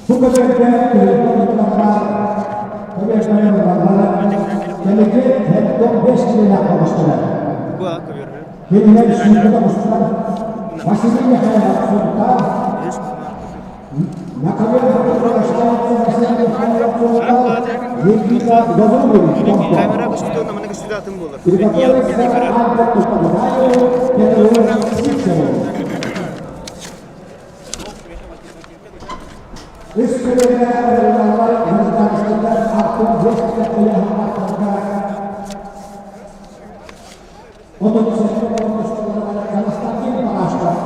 Бу көтөргө кыһылга Кэлики 75 килэлээх оҕустара. Кинилэр сүүрбэ оҕустар Василий Михайлов Сунтаар, Наталья Василий Михайлов Сунтаар, Никита Газулин Томпо. Приготовиться Альберту Погудаеву, Петру Сивцеву. Үс көлүөнэ ырыалар гражданскайдар артын биэс ыйаһыннарга 37 Константин Панашков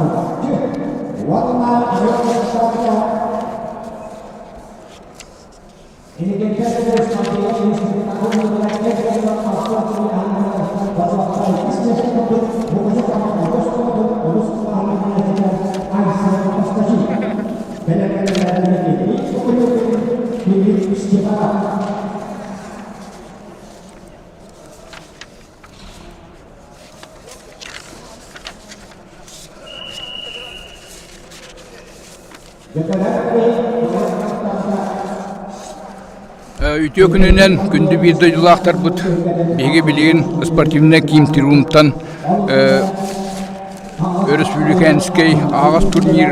уонна Үтүө күнүнэн күндү биир дойдулаахтарбыт биһиги билигин спортивнай киин Триумфтан өрөспүүбүлүкээнскэй аһаҕас турнир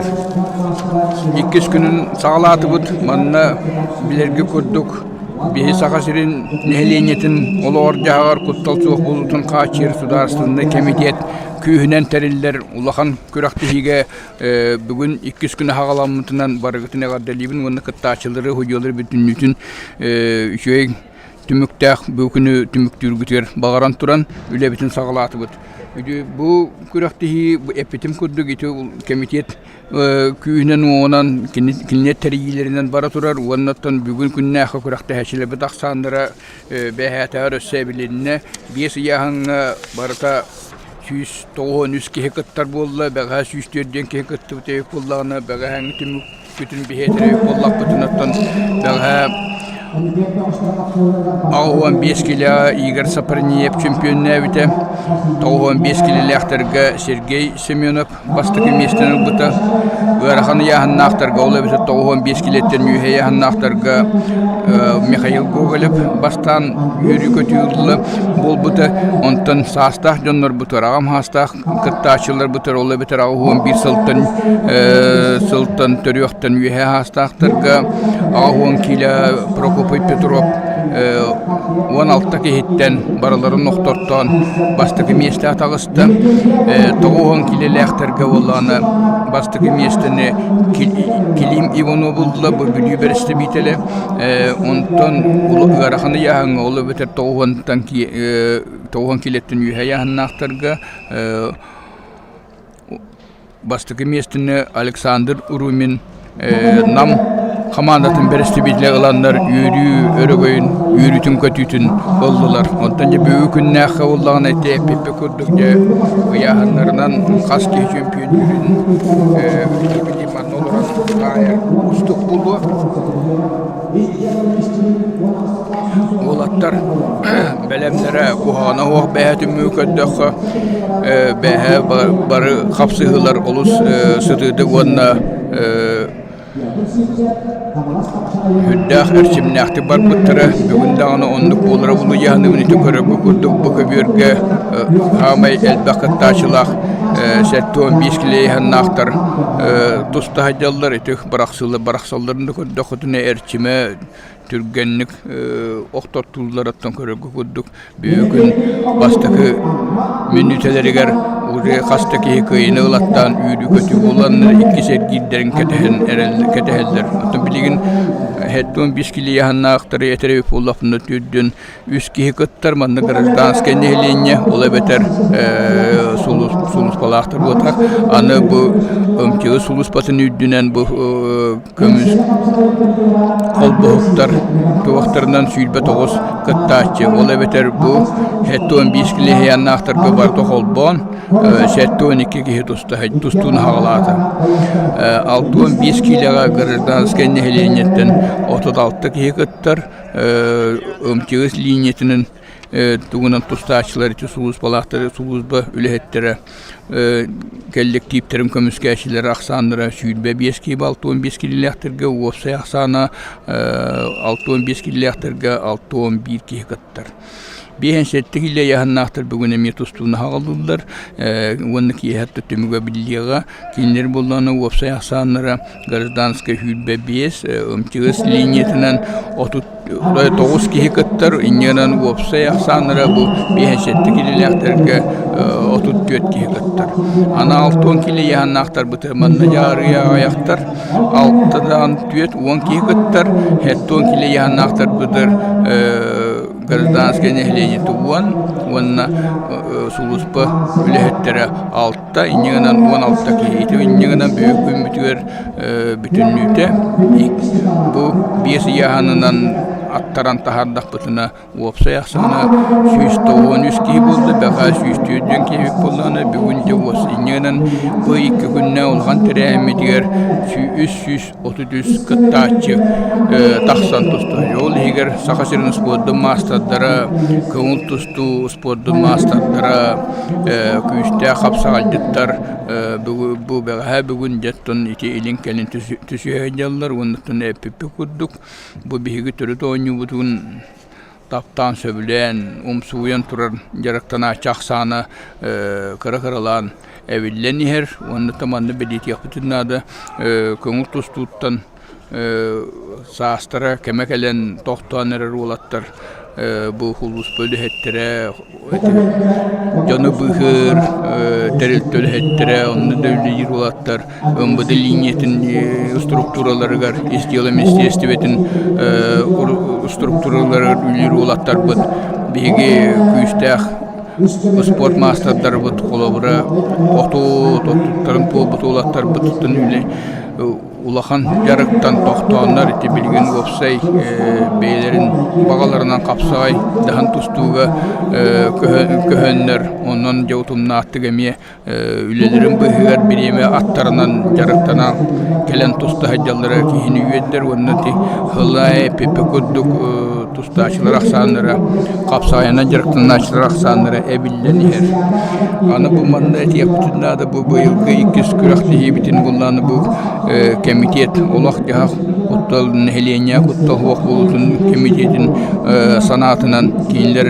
иккис күнүн саҕалаатыбыт. Манна билэргэ курдук биһи Саха сирин нэһилиэнньэтин олоҕор-дьаһаҕар куттал суох буолуутун хааччыйар судаарыстыбаннай кэмитиэт күүһүнэн тэриллэр улахан күрэхтэһиигэ Бүгүн иккис күн аһаҕаламмытынан барыгытын эҕэрдэлиибин уонна кыттааччылары, судьуйалары бүтүннүүтүн үчүгэй түмүктээх бу күнү түмүктүүргүтүгэр баҕаран туран үлэбитин саҕалаатыбыт. Бу күрэхтэһии эппитим курдук ити кэмитиэт күүһүнэн-уоҕунан кинилэр тэрийиилэринэн бара турар уонна оттон бүгүн күннээххэ күрэхтэһээччилэрбит ахсааннара Бэһээтэҕэр өссө эбилиннэ. Биэс ыйааһыҥҥа барыта 193 киһи кыттар буолла. Бэҕэһээ 104 диэн киһи кыттыбыт эбит буоллаҕына, бэҕэһээҥҥи түмүкпүтүн биһиэтэр эбит буоллахпытына, оттон бэҕэһээ 85 килоҕа Игорь Сапарниев чемпионнээбитэ. 95 килэлээхтэргэ Сергей Семенов бастакы миэстэни ылбыта. Ыарахан ыйааһыннаахтарга, ол эбэтэр 95 килиэттэн үөһэ ыйааһыннаахтарга Михаил Гоголев бастаан үөрүү-көтүү ылла буолбута. Онтон саастаах дьоннорбутугар, аҕам саастаах кыттааччыларбытыгар, ол эбэтэр 81 сылтан сылтан төрүөхтэн үөһэ саастаахтарга 80 киилэ Прокопий Петров 16 киһиттэн барыларын охтортоон бастакы миэстэҕэ таҕыста. 90 киилэлээхтэргэ буоллаҕына бастакы миэстэни Клим Иванов булла, бу Бүлүү бэрэстэбиитэлэ. Онтон ыарахан ыйааһыҥҥа, ол эбэтэр 90 киилэттэн үөһэ ыйааһыннаахтарга Бастакы миэстэни Александр Румин Нам хамаандатын бэрэстэбиитэлэ ыланнар үөрүү өрөгөйүн, үөрүүтүн-көтүүтүн ыллылар. Онтон дьэ бүгүҥҥү күннээххэ буоллаҕына ити эппиппит курдук дьэ ыйааһыннарынан хас киһи чөмпүйүннүүрүн били манна олорон таайар уустук буолуо. Уолаттар бэлэмнэрэ куһаҕана суох бэйэ түмүгү көрдөххө бэйэ бары хапсыһыылар олус сытыытык уонна сүрдээх эрчимнээхтик барбыттара. Бүгүн даҕаны оннук буолара булуйаһыныгын ити көрөргө курдук бу көбүөргэ саамай элбэх кыттааччылаах 75 килиэһаннаахтар туста сылдьаллар ити бырахсалларын да көрдөххүтүнэ эрчимэ түргэнник охтортуулларыттан көрөргө курдук бүгүн бастакы мүнүүтэлэригэр уже хас да киһи кыайыыны ылаттаан үүрүү-көтүү буоланнар иккис эргиирдэрин кэтэһэн кэтэһэллэр. Оттон билигин 75 килиэһаннаахтары этэр эбит буоллахпына түрдүн үс киһи кыттар манна гражданскай нэһилиэнньэ ол эбэтэр сулууспалаахтар буолтах аны бу МЧС сулууспатын үрдүнэн бу көмүс холбоһуктар туохтарынан 29 кыттааччы ол эбэтэр бу 75 килиһияннаахтарга барыта холбоон 72 киһи тустууну саҕалаата. 65 киилэҕэ гражданскай нэһилиэнньэттэн 36 киһи кыттар. МЧС линиятынан тугунан тустааччылар ити сулууспалаахтары сулууспа үлэһиттэрэ кэллэктииптэрин көмүскээччилэр ахсааннара 25 киһи 65 киилэлээхтэргэ уопсай ахсаана 65 киилэлээхтэргэ 61 киһи кыттар. Биэһин сэттэ киилэ ыйааһыннаахтар бүгүн эмиэ тустууну аҕаллылар уонна киэһэ түмүгэ биллиэҕэ. Кинилэр буоллаҕына уопсай ахсааннара гражданскай 25, МЧС линиятынан 39 киһи кыттар, инньэ гынан уопсай ахсааннара бу 57 киилэлээхтэргэ 34 киһи кыттар. Аны 60 киилэ ыйааһыннаахтарбыт манна дьаарыйа аҕыйахтар, алтадан 40 киһи кыттар, 70 киилэ ыйааһыннаахтарбытыгар гражданскай нэһилиэнньэ 10 уонна сулууспа үлэһиттэрэ 6, инньэ гынан 16 киһи. Ити инньэ гынан бүгүн күммүтүгэр бүтүннүүтэ бу биэс ыйааһынынан аттаран таһаардахпытына уопсай ахсаана 193 киһи буолла, бэҕэһээ 104 киһи буоллаҕына бүгүн дьэ уос инньэ гынан бу икки күннээх улахан тэрээһиммитигэр 333 кыттааччы тахсан тустар. Ол иһигэр Саха сирин спордун маастардара, көҥүл тустуу спордун маастардара, күүстээх хапсаҕайдьыттар бу бэҕэһээ бүгүн дьэ оттон ити илин-кэлин түсүһэ сылдьаллар уонна оттон эппиппит курдук бу биһиги төрүт оонньуубутун таптаан сөбүлээн умсугуйан турар дьарыктанааччы ахсаана кыра-кыралаан эбиллэн иһэр уонна да манна бэлиэтиэхпитин наада көҥүл тустууттан саастара кэмэ кэлэн тохтоон эрэр уолаттар бу улууспа үлэһиттэрэ дьону быыһыыр тэрилтэ үлэһиттэрэ онно да үлэлиир уолаттар МВД линиятын структураларыгар ис дьыала министиэристибэтин структураларыгар үлэлиир уолаттарбыт биһиги күүстээх спорт маастардарбыт холобура оту тоттуттарын туолбут уолаттарбытыттан үлэ улахан дьарыктан тохтооннор ити билигин уопсай бэйэлэрин баҕаларынан хапсаҕай даһан тустууга көһөннөр онон дьэ утумнаахтык эмиэ үлэлэрин быыһыгар бириэмэ аттарынан дьарыктанан кэлэн туста сылдьаллара киһини үөрдэр уонна ити Хылай, Пепе курдук тустааччылар ахсааннара хапсаҕайынан дьарыктанааччылар ахсааннара эбиллэн иһэр. Аны бу манна этиэхпитин наада бу быйылгы иккис күрэхтэһиибитин буллааны бу кэмитиэт олох-дьаһах куттал нэһилиэнньэ куттал суох буолуутун кэмитиэтин санаатынан кинилэр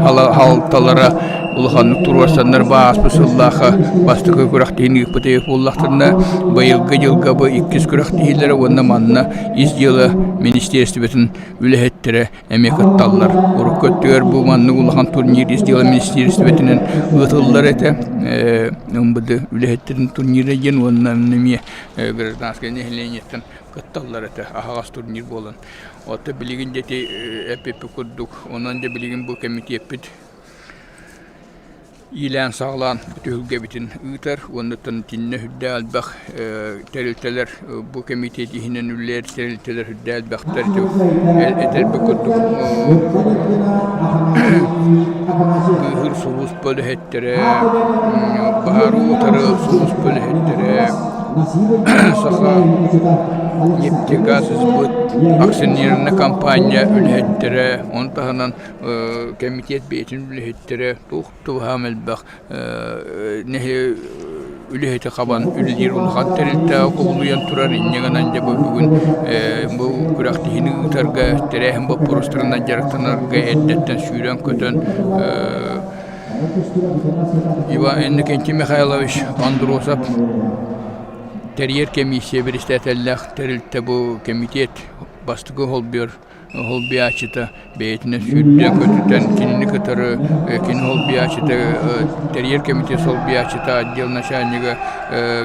халталара улаханнык туруорсаннар бааспыт сыллаахха бастакы күрэхтэһиини ыыппыт эбит буоллахтарына быйылгы дьылга бу иккис күрэхтэһиилэрэ уонна манна ис дьыала министиэристибэтин үлэһиттэрэ эмиэ кытталлар. Урукку өттүгэр бу маннык улахан турнир ис дьыала министиэристибэтинэн ыытыллар этэ. МВД үлэһиттэрин турнира диэн уонна эмиэ гражданскай нэһилиэнньэттэн кытталлар этэ аһаҕас турнир буолан. Оттон билигин дьэ ити эппиппит курдук, онон дьэ билигин бу кэмитиэппит иилээн-саҕалаан түһүлгэбитин ыытар уонна итиннэ үрдээх элбэх тэрилтэлэр бу кэмитиэт иһинэн үлэлиир тэрилтэлэр үрдээх элбэхтэр этэрбит курдук быыһыыр сулууспа үлэһиттэрэ баһаары утары сулууспа үлэһиттэрэ Саха нефтегаз сбыт акционернай компания үлэһиттэрэ ону таһынан Кэмитиэт бэйэтин үлэһиттэрэ туох да баһаам элбэх үлэһити хабан үлэлиир улахан тэрилтэҕэ кубулуйан турар. Инньэ гынан дьэ бу бүгүн бу күрэхтэһиини ыытарга тэрээһин боппуруостарынан дьарыктанарга эрдэттэн сүүрэн-көтөн Иван Иннокентий Михайлович Андросов тэрийэр комиссия биристээтэллээх тэрилтэ бу кэмитиэт бастакы холбуйар Холбуйааччыта бэйэтинэн сүүрдэн-көтүтэн кинини кытары кини холбуйааччыта тэрийэр кэмитиэт солбуйааччыта отдел начальнига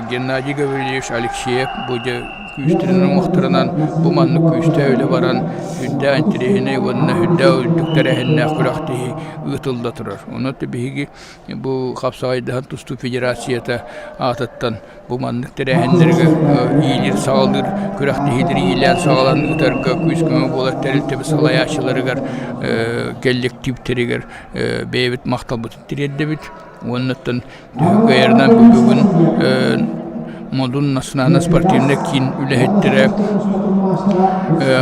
Геннадий Гаврильевич Алексеев бу дьэ. күүстэринэн уҥуохтарынан бу маннык күүстээх үлэ баран сүрдээх интэриэһинэй уонна сүрдээх үрдүк тэрээһиннээх күрэхтэһии ыытылла турар. Онон биһиги бу хапсаҕайдаһан тустуу федерацията аатыттан бу маннык тэрээһиннэргэ иилиир-саҕалыыр күрэхтэһиилэри иилээн-саҕалаан ыытарга күүс-көмө буолар тэрилтэбит салайааччыларыгар, кэллэктииптэригэр бэйэбит махталбытын тириэрдэбит. Уонна оттон кыайарынан бүгүн Модун национальнай спортивнай киин үлэһиттэрэ,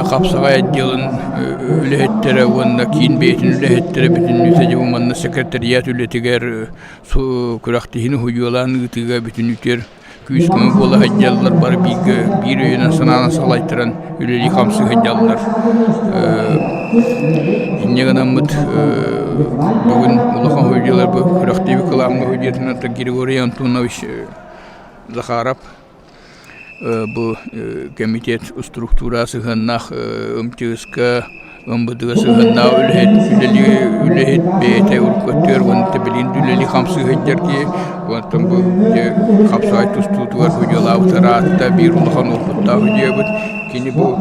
хапсаҕай отделын үлэһиттэрэ уонна киин бэйэтин үлэһиттэрэ бүтүннүүтэ дьэ бу манна секретариат үлэтигэр күрэхтэһиини уһуйуолаан ыытыыга бүтүннүүтүгэр күүс-көмө буола сылдьаллар, бары бииргэ биир өйүнэн-санаанан салайтаран үлэлии-хамсыы сылдьаллар. Инньэ гынаммыт бүгүн улахан уһуйдьуларбыт күрэхтиибит кылаамҥа уһуйдьутунан Григорий Антонович Захаров бу кэмитиэт структура сыһыаннаах МТС-ка МВД-га сыһыаннаах үлэһит үлэлии үлэһит бэйэтэ урукку өттүгэр уонна билигин да үлэлии хамсыы сылдьар киһи онтон бу дьэ хапсаҕай тустуутугар судьуйалаабыт ыраатта биир улахан уопуттаах судьуйабыт кини бу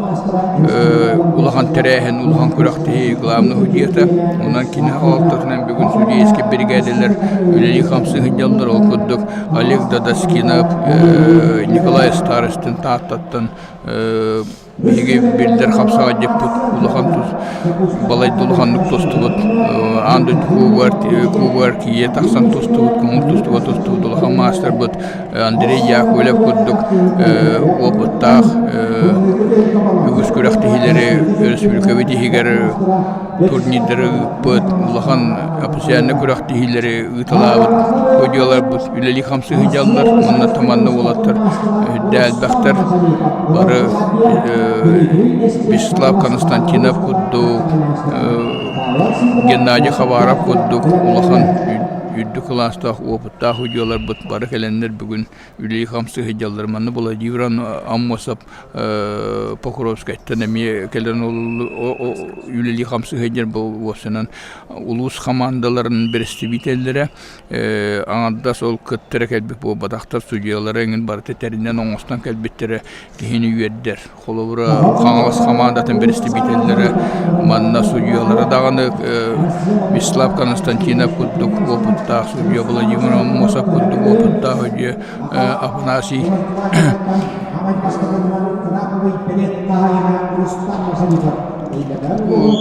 улахан тэрээһин улахан күрэхтэһии главный судьуйата онон кини салалтатынан бүгүн судейскай биригээдэлэр үлэлии-хамсыы сылдьаллар ол курдук Олег Дадаскинов Николай Старостин Тааттаттан биһиги биллэр хапсаҕайдьыппыт улахан тус балайда улаханнык тустубут аан дойду кубогар кубогар тиийэ тахсан тустубут көҥүл тустууга тустубут улахан маастарбыт Андрей Яковлев курдук уопуттаах үгүс күрэхтэһиилэри өрөспүүбүлүкэбит иһигэр турнирдары ыыппыт, улахан официальнай күрэхтэһиилэри ыыталаабыт судьуйаларбыт үлэлии-хамсыы сылдьаллар уонна таманна уолаттар үрдээ элбэхтэр. Бары Вячеслав Константинов курдук, Геннадий Хабаров курдук улахан үрдүк кылаастаах уопуттаах судьуйаларбыт бары кэлэннэр бүгүн үлэлии-хамсыы сылдьаллар. Манна Владимир Аммосов Покровскайтан эмиэ кэлэн үлэлии-хамсыы сылдьар бу уопсайынан улуус хамаандаларын бэрэстэбиитэллэрэ аҥардас ол кыттара кэлбит буолбатахтар судьуйалара эҥин барыта тэринэн оҥостон кэлбиттэрэ киһини үөрдэр. Холобура, Хаҥалас хамаандатын бэрэстэбиитэллэрэ манна судьуйалара даҕаны Вячеслав Константинов курдук уопуттаах судьуйа, Владимир Аммосов курдук уопуттаах судьуйа Афанасий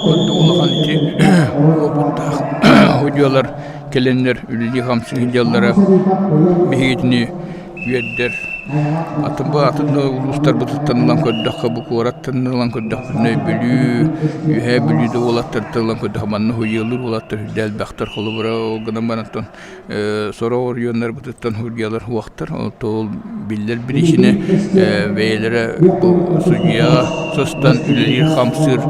курдук улахан ити уопуттаах судьуйалар кэлэннэр үлэлии-хамсыы сылдьаллара биһигитини үөрдэр. Атын бу атын да улуустарбытыттан ылан көрдөххө, бу куораттан ылан көрдөхпүнэ Бүлүү, Үөһээ Бүлүү да уолаттарыттан ылан көрдөххө манна уһуйалыыр уолаттар үрдэ элбэхтэр. Холобура, ол гынан баран оттон сорох оройуоннарбытыттан уһуйалар уохтар. Ол биллэр биричиинэ бэйэлэрэ бу судьуйаҕа сыстан үлэлиир-хамсыыр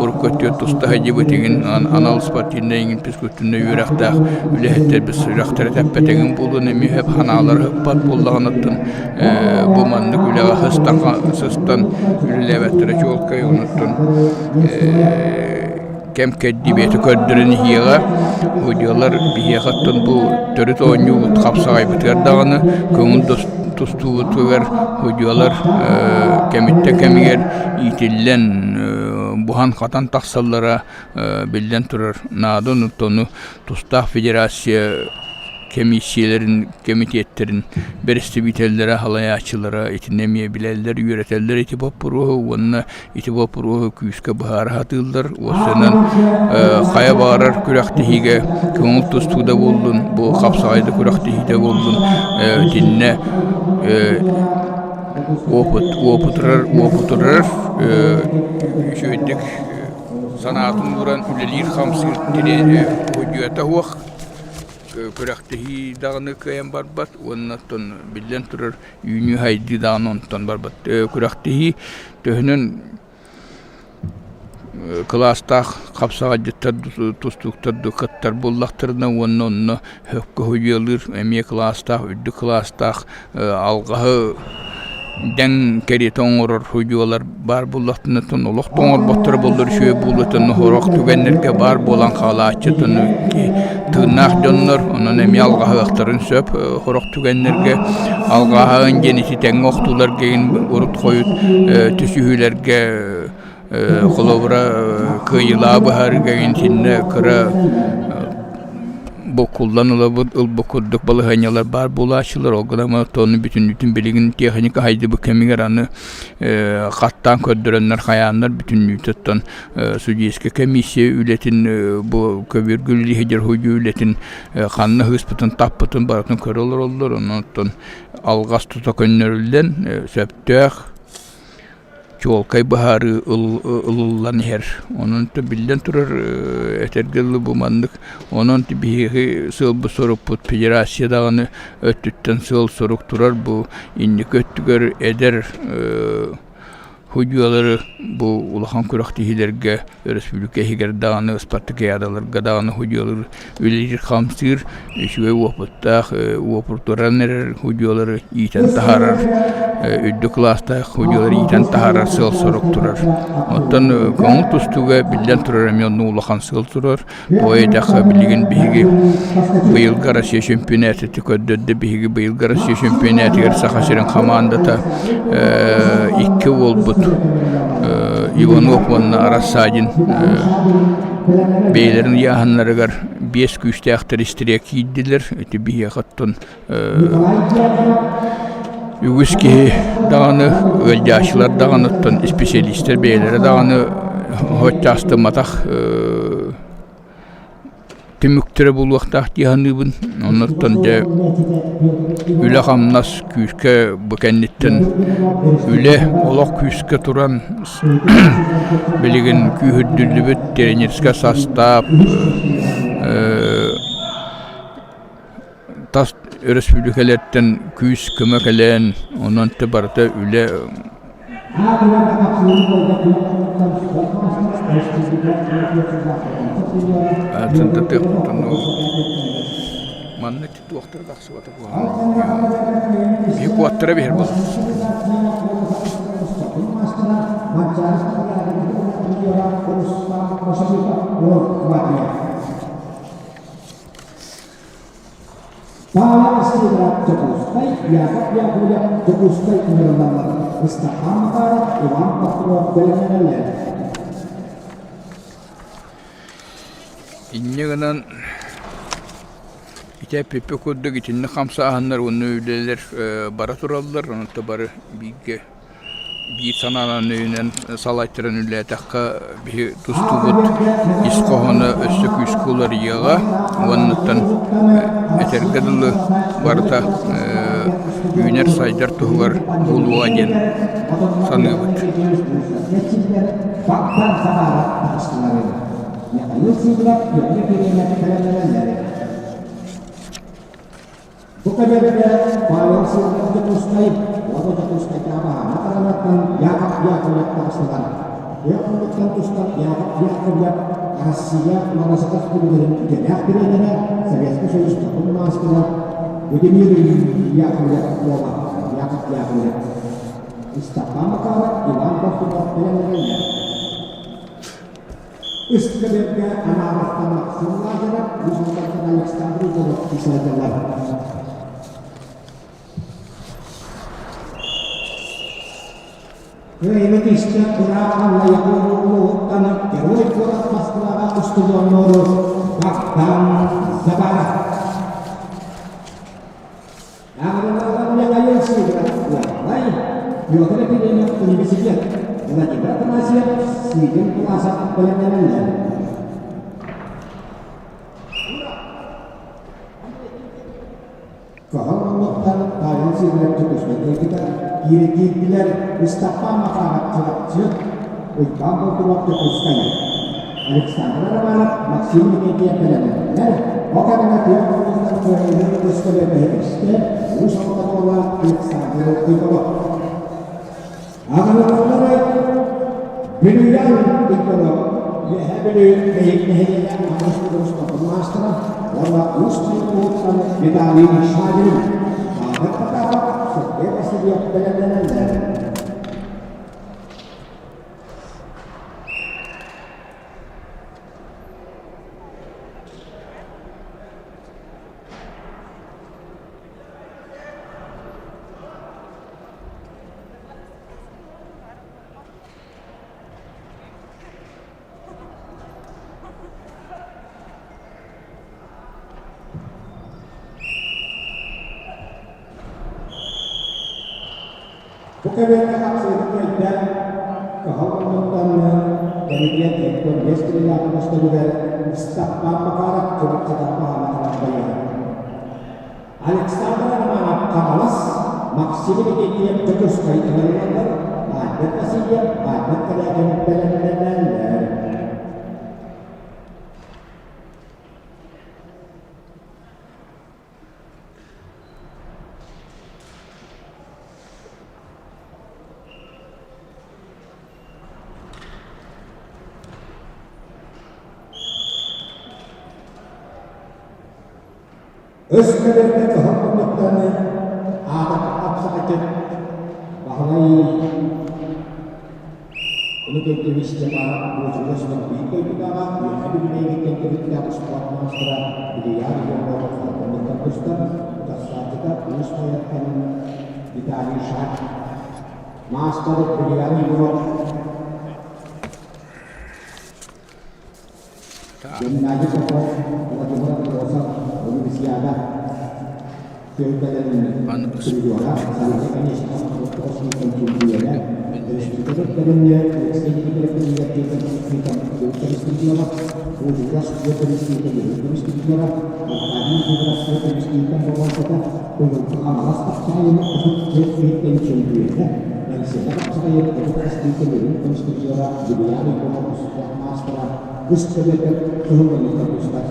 урукку өттүгэр туста сылдьыбыт игин анал спортивнай игин физкультурнай үөрэхтээх үлэһиттэрбит сүрэхтэрэ тэппэтэгин буолуон эмиэ санаалара ыппат буоллаҕына бу маннык үлэҕэ сыстан сыстан үлэлээбэттэрэ чуолкай онуттан кэм кэрдии бэйэтэ көрдөрөн иһиэҕэ судьуйалар биһиэхэ оттон бу төрүт оонньуубут хапсаҕайбытыгар даҕаны көҥүл тустуубутугар судьуйалар кэмиттэн кэмигэр иитиллэн буһан-хатан тахсаллара биллэн турар наада ону тустаах федерация кэмииссийэлэрин кэмитиэттэрин бэрэстэбиитэллэрэ салайааччылара итини эмиэ билэллэр үөрэтэллэр ити боппуруоһу уонна ити боппуруоһу күүскэ быһаара сатыыллар уопсайынан хайа баҕарар күрэхтэһиигэ көҥүл тустуу да буоллун бу хапсаҕай да күрэхтэһиитэ буоллун итиннэ опыт уопутурар уопутурар үчүгэйдик санаатын ууран үлэлиир-хамсыыр уһуйдуйата суох күрэхтэһии даҕаны кыайан барбат уонна оттон биллэн турар үүнүү-сайдыы даҕаны онтон барбат. Күрэхтэһии төһөнөн кылаастаах хапсаҕайдьыттар тустууктар кыттар буоллахтарына уонна онно сөпкө уһуйалыыр эмиэ кылаастаах үрдүк кылаастаах алҕаһы. дэҥ кэриэтэ оҥорор судьуйалар баар буоллахтарына олох да оҥорботторо буоллар үчүгэй буолуо сорох түгэннэргэ баар буолан хаалааччы тыыннаах дьоннор онон эмиэ алҕаһыахтарын сөп сорох түгэннэргэ алҕаһаан диэн ити тэҥҥэ охтууларга урут хойут түсүһүүлэргэ Холобура, кыайыылааҕы быһаарыыга итиннэ кыра буккуллан ылабыт ылбыт курдук балаһыанньалар баар буолааччылар. Ол гынан ону бүтүннүүтүн билигин техника хайдыбыт кэмигэр аны хаттаан көрдөрөннөр хайааннар бүтүннүүтэ оттон судейскай комиссия үлэтин бу көбүөргэ үлэлии сылдьар үлэтин ханна ыһыспытын таппытын барытын көрө олороллор. Онон оттон алҕас тута көннөрүллэн сөптөөх чуолкай быһаарыы ылыллан иһэр. Онон биллэн турар, этэргэ дылы бу маннык. Онон биһиги сыалбыт-сорукпут федерация даҕаны өттүттэн сыал-сорук турар бу инники өттүгэр эдэр судьуйалары бу улахан күрэхтэһиилэргэ өрөспүүбүлүкэ иһигэр даҕаны, ыспартакыйаадаларга даҕаны судьуйалар үлэлиир-хамсыыр, үчүгэй уопуттаах, уопутуран эрэр судьуйалары иитэн таһаарар, үрдүк кылаастаах судьуйалары иитэн таһаарар сыал-сорук турар. Оттон көҥүл тустууга биллэн турар эмиэ оннук улахан сыал турар. Тоҕо диэтэххэ, билигин биһиги быйылгы Россия чөмпүйэнээтэ көрдөрдө, биһиги быйылгы Россия чөмпүйэнээтигэр Саха сирин хамаандата икки уолбут Иванов уонна Рассадин бэйэлэрин ыйааһыннарыгар биэс күүстээхтэр истириэ киирдилэр. Ити биһиэхэ оттон үгүс киһи даҕаны, ыалдьааччылар даҕаны, оттон исписэлиистэр бэйэлэрэ даҕаны соччо астымматах түмүктэрэ буолуохтаах дии саныыбын. Оннуттан дьэ үлэ-хамнас күүскэ бу кэнниттэн үлэ олох күүскэ туран билигин күүһүрдүллүбүт тренерскэй састаап тас өрөспүүбүлүкэлэртэн күүс-көмө кэлэн, онон да барыта үлэ Манна туохтара тахсыбата куһаҕан. Биһи куоттара биһир буолар. Павел Сидоров Дьокуускай, Яков Яковлев Дьокуускай ыҥырыллаллар, Ыстапаан Макаров, Иван Попов бэлэмнэнэллэр. Инньэ гынан ити эппиппит курдук итинник хамсааһыннар уонна үлэлэр бара тураллар, онон бары бииргэ биир санаанан өйүнэн салайтаран үлэлээтэххэ биһи тустуубут ис хоһооно өссө күүскэ уларыйыаҕа уоннаттан этэргэ дылы барыта үүнэр-сайдар туһугар буолуоҕа диэн саныыбыт. Бу кэмнэргэ Павел Сидоров Дьокуускай уонна Дьокуускайдааҕы Аана Таранаттан Яков Яковлев таҕыстылар. Яковлевтан тустан Яков Яковлев Россия Малосатов түбүгэрин идэлээх тренерэ, Советскай Союз хотун маастара Владимир Яковлев уола Яков Яковлев, Степан Макаров, Иван Бахтунов бэлэмнэнэллэр. Үс кэлэргэ Анаровтан Максим Лазарев, Уус Алдантан Александр Уголов сылдьаллар. Кыайыыны түстэ ыраах Аллайыаха улууһуттан Герой куорат Москваҕа устудьуоннууру Богдан Забаров. Аҕалалаах Михаил Сидоров Уоллай, Петр Ефимов Университет, Владимир Афанасьев Сыыдын Власов бэлэмнэнэллэр. Көһөн оннуттан Павел Сидоров Дьокуускайга киирдилэр Ыстаппан Макаров Чурапчы, Уйбаан Болтунов Дьокуускай, Александр Романов, Максим Никитин бэлэмнэнэллэр. Ол кэмҥэ тыа улууһуттан кыайыыны көстөлөтө Уус Алдан уола Александр Егоров. Аҕалалары Бүлүүнэн Егоров, Үөһээ Бүлүү Мэйик нэһилиэгэ аҕыс улуус маастара уонна Уус Майа улууһуттан Виталий Шадрин, Павел Потапов. Сергей Васильев бэлэмнэнэллэр. Бу кэбиэккэ хапсыһыы кыайда, кыһыл муннуктан кэмитиэт 75 килэлээх көстөрүгэр Ыстаппаан Макаров Чурапчытан баһааматынан байыһар. Александр Романов Хаҥалас, Максим Никитин Дьокуускай ыҥырыллаллар, Альберт Васильев, Альберт Корякин бэлэмнэнэллэр. Өс кэлэргэ кыһыл муннуктаны аата хапсаҕайдык Баһылай Иннокентьевич Степанов Буочука суох биир дойдутааҕа Үөһээ Бүлүүнэйгиттэн төрүттээх успуорт маастара Илья Егоров муннуктан тустар, утарсааччыта Уус Майаттан Виталий Шак, маастар Илья Егоров Геннадий Попов, Владимир Андросов, Универсиада түөлбэлэрин призера, Салита Конечников чемпиона, өрөспүүбүлүкэ Алексей Николаев призера, Ужурас көмүс призера, Аркадий Федоров көмүс боруонсата, Быйылгы Хаҥалас хапсаҕайын 34 иһиттэн чемпиона, Эҥсиэли хапсаҕайын 30 үрүҥ көмүс призера Юлиан Егоров спорт маастара Үс төбөтө кыһыл муннукка тустар.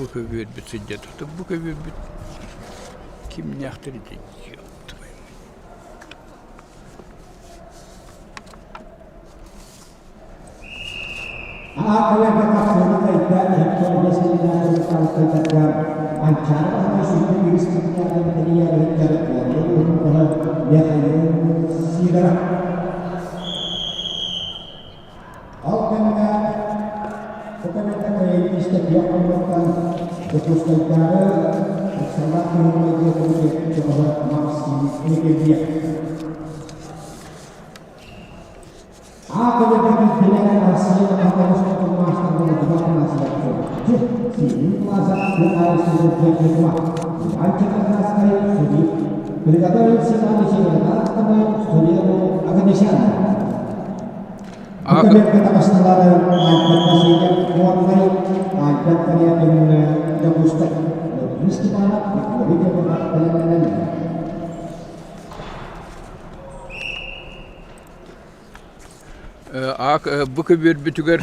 Бу көбүөрбүт сылдьа турда, бу көбүөрбүт кимнээхтэр Аакаларга тахсыыны кайда иһиттэн бэс Анчаары Баһылай сүрүн үгүс кэмнээҕи тэрийээриһиттэр Уонна уһун Михаил Сидоров Ол кэмҥэ бу кэмҥэ кэйиэлиистэ күөх муннуктан Дьокуускайдааҕы ыксаллаах быһыылаах комитетын чөҕөһө Максим Никитьев. Аакылыга киирдилэр Россия Аҕа маастарбыт Афанасьев Сирин Плаза Хаһаайыстыбатын техникума Иван Черкасскай судья Приготовить Светлана Севернатова Судья Оганесяна Бу таҕыстылар Альберт Васильев Горнай, Альберт Корякин Дьокуускай, Владимир Степанов Григорий Дьяконов бэлэмнэнэллэр. Аак бу көбүөрбүтүгэр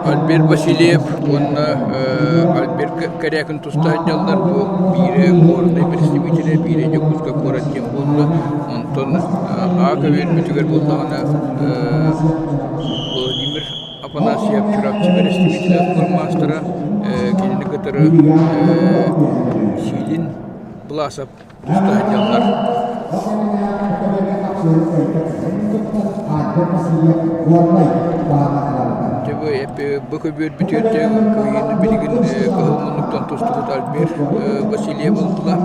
Альберт Васильев уонна Альберт Корякин туста сылдьаллар. Бу биирэ горнай представителэ, биирэ Дьокуускай куорат диэн буолла. Онтон А көбүөрбүтүгэр буоллаҕына Владимир Афанасьев Чурапчы бэрэстэбиитэлэ маастара кинини кытары Силин Власов туста сылдьаллар. Дьэ бу көбүөрбүтүгэр кыайыыны билигин кыһыл муннуктан тустубут Альберт Васильев ылла.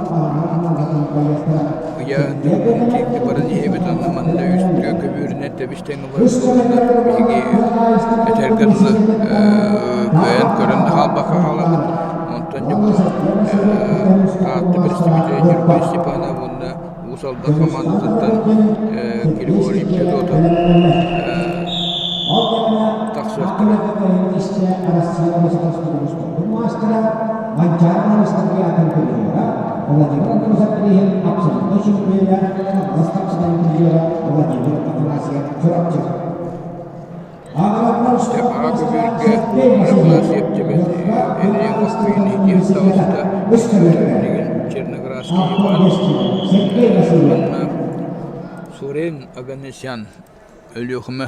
Ыйааһын тиийдэ баран иһэбит онно манна үс көбүөрүнэн тэбис-тэҥ ылар биһиги этэргэ дылы кыайан көрөн да хаалбакка хаалабыт. Онтон дьэ бу Таатта бэрэстэбиитэлэ Ньургун Степанов уонна Уус Алдан хамаандатыттан Григорий Федотов тахсыахтара. Манчаары Анастасиятын призера, Владимир Андросов бирииһин абсолютнай чемпиона, Хаҥалас хапсаҕайын призера Владимир Афанасьев Чурапчы. Аҕа көбүөргэ Афанасьев Илья Москвин таҕыста билигин Черноградский Иван уонна Сурен Оганесян Өлүөхүмэ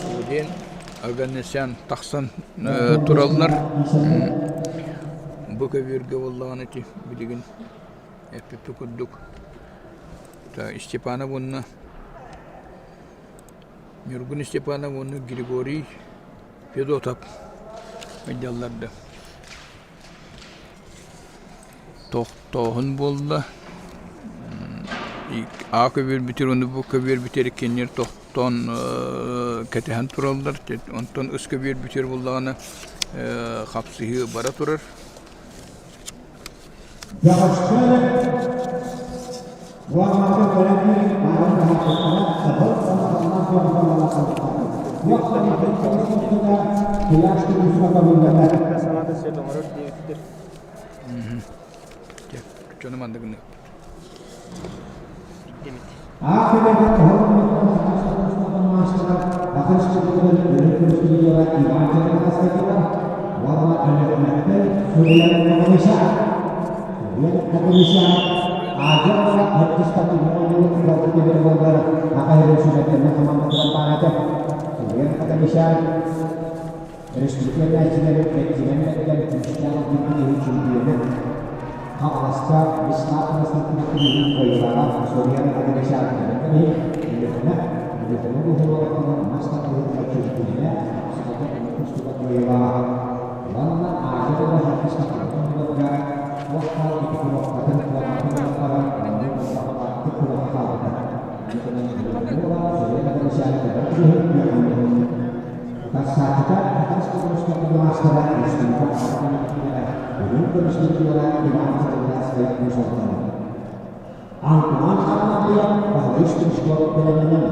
Сурен Оганесян тахсан тураллар. Бу көбүөргэ буоллаҕына ити билигин эппиппит курдук Степанов уонна Ньургун Степанов уонна Григорий Федотов ыйдаллар да тохтооһун буолла. А көбүөрбүтүгэр уонна бу көбүөрбүтүгэр иккиэннэр тохтоон кэтэһэн тураллар. Онтон ыс көбүөрбүтүгэр буоллаҕына хапсыһыы бара турар. Дьону маннык Хаҥаласка Весна Константиновна кыайыылааҕа Софья Өлүөхүмэ Өлүөхүмэ улууһун мас тардыһыытыгар чөмпүйүөнэ Сахата тустууга кыайыылааҕа уонна Азия оҕолор туох-баар экипировкатын куоталаһан оннук хаалбыта. Утарсааччыта Хатас маастара Республика Үрүҥ көмүс чемпиона Иван Черноградскай мусортана. Антуан Харлампьев Баһылай Стручков бэлэмнэнэн.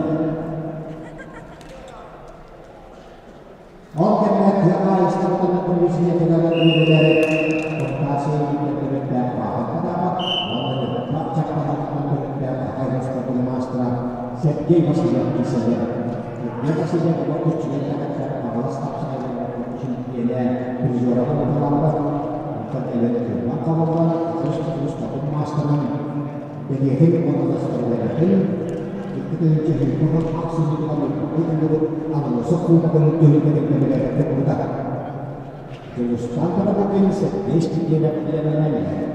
Ол кэмҥэ тыа хаһаайыстыбатын комиссиятыгар үлэлээри Кавказия биирдэрдээх Павел Потапов уонна Ньурба Чаппаһатынан төрүттээх хаһаайыстыбатын маастара Сергей Васильев киирсэллэр. Сергей Васильев оҕо көччүйэн кэтэхтэр Хаҥалас хапсаҕайдарыгар чемпиэнэ призера буолаллар. Онтон эбэн Кырбан хабыллан Хатырыс тутуустатын маастарын бэлиэтин уонна дастабырыанньатын 2020 ахсынньытыгар ыыппыт Аноносов кубогын түһүлгэтин кыттыбыта. Дьулустаан Тарабукин Сергей Степанов бэлэмнэнэллэр.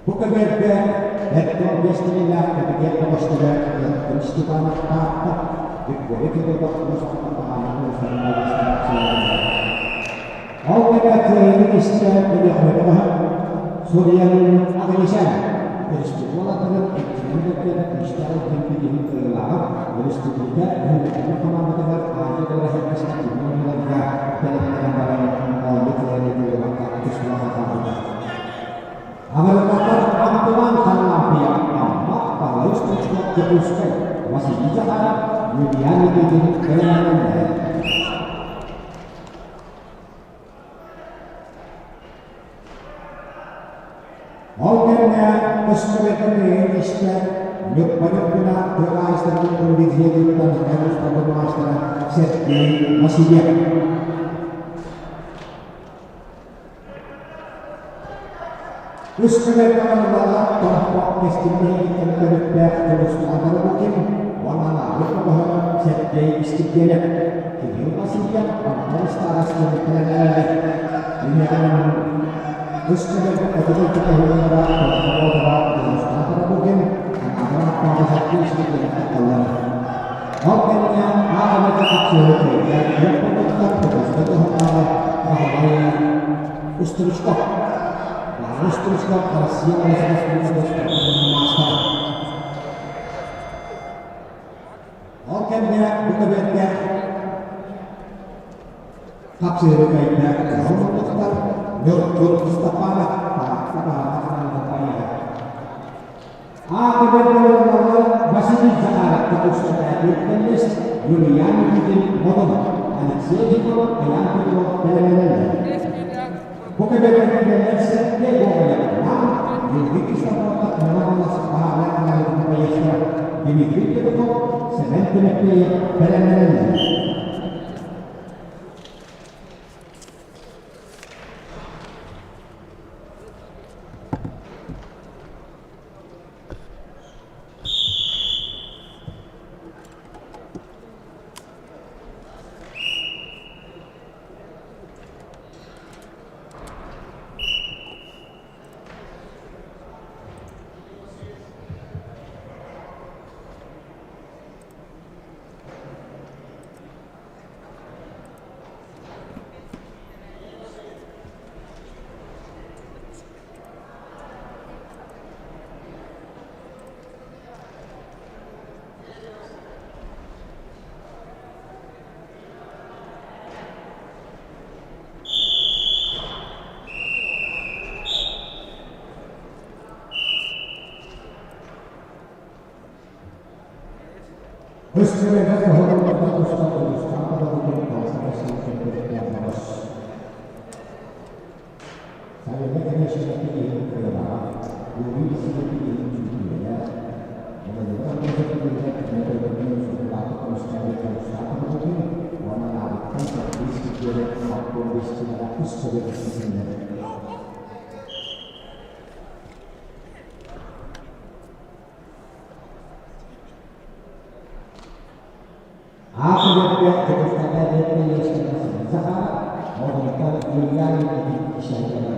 Бу көбүөргэ Эрдо миэстэлиилээх кэбиниэт бөҕөстөрө Антон Степанов Таатта, Григорий Федотов Мусахата Баҕанаҕа уустарын байыастара Ол кэмэ кыайыыны истэ Өлүөхүмэ суруйан Аганесян өрөспүүбүлүкэ уолаттарын эккинэн бэргэн күүстээх илдьин кыайыылааҕа өрөспүүбүлүкэ үһүннэрин хамаандатыгар Азия оҕолоро спортивнай оонньууларга бэлэмнэнэн баран оонньуу кыайан ыытыллыбакка тустууга хаалбыта. Аҕырытатар Антуан Харлампия Амма Павлович Стручков Дьокуускай Василий Захаров Юлиан Никитин бэлэмнэнэллэр. Ол кэмҥэ көстүбэтин истэ Ньукпа-Ньукпуна тыа хаһаайыстыбатын коллегиятыттан устатын маастара Сергей Васильев. Үс күнү томпо кэскиллэһииттэн төрүттээх Дьулустаан Лукин уонна Лаабыт оҕоһо Сергей Истипиэнэп Кирилл Васильев Антон Старостин кэлэллэр. Инньэ үс күнү хотугу тутуһуулара Томпо Дьулустаан Лукин Анаабыр аттааҕы Сергей Истипиэнэп таххаллар. Ол кэннэ аан хапсыһы кыайда Куоппутуттан Кутузга туһуннааҕы Баһылай Устручков. Баһылай Устручков Россия Республикатын маастара. Ол кэмҥэ бу көбүөргэ Хапсыыры кыайда Кыһыл муннуктар Ньургун Степанов Таатта Таатта хамаандата Ааты бэрдэрэллэр Василий Захаров Дьокуускайдааҕы Юлиан Никитин Модун, Алексей Егоров, Айаан Петров бэлэмнэнэллэр. Бу кэбэргэнэллэр Сергей Гоголев, Нам, Юрий Кислородов, Миронов Баһаарай хаһаайыстыба байыастара Дмитрий Петухов, Сэмэн Тимофеев бэлэмнэнэллэр. Өссө тоһоҕолорго тустар улуустаах баһылыгын Сайыҥҥы кэҥэшилэппит иһин кыайалааҕа, үөрүү исилэппит иһин күүтүүлэрэ, Владимир Аммосов түгэнигэр мөтөйбөтүн суруктаахтык көмүскээбит дьоҕустаах баһылыгын уонна наадыттан кэрдиис кирдиэрэ Антон Бестинэҕэ үс сылы иситиннэр. Аах-үөргэ Дьокуускайга биэрбэ иэстэнэ Захаров, Модунтан Илья Никитин ишэллэрэ.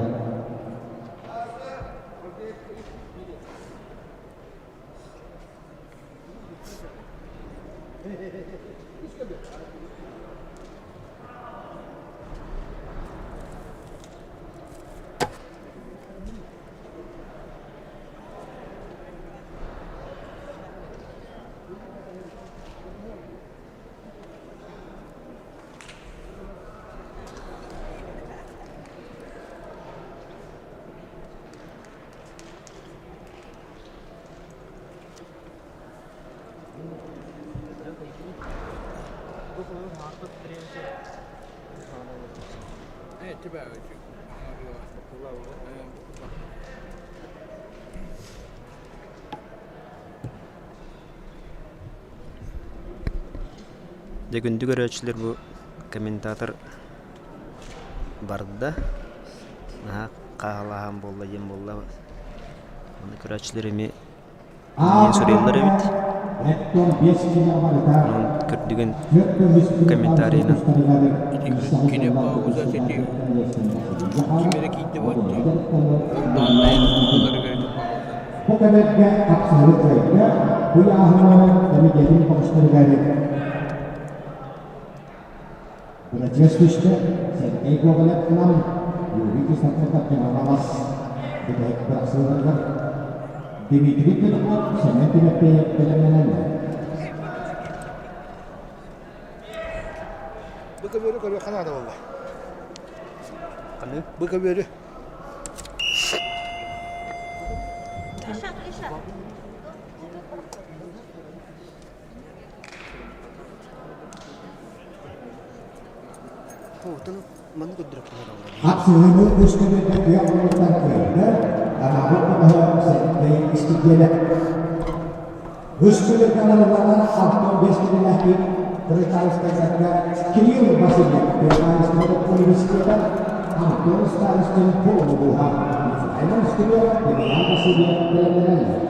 Дьэ күндү көрөөччүлэр бу комментатор барда наһаа хааһылааһын буолла диэн буолла ону көрөөччүлэр эмиэ диэн суруйаллар эбит онон көрдүгүн комментарийынан Кини пауза сити ким эрэ киирдэ буолчу. Ол дааннайын ыларыгар ити пауза. Бу кэмэргэ хапсыһыы кыайда, бу ыйааһыннарын комитетын бөҕөстөрүгэр Бырачыас түстэ, Сергей Гоголев ылан, Юрий Кислотов Хаҥалас бүтэһик бырахсыыларыгар Дмитрий Петухов, Семен Тимофеев бэлэмнэнэллэр. Бу көбүөрү көрүөххэ наада буолла. Ханнык? Бу көбүөрү. Хапсыһыыны үс көбүөргэ күөх муннуктан кыайда, анаабыт бөҕөһө Сергей Истигиэлэп. Үс көбүөргэ аналланан 65 килэлээхпит Пролетарскайдарга Кирилл Васильев Пролетарскай университета Антон Старостин Пуолугуһа Михаил Скрипов Емельян Васильев бэлэмнэнэллэр.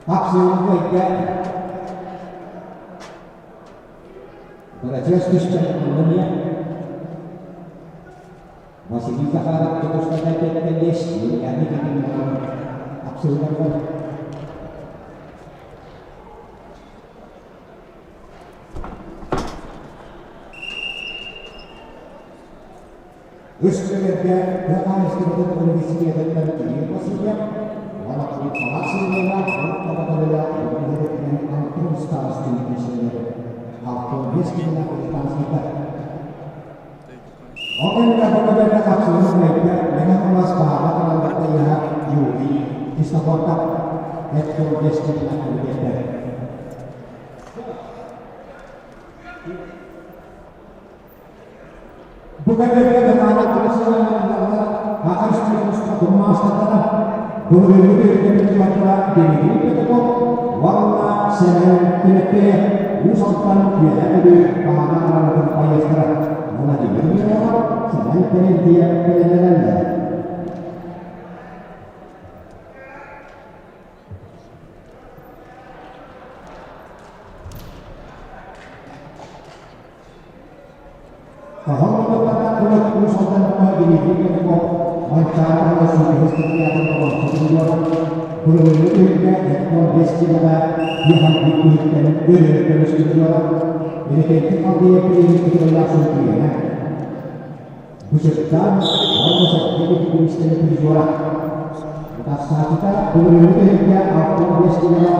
Хапсыһыыны кыайда Бырачыас түстэ Ыллыҥыа Василий Захаров Дьокуускайга кэллиэс Юлиана Никитина хапсыһыыларыгар Үс күннэргэ тыа хаһаайыстыбатын университетыттан Кирилл Васильев уонна Николай Сергеева Урут нэһилиэгинэн Антон Старостин киирсэллэр. 65 киһилээх дистанцията. Ол кэннэ бу көбөргө хапсыһыы үөйдэ Мэҥэ Хаҥалас баһаара тураллар ыйыһа Юрий Кисловодов 75 киһилээх үлүгэрдэр. Бу кэмнэргэ кытаанах арассыыйалар аҕыс маастардара былырыыҥҥы түһүлгэ Дмитрий Петухов уонна Сэмэн Тимофеев Уус Алдан Үөһээ Бүлүү баһаара араҥатын байыастара Владимир Миронов, Сэмэн Терентьев бэлэмнэнэллэр. Хаһан ылбыттара Уус Алдан Дмитрий Петухов Манчаары Аҕа театр олоҥхотун былырыыҥҥы түһүлгэ 75 киилэҕэ Яханбит иһиттэн өрө көмүскүллүөҕэ Иннокентий Халдеев билигин кытыллаах чөмпүйүөнэ Бычыттаан уонна сэттэ киһи призера Тахсааччыта былырыыҥҥы түһүлгэ 65 киилэҕэ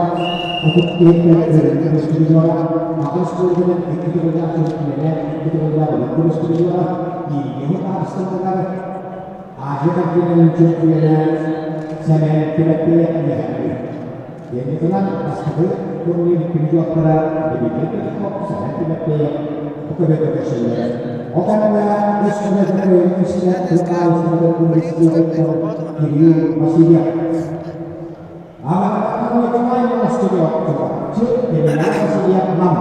30 иһиттэн өрө көмүскүллүөҕэ Аҕыс тылынан икки төгүллээх чөмпүйүөнэ, икки төгүллээх өрө көмүскүллүөҕэ Ииҥҥэһи хаартыскаларыгар Азия континенын чөмпүйүөнэ Сэмэн Тимофеев үөһээҥҥи. Диэн бастакы турнир призердара Дмитрий Петухов, Сэмэн Тимофеев бу көбөтө көрсөллөрө. Ол кэннэ үс көмөтө истэ Кирилл Васильев. Николай Монастырев Чурапчы, Емельян Васильев Нам,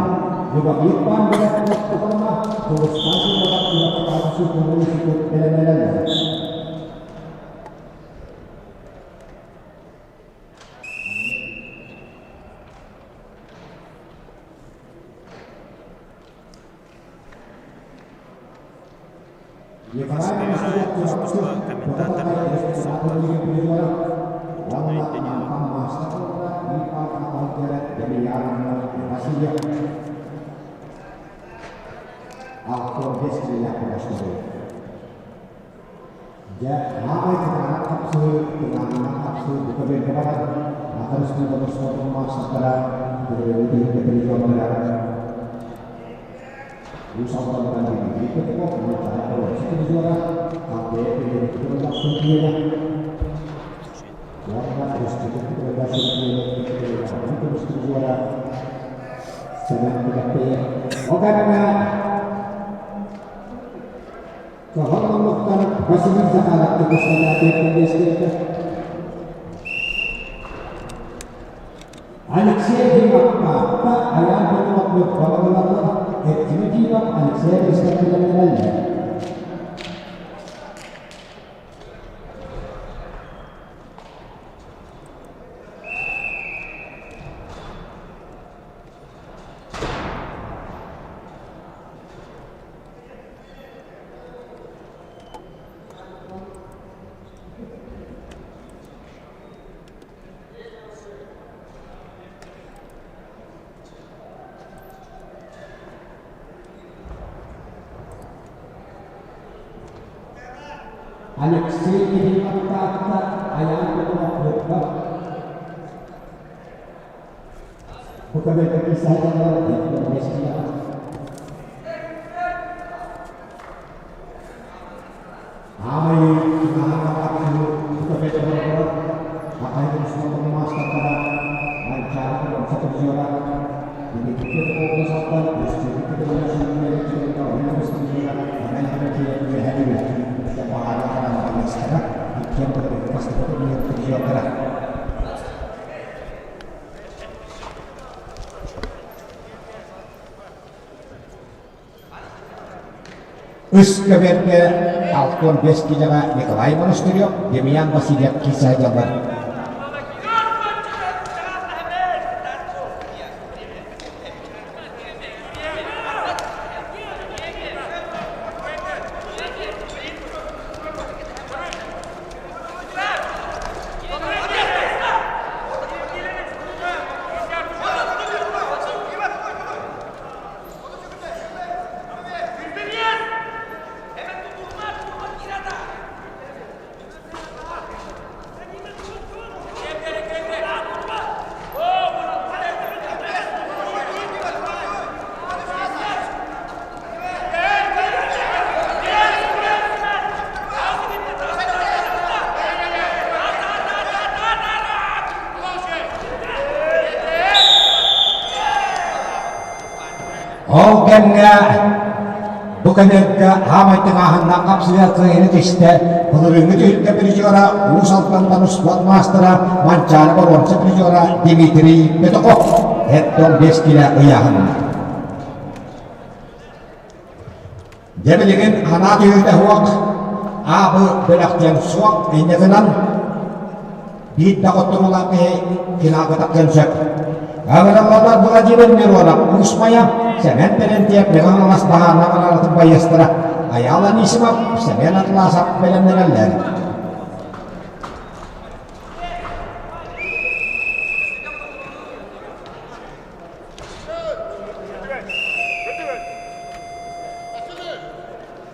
Любовик Памберов Тохтоҕуна, Дьулустаан Симонов Чурапчы бэлэмнэнэллэр. Тус-туспа комментатордар суохтар. Дьону өйдөнүө. Дьэ, аамай кытаанах хапсыы, кытаанах хапсыы бука биэрдэ баран, атын үстүү маастардара, призердара Уус Алдантан Дмитрий Петров, Манчаары призера, Андрея Петров чемпиона, уонна Республика чемпиона, көмүс призера Сэмэн Тимофеев. Ол кэннэ Кыһыл муннуктан Василий Захаров көмүскэлээтэ кэллиэскэйдэ. Алексей Димов-Таатта Айаан Петров Ньурба Эрчимэ Димов Алексей бэстэрдэлэннэрэллэр. Алексей Кириллов Таатта Айаан Петров Ньурба Бу көмөтө сайдаллар Аамай тыҥаһаан көмөтө борборор Хахайын суотун маастардара Манчаары Сатыржыала Дмитрий Петров Салтан Үс көбүөргэ 65 киилэҕэ Николай Монастырев, Демьян Васильев киирсэ сылдьаллар. Ол кэмҥэ бу кэмнэргэ хаамай тыҥааһыннаах хапсыйар кыайыыны тистэ былырыыҥҥы түһүлгэ призера Уус Алдантан успуорт маастара Манчаары боруонса призера Дмитрий Петухов 75 килэ ыйааһынна. Дьэ билигин анаа түһүүтэ суох, аабы бөлөх диэн суох, инньэ гынан биир да хотторуулаах киһи финалга тахсыан сөп. Ыҥырыллаллар Владимир Миронов, Уус Майа, Сэмэн Терентьев, Мэҥэ Хаҥалас баһаарынай хараалатын байыастара Айаал Анисимов, Сэмэн Атласов бэлэмнэнэллэр.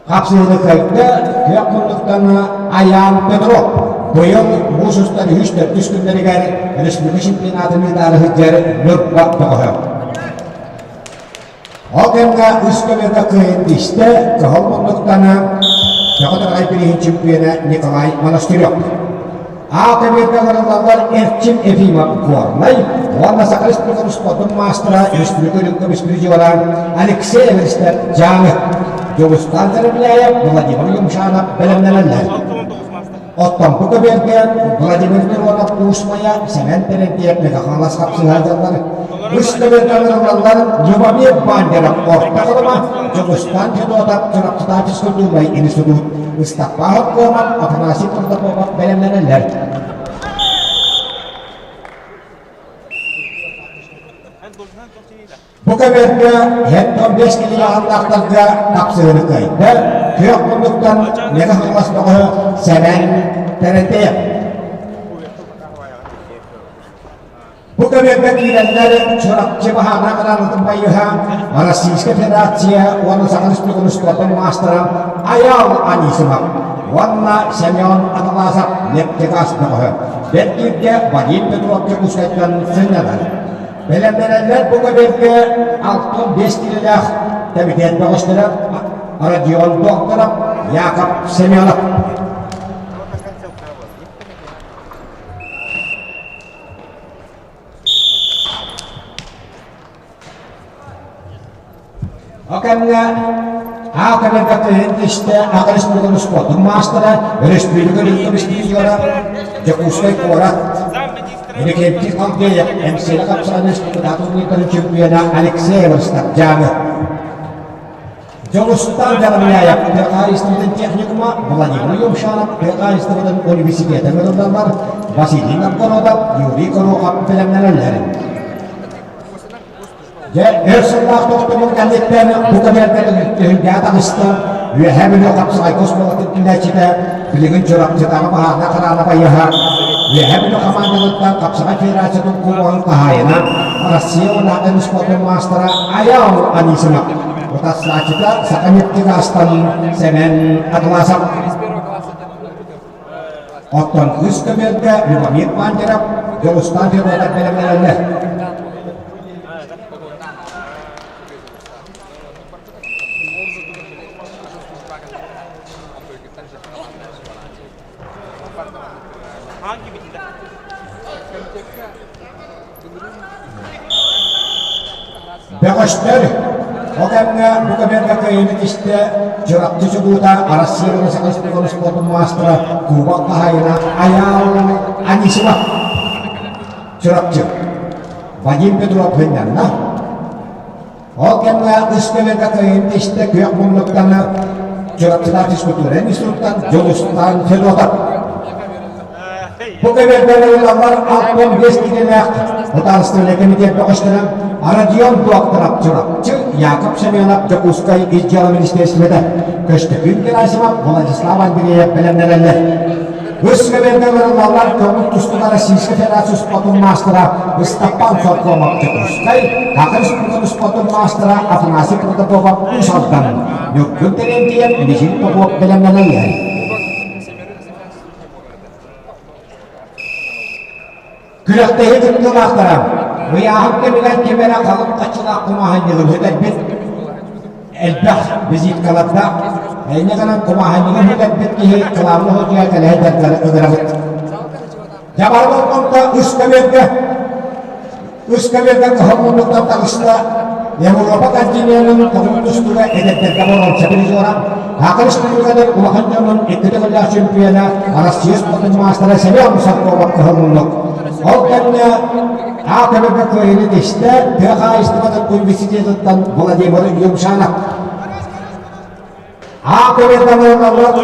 Хапсыһыыны кыайда күөх муннуктан Айаан Петров быйыл муус устар үһүс төрдүс күннэригэр республика чемпионатын ыытаары сылдьар Ньурба бөҕөһө. Ол кэмҥэ үс көмөтө кыайын истэ кыһыл муннуктан Бөҕө Тараҕай бирииһин чемпиона Николай Монастырев. А көбүөргэ ыҥырыллаллар Эрчим Ефимов Горнай уонна Саха Республикатын спордун маастара, республика үрүҥ көмүс призера Алексей Эверстов Дьааҥы, Дьулустан Заровляев, Владимир Юмшанов бэлэмнэнэллэр. Оттон бу көбүөргэ Владимир Миронов Уус Майа, Сэмэн Терентьев Мегахаҥалас хапсыһаайдаллар, үс көбүөргэ ыҥырыллаллар Любомир Бандеров Орто Халыма, Дьулустан Федотов Чурапчытааҕы физкультурнай институт Ыстаппаах Куоман, Афанасий Протопопов бэлэмнэнэллэр. Бу көбүөргэ 75 килограммнаахтарга тапсыһыны кыайда. Күөх муннуктан Мэҥэ Хаҥалас бөҕөһө Сэмэн Терентьев. Бу көбүөргэ киирэннэр Чурапчы баһаана хараанытын байыһа Российскай Федерация уонна Саха Республикатын спордун маастара Айаал Анисимов уонна Семен Аталасов нефтегаз бөҕөһө бэрт кииргэ Вадим Петров Дьокуускайтан сынньанар. Бэлэмнэнэллэр бу көбүөргэ 65 килэлээх кэмитиэт бөҕөстөрө Родион Докторов, Яков Семенов. О кэмҥэ Аа кэмэргэ кыһын истэ Аҕа республикатын спордун маастара, өрөспүүбүлүкэ үрдүк призера, Дьокуускай куорат Иннокентий Халдеев, МСЛ хапсаҕай республикатааҕы турнирдарын чемпиона Алексей Эверстов Дьааҥы. Дьулустан Дьарамняев тыа хаһаайыстыбатын техникума, Владимир Юмшанов тыа хаһаайыстыбатын университета ыҥырыллаллар, Василий Новгородов, Юрий Горохов бэлэмнэнэллэр. Дьэ, өр сыллаах тохтобул кэнниттэн бу кэмэргэ түһүлгэҕэ таҕыста Үөһээ Бүлүү хапсаҕайга оскуолатын түмээччитэ, билигин Чурапчытааҕы баһаарынай хараана байыаһа, Үөһээ Бүлүү хамаандатыттан хапсаҕай федерациятын кубогын хаһаайына, Россия уонна спордун маастара Айаал Анисимов, утарсааччыта Саха нефтегазтан Сэмэн Атласов. Оттон кыыс көмүөлгэ Любомир Пантеров, Дьулустаан Федотов бэлэмнэнэллэр. Бөҕөстөр ол кэмҥэ бу кэмҥэ кыайыыны тистэ Чурапчы чулуута Арассыыйа уонна Саха Республикатын спордун маастара Кубок хаһаайына Айаал Анисимов Чурапчы Вадим Петров сынньанна. Ол кэмҥэ үс кэмҥэ кыайыыны тистэ күөх муннуктан Чурапчылаах физкультура институттан Дьулустаан Федотов Бу кэмэрдэн ылаллар 65 килэлээх Судаарыстыбаннай кэмитиэт бөҕөстөрө Родион Докторов Чурапчы, Яков Семенов Дьокуускай Ис дьыала министиэристибэтэ, Көстөкүүн Герасимов, Владислав Андреев бэлэмнэнэллэр. Үс кэмэргэ ылаллар көҥүл тустууга Российскай Федерация спордун маастара Ыстаппан Соркомов Дьокуускай, Саха Республикатын спордун маастара Афанасий Протопопов Уус Алдан, Ньургун Терентьев, Мичил Попов бэлэмнэнэллэр. Күрэхтэһии кыттыылаахтара ыйааһын кэмигэр ким эрэ халыҥ хаччылаах кумааһынньыгын сүтэрбит, элбэх визиткалардаах, инньэ гынан кумааһынньыгын сүтэрбит киһи кылаабынай судьуйа кэлэһэ дьаргары ыҥырабыт. Дьабар болҕомто үс көбүөргэ үс көбүөргэ кыһыл муннуктан таҕыста. Европа континенын тоҕус тустууга эдэрдэргэ боруонса призера, Саха Республикатын улахан дьонун икки төгүллээх чемпиона, Россия спортун маастара Семен Соркомов кыһыллыннык. Ол кэннэ А көбөккө кыайыыны тистэ тыа хаһаайыстыбатын университетыттан Владимир Юмшанов. А көбөккө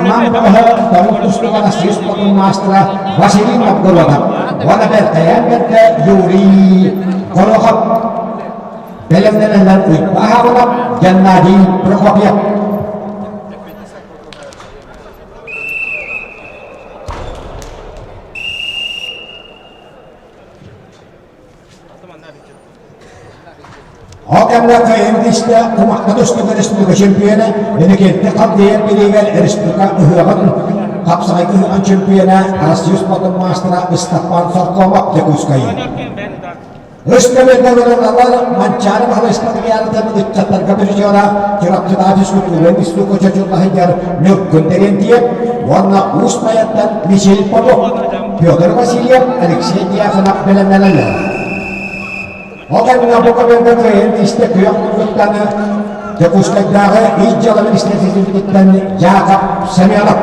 Нам бөҕөһө тоҕус тустууга Россия спортун маастара Василий Новгородов уонна бэртэйээн бэртэ Юрий Горохов бэлэмнэнэллэр Уйбаа Аҕалап, Геннадий Прокопьев. Ол кэмҥэ кыайан кумахха тустууга республика чемпиона, Иннокентий Халдеев билигэр республика ыһыаҕын хапсаҕайга ыһыаҕын чемпиона, Россия спортун маастара Ыстаппан Соркомов Дьокуускай. Өскөмөтөлөр Манчаары Баһылай Спартакиадатын ыччаттарга призера Чурапчытаах физкультура институкка чочуллаһыгар Ньургун Терентьев уонна Уус Майаттан Мичил Попов, Петр Васильев, Алексей Дьяконов бэлэмнэнэллэр. Ол кэмҥэ бу көбүөргэ кыайан истэ күөх муннуктан Дьокуускайдааҕы ис дьыала министиэристибэтиттэн Яков Семенов.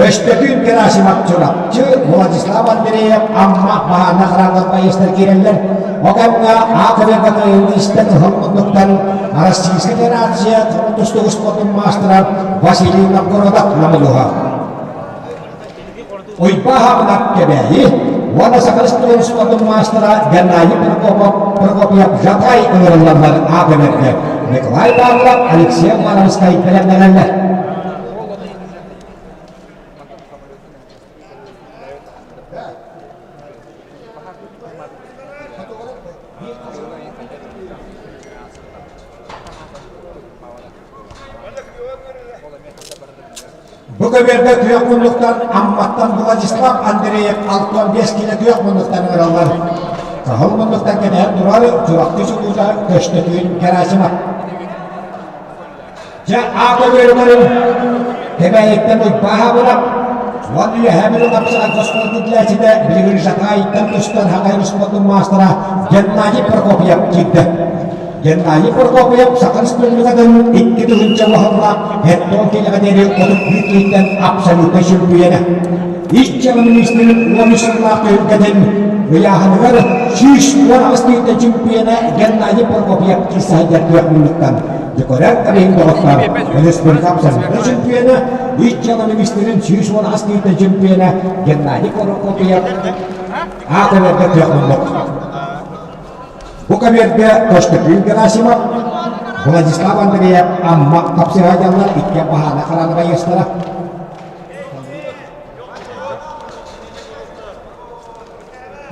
Көстөкүүн Герасимов Чурапчы, Владислав Андреев Амма баһаана хараҥа байыастар киирэллэр. Ол кэмҥэ АКВ истэн ыһыл муннуктан Российская Федерация тустуук спортун маастара Василий Новгородов намылыһа. Уйбаа Хаабынап Кэбээйи уонна Саха Республикатын спортун маастара Геннадий Прокопьев Жатай ыҥырыллаллар АКВ-гэ Николай Павлов, Алексей Романовскай бэлэмнэнэллэр. Бу көбүөргэ күөх муннуктан Амматтан Владислав Андреев 65 килэ күөх муннуктан ыҥыраллар. Кыһыл муннуктан кэтэһэн турар Чурапчы чулуута Көстөкүүн Герасимов. Дьэ, аата үөрэнэрин Кэбээйиттэн Уйбааһабырап уонна Үөһээ Бүлүү хапсаҕай оскуолатын иитиллээччитэ билигин Жатаайыттан көстөн Хахай спортун маастара Геннадий Прокопьев киирдэ. Геннадий Прокопьев Саха Республикатын 2000 уһуннаах хеттон киилэҕэ диэри 31 киһиттэн абсолютнай чөмпүйүөнэ. Ис дьыала министрин 13 сыллаах түһүлгэтин ыйааһыныгар 118 киһиттэн чөмпүйүөнэ Геннадий Прокопьев киирсэ сылдьар күөх муннуктан Декорат Калин доҕоттор, республика абсолютнай чемпиона, ис дьыала министрин 118 киһиттэн чемпиона Геннадий Прокопьев аата күөх муннук. Бу көбүөргэ Көстөкүүн Герасимов, Владислав Андреев Амма хапсыһаадьаллар икки баһаана харааны байыастара.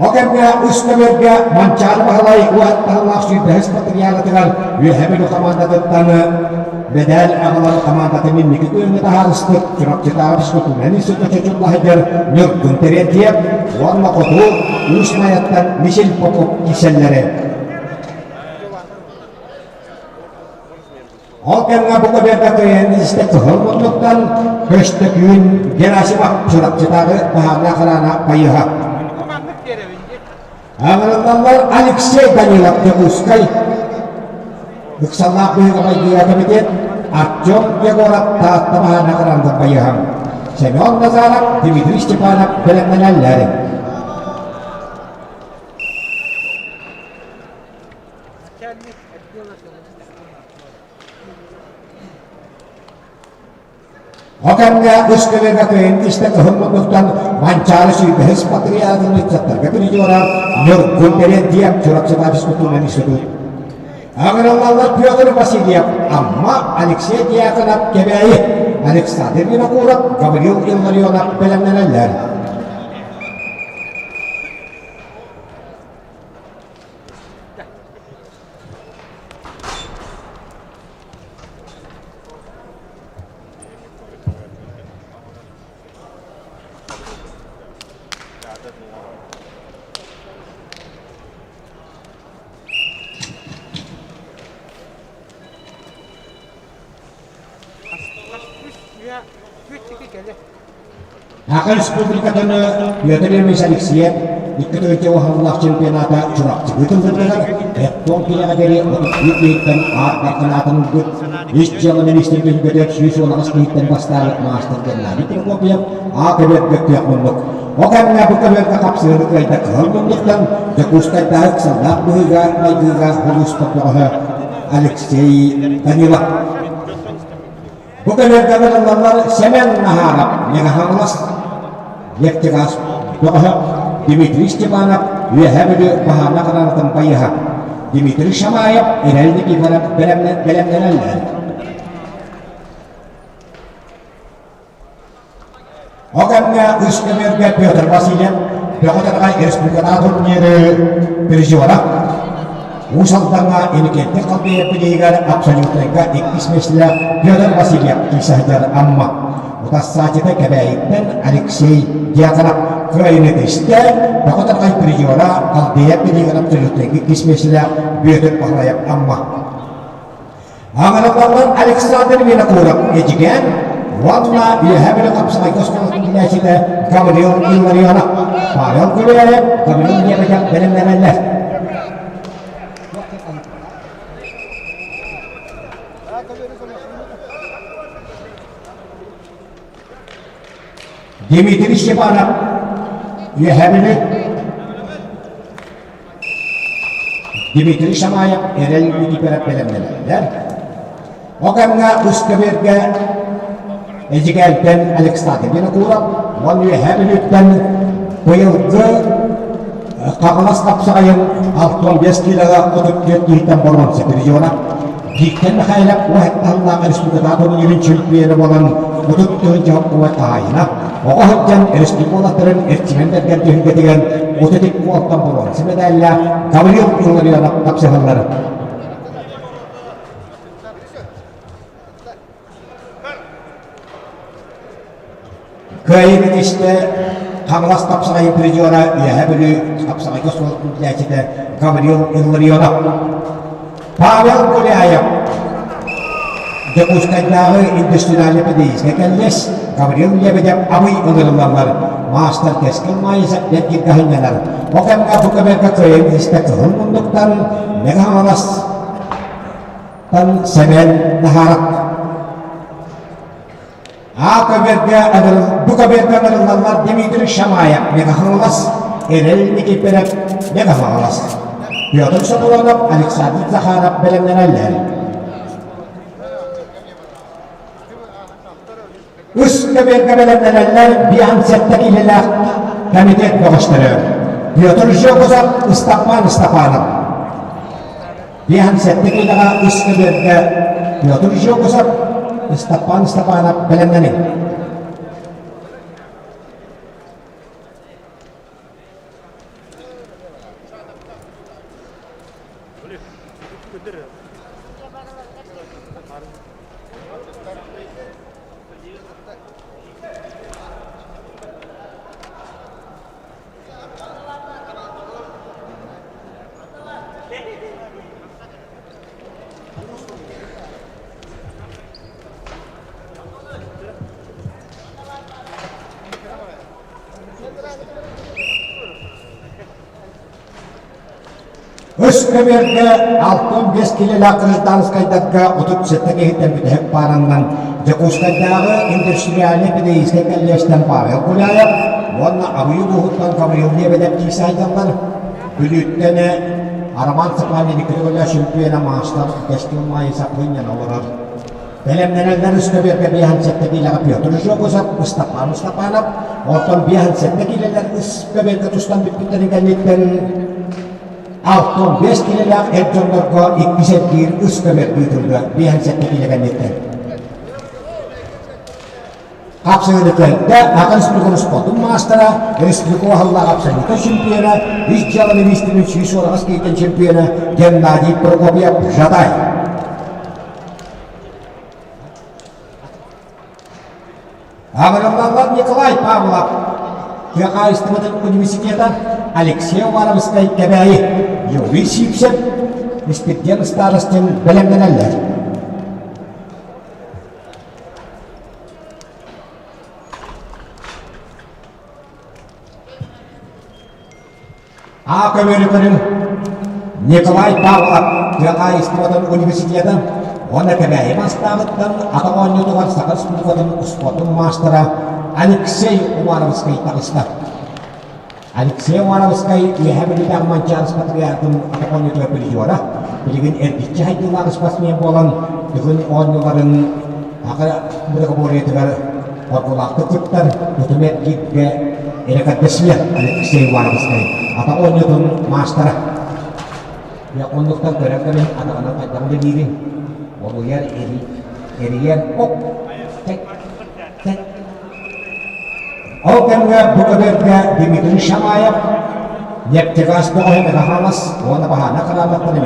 Ол кэмҥэ үс көбүөргэ Манчаары Баһылай уоттаһылаах сүүрбэһис матырыйаалатыгар Үөһээ Бүлүү хамаандатыттан мэдээл аҕалан хамаандатын инники күөҥҥэ таһаарыспыт Чурапчытааҕы физкультурнай институт чочуллаһыгар Ньургун Терентьев уонна хоту Уус Майаттан Мичил Попов киирсэллэрэ. Ол кэмҥэ бу көбүөргэ кыайан истэ кыһыл муннуктан Көстөкүүн Герасимов Чурапчытааҕы баһаардаах хараана байыһа. Аҥырыллаллар Алексей Данилов Дьокуускай Ыксаллаах быһыыга майгыга комитет Артем Егоров Таатта баһаардаах хараанынан байыһа. Семен Назаров, Дмитрий Степанов бэлэмнэнэллэр. Ол кэмҥэ үс көбүөргэ кыайан истэ кыһыл муннуктан Манчаары сүүрбэһис патриархын ыччаттарга призера Ньургун Терентьев Чурапчытаах физкультурнай институт. Аҕыраллаллар Петр Васильев, Амма, Алексей Дьяконов, Кэбээйи, Александр Винокуров, Гаврил Илларионов бэлэмнэнэллэр. Саха Республикатын Петр Ильич Алексеев 2 уһаллаах чемпионата Чурапчыга ыытыллыбытыгар Эптон киилэҕэ диэри 31 киһиттэн аат барханаатын ылбыт Ис дьыала министрин түһүлгэтигэр 118 киһиттэн бастаабыт маастар Геннадий Прокопьев А көбүөргэ күөх муннук. Ол кэмҥэ бу көбүөргэ хапсыһыыны кыайда кыһыл муннуктан Дьокуускайдааҕы ыксаллаах быһыыга-майгыга улууспут бөҕөһө Алексей Данилов. Бу көбүөргэ ыҥырыллаллар Сэмэн Наһаарап, Мэҥэ-Хаҥалас, нефтегаз бөҕөһө Дмитрий Степанов, Үөһээ Бүлүү баһаарына хараҥатын байыһа Дмитрий Шамаев, Эрэл Никифоров бэлэмнэнэллэр. Ол кэмҥэ үс көбүөргэ Петр Васильев Бөҕө Тараҕай республикатааҕы турниры призера Уус Алдаҥҥа Иннокентий Халбеев бирииһигэр абсолютнайга иккис миэстэлээх Петр Васильев киирсэ сылдьар Амма утассааччыта Кэбээйиттэн Алексей Дьяконов кыайыыны тистэ Бөҕө Тараҕай призера Халбеев бирииһигэр абсолютнайга иккис миэстэлээх Бүөтүр Баһылайап Амма Аҕаралларынан Александр Винокуров Эдьигээн уонна Үөһээ Бүлүү хапсаҕайга оскуолатын килээччитэ Гаврил Илларионов, Павел Гуляев, Гаврил Лебедев бэлэмнэнэллэр. Дмитрий Степанов Үөһээ Бүлүү Дмитрий Шамаев Эрэл Никифоров бэлэмнэнэллэр. Ол кэмҥэ үс көбүөргэ Эдьигээнтэн Александр Винокуров уонна Үөһээ Бүлүүттэн быйылгы Хаҥалас хапсаҕайын 65 киилэҕэ 34 киһиттэн боруонса призера Виктор Михайлов уһаттаһыллаах республикатааҕы турнирын чемпиона буолан 30 тыһыынча хаһаайына оҕо сылдьан республика уолаттарын Эрчимэн Бэргэн түһүлгэтигэр 32 уолтан боруонса медаллаах Гаврил Илларионов тапсыһаллар. Кыайыыны истэ Хаҥалас хапсаҕайын призера Үөһээ Бүлүү хапсаҕайга суол иитээччитэ Гаврил Илларионов. Павел Гуляев Дьокуускайдааҕы индустриальнай педагогическай кэллиэс Гаврил Лебедев Абый ыҥырыллаллар. Маастар Кэскил Маайысов бэргиргэ сынньанар. Ол кэмҥэ бу көмөлгө кыайыыны истэ Кыһыл муннуктан Мэҥэ Хаҥалас Сэмэн Наһаарап А көбүөргэ бу көбүөргэ ыҥырыллаллар Дмитрий Шамаев Мэҥэ-Хаҥалас, Эрэл Никифоров Мэҥэ-Хаҥалас, Петр Софронов, Александр Захаров бэлэмнэнэллэр. Үс көбүөргэ бэлэмнэнэллэр 57 киилэлээх комитет бөҕөстөрө Петр Жогозов, Ыстапаан Ыстапанов. 57 киилэҕэ үс көбүөргэ Петр Жогозов, Ыстапаан Ыстапанов бэлэмнэниҥ. Үс көбүөргэ 65 килэлээх гражданскайдарга 37 киһиттэн бүтэһик паараннан Дьокуускайдааҕы индустриальнай педагогическай кэллиэстэн Павел Гуляев уонна Абый улууһуттан Гаврил Лебедев киирсэ сылдьаллар. Бүлүүттэн Роман Цыпанин икки чемпиона маастар Кэскил Маайысап мунньан олорор. Бэлэмнэнэллэр үс көбүөргэ 57 киилэҕэ Петр Жогузов, Ыстапаан Ыстапанов, оттон 57 киилэлэр үс көбүөргэ тустан бүппүттэрин кэнниттэн 65 киилэлээх эр дьоннорго иккис эргиир үс көбүөр ыытыллыа 57 киилэ кэнниттэн. Хапсыһыыны кыайда Саха Республикатын спордун маастара, республика уһаллаах абсолютнай чемпиона, ис дьыала министрин 148 киһиттэн чемпиона Геннадий Прокопьев Жатай. Аҕырыллаллар Николай Павлов, тыа хаһаайыстыбатын университета, Алексей Уваровскай Кэбээйи, Юрий Сивцев, Испирдиэн Старостин бэлэмнэнэллэр. А көмөлү көрүҥ Николай Павлов тыа хаһаайыстыбатын университета уонна Кэбээйи Мастааҕыттан атах оонньуутугар Саха Республикатын успуордун маастара Алексей Уваровскай таҕыста. Алексей Уваровскай Үөһээ Бүлүүтээҕи Манчаары спартакиадатын атах оонньуутугар призера, билигин эргиччи сайдыылаах спортсмен буолан, Дыгын оонньууларын Аҕа многоборьетыгар оргулаахтык кыттар тутум эргииргэ эрэкэрдэсийэ Алексей Уваровскай атах оонньуутун маастара. Оннуктан көрөн кэлин атаҕынан хайдах үлэлиирин олуйар, эрийэр, оп, тэк, тэк. Ол кэмҥэ бу көбүөргэ Дмитрий Шамаев нефтегаз бөҕөһө Мегахамас уонна Баһаана Харааматтан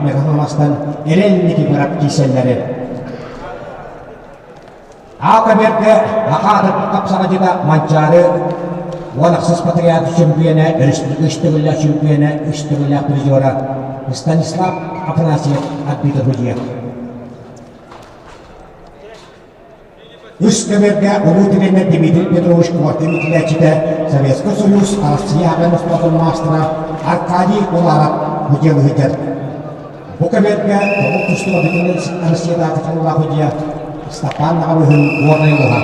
Мегахамастан Эрэл Никифоров киирсэллэри Аакабергэ Акаатык хапсаҕадьыта Манчаары 16 патриарх чөмпүйэнэ, өрөспүүбүлүкэ үс төгүллээх чөмпүйэнэ, үс төгүллээх призера Станислав Афанасьев арбитр судьуйа. Үс көбүөргэ улуу тренер Дмитрий Петрович Коркин иитиллээччитэ Советскай Союз Арассыыйа аҕа спортун маастара Аркадий Уларов удьуолуһуйдар. Бу көбүөргэ тобук тустууга бүтүн Россиятааҕы тутуллаах судьуйа Степан Наҕабыһын Горнай улууһа.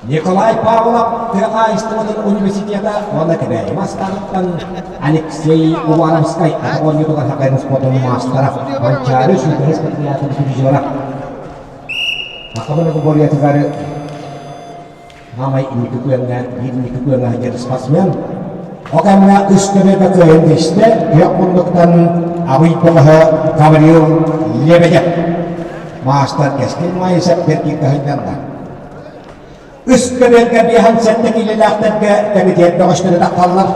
Николай Павлов тыа хаһаайыстыбатын университета уонна Кэбээйи Мастаҕыттан Алексей Уваровскай атах оонньуутугар хакайын спордун маастара Манчаары сүүрбэһис патриотын призера Саха многоборьетыгар Маамай инники күөҥҥэ биир инники күөҥҥэ сылдьар спортсмен. Ол кэмҥэ үс көбүөргэ кыайан тиистэ, күөх муннуктан Абый бөҕөһө Гаврил Лебедев. Маастар Кэскил Маайысап бэркииргэ сылдьанна. Үс көбүөргэ биэһэн сэттэ киилэлээхтэргэ кэмитиэт бөҕөстөрө таххаллар.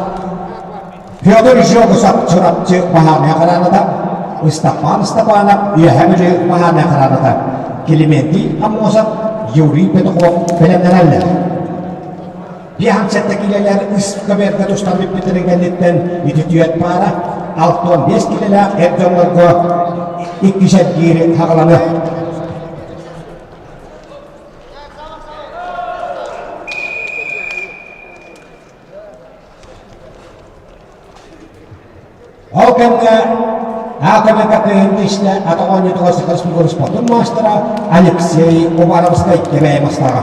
Федор Жогусов Чурапчы баһаарынай харааната, Ыстапаан Ыстапаанап Үөһээ Бүлүү баһаарынай харааната, Климентий Аммосов, Юрий Петухов бэлэмнэнэллэр. 57 киилэлэр үс көбүөргэ тустан бүппүттэрин кэнниттэн ити түөрт паара 65 киилэлээх эр дьоннорго иккис эргиир хаҕаланыа. Ол кэмҥэ АКБК кыһын атах оонньуутугар Саха Республикатын спордун маастара Алексей Уваровскай Кэбээйи мастааҕа.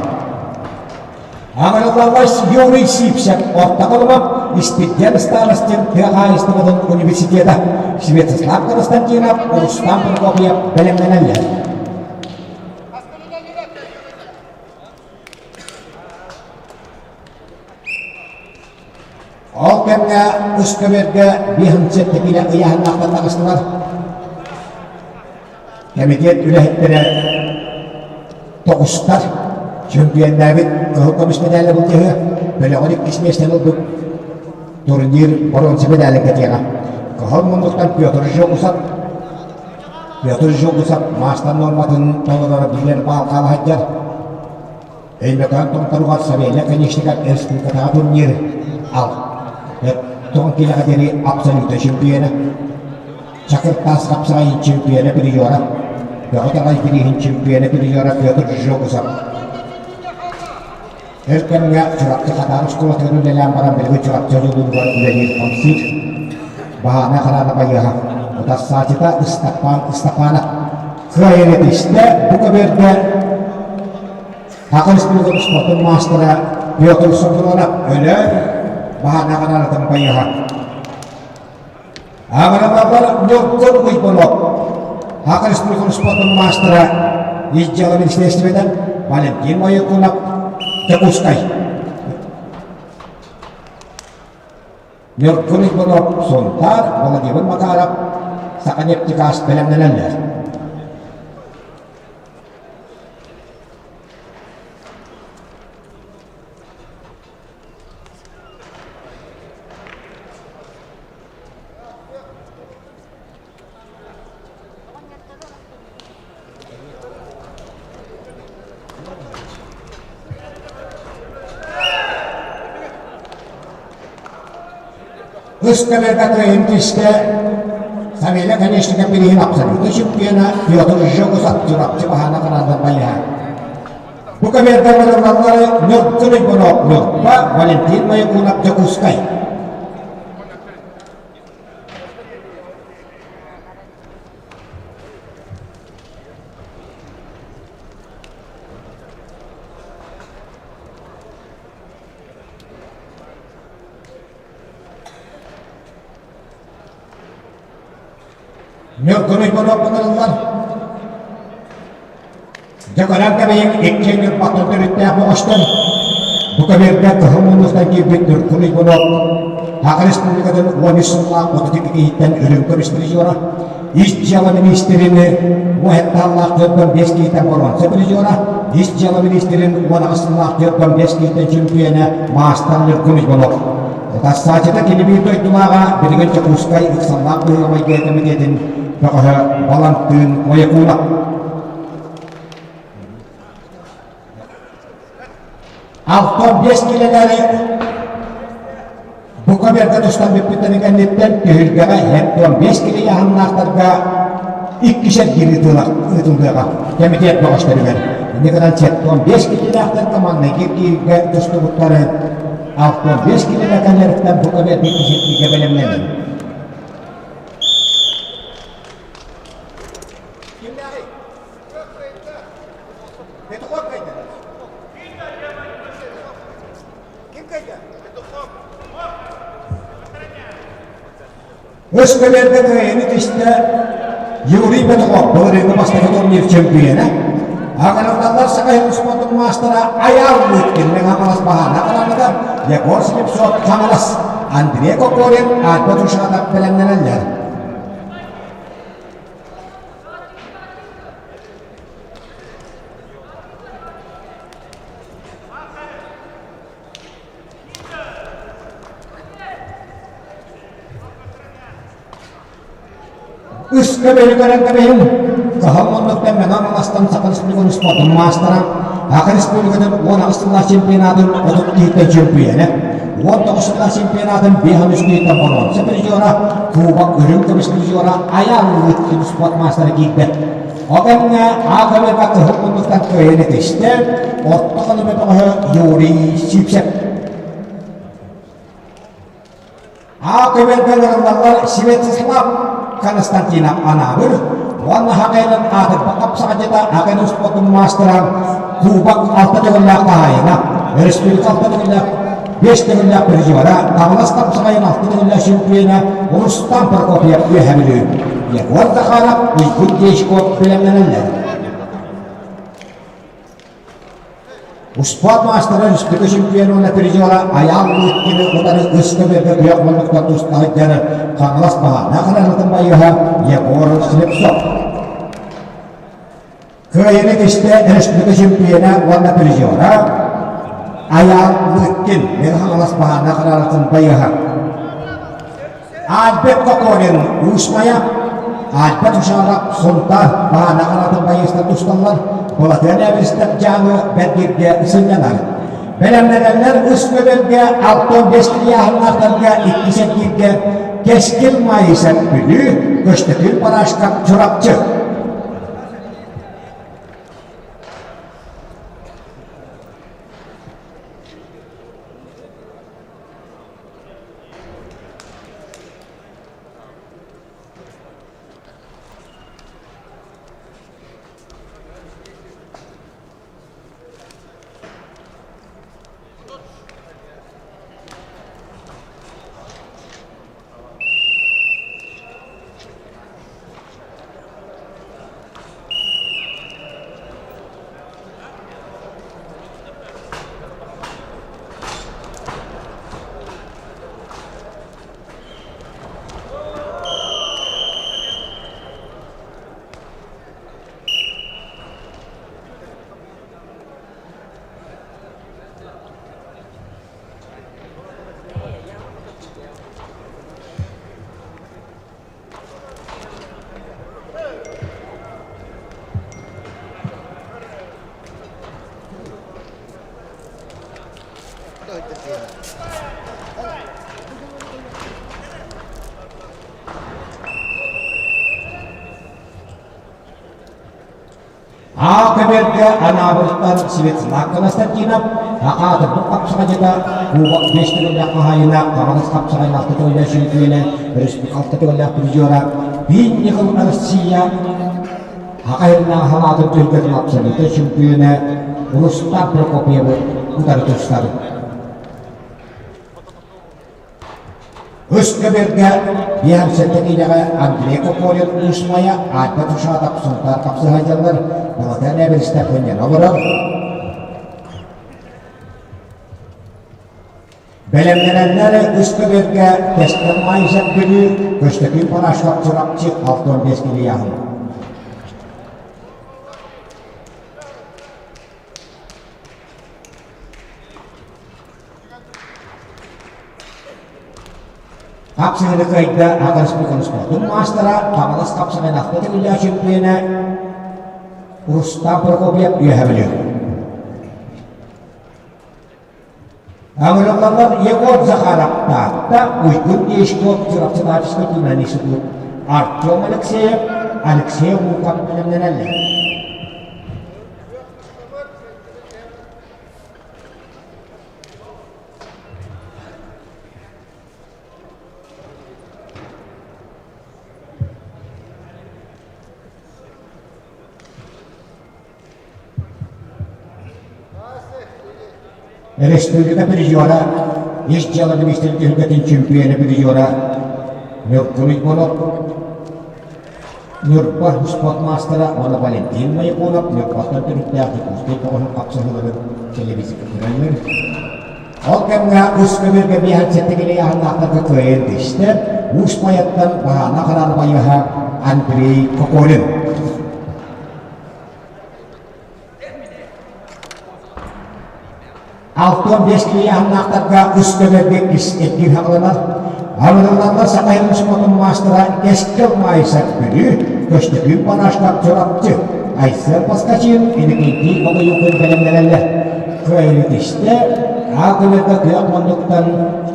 Аҕырыллаллас Юрий Сивцев орто Халыма Испирдиэн Старостин тыа хаһаайыстыбатын университета Святослав Константинов, Рустам Прокопьев бэлэмнэнэллэр. Ол кэмҥэ үс көбүөргэ биэһинчэ киилэ ыйааһыннаахтар таҕыстылар. Кэмитиэт үлэһиттэрэ тоҕустар чөмпүйэннээбит кыһыл көмүс мэдээлэ былдьаһыа, бөлөҕөр иккис миэстэни ылбыт турнир боруонса мэдээлин кэтиэҕэ. Кыһыл муннуктан Петр Жогусов Петр Жогусов маастар нуорматын толороро биирэр баал хаала сылдьар. Өймөкөөн томторугар Савелий Конечников республикатааҕы турнир ал тоҕон киилэҕэ диэри абсолютнай чемпиона, Чакыр таас хапсаҕайын чемпиона призера, Бөҕө таҕай бирииһин чемпиона призера Петр Жогусов. Өр кэмҥэ Чурапчы Хатаан оскуолатыгар үлэлээн баран билигин Чурапчы одуулууругар үлэлиир-хамсыыр. Баһаана хараана байыаһа, утарсааччыта Ыстапаан Ыстапаанап. Кыайан этистэ бу көбүөргэ Саха Республикатын спортун маастара Петр Софронов өлөөн баһаана хараанатын байыаһа. Аҕыралалар Ньургун Уйбанов Саха Республикатын спортун маастара ис дьыала министиэристибэтэ Валентин Моякунов Дьокуускай. Ньургун Уйбанов Сунтаар, Владимир Макаров Саханефтегаз бэлэмнэнэллэр. Үс көбүөргэ кыайын түстэ Савелий Конечников билигин абсолютнай чемпиона Петр Жогусов Чурапчы баһаана хараандан байыһа. Бу көбүөргэ ыҥырыллаллары Ньургун Уйбунов Ньурба, Валентин Моякунов Дьокуускай. Ньургун Уйбунов ыллар. Дьэ көрөн кэбиһиҥ икки ньурбаттан төрүттээх бөҕөстөр. Бу көбүөргэ кыһыл муннуктан киирбит Ньургун Уйбунов Саха Республикатын 13 сыллаах 32 киһиттэн үрүҥ көмүс призера, Ис дьыала миниистирин 17 45 киһиттэн боруонса призера, Ис дьыала миниистирин 18 сыллаах 45 киһиттэн чөмпүйүөнэ маастар Ньургун Уйбунов. Тассаачыта кини биир дойдулааҕа билигин Дьокуускай ыксаллаах быһыыга-майгы кэмитиэтин бөҕөһө Балантыын Моякунов. 65 килэлэри бу көбүөргэ тустан бүппүттэрин кэнниттэн түһүлгэҕэ 75 килэ ыйааһыннаахтарга иккис эргиир ыытыллыаҕа кэмитиэт бөҕөстөрүгэр. Инньэ гынан 75 килэлээхтэргэ маҥнайгы эргииргэ тустубуттары 65 килэлээх кэллэриттэн бу көбүөргэ иккис эргииргэ бэлэмнэнин. Кимнээҕий? Петухов кайда? Ким кайда? Өс көбүөргэ кыайыыны түстэ Юрий Петухов былырыыҥҥы бастакы турнир чөмпүйүөнэ. Аҕыраллаллар Саха сирин спордун маастара Айаал Лыткин Мэҥэ Хаҥалас баһаана хараҥата Егор Слепцов Хаҥалас, Андрей Кокорин Альба Тушанов бэлэмнэнэллэр. Үс көбүөрү көрөн кэбиһиҥ, кыһыл муннуктан Мэҥэ Хаҥаластан Саха Республикатын спордун маастара, Саха Республикатын 18 сыллаах чемпионатын 30 киһиттэн чөмпүйүөнэ, 19 сыллаах чемпионатын 53 киһиттэн боруонса призера, Кубок үрүҥ көмүс призера Айаал Лыткин спорт маастара киирдэ. Ол кэмҥэ А көбүөргэ кыһыл муннуктан кыайан этистэ, орто халыма бөҕөһө Юрий Сивцев. А көбүөргэ ыҥырыллаллар Святослав Константинов Анаабыр уонна Хакайнан аатырбат хапсаҕайдьыта Акайнын спордун маастара Кубок алта төгүллээх хаһаайына, республика алта төгүллээх биэс төгүллээх призера, Хаҥалас хапсаҕайын алта төгүллээх чемпиона Рустам Прокопьев Үөһээ Бүлүү, Егор Захаров, Уйгун Дьячков бэлэмнэнэллэр. Успуорт маастара республика чемпиона уонна призера Айаал Лыткины утары үс көбүөргэ күөх муннукта туста сылдьар Хаҥалас баһаана хараҥатын байыһа Егор Слепцов. Кыайыыны кистэ республика чемпиона уонна призера Айаал Лыткин Мэҥэ Хаҥалас баһаана хараҥатын байыһа. Альберт Кокорин Уус Майа, Альберт Ушаров Сунтаар баһаана хараатын байыастар тусталлар, Былатыан Эбиристэп Дьааҥы Бэргиргэ сынньанар. Бэлэмнэнэллэр үс көбөлгө 65 ыйааһыннаахтарга иккис эргииргэ Кэскил Маисов Бүлүү, Көстөкүүн Барашков Чурапчы. А көбүөргэ Анаабыртан Светлана Константинов, Аатырбыт хапсаҕайдьыта, Кубок биэс төгүллээх хаһаайына, Хаҥалас хапсаҕай алта төгүллээх чөмпүйүөнэ, Республика алта төгүллээх призера, Биир Россия Аҕайыннаах халаатын түһүлгэтин абсолютнай чөмпүйүөнэ Рустам Прокопьевы утары тустар. Үс көбүөргэ 57 киилэҕэ Андрей Кокорин Уус Майа, Альберт Ушатов Сунтаар хапсыһайдьаллар, Балатан Эбэристэ хынньана олорор. Бэлэмнэнэннэр үс көбүөргэ Тэстэн Майзак Бүлүү, Көстөкүүн Парашков Чурапчы 65 килийааһын. Хапсыһыны кыайда Аҕа Республиканы спордун маастара, Хаҥалас хапсаҕайын алта төгүллээх чемпиона Рустам Прокопьев үөһэ Бүлүү. Аҥырыллаллар Егор Захаров Таатта, Уйгун Дьячков Чурапчытаачыскай туһунан институт, Артем Алексеев, Алексей Луков бэлэмнэнэллэр. Республика призера, ис дьыала министрин түһүлгэтин чөмпүйүөнэ призера Ньургун Уйбонов, Ньурба спорт маастара уонна Валентин Мояконов Ньурбаттан төрүттээх Дьокуускай тоҕоһун хапсыһыыларын телевизорга көрөллөр. Ол кэмҥэ үс көмүргэ биэһэн сэттэ килийааһыннаахтарга кыайан түстэ Уус Майаттан Баһаана Хараана байыаһа Андрей Кокорин. 65 килийааһыннаахтарга үс көмөргө ис эргиир хаҕыланар. Арыллаллар Саха сирин спортун маастара Кэскил Маайсак Бүлүү, Көстөкүүн Панашкап Чурапчы, Айсен Поскачин, Иннокентий Огоюкин бэлэмнэнэллэр. Кыайыы түстэ, аа көмөргө күөх муннуктан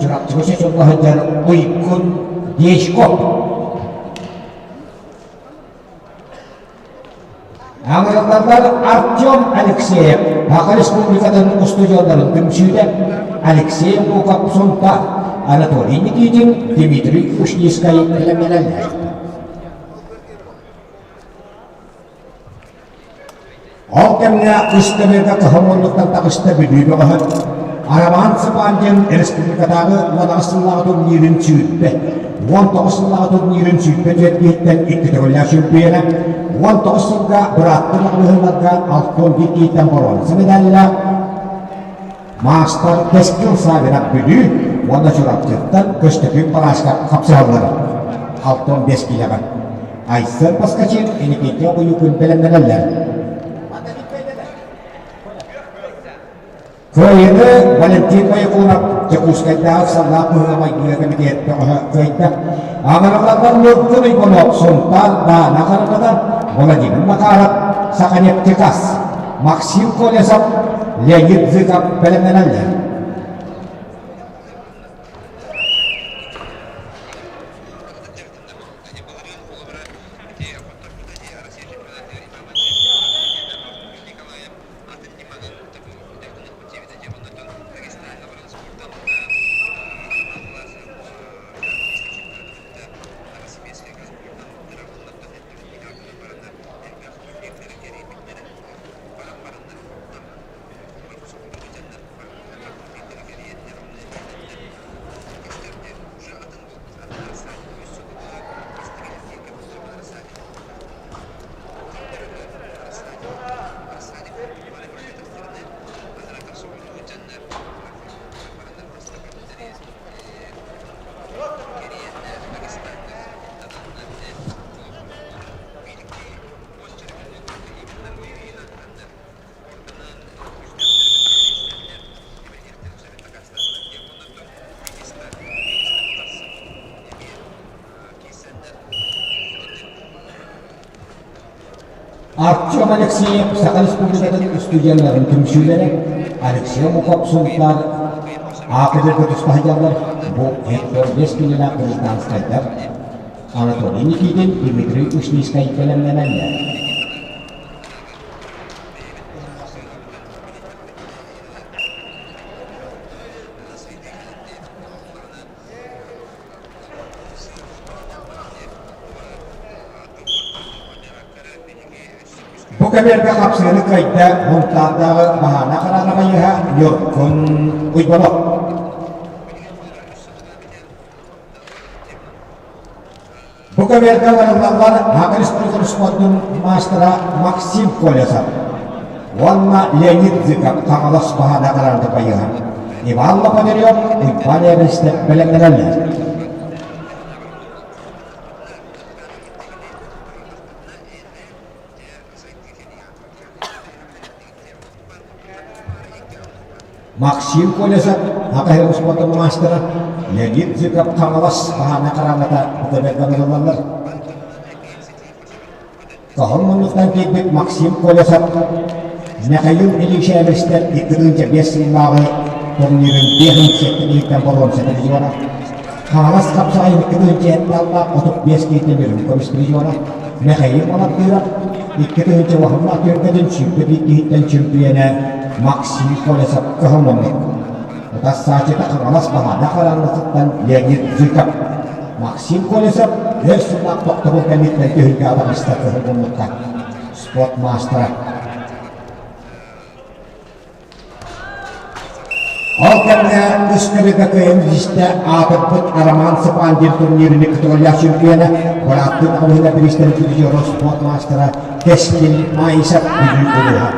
Чурапчыга чочулла сылдьар Уйгун Дьячков. Аҥырыллаллар Артем Алексеев, Саха Республикатын устудьуоннарын түмсүүтэ, Алексей Луков Сунтаар, Анатолий Никитин, Дмитрий Ушницкай бэлэмнэнэллэр. Ол кэмҥэ үс көмөргө кыһыл муннуктан таҕыста Бүлүү бөҕөһө Арамаан Сыпаандин республикатааҕы 18 сыллааҕы турнирын сүүрбэ, 19 сыллааҕы турнирын 24 киһиттэн икки төгүллээх чөмпүйүөнэ, 19 сылга бырааттыы маҕаһыыннарга 61 киһиттэн боруонса медаллаах маастар Кэскил Савинов Бүлүү уонна Чурапчыттан Көстөкүүн Парашков хапсыһаллар. 65 киилэҕэ. Айсен Поскачин, Никита Уйукун бэлэмнэнэллэр. Кыайыыны Валентин Боякунов Дьокуускайдааҕы саллаат быһыыга-майгыга кэмитиэт бөҕөһө кыайда. Аҥаралардар Ньургун Уйбанов, Сунтаар Даана Харахата, Владимир Макаров, Саханефтегаз, Максим Колесов, Леонид Зыков бэлэмнэнэллэр. Артем Алексеев Саха Республикатын устудьуоннарын түмсүүлэрэ Алексей Омуков Сунтаар аакыдырга туста сылдьаллар. Бу 45 киилэлээх гражданскайдар Анатолий Никитин, Дмитрий Ушницкай бэлэмнэнэллэр. кэмиэргэ хапсыһыны кыайда Мунтаардааҕы баһаана хараана хайыһа Ньургун Уйбанов. Бу көбүөргэ барыллаллар Саха Республикатын спордун маастара Максим Колесов уонна Леонид Зыков Хаҥалас баһаана хараана хайыһа Иван Лопатырев, Уйбаан Эбэстэ бэлэмнэнэллэр. Максим Колесов, Хатаһы успуордун маастара, Леонид Зыков Хаҥалас хаһаана хараҥата бытаберданыллаллар. Тоһон муннуктан киирбит Максим Колесов Михаил Ильич Эверстэр 2005 сыллааҕы турнирын 57 киһиттэн боруонса призера, Хаҥалас хапсаҕайын 2007 аллаах 35 киһиттэн үрүҥ көмүс призера, Михаил Малаттыырап 2000 уһуннаах түөркэтин 21 киһиттэн чөмпүйүөнэ Максим Колесов кыһыл муннук. Утарсааччыта Хаҥалас баһаана хараҥатыттан Леонид Зыков. Максим Колесов өр сыллаах тохтобул кэнниттэн түһүлгэҕэ таҕыста кыһыл муннукка. Спорт маастара. Ол кэмҥэ үс көрүгэ кыайан истэ аатырбыт Роман Сапандин турнирын кытыллаах чемпиона, бырааттыы хамыһына бириистэрин призера спорт маастара Кэскил Маисов Бүлүү улууһа.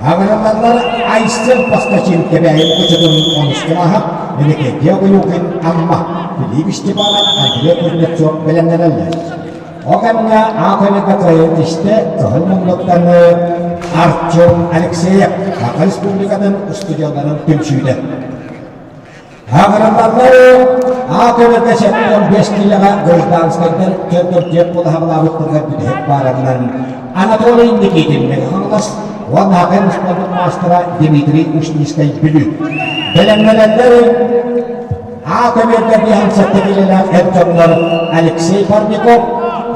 Аҕыраллар Айсен Поскачин Кэбээйи кучутун онус кылааһа, Иннокентий Огоюкин Амма, Филипп Степанов, Андрей Кузнецов бэлэмнэнэллэр. Ол кэмҥэ аат кыайан түстэ кыһыл муннуктан Артем Алексеев Саха Республикатын устудьуоннарын түмсүүтэ. Аҕыраллар аат өлөргө 75 киилэҕэ гражданскайдар чөргөрдүөх булаһабылаабыттарыгар бүтэһик баарынан Анатолий Никитин Хаҥалас уонна Хакай успуордун маастара Дмитрий Ушницкай Бүлүү. Бэлэмнэнэллэр А көбүөргэ биһан сэттэ эр дьоннор Алексей Парников,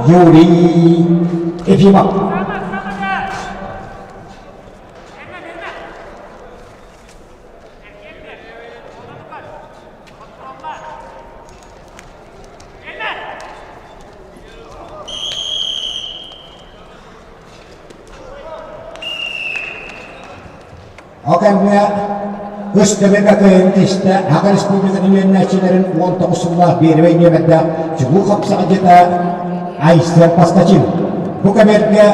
Юрий Ефимов. Ол кэмҥэ үс төбөкө кыайан тистэ Саха Республикатын үөрэнээччилэрин 19 сыллаах биэрэбэй нүөмэрдээх чулуу хапсаҕайдьыта Айсен Поскачин. Бу кэмэргэ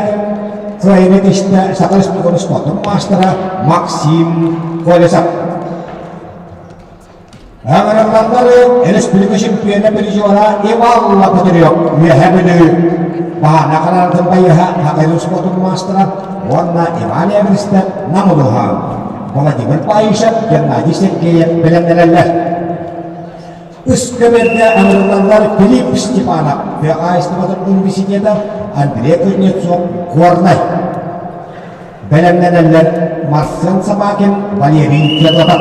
кыайыны тистэ Саха Республикатын спордун маастара Максим Колесов. Ыҥырыллаллар республика чемпиона призера Иван Лопатырев Үөһээ Бүлүү Баһаана Хараартын байыһа Хакайдын спортун маастара уонна Иван Эверстов Нам улууһа Владимир Паишев, Геннадий Сергеев бэлэмнэнэллэр. Үс көбүөргэ ыҥырыллаллар Филипп Степанов, тыа хаһаайыстыбатын университета, Андрей Кузнецов, Горнай. Бэлэмнэнэллэр Марсен Собакин, Валерий Федотов.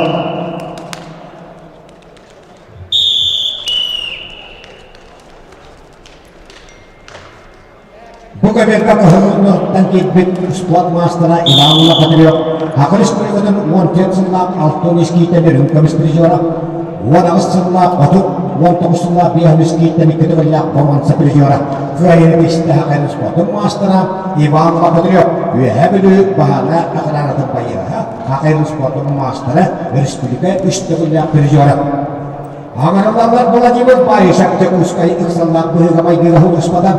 Бу көбүөргэ кыһыл киирбит спорт маастара Иван Лопатырев Саха Республикатын 14 сыллаах алтын искииттэн үрүҥ көмүс призера, 18 сыллаах 30, 19 сыллаах биэһин искииттэн икки төгүллээх боруонса призера, кыайыыны истэ спордун маастара Иван Лопатырев Үөһээ Бүлүү баһаана охранатын байыаһа, Хахайын спордун маастара, республика үс төгүллээх призера. Аҥарыллаллар Владимир Баишев Дьокуускай ыксаллаах быһыыга-майгыга сулууспата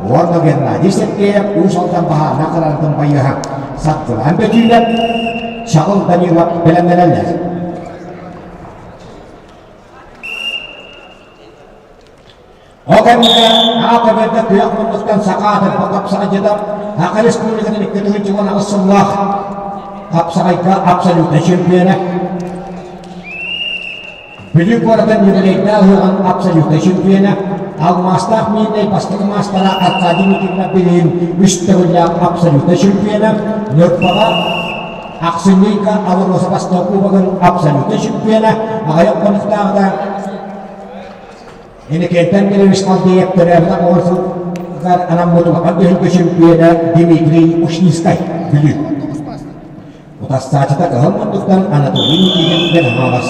уонна Геннадий Сергеев Уус Алдан баһаана охранатын байыаһа Саргылаан Бөтүүлэп, Чаҕыл Данилов бэлэмнэнэллэр. Ол кэмҥэ аата күөх муннуктан саха аатырбыт хапсаҕайдьыта Саха Республикатын 2018 сыллаах хапсаҕайга абсолютнай чемпиона, Бүлүү куоратын юбилейдаах ыһыаҕын абсолютнай чемпиона, алмаастаах миирнэй бастакы маастара Аркадий Никитинов билигин үс төгүллээх абсолютнай чемпиона, Ньурбаҕа ахсынньы ыйга АЛРОСА бастакы кубогын абсолютнай чемпиона, аҕыйах хонуктааҕыта Инникиттэн Кирилл Алдеев төрөөбүт оҕо анаммыт улахан түһүлгэ чөмпүйүөнэ Дмитрий Ушницкай, Бүлүү. Утарсааччыта кыһыл муннуктан Анатолий Никитин Бенхамас,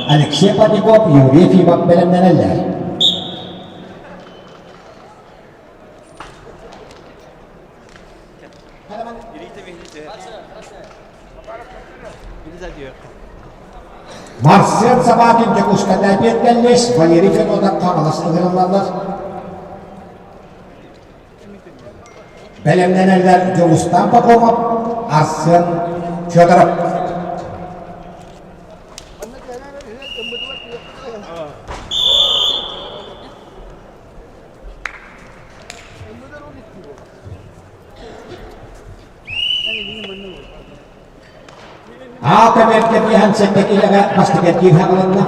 Алексей Парников, Юрий Ефимов бэлэмнэнэллэр. Марсен Собакин Дьокуускайда эпиэттэллиэс, Валерий Федотов Хаҥалас ыҥырыллаллар. Бэлэмнэнэллэр Дьулустан Пахомов, Арсен Федоров. Аата бэркэ сэттэ киһиэхэ бастакы хаалынна.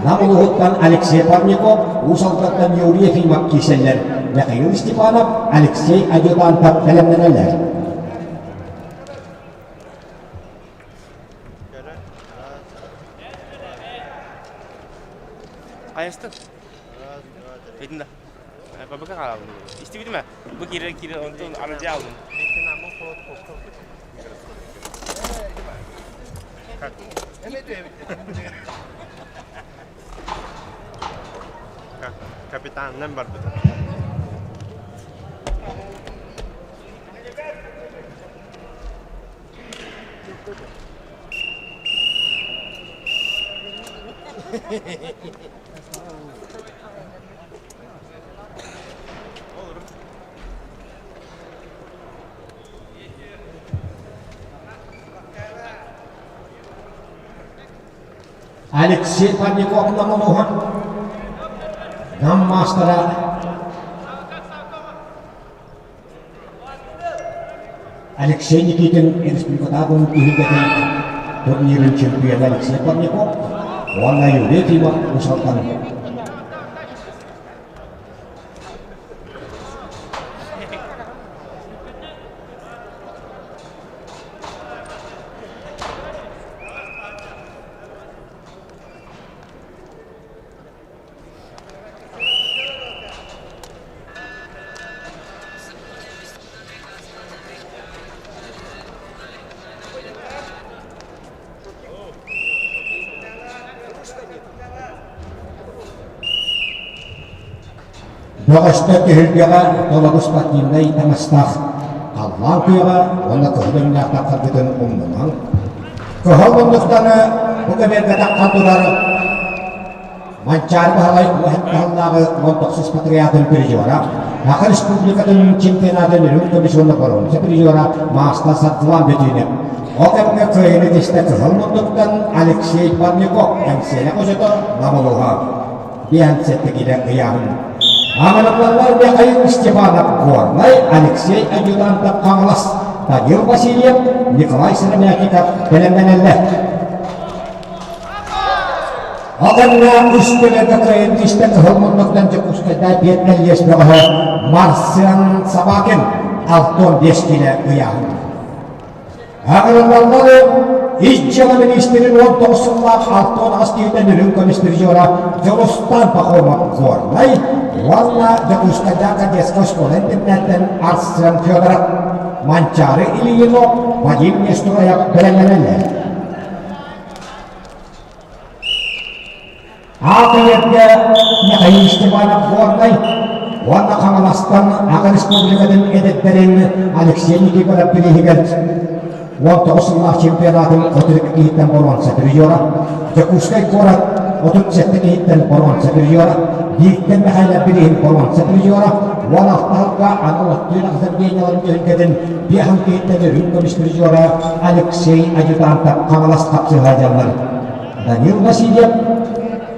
Нам улууһуттан Алексей Парников, Уус Алдантан Юрий Ефимов киирсэллэр. Михаил Степанов, Алексей Адъютантов бэлэмнэнэллэр. Хайастын? Ыйдын да. Бабыка хаалабын. Истибитим ээ. Бу киирэр киирэр онтон арыдьа алдым. Капитанынан барбытым. Алексей Парников Намолуһан Нам маастара Алексей Никитин республикатааҕы түһүлгэтин турнирын чемпиона Алексей Парников уонна Юрий Ефимов Уус-Алдан. Бөҕөстөр түһүлгэҕэ толору спортивнай таҥастаах халлаан күөҕэ уонна кыһыл өҥнөөх таххарбытын умнумаҥ. Кыһыл муннуктаны бу көбүөргэ таххан турар Манчаары Баһылай Уһаттаһаллааҕы 19 патриотын призера, Саха Республикатын чемпионатын үрүҥ көмүс уонна боруонса призера Маастар Саргылан Бөтүүнэп. Ол кэмҥэ кыайыыны тистэ кыһыл муннуктан Алексей Парников, Эҥсиэлэ хочото Намылуһа. 57 килэ ыйааһын. Аҕырыллаллар Михаил Степанов Горнай, Алексей Адъютантов Хаҥалас, Данил Васильев, Николай Сыромятников бэлэмнэнэллэр. Аҕынна үс көмөкө кыайын тистэ кыһыл муннуктан Дьокуускайда биэт мэлиэс бөҕөһө Марсиан Собакин 65 киилэ ыйааһын. Аҕырыллаллары ис дьыала миниистирин 19 сыллаах 68 киһитэн үрүҥ көмүс призера Дьулустан Пахомов Горнай уонна Дьокуускайдаах кадетскай оскуола интернаттан Арсен Федоров, Манчаары Ильинов, Вадим Нестроев бэлэмнэнэллэр. Аата эргэ Михаил Степанов Горнай уонна Хаҥаластан Аҕа Республикатын эдэрдэрин Алексей Никифоров бирииһигэр 19 сыллаах чемпионатын 32 киһиттэн боруонса призера, Дьокуускай куорат 37 киһиттэн боруонса призера, Бииктэн Михайлов бирииһин боруонса призера, 16 сылга анал оттуун заведениеларын түһүлгэтин биэһин киһиттэн үрүҥ көмүс призера Алексей Адъютантов Хаҥалас хапсыһаадьаллар. Данил Васильев,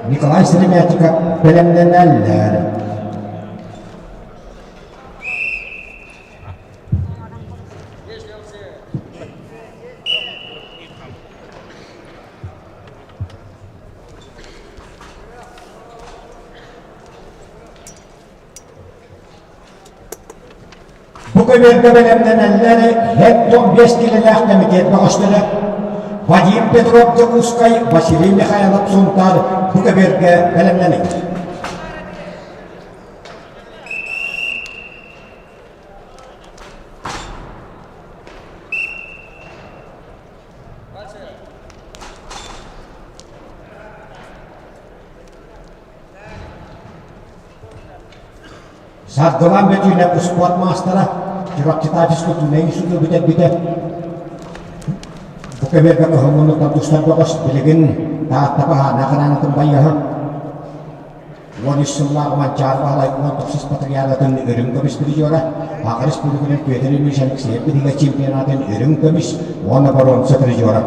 Николай Сыромятников бэлэмнэнэллэр. Бу көбүөргэ бэлэмнэнэллэр 75 килэлээх кэмитиэт бөҕөстөрө Вадим Петров Дьокуускай, Василий Михайлов Сунтаар бу көбүөргэ бэлэмнэнэр. Саргылан Бөтүүнэп успуорт маастара, Чурапчытаачыска түмэй институту бүтэрбитэ. Бу кэмэргэ кыһыллыммыттан тустар бөҕөс билигин Таатта баһаана хараанатын байыаһа 13 сыллаах Манчаары Баһылай 19 патриаратын үрүҥ көмүс призера, Саха Республикатын Петр Ильич Алексеев биһигэ чемпионатын үрүҥ көмүс уонна боруонса призера.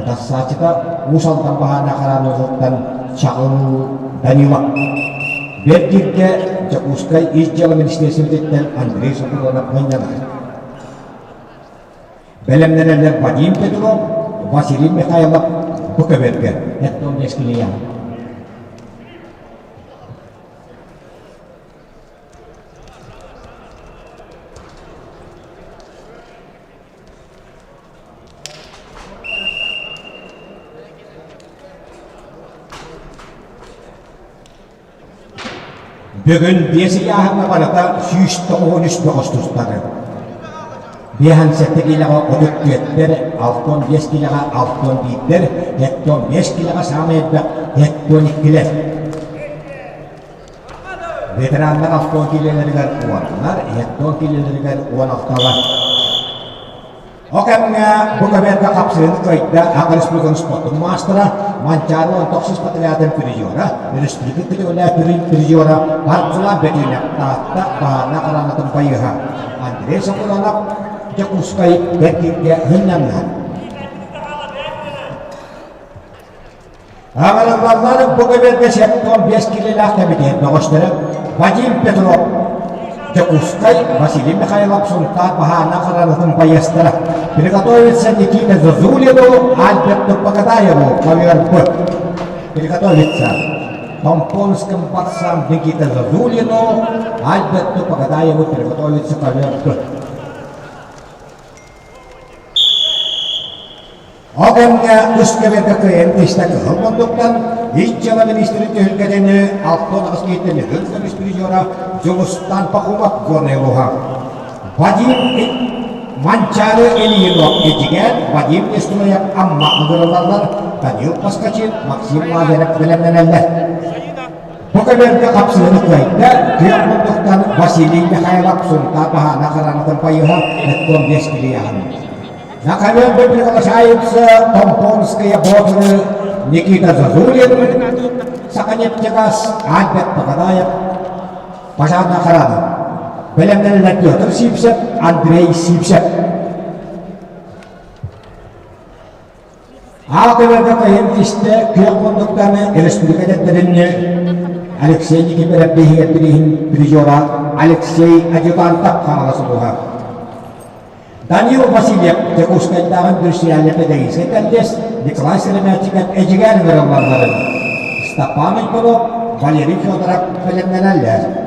Утарсааччыта Уус Алдан баһаана хараанатыттан Чаҕыл Данилов. Бэрт Дьокуускай Ис дьыала министиэристибэтиттэн Андрей Соколонов мунньанар. Бэлэмнэнэллэр Вадим Петров, Василий Михайлов бу көбүөргэ Эттон Дескилиян. Бүгүн биэс ыйааһыҥҥа барыта 193 бөҕөс тустары. 57 киилэҕэ 34-тэр, 65 киилэҕэ 61-тэр, 75 киилэҕэ саамай элбэх 72-лэр. Ветераннар 60 киилэлэригэр уоннар, 70 киилэлэригэр 16-лар. Ол кэмҥэ бу көбүөргэ хапсыһыыны кыайда Саха Республикатын спордун маастара, Манчаары уон тохсус патриотын призера, өрөспүүбүлүкэ көтөҕүлээх призера Аргылаан Бөтүүнэп Таатта баһаарынай хараҥатын байыаһа Андрей Соколонов Дьокуускай Бэркииргэ сынньанна. Аҕалаллар бу көбүөргэ 75 киилэлээх кэмитиэт бөҕөстөрө Вадим Петров, Дьокуускай, Василий Михайлов, Сунтаар баһаана харанатын байыастара Приготовиться Никита Зозулину, Альберту Погодаеву ковер Приготовиться Томпонским борцам Никита Зозулину, Альберту Погодаеву приготовиться ковер Ол кэмҥэ үс кэмэргэ кыайан тиистэ кыһыл муннуктан Ис дьыала министрин түһүлгэтини 68 киһиттэн үһүс көмүс призера Дьулустан Пахомов Горнай улууһа. Вадим Манчаары Ильинов Эдьигээн, Вадим Нестроев Амма ыҥырыллаллар, Данил Поскачин, Максим Лазарев бэлэмнэнэллэр. Бу көбүөргэ хапсыһыны кыайда, күөх муннуктан Василий Михайлов Сунтаар баһаана хараҥатын байыһа Эттон Бескилияһын. На ковер приглашаются Томпонские бодры Никита Зазулин, Саханефтегаз, Альберт Пагадаев, пожарная охрана. Бэлэмнэнэллэр Петр Сипсев, Андрей Сипсев. Аатырарга кыһын истэ күөх муннуктаны республика дэттэринни Алексей Никифоров биһигэ бирииһин призера Алексей Адъютантов хаҥалас улууһа. Данил Васильев Дьокуускайдааҕы индустриальнай педагогическай колледж Николай Сыромятчиков Эдьигээн ыҥырыллалларын Степан Иванов, Валерий Федоров бэлэмнэнэллэр.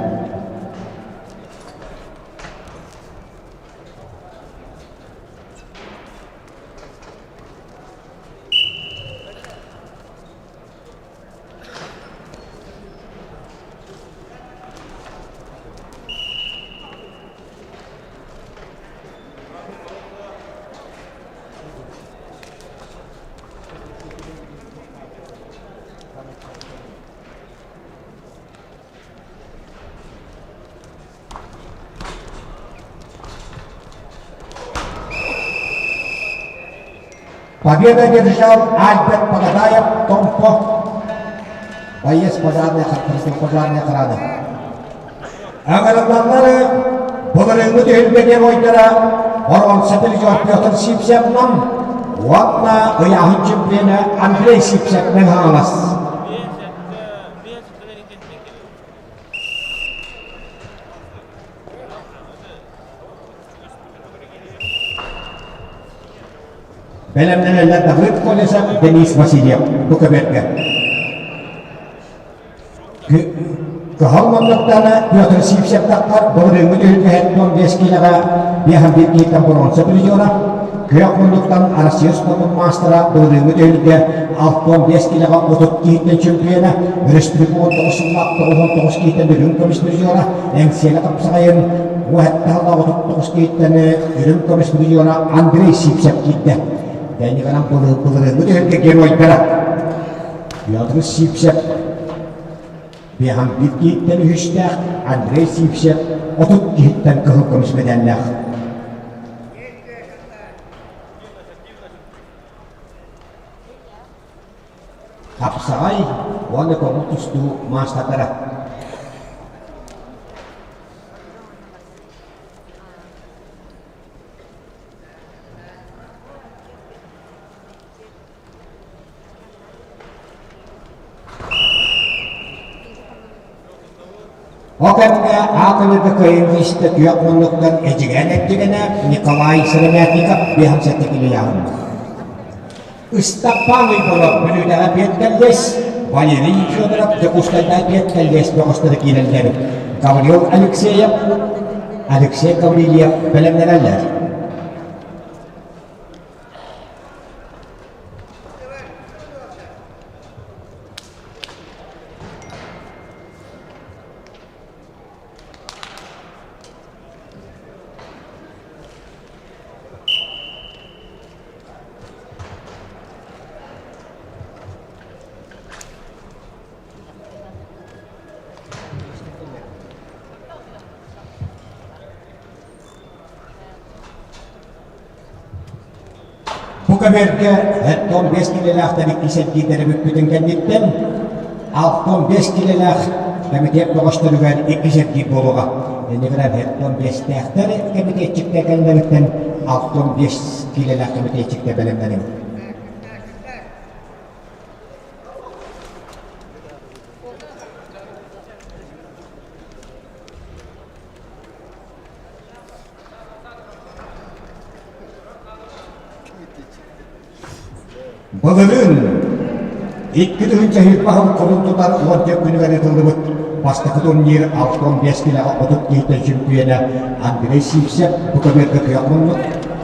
Победа одержал Альберт Пагадаев, Томпо, боец пожарной, пожарной охраны. Аҕалаллары былырыыҥҥы түһүлгэ геройдара боруонса призер Петр Сипсевнан уонна ыйааһын чемпиона Андрей Сипсевнан хаҥалас. Бэлэмнэнэллэр Давыд Колесов, Денис Васильев бу көбүөргэ. Кыһыл муннуктаны Петр Сивцев таххар былырыыҥҥы түһүлгэһиттэн 15 киилэҕэ биэһэн киһиттэн боруонса призера, күөх муннуктан Россия спордун маастара былырыыҥҥы түһүлгэ 65 киилэҕэ 30 киһиттэн чемпиона, өрөспүүбүлүкэ 19 сыллаах 99 киһиттэн үрүҥ көмүс призера, Эҥсиэлэ хапсаҕайын уһаттаһаллаах 39 киһиттэн үрүҥ көмүс призера Андрей Сивцев киирдэ. Дэнигынан былырыыҥҥы түһүлгэ геройдара Петр Сивцев Биэһэн биир киһиттэн үһүстээх Андрей Сивцев 30 киһиттэн кыһыл көмүс мэдээллээх. Хапсаҕай уонна көҥүл тустуу маастардара. Ол кэмҥэ аат-өлөргө кыайан тиистэ күөх муннуктан Эдьигээн эрдигэнэ Николай Сыромятников биэһэн килийааһынна. Ыстаппаан Уйбанов Бүлүүтэҕэ биэт кэллиэс, Валерий Федоров Дьокуускайдаах биэт кэллиэс бөҕөстөрө киирэллэр. Гаврил Алексеев, Алексей Гаврильев бэлэмнэнэллэр. Бу көбүөргэ 75 килэлээхтэр иккис эргиирдэрэ бүппүтүн кэнниттэн 65 килэлээх кэмитиэт бөҕөстөрүгэр иккис эргиир буолуоҕа. Иннигэр 75-тээхтэр кэмитиэтчиктэр кэллэриттэн 65 килэлээх кэмитиэтчиктэр бэлэмнэниҥ. Былырыын 2000 сүүрбэ курун тутар уон күнүгэр ыытыллыбыт бастакы турнир 65 килэҕэ 30 киһиттэн чөмпүйүөнэ Андрей Сивцев бу көбүөргэ күөх муннук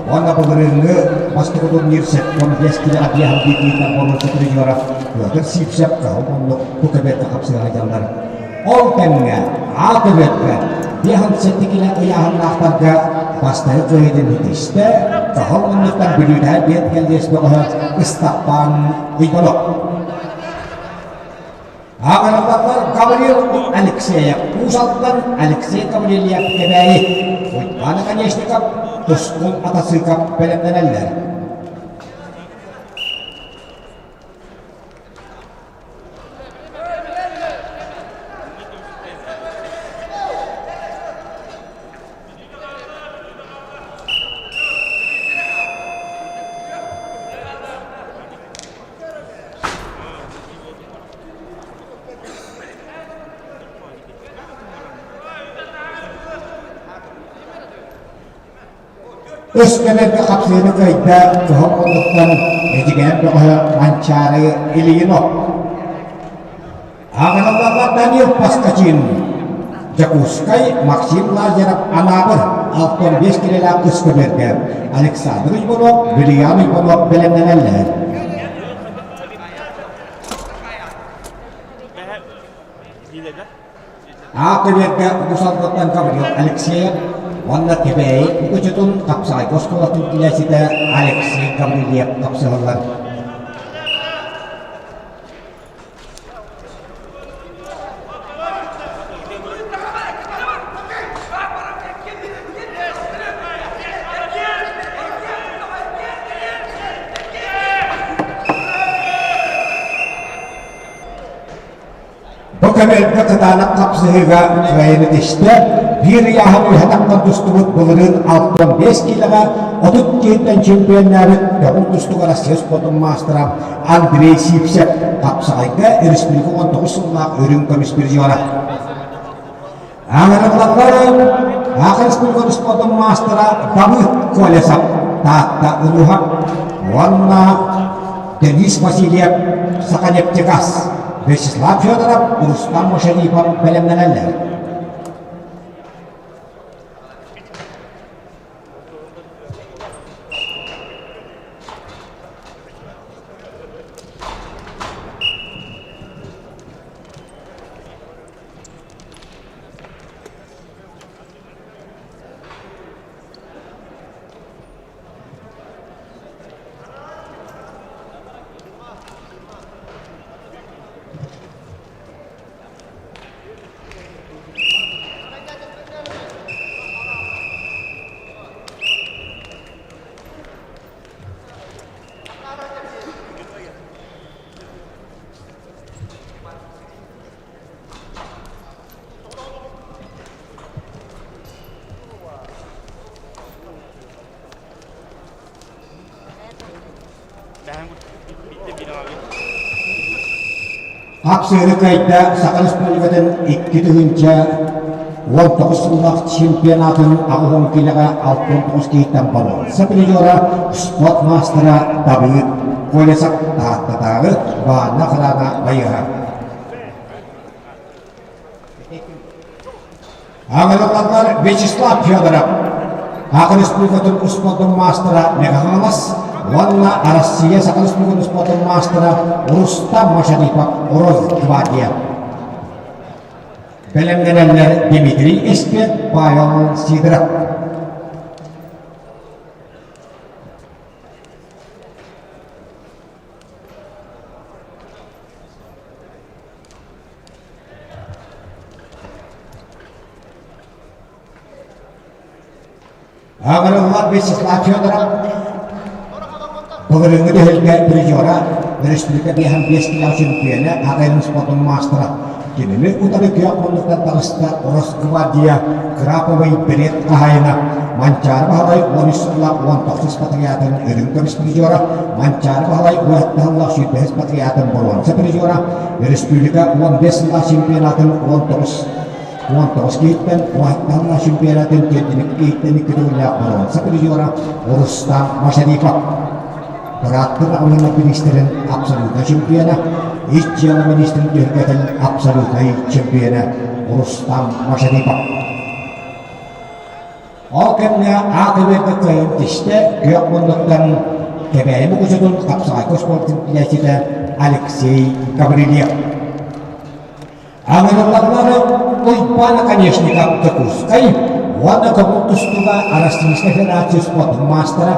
уонна былырыыҥҥы бастакы турнир 75 килэҕэ биэһэн биирдииттэн боруонса призера Петр Сивцев кыһыл муннук бу көбүөргэ хапсыһа сылдьаллар. Ол кэмҥэ А көбүөккэ 57 килэ ыйааһыннаахтарга бастакы кыайыытын ситистэ, Кыһыл муннуктан Бүлүүтэһэ биэт кэллиэс бөҕөһө Ыстаппаан Уйбанов. Ааҕараллар Гаврил Алексеев Уус Алдан, Алексей Гаврильев Кэбээйи, Уйбаан Оконешников, Тускул Атасыков бэлэмнэнэллэр. Өскөмөргө хапсыһыыны кыайда кыһыл муннуктан Эдьигээн бөҕөһө Манчаары Ильинов. Аҕыраллаллар Данил Поскачин, Дьокуускай Максим Лазарев Анаабыр 65 килэлээх Өскөмөргө Александр Иванов, Вильям Иванов бэлэмнэнэллэр. Аакыбыарга Уус Алдантан Гаврил Алексеев уонна Кэбээйи Мукучутун хапсаҕайга оскуолатын килээситэ Алексей Гаврильев хапсыһаллар. Бу көмөлгө кытаанах хапсыһыыга кыайыны тистэ, биир ыйааһын үөһэ таххан тустубут былырыын 65 киилэҕэ 30 киһиттэн чемпионнаабыт көҥүл тустууга Россия спордун маастара Андрей Сивцев хапсаҕайга республика 19 сыллаах үрүҥ көмүс призера. Аҥарыллаллар Саха Республикатын спордун маастара Давыд Колесов Таатта улууһа уонна Денис Васильев Саханефтегаз, Вячеслав Федоров, Рустам Мушарипов бэлэмнэнэллэр. Хапсыһыны кыайда Саха Республикатын 2019 сыллаах чемпионатын 80 киилэҕэ 69 киһиттэн боруонса призера, спорт маастара Давыд Колесов Тааттатааҕы баанна охрана байыһа. Аҕырыллаллар Вячеслав Федоров, Саха Республикатын успуордун маастара Михайлос уонна Россия Саха Республикатын успуордун маастара Рустам Машарипов Росгвардия. Бэлэмнэнэллэр Дмитрий Эспет, Павел Сидоров. Аҕырыллар Вячеслав Федоров былырыыҥҥы түһүлгэ призера, өрөспүүбүлүкэ 55 килэҕэ чөмпүйүөнэ, аҕайын спордун маастара. Кинини утары күөх муннуктан таҕыста Росгвардия Краповый берет хаһаайына Манчаары Баһылай 13 сыллаах 19 патриотын үрүҥ көмүс призера, Манчаары Баһылай уоттаһыллаах 25 патриотын боруонса призера, Республика 15 сыллаах чемпионатын 19 19 киһиттэн уоттаһыллаах чемпионатын түөртүнүк киһиттэн икки төгүллээх боруонса призера Рустам Машарипов. Бырааттар аҕалына министрин абсолютнай чемпиона, ис дьыала министрин түһүлгэтин абсолютнай чемпиона Рустам Машарипов. Ол кэмҥэ аат үбэргэ кыайан түстэ, күөх муннуктан Кэбээйи Мукучутун хапсаҕайга спортун билээччитэ Алексей Гаврильев. Аҥырыллаллары Уйбаан Оконешников Дьокуускай уонна көҥүл тустууга Российскай Федерация спордун маастара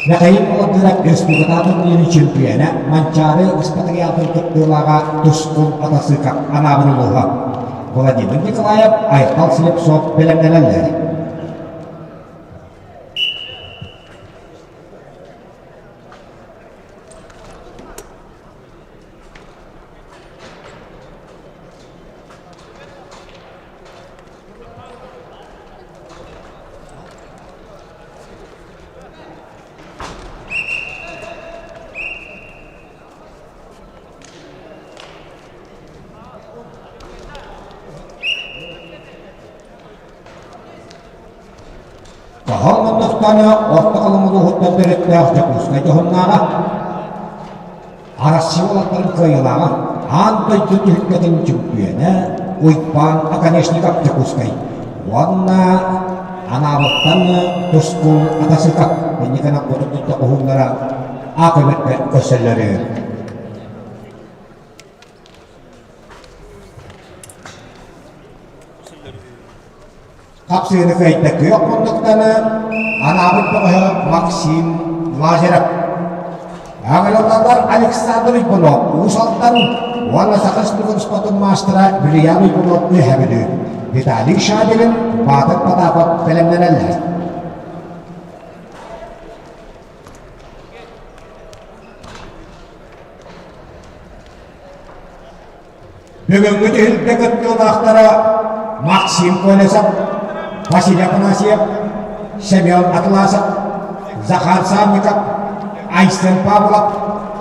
Михаил Молодыров республикатааҕы турнирын чемпиона Манчаары ыспатыйаатын кыттыылааҕа Тускул Атасыков Анаабыр улууһа Владимир Николаев, Айхал Слепцов бэлэмнэнэллэр. Хаһан мунньахтаана Орто Халыма улууһуттан төрүттээх Дьокуускай дьоһуннааҕа Арассыыйа уолаттарын кыайыылааҕа, аан дойду түһүлгэтин чөмпүйүөнэ Уйбаан Оконешников Дьокуускай уонна Анаабыттан Тускул Атасыков инникинэн хотун уһуннара аакөмөккө көрсөллөрү. Хапсыыны кыайда күөх муннуктаны анаабыт бөҕөһө Максим Лазарев. Аҥырыллаллар Александр Уйбунов Уус Алдан уонна Саха Республикатын спортун маастара Вильям Уйбунов Үөһээ Бүлүү, Виталий Шадрин, Баатыр Потапов бэлэмнэнэллэр. Бүгүҥҥү түһүлгэ кыттыылаахтара Максим Колесов, Василий Афанасьев, Семен Атласов, Захар Санников, Айсен Павлов,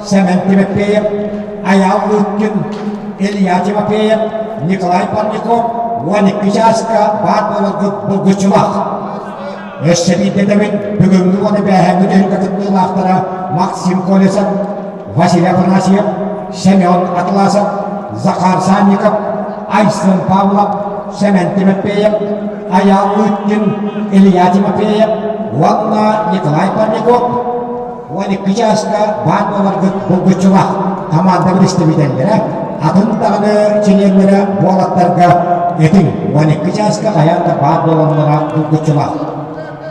Сэмэн Тимофеев, Айаал Лыткин, Илья Тимофеев, Николай Парников 12 чааска баар буоларгыт булгуччулаах. Өссө биирдэ этэбин, бүгүҥҥү уонна бээһээҥҥи түһүлгэ кыттыылаахтара Максим Колесов, Василий Афанасьев, Семен Атласов, Захар Санников, Айсен Павлов, Сэмэн Тимофеев, Айаал Лыткин, Илья Тимофеев уонна Николай Парников 12 чааска баар буоларгыт булгуччулаах хамаанда представителлэрэ атын даҕаны чилиэннэрэ буолаттарга этиҥ 12 чааска хайаан да баар буолаллара булгуччулаах.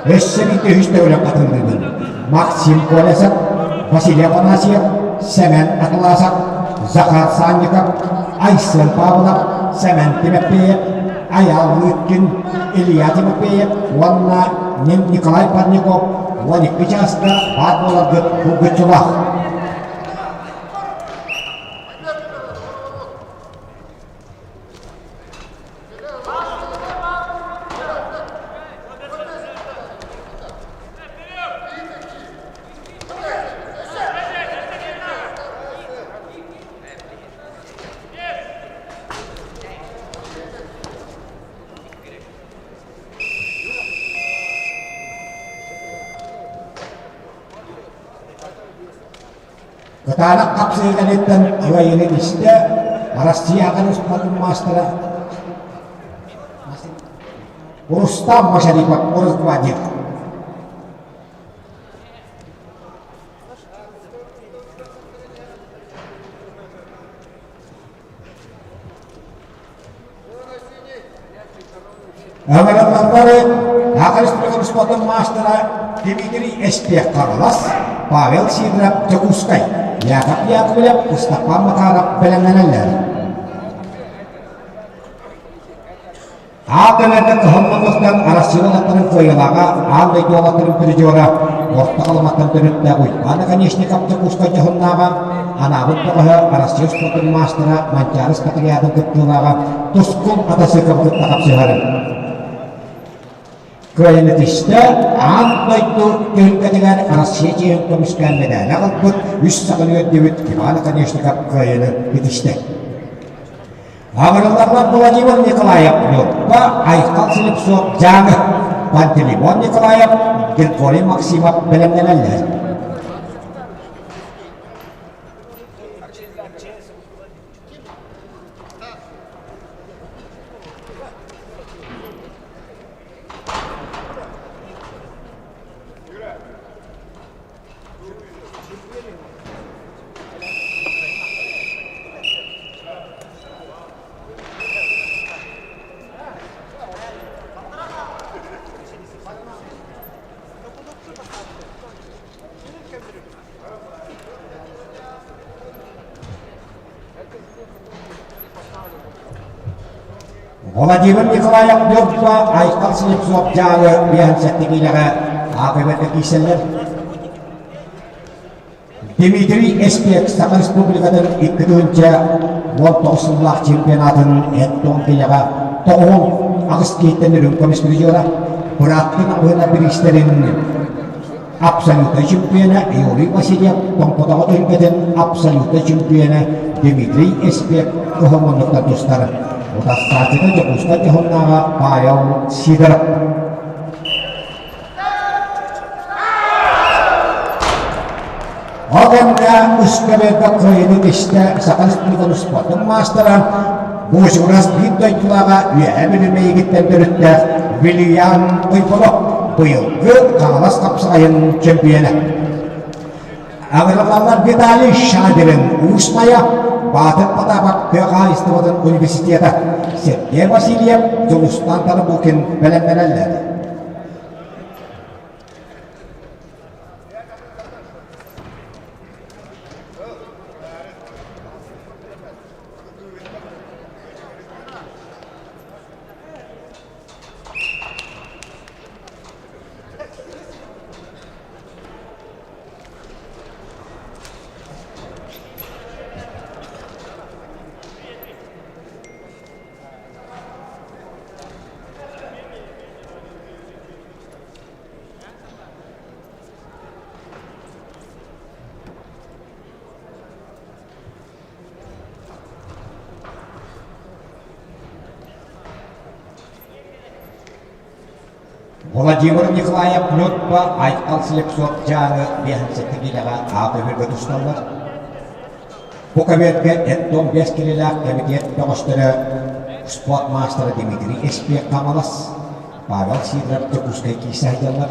Өссө биирдэ үһүс төгүлүн хатылыыбын. Максим Колесов, Василий Афанасьев, Сэмэн Атласов, Захар Санников, Айсен Павлов, Сэмэн Тимофеев, Айаал Лыткин, Илья Тимофеев уонна Николай Парников 12 чааска баар буоларгыт булгуччулаах. Кытаанах хапсыһыы кэнниттэн кыайыыны истэ Россия аҕа спортун маастара Рустам Машарипов Росгвардия. Ыҥырыллаллары Саха Республикатын спордун маастара Дмитрий Эспиэх Хаҥалас, Павел Сидоров Дьокуускай, Яков Яковлев, Ыстапаан Макаров бэлэмнэнэллэр. Аал кэмэргэ кыһаллыбыттан Арассыыйа уолаттарын кыайыылааҕа аан дойду уолаттарын призера Орто Халыматтан төрүттээх Уйбаан Оконешников Дьокуускай дьоһуннааҕа, анаабыт бөҕөһө Арассыыйа спордун маастара Манчаары Спартакиадын кыттыылааҕа Тускул Атасыков кытта хапсыһар. Кыайан этистэ аан дойду түһүлгэтигэр Россия чиэһин көмүскээн мэдээлэ ылбыт үс саҕаны үөрдүбүт Иван Оконешников кыайыыны ситистэ. Аҕырылларбар Владимир Николаев Ньурба, Айхал Слепцов Дьааҥы, Пантелеймон Николаев, Григорий Максимов бэлэмнэнэллэр. Владимир Николаев Ньурба Айхал Слепцов дьааҥы биэһэн киилэҕэ АПБ-га киирсэллэр. Дмитрий Эспек Саха Республикатын 2019 сыллаах чемпионатын эт-тоҥ киилэҕэ 98 киһиттэн үрүҥ көмүс призера, бырааттын абыһына бириистэрин Абсолютнай чемпиона Юрий Васильев Тоҥпотоҕо түһүлгэтин абсолютнай чемпиона Дмитрий Эспек кыһыл муннуктан тустар. Утарсааччыта Дьокуускай дьоһуннааҕа Павел Сидоров. Ол кэмҥэ үс көбүөргэ кыайыыны тистэ Саха Республикатын спордун маастара Буочугурас биир дойдулааҕа Үөһээ Бүлүү Мэйигиттэн төрүттээх Вильям Уйбонов быйылгы Хаҥалас хапсаҕайын чөмпүйүөнэ. Аҕыраллаллар Виталий Шадрин Уус Майа, Баатыр Потапов тыа хаһаайыстыбатын университета, Сергей Васильев, Дьулустан Тарабукин бэлэмнэнэллэр. Владимир Николаев Ньурба Айхал Слепцов Дьааҥы биэһэн киилэҕэ аат өбүргэ тусталлар. Бу көбүөргэ эт-туом биэс килэлээх кэмитиэт бөҕөстөрө спорт маастара Дмитрий Эспиэк Хаҥалас, Павел Сидоров Дьокуускай киирсэ сылдьаллар.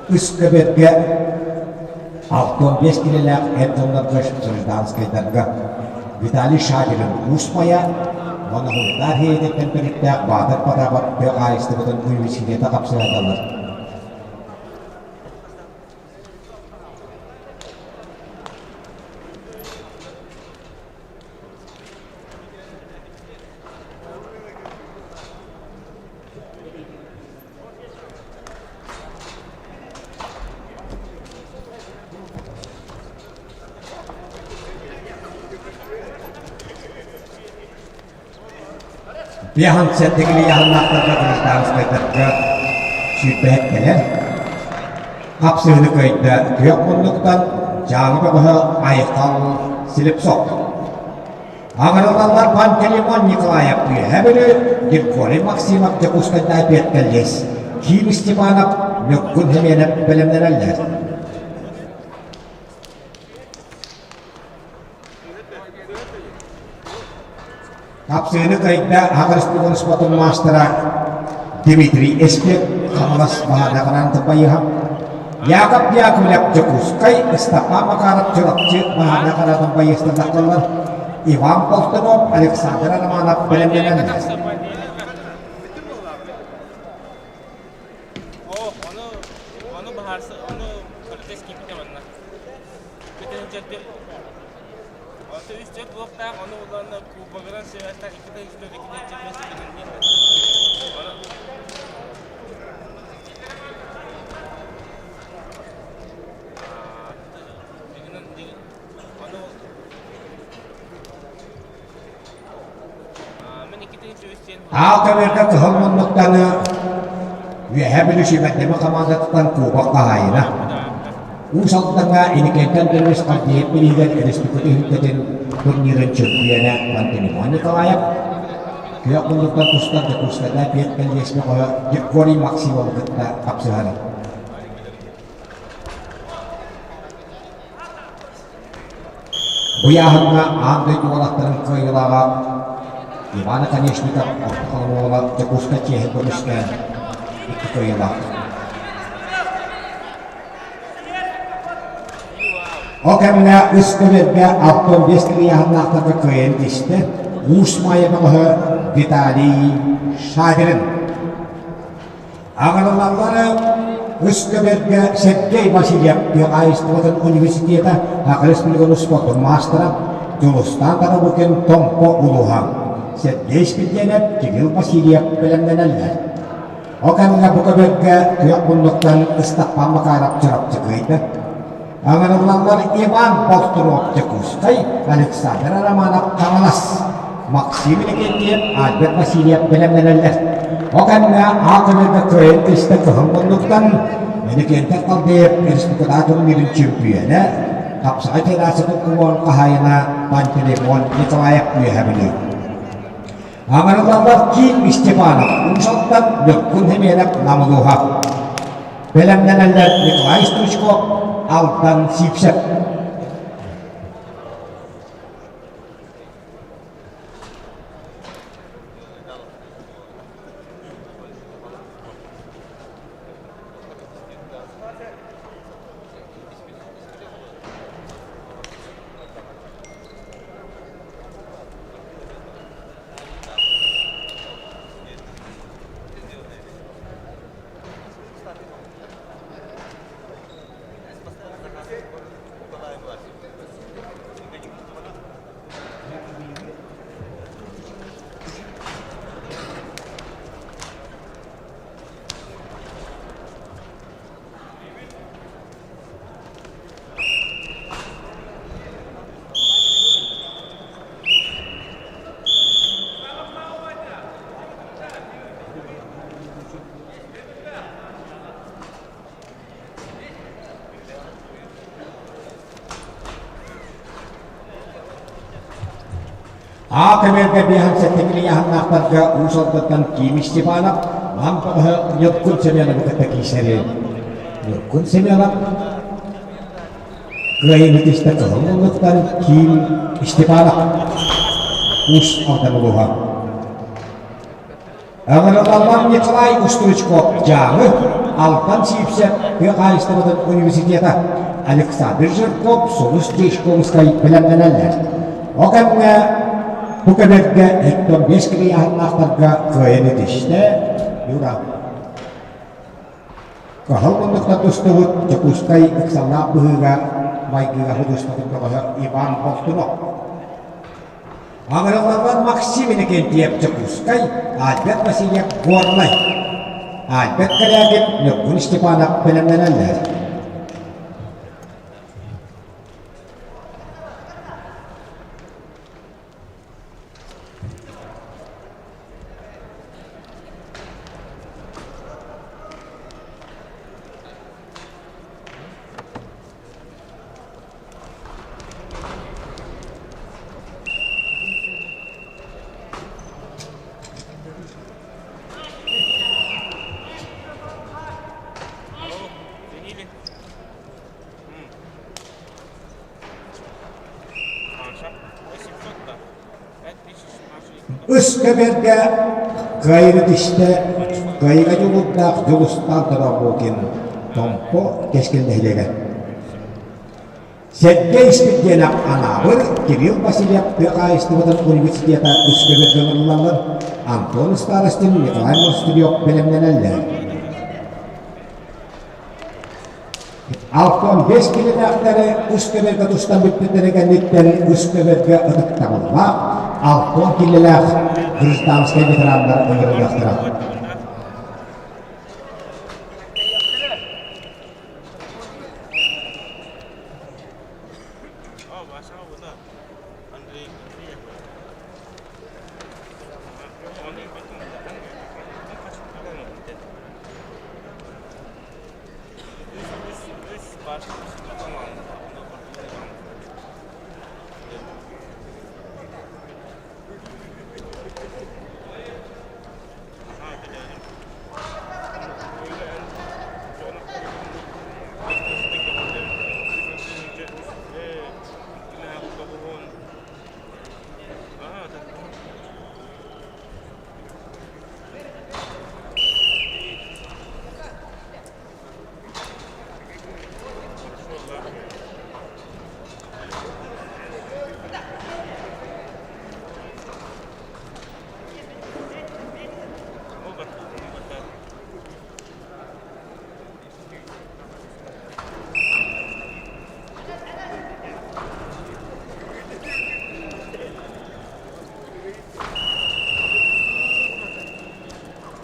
Үс көбүөргэ 65 килэлээх эр дьоннорго гражданскайдарга Виталий Шадрин Уус Майа уонна Һунтаар Һиэйэтиттэн төрүттээх Баатыр Потапов тыа хаһаайыстыбатын университета хапсыһаллар. Биахан сэттигили яһыннаахтарга гражданскайдарга сүүрбэһит кэлэр. Хапсыһыны кыайда күөх муннуктан Дьааҥы бөҕөһө Айхал Слепцов. Аҕырыллаллар Пантелеймон Николаев Үөһээ Бүлүү, Григорий Максимов Дьокуускайдаа Пиэттэллиэс, Ким Степанов Ньургун Хэмиэнэп бэлэмнэнэллэр. Хапсыыны кыайда Аҕа Республикатын спортун маастара Дмитрий Эспек, Хаҥалас Баһаадаҕынан Тапайыһа, Яков Яковлев Дьокуускай, Ыстапаан Макаров Чурапчы Баһаадаҕынан байыастардахталлар, Иван Болтунов, Александр Романов бэлэмнэнэллэр. Онто үс-төрт блоктаах, ону улаанна кубогынан сибээстээх икки тыһыынча икки тыһыынча биэс Ону Аал көбүөргэ кыһыл муннуктаны Үөһээ Бүлүү сүүмэрдэммит хамаандатыттан кубок хаһаайына. Уус Алдаҥҥа Инникентэн Дөрүс Авдеев бирииһигэр республика түһүлгэтин турнирын чөмпүйүөнэ Пантелеймон Николаев, күөх муннуктан тустар Дьокуускайга Пет кэллиэс бөҕөһө Григорий Максимовы кытта хапсыһар. Бу ыйааһыҥҥа аан дойду уолаттарын кыайыылааҕа Иван Оконешников Орто Халыма уола Дьокуускай чиэһин көмүскээн икки кыайыылаах. Ол кэмҥэ үс көбүөргэ 65 ыйааһыннаахтарга кыайан тистэ Уус Маайа бөҕөһө Виталий Шадрин. Аҕырылаллара үс көбөргө Сергей Васильев тыа хаһаайыстыбатын университета Саха Республикатын спордун маастара Дьулустаан Тарабукин Томпо улууһа Сергей Спирдиэнэп Кирилл Васильев бэлэмнэнэллэр. Ол кэмҥэ бу көбөргө күөх муннуктан Ыстаппан Макаров Чурапчы кыайда. Ыҥырыллаллар Иван Болтунов Дьокуускай, Александр Романов Хаҥалас, Максим Иннокентьев, Альберт Васильев бэлэмнэнэллэр. Ол кэмҥэ аал көмөргө кыайан түстэ кыһыл муннуктан Иннокентий Халдеев республикатааҕы турнирын чөмпүйүөнэ, хапсаҕай федерациятын кубогын хаһаайына Пантелеймон Николаев үөһэ Бүлүү. Аҥарыллаллар Ким Степанов Уус Алдан, Ньургун Химиэнэп Намылуһа. Бэлэмнэнэллэр Николай Стручков, Алтан Сивцев. Аа кэмэргэ биэһэн сэттэ ыйааһыннаахтарга Уус Алдантан Ким Степанов, Нам бөҕөһө Ньургун Семеновы кытта киирсэри. Ньургун Семенов кыайыыны түстэ кыһыл муннуктан Ким Степанов Уус Алдан улууһа. Ыҥырыллаллар Николай Устуручков Дьааҥы, Алтан Сиипсэп тыа хаһаайыстыбатын университета, Александр Жирков Сулус Дьячковскай бэлэмнэнэллэр. Ол кэмҥэ бу көмөргө 75 килийааһыннаахтарга кыайан итистэ Юра. Кыһыл муннукта тустубут Дьокуускай ыксаллаах быһыыга майгыга худуоһунньук бөҕөһө Иван Болтунов. Аҕырыллаллар Максим Иннокентьев Дьокуускай, Альберт Васильев Горнай. Альберт Корякин, Ньургун Степанов бэлэмнэнэллэр. Үс көбүөргэ кыайыыны түстэ кыайыыга дьулуурдаах Дьулустаан Тобоҕоокин Томпо Кэскил нэһилиэгэ. Сэргэй Испирдиэнэп Анаабыр, Кирилл Васильев тыа хаһаайыстыбатын университета үс көбүөргэ ыҥырыллаллар, Антон Старостин, Николай Монастырев бэлэмнэнэллэр. 65 килэлээхтэри үс көбүөргэ тустан бүппүттэрэ кэнниттэн үс көбүөргэ ытыктабыллаах 60 килэлээх гражданскай ветераннар ыҥырыллыахтара.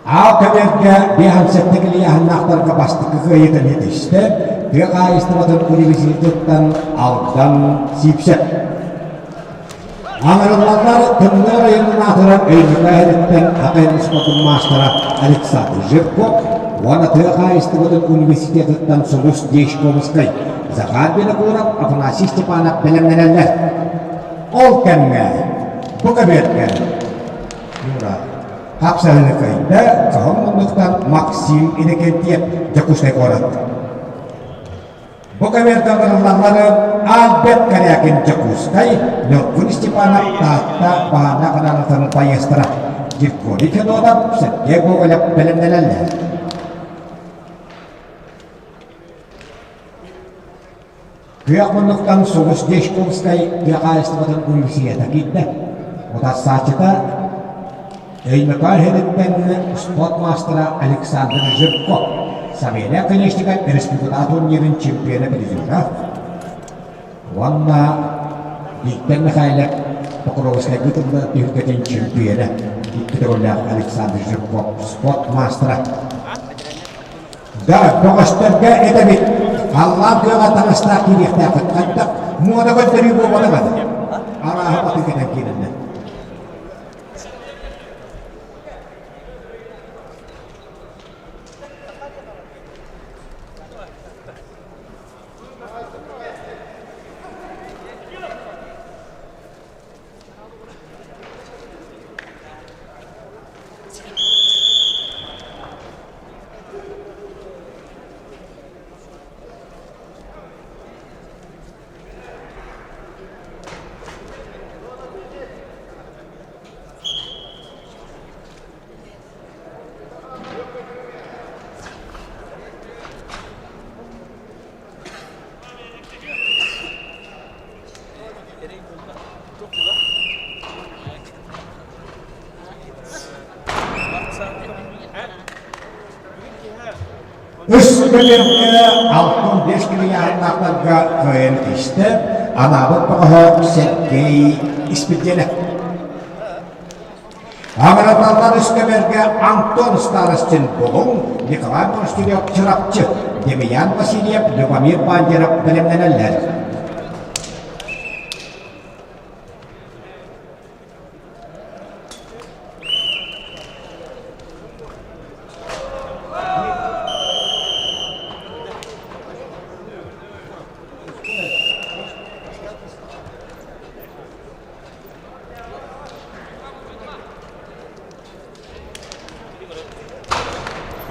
Аал көбүөргэ биэһэн килийээһиннээхтэргэ бастакы кыайыытын ситистэ тыа хаһаайыстыбатын университетыттан Алдан Сиипсэп. Аҥарыллаллар Тымныы оройуонун аатырар Өймөкөө иһиттэн АКМ спордун маастара Александр Жирков уонна тыа хаһаайыстыбатын университетыттан Сулус Дьячковскай, Захар Винокуров, Афанасий Степанов бэлэмнэнэллэр. Ол кэмҥэ бу көбүөргэ Юра хапсаһыыны кыайда, Хоһон муннуктан Максим Иннокентьев Дьокуускай куорат. Бу көбүөргэ ыҥырыллаллары Альберт Корякин Дьокуускай, Ньургун Степанов Таатта Баана Ханаанатын байыастара, Григорий Федотов, Сергей Гоголев бэлэмнэнэллэр. Күөх муннуктан Сулус Дьячковскай тыа хаһаайыстыбатын университета киирдэ. Утарсааччыта Өймөкөөн иһиттэн спорт маастара Александр Жирков, Савелий Оконешников республика турнирын чемпиона призера уонна Виктор Михайлов Покровскайга ыытыллар түһүлгэтин чемпиона икки төгүллээх Александр Жирков спорт маастара. Да, бөҕөстөргө этэбит, халлаан күөҕэ таҥастаах киириэхтээххит хайдах муода көрдөрүү буолбатах аны. Арааһа батыы кэтэн киирэллэр. Үс көбүөргэ 65 килийааһыннаахтарга кыайан истэ, анаабыт бөҕөһө Сергей Испирдиэнэп. Аҕыраталлар үс көбүөргэ Антон Старостин Булуҥ, Николай Монастырев Чурапчы, Демьян Васильев, Любомир Бандеров бэлэмнэнэллэр.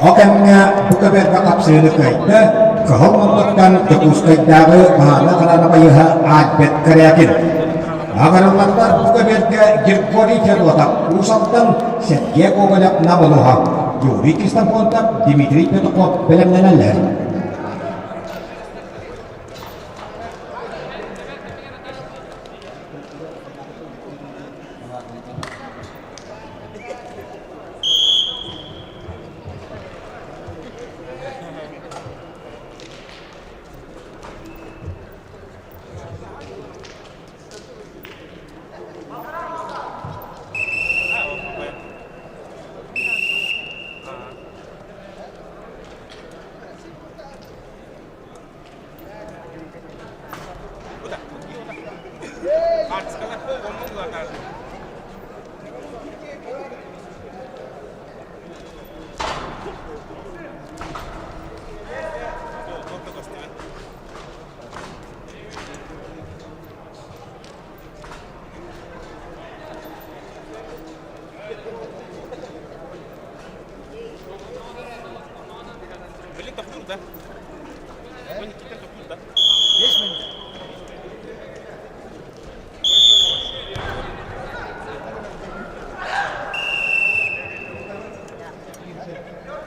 Ол кэмҥэ бу көбүөргэ хапсыыны кыайда, Кыһыл муннуктан Дьокуускайдааҕы Мааны Хараана байыһа Альберт Корякин. Аҕырыллаттар бу көбүөргэ Григорий Федотов, Уус Алдан, Сергей Гоголев Нам улууһа, Юрий Ксенофонтов, Дмитрий Петухов бэлэмнэнэллэр.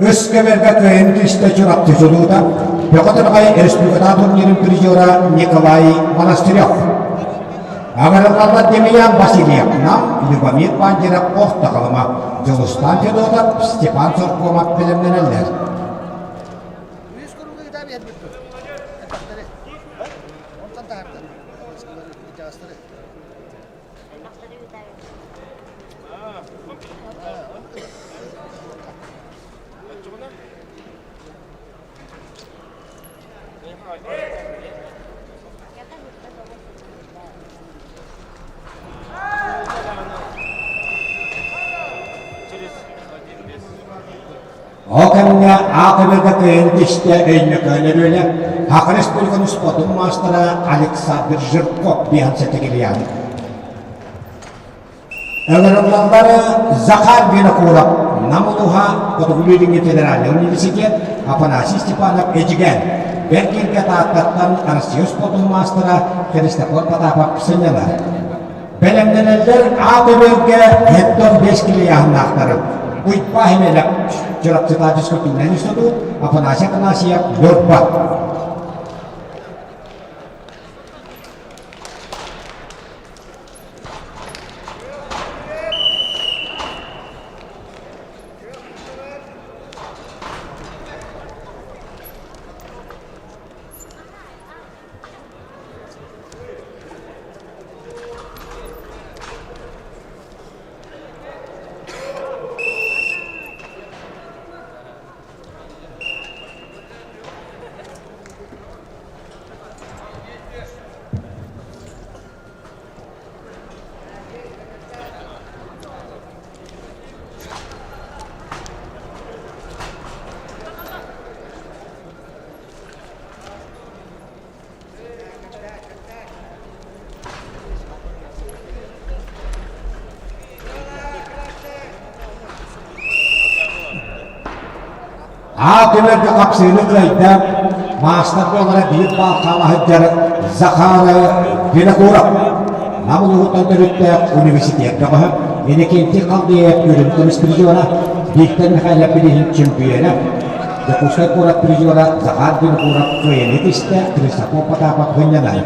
Үс көбөргө кыайын түстэ Чурапчы чулуута, Бөҕө Турҕай республикатааҕы турнирын призера Николай Монастырев. Аҕырыллаллар Демьян Васильев, Нам, Любомир Пандеров, Орто Халыма, Дьулустан Федотов, Степан Соркомов бэлэмнэнэллэр. Ол кэмҥэ аатырыга кыайан түстэ Өймөкөөн өрүөлэ Саха Республикатын спордун маастара Александр Жирков биһан сэтигилиан. Ыҥырыллаллары Захар Винокуров, Нам улууһа, Хотугулуу-Илиҥҥи федеральнай университет, Афанасий Степанов Эдьигээн, Бэрт Тааттаттан Россия спордун маастара Христофор Потапов сынньанар. Бэлэмнэнэллэр А көбүөргэ Хеттон 5 килийааһыннаахтары Уйбаа Химелек, Чурапчытаа физкультурнай институт, Афанасий Афанасьев, Ньурба. Аа түмэргэ хапсыыны кыайда, маастар буолара биир баал хаала сылдьар Захар Винокуров. Нам улууһуттан төрүттээх университет бөҕөһө, Иннокентий Халдеев үрүҥ көмүс призера, Виктор Михайлов билиһин чемпиона, Дьокуускай куорат призера Захар Винокуров кыайыыны түстэ, Христофор Потапов гынньанар.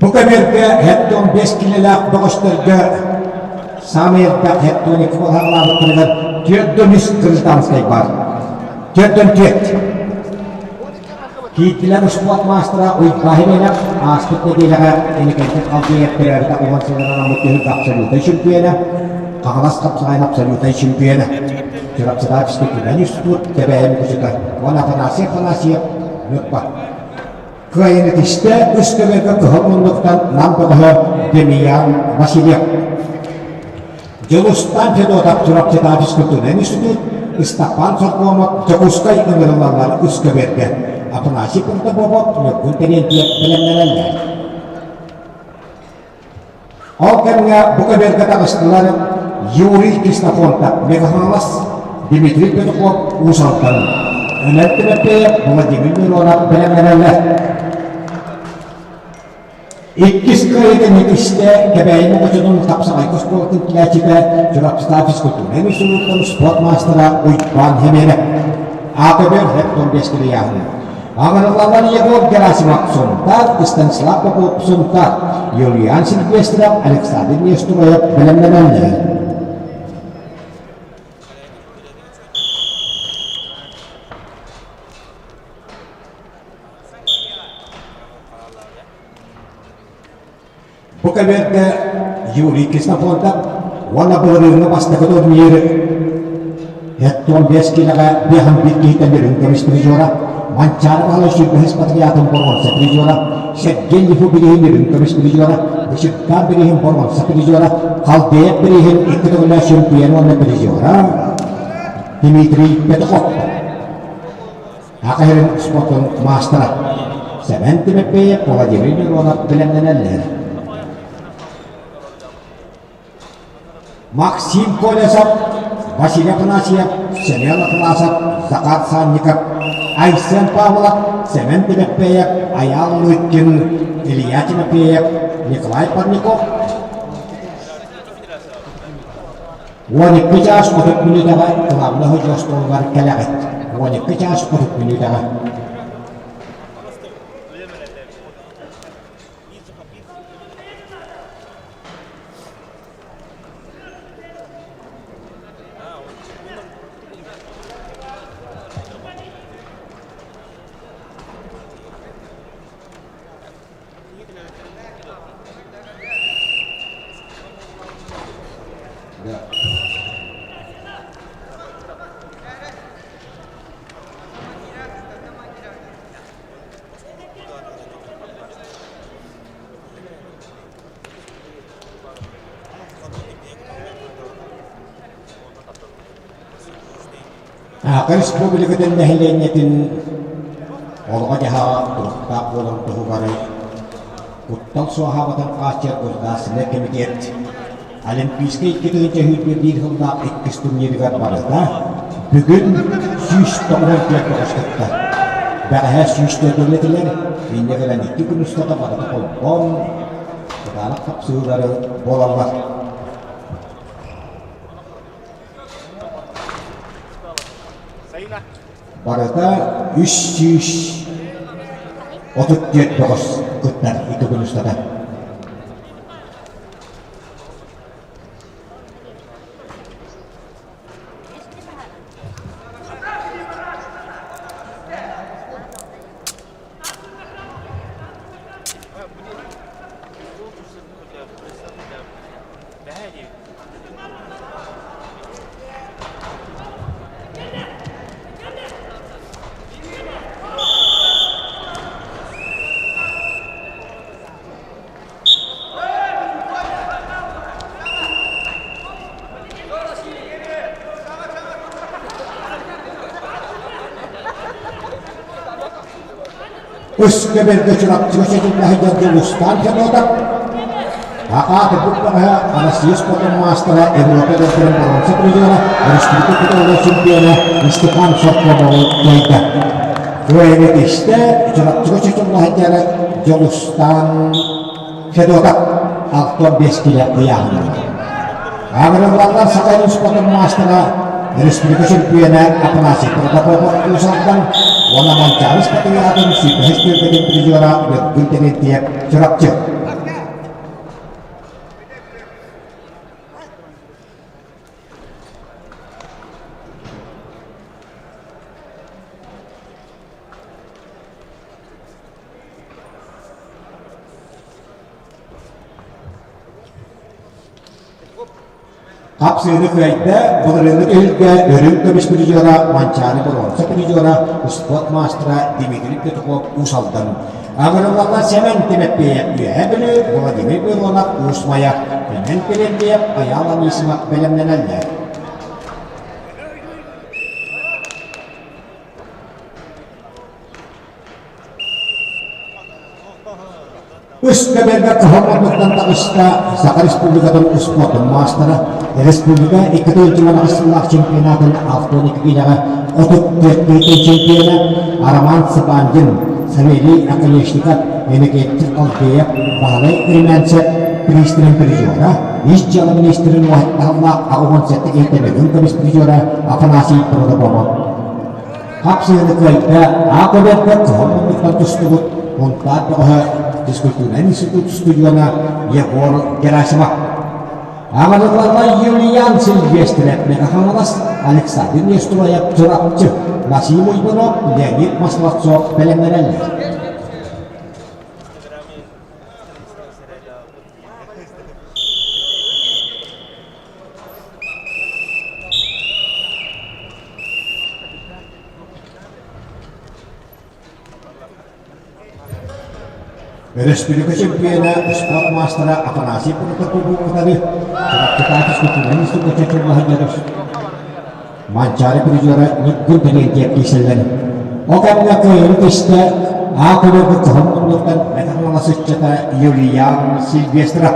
Бу кэмэргэ хеттон 5 килэлээх бөҕөстөргө саамай элбэх хеттон 2 балаһалаабыттарыгар 403 гражданскай баар. 404. Киирдилэр успуорт маастара Уйбаһы Мэнэх ааспыт нэдиэлэҕэ Иннокентий Халдеев төрөөбүтэ уон сылынан анаммыт түһүлгэ абсолютнай чемпиона, Хаҥалас хапсаҕайын абсолютнай чемпиона, Чурапчытааҕы физкультурнай институт Кэбээйи музыка уонна Афанасий Афанасьев Ньурба. Кыайыыны тистэ үс көбүөргэ кыһыл муннуктан Нам бөҕөһө Демьян Васильев. Дьулустан Федотов Чурапчытааҕы физкультурнай институт, Ыстапаан Соркуомап Дьокуускай ыҥырыллаллар үс көбүөргэ. Афанасий Протопопов Ньургун Терентьев бэлэмнэнэллэр. Ол кэмҥэ бу көбүөргэ таҕыстылар Юрий Ксенофонтов Мегафонос, Дмитрий Петухов Уус Алдан, Өнөр Тимофеев, Владимир Миронов бэлэмнэнэллэр. Иккис кыайыытын итистэ Кэбээйи Мукучутун хапсаҕайга оскуолатын килээччитэ Чурапчытаах физкультурнай институттан спорт маастара Уйбаан Хэмиэнэп. АКБ Хектон бэстэрийээһин. Аҕырыллаллар Егор Герасимов Сунтаар, Станислав Попов Сунтаар, Юлиан Сильвестров, Александр Нестроев бэлэмнэнэллэр. Бу кэмэргэ Юрий Ксенофонтов уонна былырыыҥҥы бастакы турнир Хеттон биэс киилэҕэ биэһэн биир киһиттэн үрүҥ көмүс призера, Манчаары Баһылай сүүрбэһис патриотын боруонса призера, Сергей Лифу бирииһин үрүҥ көмүс призера, Бычыктаан бирииһин боруонса призера, Халдеев бирииһин икки төгүллээх чемпион уонна призера Дмитрий Петухов. Саха сирин спортун маастара Сэмэн Тимофеев, Владимир Миронов бэлэмнэнэллэр. Максим Колесов, Василий Афанасьев, Семен Атласов, Захар Санников, Айсен Павлов, Сэмэн Тимофеев, Айаал Лыткин, Илья Тимофеев, Николай Парников 12 чаас 30 мүнүүтэҕэ кылаабынай ходьуо остуолугар кэлэҕит. 12 чаас 30 мүнүүтэҕэ. Саха Республикатын нэһилиэнньэтин олоҕо-дьаһаҕа туруктаах буоларын туһугар куттал суоһаабатын хааччыйар Государственнай кэмитиэт Олимпийскай 2021 сыллаах иккис турнирыгар барыта бүгүн 194 көҕүс кыттар. Бэҕэһээ 104 этилэр, инньэ гынан икки күн устата барыта холбоон кытаанах хапсыһыылары буолаллар. Барыта 334 бөҕөс кыттар икки күн устата. Өскө бэргэ Чурапчыга сэтиннэһэ Дьулустаан Федотов, Аҕа бөҕөһө Россия спордун маастара, Европа эдэрдэрин боруонса призера, республика кутуруга чемпиона Степан Соркомову кыайда. Кыайыыны истэ Чурапчыга чочумнаһыдьара Дьулустаан Федотов 65 килэ ыйааһыннара. Аграрлардар Саха спордун маастара, республика чемпиона Афанасий Протопопов Уус-Алдан уонна Манчаары спартакиадатын сүүрбэһис түөлбэтин призера Ньургун Терентьев Чурапчы. Хапсыыны кыайда, былырыыҥҥы түһүлгэ үрүҥ көмүс призера Манчаары боруонса призера, успуорт маастара Дмитрий Петухов Уус Алдан. Аҕырыллаллар Сэмэн Тимэппиэйэп Үөһээ Бүлүү, Владимир Миронов Уус Майа, Пимэн Терентьев, Айаал Анисимов бэлэмнэнэллэр. Үс көбүөргэ кыһыл муннуктан таҕыста Саха Республикатын успуордун маастара, республика 228 сыллаах чемпионатын 62 киилэҕэ 34 киһитин чемпиона Роман Цыпандин, Савелий Оконешников, Иннокентий Халдеев, Баһылай Кременцев призтэрин призера, ис дьыала министрин уһаттаһаллаах 87 киһиттэн үрүҥ көмүс призера Афанасий Протопопов. Хапсыһыны кыайда, аах көбүөргэ кыһыл муннуктан тустубут Мунтаар бөҕөһө физкультурнай институт устудьуона Егор Герасимов. Аҕалылларга Юлиан Сильвестров Мэҥэ-Хаҥалас, Александр Нестроев Чурапчы, Василий Уйбанов, Леонид Масловцов бэлэмнэнэллэр. Өрөспүүбүлүкэ чөмпүйүөнэ, успуорт маастара Афанасий Протопопов кытары Чурапчытааҕы физкультурнай институкка чочумнаһа Манчаары призера Ньургун Терентьев киирсэллэр. Ол кэмҥэ кыайыыны түстэ А көрөргө кыһыл муннуктан Мэҥэ Хаҥалас ыччата Юлиан Сильвестров.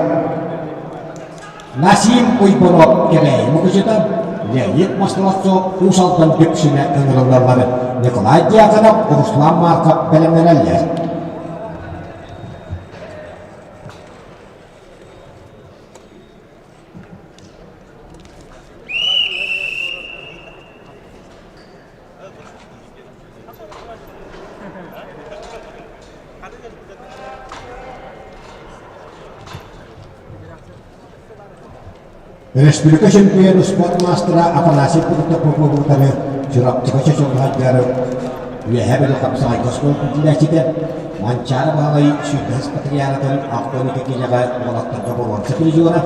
Насим Уйбанов Кэбээйи мукучута, Леонид Масловцов Уус Алдан Дүпсүнэ ыҥырыллаллар, Николай Дьяконов, Руслан Марков бэлэмнэнэллэр. Өрөспүүбүлүкэ чөмпүйүөн успуорт маастара Афанасий Протопопов утары Чурапчыга чочумнаһардары Үөһээ Бүлүү хапсаҕайга оскуола иитиллээччитэ Манчаары Баһылай сүүрбэһис патриаратын 62 киилэҕэ уолаттарга боруонса призера,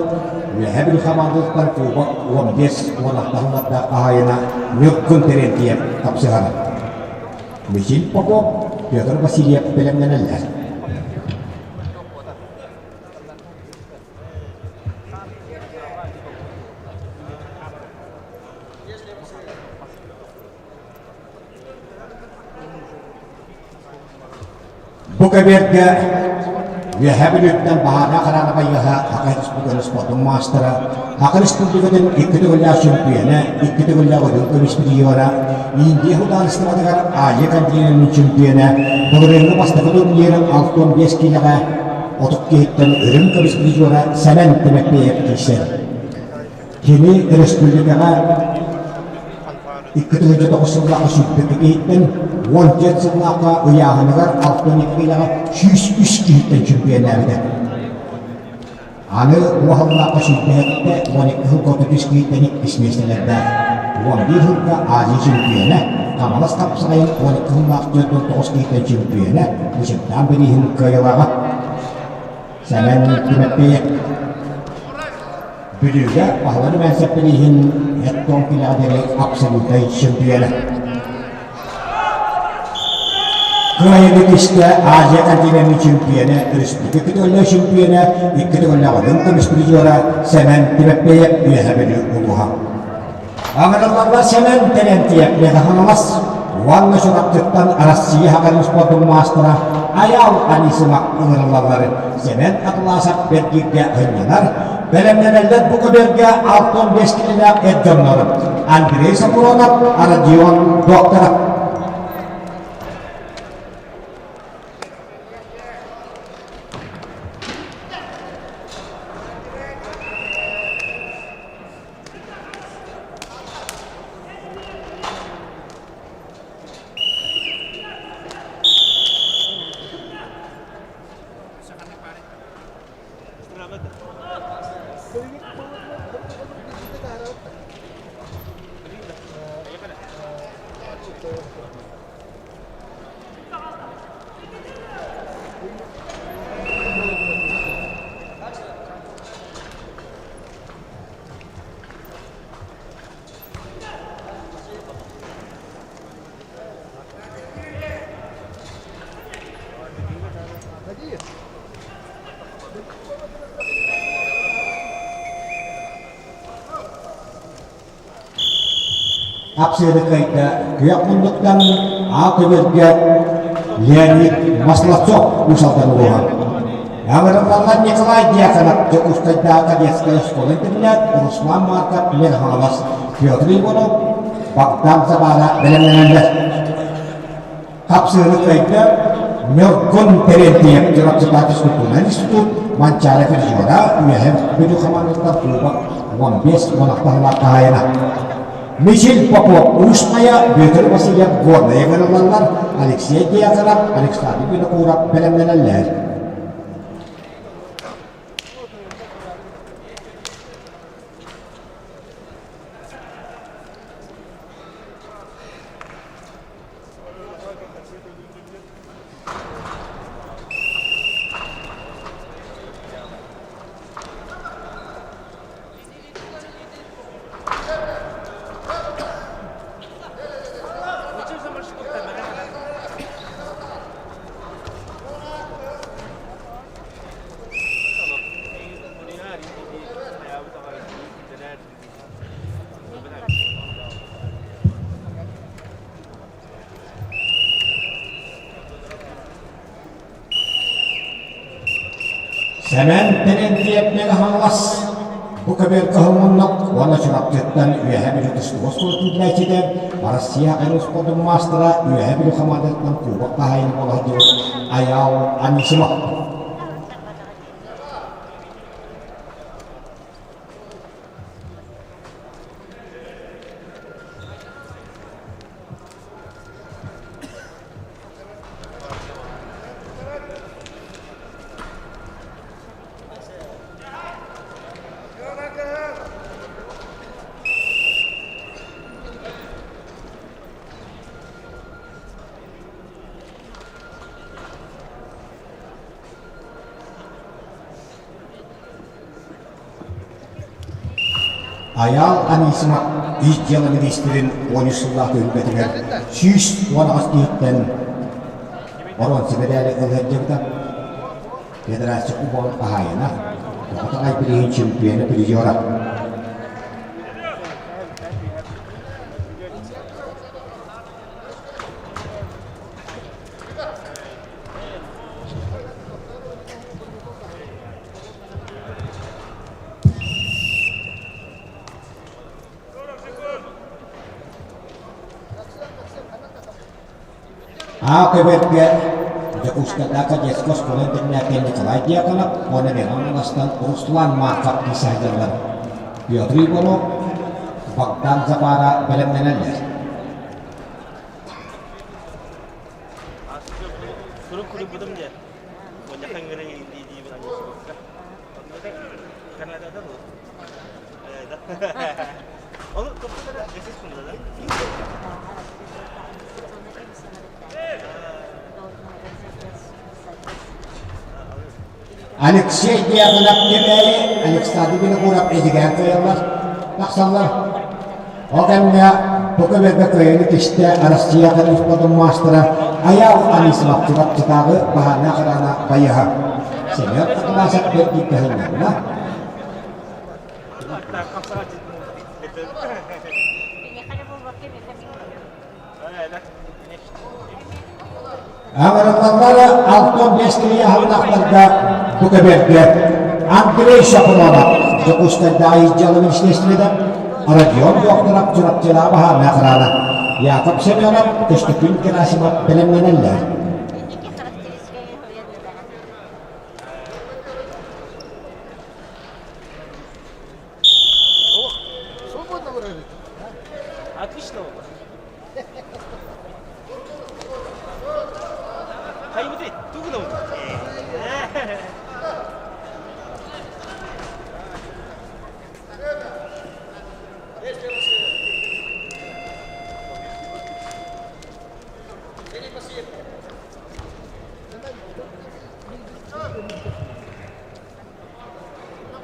Үөһээ Бүлүү хамаандатыттан кубок 15 16 сыллардаах хаһаайына Ньургун Терентьев хапсыһар. Мичил Попов, Петр Васильев бэлэмнэнэллэр. Бу кэбиэргэ Үөһээ Бүлүүттэн баһаарга хараана байыаһа Саха Республикатын спордун маастара, Саха Республикатын икки төгүллээх чөмпүйүөнэ, икки төгүллээх үрүҥ көмүс призера, Индия судаарыстыбатыгар Азия континенын чөмпүйүөнэ, былырыыҥҥы бастакы турнирын 65 киилэҕэ 30 киһиттэн үрүҥ көмүс призера Сэмэн Тимофеев киирсэр. Кини өрөспүүбүлүкэҕэ 2009 сыллаахха сүүрбэккэ киһиттэн, 14 сыллаахха ыйааһыныгар 62 киилэҕэ 103 киһиттэн чөмпүйүөннээбитэ. Аны уоһаллаахха сүүрбэһэттэ 12 сылга 33 киһиттэн иккис миэстэлэрдээх. 11 сылга Азия чөмпүйүөнэ, Хаҥалас хапсаҕайын 12 сыллаах 49 киһиттэн чөмпүйүөнэ, Бычырдаан бирииһин кыайыылааҕа. Сэмэн Тимофеев Бүлүүгэ Баһылай Румянцев бирииһин эт-тоҥ килэҕэ диэри абсолютнай чөмпүйүөнэ. Кыайыыны түстэ Азия континенын чөмпүйүөнэ, өрөспүүбүлүкэ көтөллөө чөмпүйүөнэ, икки төгүллээх үрүҥ көмүс призера Сэмэн Тимофеев Үөһээ Бүлүү улууһа. Аҥырылларга Сэмэн Терентьев Мегаһаҥалас уонна Чурапчыттан Россия Хагалын спордун маастара Айаал Анисимов ыҥырыллаллар. Сэмэн Атласов бэргииргэ ынньанар, бэлэмнэнэллэр бу көбүөргэ 65 килэлээх эр дьоннор Андрей Сапронов, Родион Докторов. Хапсыаны кыайда күөх муннуктан А көбүөргэ Леонид Масловцов Уус Алдан улууһа. Ыҥырыллаллар Николай Дьяконов, Дьокуускайдааҕы кадетскай оскуола-интэринээт, Руслан Марков, Мэҥэ Хаҥалас, Петр Иванов, Богдан Забара бэлэмнэнэллэр. Хапсыһыны кыайда Ньургун Терентьев Чурапчытааҕы физкультурнай институт Манчаары фризера Үөһээ Бүлүү хамаандатыттан кубок 15 уонахтаһылаах хаһаайына. Мичил Попов Уус-Майа, Бүөтүр Васильев Горнайга ыҥырыллаллар, Алексей Дьяконов, Александр Винокуров бэлэмнэнэллэр. Сэмэн Терентьевнеҕэ Хаҥалас бу көбүөр кыһылмуннук уонна Чурапчыттан Үөһээ Бүлүү тустууга оскуолатын иитиллээччитэ, Россия айар спордун маастара, Үөһээ Бүлүү хамаандатыттан кубок хаһаайына буола сылдьыбыт Айаал Анисимов. Айаал Анисимов ис дьыала миниистирин 13 сыллаах түһүлгэтигэр 118 киһиттэн боруонса мэдээли ылыан дьабыта. Федерация кубогын хаһаайына, Тоҕотоҕой билигин чемпиона призера. Аа көбөргө Дьокуускайдааҕы детскай оскуола интэринээккэ Николай Дьяконов уонна Миронов Аластан Руслан Марков сылдьаллар. Петр Иванов, Богдан Запара бэлэмнэнэллэр. Сурук суруйбутум диye. Мунньахха ыҥырыы дии-диибин анньысыбыкка. Канадада дуо? Onu toplara nefes bunda da. Алексей Дьяконов Кэбээйи Александр Винокуров Эдигээн кыайаллар, тахсаллар. Ол кэмҥэ бу көбөргө кыайыыны кистэ Россия спордун маастара Айаал Анисимов Чурапчытааҕы баһаарынай охрана байыһа Семен Атласов бэрт көһүннэринэ Ыҥырыллаллара 65 киһи аһыллахтарга бу көбүөргэ Андрей Шапронов Дьокуускайдааҕы дьыала министиэристибэтэ, Родион Докторов Чурапчылаах баһаарынай охрана, Яков Семенов, Көстөкүүн Герасимов бэлэмнэнэллэр. Отлично было. Хайбыты, тугунум.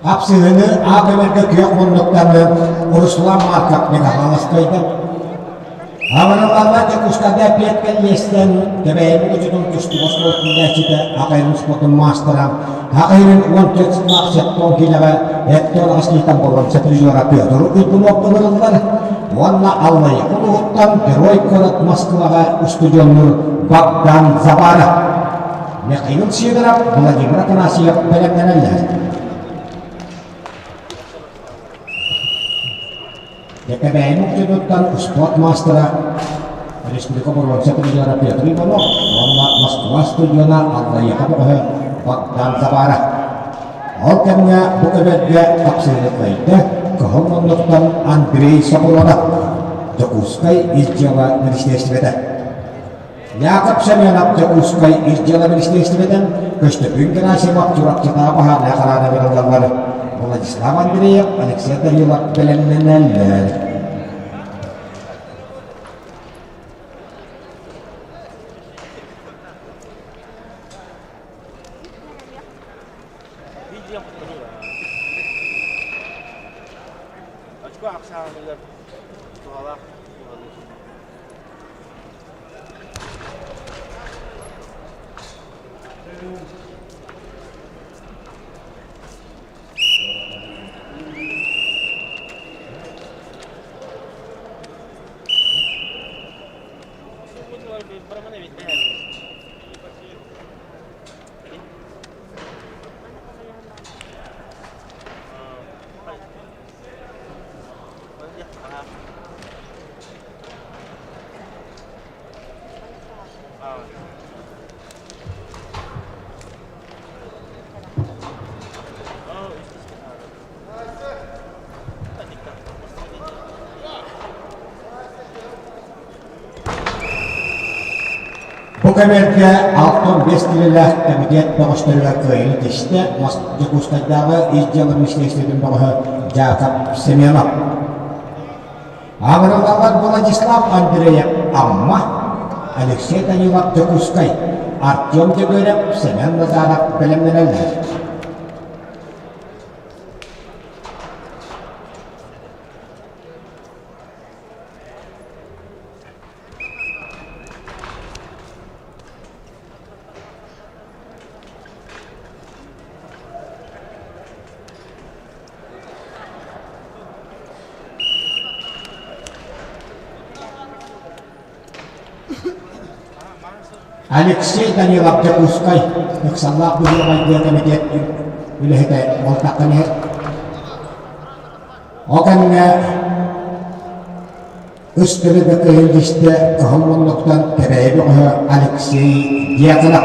Хапсыһыыны аах-эмэргэ күөх муннуктары Руслан Марков Михайловскайга Абыраллаллар Дьокуускайга эппиэт кэллиэстэн Кэбээйи учутун тустууга оскуолатын Акайын спортун маастара Акайын 14 сыллаах сеттон киилэҕэ эттон аҕыс киһиттэн буолан призера Петр Уйгунов ылырыллар уонна Аллайыха улууһуттан Герой куорат Москваҕа устудьуоннуур Богдан Забаров. Михаил Сидоров, Владимир Афанасьев бэлэмнэнэллэр. Кэбээйи мукчутуттан спорт маастара республика боруонса призера Петр Иванов уонна Москва студиона Аллайыаха бөҕөһө Богдан Забаров. Ол кэмҥэ бу көбөргө тапсыыны кыайда Кыһыл муннуктан Андрей Соколонов, Дьокуускай ис дьыала министиэристибэтэ. Яков Семенов Дьокуускай ис дьыала министиэристибэтин Көстөкүүн Герасимов Чурапчытааҕы баһаарынай хараана ыҥырыллаллар. Владислав Андреев, Алексей Данилов бэлэмнэнэллэр. Очко ахсааныгар туһалаах туһалыыр. Бу кэмэргэ 65 киилэлээх кэмитиэт бөҕөстөрүгэр кыайыыны тистэ Дьокуускайдааҕы ис дьыала министиэристибэтин бөҕөһө Дьаакап Семенов. Аҕырыллаллар Владислав Андреев Амма, Алексей Данилов Дьокуускай, Артем Дегөрев, Семен Назаров бэлэмнэнэллэр. Алексей Данилов Дьокуускай ыксаллаах быһыы-майгы кэмитиэт үлэһитэ буолтаххын иһэр. Ол кэмҥэ Үс төбө кыһыл истэ кыһыл муннуктан Кэбээйи бөҕөһө Алексей Дьяконов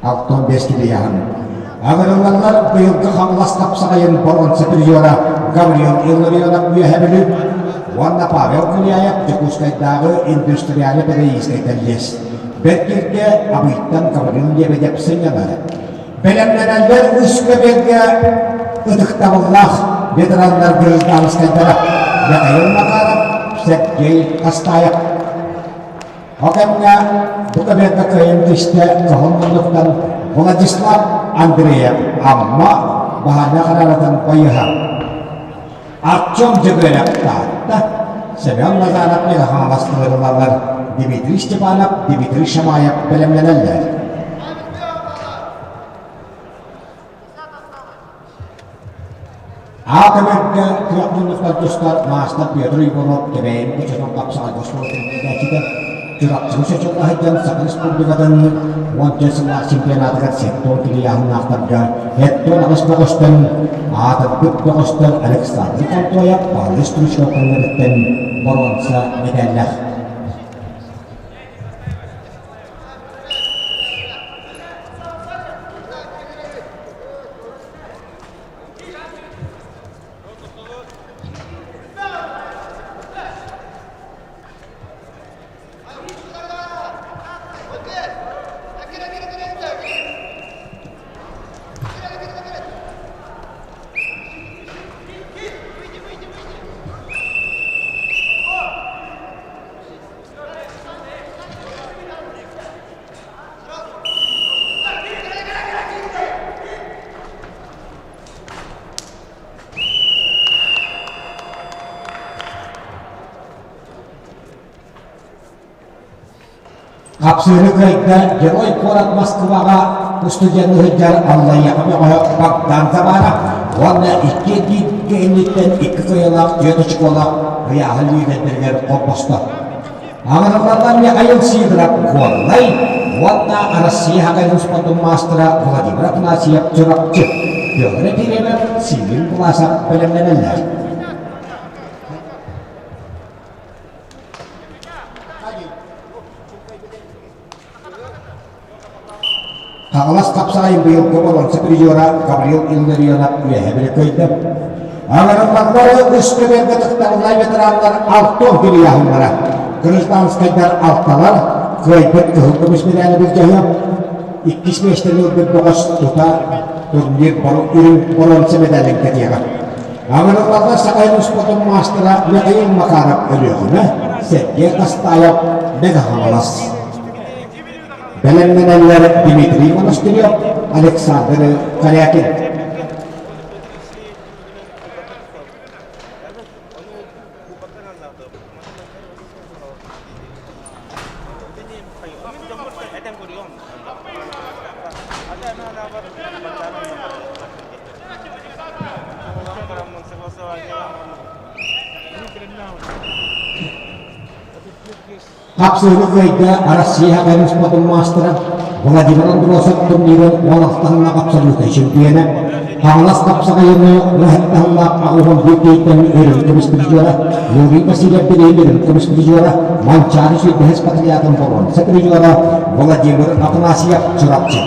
65 килийаһын. Аҕырыллаллар быйылгы Хаҥалас хапсаҕайын боруонса призера Гаврил Илларионов Үөһэ Бүлүү уонна Павел Гуляев Дьокуускайдааҕы индустриальнай педагогическай кэллиэс. Бэрт Абыйтан Гаврил Лебедев сынньанар. Бэлэмнэнэллэр үс көбүөргэ ытыктабыллаах ветераннар гражданскайдара Михаил Макаров, Сергей Хастаев. Ол кэмҥэ бу көбүөргэ кыайан түстэ Кыһыл муннуктан Владислав Андреев Амма баһаарга хараратан байыһа. Артем Дьөгүөрэп Таатта, Семен Назаров Мэҥэ ылаллар, Дмитрий Степанов, Дмитрий Шамаев бэлэмнэнэллэр. Аа көмөргө күөх муннуктан тустар маастар Петр Егоров Кэбээйи кучатын хапсаҕайга оскуола тэрийээччитэ Чурапчыга чочулла сылдьан Саха Республикатын 14 сыллаах чемпионатыгар сектор килийааһыннаахтарга 78 бөҕөстөн аатырбыт бөҕөстөр Александр Контоев, Павел Стручков көннөрүттэн боруонса мэтээллээх. Хапсыыры кыайда Герой куорат Москваҕа устудьуоннуу сылдьар Аллайыаха бөҕөһө Богдан Забаров уонна икки эргииргэ инниттэн икки кыайыылаах түөрт очколаах ыйааһын лиидэрдэригэр холбосто. Аҥараллардан Михаил Сидоров Горнай. уонна Россия хакайын спордун маастара Владимир Афанасьев Чурапчы, Петр Ефимов, Симин Власов бэлэмнэнэллэр. Хаҥалас хапсаҕайын быйылгы боруонса призера Гаврил Илларионов үөһэ били көйдө. Аҥарыллаллары үс көбүөргэ тахтарыллай ветераннар алтон кирийаһыннара. Гражданскайдар алталар, кыайбыт кыһыл көмүс медали былдьаһыа. Иккис миэстэни ылбыт бөҕөс тута турнир үрүҥ боруонса медалин кэтиэҕэ. Аҥарыллаллар Сахайын успотун маастара Михаил Макаров Өлүөхүмэ, Сергей Хастаев Мэҥэ Хаҥалас. Бэлэмнэнэллэр Дмитрий Монастырев, Александр Корякин. Хапсыһыны кыайда Россия хапайын маастара Владимир Андросов турнирын 16 абсолютнай чемпиона, Хаҥалас хапсаҕайыны уһаттаһыллаах аҕыһын бүтэйтэн өрүн көмүс призера, Юрий Васильев билигин өрүн көмүс призера, Манчаары сүүрбэһис патриотын боруонса призера Владимир Афанасьев Чурапчы.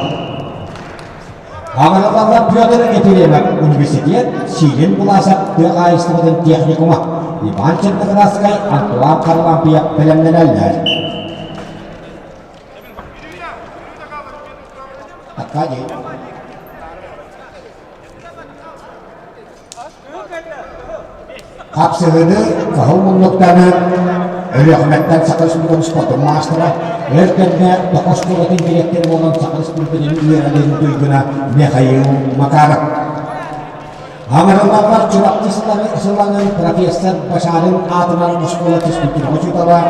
Аҕыраллар Петр Ефремов университет Силин Власов тыа хаһаайыстыбатын техникума Иван Черноградскай, Антуан Харлампьев бэлэмнэнэллэр. Аркадий. Хапсыһыыны кыһыл муннуктаны Өлүөхүмэттэн Саха Республикатын спордун маастара, өр кэмҥэ Токо оскуолатын дириэктэрэ буолан Саха Республикатын үөрэҕин туйгуна Михаил Макаров. Аҥарылларбар Чурапчы сылланын профессор Башарин аатынан оскуола физкультура учуутала,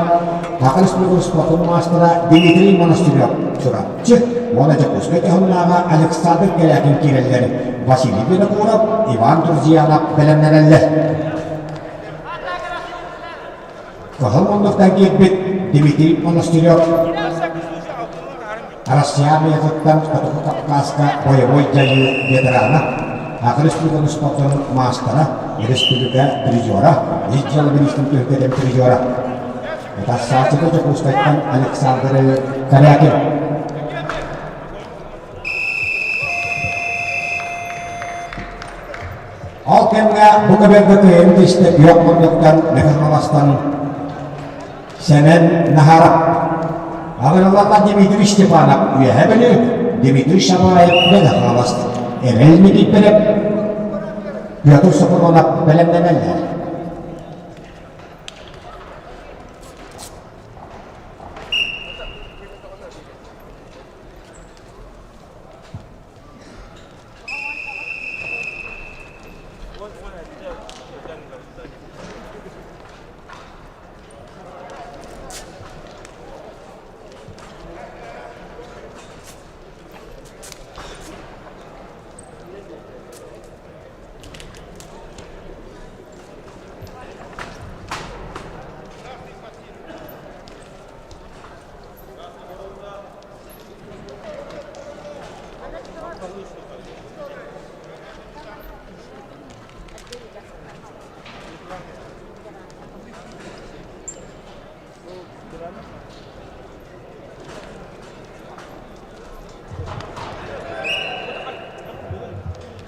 Саха Республикатын спордун маастара Дмитрий Монастырев Чурапчы уонна Дьокуускай дьоһуннааҕа Александр Кэрякин киирэллэр, Василий Винокуров, Иван Друзьянов бэлэмнэнэллэр. Кыһыл муннуктан киирбит Дмитрий Монастырев Россия армиятыттан Хотугу Кавказка бойобуой дьайыы ветерана, Саха Республикатын спордун маастара, республика призера, ис дьыала министрин түһүлгэтин призера. Тахсааччыта Дьокуускайтан Александр Корякин. Ол кэмҥэ бу көбөлгө кыайын түстэ күөх муннуктан Мэҥэ Хаҥаластан Сэмэн Наһаров. Аҕырыллаллар Дмитрий Степанов Үөһэ Бүлүү, Дмитрий Шабаев Мэҥэ Хаҥалас, Эрэл Никифоров, Петр Сопронов бэлэмнэнэллэр.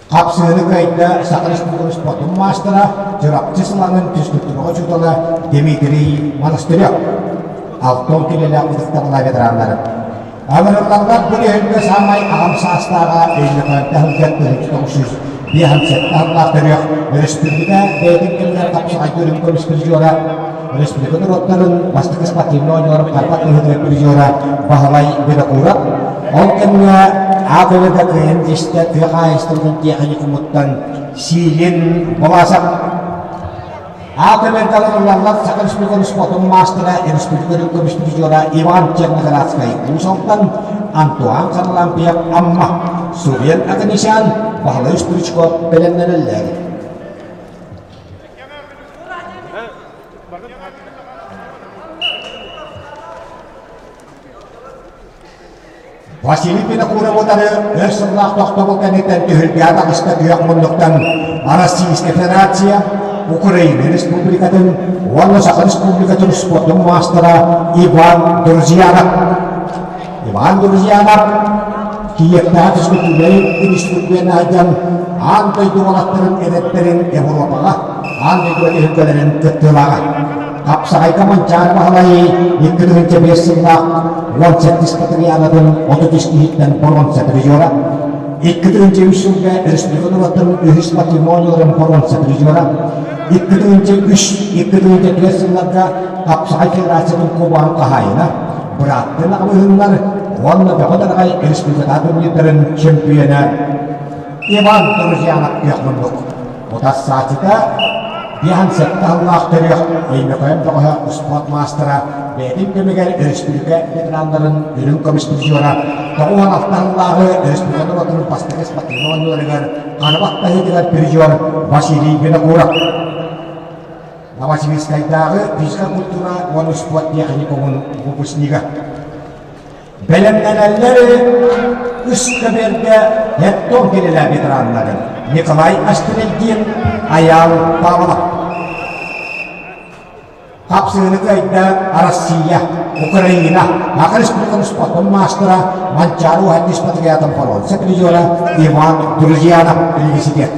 Хапсыһыны кыайда Саха Республикатын спордун маастара, Чурапчы сылаҥын физкультура учуутала Дмитрий Монастырев. Алтон килэлээх ытыктабыллаах ветераннары. Аҥырыллаллар бу өһүлгэ саамай аҕам саастааҕа Өймөкөөнтө сылдьар 1957 сыллаах төрүөх өрөспүүбүлүкэ бэйэтин кэмигэр хапсаҕайга үрүҥ көмүс призера, республика норуоттарын бастакы спортивнай оонньууларын Карпат быһыытыгар призера Баһылай Винокуров. Ол кэмҥэ А көлөкө кыайан истэ тыа хаһаайыстыбатын тиэхиньикумуттан Силин Власов А көмөргө ылыллаллар Саха Республикатын спордун маастара, республика көмүс призера Иван Черноградскай Уус Алдан, Антуан Харлампьев Амма, Сурен Аганесян, Баһылай Стручков бэлэмнэнэллэр. Василий Винокуров утары өр сыллаах тохтобул кэнниттэн түһүлгэҕэ таҕыста күөх муннуктан Российскай Федерация, Украина Республикатын уонна Саха Республикатын спордун маастара Иван Друзьянов. Иван Друзьянов Киевтээҕи физкультурнай институтун сылдьан аан дойду уолаттарын эрэттэрин Европаҕа аан дойдуга түһүлгэлэрин кыттыылааҕа. Хапсаҕайга Манчаары Баһылай 2005 сыллаах 17 Патрианатын 33 киһиттэн боруонса призера, 2003 сылга республика норуоттарын үһүс матримонияларын боруонса призера, 2003-2004 сылларга Хапсаҕай Федерациятын кубогын хаһаайына, бырааттыы аҕабыһыннар уонна Бөҕө Тараҕай республикатааҕы турнирдарын чемпиона Иван Друзьянов күөх муннук. Утарсааччыта биэһэн сэттэ сыллаах төрүөх Өймөкөөн бөҕөһө успуорт маастара бэйэтин кэмигэр өрөспүүбүлүкэ ветераннарын үрүҥ көмүс призера 96 сыллааҕы өрөспүүбүлүкэ норуотун бастакы спортивнай оонньууларыгар харабах таһыытыгар призер Василий Винокуров. Новосибирскайдааҕы физическай культура уонна спорт техникумун выпускнига. Бэлэмнэнэллэр үс көбүөргэ Хеттон кинилэр ветераннарын Николай Астрельдин, Айаал Павлов. Хапсыыны кыайда Россия, Украина, Саха Республикатын спортун маастара Манчаары уһатыс патриотын боруонса призера Иван Друзьянов университет.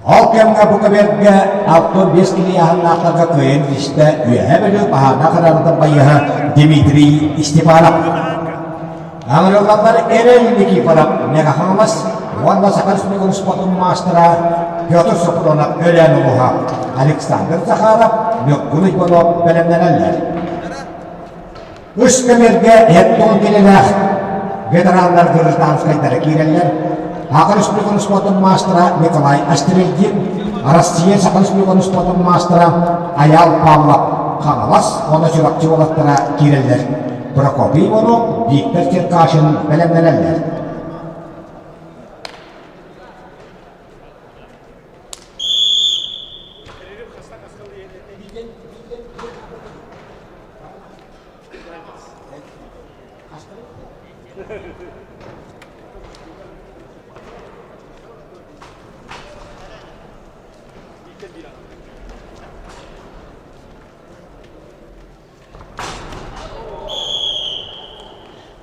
Ол кэмҥэ бу көбүөргэ 65 килийааһыннаахтарга кыайан истэ Үөһээ Бүлүү баһаардаах хараанытын байыаһа Дмитрий Степанов. Аҥырыллаллар Эрэл Никифоров Мега-Хаҥалас уонна Саха Республикатын спортун маастара Петр Сопронов Өлөөн улууһа Александр Захаров Ньургун Иванов бэлэмнэнэллэр. Үс көмөргө эт-тон килэлээх ветераннар гражданскайдара киирэллэр. Саха Республикатын спортун маастара Николай Астрельдин, Россия Саха Республикатын спортун маастара Айаал Павлов Хаҥалас уонна Чурапчы уолаттара киирэллэр. Прокопий Иванов, Виктор Черкашин бэлэмнэнэллэр.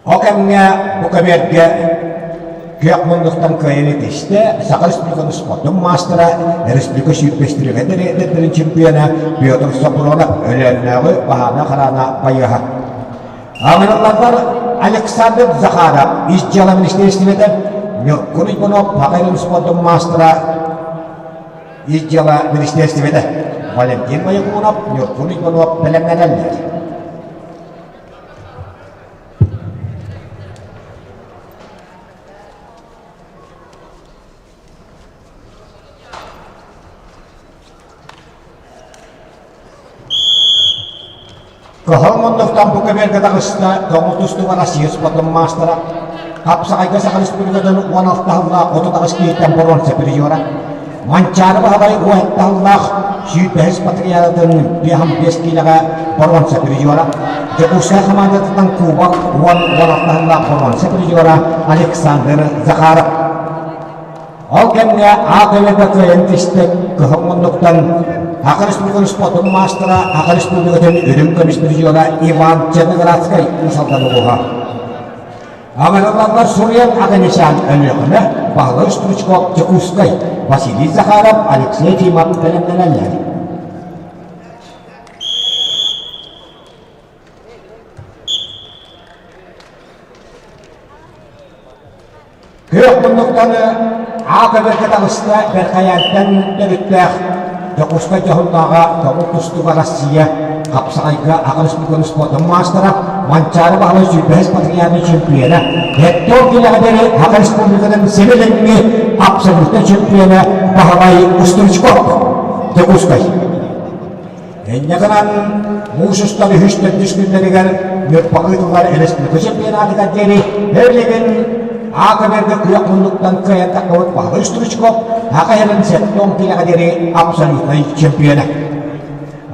Ол кэмҥэ бу көбүөргэ күөх муннуктан кыайан итистэ Саха Республикатын спордун маастара, республика сүүрбэстэригэр эдэрдэрин чемпиона Петр Сопронов Өлөөннөөҕү баһаана хараана байыаһа. Аҥырыллардар Александр Захаров ис дьыала министиэристибэтэ, Ньургун Иванов Саха спордун маастара ис дьыала министиэристибэтэ, Валентин Боякунов, Ньургун Иванов бэлэмнэнэллэр. Кыһыл муннуктан бу көбүөргэ таҕыста көҥүл тустууга Россия спордун маастара, Хапсаҕайга Саха Республикатын 16 сыллаах 38 киһиттэн боруонса призера, Манчаары Баһылай 17 сыллаах 25 патриотын 55 киилэҕэ боруонса призера, Дьокуускай хамаандатыттан Кубок 10 16 сыллаах боруонса призера Александр Захаров. Ол кэмҥэ А-көлөкө кыайан түспэт кыһыл муннуктан Саха Республикатын спордун маастара, Саха Республикатын үрүҥ көмүс призера Иван Черноградскай Уус Алдан улууһа. Аҥырыллаллар суруйан Аганесян Өлүөхүмэ, Баһылай Стручков Дьокуускай, Василий Захаров, Алексей Ефимов бэлэмнэнэллэр. Күөх муннуктан аа көбөргө таҕыста Бэрхэйээнтэн төрүттээх Дьокуускай дьоһуннааҕа Тоҕу тустууга Россия хапсаҕайга Аҕа республикатын спордун маастара Манчаары Баһылай сүүрбэһис патриарный чемпиона Гектор Килэҕэдэри Саха Республикатын сибилиҥҥи абсолютнай чемпиона Баһылай Устурчков Дьокуускай Инньэ гынан, муус устар үһүс төрдүс күннэригэр Ньурбаҕа ыытыллар республика чемпионатыгар диэри билигин А көбөргө күөх муннуктан кыайан тахсыбыт Баһылай Стручков Саха сирин 70 киилэҕэ диэри абсолютнай чемпиона.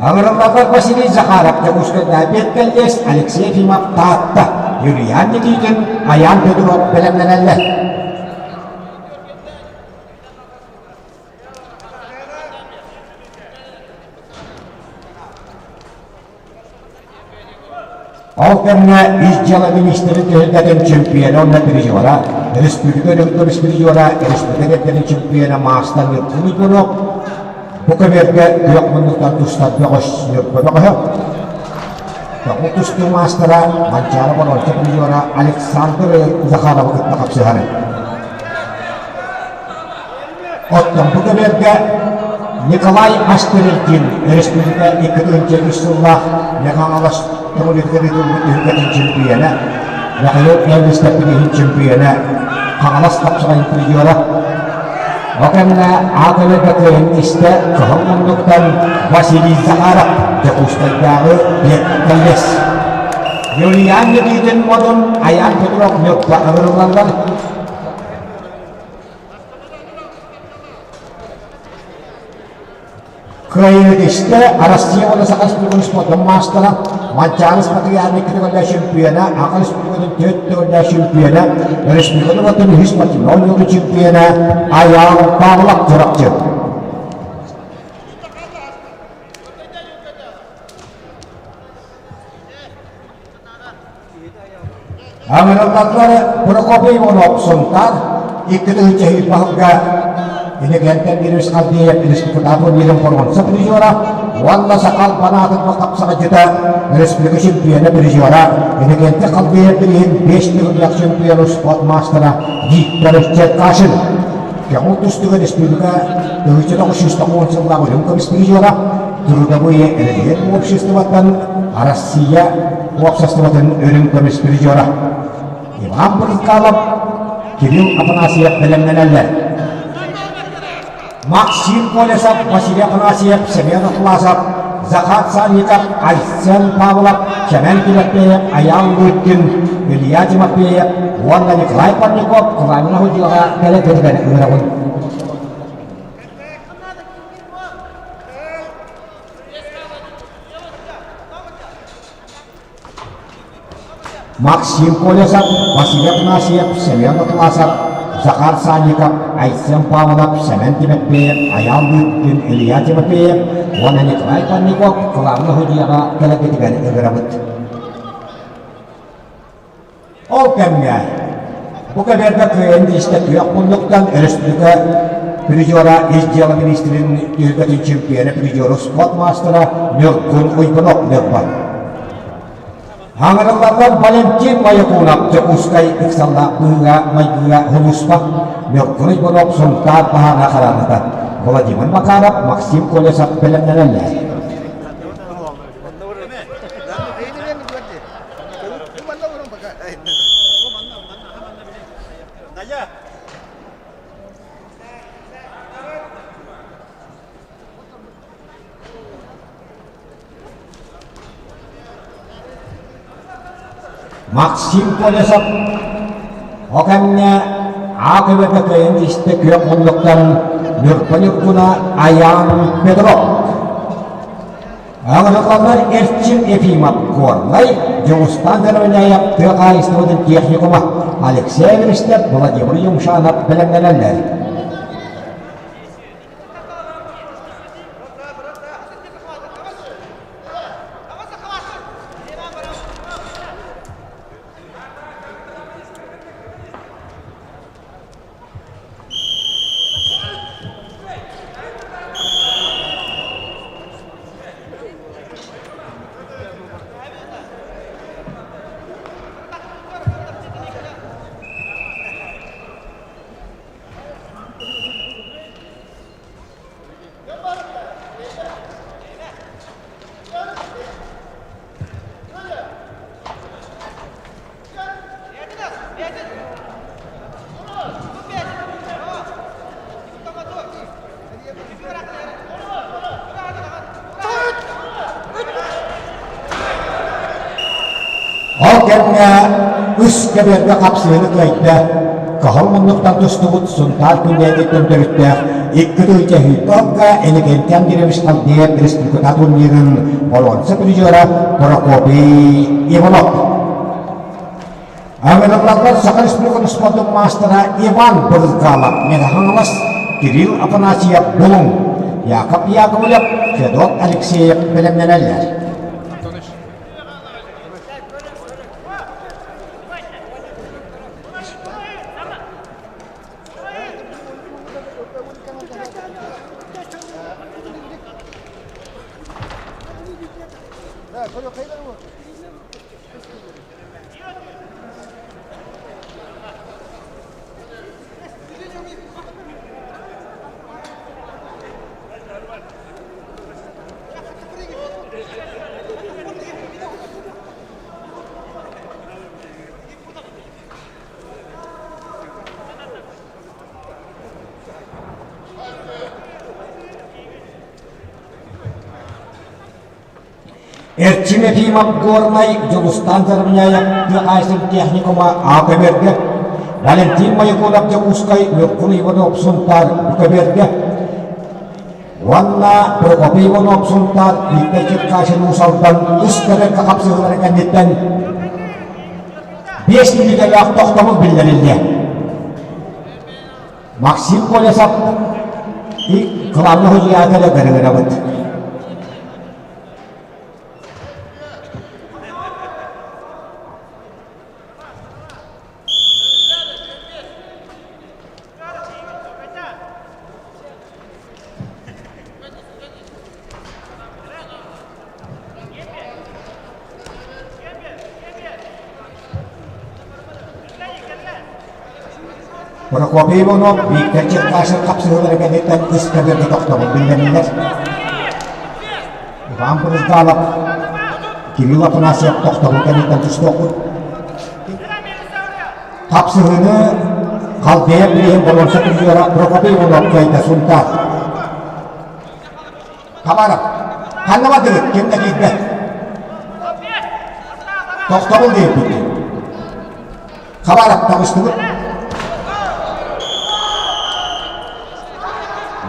Ыҥырыллаллар Василий Захаров, Дьокуускайдааҕы педколледж, Алексей Ефимов, Таатта, Юлиан Никитин, Айаан Петров бэлэмнэнэллэр. Ол кэмҥэ ис дьыала миниистирин түһүлгэтин чемпиона уонна призера, республика үрдүк призера, республика эрдэрин чемпиона маастар Ньургун Уйгунов бу көбүөргэ күөх муннуктан тустар бөҕөс Ньурба бөҕөһө, Тоҕу тустуу маастара Манчаары боруонса призера Александр Захаровы кытта хапсыһар. Оттон бу көбүөргэ Николай Астерилкин республика 2003 сыллаах Мэҥэ-Хаҥалас Төҥүлүтүгэр ыытыллыбыт түһүлгэтин чемпиона, Михаил Элвистэр бирииһин чемпиона, Хаҥалас хапсаҕайын призера. Бу кэмҥэ аат өлөргө кыайан истэ Кыһыл муннуктан Василий Захаров Дьокуускайдааҕы Бекколес. Юлиан Никитин Модун Айаан Петров Ньурба ыҥырыллаллар. Кыайыытистэ Россия уонна Саха Республикатын спордун маастара, Манчаары спартакиаданы икки төгүллээх чемпиона, Аха Республикатын төрт төгүллээх чемпиона, республикатын уонна үһүс спортивнай оонньуутун чемпиона Айаал Павлов Чурапчы. Ыҥырыллаллар Прокопий Иванов Сунтаар 2000 баһылыга Иннокентий Андреевич Халдеев республикатааҕы турнирын боруонса призера уонна саха албанаатын хапсаҕайдьыта республика чемпиона призера Иннокентий Халдеев бирииһин биэс төгүллээх чемпион спорт маастара Виктор Черкашин Көҥүл тустууга республика 1990 сыллаах үрүҥ көмүс призера Трудовые религия обществоттан Россия уопсастыбатын үрүҥ көмүс призера Иван Брызгалов, Кирилл Афанасьев бэлэмнэнэллэр. Максим Колесов, Василий Афанасьев, Семен Атласов, Захар Санников, Айсен Павлов, Чэмэн Тимофеев, Айаал Лыткин, Илья Тимофеев уонна Николай Парников Кылаанына Худьяҕа кэлэ кэлигэр ыҥырабын. Максим Колесов, Василий Афанасьев, Семен Атласов, Захар Санников, Айсен Павлов, Сэмэн Тимофеев, Айаал Лыткин, Илья Тимофеев уонна Николай Парников кылаабына судьуйаҕа кэлэргитигэр ыҥырабыт. Ол кэмҥэ бу кэбэргэ кыайан истэ күөх муннуктан өрөспүүбүлүкэ призера ис дьыала министрин түһүлгэтин чемпиона призеру спорт маастара Ньургун Уйгунов Ньурба. Хаҥырыллаллар Валентин Моякунов Дьокуускай ыксаллаах быһыыга-майгыга Хулуспа Ньургун Уйгунов Сунтаар баһаана хараҥата Владимир Макаров Максим Колесов бэлэмнэнэллэр. Максим Колесов О кэмҥэ Аа көбөтө кыайан истэ күөх муннуктан Ньурба Ньургуна Айаан Петров Аҕырҕалар Эрчим Ефимов Горнай, Дьулустаан Заровняев тыа хаһаайыстыбатын техникума, Алексей Эверстов, Владимир Юмшанов бэлэмнэнэллэр. Ол кэмҥэ үс кэбиэргэ хапсыһыыны кыайда. Кыһыл муннуктан тустубут Сунтаар күннээтиттэн төрүттээх 2 сүүрбэ Иннокентий Андреевич Халдеев республика турнирын боруонса призера Прокопий Иванов. Ыҥырыллаллар Саха Республикатын спордун маастара Иван Брызгалов, Мэҥэ-Хаҥалас, Кирилл Афанасьев Булуҥ, Яков Яковлев, Федот Алексеев бэлэмнэнэллэр. Эрчим Ефимов Горнай Дьулустаан Заровняев тыа хаһаайыстыбатын техникума АПБ-га, Валентин Моякунов Дьокуускай Ньургун Иванов Сунтаар УКБ-га уонна Прокопий Иванов Сунтаар Виктор Черкашин Уус Алдан үс көрөргө хапсыһыылара кэнниттэн 5 мүнүүтэлээх тохтобул биллэриллиэ. Максим Колесов и главный судья көрүҥүрабыт. Прокопий Иванов Виктор Черкашин хапсыһыылара кэнниттэн ыс көбүөргэ тохтобул биллэриллэр. Иван Брызгалов, Кирилл Афанасьев тохтобул кэнниттэн тустуохпут. Хапсыһыыны Халбеев билиһин боруонса призера Прокопий Иванов кыайда Сунтаар. Хабаров, ханна бардыгыт? Ким да киирбэт. Тохтобул диэбиппит. Хабаров таҕыстыбыт.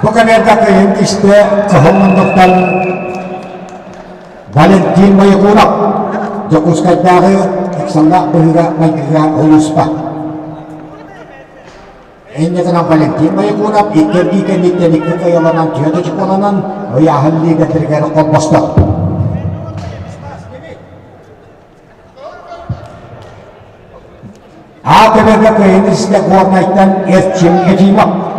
Бу кэмэргэ кыайын кистэ кыһыл муннуктан Валентин Моякунов Дьокуускайдааҕы ыксаллаах быһыыга-майгыга улууспа. Инньэ гынан Валентин Моякунов икки эргии кэнниттэн икки кыайаланан түөрт очукуоланан ыйааһын лиигэтигэр холбосто. А көбөргө кыайын истэ Горнайтан Эрчим Ефимов.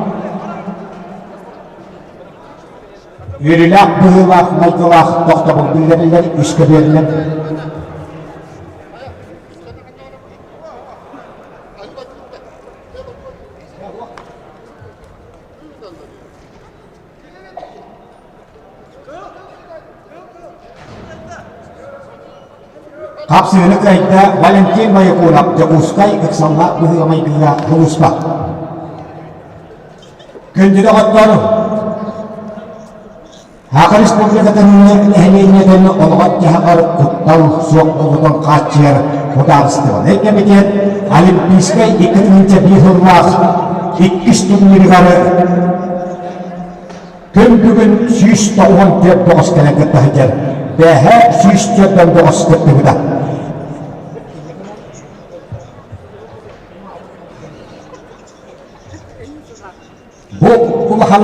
Үөрүүлээх быһыылаах майгылаах тохтобул биллэриллэр үс көбүөрүнэн. Хапсыһыны кыайда Валентин Моякунов Дьокуускай ыксаллаах быһыыга-майгыга дьулуспа. Күндү доҕоттор, Саха Республикатын нэһилиэнньэтин олоҕор-дьаһаҕар куттал суох буолуутун хааччыйар судаарыстыбаннай кэмитиэт Олимпийскай 2001 сыллаах иккис турнирыгар күн бүгүн 194 бөҕөс кэлэн кытта сылдьар. Бээһэ 104 бөҕөс кыттыбыта. Бу улахан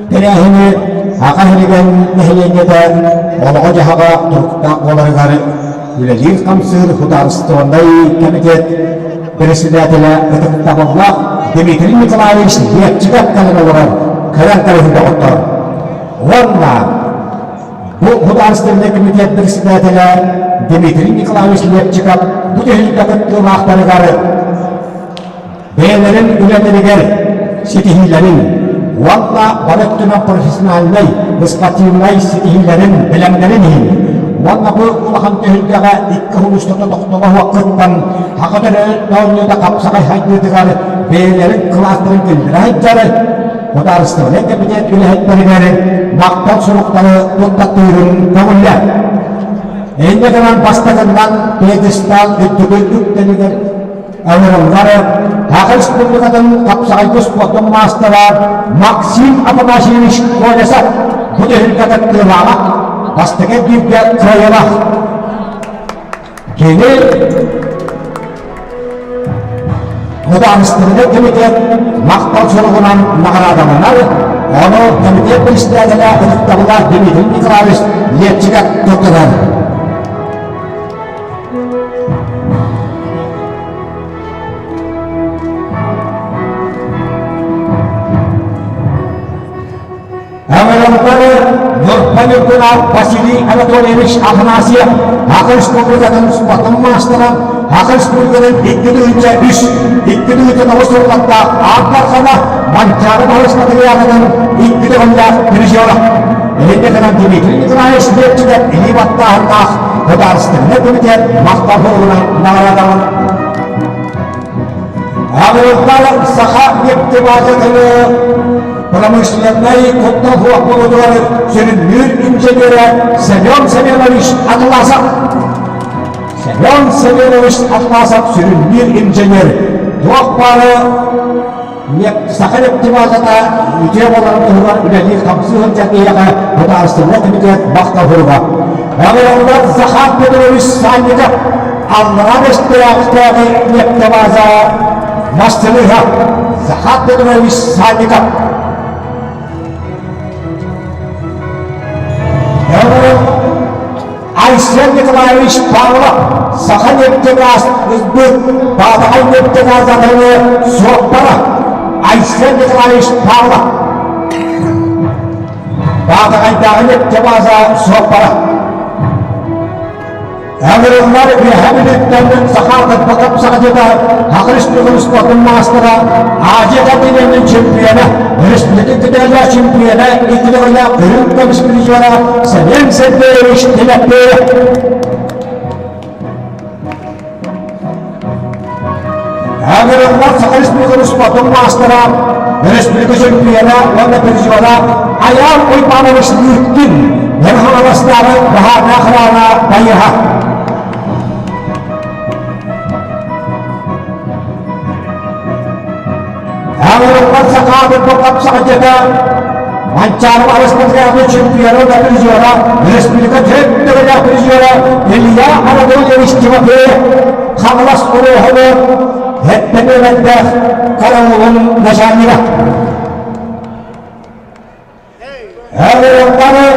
тэрээһини Аҕа иһигэр нэһилиэнньэтэ олоҕо-дьаһаҕа туруктаах буоларыгар үлэлиир-хамсыыр судаарыстыбаннай кэмитиэт председателэ ытыктабыллаах Дмитрий Николаевич Лепчиков кэлэн олорор көрөн кэбиһин доҕоттор. Уонна бу судаарыстыбаннай кэмитиэт председателэ Дмитрий Николаевич Лепчиков бу түһүлгэ кыттыылаахтарыгар бэйэлэрин үлэлэригэр ситиһиилэрин уонна бары өттүнэн профессиональнай, спортивнай ситиһиилэрин, бэлэмнэрин иһин уонна бу улахан түһүлгэҕэ икки сыл устата тохтоло суох кыттан саха төрөөбүт оонньуута хапсаҕай сайдыытыгар бэйэлэрин кылаастарын киллэрэ сылдьар судаарыстыбаннай кэмитиэт үлэһиттэригэр махтал суруктары туттартыырын көҥүллээх. Инньэ гынан бастакыннан пьедестал үрдүкү үктэлигэр. Ыҥырыллар Саха Республикатын хапсаҕайга спордун маастара Максим Афанасьевич Колесов бу түһүлгэ кыттыылааҕа, бастакы эргииргэ кыайыылаах. Кини Судаарыстыбаннай кэмитиэт махтал суругунан наҕараадаланар, ону кэмитиэт председателэ ытыктабыллаах Дмитрий Николаевич Лепчиков туттарар. Ыҥырыллары Ньурба Ньургуна Василий Анатольевич Афанасьев Саха Республикатын спортун маастара, Саха Республикатын 2003, 2009 сыллардаах Аан Дархана Манчаары Баһылыс матырыйаалынан икки төгүллээх призера. Инньэ гынан Дмитрий Николаевич Лепчиков илии баттааһыннаах Судаарыстыбаннай комитет махтал суругунан наҕараадаланар. Аҕыйахтар саха нефтебазатын промышленнай куттал суох буолуутугар сүрүннүүр инженерэ Семен Семенович Атласов. Семен Семенович Атласов сүрүннүүр инженер. Туох баары саха нефтебазата үтүө буоларын туһугар үлэлии-хамсыы сылдьар киһиэхэ судаарыстыбаннай комитет махтал суруга. Аҕыйахтар Захар Петрович Санников Аллараа Бэстээхтээҕи нефтебаза мастарыһа Захар Петрович Санников. Айсен Николаевич Павлов Саха нефтегаз ылбыт Баатаҕай нефтегаз атыны суоппара Айсен Николаевич Павлов Баатаҕайдааҕы нефтебаза суоппара Ыҥырыллар Үөһээ Бүлүүттэн саха кырбакап саҕадьыта Саха Республикатын спордун маастара, Азия континенын чемпиона, республика кытайлар чемпиона, икки төгүллээх үрүҥ көмүс призера Семен Сергеевич Тимофеев. Ыҥырыллар Саха Республикатын спордун маастара, республика чемпиона уонна призера Айаал Уйбанович Лыткин, Мэҥэ Хаҥаластааҕы баһаардаах охрана байыһа. Ыҥырыллар Сахаабыт хапсаҕайдьыта Манчаары Араспатыгааҕы чемпиона да призера, республика төрт төгүллээх призера Илья Анатольевич Тимофеев Хаҥалас улууһугар эттэн караулун начальнига. Ыҥырыллары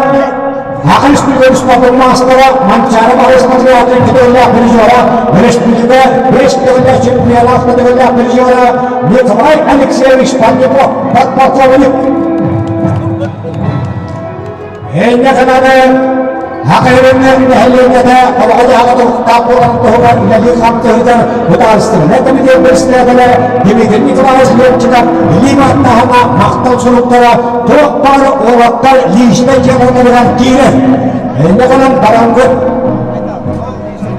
Саха Республикатын спордун маастара Манчаары Араспатыгааҕы төгүллээх призера, республика бэс төгүллээх чемпиона төгүллээх призера Николай Алексеевич Парников подполковник. Инньэ гынан Хахайрыннар нэһилиэнньэтэ олоҕо-дьаһаҕа туруктаах буоларын туһугар үлэлии-хамсыы сылдьар судаарыстыбаннай комитет председателэ Дмитрий Николаевич Лепчиков илии баттааһына махтал суруктара туох баар уолаттар личнэй дьыалаларыгар киирэр. Инньэ гынан бараҥҥыт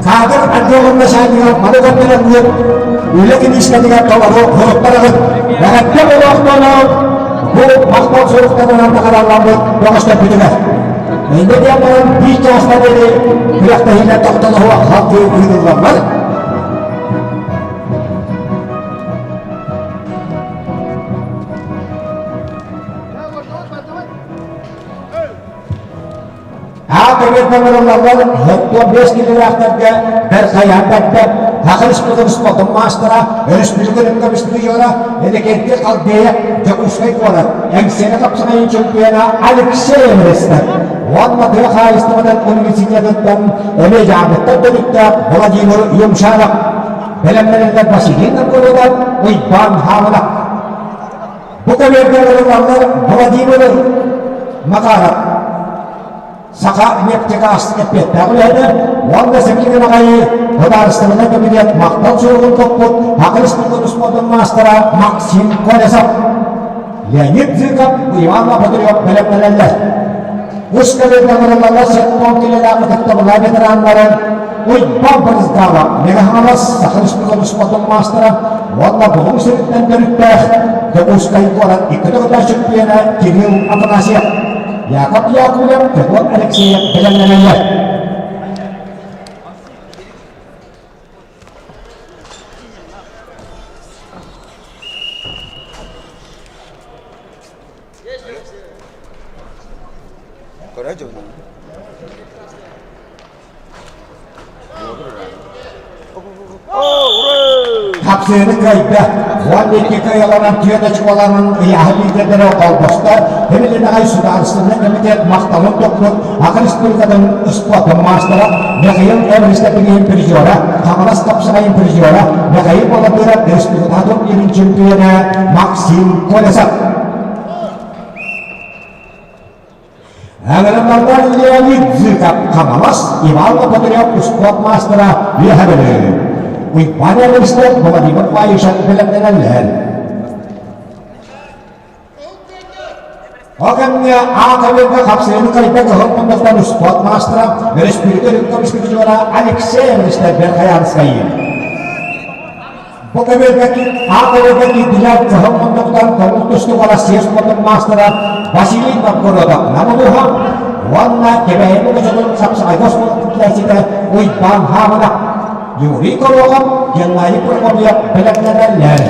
кадр отделын начальнига маны көрдөрөҥҥүт үлэ киниискэтигэр толору суруктарыгыт. Эҕэрдэ буолуохтуну бу махтал суруктарынан наҕараадаламмыт бөҕөстөрбүтүгэр. Инньэ диэн баран биир чааска диэри күрэхтэһиилэр тохтолоһуо халгыы ыытыллаллар. Аат ыҥырыллаллар 75 килэлээхтэргэ бэрт хайаан бэрдэ Саха Республикатын спордун маастара, өрөспүүбүлүкэ көмүс призера Иннокентий Халдеев Дьокуускай куорат Эҥсиэли хапсаҕайын чемпиона Алексей Эверестов уонна тыа хаһаайыстыбатын университетыттан эмиэ дьаамыттан төрүттээх Владимир Юмшанов бэлэмнэнэллэр Василий Новгородов, Уйбаан Хаамынов. Бу кэмэргэ ылыллаллар Владимир Макаров Саха нефтегаз эппиэттээх үлэһитэ уонна сэмилигин аҕайы судаарыстыбаннай кэмитиэт махтал суругун туппут Саха Республикатын спордун маастара Максим Колесов, Леонид Зыков, Иван Лопатырев бэлэмнэнэллэр. Үс кэлиэгэ ыҥырыллаллар сеттон килэлээх ытыктабыллаах ветераннарын Уйбаан Барызгалов, Мэҥэ Хаҥалас Саха Республикатын спордун маастара уонна Булуҥ сириттэн төрүттээх Дьокуускай куорат икки төгүллээх чемпиона Кирилл Афанасьев. Яков Яковлев, Федот Алексеев бэлэмнэнэллэр. Көрө дьону. Хапсыыны кыайда. 12 кыайаланан түөрт очколанан ыйааһын лидердэрэ холбосто. Эмилинаҕай судаарыстыбаннай комитет махталын туппут Аха Республикатын спордун маастара Михаил Эвристопилин призера, Хаҥалас хапсаҕайын призера Михаил Балатыров республикатааҕы турнирын чемпиона Максим Колесов. Ыҥырыллаллар Леонид Зыков Хаҥалас, Иван Лопатырев успуорт маастара Үөһэ Бүлүү. Уйбаан Эверстов Владимир Баишев бэлэмнэнэллэр. Ол кэмҥэ аатабыга хапсыһыны кайда кыһыл муннуктан успуорт маастара, өрөспүүбүлүкэ үрүҥ көмүс призера Алексей Эверстов Верхоянскай. Бу көбүөргэ аатырга киирдилэр кыһыл муннуктан көҥүл тустууга Россия спордун маастара Василий Новгородов Нам улууһа уонна Кэбээйи муҥучутун сапсаҕайга оскуолатын Уйбаан Хаамынап, Юрий Горохов, Геннадий Прокопьев бэлэмнэнэллэр.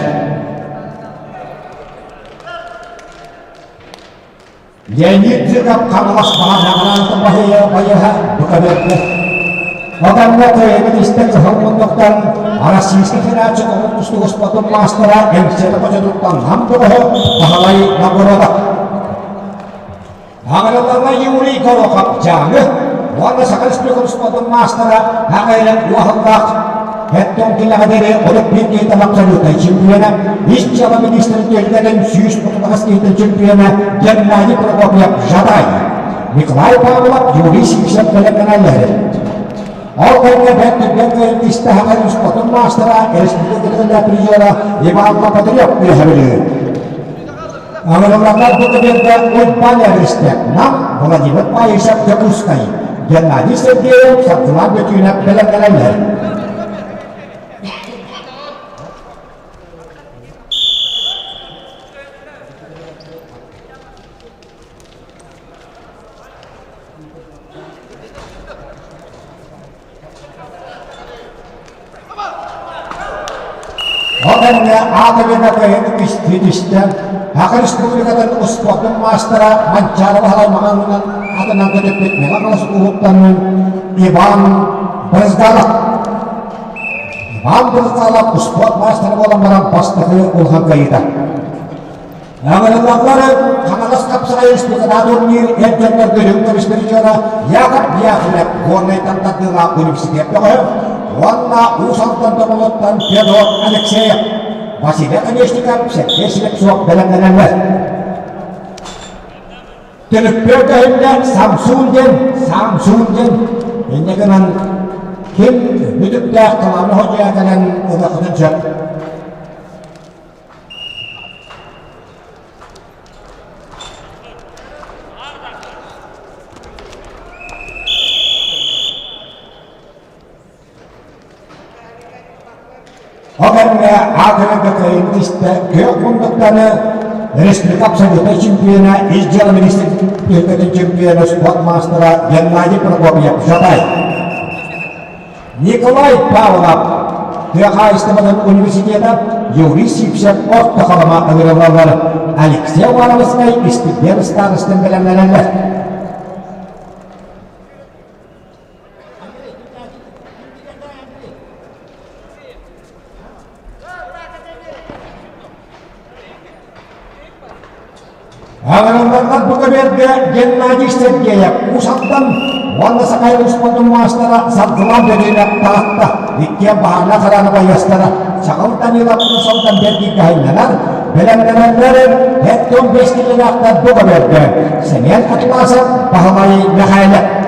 Леонид Зыков Хаҥалас баҕанаҕынан баһыйа байыһа букабыарга. Отонно кыайыгын истэн кыһыл муннуктан Российскай Федерация омук тустуук спортун маастара Эҥсиэли хочотуттан хам бөҕөһө Баһылай Новгородов. Аҥырылларга Юрий Горохов Дьааҥы уонна Саха Республикатын спортун маастара Аҕайран Уоһаллаах Эттон килэҕэ диэри олох биир киһитэ абсолютнай чемпиона, ис дьыала министрин түөлбэтин 138 киһитин чемпиона Геннадий Прокопьев Жатай, Николай Павлов, Юрий Сивцев бэлэмнэнэллэр. Ол кэмҥэ бэрт түргэн кыайын истэһэҕэр спортун маастара, республика призера Иван Лопатырев үөһэбилиир. Аҥырылланнар бу кэмиэргэ Уйбаан Эристэк, Нам, Владимир Паишев Дьокуускай, Геннадий Сергеев Саргылаан Бөтүүнэп бэлэмнэнэллэр. Ол кэмҥэ аатырыыга кыайан үстүү түстэ. Саха Республикатын успуордун маастара Манчаары Баһылай Маҕанынан атынан көтүппүт Мэҥэ Хаҥалас улууһуттан Иван Брызгалов. Иван Брызгалов успуорт маастара буолан баран бастакы улахан кыайыыта. Аҥырыллаллар Хаҥалас хапсаҕай республикатааҕы турнир эр дьоннорго үрүҥ көмүс призера Яков Яковлев Горнайтан тардыылаах университет бөҕөһө уонна Уус Алдан Тоболоттон Федор Алексеев, Василий Оконешников, Сергей Слепцов бэлэмнэнэллэр. Түмүкпүөр көһүннэ Самсун диэн, Самсун диэн инньэ гынан ким мүтүктээх талааны ходьуйа кэлэн ылыаххытын сөп. Ол кэмҥэ аатырарга кыайын истэ күөх муннуктаны республика абсолютнай чемпиона, ис дьыала министрин чемпиона, спорт маастара Геннадий Прокопьев Жатай. Николай Павлов тыа хаһаайыстыбатын университета Юрий Сивцев орто халыма ыҥырыллаллар Алексей Уваровскай истипиэн ыстаарыстын бэлэмнэнэллэр. Аҕыралларга бу көбүөргэ Геннадий Сергеев Уус Алдан уонна Сахай успуордун маастара Саргылаан Бөдүөнэп Таатта иккиэн баһаарына харааны байыастара Чаҕыл Данилов Уус Алдан бэрдииргэ айаннанар, бэлэмнэнэллэр 75 килэлээхтэр бу көбүөргэ Семен Атласов, Баһылай Мэхээлэп.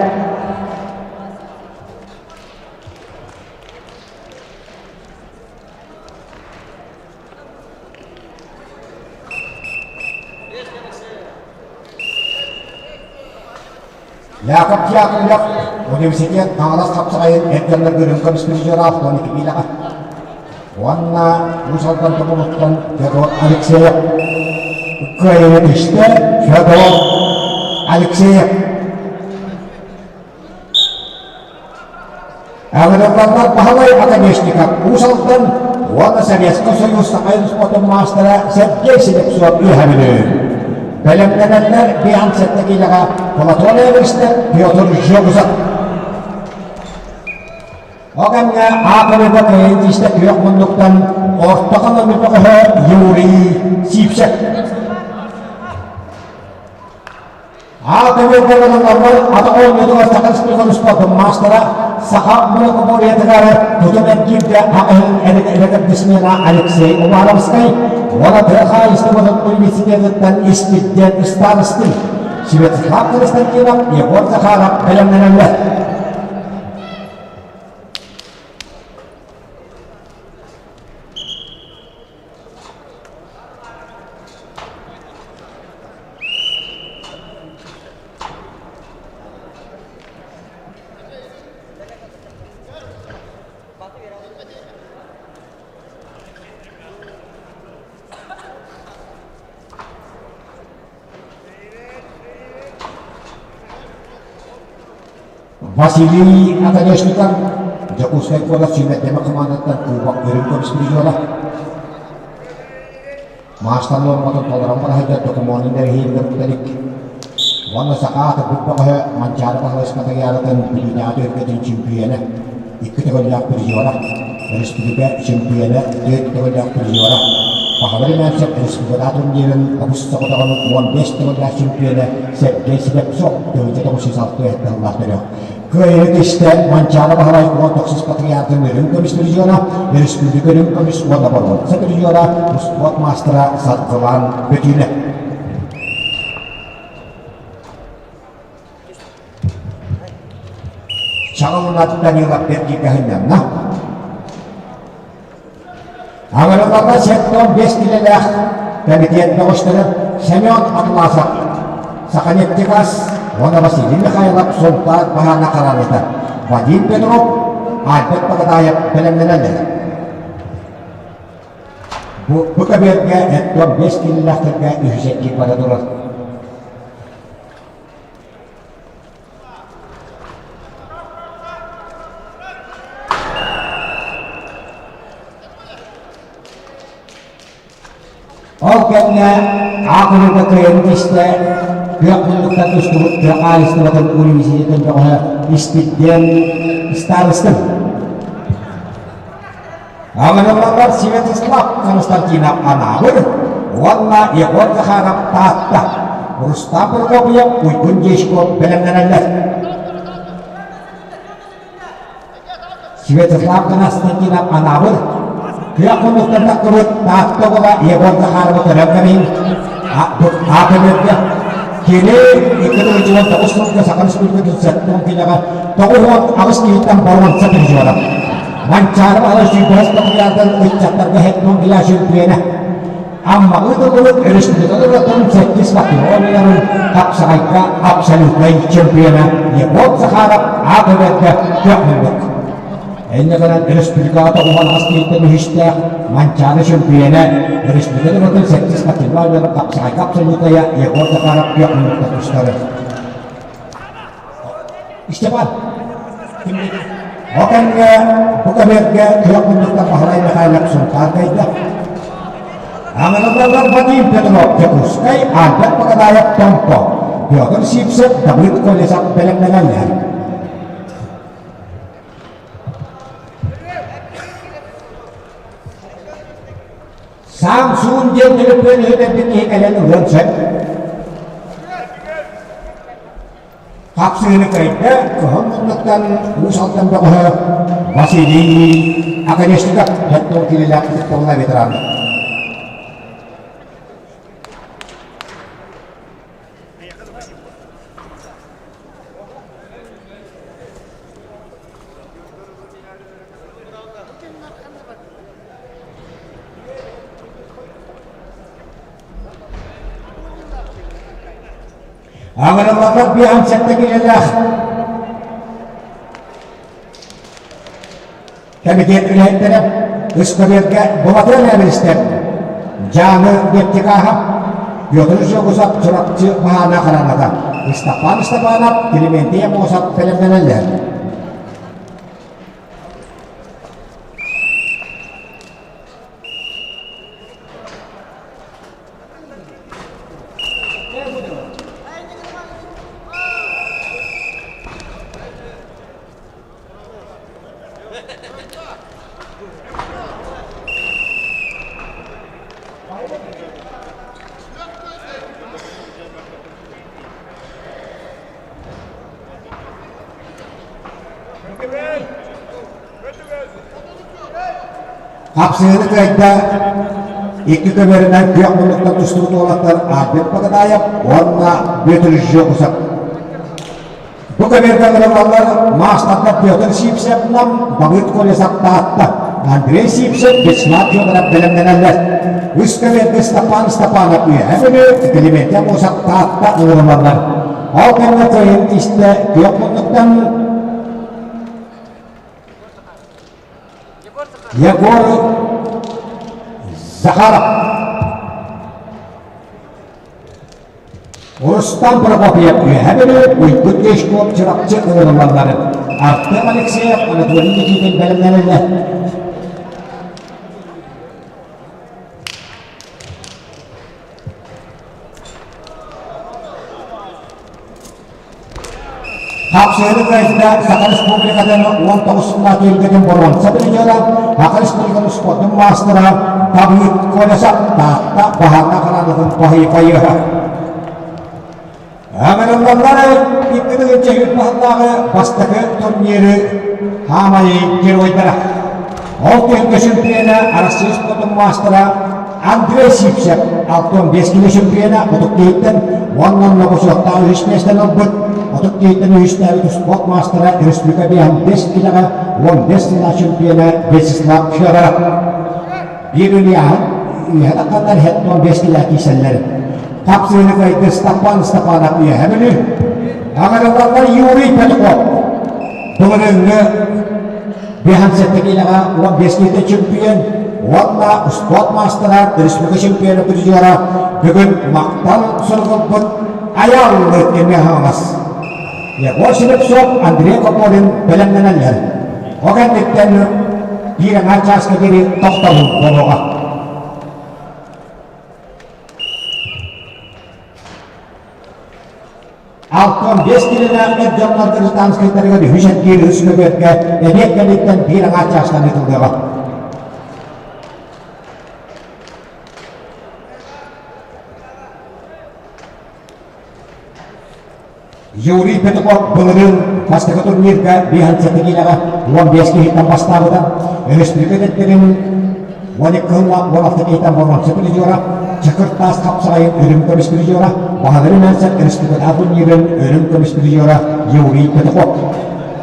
Яков Яковлев университет Хаҥалас хапсаҕайын эр дьоннорго үрүҥ көмүс призера 12 киилэҕэ уонна Уус Алдан Тобулуттан Федор Алексеев кыайыыны түстэ Федор Алексеев Аҕырыллаллар Баһылай Оконешников Уус Алдан уонна Советскай Союз Саха спортун маастара Сергей Слепцов үөһэ Бүлүү. Бэлэмнэнэллэр 57 киилэҕэ Платон Эверстер, Петр Жогузов. Ол кэмҥэ Аакырыга кыайын тиистэ күөх муннуктан орто халыҥ бөҕөһө Юрий Сивцев. Аакырыга барыларбар атах оонньуутугар Саха Республикатын спордун маастара Саха многоборьетыгар тутум эргииргэ аҕыһын эрэкэрдисмена Алексей Уваровскай уонна тыа хаһаайыстыбатын университетыттан испирдиэн ыстаарыстыы Святослав Константинов, Егор Захаров бэлэмнэнэллэр. Василий Оконешников Дьокуускай куорат сүүмэрдэмэ хамаандаттан кубок үрүҥ көмүс призера. Маастар нуорматын толорон бара сылдьар докумуонун эрэһиимигэр укталик. Уонна саха аатырбыт бөҕөһө Манчаары Баһылай Спартакиадатын Бүлүүтээҕи түһүлгэтин чөмпүйүөнэ, икки төгүллээх призера, өрөспүүбүлүкэ чөмпүйүөнэ, түөрт төгүллээх призера, Баһылай Мээсэп республика турнирын обус соҕотоҕун 15 төгүллээх чөмпүйүөнэ Сергей Слепцов 1906 тыллаах төрүөх. Кыайыы түстэ Манчаары Баһылай 19 патриархын үрүҥ көмүс призера, өрөспүүбүлүкэ үрүҥ көмүс уонна боруонса призера, успуорт маастара Саргылан Бөтүүнэ. Чаҕылынат Данилов Бэргигэ сынньанна. Аҥырылларга 75 килэлээх кэмитиэт бөҕөстөрө Семен Атласов, Саханефтегаз уонна Василий Михайлов Сунтаар баһаана хараҥата Вадим Петров, Альберт Погодаев бэлэмнэнэллэр. Бу, бу көбүөргэ 75 килэлээхтэргэ үһүс эргиир бара турар. Ол кэмҥэ аакырыга кыайан түстэ, күөх муннуктан тустубут тыа хаһаайыстыбатын университетын бөҕөһө Испирдиэн Старостин. Аҕырыллаллар Святослав Константинов Анаабыр уонна Егор Захаров Таатта, Рустам Прокопьев, Уйгун Дьячков бэлэмнэнэллэр. Святослав Константинов Анаабыр күөх хонуктан тахсыбыт Таатта уола Егор Захаровы көрөн кэбиһин аатырыырга кини 2019 сылга Саха Республикатын сэттэ киилэҕэ 98 киһиттэн боруонса призера. Манчаары Баһылай сүүрбэһис патриардан ыччаттарга хеттон килэ чөмпүйүөнэ. Аммаҕа ыытыллыбыт өрөспүүбүлүкэ норуоттарын сэттис патриотунарын хапсаҕайга абсолютнай чемпиона Егор Захаров аат ыларга көх Инньэ гынан өрөспүүбүлүкэҕэ тоҕуһан киһиттэн үһүстээх Манчаары чөмпүйүөнэ өрөспүүбүлүкэ норуотун сэттис патриотунарын хапсаҕайга абсолютнайа Егор Захаров күөх муннукта тустары. Степан, Бу кэмҥэ, бу кэмэргэ күөх муннуктан Баһылай Михайлов Сунтаар кэллэ. Аҥырыллаллар Вадим Петров Дьокуускай, Альберт Погодаев Томпо, Петр Сивцев, Давыд Колесов бэлэмнэнэллэр. Самсун диэн төлөпүөн үһүтэрбит киһи кэлэн ылыан сөп. Хапсыһыыны кыайда кыһыл муннуктан Уус Алдан бөҕөһө Василий Оконешников 40 киилэлээх ытыктабыллаах ветеран. Аҥырыллаллар 57 киилэлээх кэмитиэт үлэһиттэрэ ыскабыарга Былатыан Эбиристэр, Дьааҥы Нефтегааһа, Петр Жогусов Чурапчы Баһаана Хараҥата, Ыстапаан Ыстапаанап, Климентий Аммосов бэлэмнэнэллэр. Хапсыһыыны кыайда икки көмөрүнэн күөх муннуктан тустубут уолаттар Альберт Багадаев уонна Бүөтүр Жогусов. Бу көмөргө ылыллаллар маастардар Петр Сивцев Нам, Давыд Колесов Таатта, Андрей Сивцев Вячеслав Федоров бэлэмнэнэллэр. Үс көмөргө Степан Степанов Үөһэ Бүлүү, Климентий Аммосов Таатта ылыллаллар. Ол кэннэ кыайын истэ күөх муннуктан Егор Захаров. Рустам Прокопьев Үөһэ Бүлүү, Уйгун Дьячков Чурапчы ыҥырыллалларын Артем Алексеев, Анатолий Никитин бэлэмнэнэллэр. Хапсыһыны кыайда Саха Республикатын 19 сыллаах түһүлгэтин боруонса призера, Саха Республикатын спордун маастара Давыд Колесов Таатта баһаарга хараанатын баһыйа. Ыҥырыллаллар 2003 сыллааҕы бастакы турниры хаамай геройдара. Ол түһүлгэ чемпиона Арассыыйа спордун маастара Андрей Сивцев 65 кило чемпиона отут киһиттэн уонна ногосуоттаах үһүс миэстэни ылбыт. Отут киһиттэн үһүстээбит спорт маастара республика 55 килоҕа 15 сыллаах чемпиона Вячеслав Федоров. Биир ыйааһын үөһэ тахханнар 75 кило киирсэллэр. Хапсыыны кыайды Степан Степанов үөһэ Бүлүү. Аҕырыллаллар Юрий Петухов. Былырыыҥҥы 57 килоҕа 15 киһитэ чемпион уонна спорт маастара, республика чемпиона призера бүгүн махтал суругулбут Айааллы эмиэ хаҥас. Егор Слепцов, Андрей Копорин бэлэмнэнэллэр. Ол кэнниттэн биир аҥаар чааска диэри тохтобул буолуоҕа. 65 килэлээх эр дьоннор гражданскайдарыгар үһүс эргиир үс көбүөргэ эбиэт кэнниттэн биир аҥаар чаастан ыытыллыаҕа. Юрий Петухов былырыын бастакы турнирга 57 киилэҕэ 15 киһиттэн бастаабыта. Өрөспүүбүлүкэ кэттэрин 12 сыллаах 16 киһиттэн боруонса призера, Чакыр таас хапсаҕайын үрүҥ көмүс призера, Баһылары Мэнсэр республикатааҕы турнирын үрүҥ көмүс призера Юрий Петухов.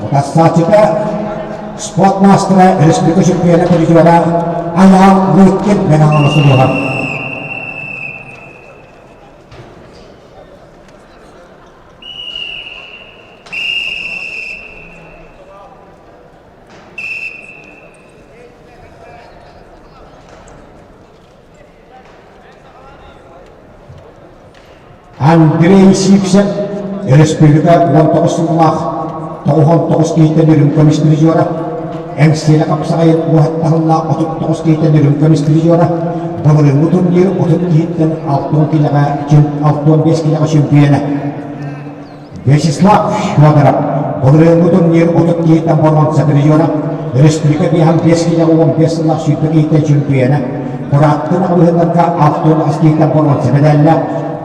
Утарсааччыта спорт маастара, республика чемпиона призера Айаал Лыткин Мэҥэ суруһар. Андрей Сивцев республика 19 сыллаах 99 киһиттэн үрүҥ көмүс призера, Эҥсиэлэ хапсаҕайын уоһаттаһыллаах 39 киһиттэн үрүҥ көмүс призера, былырыыҥҥы турнир 30 киһиттэн 60 килэҕэ 65 килэҕэ чемпиона. Вячеслав Федоров былырыыҥҥы турнир 30 киһиттэн боруонса призера, республика 55 килэҕэ 15 сыллаах сүүрбэ киһиттэн чемпиона, курааттын аҕабыһыннарга 68 киһиттэн боруонса медаллаах,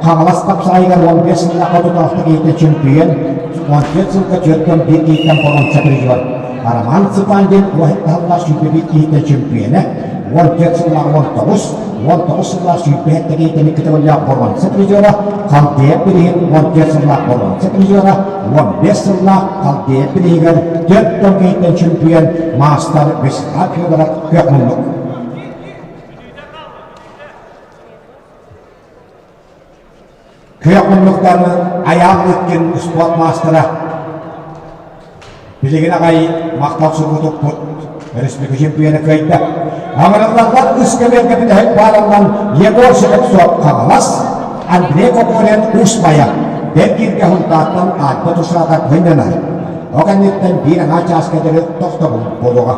Хаҥалас хапсаҕайыгар 15 сыллаах 36 киһиттэн чемпион, 14 сылга 41 киһиттэн боруонса призер. Роман Цыпандин уоһуттаһыллаах 21 киһиттэн чемпиона, 14 сыллаах 19, 19 сыллаах 27 киһиттэн икки төгүллээх боруонса призера, Халдея бириһин 14 сыллаах боруонса призера, 15 сыллаах Халдея бириһигэр 4 тон киһиттэн чемпион маастар Вячеслав Федоров күөх муннук. Күөх муннуктан Айаал Лыткин спорт маастара билигин аҕай махтал суругу туппут республика чемпиона кыайда. Аҥырыллаллар үс көбүөргэ бүтэһик бааланнан Егор Слепцов Хаҥалас, Андрей Кокорин Уус Майа, Бэргииргэ Һунтаартан Альба Тушратов кыайданар. Ол кэнниттэн биир аҥаар чааска диэри тохтобул буолуоҕа.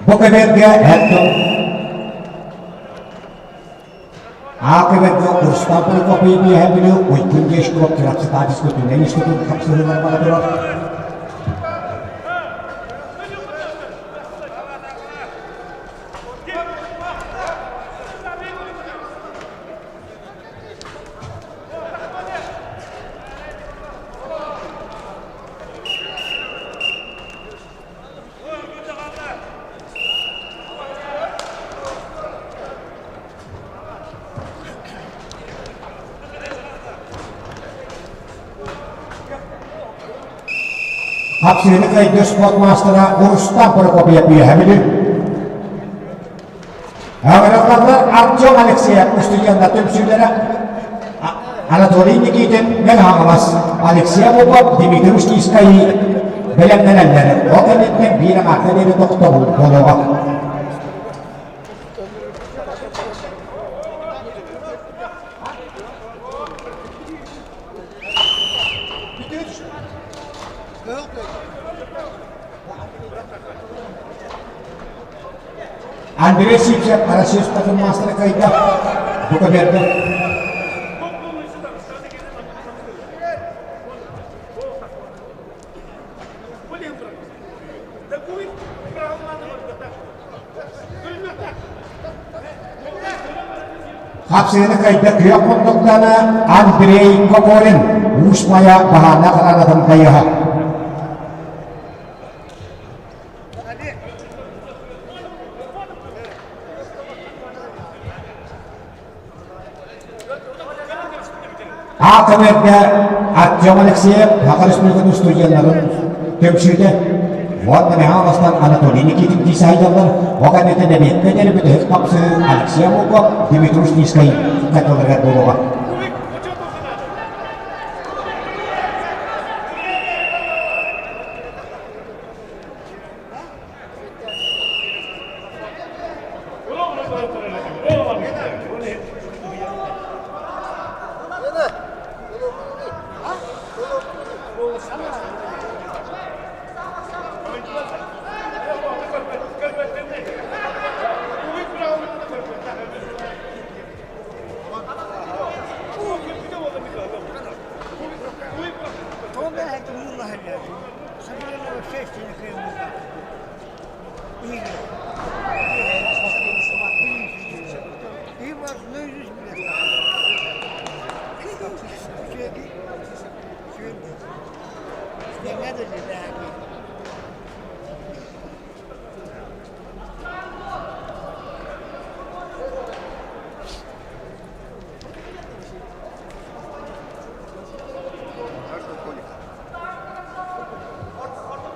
Бу көбүөргэ Артем А көбүөргэ Рустам Прокопьев үөһэ Бүлүү Уйгун Дешков Чурапчытаа физкультурнай институт хапсыһыылар бара турар. Хапсыыны кыайда спорт маастара Рустам Прокопьев үөһэ Бүлүү. Ыҥырыллаллар Артем Алексеев устудьуоннар түмсүүлэрэ Анатолий Никитин Мэҥэ Хаҥалас, Алексей Попов, Дмитрий Устинскай бэлэмнэнэллэр. Ол кэнниттэн биир аҥаарга диэри тохтобул буолуоҕа. Андрей Сивцев Россия спортун маастара кыайда. Бука берді. Хапсыгыны кыайда күөх муннуктана Андрей Кокорин Уус Майа баһаана харанатын кайыһа. Аатым эрдэ Артем Алексеев Саха Республикатын студеннарын түмсүүтэ уонна Михайловтан Анатолий Никитин дии саайдаллар. Ол кэнниттэн эбиэккэ диэри бүтэһик хапсыы Алексей Амуков, Дмитрий Ушницкай кытыларыгар буолуоҕа.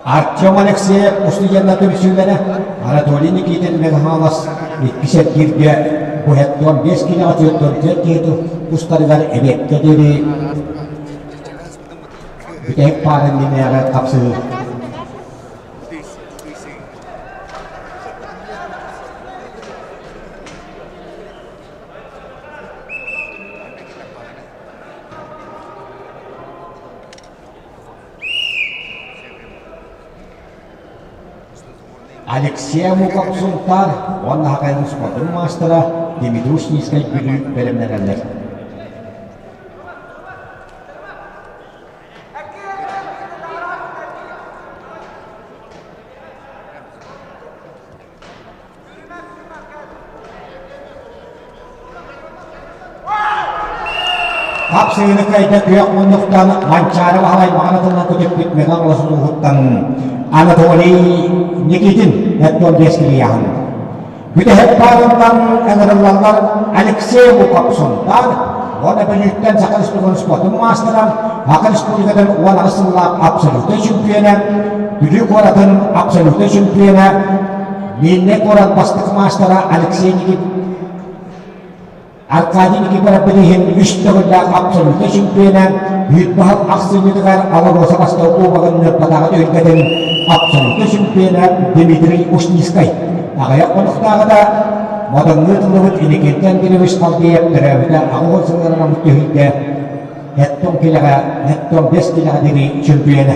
Артем Алексеев устудьуоннар түмсүүлэрэ Анатолий Никитин Михайлов иккис эргииргэ бу 5 киилэҕэ 44 киһи тустарыгар эбиэккэ диэри бүтэһик паар иннинээҕи хапсыһыы. Алексей Амуков Сунтаар уонна Хахайын спордун маастара Дмитрий Ушницкай Бүлүү бэлэмнэнэллэр. Хапсыгыны кыайда күөх муннуктан Манчаары Баһылай маҕанатынан көтүппүт Меган Лосулууһуттан Анатолий Никитин Эттон Бескилияһын. Бүтэһик паарынтан ыҥырыллаллар Алексей Луков Сунтаар уонна Бүлүүттэн Саха Республикатын спордун маастара, Саха Республикатын 18 сыллаах абсолютнай чемпиона, Бүлүү куоратын абсолютнай чемпиона Миирнэй куорат бастакы маастара Алексей Никит Аркадий Никифоров билиһин үс төгүллээх абсолютнай чемпиона, Үүт-баһыл ахсынньытыгар Алроса бастакы кубогын ньурбатааҕы түһүлгэтин абсолютнай чемпиона Дмитрий Ушницкай. Аҕыйах хонуктааҕыта Модоҥҥа ыытыллыбыт Иннокентий Андреевич Халдеев төрөөбүтэ 80 сылларынан түһүлгэ Эттон килэҕэ, Эттон бэс килэҕэ диэри чемпиона.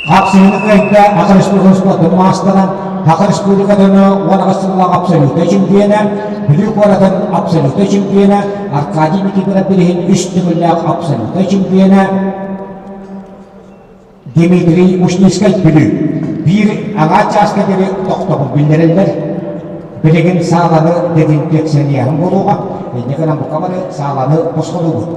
Хапсыһыыны кыайда Саха Республикатын спордун маастара, Саха Республикатын 18 сыллаах абсолютнай чемпиона, Бүлүү куоратын абсолютнай чемпиона Аркадий Никифоров билиһин үс төгүллээх абсолютнай чемпиона Дмитрий Ушницкай Бүлүү. Биир аҥаар чааска диэри тохтобул биллэрэллэр. Билигин сааланы дезинфекциялыаһын буолуоҕа. Инньэ гынан бука бары сааланы босхолуубут.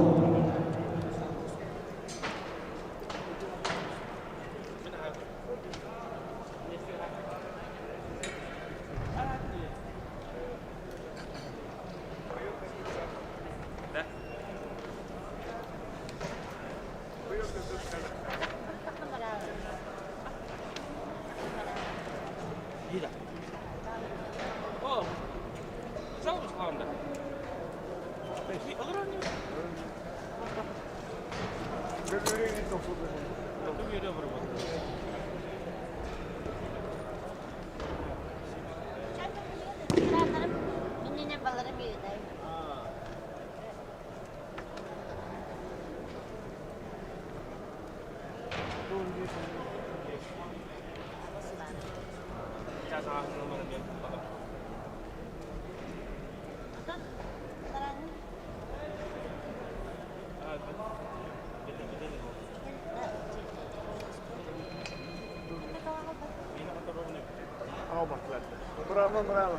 Браво, браво.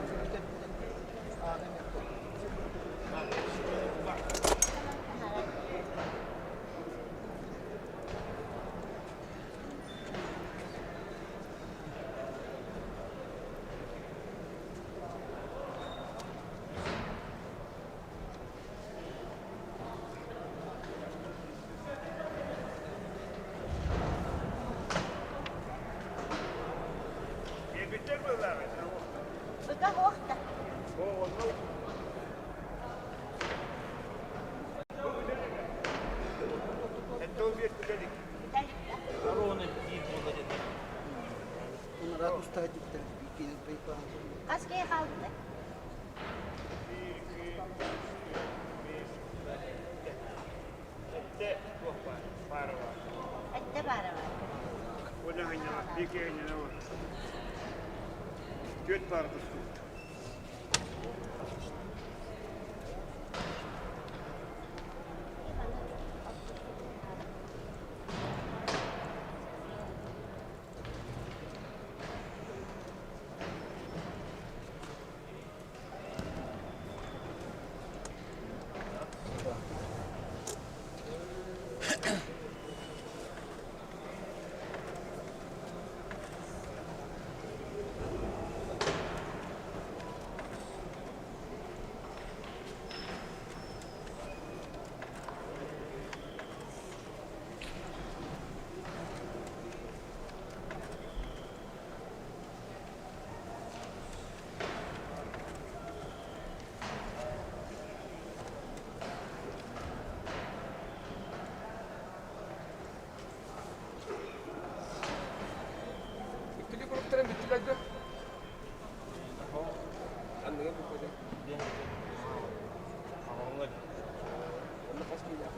Хас киһи хаалбытай? Эттэ баара бар. Түөрт паара тустубут. Иккили куруктарын бүттүлэр да? Анныга бүппэтэ. Онно хас киилээх?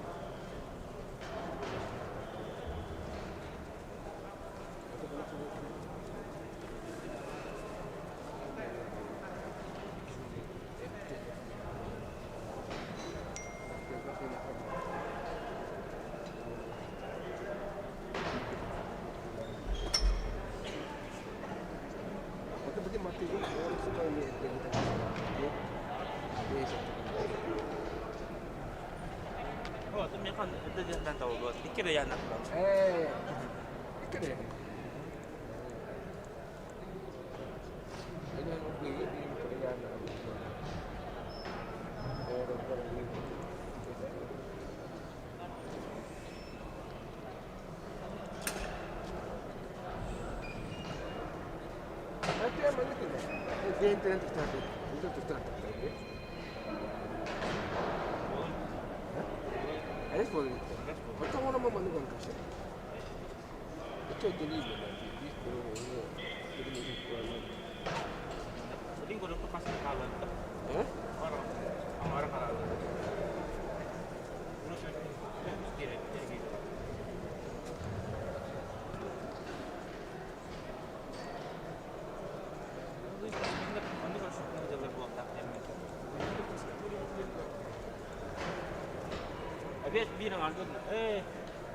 Биир аҥаарга Ээ,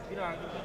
биир аҥаарга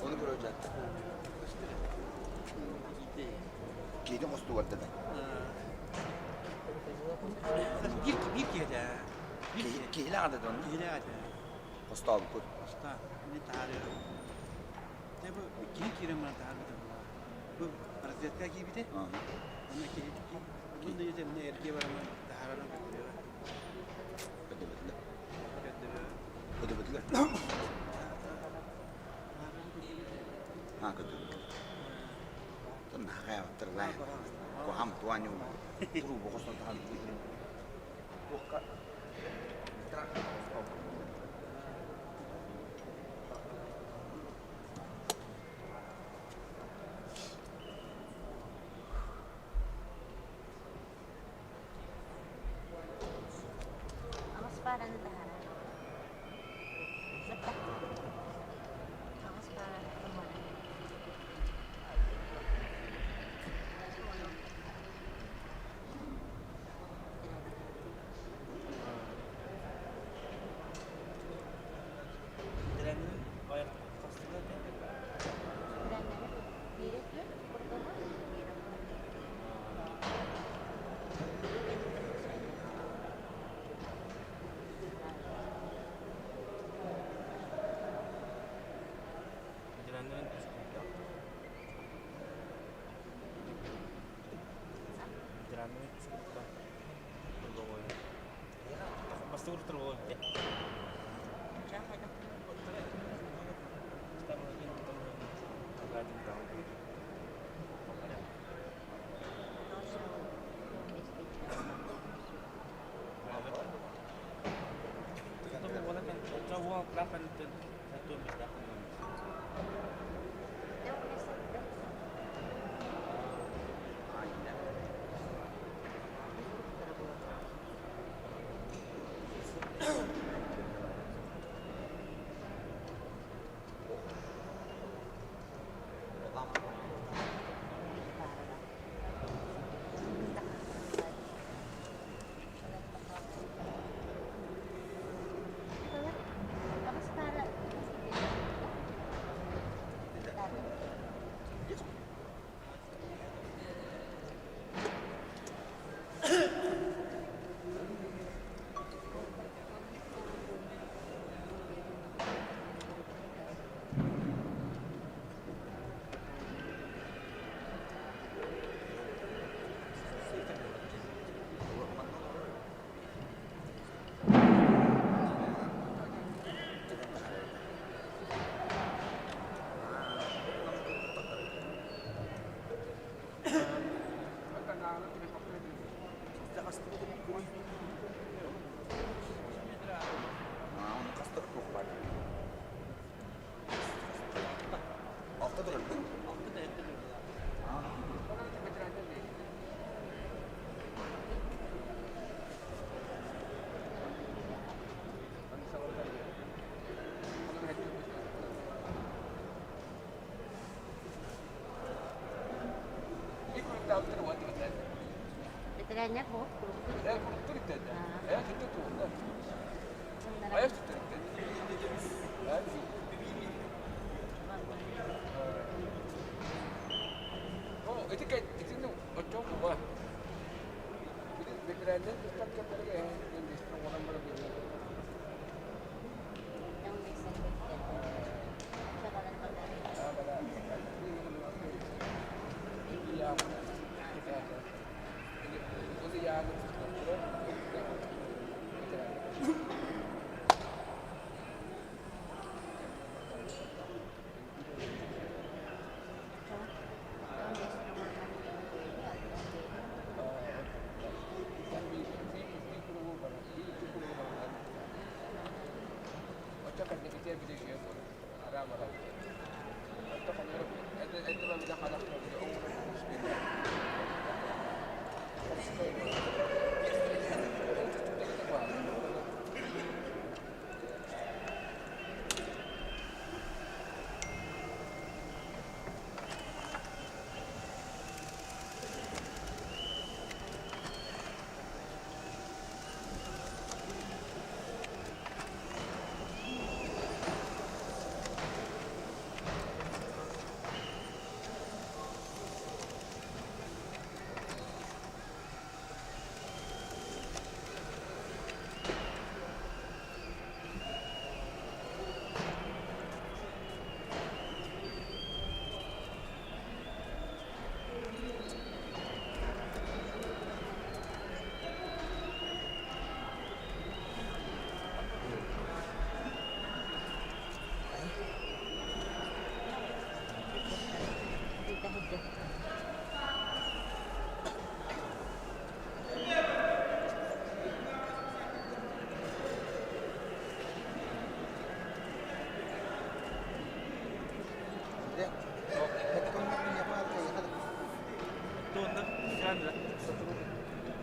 Onu көрөчөттө. Киһи хостугар да Биир биир киһи Киһилээх да дон. Киһилээх этэ. Хостообуккут. Хостоон. Мин таһаарыам. Дьэ бу киһи киирэн баран таһаарбыта буолла. Бу разведка киирбитэ. Онно киһи бу да эмне эргэ баран таһааран көрдөрүө. Көрдөбөтүлэр. Көрдөрүө. Көрдөбөтүлэр. Аа көрдөбөтүлэр. Тон наһаа тырлай. Куһам туаню туру бохостон таһан. Туохка Аҕыс паараны таһаарар. Баттах. Аҕыс паараны таһаарар. Алта турар. Бэтэрээннэр буолуп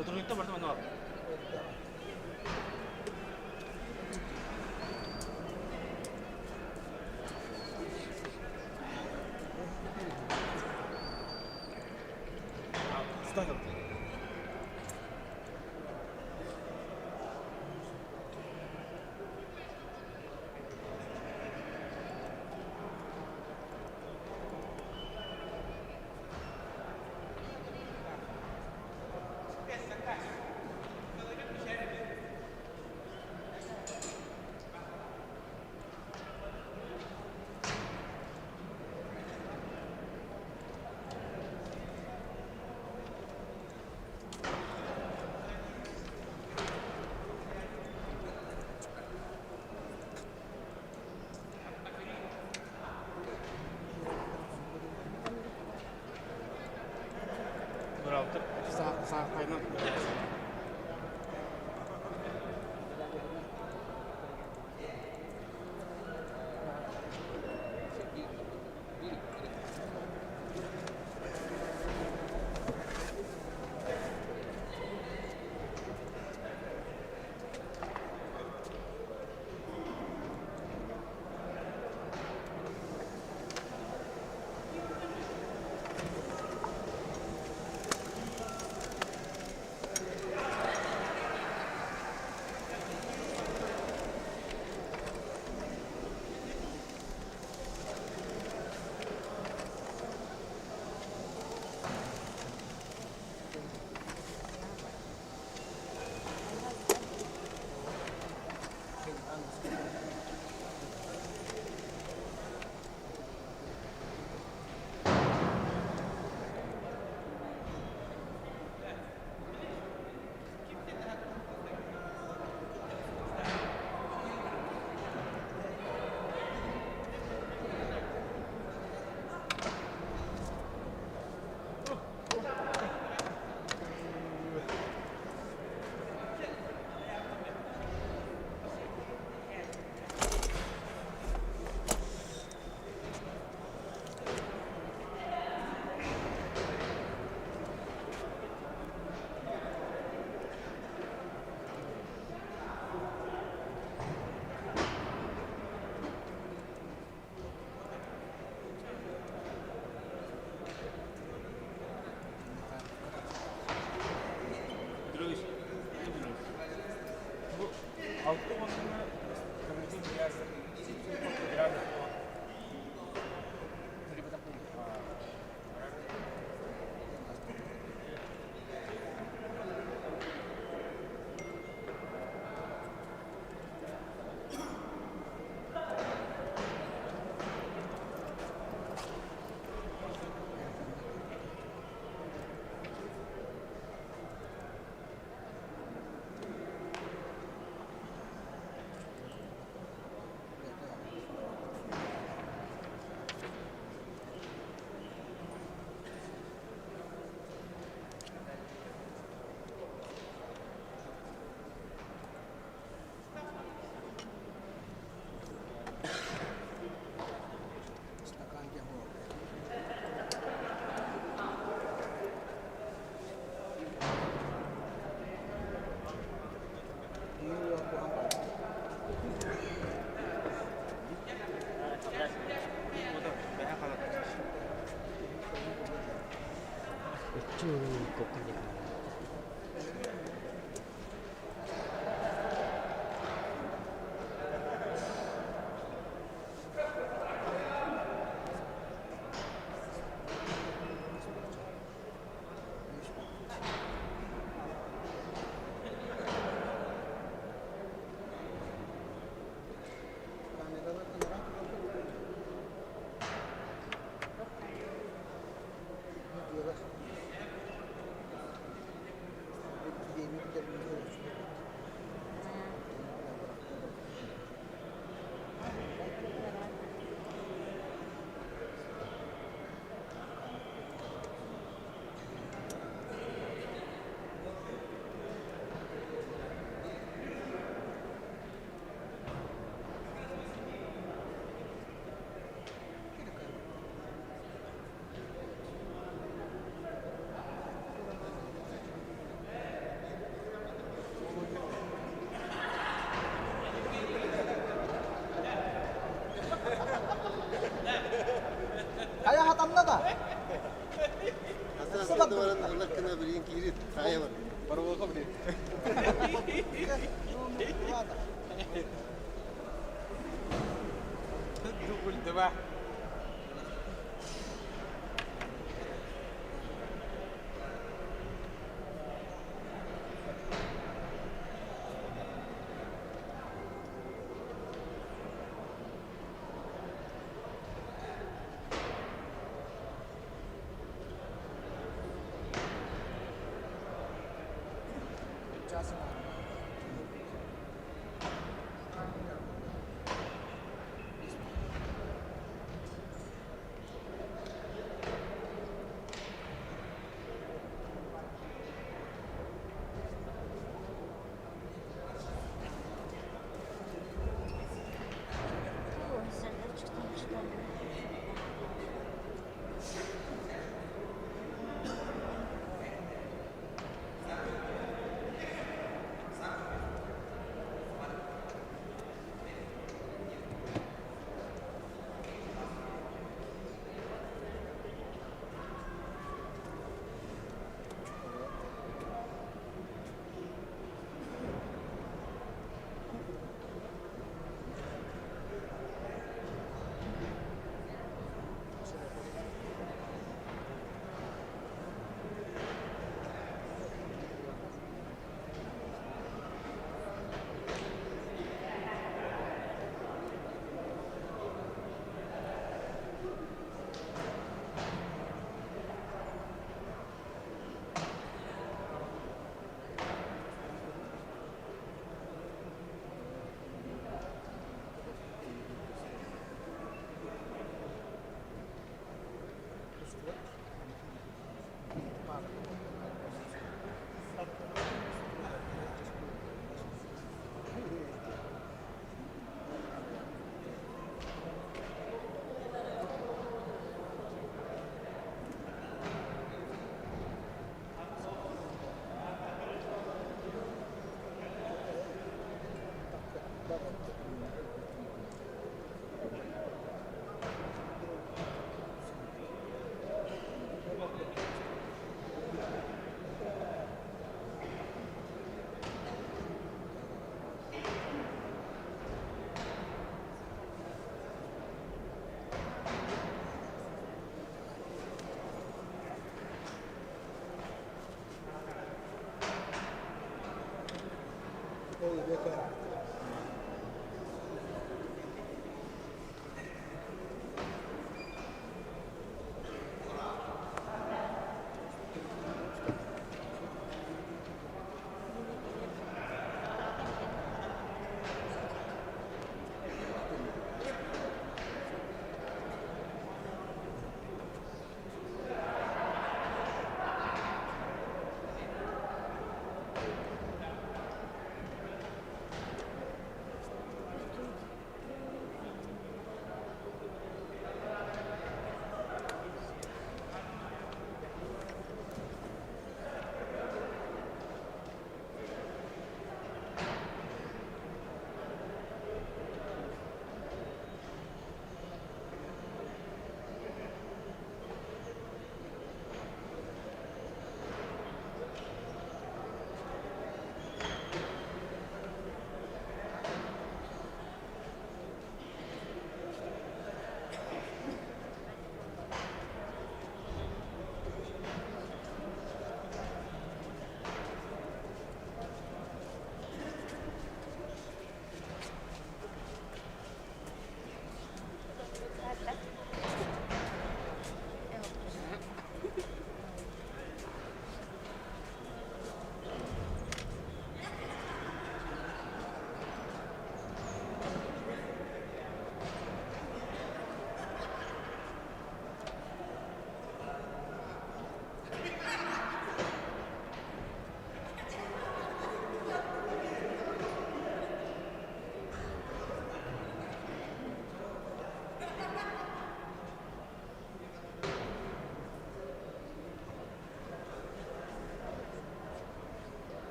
Сотрудниктар барыта манна бааллар.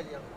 Thank you.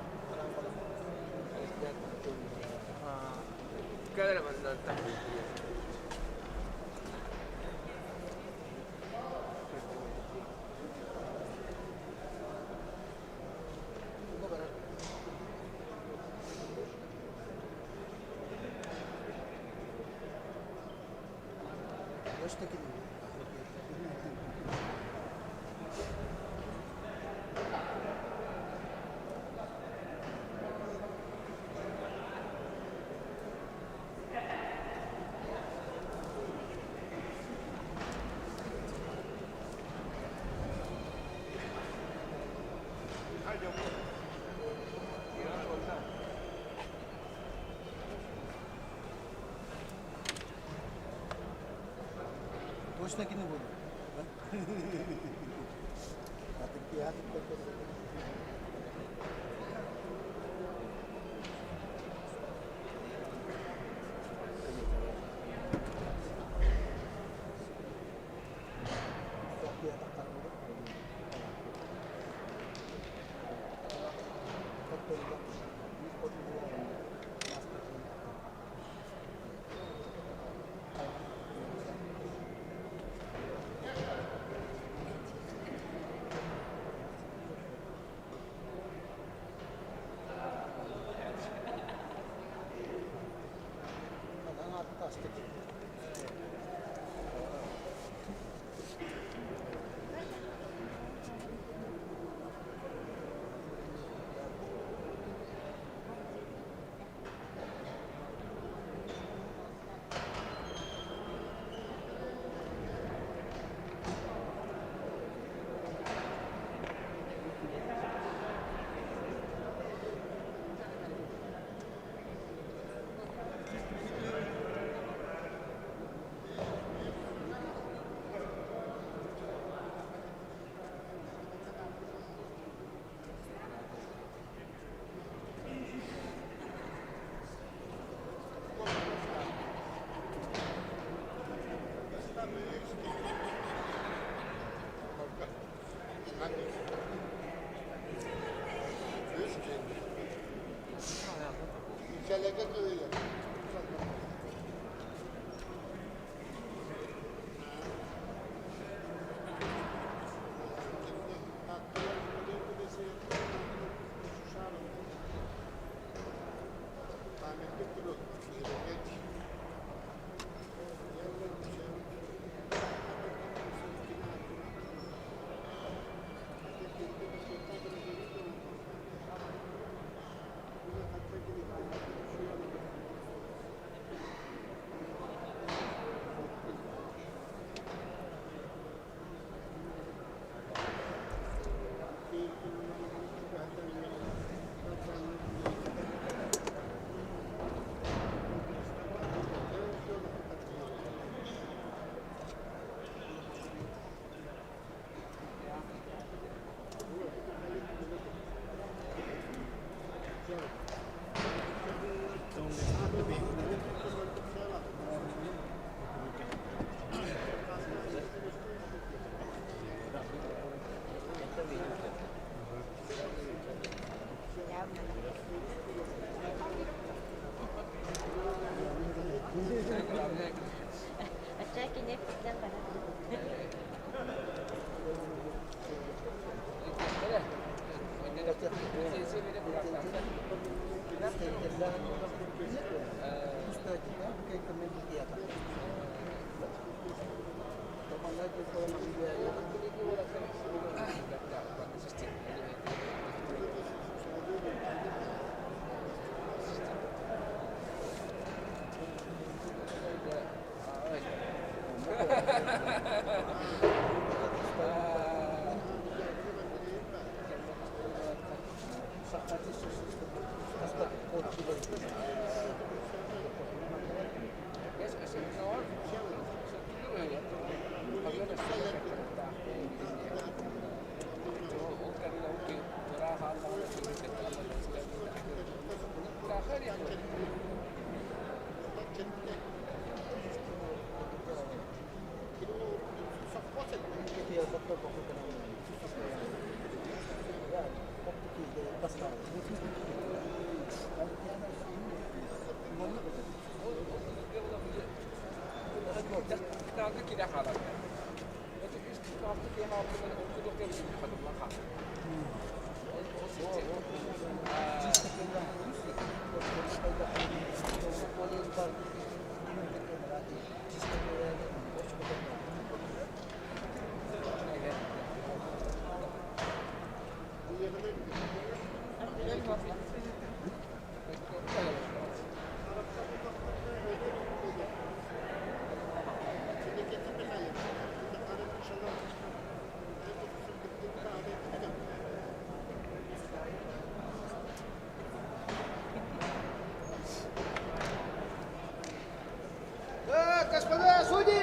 Господа судьи!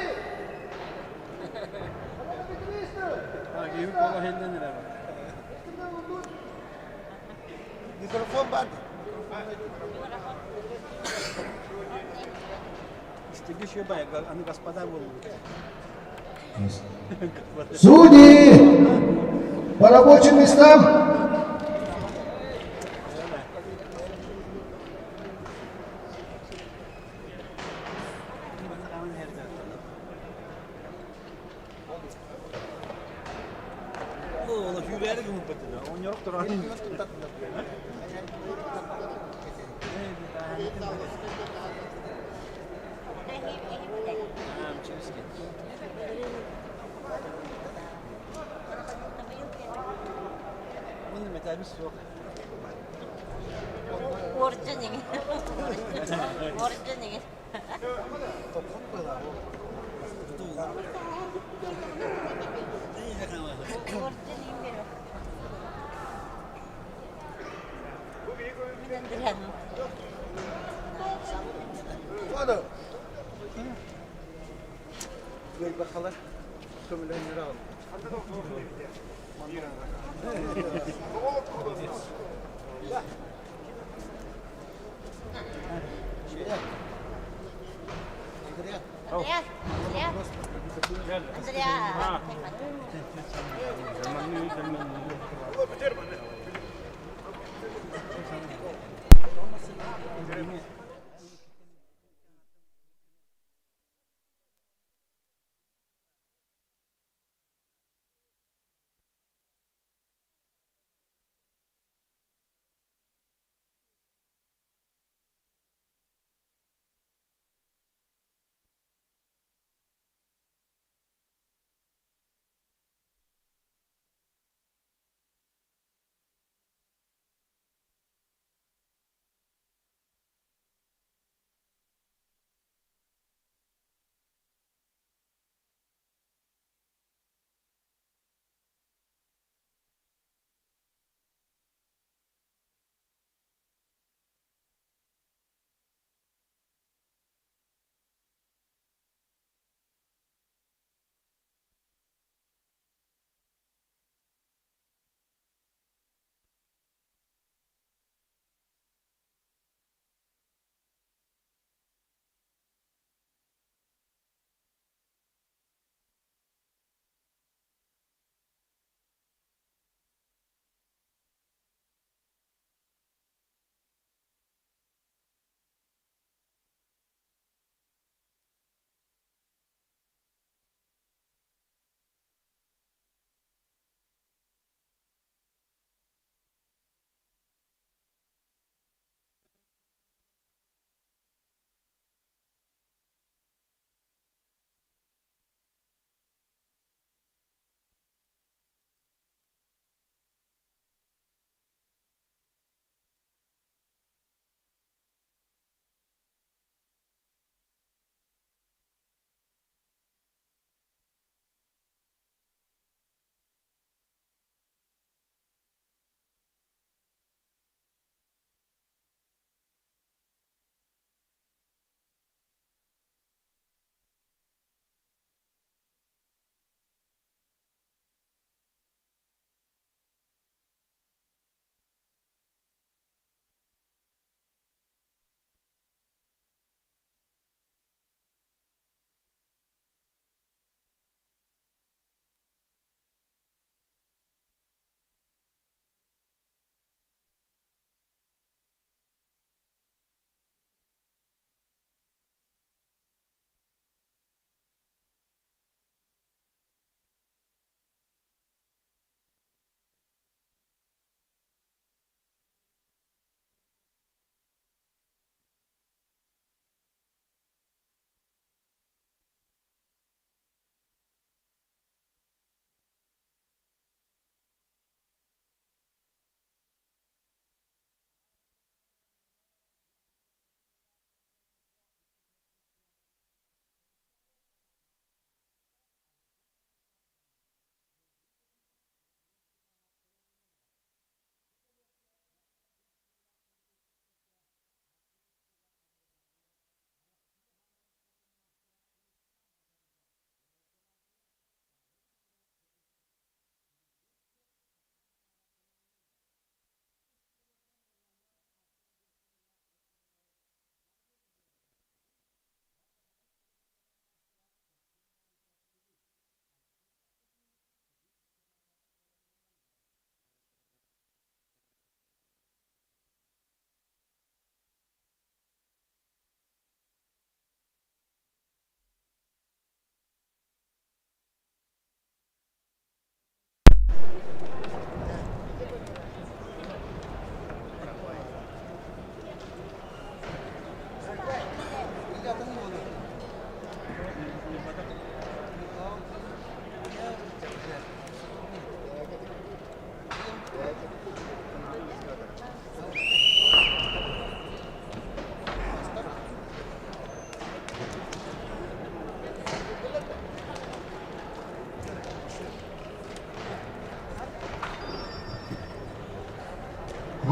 Микрофон бар. Судьи! По рабочим местам!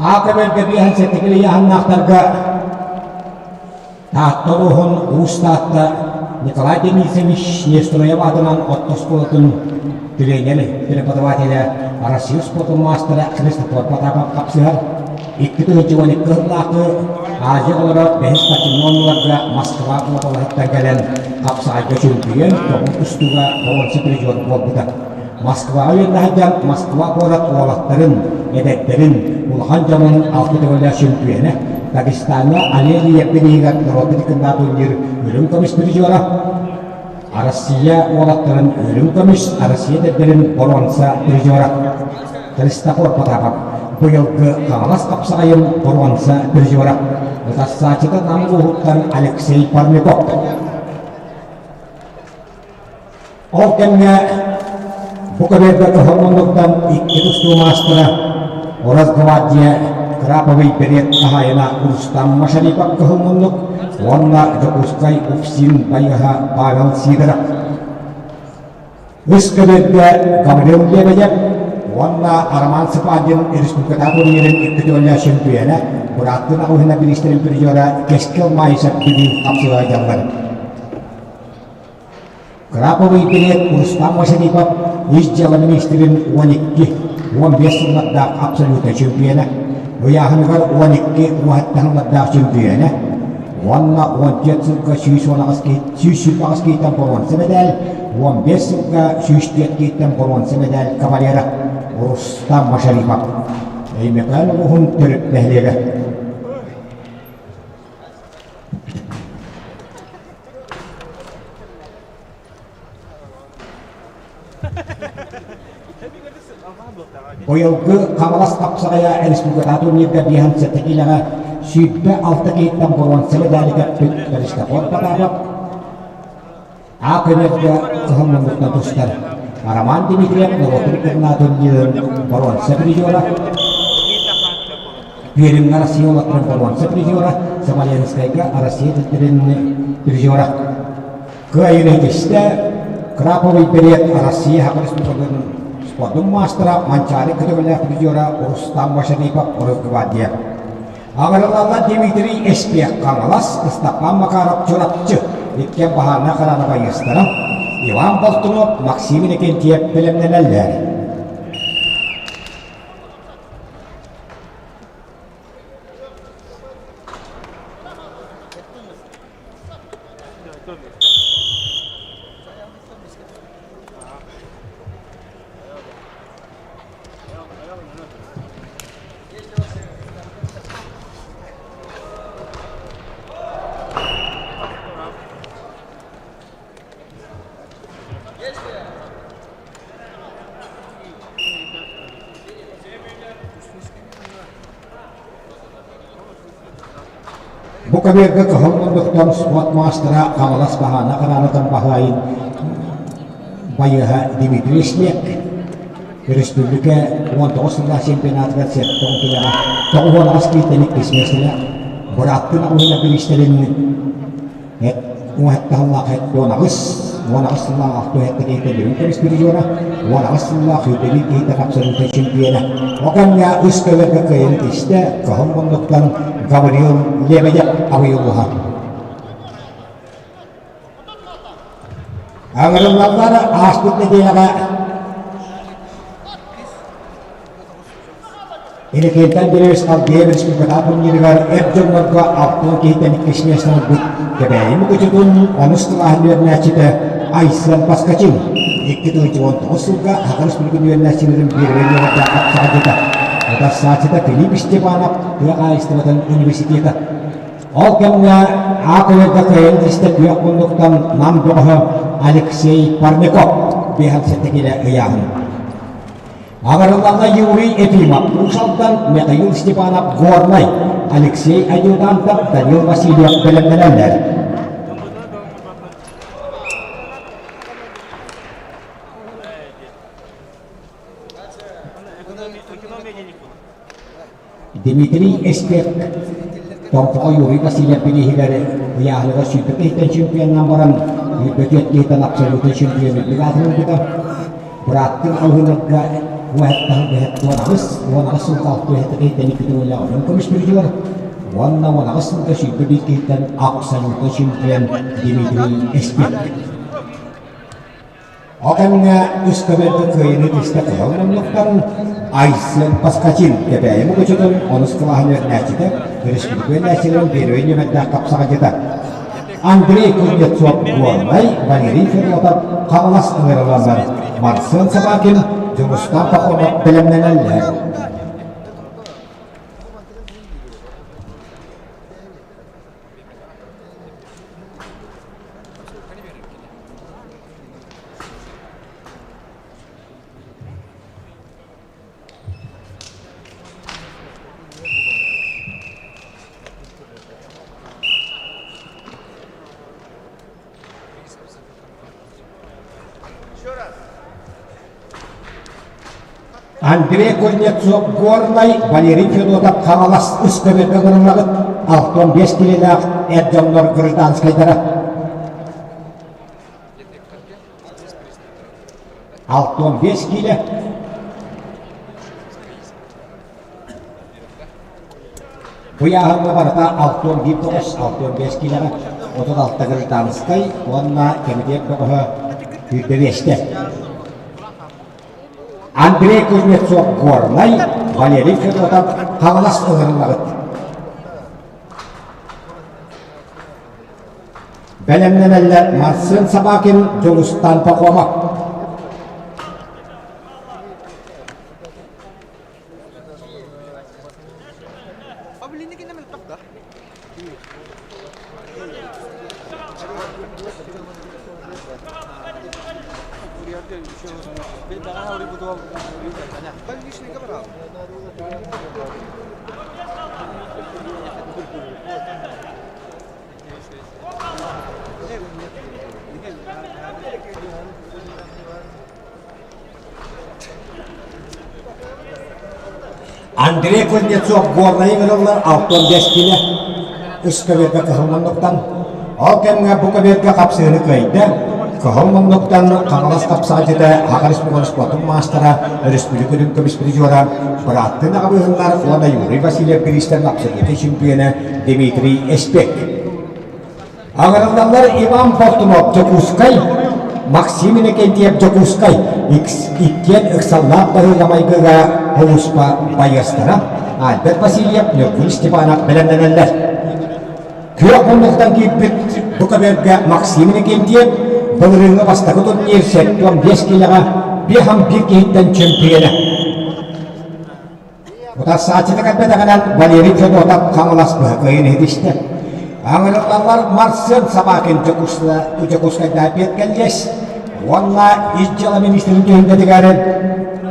Аакабарга биэһэн сэттикили ыйааһыннаахтарга Таатта улууһун Уус Таатта Николай Денисович Нестероев аатынан орто оскуолатын тренер, преподавателэ, Россия спордун маастара Христофор Потапов хапсыһар. 2012 сыллаахы Азия оҕолоро бэһис спортивнай оонньууларга Москва уобалаһыттан кэлэн хапсаҕайга чөмпүйүөн, көҥүл тустууга боруонса призер буолбута. Москваҕа үөрэнэ сылдьан Москва куорат уолаттарын, эдэрдэрин, улахан дьонун алта төгүллээх чөмпүйүөнэ, Дагестаҥҥа Алелия бирииһигэр норуот кыннаах турнир үрүҥ көмүс призера, Россия уолаттарын үрүҥ көмүс, Россия эдэрдэрин боруонса призера Христофор Потапов быйылгы Хаҥалас хапсаҕайын боруонса призера, ытассааччыта Нам улууһуттан Алексей Парников. Ол кэмҥэ бу көбүөргэ кыһыл муннуктан икки тустуу маастара Росгвардия Краповый берет хаһаайына Рустам Машарипов кыһыл муннук уонна Дьокуускай УФСИН байыаһа Павел Сидоров. Үс көбүөргэ Гаврил Лебедев уонна Роман Цыпандин республикатааҕы турнирын икки төгүллээх чөмпүйүөнэ, бырааттыы Наҕылһына бириистэрин призера Кэскил Маайысов бүгүн хапсыһа дьаллар. Краповый берет Рустам Машарипов ис дьыала миниистирин 12, 15 сыллардаах абсолютнай чөмпүйүөнэ, ыйааһыныгар 12 уоһаттан сыллардаах чөмпүйүөнэ уонна 14 сылга 118 киһи 128 киһиттэн боруонса мэдээл, 15 сылга 104 киһиттэн боруонса мэдээл кавалера Рустам Машарипов. Өймөкөөн улууһун төрүт нэһилиэгэ. Быйылгы Хаҥалас хапсаҕайа республикатааҕы турнирга биэһэн сэттэ киилэҕэ 26 киһиттэн боруонса мэдээли көппүт Христофор Потапов А көмөргө кыһыл муннуктан тустар Роман Дмитриев норуотун кырнаа турнирын боруонса призера Пермҥэ Россия улахан боруонса призера, Смоленскайга Россия тилтэрин призера. Кыайыыны ситистэ Краповый берет Россия Саха Республикатын спордун маастара Манчаары көтөҕөлөөх призера Рустам Машарипов Росгвардия. Аҕырылаллар Дмитрий Эспиэх Хаҥалас, Ыстапаан Макаров Чурапчы, иккиэн баһаарынай хараана байыастара Иван Болтунов, Максим Иннокентьев бэлэмнэнэллэр. Бу көбүөргэ кыһыл муннуктан спорт маастара Хаҥалас Баһаана Хараанатан баһаайын байыаһа Дмитрий Снег өрөспүүбүлүкэ 19 сыллаах чемпионатыгар сэттэ килэҕэ 98 киһиттэн иккис миэстэлээх бырааттыы Наҕылына бириистэрин Уһаттаһыллаах 18, 18 сыллаах алта уһатта киһитэ үрүҥ көмүс призера, 18 сыллаах юбилей киһитэ абсолютнай чемпиона. Ол кэмҥэ үс көбөргө кыайан тистэ, кыһыл муннуктан Гаврил Лебедев абый улууһа. Аҥырыллаллар ааспыт нэдиэлэҕэ Иннокентий Андреевич Алгеев республикатааҕы турнирыгар эр дьоннорго 60 киһиттэн иккис миэстэни ылбыт Кэбээйи Мукучутун онус кылааһын үөрэнээччитэ Айсен Поскачин 2019 сылга Саха Республикатын үөрэнээччилэрин биэрбэй үөрэхтээх хапсаҕайдьыта, утарсааччыта Филипп Степанов тыа хаһаайыстыбатын университета. Ол кэмҥэ А көлөргө кыайан истэ күөх муннуктан Нам бөҕөһө Алексей Парников 57 килэ ыйааһын. Аҕырыллаҕа Юрий Ефимов, Уус Алдан, Михаил Степанов, Горнай, Алексей Адъютантов, Данил Васильев бэлэмнэнэллэр. Дмитрий Эспек Томпоҕо Юрий Васильев бирииһигэр ыйааһыныгар 20 киһиттэн чемпионнаан баран, 24 киһиттэн абсолютнай чемпион үрдүк аатын ылбыта. Бырааттыы алыһынарга 18 18 сылга 67 киһиттэн икки төгүллээх үрүҥ көмүс призер уонна 18 сылга 21 киһиттэн абсолютнай чемпион Дмитрий Эспек. Ол кэмҥэ үс көбүөргэ кыайыыны түстэ кыһыл муннуктан Айсен Поскачин Кэбээйи Мукучутун онус кылааһын үөрэнээччитэ, өрөспүүбүлүкэ үөрэнээччилэрин биэрэбэй нүөмэрдээх хапсаҕайдьыта Андрей Кузнецов Горнай, Валерий Федотов Хаҥалас ыҥырылаллар, Марсен Собакин, Дьулустаан Пахомов бэлэмнэнэллэр. Андрей Кузнецов Горнай, Валерий Федотов Хаҥалас үс көбүөргэ гыныллыбыт 65 килэлээх эр дьоннор гражданскайдара. 65 киилэ. Бу ыйааһыҥҥа барыта 61 тоҕус, 65 киилэҕэ 36 гражданскай уонна кэмитиэт бөҕөһө 25-тэ. Андрей Кузнецов Горнай, Валерий Федотов Хаҥалас ыҥырыллыбыт. Бэлэмнэнэллэр Марсен Собакин, Дьулустан Пахомов. Андрей Кузнецов Горнайы ыҥырыллар 65 киилэ үс көбүөргэ кыһыл муннуктан. Ол кэмҥэ бу көбүөргэ хапсыыны кыайда. Кыһыл муннуктан Хаҥалас хапсаҕайдьыта Саха Республикатын спордун маастара, өрөспүүбүлүкэ үрүҥ көмүс призера, бырааттыы аҕабыыһыннар уонна Юрий Васильев бириистэрин абсолютнай чемпиона Дмитрий Эспек. Аҥарыллаллар Иван Болтунов Дьокуускай, Максим Иннокентьев Дьокуускай иккиэн ыксаллаах баһыыга-майгыга улууспа байыастара Альберт Васильев, Ньургун Степанов бэлэмнэнэллэр. Күөх муннуктан киирбит бу көбүөргэ Максим Иннокентьев былырыыҥҥы бастакы турнир 75 киилэҕэ 5 киһиттэн чөмпүйүөнэ. Утарсааччыта кэлбэтэҕинэн Валерий Федотов Хаҥалас быһа кыайан иһитистэ. Аҥырыллаллар Марсен Собакин Дьокуускайдаах кэллиэс уонна ис дьыала министрин түһүлгэтигэр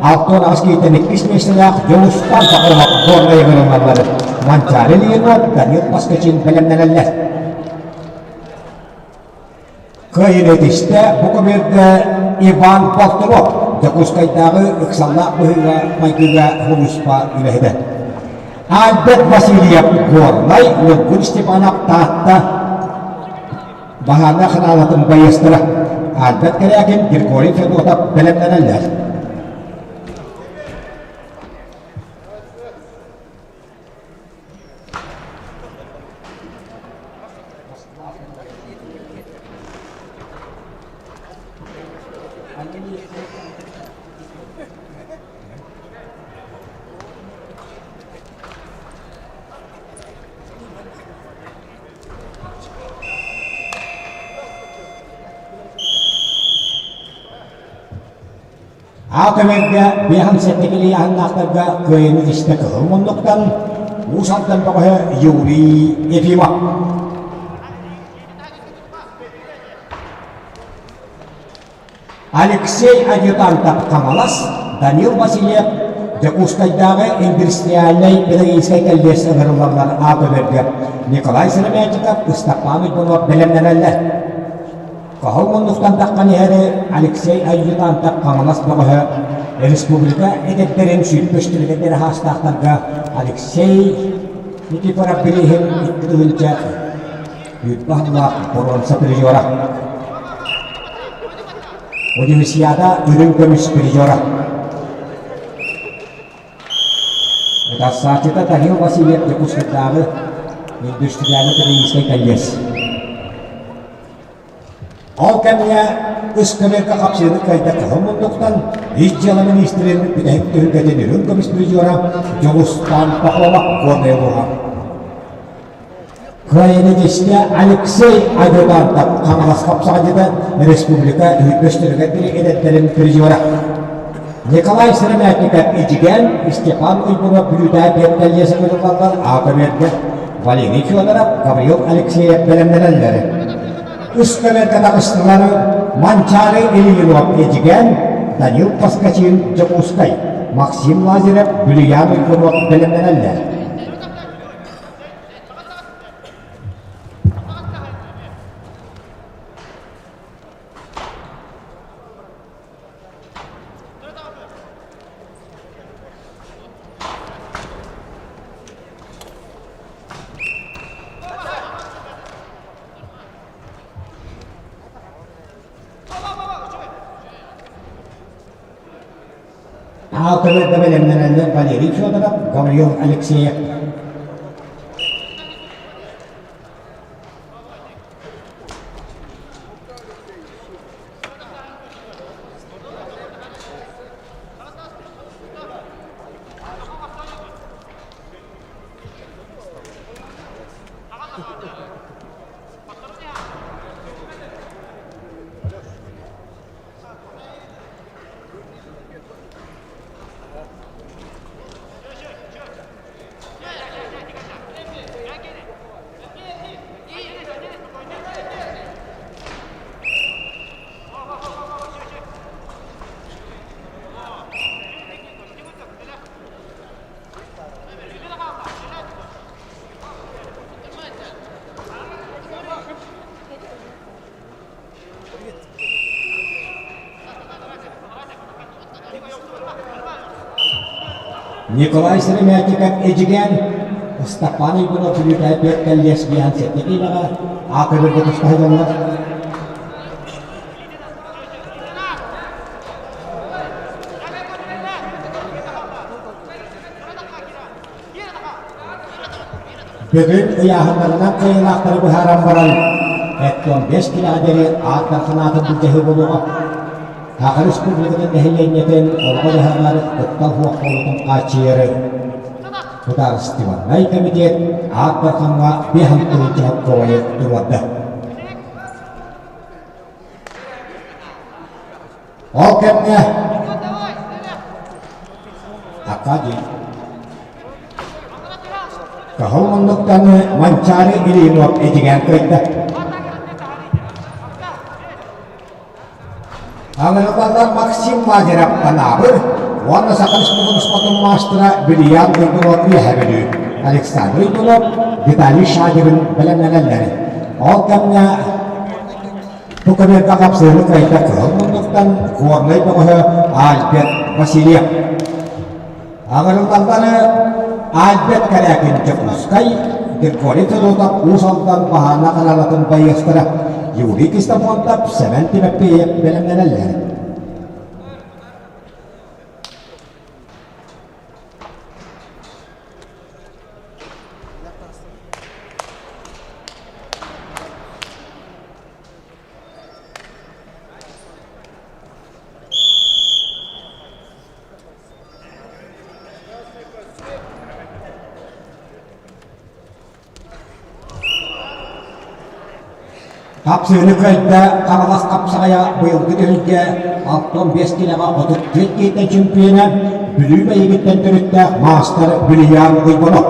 68 киһиттэн иккис миэстэлээх Дьулустан Сахаров Горнай ыҥырыллаллар. Манчаары Леонов, Данил Поскачин бэлэмнэнэллэр. Кыайыыны ситистэ бу көбүөргэ Иван Болтунов Дьокуускайдааҕы ыксаллаах быһыыга-майгыга сулууспа үлэһитэ. Альберт Васильев Горнай, Ньургун Степанов Таатта баһаарынай ханаалатын байыастара Альберт Корякин, Григорий Федотов бэлэмнэнэллэр. Аал көмөргө биэһэн сэттэ ыйааһыннаахтарга кыайыыны истэ кыһыл муннуктан Уус Алдан бөҕөһө Юрий Ефимов. Алексей Адъютантов Хаҥалас, Данил Васильев Дьокуускайдааҕы индустриальнай педагогическай кэллиэс ыҥырыллаллар аал көмөргө Николай Сыромятников, Ыстапаан Уйбанов бэлэмнэнэллэр. Кыһыл муннуктан таххан иһэри Алексей Айдьытаантап Хаҥалас бөҕөһө республика эдэрдэрин сүүрбэстэригэр аһаастаахтарга Алексей Никифоров бирииһин 2 тыһыынча сүүрбэ боруонса призера. Универсиада үрүҥ көмүс призера. Утарсааччыта Данил Васильев Дьокуускайдааҕы индустриально-педагогическай колледж. Ол кэмҥэ ыскамыайка хапсыыны кыайда кыһыл муннуктан Ис дьыала миниистирин бүтэһик түһүлгэтин үрүҥ көмүс призера Дьулустаан Пахомов Горнай улууһа. Кыайыыны дьиэстэ Алексей Адъютантов Хаҥалас хапсаҕайдьыта республика үһүс эдэрдэрин призера. Николай Сыромятников Эдьигээн, Степан Уйгунов Бүлүүтээ Биэттэлиэсэ ыытыллаллар А көбүөргэ Валерий Федоров, Гаврил Алексеев бэлэмнэнэллэр. Үс көбүөргэ таҕыстылар Манчаары Ильинов Эдьигээн, Данил Поскачин Дьокуускай, Максим Лазарев Бүлүйээн Уйгунов бэлэмнэнэллэр. Аатыры да бэлэмнэнэллэр Валерий Федоров, Гаврил Алексеев. Николай Сыромятников Эдьигээн Ыстапаан Уйгунов Бүлүүтээ түөрт кэллиэс биэһэн сэттэ киилэҕэ А көбүргэ туста сылдьаллар. Бүгүн ыйааһыннарынан кыайыылаахтары быһааран баран, эттон бэс килэҕэ диэри аат дарханаатын былдьаһыы буолуоҕа. Саха Республикатын нэһилиэнньэтин олоҕо-дьаһаҕар куттал суох буолуутун хааччыйары Судаарыстыбаннай кэмитиэт аат дархаҥҥа биэһэн тыһыынча холкуобайы туруорда. Ол кэмҥэ Аркадий Кыһыл муннуктан Манчаары Ильинов этигэн кыайда. Аҥырылалар Максим Лазарев Анаабыр уонна Саха Республикатын спортун маастара Вильям Уйгунов Үөһээ Бүлүү, Александр Уйгунов, Виталий Шадигин бэлэмнэнэллэр. Ол кэмҥэ Бу көбүөргэ хапсыһыны кыайда кыһыл муннуктан Горнай бөҕөһө Альберт Васильев. Аҕырыллаллары Альберт Корякин Дьокуускай, Григорий Федотов Уус Алдан баһаана хараалатын байыастара Юрий Кистофонтов, Сэмэн Тимофеев бэлэмнэнэллэр. Хапсыыны кыайда Хаҥалас хапсаҕайа быйылгы түһүлгэ 65 килэҕэ 34 киһиттэн чемпиона Бүлүү Мэйигиттэн төрүттээх маастар Бүлүйээн Уйбанов.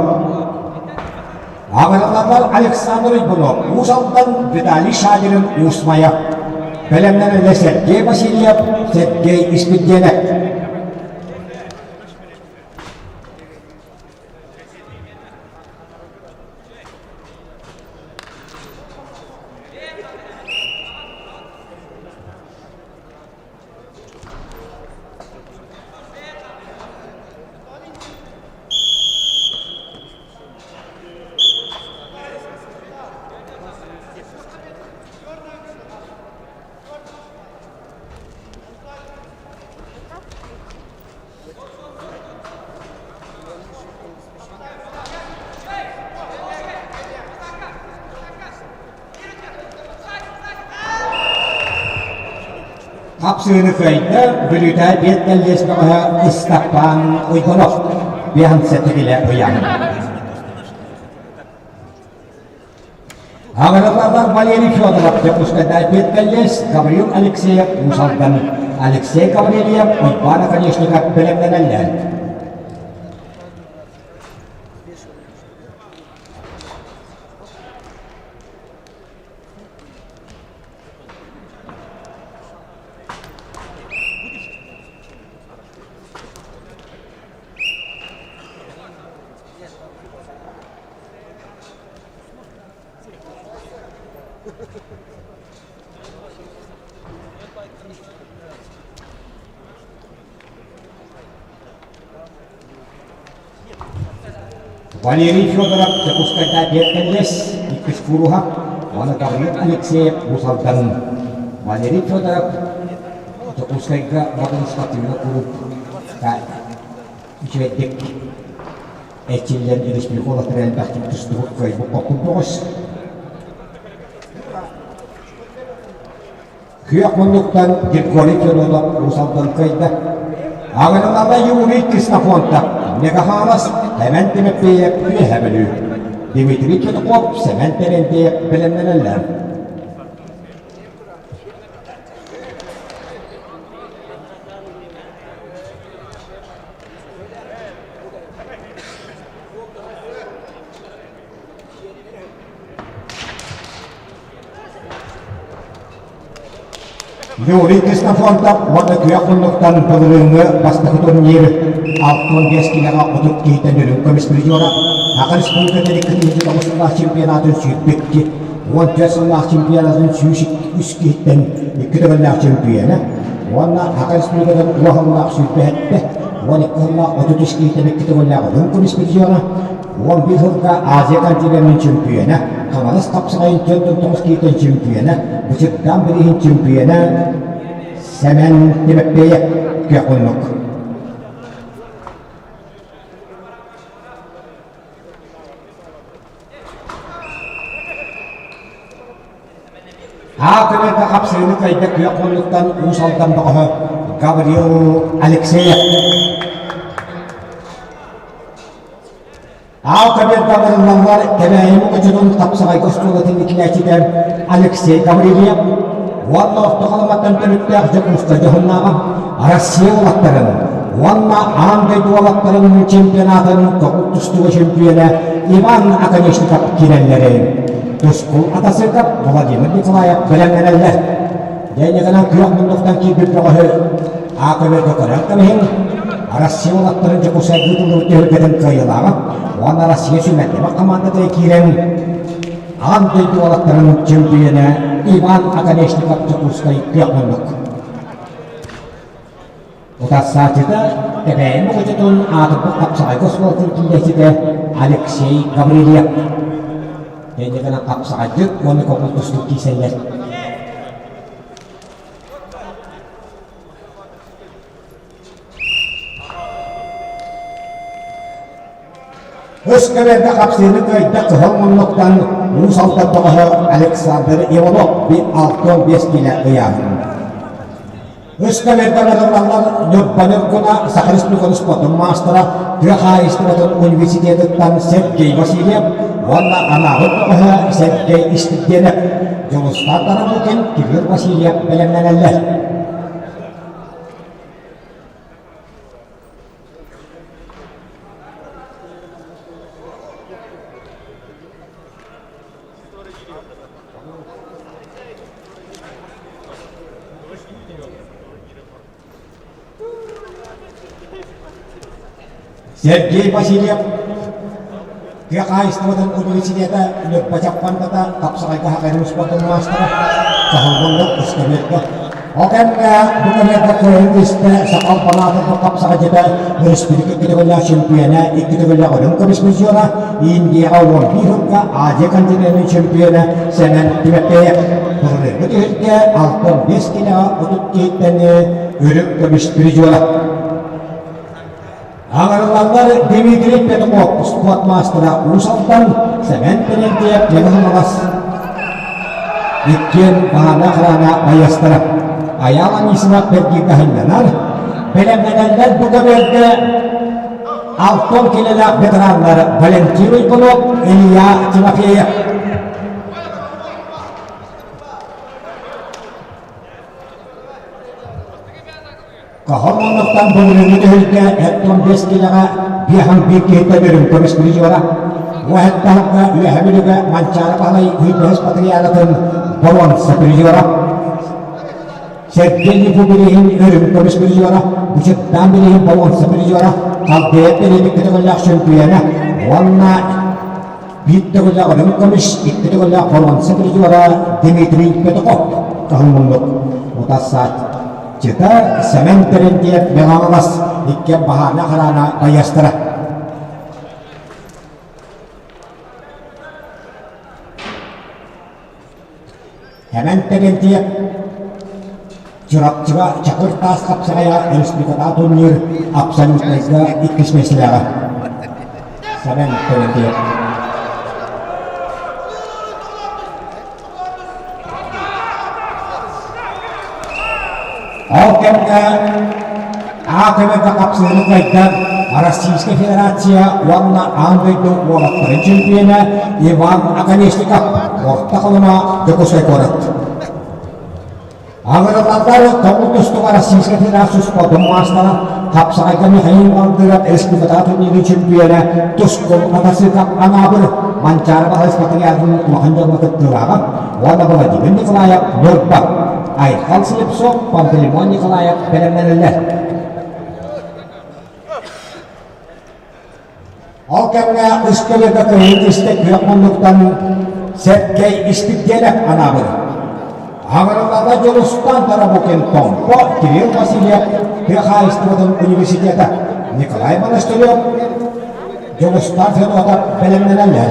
Аҕыраллар Александр Уйбанов, Уус Алдан Виталий Шадерин Уус Майа. Бэлэмнэнэллэр Сергей Васильев, Сергей Испирдиэнэп. Хапсыыны кыайда Бүлүүтээ биэт кэллиэс бөҕөһө Ыстаппаан Уйгунов биһанса тигилэ ыйаһын. Аҕырыллаллар Валерий Федоров Дьокуускайдаах биэт кэллиэс Гаврил Алексеев Уус Алдан Алексей Гаврильев Уйбаан Оконешников бэлэмнэнэллэр. Валерий Федоров Дьокуускайдаах Биэркэллэс иккис кууруһа уонна Гаврил Алексеев Уус Алдан Валерий Федоров Дьокуускайга Модун спортивнай кулууп үчүгэйдик эрчиллэн республика уолаттара элбэхтик тустубут кыайбыт хоппут бөҕөс. Күөх муннуктан Григорий Федотов Уус Алдан кыайда. Аҕырылала Юрий Ксенофонтов, Мегаханас Сэмэн Тимофеев Үөһэ Бүлүү, Дмитрий Петухов Сэмэн Терентьев бэлэмнэнэллэр. Юрий Ксенофонтов уонна күөх муннуктан былырыыҥҥы бастакы турнир 65 киилэҕэ 30 киһиттэн үрүҥ көмүс призера Саха Республикатын 2009 сыллаах чемпионатын сүүрбэкки 14 сыллаах чемпионатын 103 киһиттэн икки төгүллээх чемпиона уонна Саха Республикатын уоһаллаах сүүрбэһэттэ 12 сыллаах 33 киһиттэн икки төгүллээх үрүҥ көмүс призера 11 сылга Азия континенын чөмпүйүөнэ, Хаҥалас хапсаҕайын 49 киитин чөмпүйүөнэ, Бычыктаан бирииһин чөмпүйүөнэ Сэмэн Тимофеев көх оннук. Аатырарга хапсыыны кыайда күөх муннуктан Уус Алдан бөҕөһө Гаврил Алексеев. Аал кабельдаларыллаллар Кэбээйи мукучутун хапсаҕайга оскуолатын иитиллээччитэ Алексей Гаврильев уонна Орто Халыматтан төрүттээх Дьокуускай дьоһуннааҕа Россия уолаттарын уонна аан дойду уолаттарын чемпионатын көҥүл тустууга чөмпүйүөнэ Иван Оконешников киирэллэрин Тускул Атасыков, Владимир Николаев бэлэмнэнэллэр. Дьэнньэҕинэн күөх муннуктан киирбит бөҕөһү А көбөргө көрөн кэбиһиҥ. Россия уолаттарын Дьокуускайга ыытыллыбыт түһүлгэтин кыайыылааҕа уонна Россия сүүмэрдэмэх хамаандатыгар киирэн аан дойду уолаттарын чөмпүйүөнэ Иван Оконешников Дьокуускай күөх муннук. Утарсааччыта Кэбээйи Мукучутун аатырбыт хапсаҕайга оскуолатын киирээччитэ Алексей Гаврильев. Кэнникинэн хапсаҕайдык уонна көҥүл тустуук киирсэллэр. Өс кэбэргэ хапсыыны кыайда кыһыл муннуктан Уус Алдан бөҕөһө Александр Иванов 65 киилэ ыйааһын. Өс кэбэргэ модуллаллар Ньурба Ньургуна Саха Республикатын спордун маастара тыа хаһаайыстыбатын университетыттан Сергей Васильев уонна анаабыт бөҕөһө Сергей Истиппиэнэп, Дьулустаан Тарабукин, Кирилл Васильев бэлэмнэнэллэр. Сергей Васильев тыа хаһаайыстыбатын университета Ньурба Чаппандата хапсаҕайга хахайын успуордун маастара Саһыллыллык ыскамыайка Ол кэмҥэ бу кэмҥэ кыайын истэ Сахал Палаатын хапсаҕайдьыта өрөспүүбүлүкэ икки төгүллээх чемпиона, икки төгүллээх Өлөҥ көмүс призера, Индияҕа 11 сылга Азия континенын чемпиона Сэмэн Тимофеев былырыыҥҥы түһүлгэ 65 килэҕэ 30 киһиттэн үрүҥ көмүс призера. Аҥарыллаллар Дмитрий Петухов спорт маастара Уус Алдан, Сэмэн Терентьев Хаҥалас иккиэн баһаана хараана байыастара. Айаал Анисимов бэргииргэ сынньанар. Бэлэмнэнэллэр бу көбүөргэ Алтон килэлээх ветераннар Валентин Уйгунов, Илья Тимофеев. Каһыл муннуктан былырыыҥҥы түһүлгэ эттон бэс килэҕэ биэһэн биир киһиттэн үрүҥ көмүс призера, уоһэттаһыкка Үөһэ Бүлүүгэ Манчаары Баһылай Үһүс Патриаратын боруонса призера, Сергей Липу билиһин үрүҥ көмүс призера, Бучуттаан билиһин боруонса призера, Халдеев билиһин көтөҕүллээх чөмпүйүөнэ уонна Биир төгүллээх үрүҥ көмүс, икки төгүллээх боруонса призера Дмитрий Петухов кыһыл Утарсааччыта Сэмэн Терентьев Меланолас иккиэн баһаарына хараана байыастара. Сэмэн Терентьев Чурапчыга Чакыр таас хапсаҕайа республикатааҕы турнир абсолютнайга иккис миэстэлээҕэ. Сэмэн Терентьев. Ол кэмҥэ А көмөтө хапсыһыны кыайдар Российскай Федерация уонна аан дойду уолаттарын чемпиона Иван Оконешников Орто Халыма Дьокуускай куорат. Аҥырылаллар тоҕус тустууга Российскай Федерация спордун маастара хапсаҕайга Михаил Мандыров республикатааҕы турнирын чемпиона Тускул матасыыкап Анаабыр Манчаары Баһылай спартакиадатын улахан дьоҥҥо кыттыылааҕа уонна Владимир Николаев Ньурба Айхал Слепцов Пантелеймон Николаев бэлэмнэнэллэр. Ол кэмҥэ үс көлөкө кыһын истэ күөх муннуктан Сэргэй Испирдиэнэп анаабыт. Аҥырылларга Дьулустан Тарабукин Томпо Кирилл Васильев тыа хаһаайыстыбатын университета Николай Монастырев Дьулустан Федотов бэлэмнэнэллэр.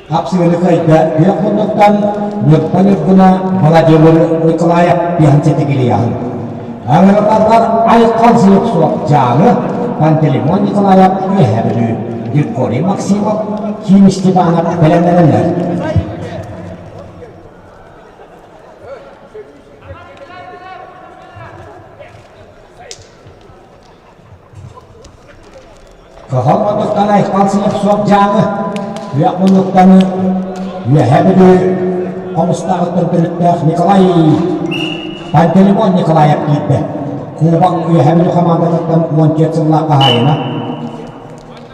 Хапсыгыны кыайда күөх муннуктан Ньурба Ньургуна Владимир Николаев биһан сэтигилиэҕин. Аҥырылаллар айхал суох Дьааҥы Пантелеймон Николаев Үөһээ Бүлүү Григорий Максимов Ким Степанов бэлэмнэнэллэр. Кыһыл муннуктан айхал суох Дьааҥы Күөх муннуктан Үөһээ Бүлүү Хомустааҕыттан төрүттээх Николай Пантелеймон Николаев киирдэ. Кубок Үөһээ Бүлүү хамаандатыттан 14 сыллаах хаһаайына.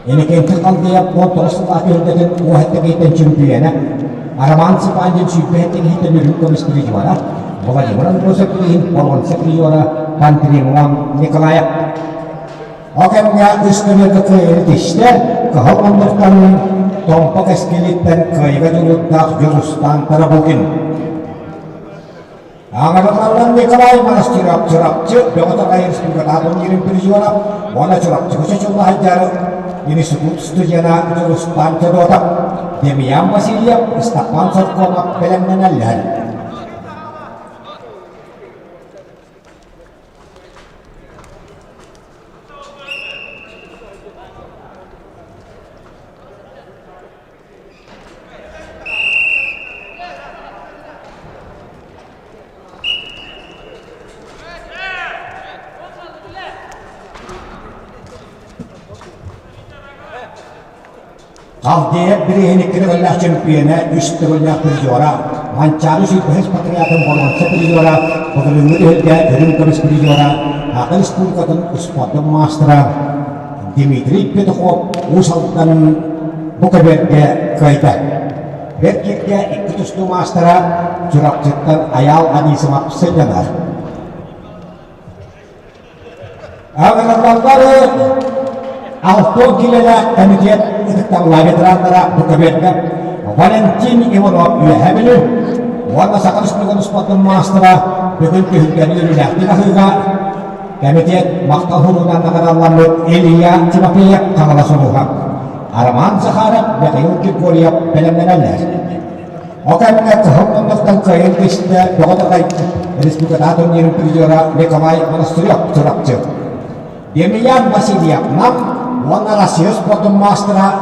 Иннокентий Халдеев 19 сыллаах түһүлгэтин уоһэттэ чөмпүйүөнэ, Роман Цыпандин сүүрбэһэттэ киһиттэн үрүҥ көмүс призера, Владимир Андросов билигин боруонса призера Пантелеймон Николаев. Ол кэмҥэ үс көмөлгө кыайыыны тистэ, кыһыл муннуктан Томпо кэскилиттэн кыайыыга дьулуурдаах Дьулустаан Тарабукин. Аҥараларынан Николай Монастырев Чурапчы Бөҕө-Таҕай республикатааҕы турнирын призера уонна Чурапчыга чочулла сылдьар институт студена Дьулустаан Федотов, Демьян Васильев, Степан Соркомов бэлэмнэнэллэр. Халдеев бирииһин икки төгүллээх чөмпүйүөнэ, үс төгүллээх призера, Манчаары сүүрбэһис патриотын боруонса призера, былырыыҥҥы түһүлгэ үрүҥ көмүс призера, Саха Республикатын успуордун маастара Дмитрий Петухов Уус Алдан бу көбүөргэ кыайда. Бэрт кииргэ икки тустуу маастара Чурапчыттан Айаал Анисимов сынньанар. Аҕыраллары Алтон килэлээх комитет ытыктабыллаах ветераннара бу көбүөргэ Валентин Иванов Үөһээ Бүлүү уонна Саха Республикатын спордун маастара бүгүн түһүлгэни үөрүүлээхтик аһыыга Кэмитиэт махтал суругунан наҕараадаламмыт Илья Тимофеев Хаҥалас улууһа. Роман Захаров, Михаил Григорьев бэлэмнэнэллэр. Ол кэмҥэ кыһыл муннуктан кыайан түстэ Бөҕө Таҕай республикатааҕы турнирын призера Николай Монастырев Чурапчы. Емельян Васильев Нам уонна Россия спордун маастара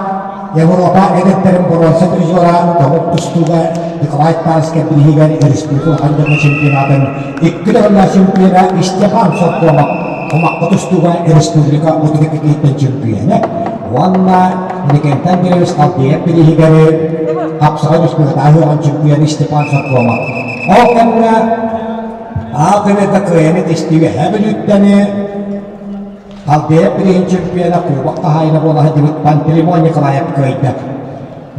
Европа эдэрдэрин боруонса призера тобук тустууга Николай Тарскай бирииһигэр республика улахан дьоҥҥо чемпионатын икки төгүллээх чемпиона Степан Соркомов кумахха тустууга республика 32 чемпиона уонна Иннокентий Андреевич Халдеев бирииһигэр хапсаҕай республикатааҕы чемпиона Степан Соркомов. Ол кэмҥэ Аал кэмэргэ кыайан этистигэ Бүлүүттэни Халдеев билигин чемпиона Кубок хаһаайына буола сылдьыбыт Пантелеймон Николаев кыайда.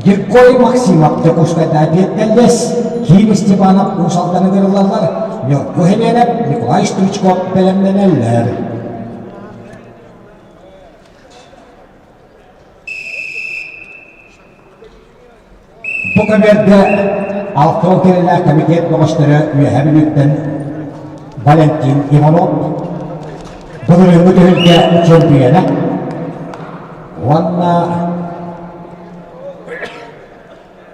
Григорий Максимов Дьокуускайдаа Биэттэллэс, Ким Степанов Уус Алданы ыҥырыллаллар, Ньургу Химиэнэп, Николай Стручков бэлэмнэнэллэр. Бу көбүөргэ 60 киилэлээх комитет бөҕөстөрө Үөһээ Бүлүүттэн Валентин Иванов, былырыыҥҥы түһүлгэ чөмпүйүөнэ уонна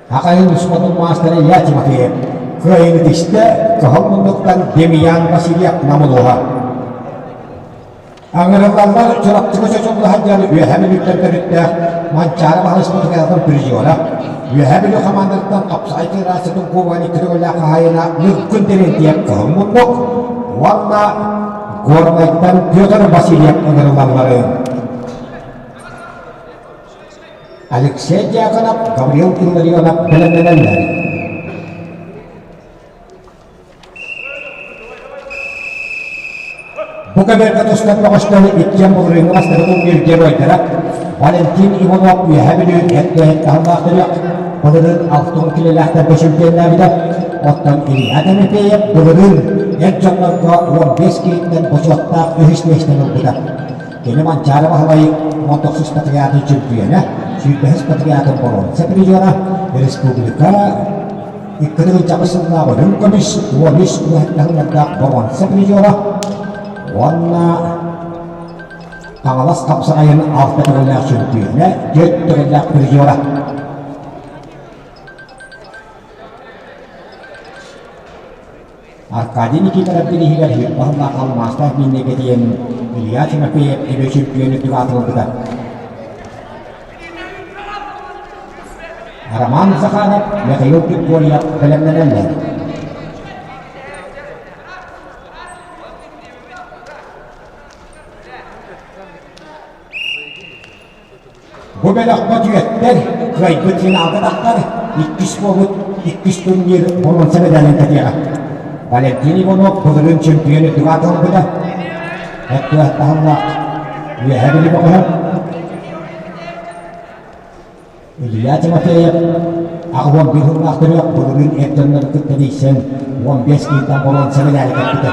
Хахайын спортун маастара Илья Тимофеев кыайыыны тистэ Кыһыл муннуктан Демьян Васильев Намылуоһа. Аҥырыллаллар Чурапчыга чочулла сылдьар Үөһээ Бүлүүттэн төрүттээх Манчаары баһылыспытыгар призера, Үөһээ Бүлүү хамаандатыттан хапсаҕай федерациятын кубогын икки төгүллээх хаһаайына Ньургун Терентьев Кыһыл муннук уонна Горнайтан Петр Васильев ыҥырыллалларын. Алексей Дьяконов, Гаврил Илларионов бэлэмнэнэллэр. Бу кэмэргэ тустар бөҕөстөрү иккиэн былырыыҥҥы бастакы турнир геройдара Валентин Иванов Үөһээ Бүлүү эрдэһит таһымнаах төрүөх былырыын 60 килэлээхтэргэ чемпионнаабыта. Оттон Илья Тимофеев былырыын эр дьоннорго 15 киһиттэн бочуоттаах үһүс миэстэни ылбыта. Кини Манчаары Баһылай 19 патриотын чемпиона, 105 патриотын боруонса призера, республика Икки тыһыынча сыллаах үрүҥ көмүс 13 үлэһиттэрдээх боруонса призера уонна Хаҥалас хапсаҕайын алта төгүллээх чөмпүйүөнэ, түөрт төгүллээх призера. Аркадий Никифоров бирииһигэр Һыырбаһыллаах алмаастаах мииннэгэ диэн Илья Тимофеев эбэ чөмпүйүөн үрдүк аатырбыта. Роман Захаров, Михаил Григорьев бэлэмнэнэллэр. Бу бөлөххө түөттэр кыайбыт финалга тахтар, иккис буолбут иккис турнир боруонса медалын кэтиэҕэ. Валентин Иванов былырыын чемпион үрдүк аатын ылбыта. Өттүөттаһыллаах Үөһээ Бүлүү бөҕөһө Илья Тимофеев 81 сыллаах төрүөх былырыын эр дьоннору кытта тиийсэн 15 киһиттэн боруонса медали кэппитэ.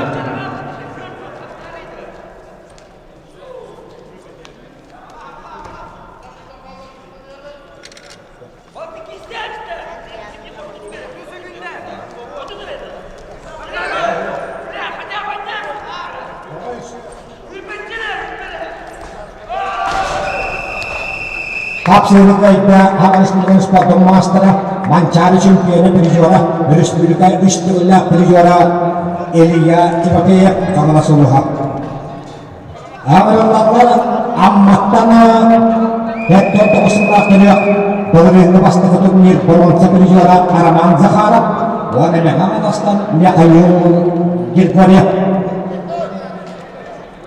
Хапсыһыыларга Хаҥалас спордун маастара, Манчаары чемпиона призера, өрөспүүбүлүкэ үс төгүллээх призера Илья Тимофеев Хаҥалас улууһа. Аҕырыллаллар Амматтан Эттэн тоҕус сыллаах төрүөх былырыыҥҥы бастакы турнир боруонса призера Роман Захаров уонна Мэҥэ Хаҥаластан Михаил Григорьев.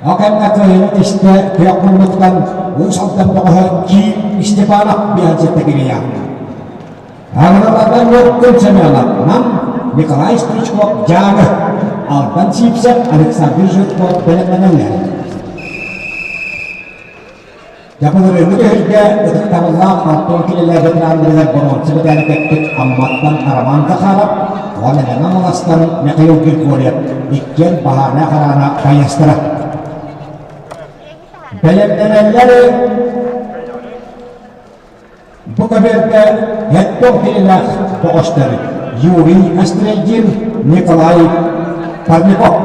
Ол кэмҥэ кыайыыны түстэ күөх муннуктан Уус Алдан бөҕөһө Киин Степанов биһансетта кириэҕэ. Аҕырылларга Ньургун Семенов, Нам, Николай Стручков, Дьааҥы, Алдан Сивцев, Александр Жирков бэлэмнэнэллэр. Дьабылырыыҥҥы түһүлгэ ытыктабыллаах Антон кинилэр ветераннарыгар боруонса мэдээли кэппит Амматтан Роман Захаров уонна Мэҥэ Хаҥаластан Михаил Григорьев иккиэн баһаарынай хараана байыастара. Бэлэмнэнэллэр Бу көбүөргэ Эттон кинилээх бөҕөстөр Юрий Острельдин, Николай Парников.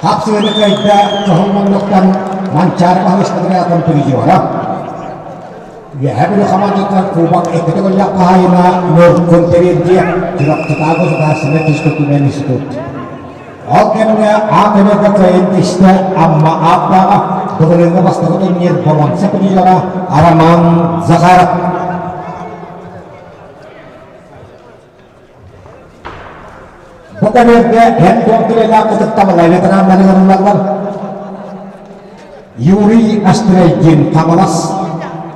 Хапсыгыны кыайда Чоһун муннуктан Манчаары баһылыштатыгар призера. Үөһээ Бүлүү хамаандатыгар кубок иккитэ көллөөх хаһаайына Ньургун Терентьев Чурапчытааҕы государственнай физкультурнай институт. Ол кэмҥэ А көмөкө кыайын тистэ Амма ааттааҕа былырыыҥҥы бастакы турнир боруонса призера Роман Захаров. Бу кэмэргэ эн туох килэлээх ытыктабылай ветераннарыгар ыллаллар. Юрий Астрейдин Хаҥалас,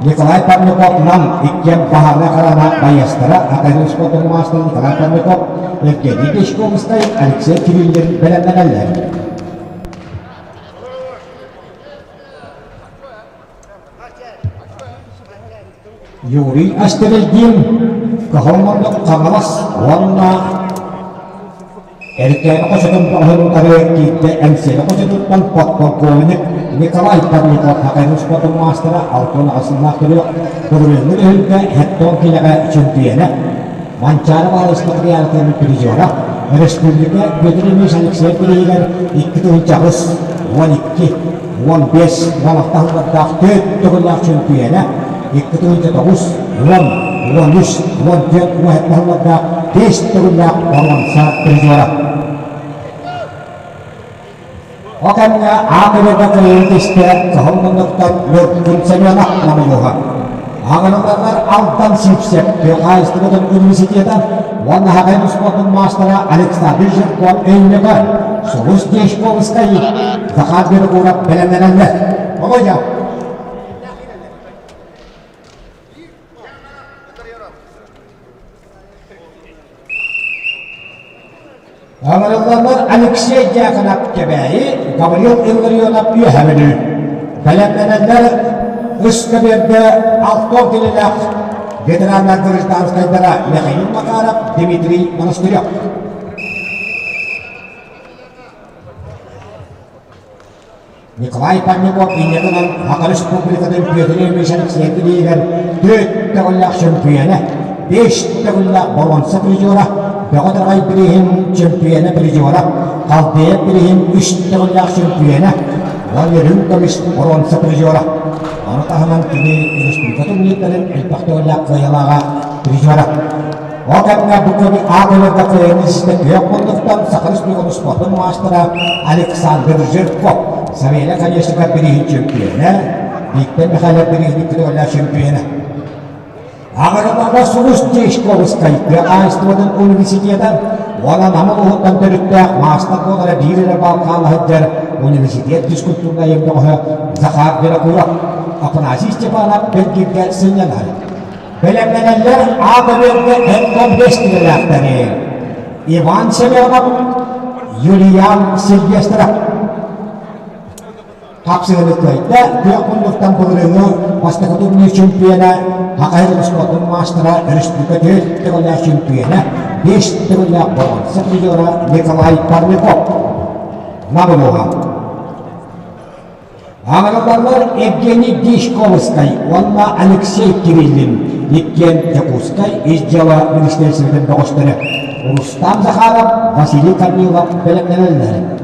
Николай Парников Нам иккиэн баһаарынай харана байыастара Академия спордун маастара Николай Парников, Евгений Дьячковскай, Алексей Кириллин бэлэмнэнэллэр. Юрий Астерельдин Кохоммоннук Хаҥалас уонна Эркээни хочотун бөҕөһүн утары киирдэ Эҥсиэли хочотуттан подполковник Николай Парников Хакайын спортун маастара Алтон аҕасыннаах төрүөх былырыыҥҥы түһүлгэ хеттон киилэҕэ чөмпүйүөнэ Манчаары баһылыс матырыйаалытын призера республика Петр Ильич Алексеев бирииһигэр 2008 12 15 балахта сыллардаах төрт төгүллээх чөмпүйүөнэ 2009 10 13 14 17 сыллардаах 5 төгүллээх боруонса призера. Ол кэмҥэ аат кыайыы түстэ Кыһыл муннуктан Ньургун Семенов намылыһа. Аҕалаларар Алтан Сивцев тыа хаһаайыстыбатын университета уонна Хагай спортун маастара Александр Жирков Өймөкө, Сулус Дьячковскай, Захар Винокуров бэлэмнэнэллэр. Володя! Ыҥырыллаллар Алексей Дьяконов Кэбээйи, Гаврил Илларионов Үөһээ Бүлүү. Бэлэмнэнэллэр үс көбүөргэ алтон кинилээх ветераннар гражданскайдара Михаил Макаров, Дмитрий Монастырев. Николай Парников инньэ гынан Саха Республикатын Петр Ильич Алексеев илиигэр төрт төгүллээх чөмпүйүөнэ, биэс төгүллээх боруонса призера, Бөҕө Таҕай бирииһин чөмпүйүөнэ призера, Халдеев бирииһин үс төгүллээх чөмпүйүөнэ уонна үрүҥ көмүс боруонса призера. Ону таһынан кини республика турнирдарын элбэх төгүллээх кыайыылааҕа призера. Ол кэмҥэ бу көмү А көмөргө кыайан истэ күөх муннуктан Саха Республикатын спордун маастара Александр Жирков, Савелий Колесников бирииһин чөмпүйүөнэ, Виктор Михайлов бирииһин көтөҕүллээх чөмпүйүөнэ. Аҕырымаҕа Сулус Дьячковскай тыа хаһаайыстыбатын университета уонна Нам улууһуттан төрүттээх маастар буолара биир эрэ баал хаала сылдьар университет физкультурнай бөҕөһө Захар Винокуров, Афанасий Степанов Бэлгииргэ сынньанар. Бэлэмнэнэллэр А көбүөргэ эн бэс идэлээхтэри Иван Семенов, Юлиан Сильвестров. Хапсыһыны кыайда, күөх муннуктан былырыыҥҥы бастакы турнир чемпиона, Хахай спортун маастара, республика төрт төгүллээх чемпиона, биэс төгүллээх боруонса призера Николай Парников. Набылуха. Аҕалаллар Евгений Дьячковскай уонна Алексей Кириллин иккиэн Дьокуускай Ис дьыала министиэристибэтин бөҕөстөрө Рустам Захаров, Василий Корнилов бэлэмнэнэллэр.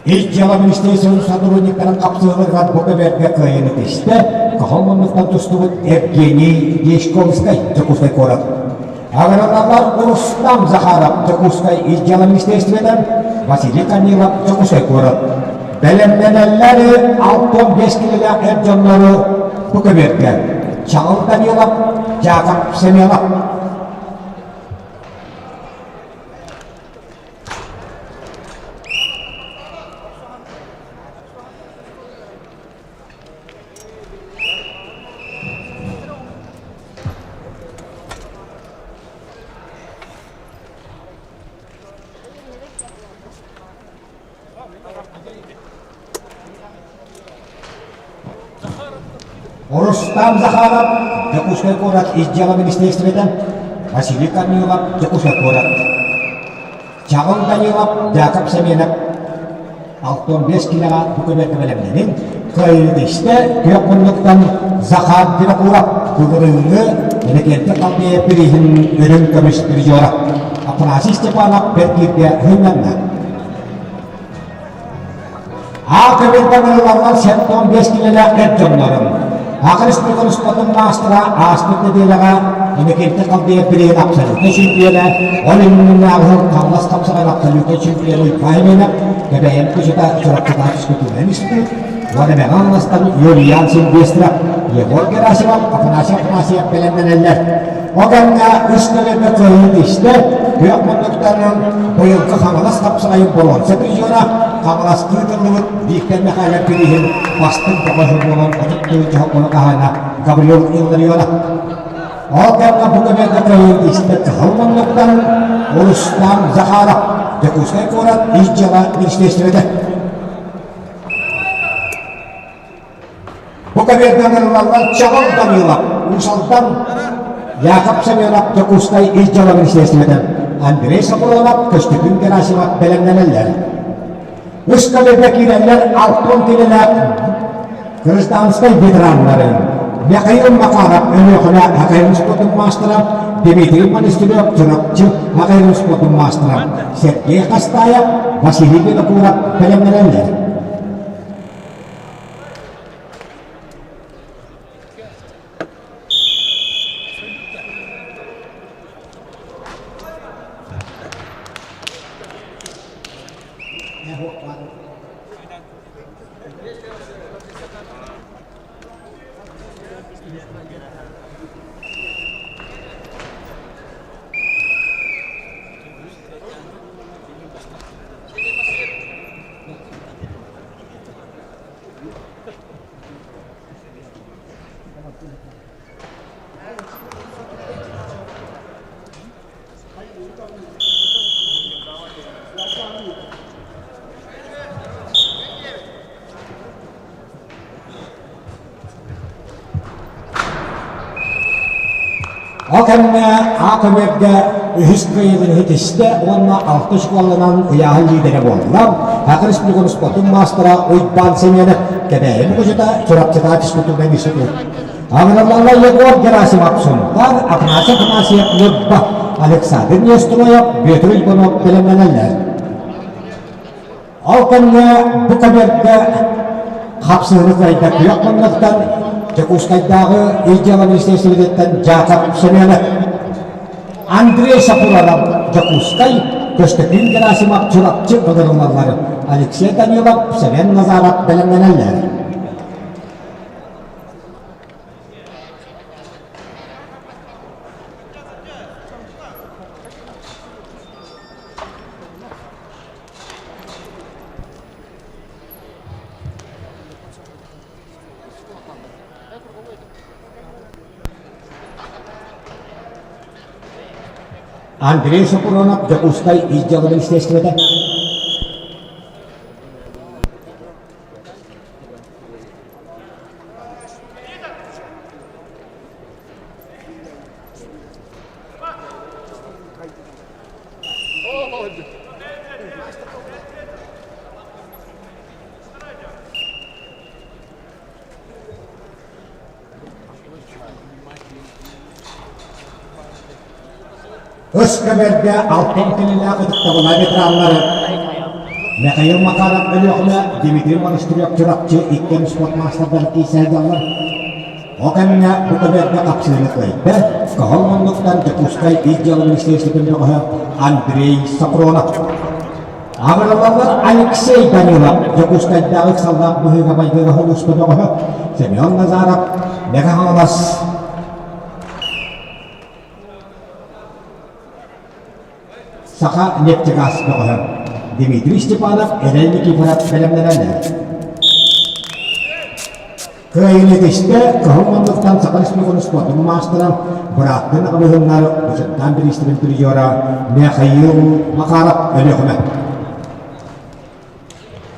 Ис дьыала министиэристибэтин сотрудниктарын хапсыһыыларыгар бу көбүөргэ кыайыыны тистэ Кыһыл муннуктан тустубут Евгений Дьячковскай, Дьокуускай куорат. Агрономнар Рустам Захаров, Дьокуускай Ис дьыала министиэристибэтэ, Василий Корнилов, Дьокуускай куорат. Бэлэмнэнэллэр 65 килэлээх эр дьоннору бу көбүөргэ Чаҕыл Данилов, Дьаакап Семенов. Рустам Захаров, Дьокуускай куорат ис дьыала министиэристибэтэ, Василий Корнилов, Дьокуускай куорат. Чаҕыл Данилов, Яков Семенов 65 киилэҕэ бу көбүөргэ бэлэмнэнин, кыайыытистэ күөх муннуктан Захар Винокуров былырыыҥҥы Иннокентий Халдеев бирииһин үрүҥ көмүс призера Афанасий Степанов бэрт бииргэ сынньанна. Аа көбүөргэ ылаллар 75 киилэлээх эр дьоннорун. Саха Республикатын спордун маастара ааспыт нэдиэлэҕэ Иннокентий Халдеев бирииһин абсолютнай чемпиона, ол иннинээҕи сыл Хаҥалас хапсаҕайын абсолютнай чемпиона Уйбаан Именов, Кэбээйим кучута Чурапчытаах физкультурнай институт, уонна Мэҥэ Хаҥаластан Юлиан Сильвестров, Егор Герасимов, Афанасий Афанасьев бэлэмнэнэллэр. Ол кэмҥэ үс көбүөргэ кыайыы истэ, күөх муннуктарынан быйылгы Хаҥалас хапсаҕайын боруонса призера Хаҥаластыы тыллыбыт Виктор Михайлов бирииһин бастыҥ бөҕөһө буолан 30 дьоһун хаһаайына Гаврил Илларионов. Ол кэмҥэ бу көбүөргэ кыайыы истэ кыһыл муннуктан Рустам Захаров, Дьокуускай куорат ис дьыала министиэристибэтэ. Бу көбүөргэ ыҥырыллаллар Чаҕыл Данилов, Уус Алдан, Яков Семенов, Дьокуускай ис дьыала министиэристибэтэ, Андрей Соколонов, Көстөкүүн Герасимов бэлэмнэнэллэр. Үс көбүөргэ киирэллэр Алтон килэлээх гражданскай ветераннары Михаил Макаров, Өлүөхүмэ хоккейын спордун маастара, Дмитрий Монастырев, Чурапчы хоккейын спордун маастара, Сергей Хастаев, Василий Винокуров бэлэмнэнэллэр. Ол кэмҥэ А көмөргө үһүс кыайыытын иһитистэ уонна алтыс уолланан ыйааһын лиидэрэ буолла. Саха Республикатын спортун маастара Уйбаан Семенов Кэбээйи мукучута Чурапчытаа физкультурнай институт. Аҕыраллалла Егор Герасимов Сунтаар, Афанасий Афанасьев Ньурба, Александр Нестроев, Бүөтүр Иванов бэлэмнэнэллэр. Ол кэмҥэ бу көбүөргэ хапсыһыны кыайда күөх муннуктан Дьокуускайдааҕы ис дьыала министиэристибэтиттэн Дьаакап Семенов, Андрей Сапуранов Дьокуускай, Көстөкүүн Герасимов Чурапчы ыҥырыллаллар, Алексей Данилов, Сэмэн Назаров бэлэмнэнэллэр. Андрей Сопронов, Дьокуускай ис дьыала министиэристибэтэ. Өс көбөргө алтан кэлилээх ытыктабыллаах ветераннары Михаил Макаров Өлүөхүмэ, Дмитрий Монастырев Чурапчы иккиэн спорт маастардара киирсэллэр. Ол кэмҥэ бу көбүөргэ хапсыыны кыайда Кыһыл муннуктан Дьокуускай ис дьыала министиэристибэтин бөҕөһө Андрей Сапронов. Аҕыралалар Алексей Данилов Дьокуускайдааҕы ыксаллаах быһыыга-майгыга сулууспа бөҕөһө Семен Назаров, Мэҥэ Хаҥалас Саха нефтегаз бөҕөһө Дмитрий Степанов, Эрэл Никифоров бэлэмнэнэллэр. Кыайыыны ситистэ Кыһыл муннуктан Саха Республикатын спордун маастара, бырааттын абыһыннар Бочуттаан бириистибин призера Михаил Макаров Өлүөхүмэ.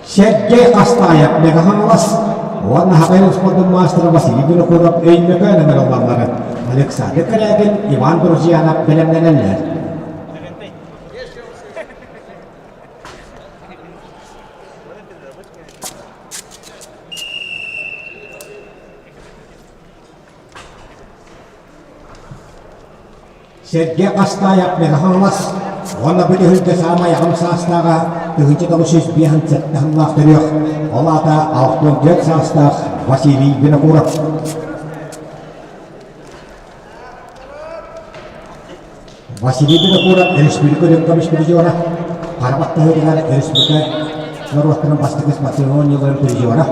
Сергей Хастаев Мэҥэ Хаҥалас. уонна Хахай спордун маастара Василий Винокуров Өймөкөөн ыҥырыллаллар. Александр Корякин, Иван Друзьянов бэлэмнэнэллэр. Сэргэ Хастаайап Мэҥэ-Хаҥалас уонна бу түһүлгэ саамай аҕам саастааҕа 1957 сыллаах төрүөх, ол аата 64 саастаах Василий Винокуров. Василий Винокуров республика үрүҥ көмүс призера, хара баттаһыытыгар республика норуоттарын бастакы спортивнай оонньууларын призера.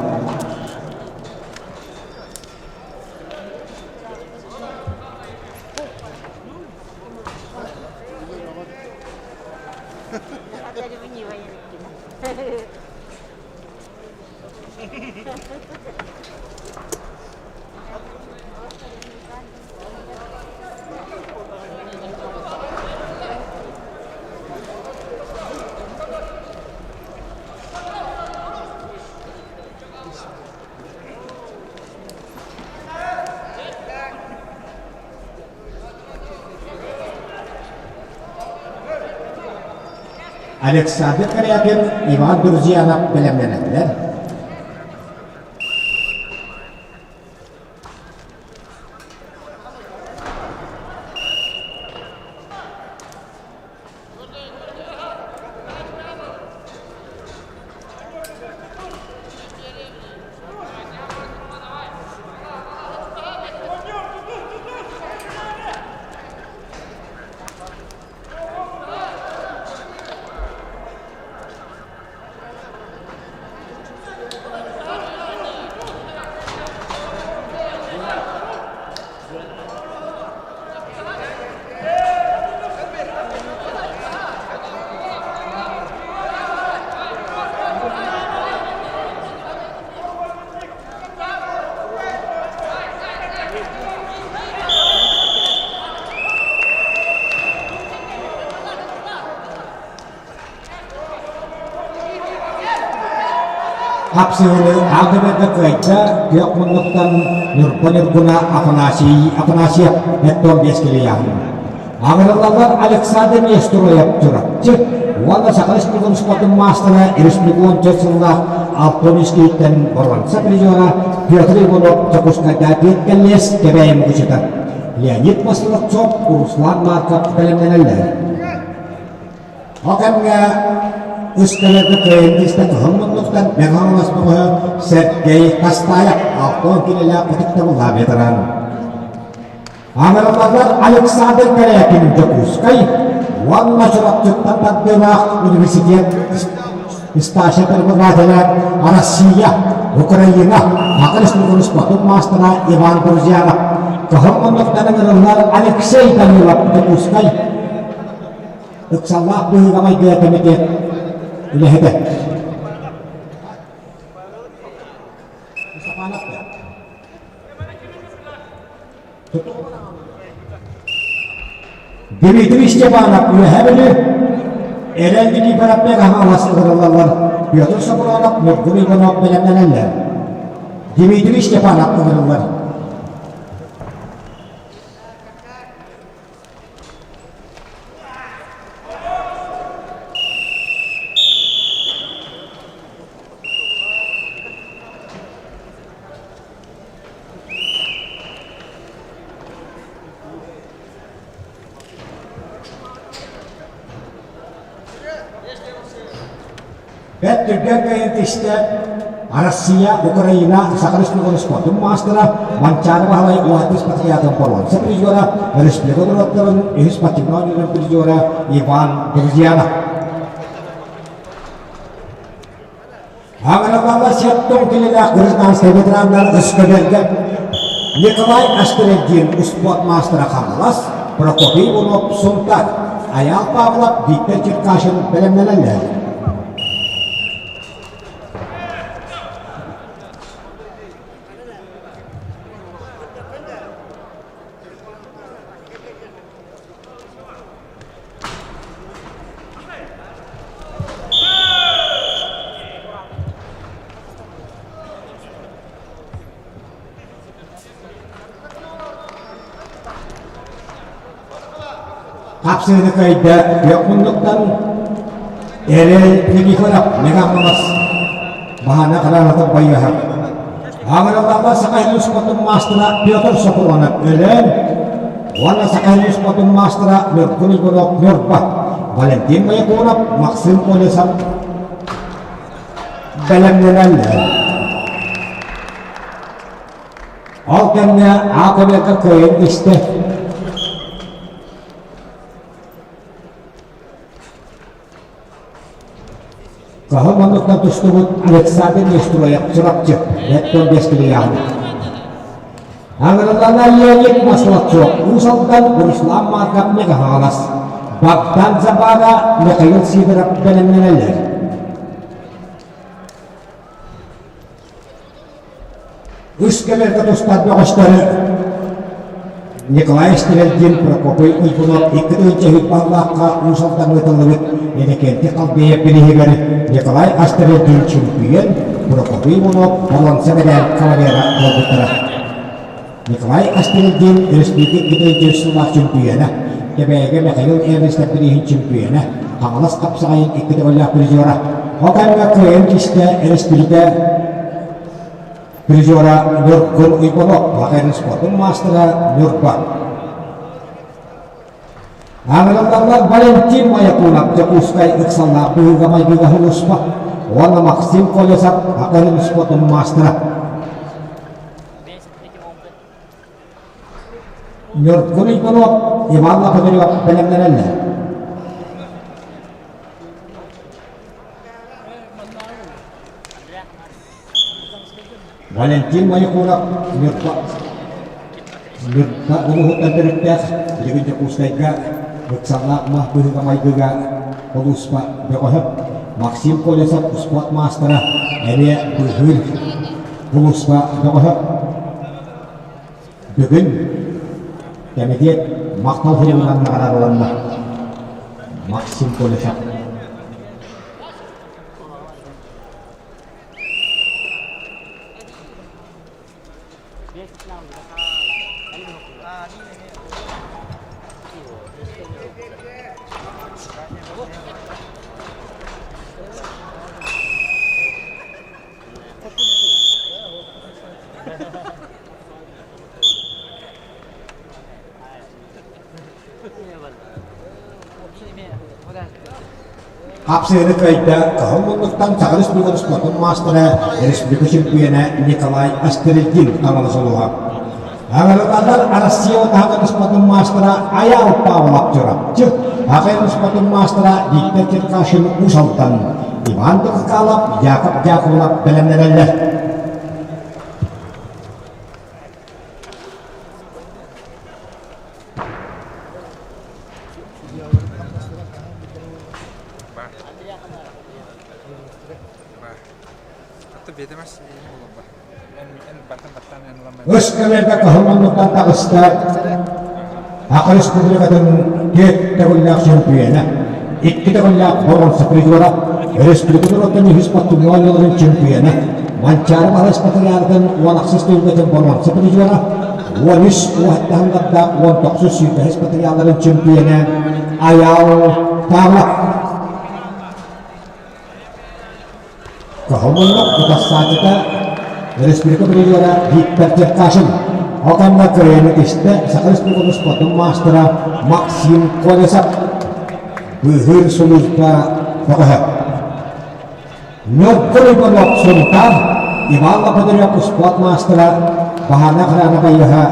Александр Корякин, Иван Друзьянов бэлэмнэнэллэр. Хапсыһыны аалдыбарга кыайда күөх муннуктан Ньурба Ньургуна Афанасий Афанасьев Эттон биэскилийаһын. Аҕырыллаллар Александр Нестероев Чурапчы уонна Саха Республикатын спордун маастара республика 14 сыллаах Алтон Искииттэн боруонса призера Петр Иванов Дьокуускайда Петка Кэбээйи мукучута Леонид Масловцов, Руслан Марков бэлэмнэнэллэр. Ол кэмҥэ үс кэлэргэ кыайан кыһыл муннуктан Мэҥэ Хаҥалас бөҕөһө Сергей Хастаев 60 килэлээх ытыктабыллаах ветеран. Аҥараллар Александр Корякин Дьокуускай уонна Чурапчыттан тардыылаах университет старшай преподавателэ Россия, Украина, Саха Республикатын спортун маастара Иван Друзьянов, кыһыл муннуктан ыҥырыллар Алексей Данилов Дьокуускай ыксаллаах быһыыга-майгыга кэмитиэт үлэһитэ. Дмитрий Степанов Үөһээ Бүлүү, Эрэл Никифоровпек Хаҥалас ыҥырыллаллар, Петр Сопронов, Ньургун Иванов бэлэмнэнэллэр. Дмитрий Степанов ыҥырыллар. Бэрт түргэн кыайан түстэ Россия, Украина, Саха Республикатын спордун маастара Манчаары Баһылай Уһатыс Патриотын боруонса призера, республика норуоттарын үһүс спортивнай оонньууларын призера Иван Друзьянов. Аҥараллар сиэттон килэлээх гражданскай ветераннар өскөдөргө Николай Астереддин успуорт маастара Хаҥалас, Прокопий Иванов Сунтар, Айаал Павлов, Виктор Черкашин бэлэмнэнэллэр. Хапсыыны кыайда күөх муннуктан Эрэл Никифоров Мегаполос баһана хараҥата байыаһа. Аҥыраллаах Саха сирин спортун маастара Петр Сокуронов Өлөөн уонна Саха сирин спортун маастара Ньургун Егоров Ньурба, Валентин Боякуров, Максим Колесов бэлэмнэнэллэр. Ол кэмҥэ АКБ-ка кыайан истэ. Хаһан манныктан тустубут Александр Нестроев Чурапчы Лэттон Бэскилийаҕын. Аҥырылана Леонид Маслацов Уус Алдан Руслан Марков Мегаһаҕалас Богдан Забара Михаил Сидоров бэлэмнэнэллэр. Үс кэмэргэ тустар бөҕөстөрү Николай Стрельдин, Прокопий Уйгунов 2000 баллаахха Уус Алдаҥҥа ыытыллыбыт Иннокентий Халбеев бирииһигэр Николай Астрельдин чөмпүйүөн, Прокопий Уйгунов боруонса мэдээл кавалера буолбуттара. Николай Астрельдин өрөспүүбүлүкэ 2003 сыллаах чөмпүйүөнэ, Кэбээйигэ Михаил Эверстов бирииһин чөмпүйүөнэ, Хаҥалас хапсаҕайын икки төгүллээх призера. Ол кэмҥэ кыайан кистэ өрөспүүбүлүкэ призера Ньургун Уйбанов, Лаҕайын спордун маастара Ньурба. Аҥырыллаллар Валентин Маякунов Дьокуускай ыксаллаах быһыыга-майгыга сулууспа уонна Максим Колесов Лаҕайын спордун маастара. Ньургун Уйбанов, Иван Лопатырев бэлэмнэнэллэр. Валентин Моякунов Ньурба Ньурба улууһуттан төрүттээх, билигин Дьокуускайга ыксаллаах мас быһыыга-майгыга улууспа бөҕөһө Максим Колесов успуорт маастара эмиэ быыһыыр улууспа бөҕөһө. Бүгүн кэмитиэт махтал суругунан наҕараадаланна Максим Колесов. Хапсыһыны кыайда Кыһыл муннуктан Саха Республикатын спордун маастара, республика чемпиона Николай Астеридин Хаҥалас улууһа. Аҥырылалар Россия таһынан спордун маастара Айаал Павлов Чурапчы, Аҕай спордун маастара Виктор Черкашин Уус Алдан, Иван Дыкалов, Яков Дяковлов бэлэмнэнэллэр. Үс кэмэргэ кыһыл муннуктан таҕыста Саха Республикатын түөрт төгүллээх чөмпүйүөнэ, икки төгүллээх боруонса призера, өрөспүүбүлүкэ норуоттарын үһүс спортивнай оонньууларын чөмпүйүөнэ, Манчаары Баһылай спартакиадатын 16 түһүлгэтин боруонса призера, 13 уоһаттаһыннардаах 19 сүүрбэһис спартакиадаларын чөмпүйүөнэ Айаал Павлов. Кыһыл утарсааччыта республика призера Виктор Черкашин. Ол кэннэ кыайыыны истэ Саха Республикатын спордун маастара Максим Колесов быыһыыр сулууспа бөҕөһө. Ньургун Иванов Сунтаар Иван Лопатырев спорт маастара Баһаарынай охрана байыаһа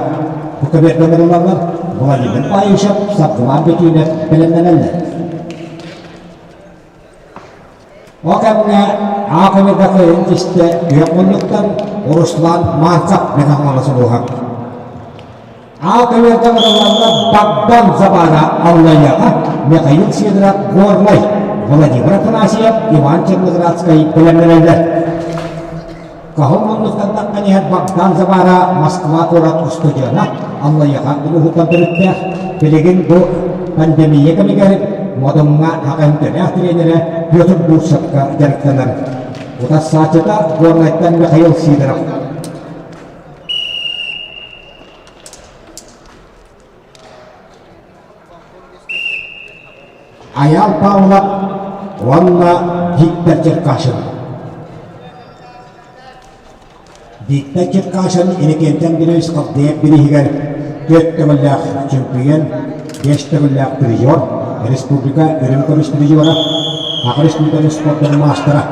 бу көбүөрдэн ылаллар Владимир Баишев, Саргылаан Бөтүүнэп бэлэмнэнэллэр. Ол кэмҥэ аакымырга кыайын кистэ күөх муннуктан Руслан Марков Михайлович улууһа. Аакымырга ырылланна Богдан Забара Аллайаҕа Михаил Сидоров Горнай, Владимир Афанасьев, Иван Черноградскай бэлэмнэнэллэр. Кыһыл муннуктан таххан иһэр Богдан Забара Москва куорат устудьуона Аллайыаха улууһуттан төрүттээх. Билигин бу пандемия кэмигэр Модуҥҥа ХХМ-төлөөх тренерэ Петр Бурцевка дьарыктанар. Утарсааччыта Горнайтан Михаил Сидоров. Айаал Павлов уонна Виктор Черкашин. Виктор Черкашин Иннокентий Андреевич Халдеев бирииһигэр түөрт төгүллээх чөмпүйүөн, биэс төгүллээх призер, республика үрүҥ көмүс призера, Саха Республикатын спордун маастара,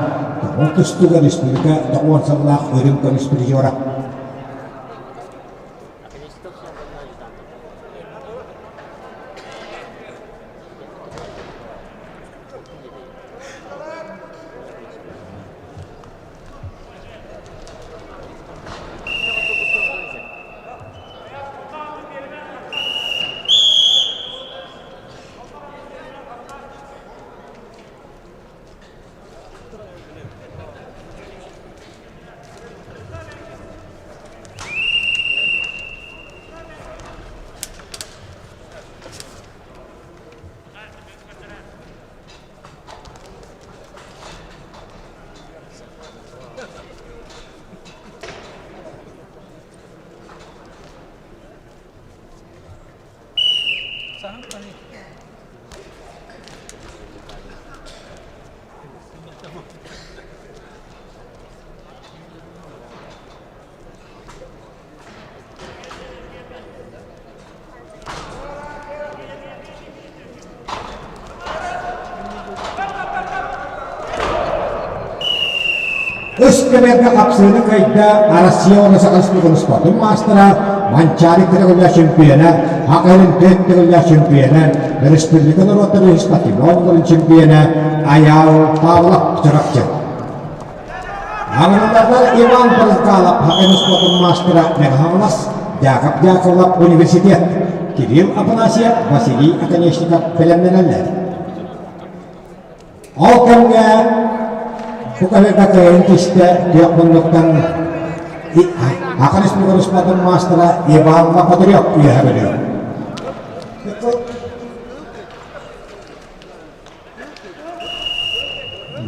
Тоҕус тустууга республика 90 сыллаах үрүҥ көмүс призера. Үс кэмэргэ хапсыыны кыайда Россия уонна Саха Республикатын спордун маастара, Манчаары төгүллээх чемпиона, Саха Сирин түөрт төгүллээх чемпиона, республика норуоттарын спортивнай оонньууларын чемпиона Айаал Павлов Чурапчы. Аҕыралардар Иван Брызгалов Саха спордун маастара Мэҥэ Яков Дьякулов университет, Кирилл Афанасьев, Василий Оконешников бэлэмнэнэллэр. Ол кэмҥэ бу кэмҥэ кыайын түстэ күөх муннуктан Саха Республикатын спордун маастара Иван Лопатырев үөһэ бөлүө.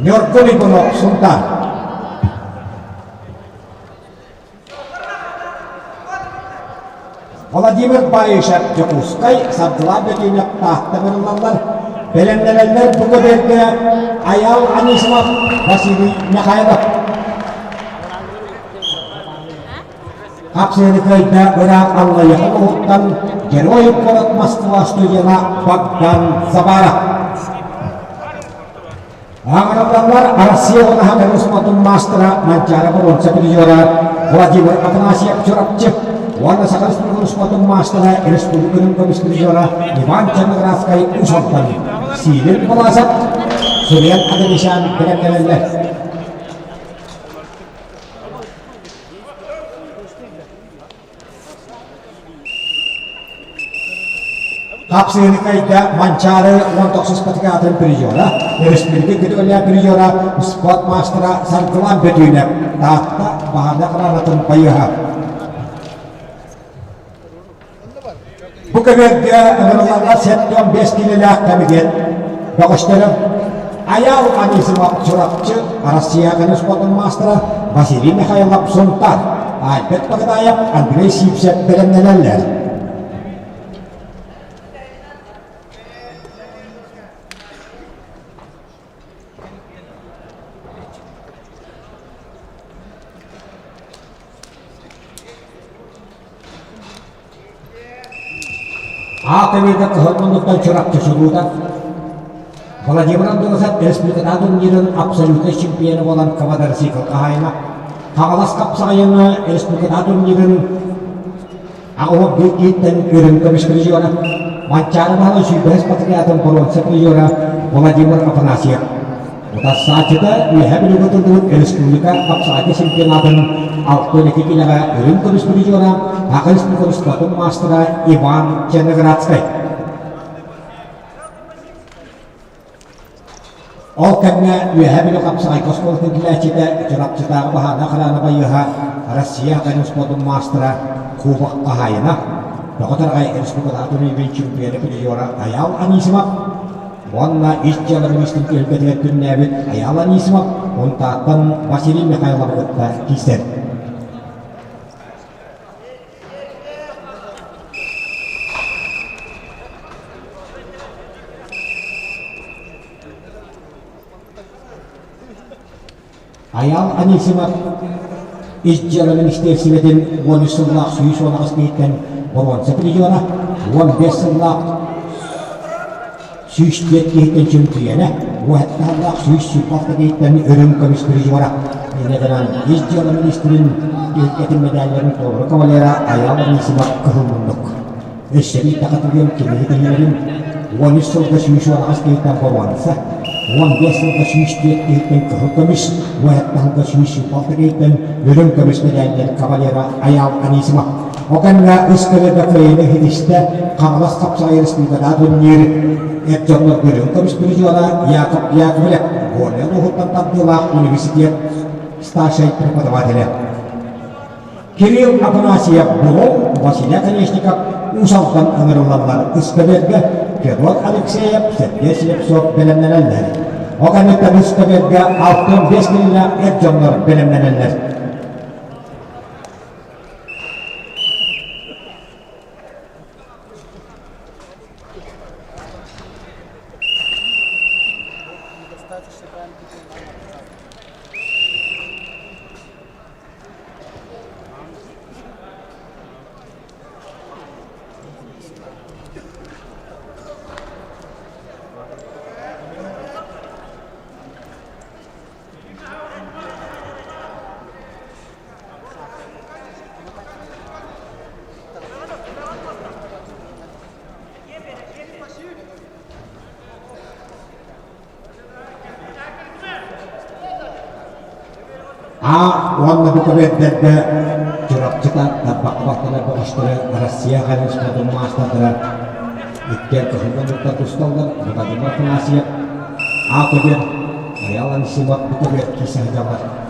Ньургун Иванов Сунтаар. Владимир Баишев Дьокуускай Саргылаан Бөтүүнэп Таатта ыҥырыллаллар. Бэлэмнэнэллэр бу көбүөргэ Айаал Анисимов, Василий Михайлов. Хапсыаны кыайда ыраах Аллайыаха улууһуттан Герой куорат Москва студена Богдан Забаров. Аҥараллар Россия уонна Саха маастара Манчаары боруонса призера Владимир Афанасьев Чурапчы уонна Саха Республикатын маастара республикатын көмүс призера Иван Черноградскай Уус Алдан Сиилин Баласов Суриан Аганесян бэлэмнэнэллэр. Хапсыыны кыайда Манчаары 19 спартакиадатын призера, өрөспүүбүлүкэ көтөҕүллээх призера, спорт маастара Саргылан Бөтүүнэп, Таатта баһаардаах хараанатын байыаһа. Бу көбүөргэ ыҥырылларга 75 киилэлээх кэмитиэт бөҕөстөрө Айаал Анисимов Чурапчы Россия спордун маастара Василий Михайлов Сунтаар, Альберт Багдаев, Андрей Сивцев бэлэмнэнэллэр. Аат эбиитэ кыһыл муннуктан Чурапчы чулуута Владимир Андоносов республикатааҕы турнирын абсолютнай чемпиона буолан квадроцикл хаһаайына Хаҥалас хапсаҕайына республикатааҕы турнирын аҕыһы биир киһиттэн үрүҥ көмүс призера Манчаары Баһылай сүүрбэһис патриотын боруонса призера Владимир Афанасьев Утарсааччыта Үөһээ Бүлүүгэ тыллыбыт республика хапсаҕайга чемпионатын 62 киилэҕэ үрүҥ көмүс призера, Саха Республикатын спордун маастара Иван Черноградскай. Ол кэмҥэ Үөһээ Бүлүү хапсаҕайга оскуолатын килээччитэ Чурапчытааҕы баһаарынай охрана байыаһа Россия Академия спордун маастара Кубок хаһаайына, Бөҕө Тараҕай республикатааҕы турнирын чемпиона призера Айаал Анисимов Уонна ис дьыала министрин түһүлгэтигэр күннээбит Айаал Анисимов Унтааттан Василий Михайловы кытта киирсэр. Айаал Анисимов Ис дьыала министиэристибэтин 13 сыллаах 118 киһиттэн боруонса призера, 15 сыллаах 104 киһиттэн чөмпүйүөнэ, 17 сыллаах 126 киһиттэн үрүҥ көмүс призера. Инньэ гынан Ис дьыала министрин киһиккэтин мэдээллэрин толору кавалера Айаал Анисимов кыһыл муннук. Өссө биир такатыгыам кинини тэҥнэрин 13 сылга 118 киһиттэн боруонса, 15 сылга 104 киһиттэн кыһыл көмүс, 17 сылга 126 киһиттэн үрүҥ көмүс мэдээллэр кавалера Айаал Анисимов. Ол кэмҥэ үс көлөдө кыайыыны иһитистэ Хаҥалас хапсаҕай республикатааҕы турнир эр дьоннорго үрүҥ көмүс призера Яков Яковлев, Горнай улууһуттан тардыылаах университет старшай преподавателэ. Кирилл Афанасьев Булун, Василий Оконешников Уус Алдан ыҥырыллаллар ыскэбиэргэ Федот Алексеев, Сергей Слепцов бэлэмнэнэллэр. Ол кэнниттэн ыскэбиэргэ 65 киилэлээх эр дьоннор бэлэмнэнэллэр. А уонна бу көбүөрдэргэ Чурапчыта тарбахха баттанар бөҕөстөрө Россия хариспатын маастардара иккиэн кыһыл муннуктар тусталлар Владимир Афанасьев А көбүөр Айаал Анисимов бу көбүөр киирсэ сылдьаллар.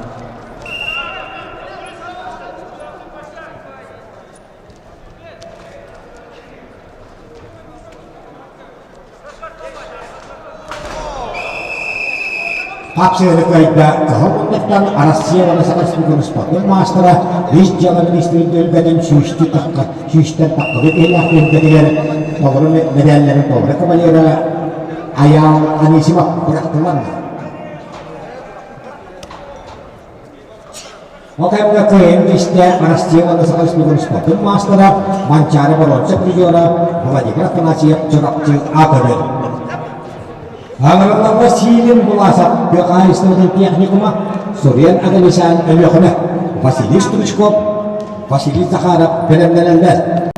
Хапсыһыны кыайда Кыһыл муннуктан Россия уонна Саха Республикатын спортун маастара ис дьыала министрин түһүлгэтин сүүстүү тахха сүүстэн таххабыт иһилээх түһүлгэтигэр толору мэдээллэрин толору кавалера Айаал Анисимов бырахтылар. Ол кэмҥэ кыайан истэ Россия уонна Саха Республикатын спортун маастара Манчаары боруонса призера Владимир Афанасьев Чурапчы аатырыр. Аҥараллар Василий Буласов тыа хаһаайыстыбатын техникума Сурен Аганесян Өлүөхүмэ Василий Стручков Василий Захаров бэлэмнэнэллэр.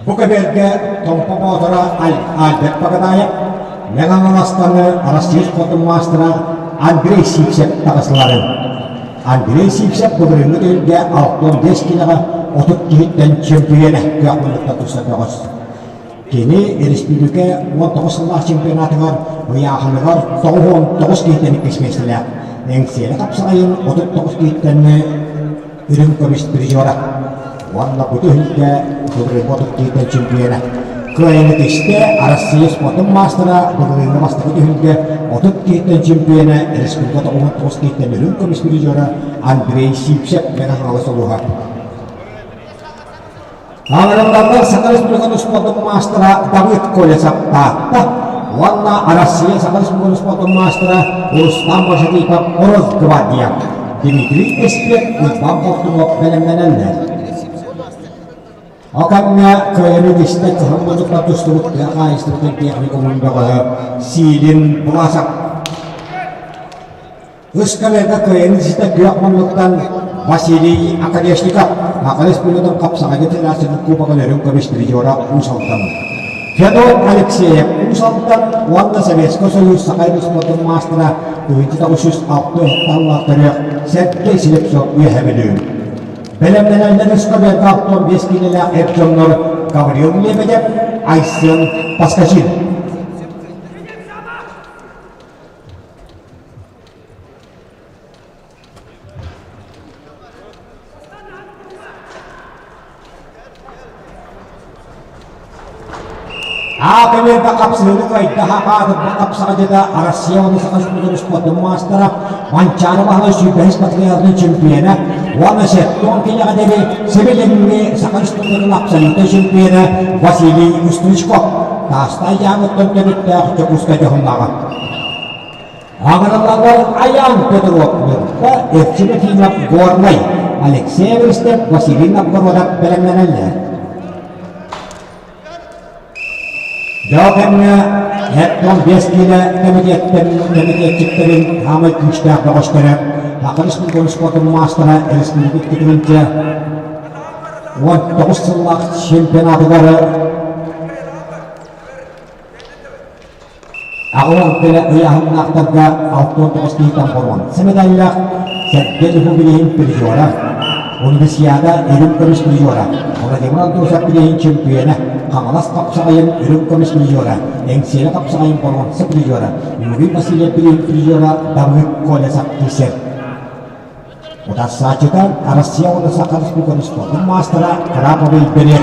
Бу көбүөргэ Томпо Боотура Альберт Погодаев, Мэҥэ Хаҥаластаны Россия спордун маастара Андрей Сивцев таҕыстыларын. Андрей Сивцев былырыыҥҥы түһүлгэ 65 киилэҕэ 30 киһиттэн чөмпүйүөнэ күөх муннукта туста бөҕөс. Кини республика 19 сыллаах чемпионатыгар ыйааһыныгар 99 киһиттэн иккис миэстэлээх. Эҥсиэли хапсаҕайын 39 киһиттэн үрүҥ көмүс призера уонна бу түһүлгэ былырыыҥҥы 37 чемпиона. Кыайыыны тистэ Россия спортун маастара былырыыҥҥы бастакы түһүлгэ 30 киһиттэн чемпиона республика 99 киһиттэн үрүҥ көмүс призера Андрей Сивцев Мэҥэ Хаҥалас улууһа. Аҥаралларга Саха Республикатын спордун маастара Давыд Колесов Таатта уонна Россия Саха Республикатын спордун маастара Рустам Башатипов Росгвардия Дмитрий Эспек Уйбан Болтунов бэлэмнэнэллэр. Ол кэмҥэ кыайыны дистэ кыһыл муннуктан тустубут тыа хаһаайыстыбатын техникумун бөҕөһө Силин Власов Ыскалыга кыайан ситэ күөх муннуктан Василий Оконешников Саха Республикатын хапсаҕайга федерациятын кубогын өрүҥ көмүс призера Уус Алдан. Федор Алексеев Уус Алдан уонна Советскай Союз Саха Республикатын маастара 1906 сыллаах төрүөх Сергей Слепцов Үөһэ Бүлүү. Бэлэмнэнэллэр ыскабыарга 65 киилэлээх эр дьоннор Гаврил Лебедев, Айсен Паскачин. Аакамерга хапсыһыыны кыайда хаатырба хапсаҕадьыта Россия уонна Саха Республикатын спордун маастара Манчаары Баһылай сүүрбэһис материалын чемпиона уонна 70 киилэҕэ диэри сибилиҥҥи Саха Республикатын абсолютнай чемпиона Василий Стручков Таастай дьааҥыттан төрүттээх Дьокуускай дьоһуннааҕа. Аҕыраллалар Айаан Петров Ньурба, Эрчим Ефимов Горнай, Алексей Эверстов, Василий Новгородов бэлэмнэнэллэр. Дьоо кэмҥэ 75 киилэ кэмитиэттэн кэмитиэтчиктэрин хаамай күүстээх бөҕөстөрө Саха Республикатын спордун маастара республика иккитинчи 19 сыллаах чемпионатыгар Аҕылан кэлэ ыйааһыннаахтарга 69 киһиттэн боруонса медаллаах Сэргэ Лүху билиһин призера, Универсиада үрүҥ көмүс призера, Владимир Андросов билиһин чемпиона, Хаҥалас хапсаҕайын үрүҥ көмүс призера, Эҥсиэли хапсаҕайын боруонса призера, Юрий Васильев билиһин призера Давыд Колесов киирсэр. Утарсааччыта Россия уонна Саха Республикатын спордун маастара Краповый берет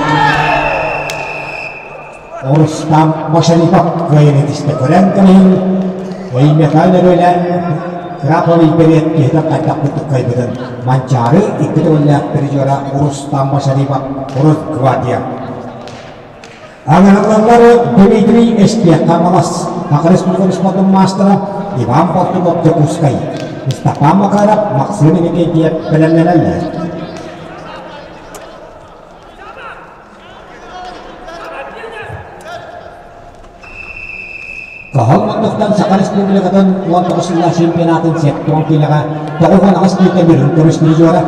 Рустам Машарипов кыайан этистэ көрөн кэлин Өймөкөөн өрүөлэ Краповый берет киһитэ хайдах курдук кыайбытын Манчаары икки төгүллээх призера Рустам Машарипов Росгвардия Аҥараллары Дмитрий Эстиэх Хаҥалас, Саха Республикатын спордун маастара Иван Болтунов Дьокуускай, Степан Макаров, Максим Иннокентьев бэлэмнэнэллэр. Кыһыл муннуктан Саха Республикатын 19 сыллаах чемпионатын сектон киилэҕэ 98 киилэ үрүҥ көмүс призера,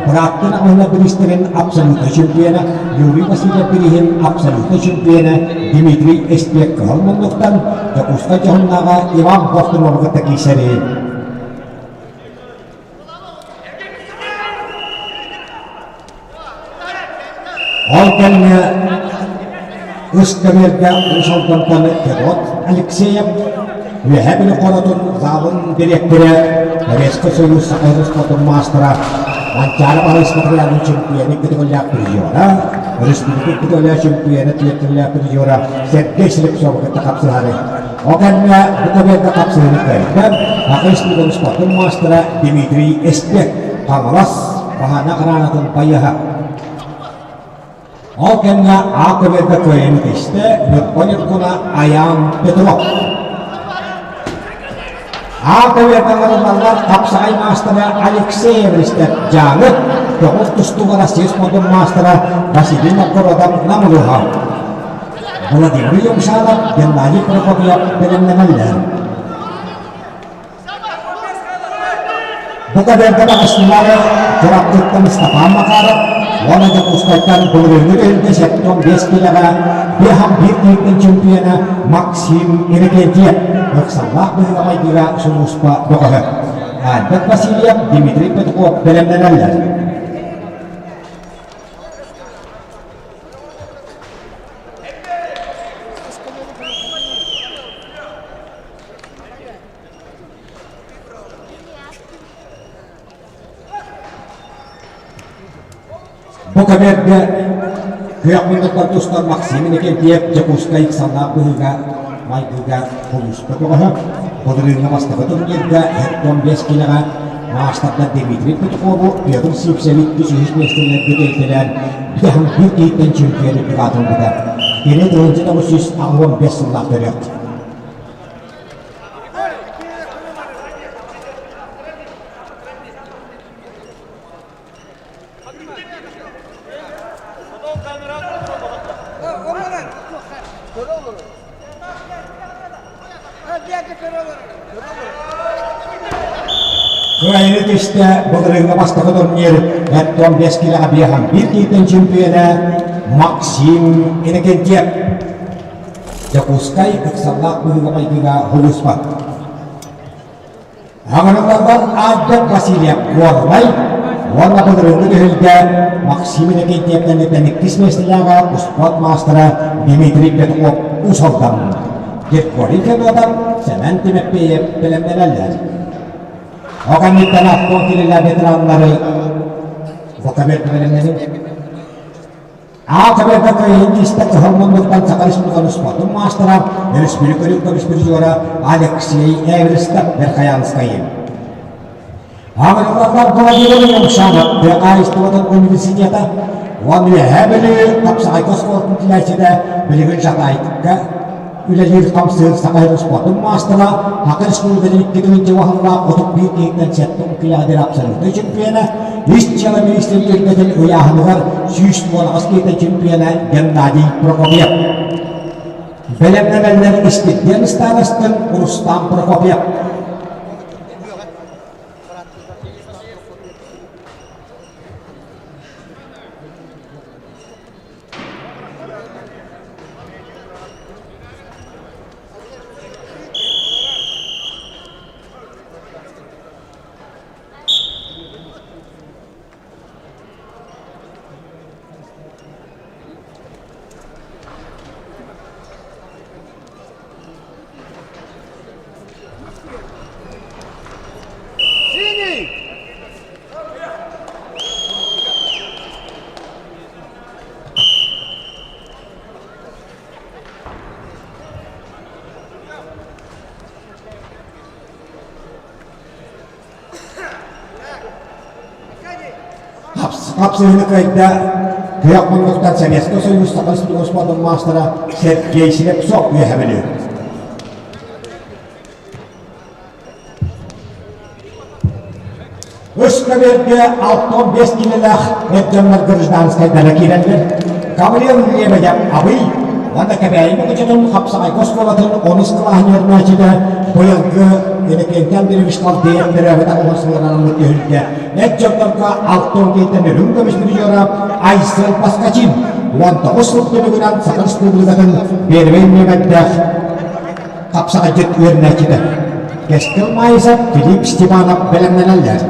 бырааттын аҕыһына бириистэрин абсолютнай чемпиона Юрий Васильев бирииһин абсолютнай чемпиона Дмитрий Эспек кыһыл муннуктан Дьокуускай дьоһуннааҕа Иван Бовтунову кытта киирсэри. Ол кэмҥэ Ыстамирга Уус Алдантан Федот Алексеев, Үөһээ Бүлүү хоротун залын дириэктэрэ, Советскай Союз Саха спортун маастара, Манчаары Баһылай материалын чемпиона көтөҕүллээх призера, республика көтөҕүллээх чемпиона түөртүллээх призера Сергей Слепцовы кытта хапсыһары. Ол кэмҥэ бу көбүөргэ хапсыһыыны кыайда Саха Республикатын спортун маастара Дмитрий Эспек, Хаҥалас Баһаана гранатын байыһа. Ол кэмҥэ А көбүөргэ кыайан итистэ Ньурба Ньургуна Айаан Петров. А көбүөргэ ыҥырыллаллар хапсаҕай маастара Алексей Эверстов Дьааҥы, көҕүл тустууга Россия спордун маастара Василий Новгородов Намылыха. Владимир Юмшанов, Геннадий Прокопьев бэлэмнэнэллэр. Бу кадерга баҕастылары Чурапчыттан Степан Макаров уонна Дьокуускайтан былырыыҥҥы түһүлгэ 75 киилэҕэ биэһэн биир киһиттэн чемпиона Максим Иннокентьев ыксаллаах быһыыга-майгыга сулууспа бөҕөһө. Альберт Васильев, Дмитрий Петухов бэлэмнэнэллэр. Бу кэмэргэ күөх муннуктан тустар Максим Иннокентьев Дьокуускай ыксаллаах быһыыга майгыга улууска көҕөһө былырыыҥҥы бастакы турнирга 75 киилэҕэ маастардар Дмитрий Петухову Петр Сивцеви үс миэстэлэргэ тиэйтэлээн биэһин биир киһиттэн чемпион үрдүк аатын ылбыта. Кини 1985 сыллаах төрүөх. Кыайыы түстэ былырыыҥҥы бастакы турнир 75 киилэҕэ биэһэн биир киһиттэн чемпиона Максим Иннокентьев. Дьокуускай ыксаллаах быһыыга-майгыга улууспат. Аҕырылларбар Альберт Васильев Горнай уонна былырыыҥҥы түһүлгэ Максим Иннокентьевтэн иккис миэстэлээҕэ успуорт маастара Дмитрий Петров Уус Алдан, Григорий Федотов, Сэмэн Тимофеев бэлэмнэнэллэр. Ол кэнниттэн Антон Кириллэ ветераннары Вокабер бэлэмнэнин. Аата кыайын истэ кыһыл муннуктан Саха Республикатын спордун маастара, өрөспүүбүлүкэ көмүс призера Алексей Эверстов Верхоянскай. Аҕырыллар Владимир Юмшанов тыа хаһаайыстыбатын университета уонна Үөһээ Бүлүү хапсаҕайга оскуолатын тилээччитэ билигин Жатайка үлэлиир хамсыыр Саха сирин спордун маастара, Саха Республикатын 2 уһаллаах 31 киһиттэн 70 килоҕа диэри абсолютнай чемпиона, ис дьыала министрин түһүлгэтин ыйааһыныгар 118 киһиттэн чемпиона Геннадий Прокопьев. Бэлэмнэнэллэр Испирдиэн ыстаарастын Рустам Прокопьев. Хапсыһыны кыайда Кыах муннуктан Советскай Союз Саха Республикатын маастара Сергей Слепцов үөһэ Бүлүү. Үс көбүөргэ 65 килэлээх эр дьоннор гражданскайдара киирэллэр. Гаврил Лебедев Абый уонна Кэбээйи Мукучутун хапсаҕайга оскуолатын онус кылааһын үөрэнээччитэ быйылгы Иннокентий Андреевич Халдеев төрөөбүт аҕыһын сылынан ылбыт түһүлгэ эр дьоннорго 60 киһиттэн үрүҥ көмүс призера Айсен Поскачин 19 сыл түмүгүнэн Саха Республикатын первэй нүөмэрдээх хапсаҕайдьыт үөрэнээччитэ Кэскил Маайысов, Филипп Степанов бэлэмнэнэллэр.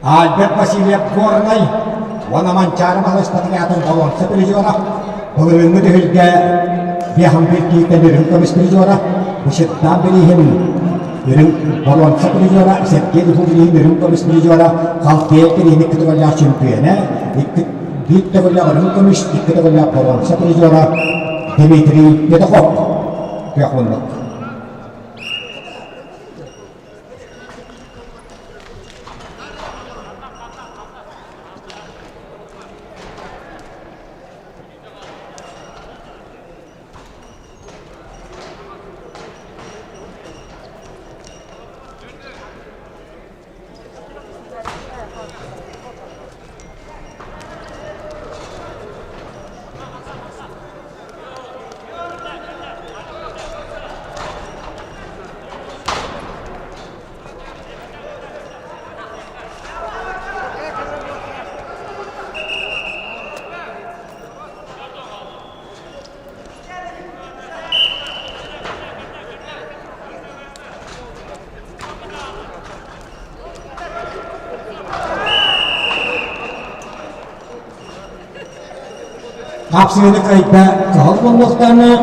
Альберт Васильев Горнай уонна Манчаары Маһылыспатыгатын боруонса призера, былырыыҥҥы түһүлгэ биэһин кииртэн үрүҥ көмүс призера, Бушеттаан бирииһин үрүҥ боруонса призера, Сергей Духу бирииһин үрүҥ көмүс призера, Халтеев бирииһин икки төгүллээх чемпиона, икки биир төгүллээх үрүҥ көмүс, икки төгүллээх боруонса призера Дмитрий Петухов. Күөх муннук. Хапсыгыны кыайда кыһыл муннуктаны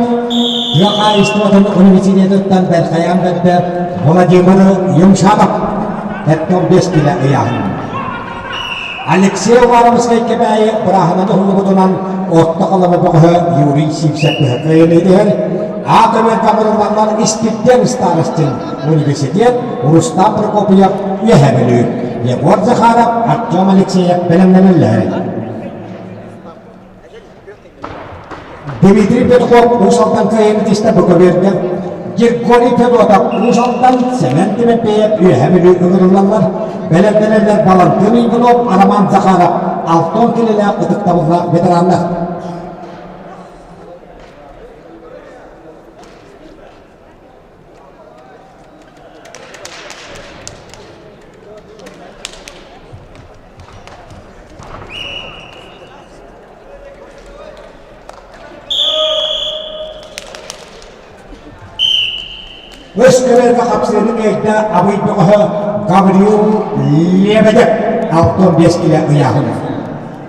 тыа хаһаайыстыбатын университетыттан бэрхайаан бэрдэ Владимир Юмшанов эттон 5 килэ ыйааһын. Алексей Уваровскай Кэбээйи бырааһынан уһуллубутунан орто халыма бөҕөһө Юрий Сивцев кыайан А көмөр Гавриловлар Испирдиэн Старостин университет Рустам Прокопьев Үөһээ Бүлүү Егор Захаров Артем Алексеев бэлэмнэнэллэр. Дмитрий Петухов Уус Алдан кыайыыны тистэ бу көбүөргэ Григорий Федотов Уус Алдан, Сэмэн Тимофеев Үөһээ Бүлүү ыҥырыллаллар. Бэлэмнэнэллэр Балантин Иванов, Роман Захаров, Алтон Килэлээх ытыктабыллаах ветераннар. көбөргө хапсыыны кыайда Абый бөҕөһө Гаврил Лебедев 65 килэ ыйааһын.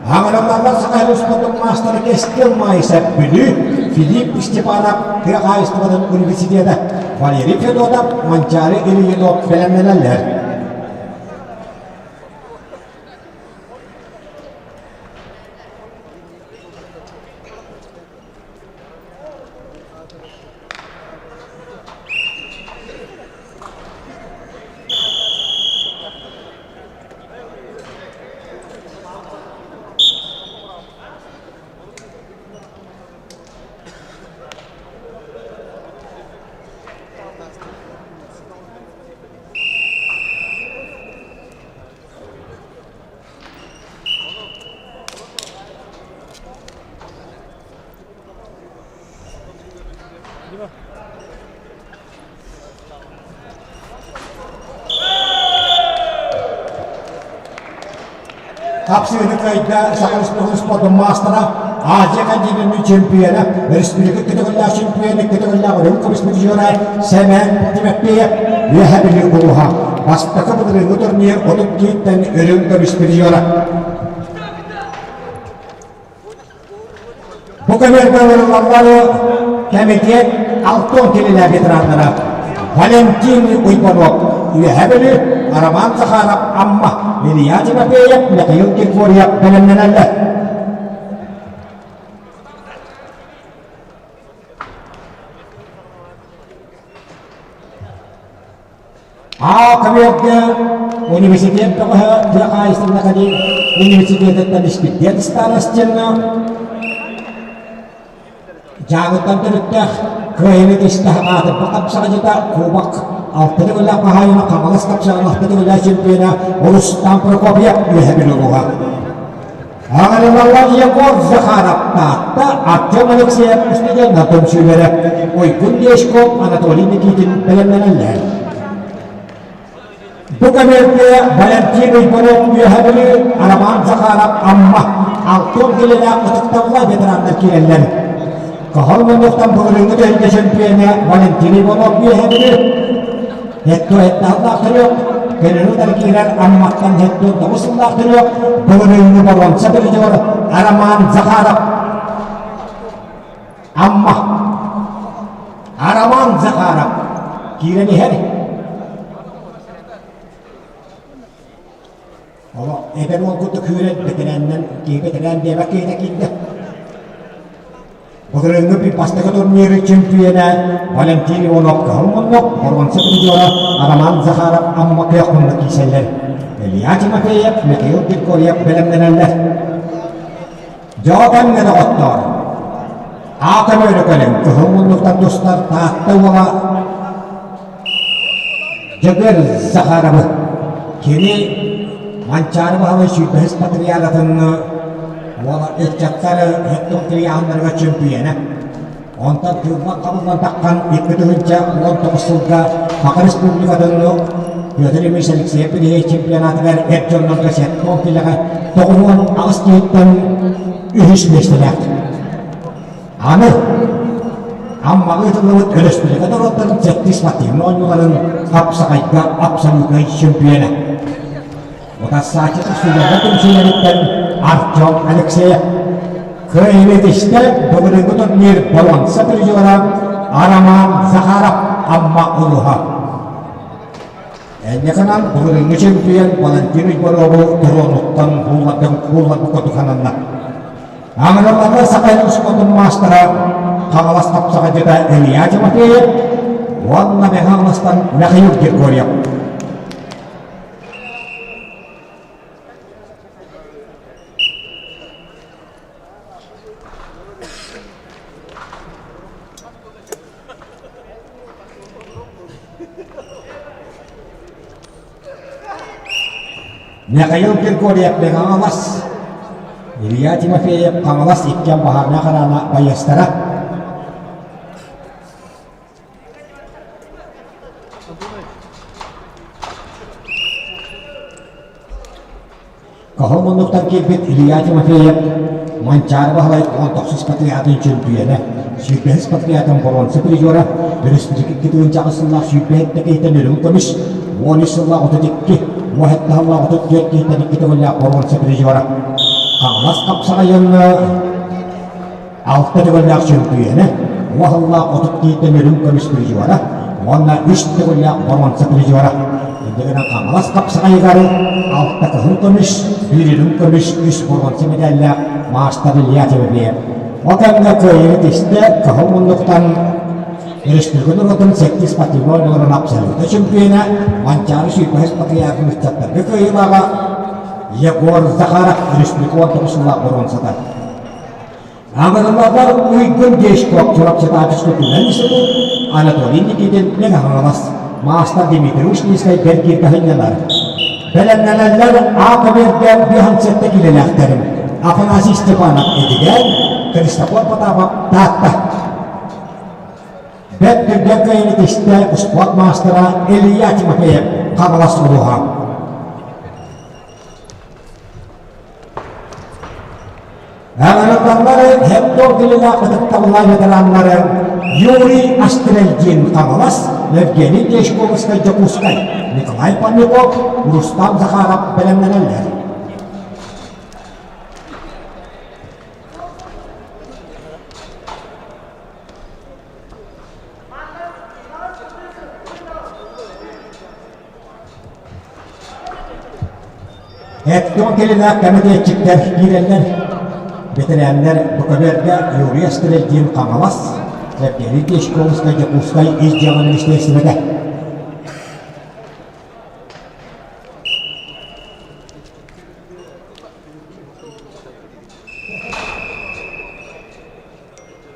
Аҥаралларга Саха Республикатын маастара Кэскил Маайысов Бүлүү, Филипп Степанов тыа хаһаайыстыбатын университета, Валерий Федотов, Манчаары Ильинов бэлэмнэнэллэр. Хапсыгыны кыайда Саха Республикатын спордун маастара, Азия континенын чемпиона, республика көтөҕүллээх чемпиона, көтөҕүллээх үрүҥ көмүс призера Сэмэн Тимофеев Үөһэ Бүлүү улууһа. Бастакы былырыыҥҥы турнир 32-ттэн үрүҥ көмүс призера. Бу көмөргө ылыллаллар кэмитиэт Алтон кинилэр ветераннара Валентин Уйбанов Үөһэ Бүлүү, Роман Захаров Амма, Илья Тимофеев, Михаил Григорьев бэлэмнэнэллэр. Аа көмөргө университет бөҕөһө тыа хаһаайыстыбата университетыттан испирдиэн старостина Дьааҥыттан төрүттээх кыайыыны тистэх аатырбыт хапсаҕайдьыта Кубок алта төгүллээх хаһаайына Хаҥалас хапсаҕын алта төгүллээх чемпиона Рустам Прокопьев үөһэ Бүлүү Аҕырылаллар Егор Захаров Таатта, Артем Алексеев студеннар түмсүүлэрэ, Уйгун Дешков, Анатолий Никитин бэлэмнэнэллэр. Бу көмөлгө Валентин Уйбанов Үөһэ Бүлүү, Роман Захаров Амма, Алтын килэлээх ытыктабыллаах ветераннар киирэллэр. Кыһыл муннуктан былырыыҥҥы түһүлгэ чемпиона Валентин Иванов Үөһэ Бүлүү, Hetto еттааллаах төрүөх, көнөрү утары киирэр Амматтан Hetто тоҕус сыллаах төрүөх, былырыыҥҥы боруонса призер Роман Захаров Амма Роман Захаров киирэн иһэр. Олох эдэр уол курдук күүрэн бэтэрээннэн киһи бэтэрээн диэбэт киһитэ киирдэ. Былырыыҥҥы бастакы турниры чемпиона Валентин Иванов кыһыл муннук, боруонса призера Роман Захаров Амма күөх муннук киирсэллэр. Илья Тимофеев, Михаил Григорьев бэлэмнэнэллэр. Дьоҕо кэмҥэ доҕоттоор, аата мөрө кэлин кыһыл муннуктан тустар Таатта уола Дьөгүөр Захаровы кини Манчаары Баһылай сүүрбэһис патриаратын уола ыччаттар һэттон тыйааһыннарыгар чөмпүйүөнэ. Онтон тыыллан хабыллан таххан 2019 сылга Саха Республикатын Петр Ильич Алексеев Педагогическай чемпионатыгар эр дьоннорго сеттон килэҕэ 98 киһиттэн үһүс миэстэлээх. Аны Аммаҕа ыытыллыбыт өрөспүүбүлүкэ норуоттарын сэттис спортивнай оонньууларын хапсаҕайга абсолютнай чемпиона. Утарсааччы судьяга түмсүүлэриттэн Артем Алексеев кыайыытыста былырыыҥҥы турнир боруонса призера Роман Захаров Амма улууһа. Энньэкэнэн былырыыҥҥы чемпион Валентин Егорову туруонуттан кууллардан куулларбыкка тухананна. Аҥыралларга Саха спордун маастара Хаҥалас хапсаҕайдьыта Илья Тимофеев уонна Мэҥэ Хаҥаластан Михаил Григорьев. Михаил Григорьев Хаҥалас, Илья Тимофеев Хаҥалас иккиэн баһаарынай хараана байыастара. Кыһыл муннуктан киирбит Илья Тимофеев Манчаары Баһылай 19 патриотын чөмпүйүөнэ, 25 патриотын боруонса призера. Өрөспүүбүлүкэ 2008 сыллаах 27 киһиттэн үрүҥ көмүс, 13 сыллаах 32, 17 сыллаах 34 киһиттэн икки төгүллээх боруонса призера. Хаҥалас хапсаҕайын алта төгүллээх чөмпүйүөнэ, уон сыллаах 30 киһиттэн үрүҥ көмүс призера уонна үс төгүллээх боруонса призера. Инньэ гынан Хаҥалас хапсаҕайыгар алта кыһыл көмүс, биир үрүҥ көмүс, үс боруонса мэдээллээх маастар Илья Тимофеев. Ол кэмҥэ кыайыыны тистэ кыһыл муннуктан Өрөспүүбүлүкэ норуотун сэттис спортивнай оонньууларын абсолютнай чөмпүйүөнэ Манчаары сүүрбэһис патриархын ыччаттарга кыайыылааҕа Егор Захаров өрөспүүбүлүкэ 19 сыллаах боруонсата. Аҕырыллалар Уйгун Дешков Чурапчытааччы түмэн институт Анатолий Никитин Мэҥэ Хаҥалас маастар Дмитрий Ушницкай бэргииргэ сынньанар. Бэлэмнэнэллэр А-көбүөргэ 57 киилэлээхтэрим Афанасий Степанов Эдигээн, Христофор Потапов Таатта. Бэрт түргэн кыайыыны тистэ успуорт маастара Илья Тимофеев Хаҥалас улууһа. Аҕырыллаллары Хепдор билилээх ытыктабыллаах ветераннары Юрий Астрельдин Хаҥалас, Евгений Дешковскай Дьокуускай, Николай Панюков, Рустам Захаров бэлэмнэнэллэр. Эттон кэлинээх кэмитиэтчиктэр киирэллэр. Бэтэрээннэр Букаберга Юрий Стрельдин Хаҥалас, Евгений Дьячковскай Дьокуускай ис дьыала министиэристибэтэ.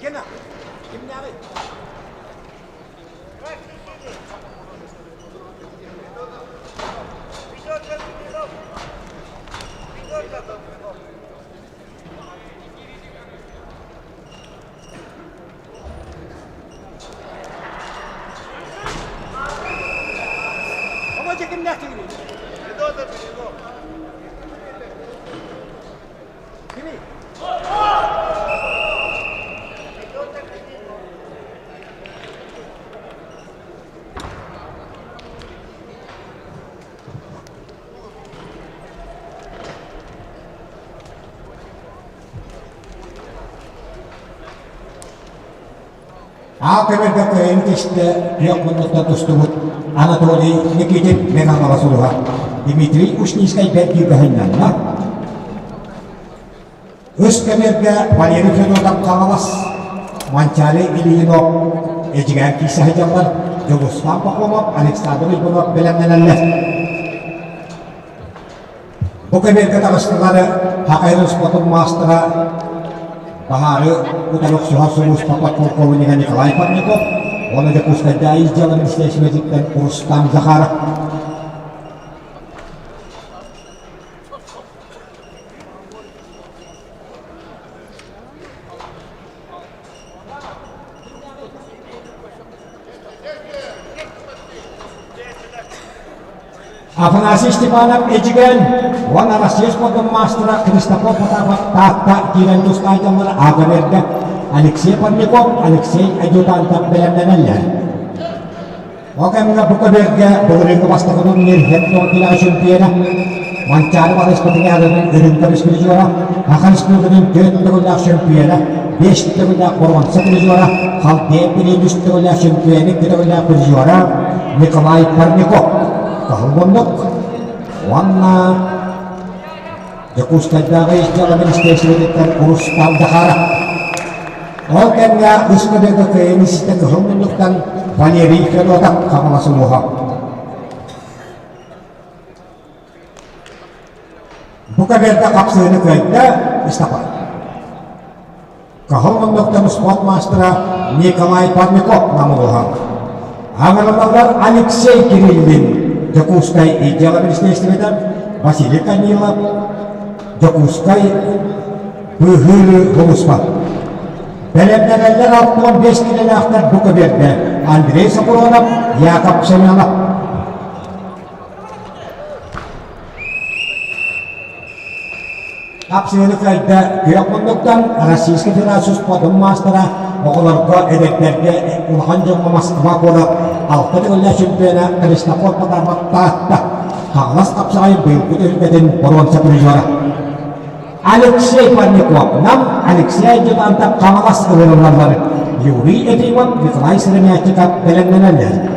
Гена, кимнээҕий? Аал көмөргө кыайын түстэ күөх муннукта тустубут Анатолий Никитин Мэҥэ сулуһа Дмитрий Ушницкай бэрт күүгэһиннанна. Үс көмөргө Валерий Федотов Хаҥалас, Манчаары Ильинов Эдьигээн киирсэ сылдьаллар, Дьулустаан Пахомов, Александр Уйгунов бэлэмнэнэллэр. Бу көбүөргэ таҕыстылар Хахайрын спортун маастара баһаары утары охсуһар сулууспа подполковнига Николай Парников уонна Дьокуускайдааҕы ис дьыала министиэристибэтиттэн Рустам Захаров. Афанасий Степанов Эдьигээн уонна Россия спордун маастара Христофор Потапов Таатта киирэн тустааччылары аата биэрдэ. Алексей Парников, Алексей Адъютантов бэлэмнэнэллэр. Ол кэмҥэ бу көбүөргэ былырыыҥҥы бастакы турнир Хепдор килэҕэ чөмпүйүөнэ Манчаары балыыспытын үрүҥ көмүс призера, Саха Республикатын түөрт төгүллээх чөмпүйүөнэ, биэс төгүллээх боруонса призера, Халдеев билиэн үс төгүллээх чөмпүйүөнэ, икки төгүллээх призера Николай Парников кыһыл муннук уонна Дьокуускайдааҕы ис дьыала министиэристибэтиттэн Рустам Захаров. Ол кэмҥэ үс көбүөргэ кыайыыны ситэ кыһыл муннуктан Валерий Федотов Хаҥалас улууһа. Бу көбүөргэ хапсыыны кыайда Истапа. Кыһыл муннуктан спорт маастара Николай Парников Нам улууһа. Аҥырылалар Алексей Кириллин Дьокуускай ис дьыала министиэристибэтэ, Василий Корнилов Дьокуускай быыһыыр сулууспа. Бэлэмнэнэллэр 65 килэлээхтэр бу көбүөргэ Андрей Сокуронов, Яков Семенов. Хапсыһыны кыайда күөх муннуктан Российскай Федерация спордун маастара оҕолорго, эдэрдэргэ улахан дьоҥҥо Москва куорат алта төгүллээх чемпиона Христофор Потапов Таатта Хаҥалас хапсаҕайын быйылгы түһүлгэтин боруонса призера. Алексей Парников Нам, Алексей Адъютантов Хаҥалас ылыныллаллар. Юрий Ефимов, Николай Сыромятников бэлэмнэнэллэр.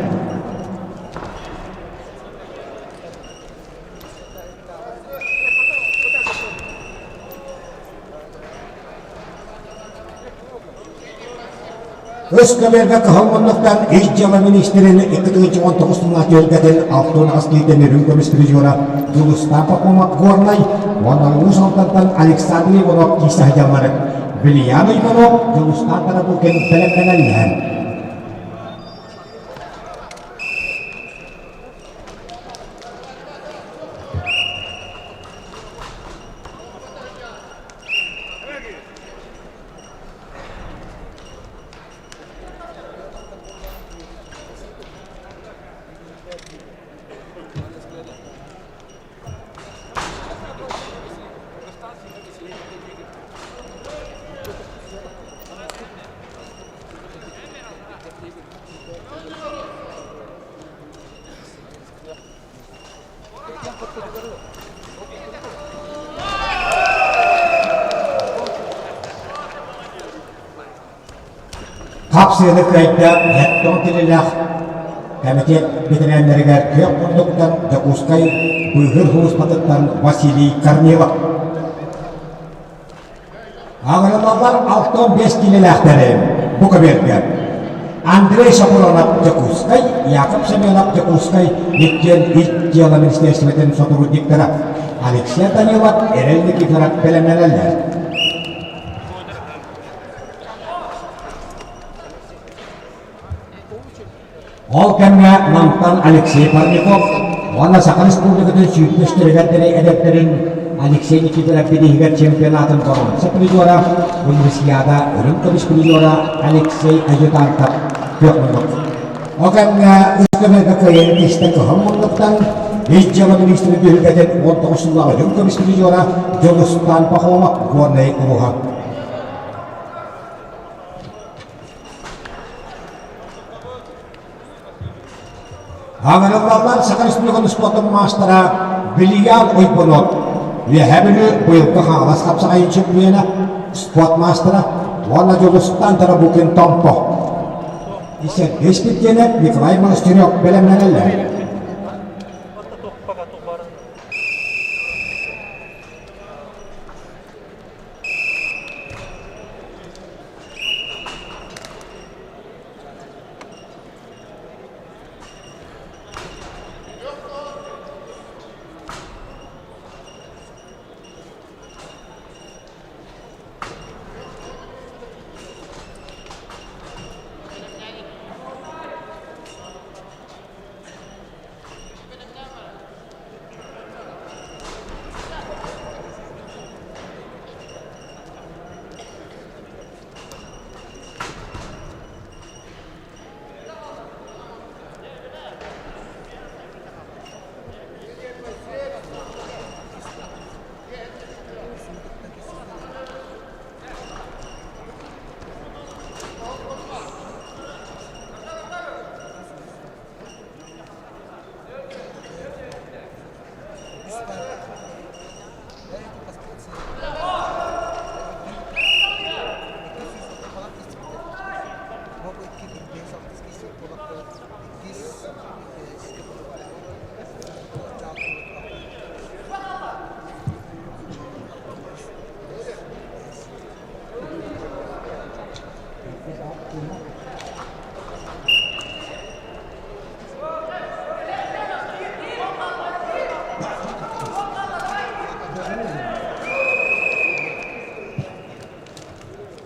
Өс көбүөргэ кыһыл муннуктан Ис дьыала миниистирин 2019 сыллаах түһүлгэтин 68 киһиттэн үрүҥ көмүс призера Дьулустаан Пахомов Горнай уонна Уус Алдантан Александр Иванов киирсэ сылдьаллар. Вильям Иванов, Дьулустаан Тарабукин бэлэмнэнэллэр. Хапсыаны кыайда Һэттон кинилээх кэмитиэт бэтэрээннэригэр күөх муннуктан Дьокуускай быыһыыр сулууспатыттан Василий Корнилов. Аҕырылаллар 65 киилэлээхтэри бу көбүөргэ Андрей Соколонов Дьокуускай, Яков Семенов Дьокуускай иккиэн Ис дьыала министиэристибэтин сотрудниктара Алексей Данилов, Эрэл Никифоров бэлэмнэнэллэр. Ол кэмҥэ Намтан Алексей Парников уонна Саха Республикатын сүүрдүстэригэр эдэрдэрин Алексей Никифоров бирииһигэр чемпионатын боруонса призера, Универсиада үрүҥ көмүс призера Алексей Адъютантов күөх муннук. Ол кэмҥэ үс көмөлгө кыайан тистэ кыһыл муннуктан Ис дьыала министрин түһүлгэтин 19 сыллаах үрүҥ көмүс призера Дьулустан Пахомов Горнай улууһа. Аҥарыллаллар Саха Республикатын спордун маастара Вильям Ойбонов, Үөһээ Бүлүү быйылгы Хаҥалас хапсаҕайын чемпиона, спорт маастара уонна Дьулустан Тарабукин Томпо. Сергей Спирдиэнэп, Николай Монастырев бэлэмнэнэллэр.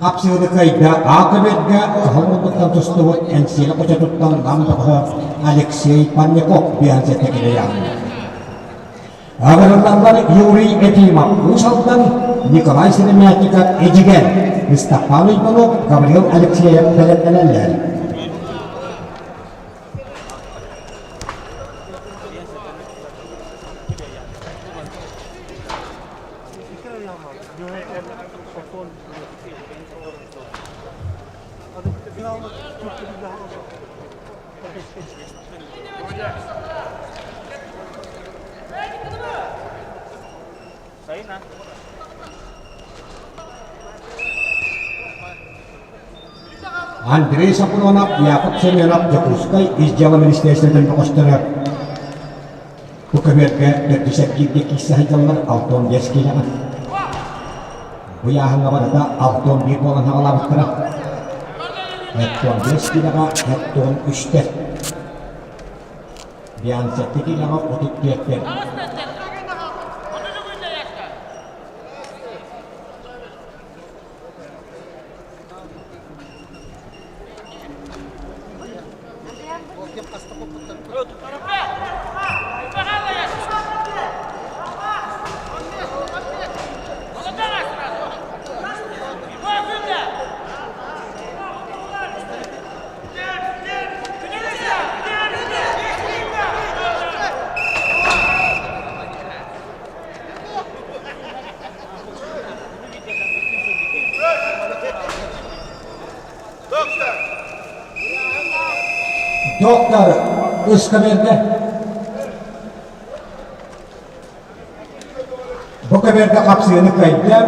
Хапсыгыны кыайда А-көбүөргэ кыһыл муннуктан тустубут Эҥсиэли хочотуттан Нам бөҕө Алексей Панников биэнсийэтэ кэлэйэҕин. Аҕырыллаллар Юрий Ефимов Уус Алдан, Николай Сыромятников Эдьигээн, Мустафа Иванов, Гаврил Алексеев бэлэмнэнэллэр. Андрей Сапронов, Яков Семенов, Дьокуускай ис дьыала министиэристибэтин бөҕөстөрө бу көбүөргэ төрдүс эргииргэ киирсэ сылдьаллар 65 киилэҕэ. Бу ыйааһыҥҥа барыта 61 буолан аҕалаабыттара. 75 киилэҕэ 73-тэр. Биансетти киилэҕэ 34-тэр. Доктор ыскамыарка Бу көбүөргэ хапсыыны кыайда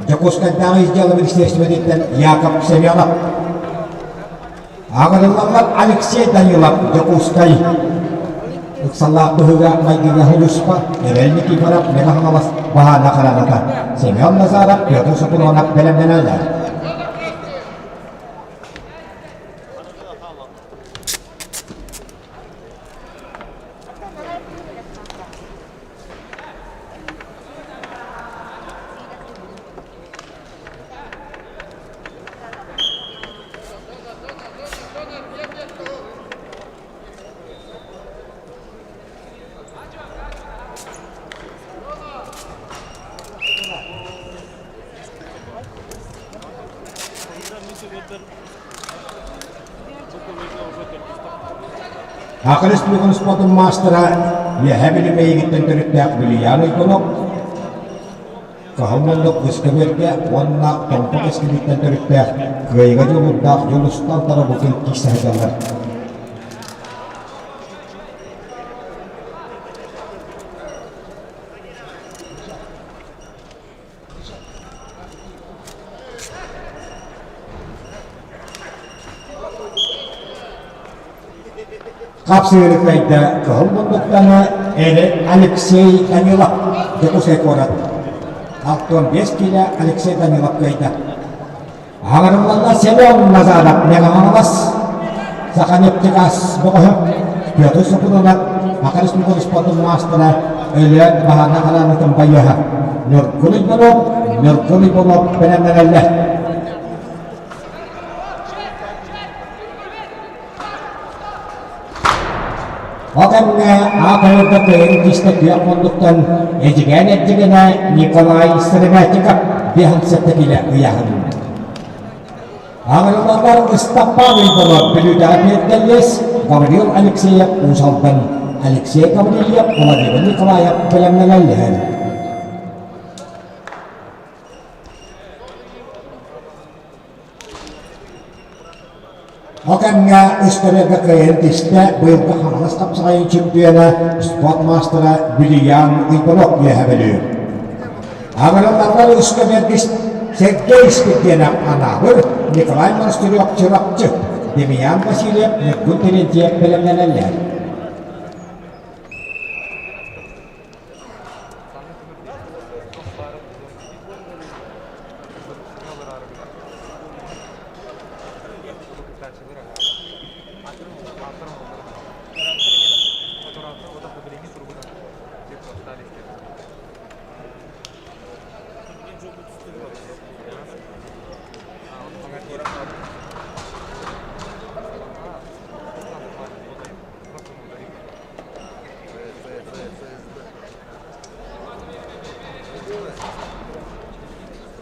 Дьокуускайдааҕы ис дьыала министиэристибэтиттэн Яков Семенов. Аҕырыллаллар Алексей Данилов Дьокуускай ыксаллаах быһыыга-майгыга сулууспа Эрэл Никифоров Мэҥэ Хаҥалас баһаана хараҥата Семен Назаров Петр Сопунонов бэлэмнэнэллэр. Саха Республикатын спордун маастара Үөһээ Бүлүү Мэйигиттэн төрүттээх Вильян Уйгунов Кыһыл муннук Ыскэбиэргэ уонна Томпо Кэскилиттэн төрүттээх Кыайыыга дьулуурдаах Дьулустан Тарабукин киирсэ сылдьаллар. Хапсыыры кыайда кыһыл муннуктаны Алексей Данилов Дьокуускай куорат. 65 киилэ Алексей Данилов кыайда. Аҕырыллалла Семен Назаров Мэҥэ-Хаҥалас Саханефтегаз бөҕөһө Петр Сопунонов Саха Республикатын спордун маастара Өлөөн Баһана Хараанытын байыаһа Ньургун Иванов Ньургун Иванов бэлэмнэнэллэр. Ол кэмҥэ аат кыайын киистэ күөх муннуктан Эдьигээн эрдьигэнэ Николай Сыромятников 57 киилэ ыйааһынна. Аҕырыллаллар Ыстаппаан Уйбанов Бүлүүтэҕэ Пиэрдэллиэс, Гаврил Алексеев Уус Алдан, Алексей Гаврильев, Владимир Николаев бэлэмнэнэллэр. Ол кэмҥэ үс төрүөккэ кыайан тистэ быйылгы Хаҥалас хапсаҕайын чемпиона, спорт маастара Вильям Уйбанов үөһэ Бүлүү. Аҕырыллаллар үскэ бэргис Сергей Спирдиэнэп Анаабыр, Николай Монастырев Чурапчы, Демьян Васильев Ньургун Терентьев бэлэмнэнэллэр.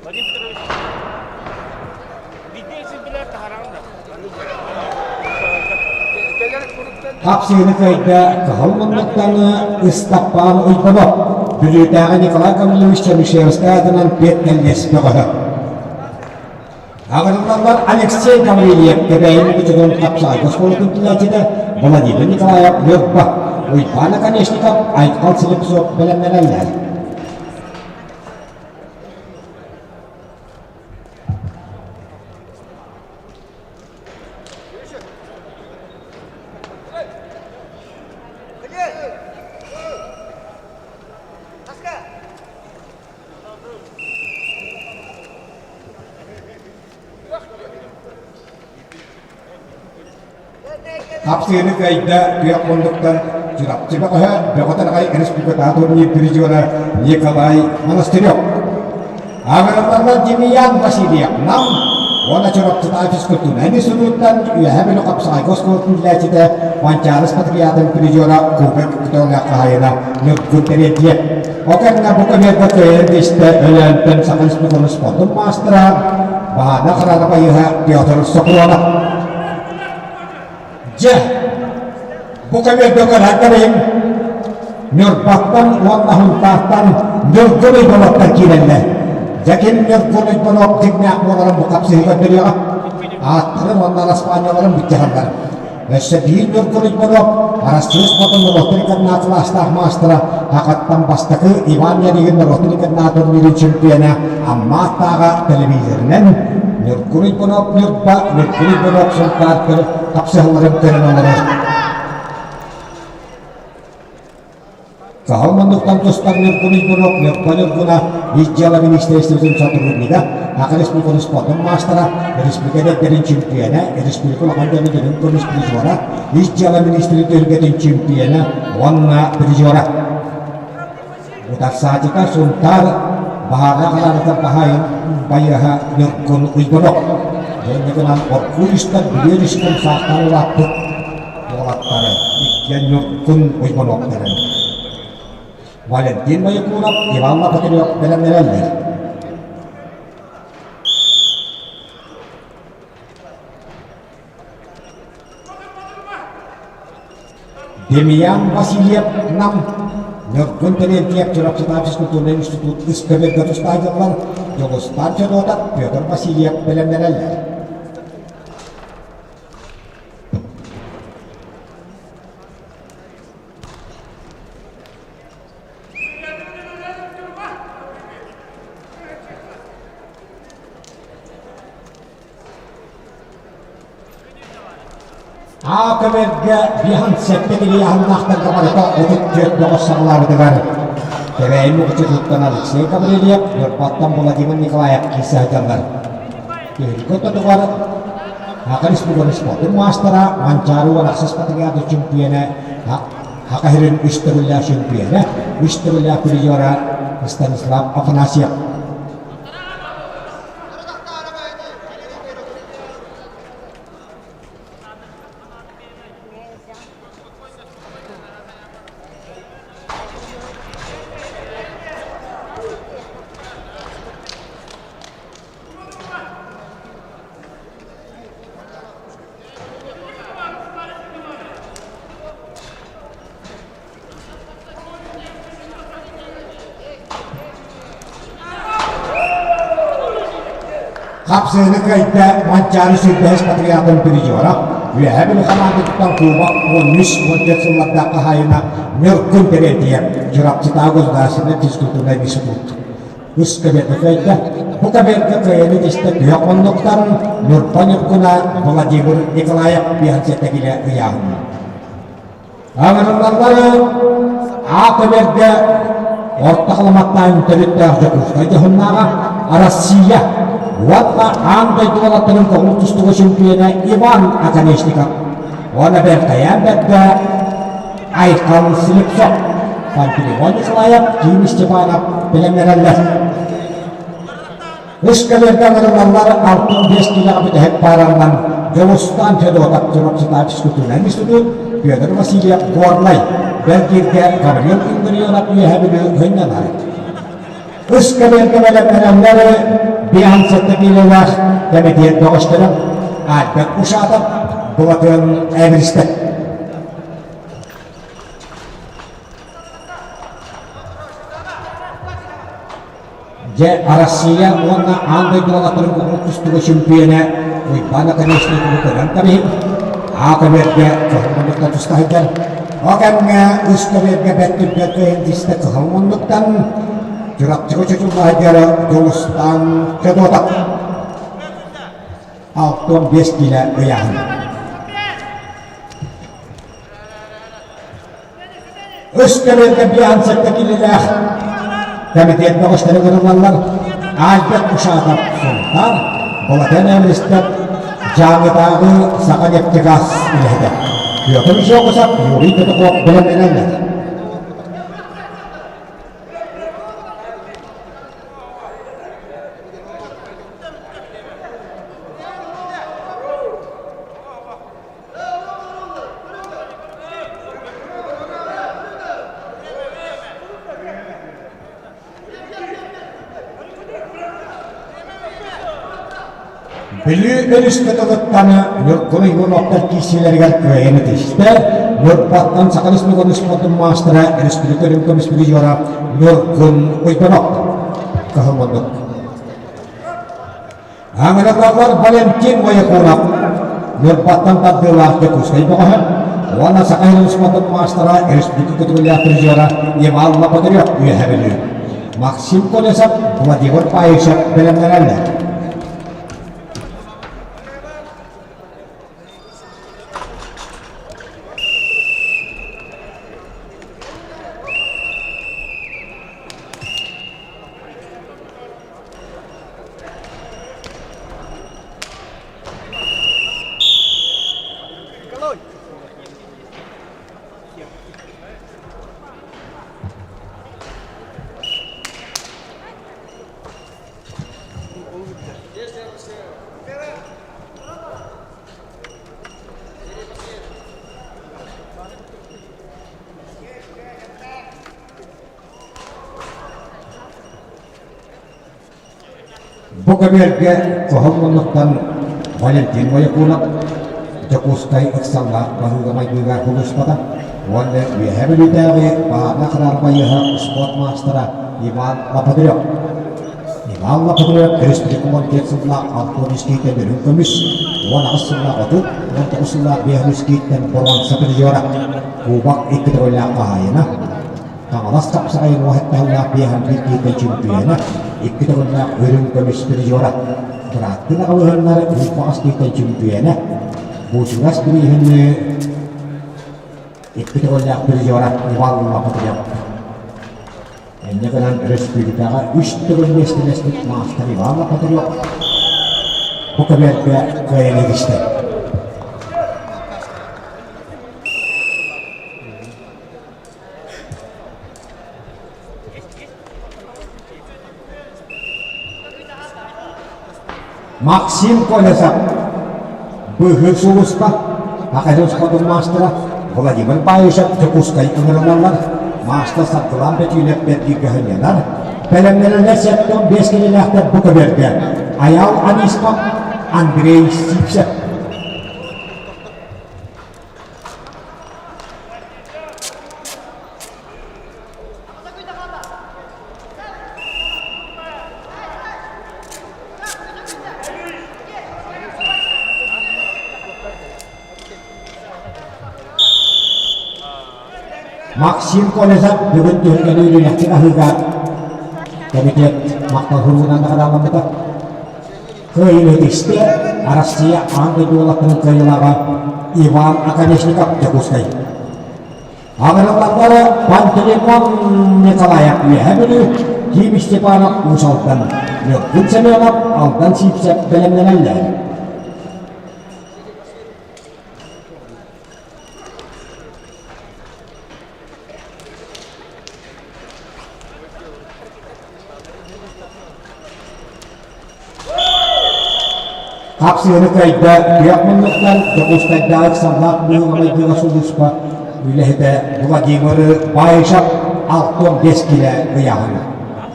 Вадим Петрович, Хапсыыны кыайда Кыһыл муннуктаны Ыстаппаан Уйбанов. Бүлүүтээҕи Николай Гаврильевич Чернышевскай аатынан пиэт-кэллиэс бөҕөһө. Аҕырыллаллар Алексей Гаврильев Кэбээйи Мукучутун хапсаҕайга оскуолатын түлээччитэ Владимир Николаев Ньурба, Уйбаан Оконешников, Айхал Слепцов бэлэмнэнэллэр. Хапсыыны кыайда күөх муннуктан Чурапчы бөҕөһө Бөҕө Тараҕай республикатааҕы турнир призера Николай Монастырев. Аҕыралларга Демьян Васильев Нам уонна Чурапчытааҕы физкультурнай институттан Үөһээ Бүлүү хапсаҕайга оскуолатын үлэлээччитэ Манчаары спартакиадатын призера Кубок көтөҕүлээх хаһаайына Ньургун Терентьев. Ол кэннэ бу көмүөлгэ кыайан тистэ Өлөөнтөн Саха Республикатын спордун маастара Баһаана Харара байыһа Петр Сокуонов. Дьэ, бу көмүөлгэ көрөн кэбиһиҥ Ньурбаттан уонна Сунтаартан Ньургун Уйбаныаптар киирэллэр. Дьэ ким Ньургун Уйбаныап дьиҥнээх буоларын бу хапсыһыы көрдөрүөҕэ. Ааттарын уонна араспаанньаларын бүттэ Өссө биир Ньургун Уйбаныап Арассыыйа спордун норуоттар иккардынан кылаастаах маастара Хахаттан бастакы Иван Ярыгин норуоттар иккардынан турнирын чемпиона Амма ааттааҕа телевизорынан Ньургун Уйбаныап Ньурба, Ньургун Уйбаныап Сунтаар хапсыһалларын көрөн олорор. Саһыл муннуктан тустар Ньургун Уйбаныап Ньурба Ньургуна ис дьыала министиэристибэтин сотруднига, Саха Республикатын спордун маастара, республика эдэрдэрин чемпиона, республика улахан дьону дьонун көмүс призера, ис дьыала министрин түһүлгэтин чемпиона уонна призера. Утарсааччыта Сунтаар баһаардаах алаарыгар баһаайын байыаһа Ньургун Уйбанов. Дьэ гынан оргууй истэн, бүлүөр истэн саахтан улааппыт уолаттары иккиэн Ньургун Уйбаныаптарын Валентин Моякунов, Иван Лопатырев бэлэмнэнэллэр. Демьян Васильев Нам Ньургун Терентьев Чурапчытааҕы физкультурнай институт ыс көмөлгө тустаайдыллар Дьулустаан Федотов, Петр Васильев бэлэмнэнэллэр. Аа көмөлгө биһан сэттэ килиаһыннаахтарга барыта 34 бөҕөс саҕалаабытыгар Кэбээйи Мукучутуттан Алексей Гаврильев, Ньурбаттан Владимир Николаев киирсэ сылдьаллар. Түһүлгэ ортотугар Саха Республикатын спордун маастара, Манчаары уон ахсыс патриарх чөмпүйүөнэ, Саха сирин үс төгүллээх чөмпүйүөнэ, үс төгүллээх призера Станислав Афанасьев. Хапсыһыны кыайда Манчаары сүүрбэһис патриотын призера, Үөһээ Бүлүү хамаандатыттан кубок 13-14 сыллардаах хаһаайына Ньургун Терентьев, Чурапчытааҕы государственнай физкультурнай институт. Үс кабинка кыайда. Бу кабинка кыайаны тистэ күөх муннуктан Ньурба Ньургуна Владимир Николаев биһансета килэ ыйааһынна. Аҥырыллаллары аат эбэргэ Орто Халыматтаан төрүттээх Дьокуускай дьоһуннааҕа Россия уонна аан дойду уолаттарын көҥүл тустууга чемпиона Иван Оконешников уонна бэртэйээн бэрдэ Айхал Слепцов, Пантелеймон Николаев, Ким Степанов бэлэмнэнэллэр. Үс кэлэргэ ыҥырыллаллар 65 киилэҕэ бүтэһик пааранан Дьулустаан Федотов Чурапчытааҕы физкультурнай институт, Петр Васильев Горнай, Бэлгииргэ Гаврил Илларионов Үөһээ Бүлүү сынньанар. Үс кэлэргэ бэлэмнэнэллэр 57 киилэлээх кэмитиэт бөҕөстөрө Альберт Ушатов, Былатыан Эверстов. Дьэ, Арассыыйа уонна аан дойду уолаттарын уһун тустууга чөмпүйүөнэ Уйбаан Оконешниковы көрөн кэбиһиҥ. Аа көбүөргэ кыһыл муннуктан туста сылдьар. Ол кэмҥэ үс көбүөргэ бэрт түргэн кыайан тиистэ кыһыл муннуктан Чурапчыга чочулла сылдьар Дьулустаан Федотов 65 киилэ ыйааһын. Үс көбүөргэ бианцетта киилэлээх кэмитиэт бөҕөстөрө ырыллаллар. Альберт Ушатов Сунтаар, Балатен Эвристов Дьааҥытааҕы Саханефтегаз үлэһитэ. Петр Жогусов, Юрий Петухов бэлэмнэнэллэр. Бүлүү өрүс кытылыттан Ньургун Ивановтар киирсиилэригэр кыайан ытыста. Ньурбаттан Саха Республикатын спордун маастара, республика үрүҥ көмүс призера Ньургун Уйбанов кыһыл муннук. Аҥыраллар Валентин Боякунов Ньурбаттан тардыылаах Дьокуускай бөҕөһө уонна Саха сирин спордун маастара, республика көтүрүлээх призера Иван Лопатырев Үөһээ Бүлүү. Максим Колесов, Владимир Паишев бэлэмнэнэллэр. Бу көбүөргэ хоһон муннуктан Валентин Моякунов Дьокуускай ыксаллаах баһыыга-майгыга сулууспата уонна Үөһээ Бүлүүтээҕи баһаарынай хараарбайыһа спорт маастара Иван Лопатырев. Иван Лопатырев республика 14 сыллаах Антон Искийтэн үрүҥ көмүс, 18 сыллаах 30, 19 сыллаах 5 Искийтэн боруонса призера, Кубок икки төгүллээх хаһаайына, Хаҥалас хапсаҕайын уоһаттаһыллаах биэһэн биир киһиттэн чөмпүйүөнэ, икки төгүллээх үрүҥ көмүс призера, бырааттыы аҕалыһыннар Уус киһиттэн чөмпүйүөнэ, Буучугас бирииһин икки төгүллээх призера Иван Лопатырев. Инньэ гынан өрөспүүбүлүкэҕэ үс төгүл миэстэлэспит маастар Иван Лопатырев бу көбүөргэ кыайан илистэ. Максим Колесов быыһыыр сулууспа Саха спордун маастара Владимир Баишев Дьокуускай ыҥырыллаллар. Маастар Саргылаан Бөтүүнэп бэргииргэ сынньанар. Бэлэмнэнэллэр 75 килэлээхтэр бу көбүөргэ Айаал Анисимов, Андрей Сивцев. Максим Колесов бүгүн түһүлгэни үлэлэхтик аһыыга кэмитиэт махтал суругунан наҕарааламмыта. Кыайыыны ситистэ Арассыыйа аан дойду уолаттарын кыайыылааҕа Иван Оконешников Дьокуускай. Аҕыраллара Пантелеймон Николаев Үөһээ Бүлүү, Ким Степанов Уус Алдан, Ньургун Семенов Алдан Сиипсэп бэлэмнэнэллэр. Хапсыһыны кыайда күөх муннуктан Дьокуускайдааҕы ыксаллаах быһыыга-майгыга сулууспа үлэһитэ Владимир Баишев 65 киилэ ыйааһына.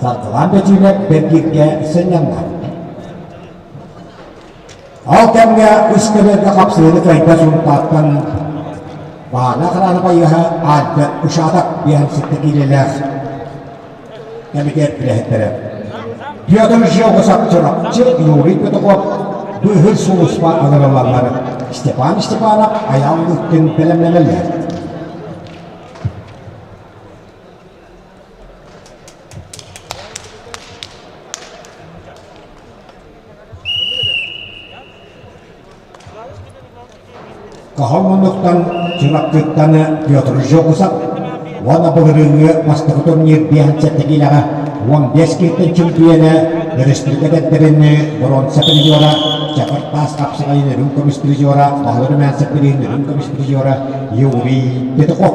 Саргылаан Бөтүүнэп бэргииргэ сынньанна. Ол кэмҥэ үс көбүөргэ хапсыһыыны кыайда Сунтаартан Баана Хараана байыаһа Альберт Ушатов 57 киилэлээх кэмитиэт үлэһиттэрэ. Петр Жогусов Чурапчы, Юрий Петухов быыһыыр сулууспа ыҥырыллаллар. Степан Степанов Айаал Лыткин бэлэмнэнэллэр. Хаһан муннуктан Чурапчыттан Петр Жогусов уонна былырыыҥҥы бастакы турнир 57 киилэҕэ 15 киһиттэн чөмпүйүөнэ өрөспүүбүлүкэ эдэрдэрин боруонса призера Чакыр таас хапсаҕайын үрүҥ көмүс призера Баһылай Румянцев бирииһин үрүҥ көмүс призера Юрий Петухов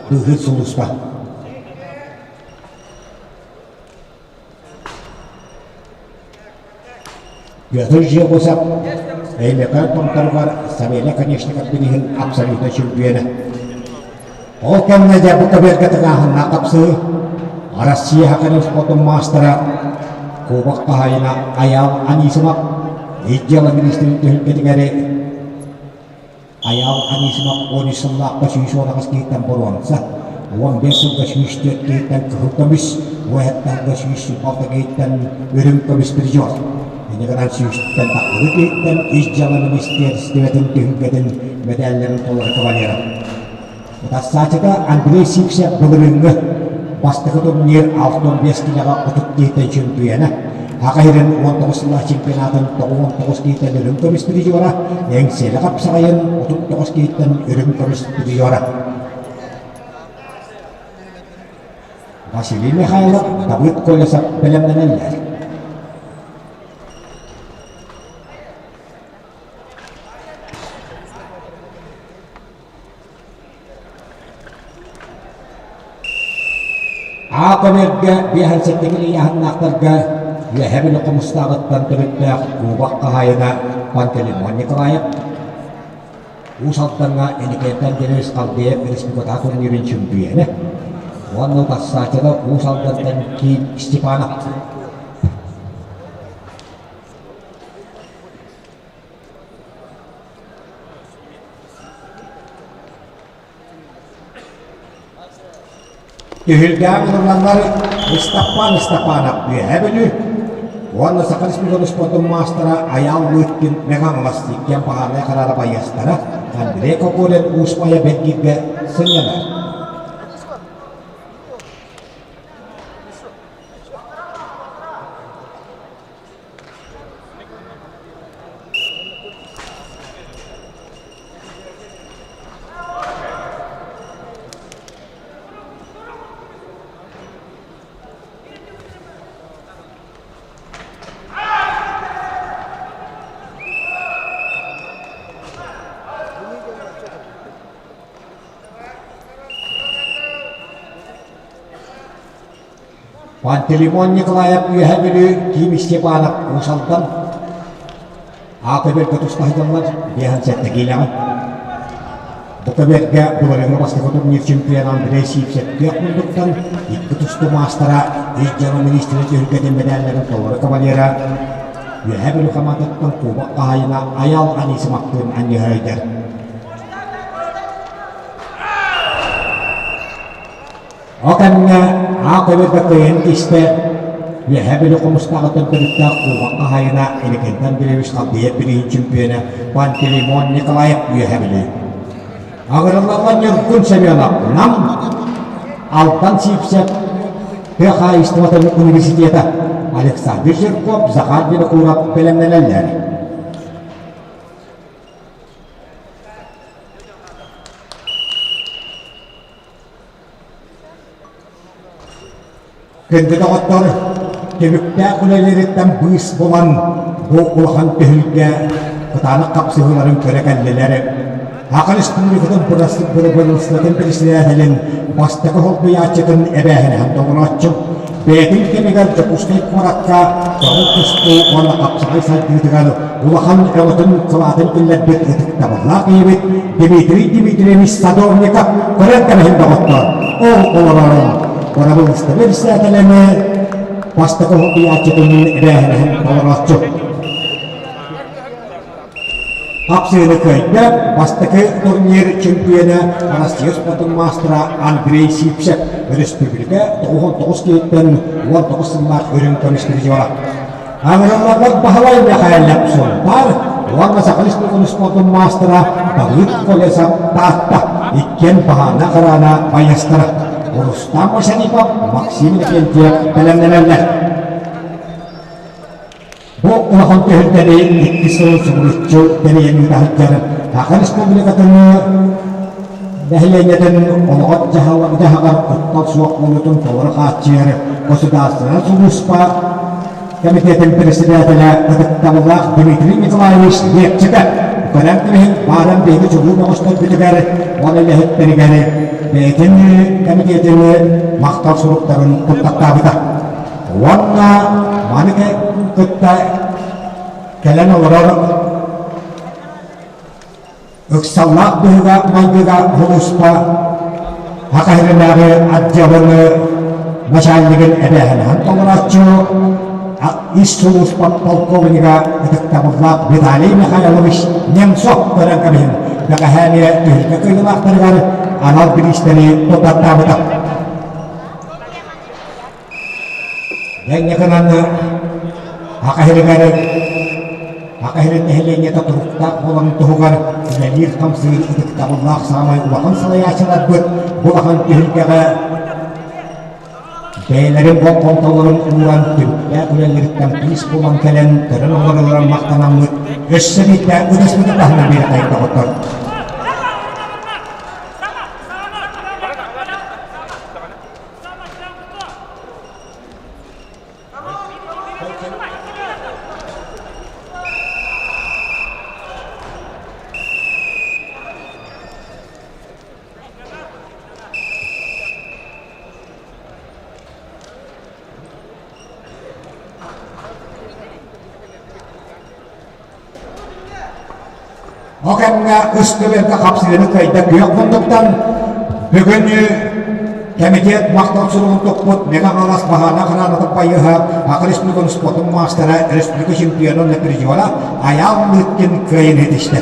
быыһыыр сулууспа. Петр Жегусов Өймөкөөн томторугар Савелий Оконешников бирииһин абсолютнай чөмпүйүөнэ. Ол кэмҥэ дьэ бу көбүөргэ тыҥааһыннаах хапсыһыы Россия хоккейын спордун маастара Кубок хаһаайына Айаал Анисимов Ис дьыала министрин түһүлгэтигэр Айаал Анисимов 13 сыллаахха 118 киһиттэн боруонса, 15 сылга 104 киһиттэн кыһыл көмүс, уоһаттарга 126 киһиттэн үрүҥ көмүс призер. Инньэ гынан сүүстэн тахсыбыт киһиттэн Ис дьыала министиэристибэтин түһүлгэтин мэдээллэрин толору кавалера. Утарсааччыта Андрей Сивцев былырыыҥҥы бастакы турнир 65 киилэҕэ 30 киһиттэн чөмпүйүөнэ, Саха сирин 19 сыллаах чемпионатын 99 киһиттэн үрүҥ көмүс призера, Эҥсиэли хапсаҕайын 39 киһиттэн үрүҥ көмүс призера. Василий Михайлов, Давыд Колесов бэлэмнэнэллэр. Аа көмөргө биэһэн-сэттэ ыйааһыннаахтарга Үөһээ Бүлүү Хомустааҕыттан төрүттээх Кубок хаһаайына Пантелеймон Николаев, Уус Алдаҥҥа Иннокентий Андреевич Халдеев республикатааҕы турнирын чөмпүйүөнэ уонна утарсааччыта Уус Алдантан Киин Степанов. Түһүлгэҕэ ыҥырылланнар Ыстаппаан Ыстапаанап Үөһээ Бүлүү уонна Саха Республикатын спордун маастара Айаал Лыткин Мэҥэ Хаҥалас иккиэн баһаарынай хараара байыастара Андрей Кокорин Уус Майа Бэргииргэ сынньанар. Пантелеймон Николаев Үөһээ Бүлүү Ким Степанов Уус Алдан Аата бэргэ туста сылдьаллар 57 киилэҕэ. Бу көбүөргэ былырыыҥҥы бастакы турнир чемпиона Андрей Сивцев күөх мундуктан икки тустуу маастара ис дьыала министрин түһүлгэтин мэдээллэрин толору кавалера Үөһээ Бүлүү хамаандатыттан кубок хаһаайына Айаал Анисимовтыын анньыһа Ол кэмҥэ аах көбүөргэ кыайан тиистэ, Үөһээ Бүлүү Хомустааҕыттан төрүттээх Кубок хаһаайына Иннокентий Андреевич Халдеев бирииһин чөмпүйүөнэ Пантелеймон Николаев Үөһээ Бүлүү. Аҕырыллаллар Ньургун Семенов Нам, Алтан Сивцев тыа хаһаайыстыбатын университета Александр Жирков, Захар Винокуров бэлэмнэнэллэр. Күндү доҕоттор, түбүктээх үлэлэриттэн быыс булан, бу улахан түһүлгэ кытаанах хапсыһыыларын көрө кэллилэр. Саха Республикатын бырабыыталыстыбатын председателин бастакы солбуйааччытын эбээһинэһин толорооччу, бэйэтин кэмигэр Дьокуускай куоракка көҥүл тустуу уонна хапсаҕай сайдыытыгар улахан өҥөтүн кылаатын киллэрбит ытыктабыллаах киһибит Дмитрий Дмитриевич Садовников көрөн кэбиһин доҕоттор, ол олорорун бырабыыталыстыба председателини бастакы солбуйааччытын эбээһинэһин толорооччу. Хапсыыны кыайда бастакы турнир чемпиона Россия спордун маастара Андрей Сипсев өрөспүүбүлүкэ 99 киһиттэн 19 сыллаах үрүҥ көмүс призера. Аҥырылларбат Баһылай Михайлов Сунтаар уонна Саха Республикатын спордун маастара Давыд Колесов Таатта иккиэн баһаана хараана байыастара Рустам Машанипов, Максим Иннокентьев бэлэмнэнэллэр. Бу улахан түһүлгэни икки сыл субуруччу тэрийэн ыыта сылдьар Саха Республикатын нэһилиэнньэтин олоҕор дьаһаҕар куттал суох буолуутун толору хааччыйар государственнай сулууспа кэмитиэтин председателэ ытыктабыллаах Дмитрий Николаевич Лепчиков көрөн кэбиһин бааран биһиги чулуу бөҕөстөрбүтүгэр уонна үлэһиттэригэр бэйэтин кэмитиэтин махтал суруктарын туттартаабыта. Уонна маны кытта кэлэн олорор ыксаллаах быһыыга-майгыга сулууспа Саха сиринээҕи отделын начальнигын эбээһинэһин толорооччу ис сулууспа полковнига ытыктабыллаах Виталий Михайлович Немцов көрөн кэбиһин бэҕэһээ түһүлгэ кыайыылаахтарыгар анал бириистэри туттартаабыта. Дьэҥҥэ гынан Саха сиригэр Саха сирин нэһилиэнньэтэ туруктаах буоларын туһугар үлэлиир-хамсыыр ытыктабыллаах саамай улахан салайааччыларбыт бу улахан түһүлгэҕэ бэйэлэрин болҕомтолорун ууран түбүктээх үлэлэриттэн быыс булан кэлэн көрөн олороллорун махтанаммыт өссө биирдэ ытыспытын таһынан биэрэтэйик доҕоттор. Ол кэмҥэ үс көбүөргэ хапсыһыыны кыайда күөх муннуктан бүгүн кэмитиэт махтал суругун туппут Мэҥэ Хаҥалас баһаана хараанатын байыһа Саха Республикатын спордун маастара республика чемпиона уонна призера Айаал Лыткин кыайыыны ситистэ.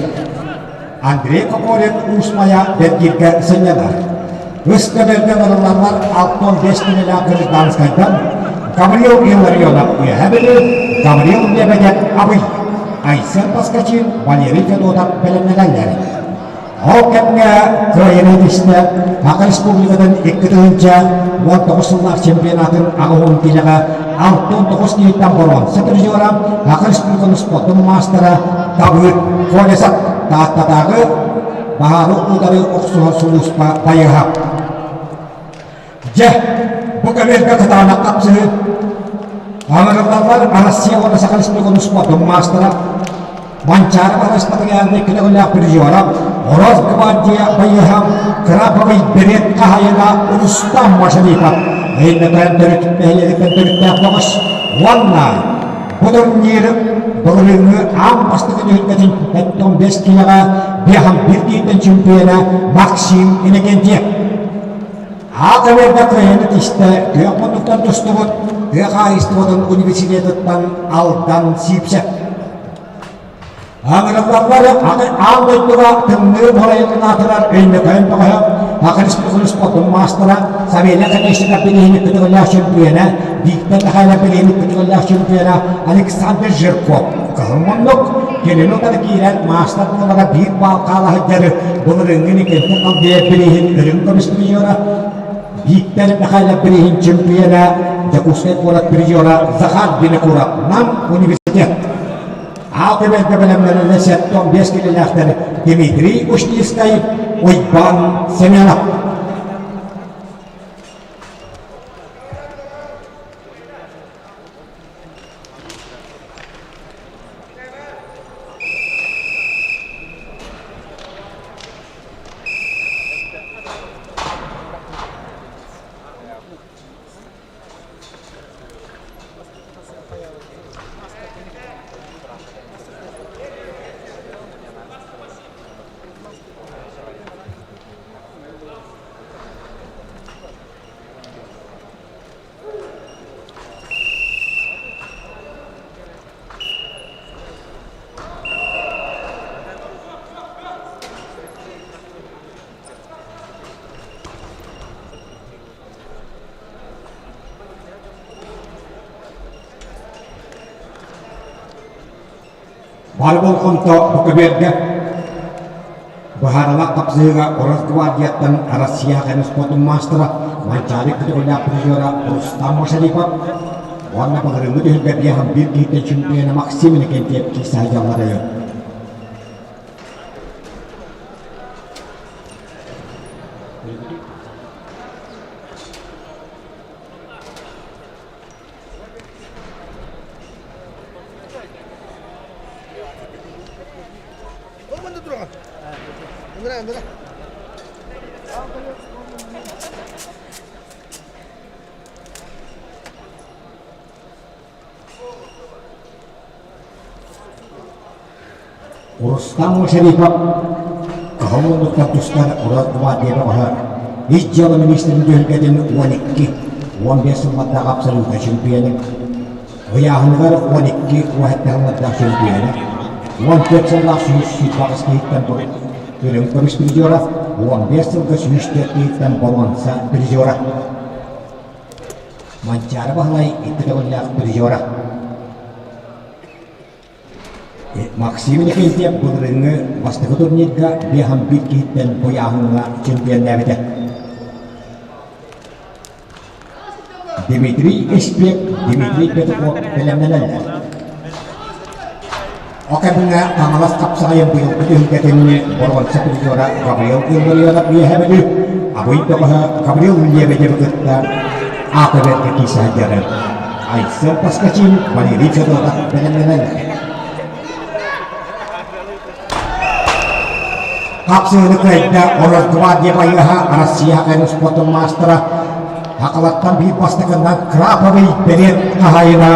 Андрей Кокорин Уус Майа бэргииргэ сынньанар. Үс көбүөргэ ылылланнар 65 кинилээх гражданскайдан Гаврил Илларионов Үөһээ Бүлүү, Гаврил Лебедев Абый, Айсен Поскачин, Валерий Федотов бэлэмнэнэллэр. Ол кэмҥэ кыайыыны ситистэ Саха Республикатын 2019 сыллаах чемпионатын 80 киилэҕэ 69 киһиттэн боруонса призера, Саха Республикатын спордун маастара Давыд Колесов Тааттатааҕы баһаары утары охсуһар сулууспа байыһа. Дьэ, бу көбүөргэ кытаанах хапсыһыы Аҥырыллаллар Россия уонна Саха Республикатын спордун маастара Манчаары Баһылай Патриархий көтөҕүлээх призера Росгвардия байыһа Краповый берет хаһайына Рустам Машарипов Өймөкөөн төрүт нэһилиэгиттэн төрүттээх бөҕөс уонна Бу турнир былырыыҥҥы аан бастакы түһүлгэтин 75 киилэҕэ биэһэн биир киһиттэн чемпиона Максим Иннокентьев. Аат эбэрдэ кыайыыны тистэ күөх муннуктан тустубут тыа хаһаайыстыбатын университетыттан Алдан Сиипсэп. Аҥырыллаллар аан дойдуга тымныы буһарайытын аатырар Өймөкөөн бөҕөһө, Саха Республикатын спордун маастара Савелий Оконешников билиһини көтөҕүллээх чемпиона, Виктор Михайлов билиһини көтөҕүллээх чемпиона Александр Жирков кыһыл муннук, кинини утары киирэн маастар буолара биир баал хаала сылдьар былырыыҥҥы Никита Халдеев билиһин үрүҥ көмүс призера, Виктор Михайлов билиһин чемпиона, Дьокуускай куорат призера Захар Винокуров Нам университет. Аал түбэлтэ бэлэмнэнэллэр 75 килэлээхтэр Дмитрий Ушницкай, Уйбаан Семенов. Бары болҕомто бу көбүөргэ быһаарылаах хапсыһыыга Росгвардияттан Россия көмүс спордун маастара Манчаары көтөҕүллээх призера Рустам Машарипов уонна былырыыҥҥы түһүлгэ биэһэн биир киһиттэн чемпиона Максим Иннокентьев киирсэ сылдьаллара. Рустам Шарипов Кыһыл муннуктан тустар Росгвардия бөҕөһө Ис дьыала министрин түһүлгэтин 12 15 сыллардаах абсолютнай чемпионы, ыйааһыныгар 12 17 сыллардаах чемпионы, 14 сыллаах 128 киһиттэн үрүҥ көмүс призера, 15 сылга 104 киһиттэн боруонса призера. Манчаары Баһылай икки төгүллээх призера. Максим Никитин былырыыҥҥы бастакы турнирга биэһэн биир киһиттэн быйааһыҥҥа чемпионнаабыта. Дмитрий Эспек, Дмитрий Петухов бэлэмнэнэллэр. Ол кэмҥэ Хаҥалас хапсаҕайын быйылгы түһүлгэтин боруонса призера Гаврил Илларионов үөһэ Бүлүү, Абый бөҕөһө Гаврил Лебедевы кытта АТВ-га киирсэ сылдьар. Айсен Поскачин, Валерий Федотов бэлэмнэнэллэр. Хапсыһыны кыайда Росгвардия байыаһа Россия көмүс спордун маастара Хакалаттан биир бастакынан Краповый берет хаһаайына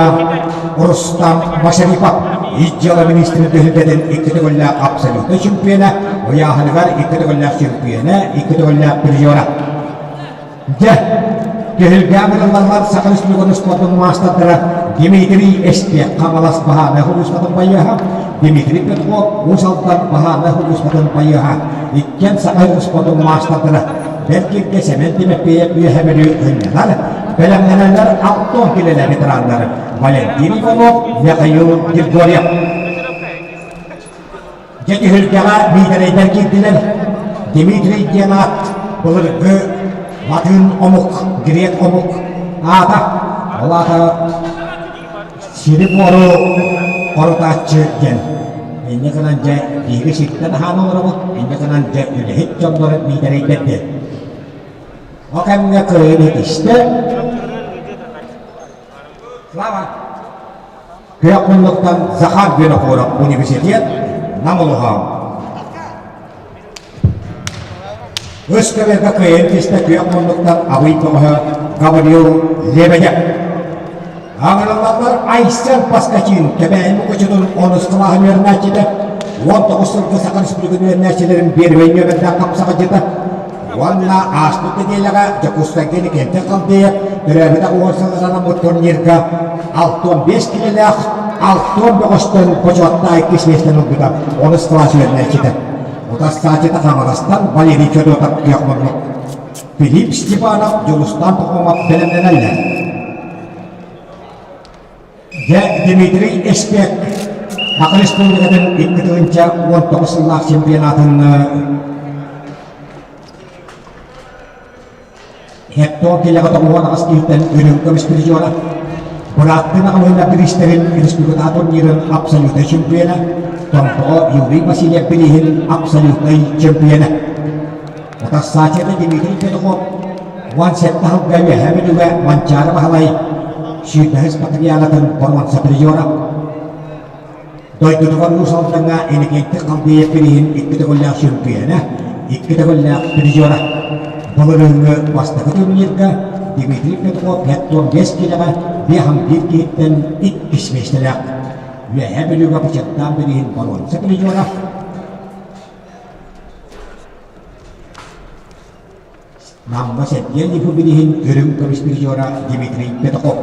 Рустам Машарипов ис дьыала министрин түһүлгэтин икки төгүллээх абсолютнай чемпиона, ыйааһыныгар икки төгүллээх чемпиона, икки төгүллээх призера. Дьэ, түһүлгэ абыраллаллар Саха Республикатын спордун маастардара Дмитрий Эспиэх Хаҥалас баһаарынай сулууспатын байыаһа, Дмитрий Петров Уус Алдан баһаарынай сулууспатын байыаһа, иккиэн Саха спордун маастардара Бэркиргэ Сэмэн Тимофеев Үөһэ Бүлүү ынньанар, бэлэмнэнэллэр Алтон килэлэ ветераннар Валентин Иванов, Михаил Григорьев. Дьэ түһүлгэҕэ Миитэрэйдэр киирдилэр. Дмитрий диэн аат былыргы латыын омук, грек омук аата. Ол аата сири-буору хорутааччы диэн. Инньэ гынан дьэ биһиги сиртэн аһаан олоробут, инньэ гынан дьэ үлэһит дьоннор Миитэрэйдэр диэн. Ол кэмҥэ кыайан этистэ. Слава! Күөх муннуктан Захар Винокуров университет Нам улуһа. Үс көбөргө кыайан түстэ күөх муннуктан Абый көҕөһө Гаврил Лебедев. Аҥырыллаллар Айсен Поскачин Кэбээйи Мукучутун онус кылааһын үөрэнээччитэ, 19 сылга Саха Республикатын үөрэнээччилэрин биэрбэй нүөмэрдээх хапсаҕайдьыта уонна ааспыт нэдиэлэҕэ Дьокуускайга Иннокентий Халдеев төрөөбүтэх уон сыл анаммыт турнирга 65 килэлээх Алтон бөҕөстөн бочуоттаах иккис миэстэни ылбыта онус кылаас үөрэнээччитэ. Утарсааччыта Хаҥаластан Валерий Федотов күөх муннук. Филипп Степанов, Дьулустан Пахомов бэлэмнэнэллэр. Дьэ, Дмитрий Эспек Саха Республикатын 2019 сыллаах чемпионатын Хектон килэҕэ 98 киһиттэн үрүҥ көмүс призера, бырааттыы аҕалыына бириистэрин республикатааҕы турнирын абсолютнай чемпиона, Томпоҕо Юрий Васильев бирииһин абсолютнай чемпиона. Утарсааччыта Дмитрий Петухов 17 сылга Үөһээ Бүлүүгэ Манчаары Баһылай сүүрбэһис Батальянатын боруонса призера, Дойдутугар Уус Алдаҥҥа Иннокентий Халдеев бирииһин икки төгүллээх чемпиона, икки төгүллээх призера. Былырыыҥҥы бастакы турнирга Дмитрий Петров 45 киилэҕэ биэһэн биир киһиттэн иккис миэстэлээх. Үөһээ Бүлүүгэ бычаттаан бирииһин боруонса призера. Намҥа Сергей Липубиниһин үрүҥ көмүс призера Дмитрий Петухов.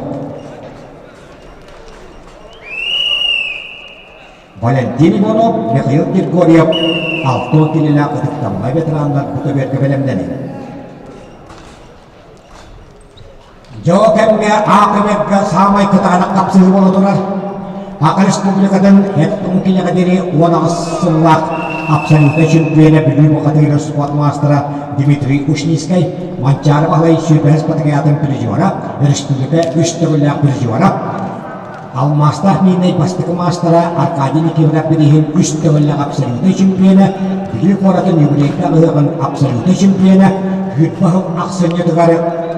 Валентин Иванов, Михаил Григорьев 60 килэлээх ытыктаммай ветераннар бу көбүөргэ бэлэмнэнин. Дьоо кэмҥэ А көбүөргэ саамай кытаанах хапсыһыы буола турар. Саха Республикатын Эттон кинигэ диэри 18 сыллаах абсолютнай чемпиона Бүлүү бухатыырын спорт маастара Дмитрий Ушницкай, Манчаары Баһылай сүүрбэһис патриотын призера, республика үс төгүллээх призера, Алмаастаах миинэй бастакы маастара Аркадий Никифоров бирииһин үс төгүллээх абсолютнай чемпиона, Бүлүү куоратын юбилейдаах ыһыаҕын абсолютнай чемпиона, Күүрбэ сыл ахсынньытыгар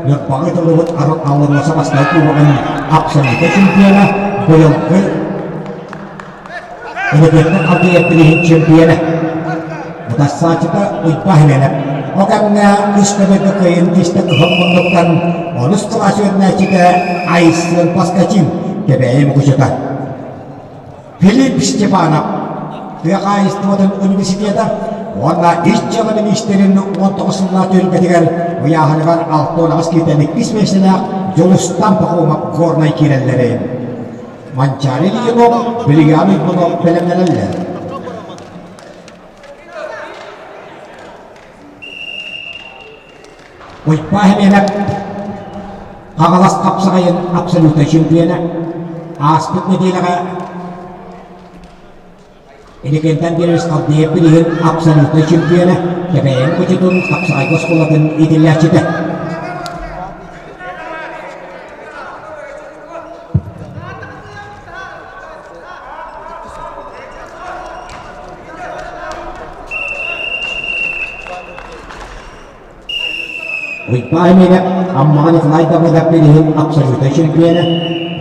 Ньурбаҕа ыытыллыбыт АЛРОСА бастакы кубогын абсолютнай чемпиона, быйылгы Энергетик халдьайар бирииһин чемпиона. Утарсааччыта Уйбаан Хименов. Ол кэмҥэ үс көбөкө кыайын тистэ кыһыл муннуктан онус кылаас үөрэнээччитэ Айсен Поскачин Кэбээйи мукучута. Филипп Степанов тыа хаһаайыстыбатын университета уонна ис дьыала миниистирин 19 сыллаах түһүлгэтигэр ыйааһыныгар 68 кииртэн иккис миэстэлээх Дьулустан Пахомов Горнай киирэллэрин Манчаары Ильинов, Билиган Уйбунов бэлэмнэнэллэр. Уйбаа Химиэнэп Хаҥалас хапсаҕайын абсолютнай чемпиона ааспыт нэдиэлэҕэ Инникинтэн биэрэр Халдеев билигин абсолютнай чемпиона Кэбээйи Мукучутун хапсаҕайга оскуолатын иитиллээччитэ. Уйбаан Эмиэнэп Аммаҕа Николай Давыдов билиһин абсолютнай чемпиона,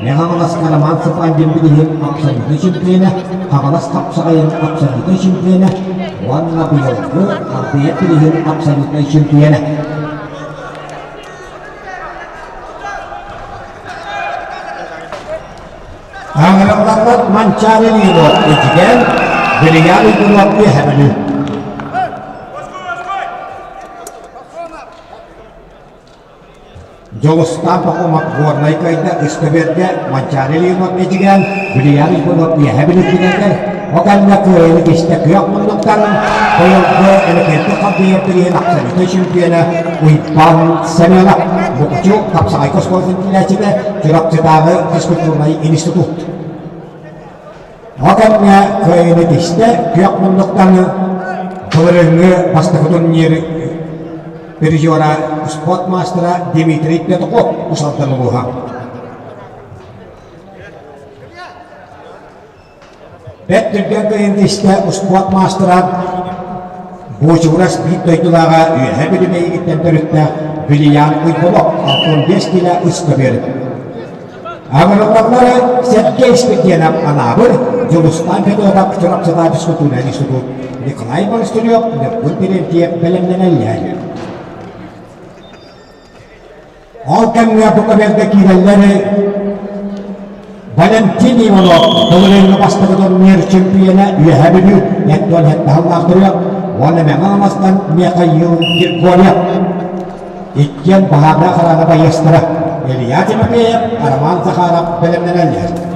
Мэҥэ-Хаҥаласка Роман Цыпандин билиһин абсолютнай чемпиона, Хаҥалас хапсаҕайын абсолютнай чемпиона уонна быйылгы Халдеев билиһин абсолютнай чемпиона. Аҥырыллаллар Манчаары Лино Эдьигээн, Билиган Уйгунов Үөһэ Бүлүү. Дьолустаан Пахомов Горнай кыайда Үстэбиэргэ Манчаары Лино Эдьигээн, Билиган Уйгунов Үөһэ Бүлүү кинилэр Ол кэннэ кыайыыны кистэ күөх муннуктарын быйылгы Элэкэнти халдыйар бирииһин абсолютнай чемпиона Уйбаан Семенов Мукучу хапсаҕайга оскуолатын иитиллээччитэ Чурапчытааҕы физкультурнай институт. Ол кэмҥэ кыайыыны тистэ күөх муннуктаны былырыыҥҥы бастакы турнир призера спорт маастара Дмитрий Петухов Усалдан улууһа. Бэрт түргэн кыайын тистэ успуорт маастара Буочугурас биир дойдулааҕа Үөһээ Бүлүү Мэйигиттэн төрүттээх Вилиян Уйболок 65 киилэ үс көбүөр. Аҥырыллаллары Сергей Спирдиэнэп Анаабыр, Дьулустаан Федотов Чурапчытаа физкультурнай институт, Николай Монастырев Ньургун Терентьев бэлэмнэнэллэр. Ол кэмҥэ бу көбүөргэ киирэллэр Валентин Иванов былырыыҥҥы бастакы турнир чемпиона Үөһээ Бүлүү Эттон Хеттаһаллаахтырыа уонна Мэҥэ Хаҥаластан Михаил Григорьев. Иккиэн баһаардаах хараана байыастара Илья Тимофеев, Роман Захаров бэлэмнэнэллэр.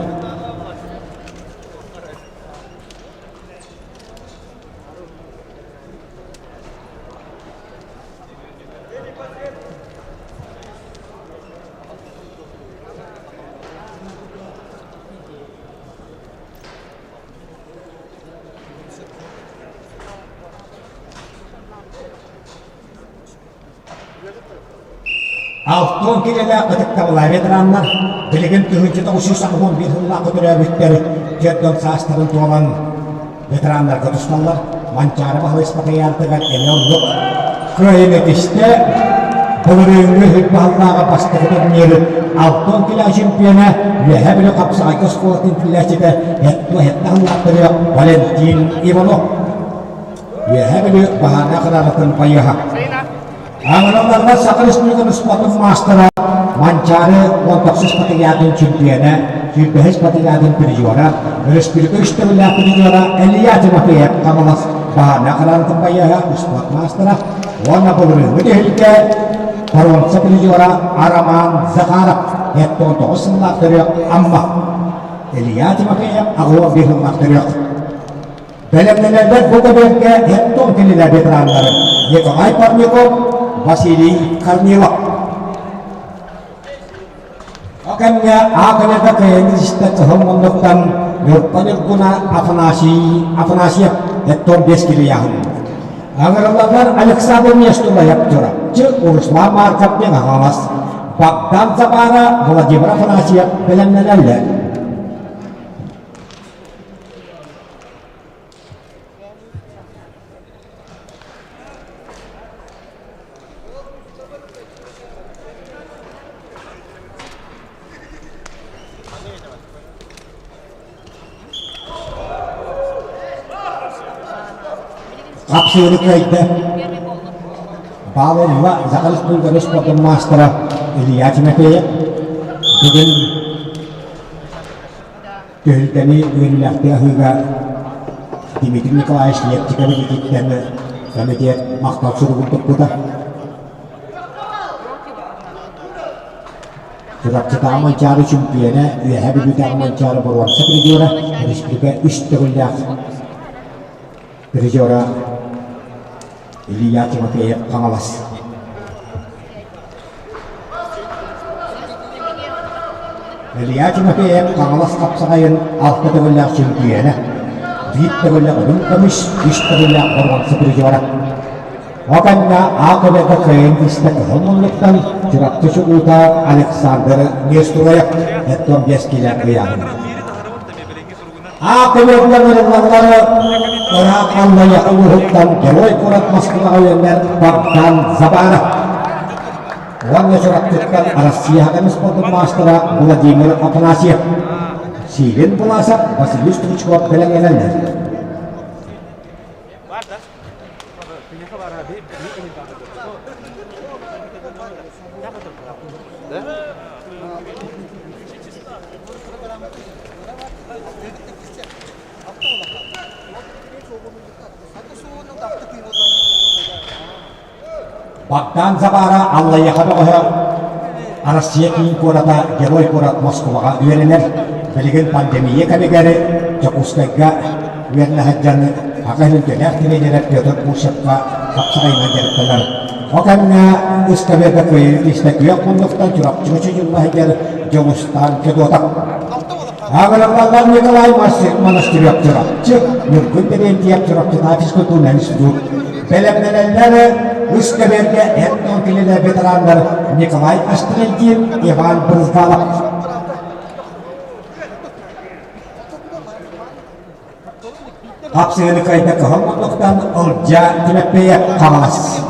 Алтон килэлээх ытыктабыллаах ветераннар билигин 1981 сыллаахха төрөөбүттэр дьон саастарын туолан ветераннарга тусталлар. Манчаары Баһылай Спартакиадатыгар эмиэ оннук кыайан этистэ. Былырыыҥҥы Үһүк бастакы турниры Алтон килэ чемпиона Үөһээ Бүлүү хапсаҕайга оскуолатын иитиллээччитэ Хеттаһыллаахтарыгар Валентин Иванов. Үөһээ Бүлүү баһаардаах ыраататын байыаһа. Аҥыраларга Саха Республикатын спортун маастара Манчаары 19 спартакиадатын чемпиона, 25 спартакиадатын призера, өрөспүүбүлүкэ үс төгүллээх призера Илья Тимофеев Хаҥалас баһаарынай хараанатын байыаһа успуорт маастара уонна былырыыҥҥы түһүлгэ боруонса призера Роман Захаров 79 сыллаах төрүөх Амма Илья Тимофеев 85 сыллаах төрүөх Бэлэмнэнэллэр бу көбүөргэ Хеттон кинилэр ветераннары Николай Парников, Василий Корнилов. Ол кэмҥэ А көлөкө кыайыыны истэ кыһыл муннуктан Ньурба Ньургуна Афанасий Афанасьев Эттон 5 килияһын. Аҥырылалар Александр Нестулаев Чурапчы, Руслан Марков Мэҥэ-Хаҥалас, Богдан Забара Владимир Афанасьев бэлэмнэнэллэр. Хапсыыны кыайда. Баалылла Захар Республика спордун маастара Илья Тимофеев бүгүн Түһүлгэни үөрүүлээхтик аһыыга Дмитрий Николаевич Лепчиков илиититтэн комитет махтал суругун туппута. Чурапчытааҕы Манчаары чөмпүйүөнэ, Үөһээ Бүлүүтээҕи Манчаары боруонса призера, республика үс төгүллээх призера Илья Тимофеев Хаҥалас. Илья Тимофеев Хаҥалас хапсаҕайын алта төгүллээх чөмпүйүөнэ, биир төгүллээх үрүҥ көмүс, үс төгүллээх боруонса призера. Ол кэннэ А-көбөкө кыайан истэ кыһыл муннуктан Чурапчы чулуута Александр Нестураев эттон биэс киилэ ыйааһын. А-көбөкөлөр ырыллаллары ыраах Аллайыаха улууһуттан Герой куорат Москваҕа үөрэнэр Богдан Забаров уонна Чурапчыттан Россия көмүс спордун маастара Владимир Афанасьев, Силин Буласов, Василий Стручков бэлэмнэнэллэр. Богдан Забара Аллайыаха бөҕөһө Россия киин куората Герой куорат Москваҕа үөрэнэр. Билигин пандемия кэмигэр Дьокуускайга үөрэнэ сылдьан Саха сирин үтүөлээх тренерэ Петр Кушевка хапсаҕайынан дьарыктанар. Ол кэмҥэ ыскамыайка кыайыы тиистэ күөх муннуктан Чурапчыга чочулла сылдьар Дьулустаан Федотов. Аҕыраллаллар Николай Монастырев Чурапчы, Ньургун Терентьев Чурапчытаа физкультурнай институт. Бэлэмнэнэллэр үс көбүөргэ этно кинилэр ветераннар Николай Астрельдин, Иван Брызгалов. Хапсыгыны кыайда кыһыл муннуктан Ылдьаа Тимэппиэйэп Хаҥалас.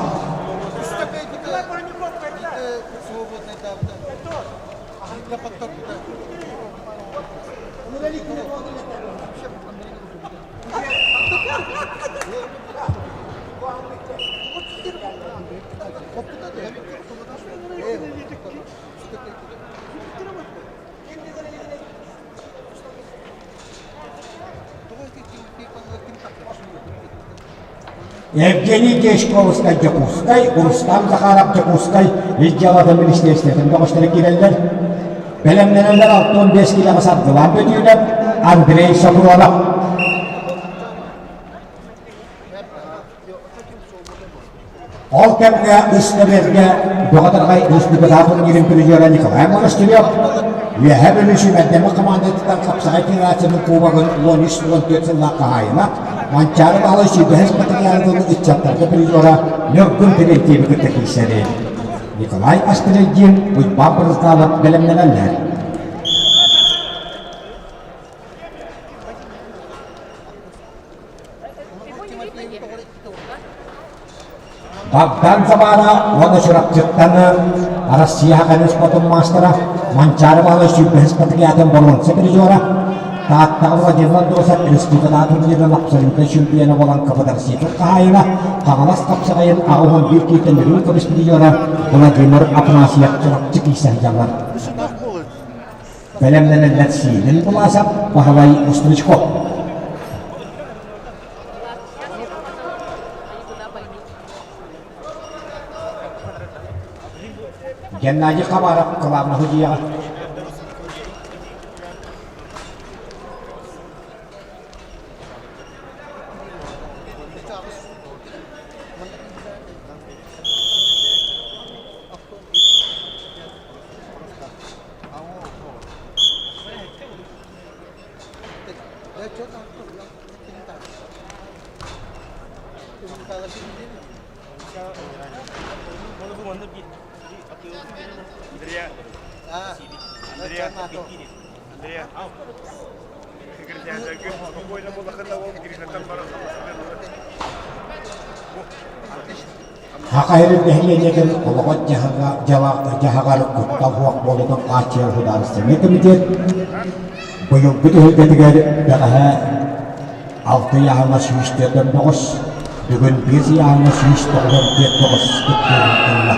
Евгений Дьячковскай Дьокуускай, Рустам Захаров Дьокуускай ис дьыалатын министиэристибэтин бөҕөстөрө киирэллэр. Бэлэмнэнэллэр 65 килэҕэ Саргылаан Бөтүүнэп, Андрей Сокуронов. Ол кэмҥэ Ыстабыарга Бөҕө-Тараҕай республикатааҕы турнирын призера Николай Монастырев Үөһээ Бүлүү сүүмэрдэммит хамаандатыттан хапсаҕай федерациятын кубогын 13-14 сыллаах хаһаайына Манчаары Баһылай сүүрбэһис патриархын ыччаттарга призера Ньургун Терентьеви кытта киирсэрин Николай Астрельдин, Уйбаан Брызгалов бэлэмнэнэллэр. Богдан Забара уонна Чурапчыттан Россия көмүс спортун маастара Манчаары Баһылай сүүрбэһис патриотын боруонса призера Тааттаҕа Владимир Андросов республикатааҕы турнирын абсолютнай чемпиона буолан КПДРСИ-тин хаһаайына Хаҥалас хапсаҕайын 81 киитин үрүҥ көмүс призера Владимир Афанасьев Чурапчы киирсэн сылдьаллар. Бэлэмнэнэллэр Сиилин Буласов, Баһылай Устричков. Геннадий Хабаров кылаабына судьуйаҕа. Саха сирин нэһилиэнньэтин олоҕун дьаһаҕар куттал суох буолуутун хааччыйар судаарыстыбаннай кэмитиэт быйылгы түһүлгэтигэр бэҕэһээ алта ыйааһыҥҥа 149, бүгүн биэс ыйааһыҥҥа 194 кыттыыны ылла.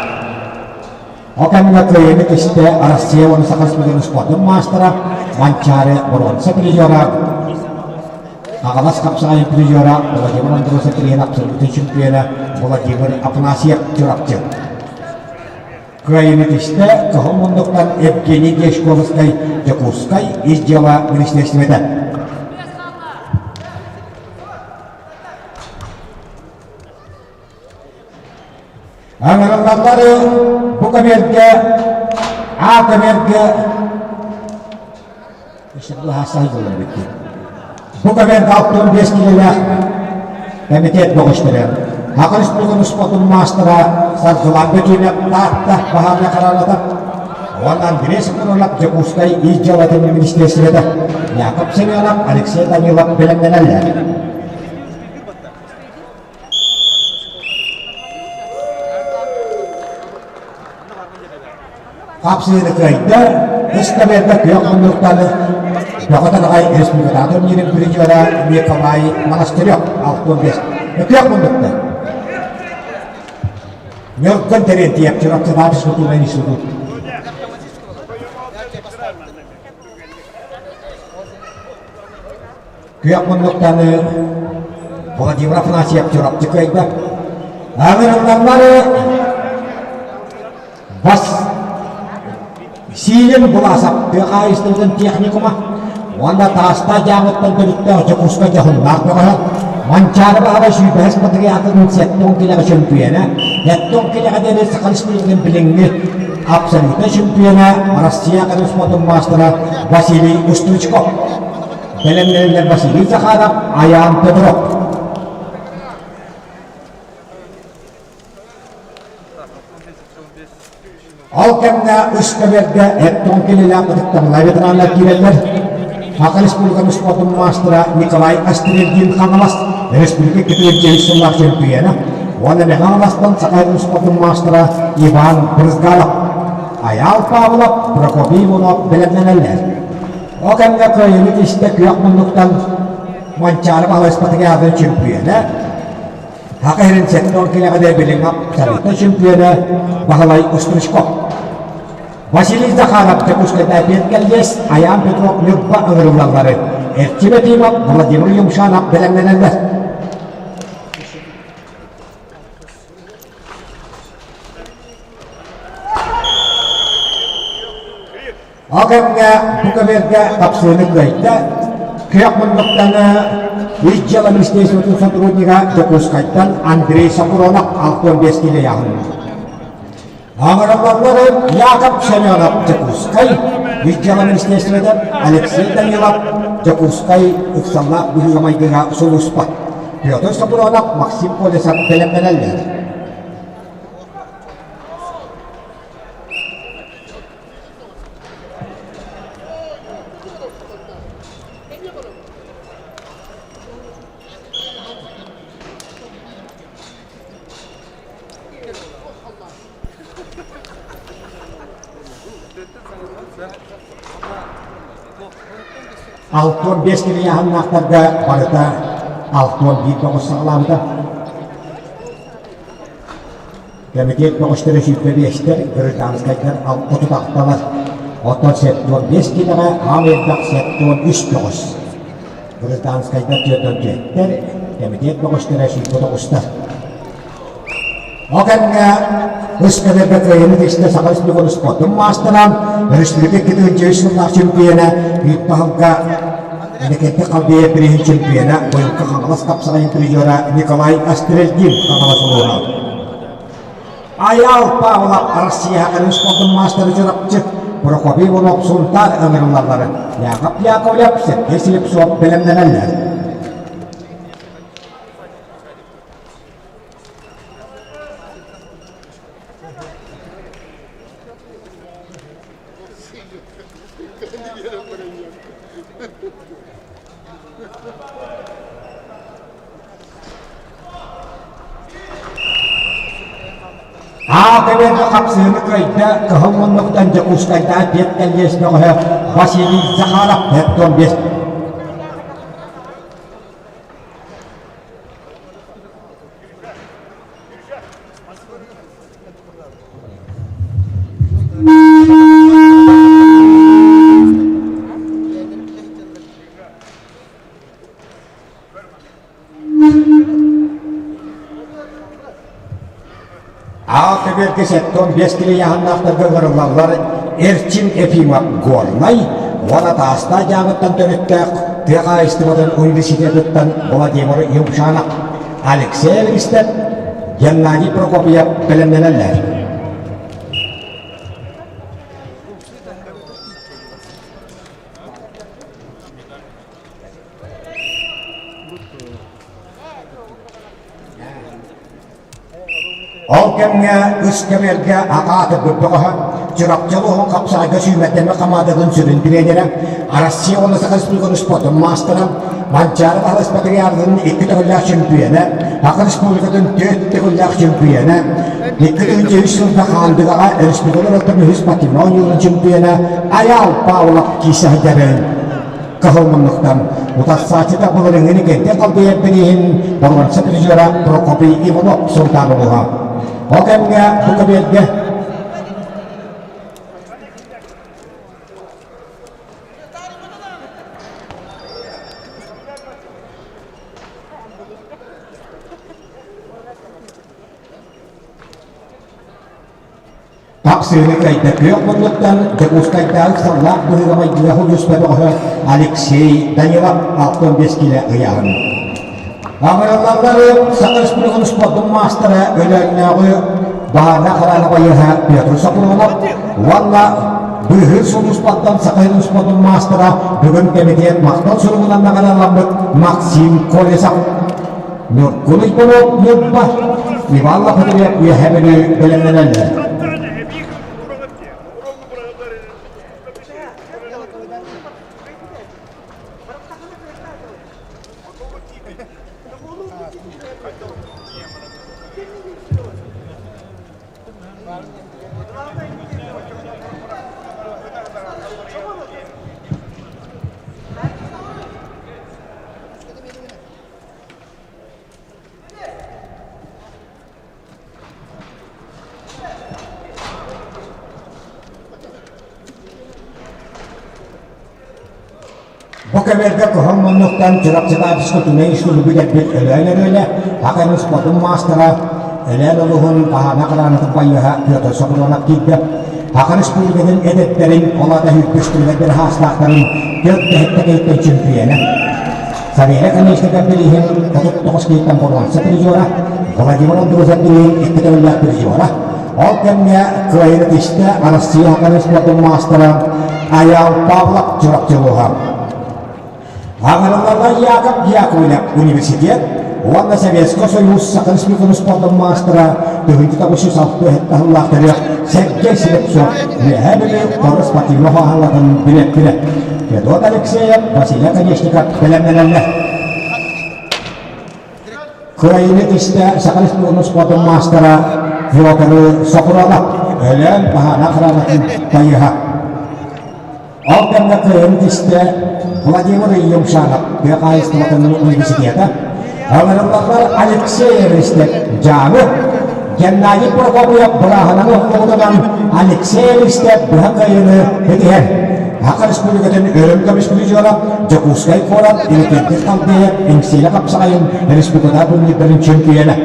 Ол кэмҥэ кыайыыны кистэ Россия уонна Саха Республикатын спордун маастара Манчаары боруонса призера, Хаҥалас хапсаҕайын призера Владимир Андросов тириһин абсолютнай чемпиона Владимир Афанасьев Чурапчы. Кыайыыны кистэ Кыһыл муннуктан Евгений Дьячковскай Дьокуускай Ис дьыала министиэристибэтэ. Ыҥырыллаллары бу көбүөргэ А көбүөргэ Бу көбүөргэ 65 киилэлээх кэмитиэт бөҕөстөрө Саха Республикатын спордун маастара Саргылаан Бөтүүнэп Таатта баһаарга хараалата уонна Андрей Соколов Дьокуускай ис дьыалатын министиэристибэтэ Яков Семенов, Алексей Данилов бэлэмнэнэллэр. Хапсыыны кыайда, Эскаберга күөх муннуктаны Бөҕө Тараҕай республикатааҕы турнирын призера Николай Монастырев 65 күөх муннукта. Ньургун Терентьев Чурапчытааҕы физкультурнай институт. Күөх муннуктаны Владимир Афанасьев Чурапчы кыайда. Ыҥырыллаллары бас Сиилин Буласов тыа хаһаайыстыбатын техникума уонна Таастаах дьааҥыттан төрүттээх Дьокуускай дьоһуннаах бөҕөһө Манчаары Баһылай сүүрбэһис патриархатын сэттэ килэҕэ чөмпүйэнэ, сэттэ килэҕэ диэри Саха Республикатын билиҥҥи абсолютнай чемпиона, Россия спортун маастара Василий Устучков. Бэлэмнэнэллэр Василий Захаров, Айаан Петров. Ол кэмҥэ үс көбүөргэ эт-тоҥ килэлээх ытыктабыллаах ветераннар киирэллэр. Саха Республикатын спордун маастара Николай Астрельдин Хаҥалас республика иккитигэр сыллаах чөмпүйүөнэ уонна Мэҥэ Хаҥаластан Саха спордун маастара Иван Брызгалов, Айаал Павлов, Прокопий Иванов бэлэмнэнэллэр. Ол кэмҥэ кыайыыны истэ күөх муннуктан Манчаары Баһылай Спартакиадатын чөмпүйүөнэ, Саха сирин сэттэ килэҕэ билиҥҥэ абсолютнай чемпиона Баһылай Устручков. Василий Захаров Дьокуускайдаа кэллиэс, Айаан Петров Ньурба ыҥырыллаллары Эрчим Ефимов, Владимир Юмшанов бэлэмнэнэллэр. Ол кэмҥэ бу көбүөргэ тапсыыны кыайда, күөх муннуктаны Ис дьыала министерствотын сотруднига Дьокуускайтан Андрей Сокуронов 65 киилэ ыйааһынна. Аҥараллары Яков Семенов Дьокуускай Ис дьыала министерствотын Алексей Данилов Дьокуускай ыксаллаах быһыыга-майгыга сулууспа Петр Сокуронов, Максим Колесов бэлэмнэнэллэр. 65 килийааһыннаахтарга барыта 61 бөҕөс саҕалаабыта. Кэмитиэт бөҕөстөрө 25-тэр, гражданскайдар 36-талар. Оттон 75 киилэҕэ аан элбэх 73 бөҕөс. Гражданскайдар 44-тэр, кэмитиэт бөҕөстөрө 109-тар. Ол кэмҥэ Ыскадырга кыайыыны тистэ Саха Республикатын спордун маастара, өрөспүүбүлүкэ 2009 сыллаах чемпиона, үүт баһылга Иннокентий Халбеев бирииһин чемпиона, быйылгы Хаҥалас хапсаҕайын призера Николай Астрельдин Хаҥалас улууһа. Айаал Павлов Россия спордун маастара Чурапчы. Прокопий Иванов Сунтаар ыҥырыллаллар. Яков Яковлев, Сергей Слепцов бэлэмнэнэллэр. Аата хапсыһыны кыайда кыһыл муннуктан Дьокуускайдаах пет кэллиэс бөҕөһө Василий Захаров 45. Аал көбүөргэ 75 кило ыйааһыннаахтарга ыҥырыллаллар Эрчим Ефимов Горнай уонна Таастаах дьаамыттан төрүттээх тыа хаһаайыстыбатын университетыттан Владимир Юмшанов, Алексей Алистов, Геннадий Прокопьев бэлэмнэнэллэр. Ол кэмҥэ үс кэмэргэ аҕаатырбыт бөҕөһө Чурапчы улууһун хапсаҕайга сүүмэрдэммит хамаандатын сүрүн тренерэ, Россия уонна Саха Республикатын спордун маастара, Манчаары Баһылай Патриархын икки төгүллээх чөмпүйүөнэ, Саха Республикатын түөрт төгүллээх чөмпүйүөнэ, 2003 сылга Хаандыгаҕа республика ортон үһүс спортивнай оонньууларын чөмпүйүөнэ Айаал Павлов киирсэ сылдьарын Кыһыл муннуктан утарсааччыта былырыыҥҥыны кэнтэн халбыйар бирииһин боруонса призера Прокопий Иванов Сунтаар улууһа. Ол кэмҥэ бу көбүөргэ Тахсыыны кыайда күөх муннуктан Дьокуускайдааҕы ыксаллаах быһыыга-майгыга сулууспа бөҕөһө Алексей Данилов 65 киилэ ыйааһын. Аҥыраллаллары Саха Республикатын спордун маастара Өлөөннөөҕү баһаарга хараана байыаһа Петр Сопрунов уонна быыһыыр сулууспаттан Саха спордун маастара бүгүн кэмитиэт махтал суругунан наҕараадаламмыт Максим Колесов Ньургун Уйбанов Ньурба, Иван Лохотырев Үөһээ Бүлүү бэлэмнэнэллэр. Бу кэмэргэ кыһыл муннуктан Чурапчытаах физкультурнай институту бүтэрбит Өлөөн Өрүөлэ, Хакан спордун маастара, Өлөөн улууһун Хаһаана Хараанатын байыаһа Петр Соколонов киирдэ. Саха Республикатын эдэттэрин, ол аата сүүрбүстүлэр быраһаастаахтарын түөрт дэһиттэ киһиттэн чөмпүйүөнэ. Савелий Конечников билиһин 39 киһиттэн боруонса призера, Владимир Андросов билиһин икки төгүллээх призера. Ол кэмҥэ кыайыыны тистэ Арассыыйа Саха спордун маастара Айаал Павлов Чурапчы улууһа. Аҥарылларга Яков Яковлев университет уонна Советскай Союз Саха Республикатын спордун маастара 1967 сыллаах төрүөх Сергей Слепцов Үөһээ Бүлүү Хоро спортивнай оһоһалларын билэттилэр. Федот Алексеев, Василий Конечников бэлэмнэнэллэр. Кыайыыны тистэ Саха Республикатын спордун маастара Федор Сокурова Өлөөн Баһаана охранатын байыһа. Ол кэмҥэ кыайыыны тистэ Владимир Юмшанов тыа хаһаайыстыбатын университета, ыҥырыллаллар Алексей Эристев Дьааҥы, Геннадий Прокопьев бырааһынан уһуллубутунан Алексей Эристев быһа кыайыыны ситиһэр. Саха Республикатын өрөм көмүс призера Дьокуускай куорат Иннокентий Халдеев Эҥсиэлэ хапсаҕайын республикатааҕы турнирдарын чөмпүйүөнэ.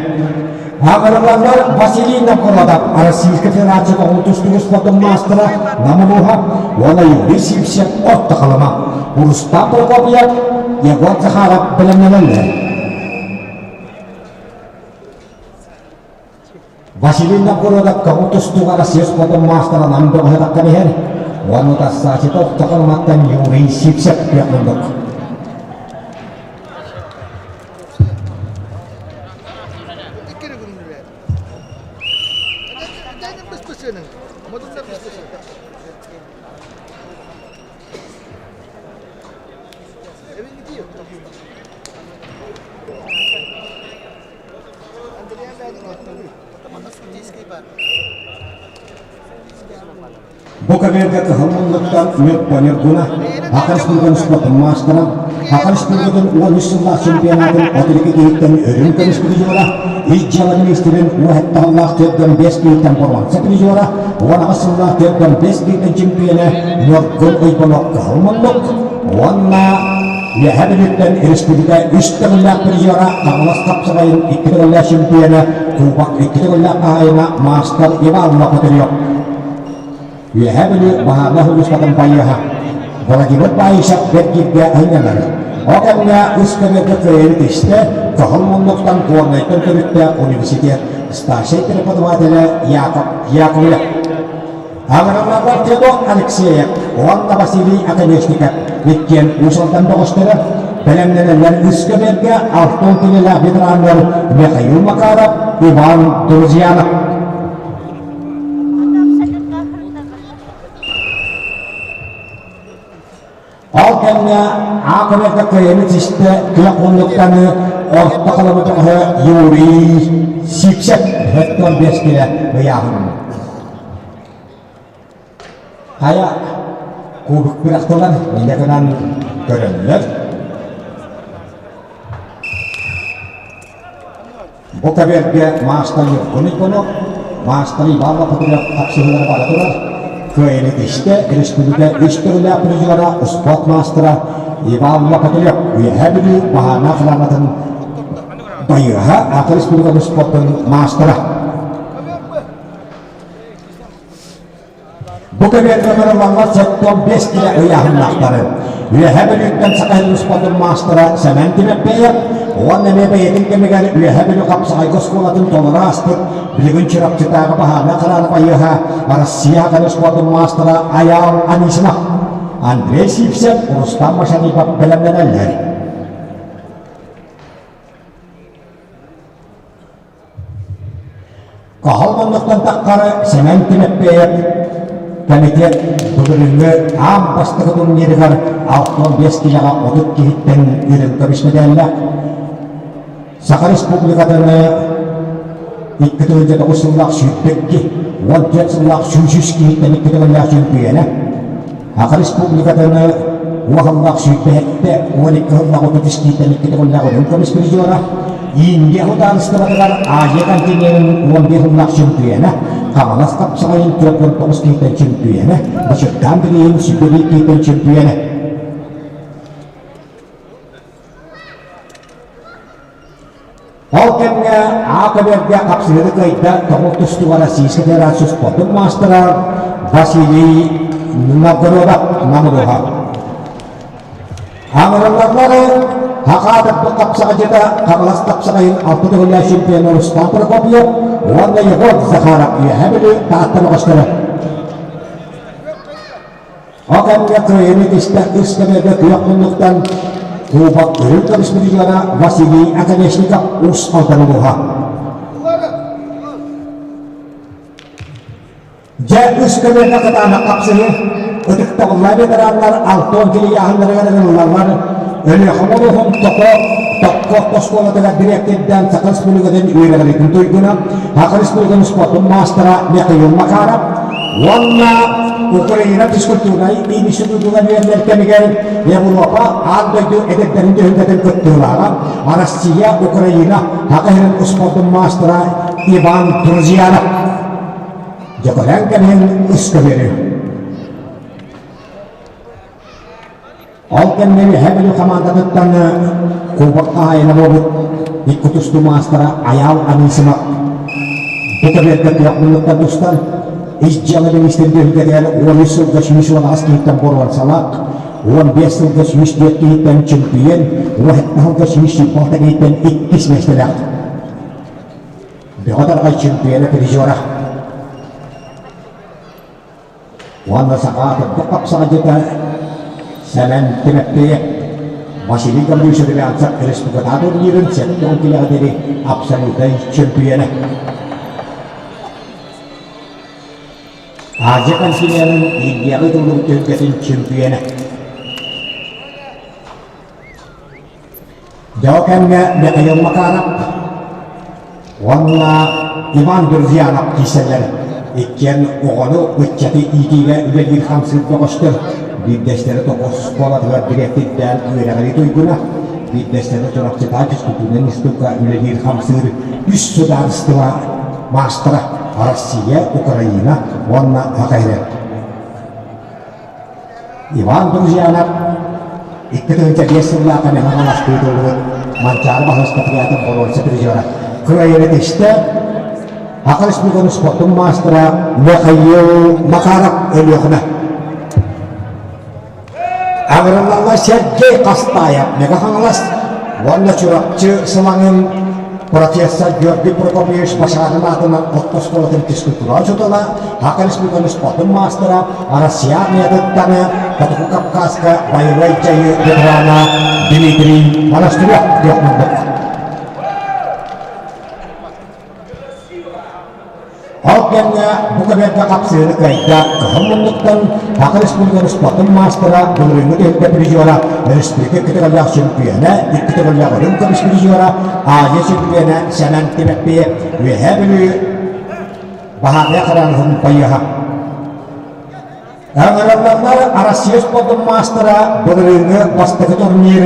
Аҕырылаллар Василий Новгородов, Российскай Федерация оҕо тустууга спордун маастара Нам улууһа уонна Юрий Сивцев Орто Халыма, Рустам Прокопьев, Егор Захаров бэлэмнэнэллэр. Василий Новгородов көҥүл тустууга Россия спордун маастара Нам бөҕөһө тахсан иһэр. Уонна утарсааччыта ортоку ылыматтан Юрий Сивцев күөх муннук. Бу кэмэргэ кыһыл муннуктан Ньурба Ньургуна, Саха Республикатын спордун маастара, Саха Республикатын 13 сыллаах чемпионатын 32 киһиттэн өрүн көмүс призера, ис дьыала министрин уоһэттаһаллаах 45 киһиттэн боруонса призера, 18 сыллаах 45 киһиттэн чемпиона Ньургун Уйбанов кыһыл муннук уонна Үөһээ Бүлүүттэн республика үс төгүллээх призера, Хаҥалас хапсаҕайын икки төгүллээх чемпиона, Кубок икки төгүллээх хаһаайына маастар Иван Лопатырев. Үөһээ Бүлүү баһаарынай сулууспатын байыаһа Владимир Баишев бэргииргэ айнанар. Ол кэмҥэ үс көмөргө кыайыы тистэ, Кыһыл муннуктан Горнайтан төрүттээх университет старшай преподавателэ Яков Яковлев. Аҕыралларбар Федот Алексеев уонна Василий Оконешников иккиэн Уус Алдан бөҕөстөрө бэлэмнэнэллэр үс көмөргө алтан кинилээх ветераннар Михаил Макаров, Иван Друзьянов. Ол кэмҥэ аакыбарга кыайаны систэ күөх муннуктаны орто халыма бөҕөһө Юрий Сивцев 45 килэ ыйааһын. Хайа кубик бырахтылар, инньэ гынан көрөллөр. Бу кэбиэргэ маастар Ньургун Иванов, маастар Иван Лопатырев хапсыһыылара бара турар. Кыайыыны истэ республика үс төгүллээх призера, спорт маастара Иван Лопатырев Үөһээ Бүлүү баһаарнаах хараҥатын байыаһа, Ата республикатын спордун маастара. Бу кэбиэргэ барыллаллар 75 килэ ыйааһыннаахтары. Үөһээ Бүлүүттэн Саха сирин спордун маастара Сэмэн Тимэппиев уонна эмиэ бэйэтин кэмигэр Үөһээ Бүлүү хапсаҕайга оскуолатын толоро ааспыт билигин Чурапчытааҕы баһаарынай харааны байыаһа Россия Саха спордун маастара Айаал Анисимов, Андрей Сивцев, Рустам Машарипов бэлэмнэнэллэр. Каһыл муннуктан таххары Сэмэн Тимэппиэйэп комитет былырыыҥҥы аан бастакы турнирыгар 65 киилэҕэ 30 киһиттэн үрүҥ көмүс мэдээллээх Саха Республикатын 2 9 сыллаах сүүрбэкки, 14 сыллаах сүүс киһиттэн икки төгүллээх чөмпүйүөнэ, Саха Республикатын уоһаллаах сүүрбэһэттэ 12 сыллаах 33 киһиттэн икки төгүллээх үрүҥ көмүс призера, Индия судаарыстыбатыгар Азия континенын 11 сыллаах чөмпүйүөнэ, Хаҥалас хапсаҕайын 49 киһиттэн чөмпүйүөнэ, Бачырдаан билиин 101 киһиттэн чөмпүйүөнэ. Ол кэмҥэ А көбүөргэ хапсыһыыны кыайда тоҕус тустууга Российскай Федерация спордун маастара Василий Новгородов Намылуха. Аҥырылларлары Хахаатырбыт хапсаҕайдьыта Хаҥалас хапсаҕайын алта төгүллээх чемпиона Рустам Прокопьев уонна Егор Захаров Үөһээ Бүлүү Таатта бөҕөстөрө. Ол кэмҥэ кыайыыны тистэ үс кэмэргэ күөх муннуктан Кубок үрүҥ көмүс призера Василий Оконешников Уус Алдан улууһа. Дьэ, үс көмөргө кытаанах хапсыһыы, ытыктабыллаах ветераннар Алтон килийааһыннарыгар ыҥырыллаллар. Өлүөхүмэ улууһун Токо Токко оскуолатыгар дириэктирдээн Саха Республикатын үөрэҕириитин туйгуна, Саха Республикатын спордун маастара Михаил Макаров уонна Украина физкультурнай институтугар үөрэнэр кэмигэр Европа аан дойду эдэрдэрин түһүлгэтин кыттыылааҕа Россия, Украина Саха сирин спордун маастара Иван Друзьянов. Дьөкөлөөн кэбиһин үс көбүөрү. Ол кэмҥэ Үөһээ Бүлүү хамаандатыттан Кубок хаһаайына буолбут икки тустуу маастара Айаал Анисимов бу көбүөргэ күөх муннуктан тустан ис дьыала министрин түһүлгэтигэр 13 сылга 118 киһиттэн боруонсалаах, 15 сылга 104 киһиттэн чөмпүйүөн, 17 сылга 126 киһиттэн иккис миэстэлээх. Бөҕө Тарҕай чөмпүйүөнэ призера. Уонна саха кырдьык хапсаҕайдьыта Сэмэн Тимэппиев Василий Гаврильевич Румянцев республикатааҕы турнирын 70 килэҕэ диэри абсолютнай чөмпүйүөнэ. Азия континенын Индияҕа ыытыллыбыт түһүлгэтин чөмпүйүөнэ. Дьэ ол кэмҥэ Михаил Макаров уонна Иван Друзьянов киирсэллэр. Иккиэн оҕону, ыччаты иитиигэ үлэлиир хамсыыр бөҕөстөр. Биирдэстэрэ Тоҕус оскуолатыгар дириэктирдээн үөрэҕирии туйгуна, биирдэстэрэ Чурапчытаа физкультурнай институкка үлэлиир хамсыыр үс судаарыстыба маастара Россия, Украина уонна АХР. Иван Друзьянов 2005 сыллаахха Мэҥэ Хаҥаласка ыытыллыбыт Манчаары баһылык боруонса призера кыайан Саха Республикатын спортун маастара Михаил Макаров Өлүөхүмэ. Аҕырыллалла Сергей Хастаев Мэҥэ Хаҥалас уонна Чурапчы Сылаҥын профессор Георгий Прокопьевич Башарин аатынан орто оскуолатын физкультура учуутала, Саха Республикатын спортун маастара, Россия армиятыттан Хотугу Кавказка боевой дьайыы ветерана Дмитрий Монастырев күөх Ол кэмҥэ бу көбүөргэ хапсыһыыны кыайда Кыһыл муннуктан Саха Республикатын спортун маастара, былырыыҥҥы түһүлгэ призера, республика икки төгүллээх чөмпүйүөнэ, икки төгүллээх үрүҥ көмүс призера, Азия чөмпүйүөнэ Сэмэн Тимэппиев, Үөһээ Бүлүү Баһаарыйа хараҥаһын байыаһа. Ыҥырыллаллар Россия спордун маастара былырыыҥҥы бастакы турнир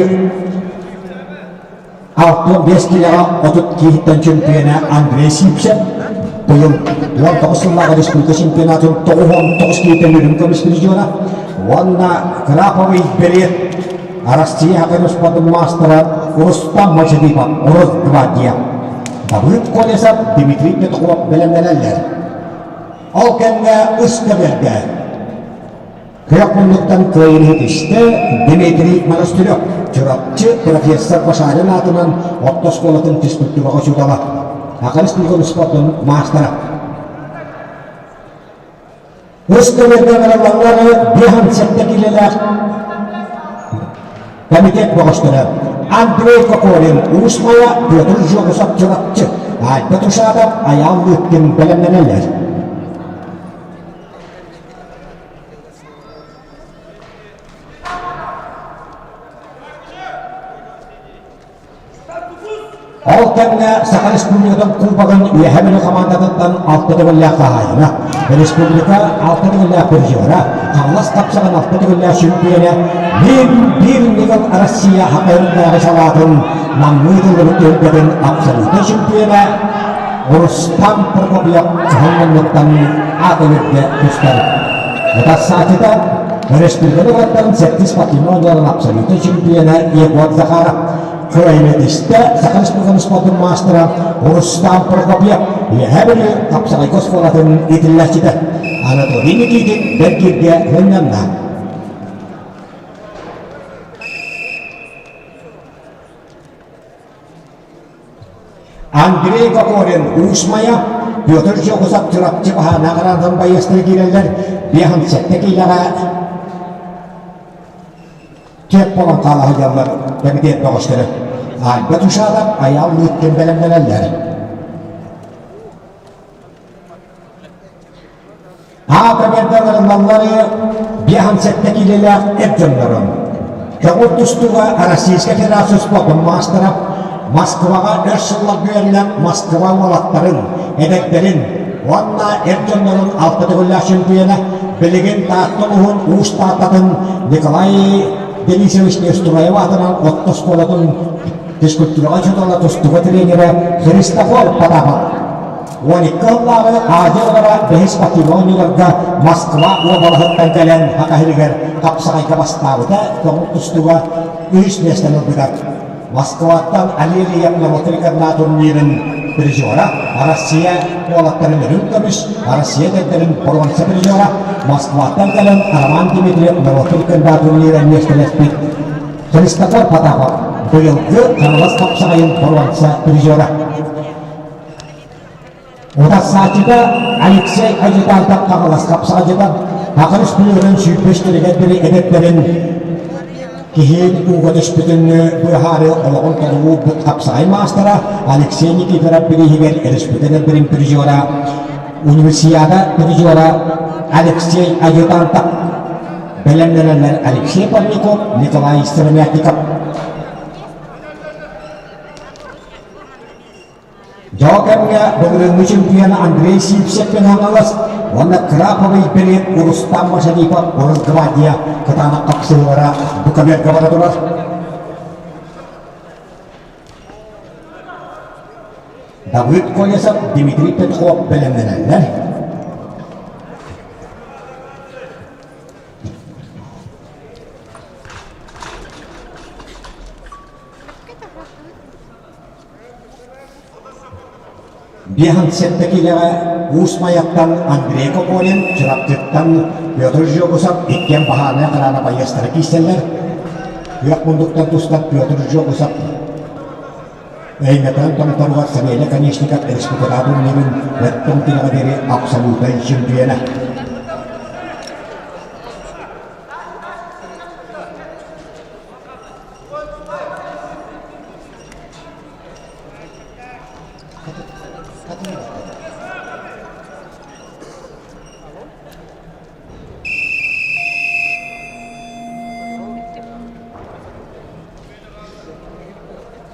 65 киилэҕэ 30 киһиттэн чөмпүйүөнэ Андрей Сипсев быйыл 19 сыллааҕы республика чемпионатын 99 киһиттэн үрүҥ көмүс призера уонна Краповый берет Россия көмүс спордун маастара Рустам Мачадипов Росгвардия Давыд Колесов Дмитрий Петухов бэлэмнэнэллэр. Ол кэмҥэ ыс көбүөргэ Күөх муннуктан кыайыыны ситистэ Дмитрий Монастырев, Чурапчы профессор Башарин аатынан орто оскуолатын физкультураҕа учуутала, Саха Республикатын спордун маастара. Үс көбүөргэ бараллары 57 киилэлээх комитет бөҕөстөрө Андрей Кокорин, Уус Майа, Петр Жогусов, Чурапчы, Альберт Ушатов, Айаал Лыткин бэлэмнэнэллэр. Ол кэмҥэ Саха Республикатын Кубогын Үөһээ Бүлүү хамаандатыттан алта төгүллээх хаһаайына, республика алта төгүллээх призера, Хаҥалас хапсаҕын алта төгүллээх чемпиона, биир биир ньыгыл Россия ХХ-нааҕы салаатын Намныы тыллыбыт түһүлгэтин абсолютнай чемпиона Рустам Прокопьев кыһыл муннуктан аат өлөргө тустар. Утарсааччыта өрөспүүбүлүкэ норуоттарын сэттис спортивнай оонньууларын абсолютнай чемпиона Егор Захаров кыайыытистэ Саха Республикатын спордун маастара Рустам Прокопьев Үөһээ Бүлүү хапсаҕайга оскуолатын иитиллээччитэ Анатолий Никитин бэргииргэ сынньанна. Андрей Кокорин Уус Майа, Петр Жогусов Чурапчы баһаана байыастары киирэллэр 57 киилэҕэ киэп буолан хаала сылдьаллар кэмитиэт бөҕөстөрө. Альберт Ушатов Айаал Лыткин бэлэмнэнэллэр. Аата-бэрдэ 57 киилэлээх эр дьоннорун. Көҥүл тустууга Российскай Федерация спордун маастара, Москваҕа өр сылларга үөрэнэн Москва уолаттарын, эдэрдэрин уонна эр дьоннорун алта төгүллээх чемпиона, билигин Таатта улууһун Уус Тааттатын Николай Денисович Неустроев аатынан орто оскуолатын физкультураҕа учуутала, тустууга тренерэ Христофор Потапов. 12 сыллааҕы Азия оҕолоро бэһис спортивнай оонньууларга Москва уобалаһыттан кэлэн Саха сиригэр хапсаҕайга бастаабыта, көҥүл тустууга үһүс миэстэни ылбыта. Москваттан Алелия норуотун турнирын призера, Россия уолаттарын үрүҥ көмүс, Россия эдэрдэрин боруонса призера, Москваттан кэлэн Роман Дмитриев норуотун турнира миэстэлэспит Христофор Потапов быйылгы Хаҥалас хапсаҕайын боруонса призера. Утарсааччыта Алексей Адъютантов Хаҥалас хапсаҕайдьыта. Саха Республикатын сүүрбэстэригэр диэри эдэрдэрин киһи ууга түспүтүн быһаарыы олоҕун толоруу хапсаҕай маастара Алексей Никифоров бирииһигэр республика эдэрдэрин призера, универсиада призера Алексей Адъютантов бэлэмнэнэллэр Алексей Парников, Николай Сыромятников. Дьоо кэмҥэ былырыыҥҥы чемпиона Андрей Сивцев Хаҥалас уонна Краповый берет Рустам Машарипов Росгвардия кытаанах хапсыһыылара бу көбүөргэ бара турар. Давыд Колесов, Дмитрий Петров бэлэмнэнэллэр. Биэһэн киилэҕэ Уус Майаттан Андрей Кокорин, Чурапчыттан Петр Жогусов иккиэн баһаарынай хараана байыастара киирсэллэр. Күөх мундуктан тустар Петр Жогусов Өймөкөөн томторугар Савелий Конечников республикатааҕы турнирын өттөн тилэҕэ диэри абсолютнай чемпиона.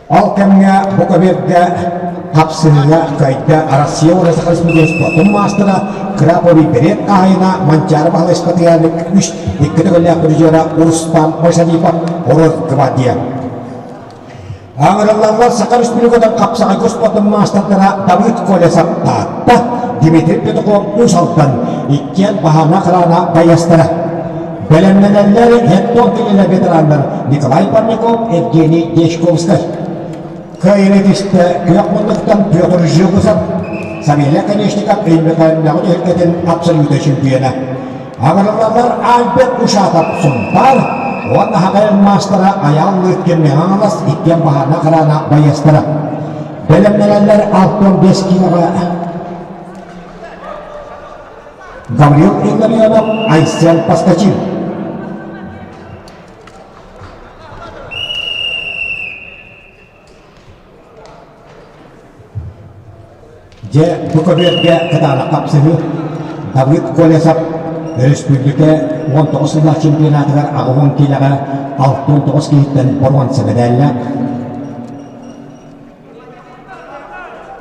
Ол кэмҥэ бу көбүөргэ хапсыһыыга кыайда Россия уонна Саха Республикатын спортун маастара Краповый берет хаһайына Манчаары Баһылай Спартакиаданы үс икки төгүллээх призера Рустам Мошарипов Росгвардия. Аҥырыллаллар Саха Республикатын хапсаҕайга спортун маастардара Давыд Колесов Таатта, Дмитрий Петухов Уус Алдан иккиэн баһаана хараана байыастара. Бэлэмнэнэллэр хеттон кинилэр ветераннар Николай Парников, Евгений Дьячковскай. Кыайыыны түстэ күөх муннуктан Петр Жегусов, Савелий Конечников Өймөкөөннөҕү түһүлгэтин абсолютнай чемпиона. Аҥырыллаллар Альберт Ушатов Сунтаар уонна Хагайын маастара Айаал Лыткин Хаҥалас иккиэн баһаарына хараана байыастара. Бэлэмнэнэллэр 65 киилэҕэ Гаврил Илларионов, Айсен Поскачин. Дьэ, бу көбүөргэ кытаанах хапсыһыы Давыд Колесов өрөспүүбүлүкэ 19 сыллаах чемпионатыгар 80 киилэҕэ 69 киһиттэн боруонса мэдээллээх.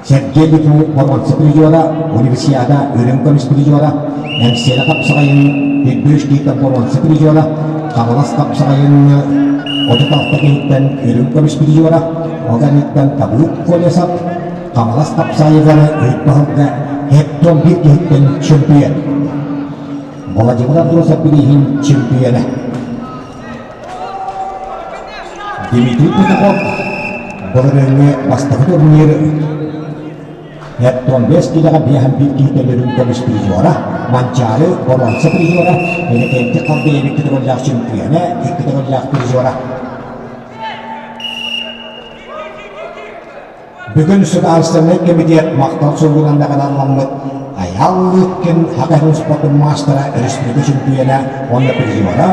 Сергей Литвин боруонса призера, Универсиада үрүҥ көмүс призера, Эҥсиэли хапсаҕайын 103 киһиттэн боруонса призера, Хаҥалас хапсаҕайын 36 киһиттэн үрүҥ көмүс призера, ол кэнниттэн Табыыт Колесов, Хаҥалас хапсаайыгар Ыйбаһылга Хектон биир киһиттэн чемпион. Владимир Андросов бирииһин чемпиона. Дмитрий Петухов былырыыҥҥы бастакы турнир Хектон 5 киилэҕэ биэһэн биир киһиттэн үрүҥ көмүс призера, Манчаары боруонса призера, Иннокентий Халдеев икки төгүллээх чемпиона, икки төгүллээх призера. Бүгүн Судаарыстыбаннай кэмитиэт махтал суругунан наҕараадаламмыт Айаал Лыткин Саха сирин спордун маастара, өрөспүүбүлүкэ чөмпүйүөнэ уонна призера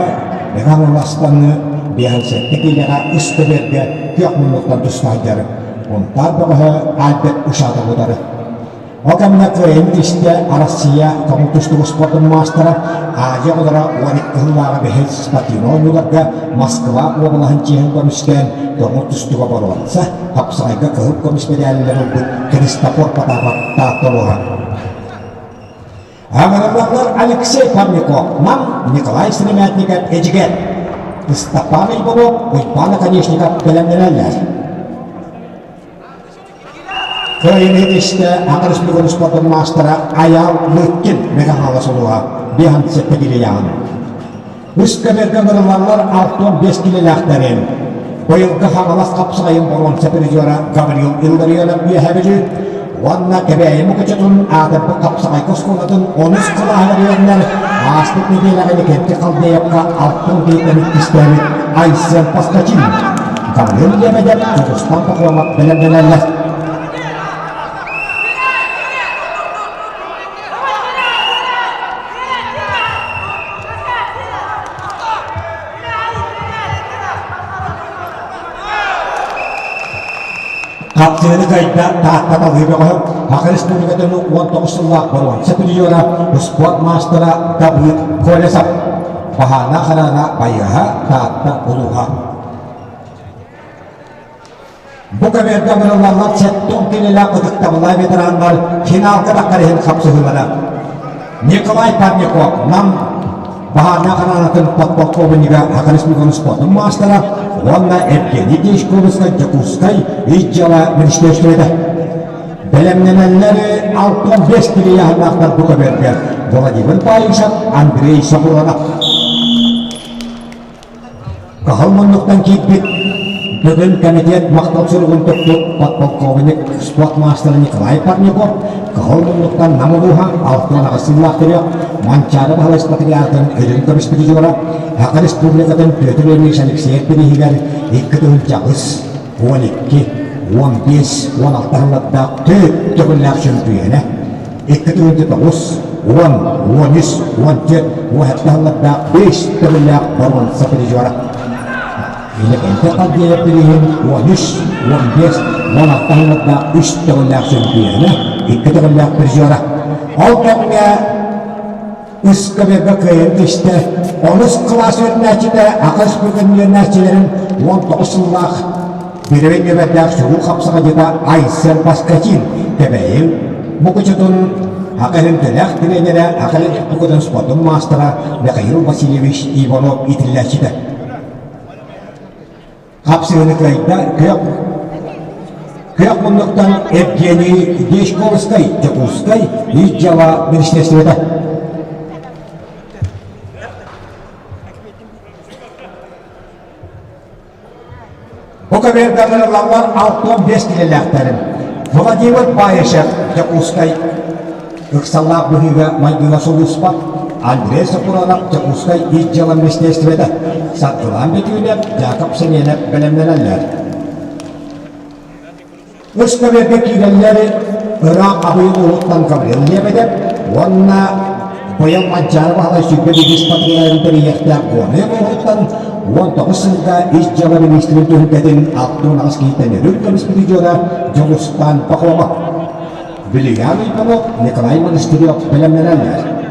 Иван Уластанны 57 киилэҕэ үс көбүөргэ күөх муннуктан туста сылдьар Унтаар бөҕөһө Альберт Ушатов утары. Ол кэмҥэ кыайан түстэ Россия көҥүл тустуу спордун маастара Азия оҕолоро 12 сыллааҕы бэһис спортивнай оонньууларга Москва уобалаһын чиэһин көмүскээн көҥүл тустууга боруонса, хапсаҕайга кыһыл көмүс мэдээллэри ылбыт Христофор Потапов Таатта улууһа. Аҥарыллаллар Алексей Парников, Нам, Николай Сыромятников, Эдьигээр, Ыстапаан Иванов, Уйбаан Оконешников бэлэмнэнэллэр. Кыайыыны истэ Саха Республикатын спордун маастара Айаал Лыткин Мэҥэ Хаҥалас улууһа 57 килийаҕын. Үс көбүөргэ ыҥырыллаллар 65 килэлээхтэрин. Быйылгы Хаҥалас хапсаҕайын боруонса призера Гаврил Илларионов Үөһээ Бүлүү уонна Кэбээйи Мукучутун аатырбыт хапсаҕайга оскуолатын онус кылааһыгар үөрэнэр ааспыт нэдиэлэҕэ Никитин Халдеевка алтан киһиттэн иккистээбит Айсен Поскачин, Гаврил Лебедев, Дьулустан Пахомов бэлэмнэнэллэр. Хапсыһыны кыайда Таатта талыы бөҕөһө, Саха Республикатын 19 сыллаах боруонса призера, спорт маастара Давыд Колесов. Баһаана хараана байыаһа Таатта улууһа. Бу көбүөргэ ыҥырыллаллар сэттэ килэлээх ытыктабыллаах ветераннар финалга таххар иһин хапсыһыылара. Николай Парников Нам баһаарнаах хараанатын подполковнига Саха Республикатын спордун маастара уонна Евгений Дьячковскай Дьокуускай ис дьыала министиэристибэтэ. Бэлэмнэнэллэр 65 килийааһыннаахтар бу көбүөргэ Владимир Паишев, Андрей Сокуронов. Кыһыл муннуктан киирбит бүгүн комитет махтал суругун туппут подполковник спорт маастара Николай Парников Кыһыл муннуктан Нам улууһа 68 сыллаах төрүөх Манчаары Баһылай Спартакиадатын үрүҥ көмүс призера Саха Республикатын Петр Ильич Алексеев бирииһигэр 2 8 12, 15, 16 сыллардаах төрт төгүллээх чөмпүйүөнэ 2 9, 10, 13, 14, 17 сыллардаах 5 төгүллээх боруонса призера. Иннокентий Халдеев бирииһин 13, 15, 16 сыллардаах 3 төгүллээх чөмпүйүөнэ, 2 төгүллээх призера. Ол кэмҥэ Ыскаберга кыайан түстэ. Онус кылаас үөрэнээччитэ Аха Республикатын үөрэнээччилэрин 19 сыллаах Бүлүү нүөмэрдээх чулуу хапсаҕайдьыта Айсен Поскачин Кэбээйи Мукучутун Аха Иһин тренерэ Аха Республикатын спордун маастара Михаил Васильевич Иванов иитиллээччитэ. Хапсыһыны кыайда күөх Күөх муннуктан Евгений Дьячковскай, Дьокуускай, Ис дьыала министерствота. Бу көбүөргэ ыҥырыллаллар 65 килэлээхтэрин. Владимир Баишев, Дьокуускай, ыксаллаах быһыыга-майгыга сулууспа, Андрей Сокуронов, Дьокуускай Ис дьыала министиэристибэтэ, Саргылаан Бөтүүнэп, Яков Семенов бэлэмнэнэллэр. Үс көбүөргэ киирэллэр ыраах Абый улууһуттан Гаврил Лебедев уонна быйыл Манчаары Баһылай 21 патриарын тэрийиэхтээх Горнай улууһуттан 19 сылга ис дьыала министрин түһүлгэтин 68 киһиттэн үрүҥ көмүс призера Дьулустаан Пахомов. Вильям Иванов, Николай Монастырев бэлэмнэнэллэр.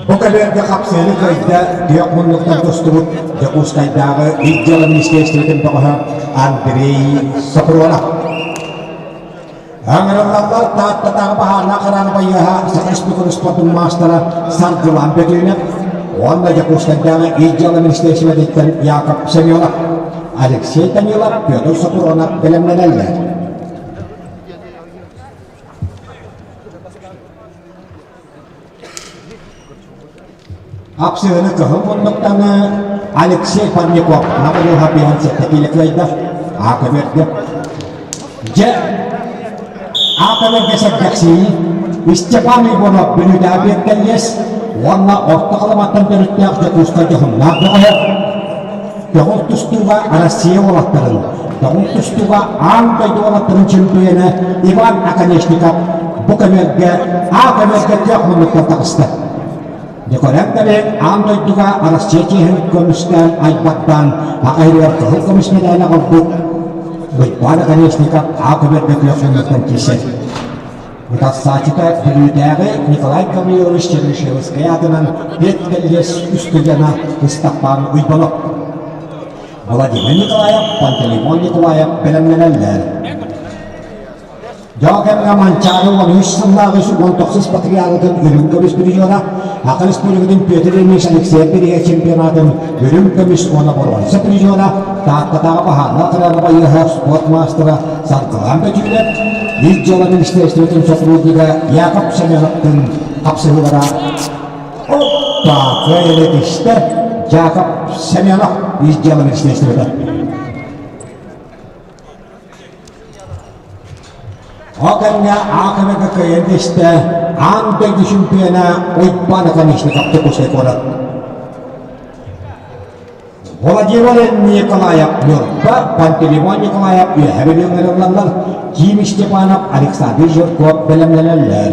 Бу кэлэргэ хапсыаны кыайда күөх муннуктан тустубут Дьокуускайдааҕы Ис дьыала министиэристибэтин бөҕөһө Андрей Сопронов. Ыҥырыллаллар Тааттатааҕы баһаарнаах хараана байыаһа Саха Республикатын спордун маастара Саргылан Бөтүүнэп уонна Дьокуускайдааҕы Ис дьыала министиэристибэтиттэн Яков Семенов, Алексей Данилов, Петр Сопронов бэлэмнэнэллэр. Хапсыһыны кыһыл муннуктаны Алексей Парников Нам улууһа 57 киилэ кыайда. Аата берді. Дьэ, аата берге сэргэхсийии Степан Иванов Бүлүүтээҕи Биэккэллиэс уонна Орто Халыматтан төрүттээх Дьокуускай дьоһуннаах бөҕөһө Көҕүл тустууга Россия уолаттарын, көҕүл тустууга аан дойду уолаттарын чөмпүйүөнэ Иван Оконешников бу көмөлгө А көмөлгө күөх муннуктан таҕыста. Дьокорен кэлин аан дойдуга Россия чиэһин көмүскээн айбаттаан аҕа иһигэр кыһыл көмүс мэдээли аҕалбыт Уйбаан Оконешников А көмөлгө күөх муннуктан киирсэр. Утарсааччыта Бүлүүтээҕи Николай Гаврилович Чернышевскай аатынан педколледж устудьуона Ыстаппаан Уйбанов, Владимир Николаев, Пантелеймон Николаев бэлэмнэнэллэр. Дьоо кэмҥэ Манчаары 13 сыллааҕы 19 патриархатын үрүҥ көмүс призера, Саха Республикатын Петр Ильич Алексеев бирииһэ чемпионатын үрүҥ көмүс уонна боруонса призера, Тааттатааҕы баһаарнаах кыраана байыаһа спорт маастара Саргылаан Бөтүүлэп. Ис дьыала министиэристибэтин сотруднига Яков Семеновтыын хапсыһыылара Оппа! Кыайыыны түстэ Яков Семенов Ис дьыала министиэристибэтэ. Ол кэмҥэ аакымыга кыайан түстэ аан дойду чемпиона Уйбаан Оконешников Дьокуускай куорат. Владимир Николаев Ньурба, Пантелеймон Николаев Үөһээ Бүлүү ыҥырыллаллар, Ким Степанов, Александр Жирков бэлэмнэнэллэр.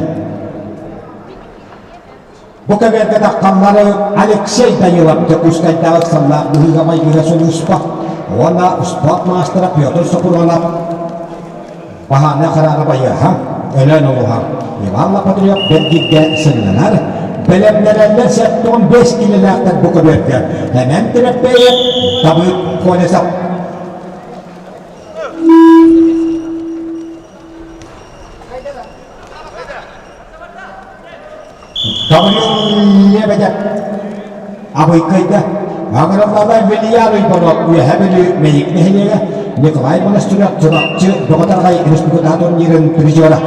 Бу кэмэргэ таххаллары Алексей Данилов Дьокуускайдааҕы ыксаллаах быһыыга-майгыга сулууспа уонна спорт маастара Петр Сопрунов Баһаана хараара байыаһа, Өлөөн улууһа Иван Лопатырев бэргиргэ сынньанар, бэлэмнэнэллэр 75 киилэлээхтэр бу көбүөргэ Эмэн Тимэппэйэп, Давыд Колесов. Гаврил Лебедев Абыйкайга Аграллалай Вильян Уйбанов Үөһэ Бүлүү Мэйик нэһилиэгэ Николай Монастырев Чурапчы Бөҕө-Тарҕай республика турнирын призера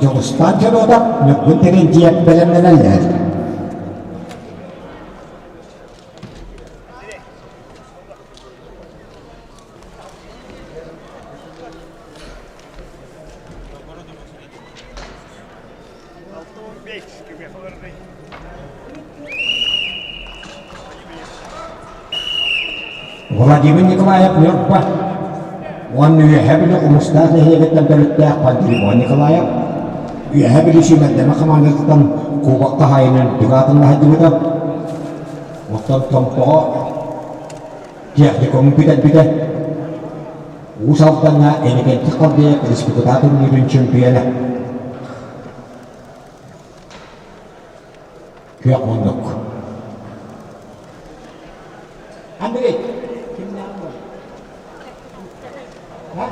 Дьулустаан Федотов Ньургун Терентьев бэлэмнэнэллэр. Владимир Николаев Ньурба уонна Үөһээ Бүлүү Хомустаах нэһилиэгиттэн төрүттээх Пантелеймон Николаев Үөһээ Бүлүү сүүмэрдэмэ хамаандатыттан кубок хаһаайынын үрдүк аатын аһардыбыта. Оттон Томпоҕо техникумун бүтэрбитэ. Уус Алдаҥҥа Иннокентий Халдеев республика турнирын чемпиона. Күөх муннук. Андрей, кимнээх буолар?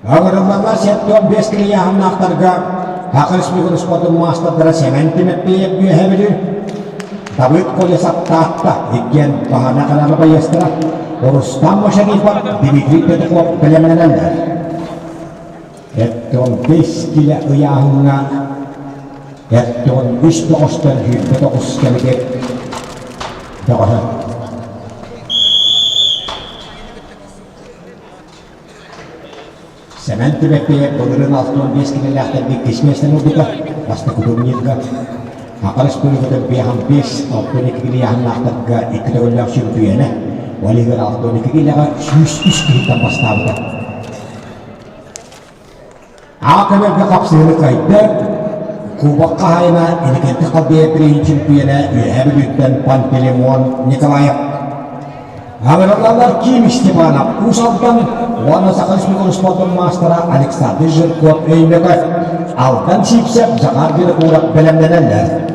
Ыҥырыллаллар 75 килийааһыннаахтарга Саха Республикатын спордун маастардара Сэмэн Тимэппиев Үөһээ Бүлүү, Давыд Колесов Таатта иккиэн баһана хараба байыастара, Рустам Машарипов, Дмитрий Петухов бэлэмнэнэллэр. 75 килэ ыйааһыҥҥа 73 бөҕөстөн 29 кэмитиэт бөҕөһө. Сэмэн Түбэккэйэп былырыын 65 килэлээхтэргэ иккис миэстэни ылбыта, бастакы турнирга. Саха Республикатын 55 62 килийааһыннаахтарга икки төгүллээх чөмпүйүөнэ, ол иһигэр 62 килэҕэ 103 киһиттэн бастаабыта. Аа көмөлгө хапсыһыны кыайда, Кубок хаһаайына Иннокентий Халбеев билигин чемпиона Үөһээ Бүлүүттэн Пантелеймон Николаев. Аҕыраллалар Ким Степанов Уус Алдан уонна Саха Республикатын спордун маастара Александр Жирков Өймөкөт, Алдан Сивцев, Захар Винокуров бэлэмнэнэллэр.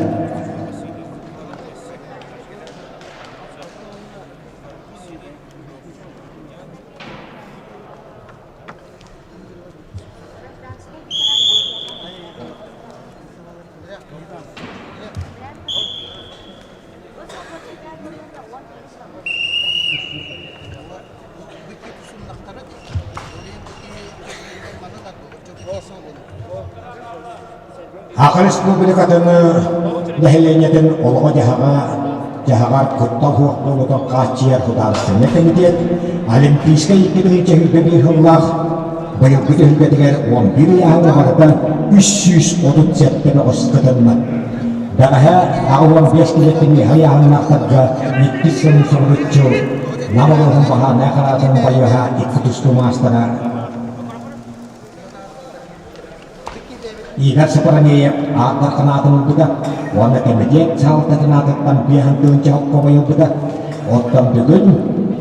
Саха Республикатын нэһилиэнньэтин олоҕо-дьаһаҕа дьаһаҕар куттал суох буолуутун хааччыйар судаарыстыбаннай кэмитиэт Олимпийскай 2021 сыллаах быйылгы түһүлгэтигэр 11 ыйааһыҥҥа барыта 337 бөҕөс кытынна. Бэҕэһээ 85 килиэттэн үөһэ ыйааһыннаахтарга иккис сылын соһуччу Нам улууһун баһаарынай хараатын байыаһа икки тустуу маастара Игорь Сапаранеев ааттар ханаатын ылбыта уонна кэмитиэт салалтатын аатыттан биэһин тыһыынча хобой ылбыта. Оттон бүгүн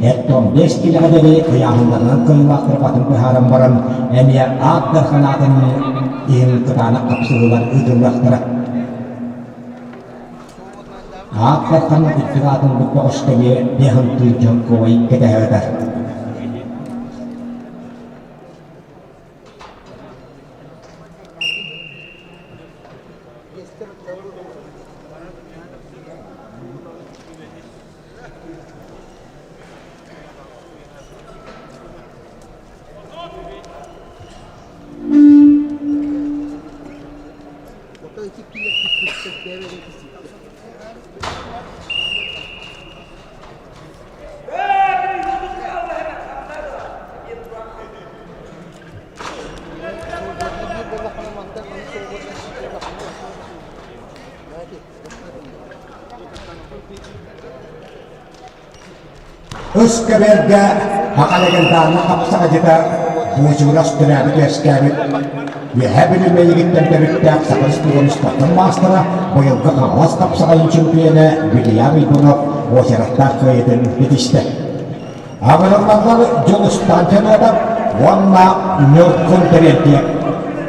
Эртон 5 килэҕэ диэри ыйааһыннарынан кыайыылаахтары батын быһааран баран эмиэ ааттар ханаатын иһин кытаанах хапсыһыылар ыытыллыахтара. Ааттар ханна үрдүк аатын бөҕөскө эмиэ биэһин тыһыынча хобой кэтэһэ Ыс көбүөргэ Аха легендарнай хапсаҕайдьыта Буучугурас төрөөбүт-үөскээбит Үөһээ Бүлүү Мэйигиттэн төрүттээх Саха Республикатын спортун маастара, быйылгы Хаҥалас хапсаҕайын чемпиона Вильям Иванов уочараттаах кыайыытын ситистэ. Абыраллаллар Дьулустаан Федотов уонна Ньургун Терентьев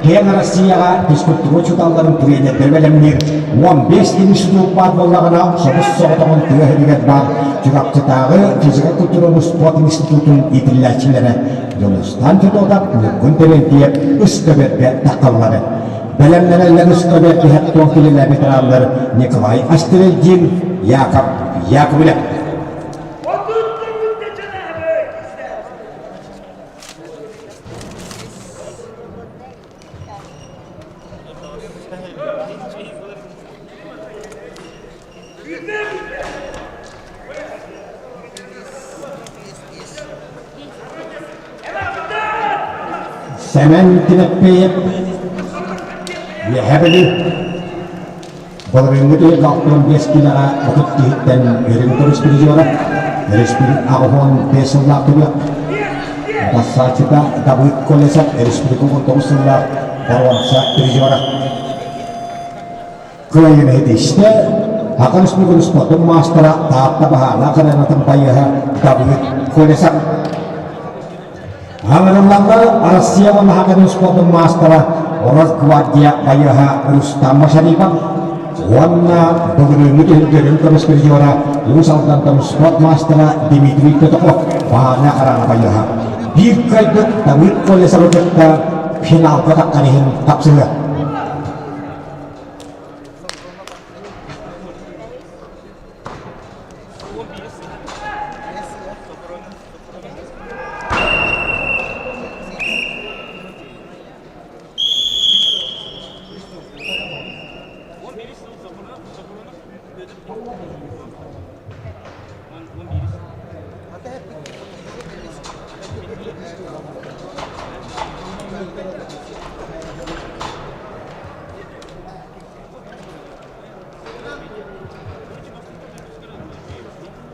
киэҥ Россияҕа физкультура учууталларын тренердэр бэлэмниир 15 институт баар буоллаҕына, собус-соҕотоҕун тыа сиригэр баар Чурапчытааҕы физико-культураны спорт институтун иитиллээччилэрэ Дьулустаан Федотов, Ньургун Терентьев үс көбүөргэ таххаллар. Бэлэмнэнэллэр үс көбүөр түһэр туох килэлээ ветераннар Николай Астерельдин, Яков Яковлев. Сэмэн Тимэппиэйэп Үөһээ Бүлүү Былырыыҥҥы тыйга 65 киилэҕэ 30 киһиттэн үрүҥ көмүс призера, өрөспүүбүлүкэ 85 сыллаах түмүк, бассааччыта Давыд Колесов өрөспүүбүлүкэ 19 сыллаах боруонса призера. Кыайыыны ситистэ Саха Республикатын спордун маастара Таатта баһаардаах арената байыаһа Давыд Колесов. Аҥырыллаллар Россия уонна Саха спордун маастара Росгвардия байыаһа Рустам Машарипов уонна былырыыҥҥы түһүлгэлэрин көмүс призера Уус Алдантан спорт маастара Дмитрий Петухов баһаарынай хараана байыаһа биир кыайбыт Давыд Колесовы кытта финалга таххан иһин тапсыһыа.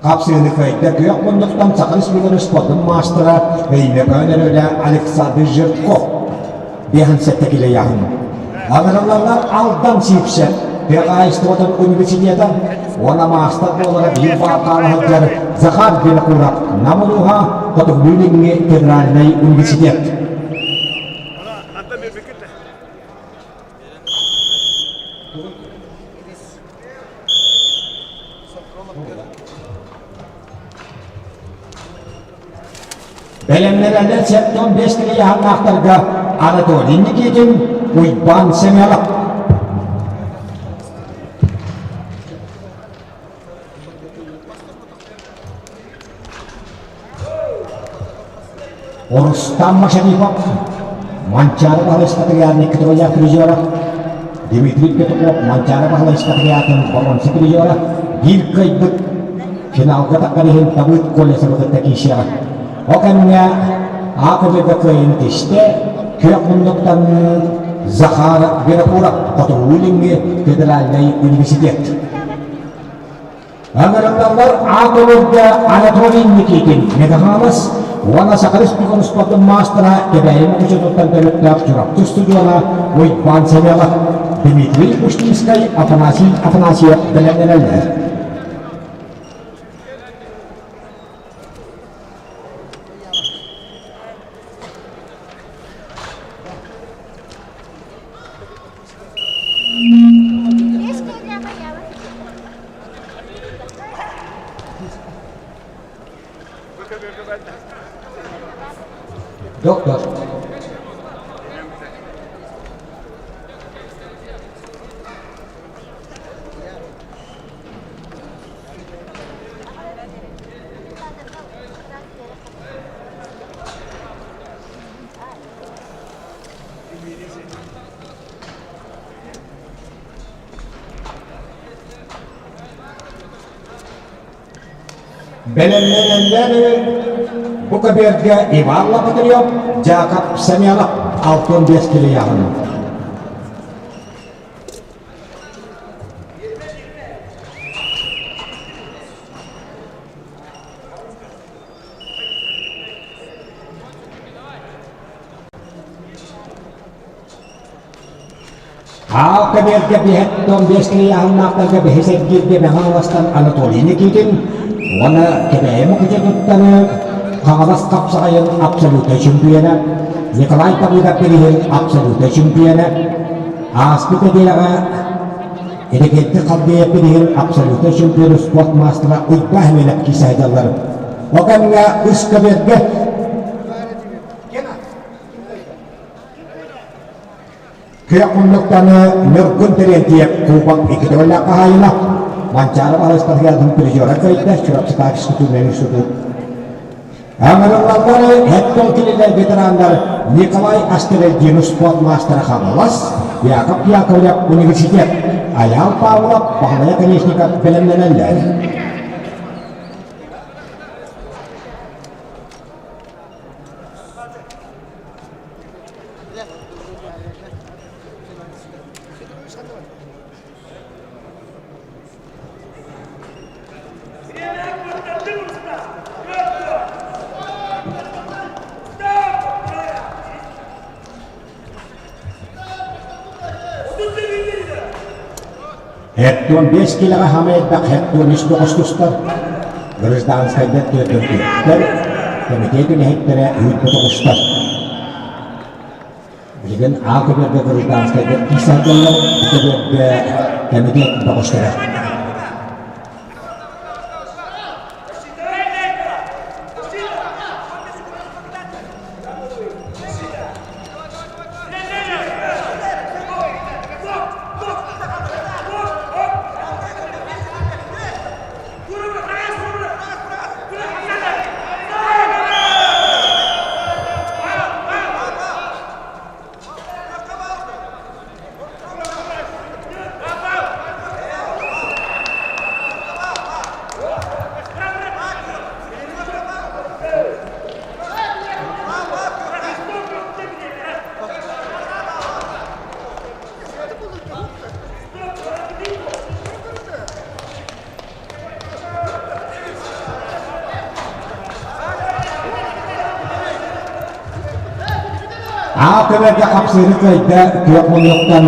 Хапсыыны кыайда күөх муннуктан Саха Республикатын спордун маастара Өймөкөөн өрүлэ Александр Жирков биэһин сэттэ килэйэһин. Аҥырыллаллар Алдан Сиипсэ тыа хаһаайыстыбатын университета уонна маастар буолара биир баартаала сылдьар Захар Винокуров Нам улууһа Хотугулуу-Илиҥҥи федеральнай университет. Бэлэмнэнэллэр 75 килийааннаахтарга Анатолий Никитин, Уйбаан Семенов. Рустам Машарипов, Манчаары Баһылай Николай призера, Дмитрий Петухов, Манчаары Баһылай Спартакиадатын боруонса призера, биир кыайбыт финалга таххан иһин Давыд Колесовы кытта киирсиэҕэ. Ол кэмҥэ А көтөргө кыайыыны тистэ, күөх муннуктан Захар Винокуров Хотугулуу-Илиҥҥи федеральнай университет. Ыҥырыллаллар аат-олорго Анатолий Никитин, Мегаһаалас уонна Саха Республикатын спордун маастара Кэбээйи Мукучутуттан төрүттээх Чурапчы устудьуона Уйбаан Савелов, Дмитрий Устинскай, Афанасий Афанасьев бэлэмнэнэллэр. Доктор. Бэлэмнэнэллэр бу көбүөргэ Иван Лопатырев, Дьаакап Семенов 65 килийаҕын. Аал көбүөргэ биһэттон биэс килийаһыннаахтарга бэһис эргииргэ Мэҥэ Хаҥаластан Анатолий Никитин уонна Кэбээйи Мукучутуттан Хаҥалас хапсаҕайын абсолютнай чемпиона Николай Давыдов бирииһин абсолютнай чемпиона ааспыт нэдиэлэҕэ Иннокентий Халдеев бирииһин абсолютнай чемпион спорт маастара Уйбаа Химинов киирсэ сылдьаллар. Ол кэмҥэ үс көбүөргэ Күөх муннуктаны Ньургун Терентьев Кубок икки төгүллээх хаһаайына, Манчаары Баһылай призера кыайда Чурапчытаах физкультурнай институт. Ыҥырыллаллары Эттон кинилэр ветераннар Николай Астерельдин спорт маастара Хаҥалас, Яков Яковлев университет, Айаал Павлов, Баһылай Оконешников бэлэмнэнэллэр. Hepton 5 килэҕэ хаама элбэх Hepton үс бөҕөс тустар. Гражданскайдар түөртүртүттэр, кэмитиэт үлэһиттэрэ үүрбүт оҕустар. Билигин А көбүөргэ гражданскайдар киирсэн сылдьаллар, бу көбүөргэ кэмитиэт бөҕөстөрө. Аа көбөргө хапсыыры кыайда күөх муннуктан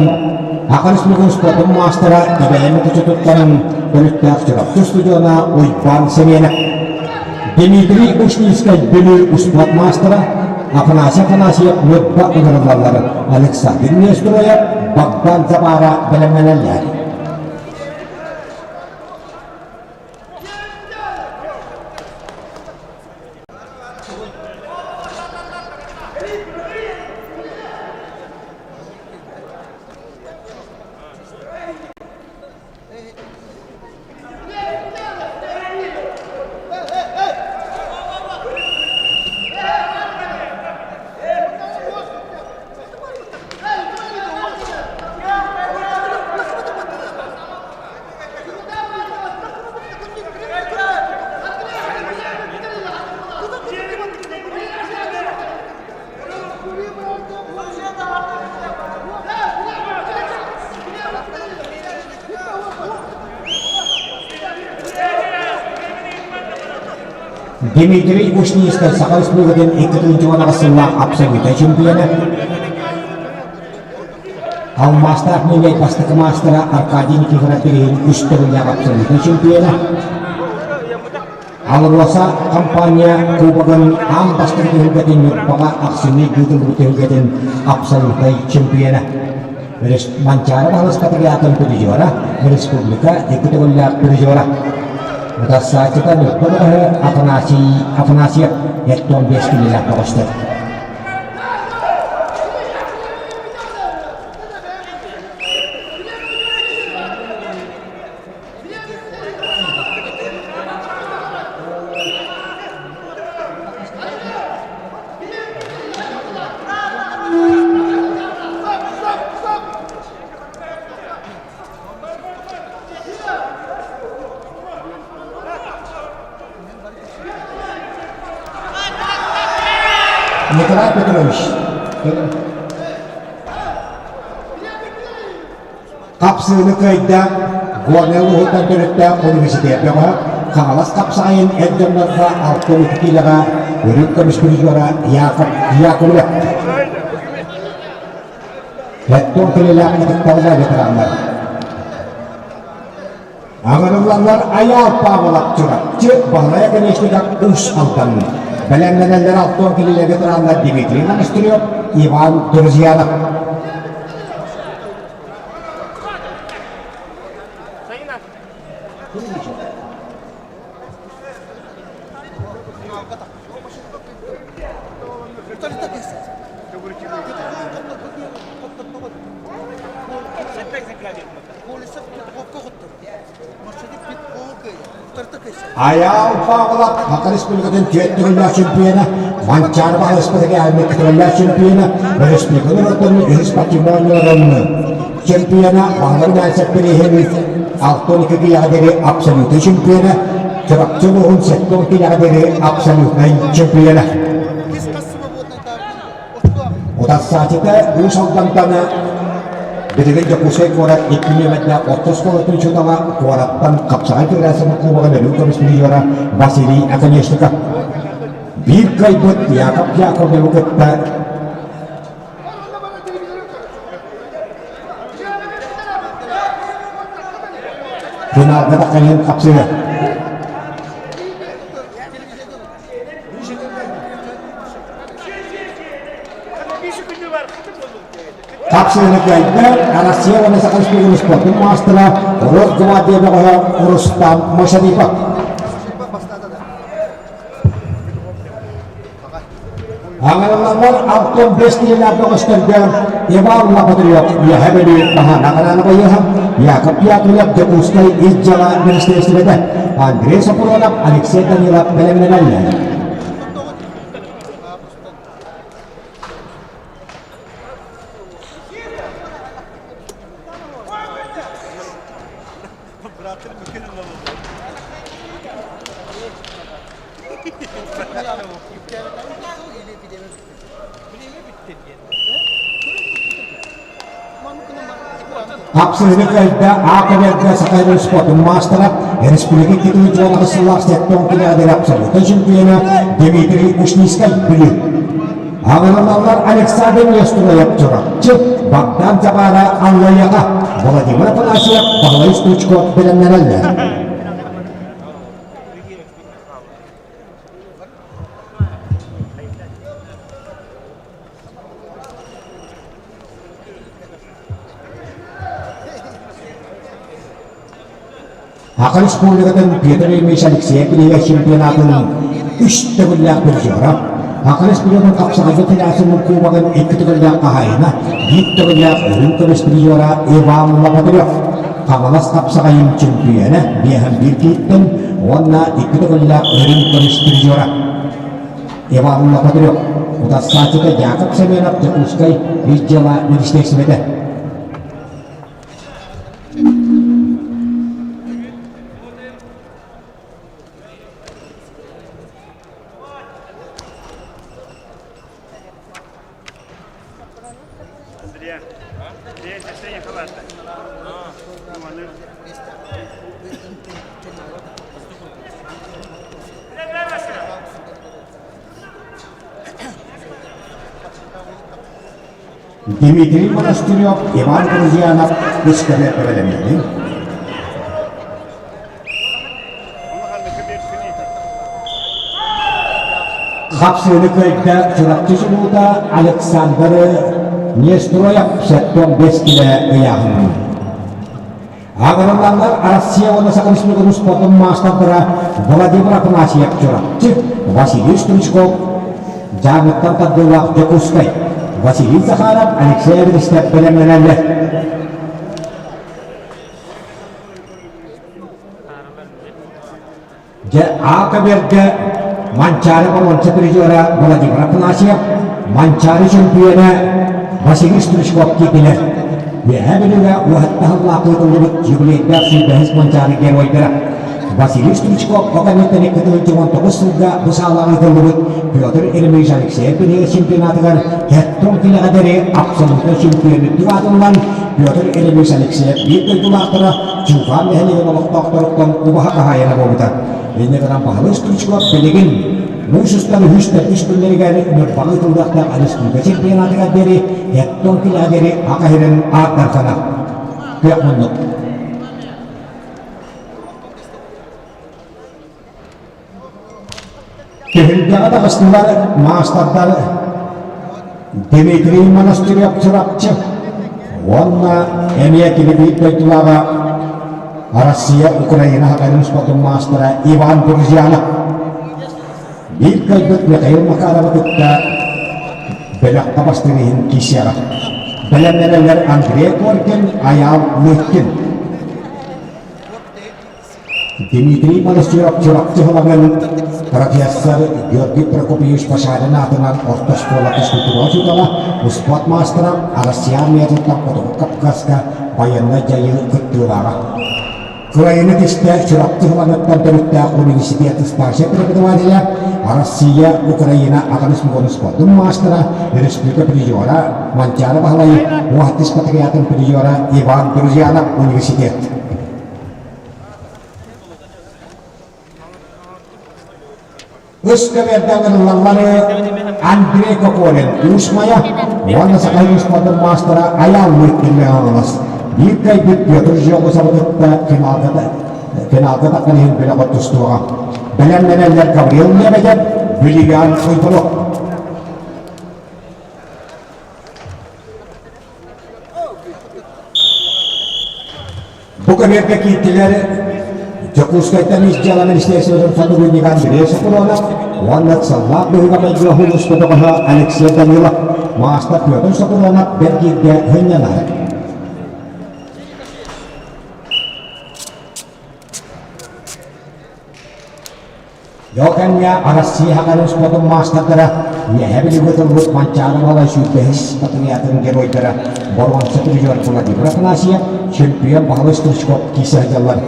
Саха Республикатын спордун маастара Кэбээйи Мукучутуттан төрүттээх Чурапчы студиона Уйбаан Семенов. Дмитрий Ушницкай Бүлүү успуорт маастара Афанасий Афанасьев Ньурба ыҥырыллаллар Александр Нестероев Богдан Забара бэлэмнэнэллэр. Дмитрий Ушницкай Саха Республикатын 2010 сыллаах абсолютнай чемпиона. Алмаастаах Миилэй бастакы маастара Аркадий Никифоров билигин үс төгүллээх абсолютнай чемпиона. АЛРОСА компания Кубогын аан бастакы түһүлгэтин Ньурбаҕа ахсынньы ыытыллыбыт түһүлгэтин абсолютнай чемпиона. Манчаары баһылыскатыгар призера, республика икки төгүллээх призера. Утарсааччыта Ньурба бөҕөһө Афанасий Афанасьев 75 килэлээх бөҕөстөр. Николай Петрович. Хапсыыны кыайда Горнай улууһуттан төрүттээх университет бөҕө Хаҥалас хапсаҕайын эр дьоннорго 62 киилэҕэ үрүҥ көмүс призера Яков Яковлев. Эттон килэлээх ытыкталга ветераннар. Аҥарыллаллар Айаал Павлов Чурапчы, Баһылай Оконешников Уус Алдан. Бэлэмнэнэллэр Алтон килилэ ветераннар Дмитрий Монастырев, Иван Друзьянов. Айаал Павлов Саха Республикатын түөрт төгүллээх чемпиона, Манчаары баһылыспытыгар икки төгүллээх чемпиона, республика норуоттарын үһүс спортивнай оонньууларын чемпиона, Баһылай Мальцев бирииһин 62 киилэҕэ диэри абсолютнай чемпиона, Чурапчы улууһун 70 киилэҕэ диэри абсолютнай чемпиона. Утарсааччыта Уус Алдантан билигин Дьокуускай куорат икки нүөмэрдээх орто оскуолатын учуутала, куораттан Хапсаҕай Федерациятын кубогын өрүү көмүс призера Василий Оконешников. Биир кыайбыт Яков Яковлевы кытта финалга тахсан хапсыга. Хапсыыны кыайда Россия уонна Саха Республикатын спордун маастара Росгвардия бөҕөһө Рустам Машарипов. Аҥарыллаллар Антон Бестилинээх бөҕөстөргө Иван Лапатырев Үөһэ Бүлүү Баһаана Байыаһа, Яков Яковлев Дьокуускай ис дьыала министиэристибэтэ, Андрей Сопронов, Алексей Данилов бэлэмнэнэллэр. Хапсыһыны кыайда А-каберга Саха спортун маастара, республика 2010 сыллаах сэттэ километр абсолютнай чемпиона Дмитрий Ушницкай Бүлүү. Аҕыралаллар Александр Нестроев Чурапчы, Богдан Забара Аллайаҕа, Владимир Афанасьев, Баһылай Стручков бэлэмнэнэллэр. Саха Республикатын Петр Ильич Алексеев Лига чемпионатын үс төгүллээх призера, Саха Республикатын хапсаҕайга федерациятын кубогын икки төгүллээх хаһаайына, биир төгүллээх үрүҥ көмүс призера Иван Лопатырев, Хаҥалас хапсаҕайын чемпиона биэһэн биир киһиттэн уонна икки төгүллээх үрүҥ көмүс призера Иван Лопатырев, утарсааччыта Яков Семенов Дьокуускай ис дьыала министиэристибэтэ. Дмитрий Монастырев, Иван Друзьянов үскэбэ бэлэмнэнин. Хапсыыны кыайда Чурапчы чулуута Александр Нестроев 75 килэ ыйааһынын. Аҕырыллаллар Россия уонна Саха Республикатын спордун маастардара Владимир Афанасьев Чурапчы, Василий Стручков, Дьааҥыттан тардыылаах Дьокуускай, Василий Захаров, Алексей Эверстов бэлэмнэнэллэр. Дьэ, А-көбүөргэ Манчаары боруонса призера Владимир Афанасьев, Манчаары чөмпүйүөнэ Василий Стручков киирдилэр. Үөһээ Бүлүүгэ уоһаттаһыллаах ыытыллыбыт юбилейдаах сүүрбэһис Манчаары геройдара Василий Стручков оҕо кэнниттэн 2019 сылга бу саалаҕа ыытыллыбыт. Петр Еремеевич Алексеев бирииһэ чемпионатыгар Хеттон килэҕэ диэри абсолютнай чемпион үрдүк аатыллан Петр Еремеевич Алексеев биир дойдулаахтара Чуукаан нэһилиэгин олохтоохторуттан убаһа хаһаайына буолбута. Инньэ гынан Баһылай Стручков билигин муус устар үһүс төрдүс күннэригэр Ньурбаҕа ыытыллыахтаах республика чемпионатыгар диэри Хеттон килэҕэ диэри Аха сирин ааттархана. Күөх муннук. Түһүлгэҕэ таҕыстылар маастардар Дмитрий Монастырев Чурапчы уонна эмиэ кини биир дойдулааҕа Россия Украина Хатанын спортун маастара Иван Друзьянов. Биир кыайбыт Михаил Макаровы кытта бөлөххө бастыыр иһин киирсиэҕэ. Бэлэмнэнэллэр Андрей Коркин, Айаал Лыткин. Дмитрий Монастырев Чурапчы Халамын профессор Георгий Прокопьевич Башарин аатынан орто оскуола физкультура учуутала, успуорт маастара, Россия армиятыттан Хотугу Кавказка байыаннай дьайыы кыттыылааҕа. Кыайыыны тистэ Чурапчы Халамыттан төрүттээх университет старшай преподавателя, Россия, Украина аҕын спордун спордун маастара, республика призера Манчаары Баһылайы, Уһаттыс патриотын призера Иван Друзьянов университет. Үс көбүөрдээн ыллаллары Андрей Кокорин Уус Майа уонна Саха спордун маастара Айаал Лыткин Хаҥалас биир кыайбыт Петр Жегусовы кытта финалга финалга тахсан иһин бөлөх тустуоҕа. Бэлэмнэнэллэр Гаврил Лебедев, Вилиан Уйбунов. Бу көбүөргэ киирдилэр Дьокуускайтан ис дьыала министерствотын сотруднига Андрей Соколонов уонна ыксаллаах быһыыга-майгыга улууска бөҕөһө Алексей Данилов, маастар Петр Соколонов бэргииргэ сынньанар. Дьол кэмҥэ Арассыыйа Сахалин спордун маастардара Үөһээ Бүлүүгэ тыллыбыт Манчаары Баһылай сүүрбэһис патриотын геройдара боруонса призер Владимир Афанасьев, чемпион Баһылай Стручков киирсэ сылдьаллар.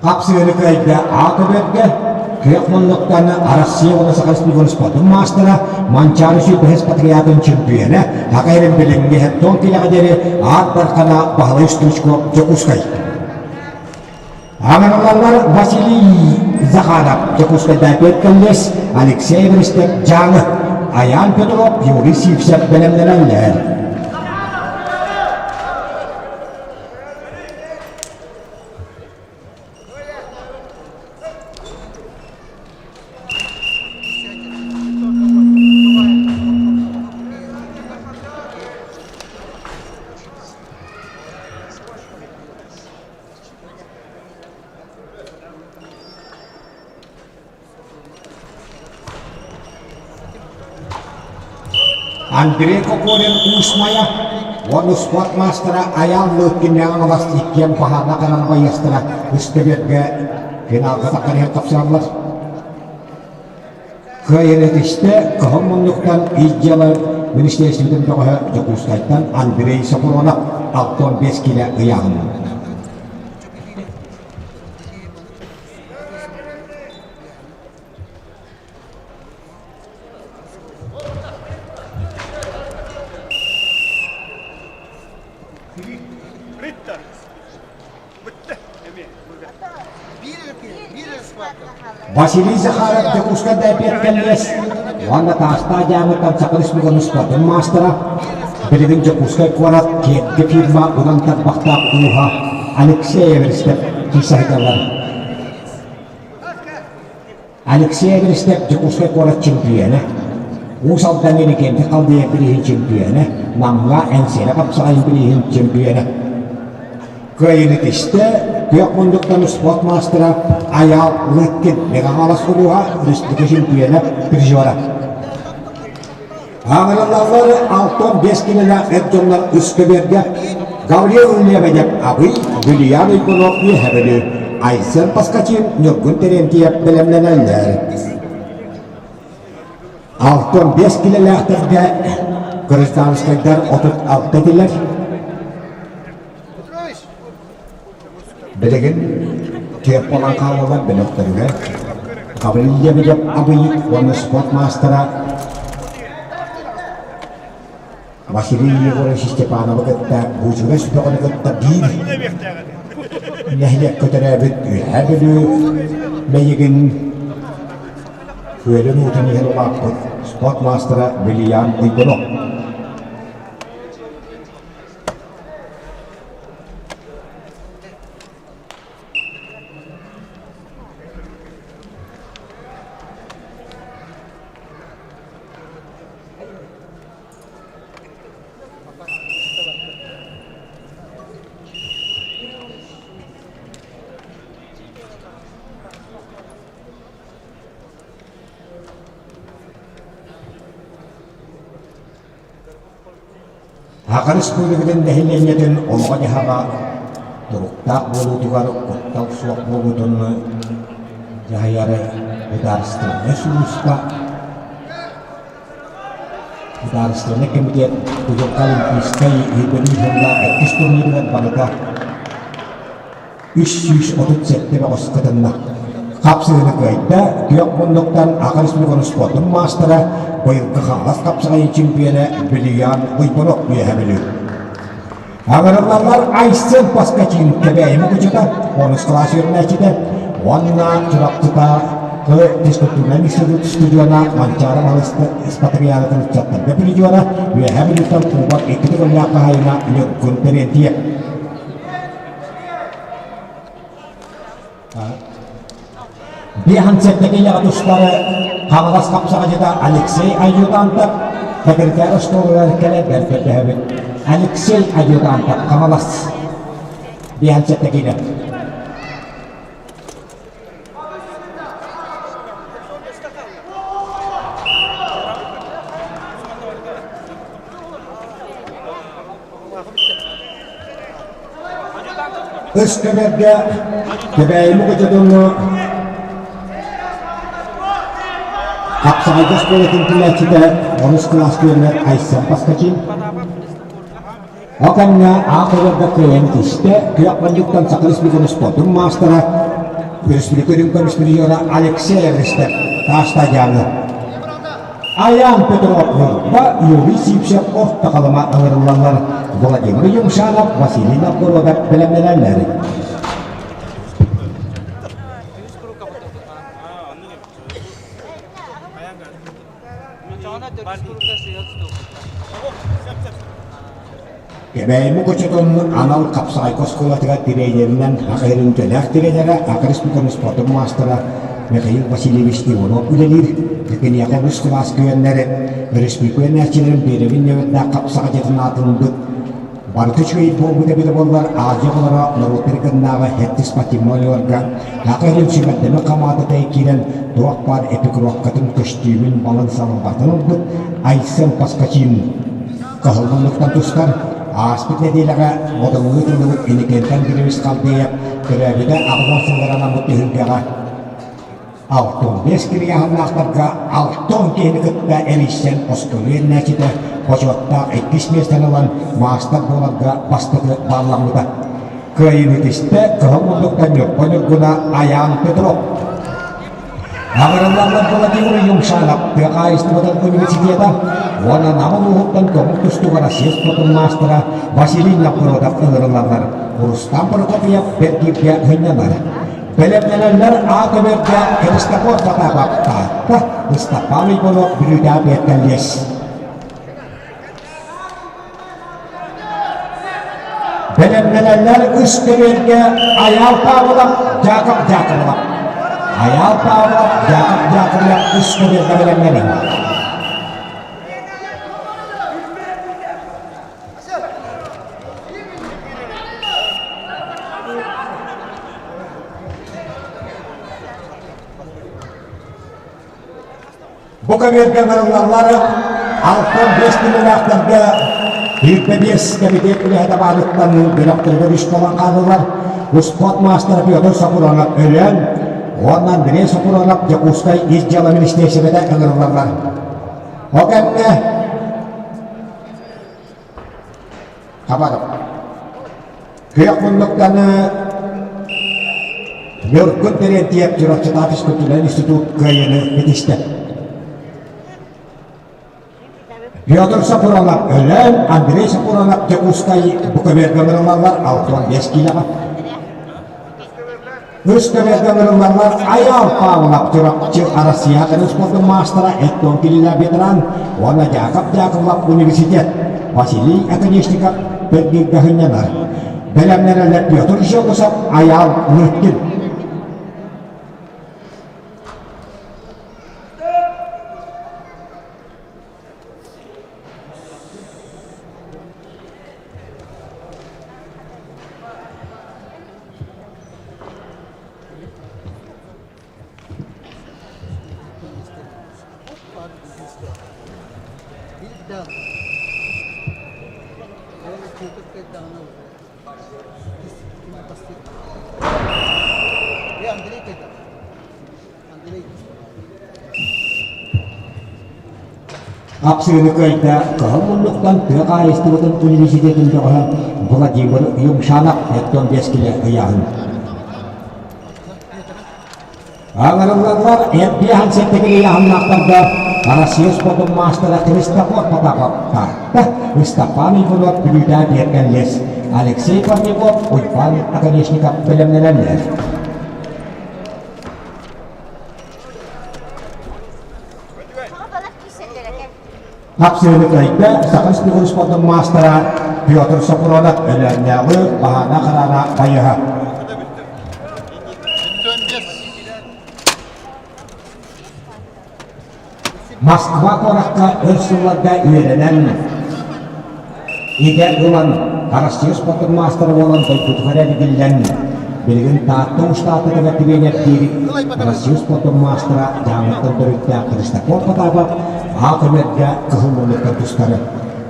Хапсыгыны кыайда А көбөргө күөх муннуктан Россия уонна Саха Республикатын спордун маастара, Манчаары сүүрбэһис патриотын чемпиона, Саха сирин билиҥҥи хеттон килэҕэ диэри аат бархана Баһылай Стручков Дьокуускай. Аҥаралаллар Василий Захаров Дьокуускайдааҕы колледж, Алексей Эверстев Дьааҥы, Айаан Петров, Юрий Сивцев бэлэмнэнэллэр. Андрей Кокорин Уус Майа уонна спорт маастара Айаал Лыткиннээҕин алас иккиэн баһаарна ханан байыастара үстэбиэргэ финалга таххан иһэн тапсыраллар. Кыайан этистэ кыһыл муннуктан ис дьыала министиэристибэтин бөҕөһө Дьокуускайтан Андрей Сопронов 65 киилэ ыйааһынна. Василий Захаров Дьокуускай бэпиэт кэллиэс уонна Таастаах дьаамыттан Саха Республикатын спордун маастара, билигин Дьокуускай куорат Киэргэ фирма уран тарбахтаах ууһа Алексей Эверстев киирсэ сылдьаллар. Алексей Эверстев Дьокуускай куорат чемпиона, Уус Алдан Иннокентий Халдеев бирииһин чемпиона, Намҥа Эҥсиэли хапсаҕайын бирииһин чемпиона. Кыайыыны тистэ күөх муннуктан спорт маастара Айаал Лыткин Мэҥэ-Хаҥалас улууһа республика чемпиона, призера. Аҥырыллаллар 65 килэлээх эр дьоннор үс көбүөргэ. Гаврил Лебедев Абый, Юлиан Уйгунов Үөһэ Бүлүү, Айсен Поскачин Ньургун Терентьев бэлэмнэнэллэр. 65 килэлээхтэргэ гражданскайдар 36 этилэр. Билигин түөрт буолан хааллылар бөлөхтөрүгэр Гаврил Лебедев Абый уонна спорт маастара Василий Егорович Степановы кытта Буучугас бөҕөнү кытта биир нэһилиэккэ төрөөбүт Үөһээ Бүлүү Мэйигин күөлүн уутун иһэн улааппыт спорт маастара Вильям Уйгунов. Саха Республикатын нэһилиэнньэтин олоҕо-дьаһаҕа туруктаах буолуутугар куттал суох буолуутун дьаһайар судаарыстыбаннай сулууспа Судаарыстыбаннай кэмитиэт Кузовка Олимпийскай өйдөбүл сыллаах иккис турнирыгар барыта 337 бөҕөс кытынна. Хапсыһыыны кыайда, күөх муннуктан Аха Республикатын спордун маастара, быйылгы Хаҥалас хапсаҕайын чемпиона Вильям Уйбанов үөһэ Бүлүү. Аҥарыллаллар Айсен Поскачин Кэбээйи мукучута, онус кылаас үөрэнээччитэ уонна Чурапчытааҕы физкультурнай институт студена Манчаары Маһылыста Испатрианатын ыччаттарга призера, Үөһээ Бүлүүттэн кубок икки төгүллээх хаһаайына Ньургун Терентьев. Биэһэн сэттэ тустары Хаҥалас хапсаҕадьыта Алексей Аюдантов секретарь остуолугар кэлэн бэркэрдэһэбит. Алексей Аюдантов Хаҥалас 57 киилэ. Өскөбөргө Кэбээйи Мукучутуҥҥу Хапсаҕайга оскуолатын түмээччитэ онус кылаас күөннэр Айсен Поскачин Ол кэмҥэ аах-ыларга кыайан түстэ, күөх мунньуктан Саха Республикатын спордун маастара, республика үрүҥ көмүс призера Алексей Эристев Таастадьааны Айаан Петров Ньурба, Юрий Сивцев Орто Халыма ыҥырыллаллар, Владимир Юмшанов, Василий Новгородов бэлэмнэнэллэр. Кэбээйи Мукучутун анал хапсаҕайга оскуолатыгар тириэньэринэн Саха сирин үтүөлээх тириэньэрэ, Саха Республикатын спордун маастара Михаил Васильевич Иванов үлэлиир. Киниэхэ үс кылаас күөннэр өрөспүүбүлүкэ үөрэнээччилэрин биэрэбин нөҥүөттээх хапсаҕайдьытын аатын ылбыт Барыта үчүгэй буолбут эбитэ буоллар, Азия оҕолоро норуоттар кыннааҕы Хеттис спортивнай Саха сирин сүүмэрдэммит хамаандата киирэн туох баар экипировкатын, көстүүмүн, балын-салын барытын ылбыт Айсен Поскачин кыһыл муннуктан тустар. Ааспыт нэдиэлэҕэ Модуҥҥа ыытыллыбыт Иннокентий Андреевич Халдеев төрөөбүтэ 80 сыллар анаммыт түһүлгэҕэ 65 кирийааһыннаахтарга 60 киһини кытта эрийсэн оскуола үөрэнээччитэ бочуоттаах иккис миэстэни ылан маастар буоларга бастакы баалламмыта. Кыайыыны түстэ кыһыл муннуктан Ньурба Ньургуна Айаан Петров. Аҕырыллаллар Владимир Юмшанов тыа хаһаайыстыбатын университета уонна Нам улууһуттан көҥүл тустууга Россия спордун маастара Василий Новгородов ыҥырыллаллар. Рустам Прокопьев бэргииргэ сынньанар. Бэлэмнэнэллэр А көбөргө Христофор Потапов Таатта, Ыстапаан Уйбанов Бүлүүдээх Биэттэллиэс. Бэлэмнэнэллэр үс көбүөргэ Айаал Павлов, Яков Дьяконов. Айаал Павлов, Яков Дьяконов үс көбүөргэ бэлэмнэниҥ. Бу көбүөргэ ыҥырыллаллар 65 килэлээхтэргэ 25 кэмитиэт үлэһитэ баарыттан бөлөхтөрүгэр үс буолан хааллылар. Успуорт маастара Петр Сопуронов Өлөөн уонна Андрей Сопуронов Дьокуускай ис дьыала министиэристибэтэ ыҥырыллаллар. Ол кэннэ Хабаров Күөх муннуктаны Ньургун Терентьев Чурапчытаах физкультурнай институт кыайыыны ситистэ. Петр Сапуронов Өлөөн, Андрей Сапуронов Дьокуускай бу көбүөргэ ыҥырыллаллар 65 киилэҕэ. Үс көбүөргэ ыҥырыллаллар Айаал Павлов Чурапчы Арассыйа көрүҥ спордун маастара Эттон Кириллов ветеран уонна Яков Дяковлов университет Василий Оконешников Пергиргэ сынньанар. Бэлэмнэнэллэр Петр Жегусов, Айаал Лыткин. Хапсыыны кыайда Кыһыл муннуктан тыа хаһаайыстыбатын университетын бөҕөһө Владимир Юмшанов оттон биэс килэ ыйааһын. Аҥарыллаллар эрдиэһэн сэттэ ыйааһыннаахтарга Россия спордун маастара Христофор Потапов Таатта, Степан Иванов Бүлүүдээ Биэргэнлэс, Алексей Парников, Уйбаан Оконешников бэлэмнэнэллэр. Хапсыыны кыайда Саха Республикатын спордун маастара Петр Сопронов Өлөөннөөҕү Баһаана Хараана байыһа. Москва куоракка өр сылларга үөрэнэн, идэ ылан, Арассыыйа спордун маастара буолан дойдутугар эргиллэн, билигин Таатта Уштаатыгар тренердиир Россия спордун маастара Дьааҥыттан төрүттээх Христофор Потапов А көмөргө кыһыл муннуктан тустары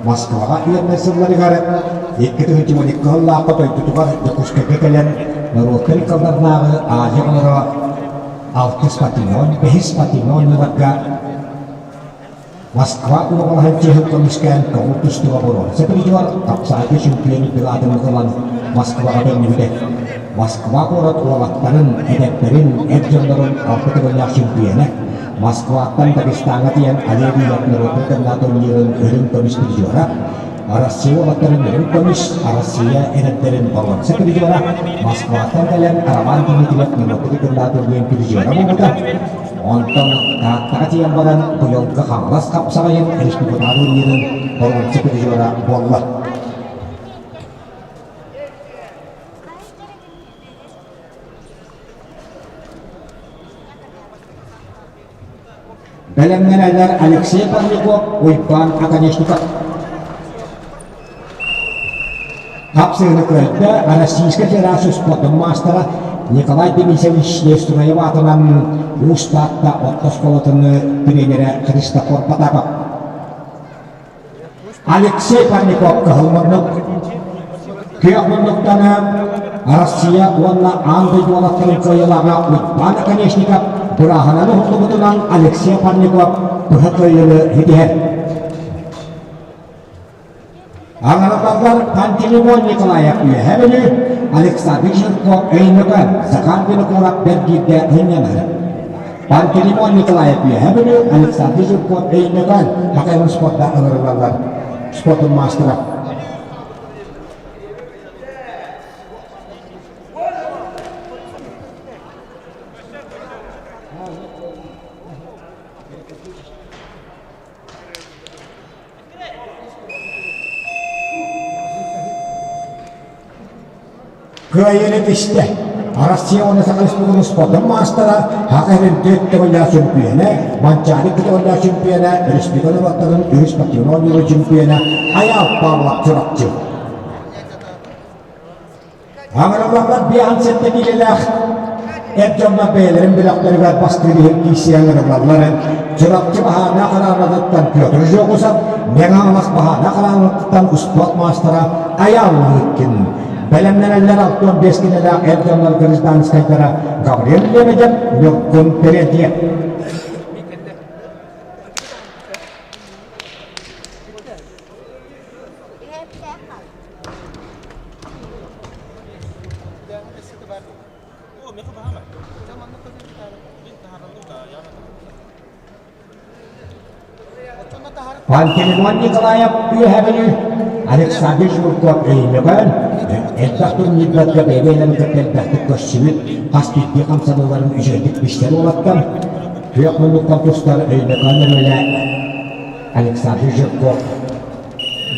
Москваҕа үөрэнэр сылларыгар 2012 сыллаахха дойдутугар Дьокуускайга кэлэн норуоттар ыккалларынааҕы Азия оҕолоро алтыс спортивнай, бэһис спортивнай оонньууларга Москва уобалаһын чиэһин көмүскээн көҥүл тустууга боруонса призер, хапсаҕайга чемпион үрдүк аатын ылан Москваҕа төннүбүтэ. Москва куорат уолаттарын, эдэрдэрин, эр дьоннорун алта төгүллээх чемпиона, Москваттан Дагестаҥҥа тиийэн Олег Ильин норуотун кынна турнирын үрүҥ көмүс призера, Россия уолаттарын үрүҥ көмүс, Россия эдэрдэрин боруонса призера, Москваттан кэлэн Роман Дмитриев норуотун кынна турнирын призера буолбута. Онтон Тааттаҕа тиийэн баран быйылгы Хаҥалас хапсаҕайын республикаҕа турнирын боруонса призера буолла. Бэлэмнэнэллэр Алексей Павлюков, Уйбаан Оконешников. Хапсыыны кыайда Российскай Федерация спордун маастара Николай Денисович Нестеров аатынан Уус Таатта орто оскуолатын тренерэ Христофор Потапов. Алексей Парников кыһыл муннук, күөх муннуктаны Россия уонна аан дойду уолаттарын кыайыылааҕа Уйбаан Оконешников бырааһынан уһуллубутунан Алексей Парников быһа кыайыыны ситиһэр. Аҥараллар Пантелеймон Николаев Үөһээ Бүлүү, Александр Жирков Өймөкөөн, Захар Винокуров Бэргииргэ сынньанар. Пантелеймон Николаев Үөһээ Бүлүү, Александр Жирков Өймөкөөн хоккейнай спорта ыҥырыллаллар. Спордун маастара. Кыайыыны түстэ. Россия уонна Саха Республикатын спордун маастара, Саха сирин түөрт төгүллээх чемпиона, Манчаары икки төгүллээх чемпиона, республика норуоттарын үһүс спортивнай оонньууларын чемпиона Айаал Павлов Чурапчы. Аҥараларбар 57 киилэлээх. Эр дьоннор бэйэлэрин бөлөхтөрүгэр бастыыр иһин киирсиэн ырыллалларын Чурапчы баһаардаах харааматыттан Петр Жогусов, Мэҥэ Хаҥалас баһаардаах харааматыттан успуорт маастара Айаал Лыткин. Бэлэмнэнэллэр 65 кинилээх эр дьоннор гражданскайдара Гаврил Лебедев, Ньургун Терентьев. Пантелеймон Николаев Үөһээ Бүлүү, Александр Жирков Өймөкөөн элбэх турнирдарга бэйэ-бэйэлэрин кытта элбэхтик көрсүбүт, хас биирдии хамсаныыларын үчүгэйдик билсэр уолаттар. Күөх муннуктан тустар Өймөкөөн өрүөлэ Александр Жирков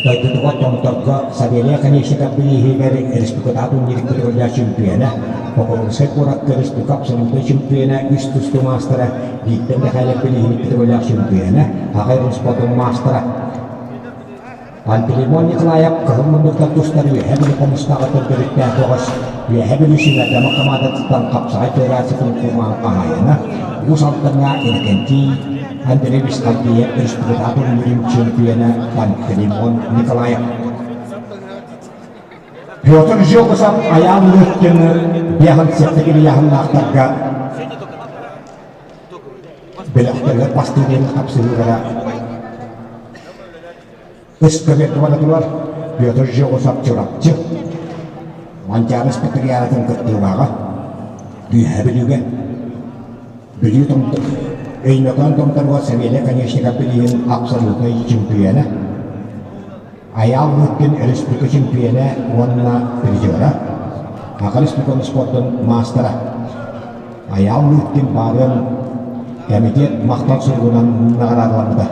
Дойдутугар Томторго Савелий Оконешников бирииһигэр республикатааҕы турнир көтөҕүллээх чемпиона, Покровскай куоракка республика абсолютнай чемпиона, үс тустуу маастара, Виктор Михайлов бирииһин көтөҕүллээх чемпиона, аҕай спортун маастара. Пантелеймон Николаев кыһыл муннуктан тустар Үөһээ Бүлүү Хомустааҕыттан төрүттээх бөҕөс, Үөһээ Бүлүү Сүүмэрдэмэ хамаандатыттан хапсаҕай федерациятын хаһаайына, Уус Алдаҥҥа Иннокентий Андреевич Халдеев республикаҕа турнирын чемпиона Пантелеймон Николаев. Петр Жогусов Айаал Лыткин биэһин сэттэ ыйааһыннаахтарга бөлөхтөрүгэр бастыыр диэн хапсыһыылара Өскөбү Петр Жогусов Чурапчы Манчаары спартакиадатын кыттыылааҕа Үөһээ Бүлүүгэ Бүлүү Өймөкөөн Томторугар Савелий Оконешников билигин абсолютнай чемпиона, Айаал Лыткин республика чемпиона уонна призера, Саха Республикатын спордун маастара. Айаал Лыткин баарыан кэмитиэт махтал суругунан наҕараадаламмыта.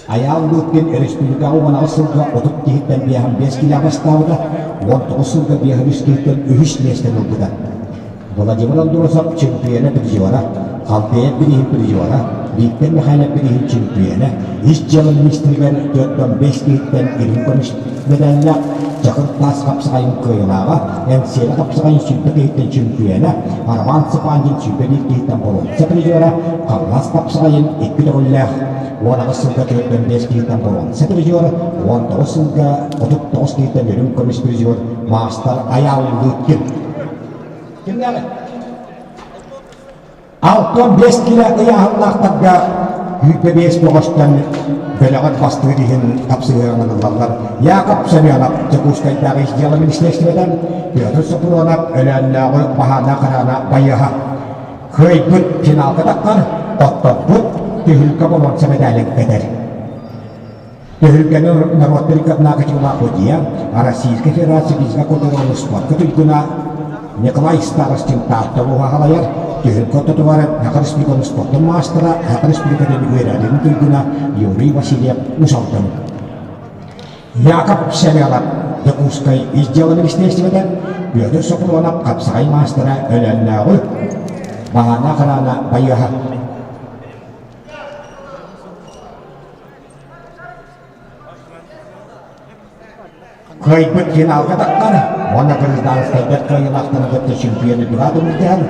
Айаал Лыткин республикаҕа 18 сылга 30 киһиттэн 55 киилэ бастаабыта, 19 сылга 53 киһиттэн үһүс миэстэни ылбыта. Владимир Андросов чемпиона призера, Халбеев бирииһин призера, Виктор Михайлов бирииһин чемпиона, ис дьыала министригэр 45 киһиттэн илин көмүс медаллаах Чакыр таас хапсаҕайын кыайыылааҕа, Эҥсиэли хапсаҕайын 20 киһиттэн чемпиона, Роман Цыпандин 21 киһиттэн боруонса призера, Хаҥалас хапсаҕайын икки төгүллээх 18 сылга 45 киһиттэн боруонса призер, 19 сылга 39 киһиттэн үрүҥ көмүс призер, маастар Айаал Лыткин. Кимнээҕий? 65 килэ ыйааһыннаахтарга 25 бөҕөстөн бөлөҕөр бастыыр иһин хапсыһыаҕынан ыллаллар. Яков Семенов Дьокуускайдааҕы ис дьыала министиэристибэтэ, Петр Сопронов Өлөөннөөҕү баһаана хараана байыаһа. Кыайбыт финалга таххар, хотторбут түһүлгэ боруонса мэдээлин кэтэр. Түһүлгэни норуот Перекатнаах Судья, Российскай Федерация физика культуратын спорка туйгуна Николай Старостин Таатта уһаҕалайар, түһүлгэ ортотугар Саха Республикатын спордун маастара, Саха Республикатын үөрэҕин туйгуна Юрий Васильев Усалтын. Яков Семенов Дьокуускай ис дьыала министиэристибэтэ, Петр Сопронов хапсаҕай маастара Өлөөннөөҕү Баһаана Хараана байыаһа. Кыайбыт финалга таххар уонна гражданскайдар кыайыылаахтарын кытта чемпионы быһа түмүктэһэн,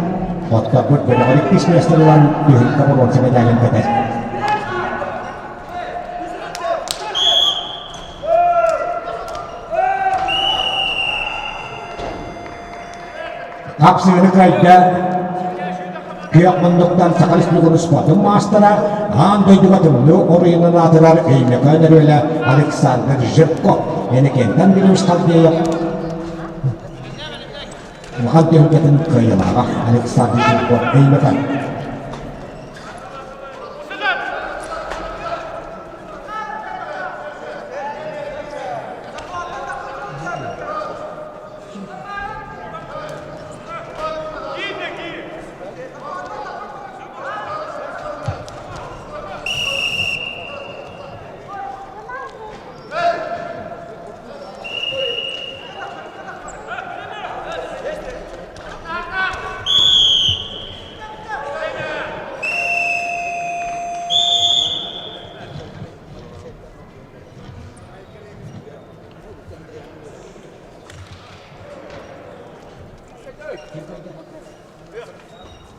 хотторбут бөлөҕөр иккис миэстэ ылан түһүлгэ боруонса мэдээлин кэтэр. Хапсыгыны кыайда күөх муннуктан Саха Республикатын спортун маастара, аан дойдуга тымныы оройунан аатырар Өймөкөөн өрүөлэ Александр Жирков, Энекентан Билимс Халдеев улахан түһүлгэтин кыайыылааҕа Александр Жирков Өймөкөөн.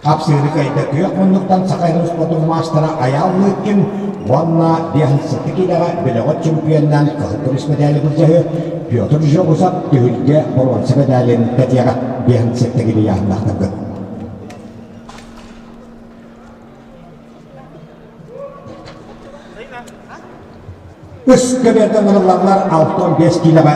Хапсыыны кыайда күөх муннуктан Саха спортун маастара Айаал Лыткин уонна 57 киилэҕэ бөлөҕө чемпионнаан кыһыл көмүс мэдээли былдьаһыы Петр Жогусов түһүлгэ боруонса мэдээлин кэтиэҕэ 57 киилэ ыйааһыннаахтаргыт. Үс көбүөртэн ылыллаллар 65 киилэҕэ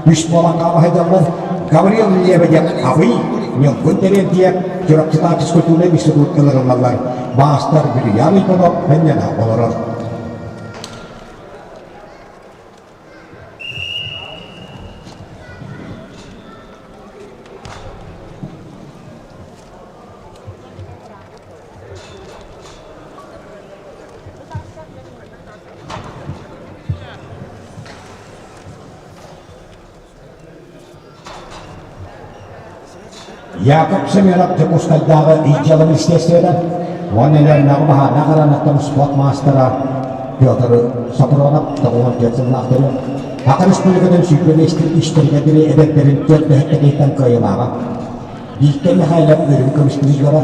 үс буолан хаалаһайдаллар. Гаврил Лебедев Абый, Ньылгын Терентьев, Чурапчытаах физкультурнай институт ылырыллаллар. Маастар Вильям Иванов Хэнньэнэ олорор. Яков Семенов Дьокуускайдааҕы ИДьялым министиэристибэтэ уонна Өлөөннөөҕү баһаардаах араанаттан спорт маастара Петр Сопронов 94 сыллаах төрүт Саха Республикатын сүүрбэ истэригэр диэри эдэрдэрин түөрт бөһөттөкейтэн кыайыылааҕа. Виктор Михайлов үрүҥ көмүс призера,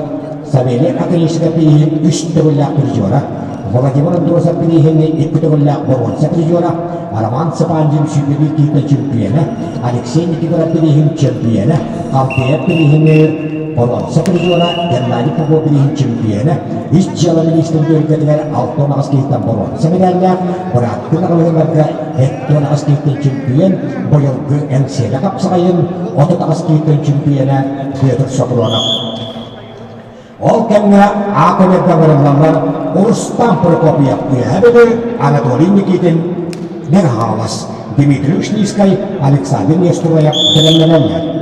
Савелий Оконешников бирииһин үс төгүллээх призера, Владимир Андросов бирииһин икки төгүллээх боруонса призера, Роман Цыпандин сүүрбэ киһитэ чемпиона, Алексей Никифоров бирииһин чемпиона, Алтыев бирииһин боруонса призера, Геннадий Попов бирииһин чемпиона, ис дьыала министрин түһүлгэтигэр 68 киһиттэн боруонса медаллаах, бырааттыы наҕылыыларга 78 киһиттэн чемпион, быйылгы Эҥсиэлэ хапсаҕайын 38 киһиттэн чемпиона Петр Сопронов. Ол кэмҥэ А көмөргө ыҥырыллаллар Рустам Прокопьев Үөһээ Бүлүү, Анатолий Никитин Мэҥэ Хаҥалас, Дмитрий Ушницкай, Александр Нестероев бэлэмнэнэллэр.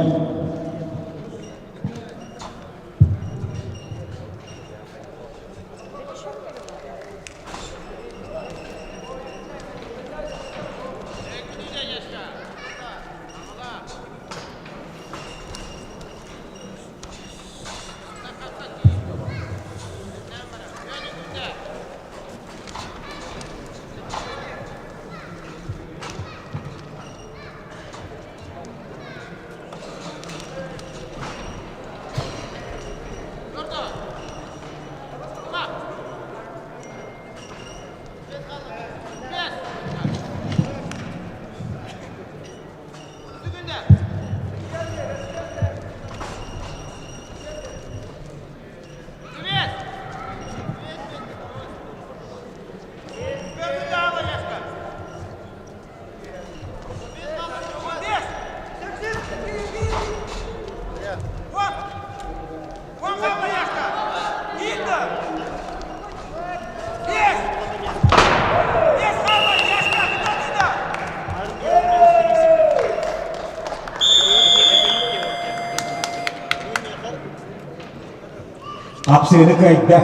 Хапсыыны кыайда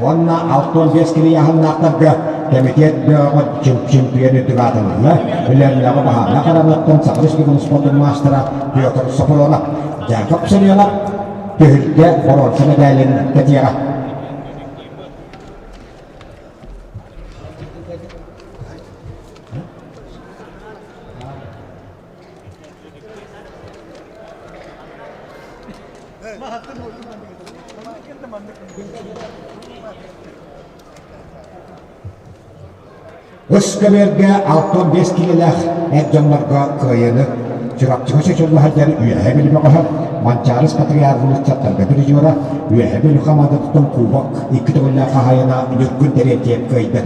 уонна 65 килийааһыннаахтарга кэмитиэт бөҕөҕө чемпион үрдүк аатын ылла. Өлөөннөөҕү баһаардаах араҥаттан Саха Республикатын спордун маастара Петр Сопронов, Яков Семенов түһүлгэ боруонса мэдээлин кэтиэҕэ. Үс көбүөргэ 65 киилэлээх эр дьоннорго кыайыыны Чурапчыга чочулла сылдьар Үөһээ Бүлүү бөҕөһө Манчаарыс Патриарх ыччаттарга призера Үөһээ Бүлүү хамаандатыттан кубок икки төгүллээх хаһаайына Ньургун Терентьев кыайда.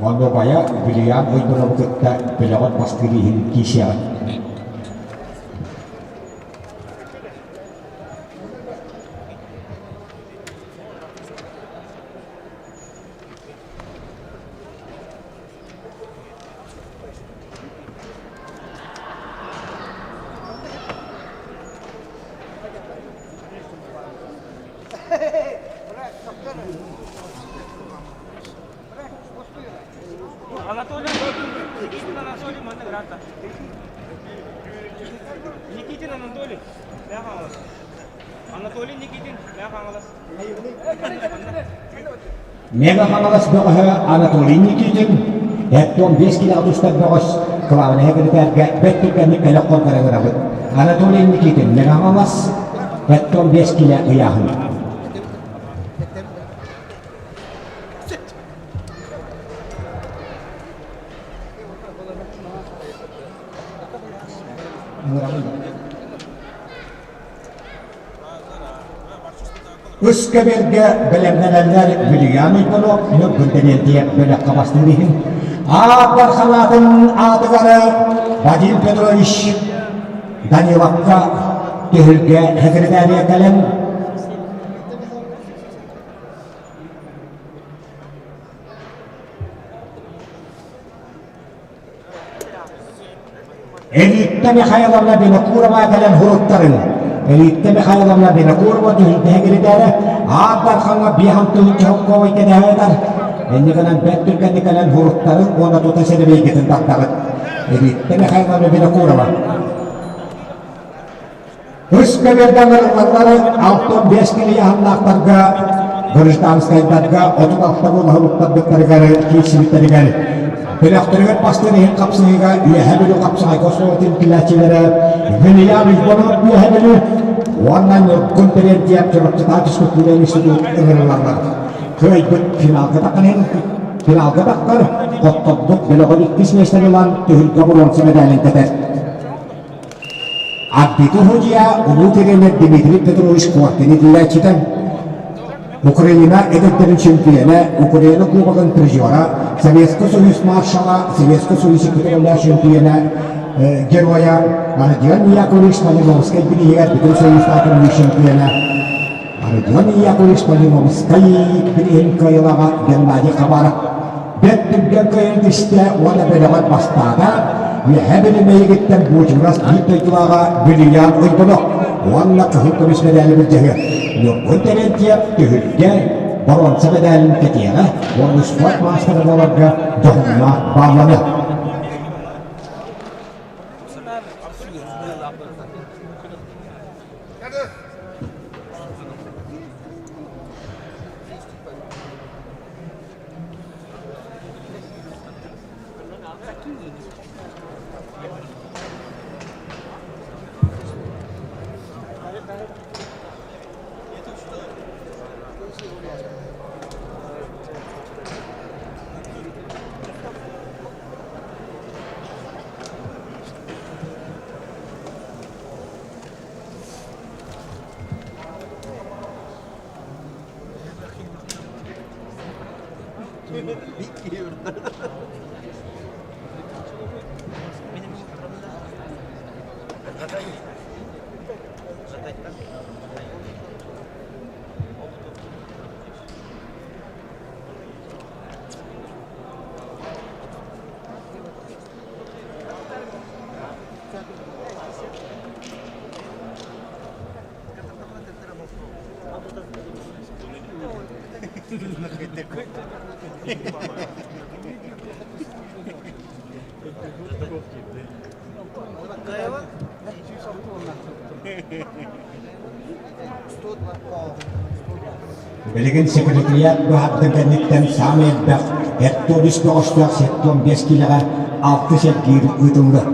Онно убайа Вильям Уйбанову кытта бөлөҕүн бастыыр иһин киирсиэҕин. Анатолий, Никитин Анатолий манна гранта. Никитин Анатолий, Мэҥэ Хаҥалас. Анатолий Никитин, Мэҥэ Хаҥалас. Мэҥэ Хаҥалас бөҕөһө Анатолий Никитин, 75 килэҕэ тустар бөҕөс, кылаабынайа кэлитээргэ бэрт түргэнник элэх хоргар ыҥырабыт. Анатолий Никитин, Мэҥэ Хаҥалас. 75 килэ ыйааһын. Үс көбүөргэ бэлэмнэнэллэр Вильям Иванов Ньургун Дэниэлдиэ бөлөххө бастыыр иһин Ааппар халаатын аатыгар Вадим Петрович Даниловка түһүлгэ секретария кэлэн Элитта Михайловна Винокурова кэлэн суруттарын. Элитта Михайловна Винокурова түһүлгэһэ киритээрэ Аар Дархаҥҥа биэһэн тыһыынча холкуобай кэтэһээтэр. Инньэ гынан бэрт түргэнник кэлэн суруттарын уонна тута сэрэбиэйгитин тартаҕыт. Элитта Михайловна Винокурова. Үс көбүөргэ ыҥырыллаллары 65 килийаһаннаахтарга гражданскайдарга 36 буолаһылыктарбыттарыгар киирсибиттэригэр бөлөхтөрүгэр бастыыр иһин хапсыһыыга Үөһээ Бүлүү хапсаҕайга оскуолатын иитиллээччилэрэ Вильям Иванов Үөһээ Бүлүү уонна Ньургун Терентьев Чурапчытаах физкультура институт ыҥырыллаллар. Кыайбыт финалга таххан финалга таххар хотторбут бөлөҕөр иккис миэстэни ылан түһүлгэ боруонса мэдээлин кэтэр. Арбиты судья улуу тренер Дмитрий Петрович Коркин иитиллээччитэ, Украина эдэрдэрин чемпиона, Украина Кубогын призера, Советский Союз маршала, Советский Союз көтөҕүллээх чемпиона, геройа Родион Яковлевич Малиновскай бирииһигэр Бүтүн Союзтаах чемпиона Родион Яковлевич Малиновскай бирииһин кыайыылааҕа Геннадий Хабаров бэрт түргэн кыайан түстэ уонна бөлөҕөр бастаата. Үөһээ Бүлүү Мэйигиттэн Буучугурас биир дойдулааҕа Бүлүйээн Уйгунов уонна кыһыл көмүс мэдээли былдьаһыа. Ньургун Терентьев түһүлгэ боруонса мэдээлин кэтиэҕэ уонна спорт маастара буоларга дьоһуннаах баалланыа. Билигин секретариат быһаардын кэнниттэн саамай элбэх эртуобис бөҕөстөөх 75 киилэҕэ алты сэргиир ыытыллар.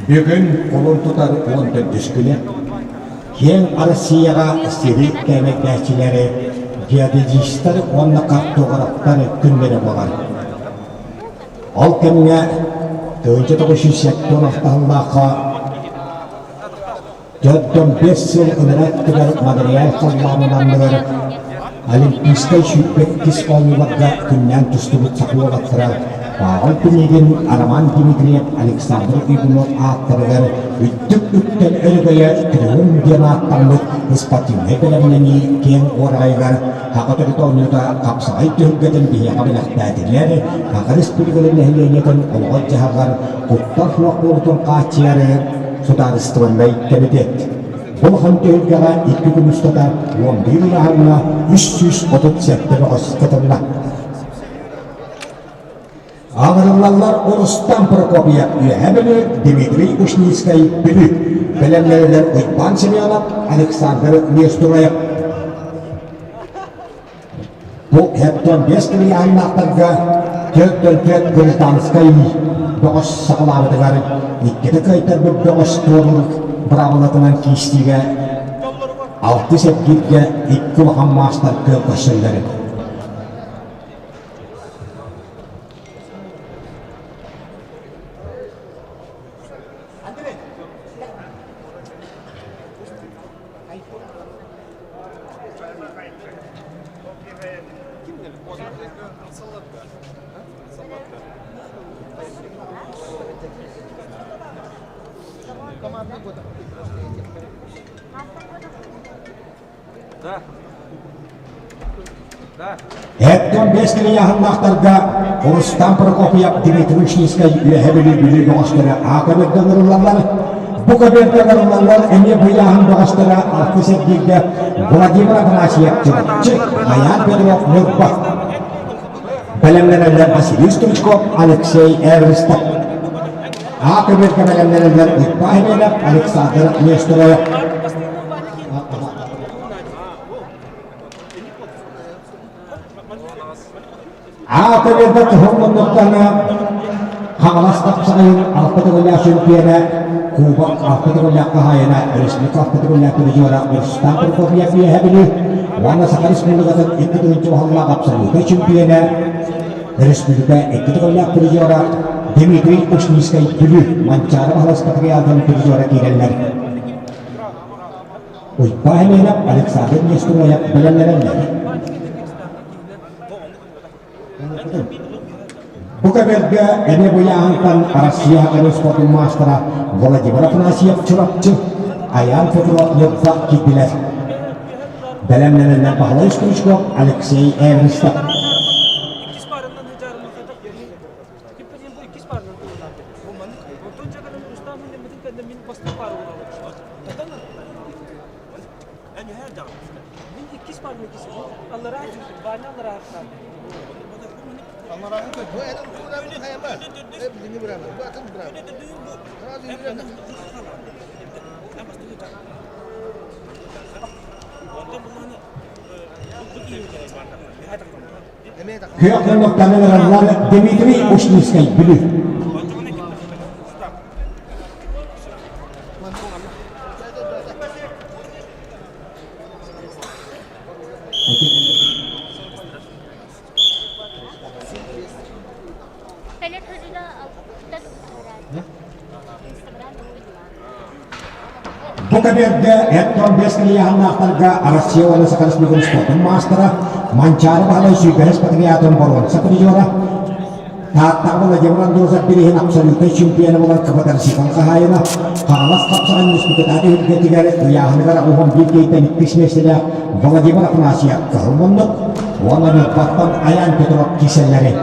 Бүгүн кулун тутар уон төрдүс күнэ киэҥ Россияҕа сири кээмэйдээччилэри геодезистар уонна картографтар күннэрэ буолар. Ол кэмҥэ 1976 сыллаахха 45 сыл ынырар өттүгэр Монреаль халлаанын анныгар Олимпийскай 22 оонньууларга күннээн тустубут саха уолаттара Павел Пинигин, Роман Дмитриев, Александр Игунов ааттарыгар үрдүк үктэл өрөгөйө Триумф диэн ааттаммыт. спортивнай бэлэмнэнии киэҥ уораҕайыгар Саха төрүт оонньуута хапсаҕай түһүлгэтин биһиэхэ бэлэхтээтилэр. Саха Республикатын нэһилиэнньэтин олоҕор-дьаһаҕар куттал суох буолуутун хааччыйары судаарыстыбаннай кэмитиэт. Бу улахан түһүлгэҕэ икки күн устата 11 ыйааһыҥҥа 337 бөҕөс кытынна. Аҕырыллаллар Рустам Прокопьев Үөһээ Бүлүү, Дмитрий Ушницкай Бүлүү. Бэлэмнэрилэр Уйбаан Семенов, Александр Нестураев. Бу хэптон биэс килийааннаахтарга төрт төрт гражданскай бөҕөс саҕалаабытыгар иккитэ кыайтарбыт бөҕөс туоруур быраабылатынан киистиигэ алтыс эргииргэ икки улахан маастар күөн көрсөллөр. Эттон бэс килийааһыннаахтарга Рустам Прокопьев, Дмитрий Вышницкай Үөһэ Бүлүү Бүлүү бөҕөстөрө А көбүөргэ ыҥырыллаллар. Бу көбүөргэ ыҥырыллаллар эмиэ бу ыйааһын бөҕөстөрө алтыс эргииргэ Владимир Афанасьев Чурапчы, Айаан Петров Ньурба. Бэлэмнэнэллэр Василий Стручков, Алексей Эверстов. А көбүөргэ бэлэмнэнэллэр Уйбаа Химелев, Александр Нестеров. Аата биэрбэт уһун Хаҥалас хапсаҕайын алта төгүллээх чемпиона, Кубок алта төгүллээх хаһаайына, республика алта төгүллээх призера Рустам Прокопьев Үөһээ Бүлүү уонна Саха Республикатын икки тыһыынча уһаллаах абсолютнай чемпиона, республика икки төгүллээх призера Дмитрий Ушницкай Бүлүү Манчаары Баһылай Патриархын призера киирэллэр. Уйбаан Эмиэнэп, Александр Нестероев бэлэмнэнэллэр. Бу көбүөргэ эмиэ быйааһынтан Россия спортун маастара Владимир Афанасьев Чурапчы, Айаан Петров Ньурба киирдилэр. Бэлэмнэнэллэр Баһылай Стручков, Алексей Эверстов. Күөх муннуктан ыҥыраллар Дмитрий Ушницкай Бүлүү. Бу кэмэргэ Эттон бэс килийааннаахтарга Россия уонна Саха Республикатын спордун маастара Манчаары Баһылай сүүрбэһис патриотын боруонса призера Тааттаҕа Владимир Андросов бирииһин абсолютнай чемпиона буолан КПТРС-тан хаһаайына Хаҥалас хапсаҕай республикатааҕы түһүлгэтигэр ыйааһыныгар 11 киһиттэн иккис миэстэлээх Владимир Афанасьев кыһыл муннук уонна Ньурбаттан Аян Петров киирсэллэри.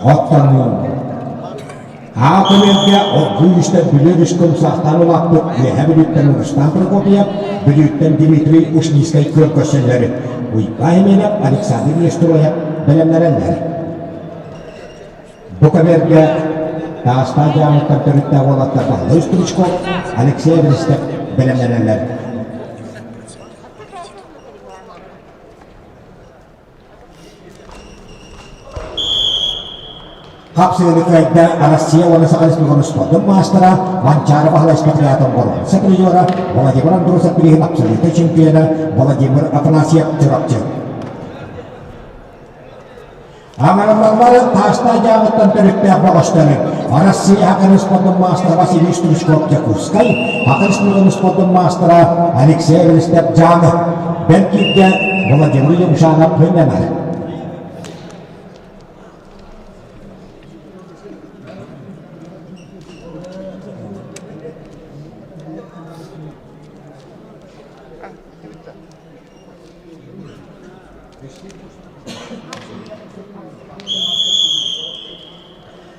Оттон Аатымергэ оргууй истэр Бүлүү өрүскэ умсаахтаан улааппыт Үөһээ Бүлүүттэн Рустам Прокопьев, Бүлүүттэн Дмитрий Ушницкай күөн көрсөллөр. Уйбаа Емельянов, Александр Нестроев бэлэмнэнэллэр. Бу кэмэргэ Таастаах дьаамыттан төрүттээх уолаттар Баһылай Стручков, Алексей Эверстов бэлэмнэнэллэр. Хапсыгыны кыайда Россия уонна Саха Республикатын спордун маастара Манчаары Баһылай Спартакиадатын боруонса призера Владимир Андросов бирииһин абсолютнай чемпиона Владимир Афанасьев Чурапчы. Аҥараллары Таастаах дьааҥыттан төрүттээх бөҕөстөрү Россия Саха спордун маастара Василий Стручков Дьокуускай, Саха Республикатын спордун маастара Алексей Эверстов Дьааҥы, Бэркииргэ Владимир Юмшанов сынньанар.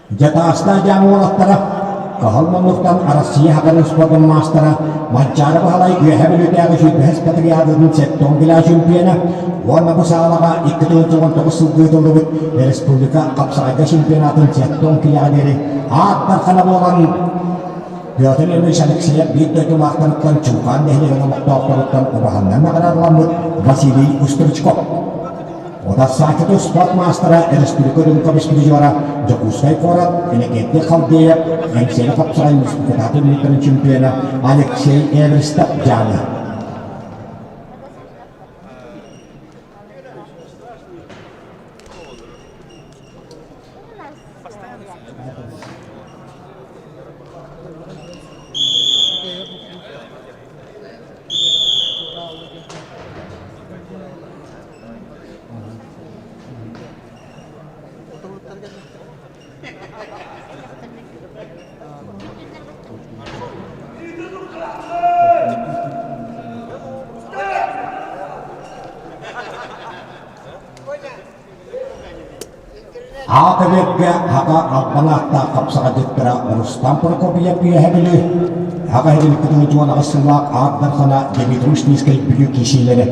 Дьэ таастаах дьаам уолаттара, Кыһыл муннуктан Арассыыйа Хагарын спордун маастара Манчаары Баһылай Үөһээ Бүлүүтээҕи сүүрбэһис патриархатын сэттэ килэ чемпиона уонна бу саалаҕа 2 19 сылга ыытыллыбыт республика хапсаҕайга чемпионатын 70 килэҕэ диэри аат дархана буолан Петр Ильич Алексеев биир дойдулаахтарыттан Чуукаан нэһилиэгин олохтоохторуттан убаһаннан наҕараадаламмыт Василий Устричков. Утарсааччыты спорт маастара, республика үрдүн көмүс призера, Дьокуускай куорат, Иннокентий Халдеев, Эҥсиэли хапсаҕай республикатын үүннэрин чемпиона Алексей Эверстов дьаамы. Аата-бэргэ Хака албан ааттаах хапсаҕайдьыттара Рустам Прокопьев Үөһэ Бүлүү, Хака иһин 218 сыллаах Аар Дархана Дмитрий Ушницкай Бүлүү киисиилэрэ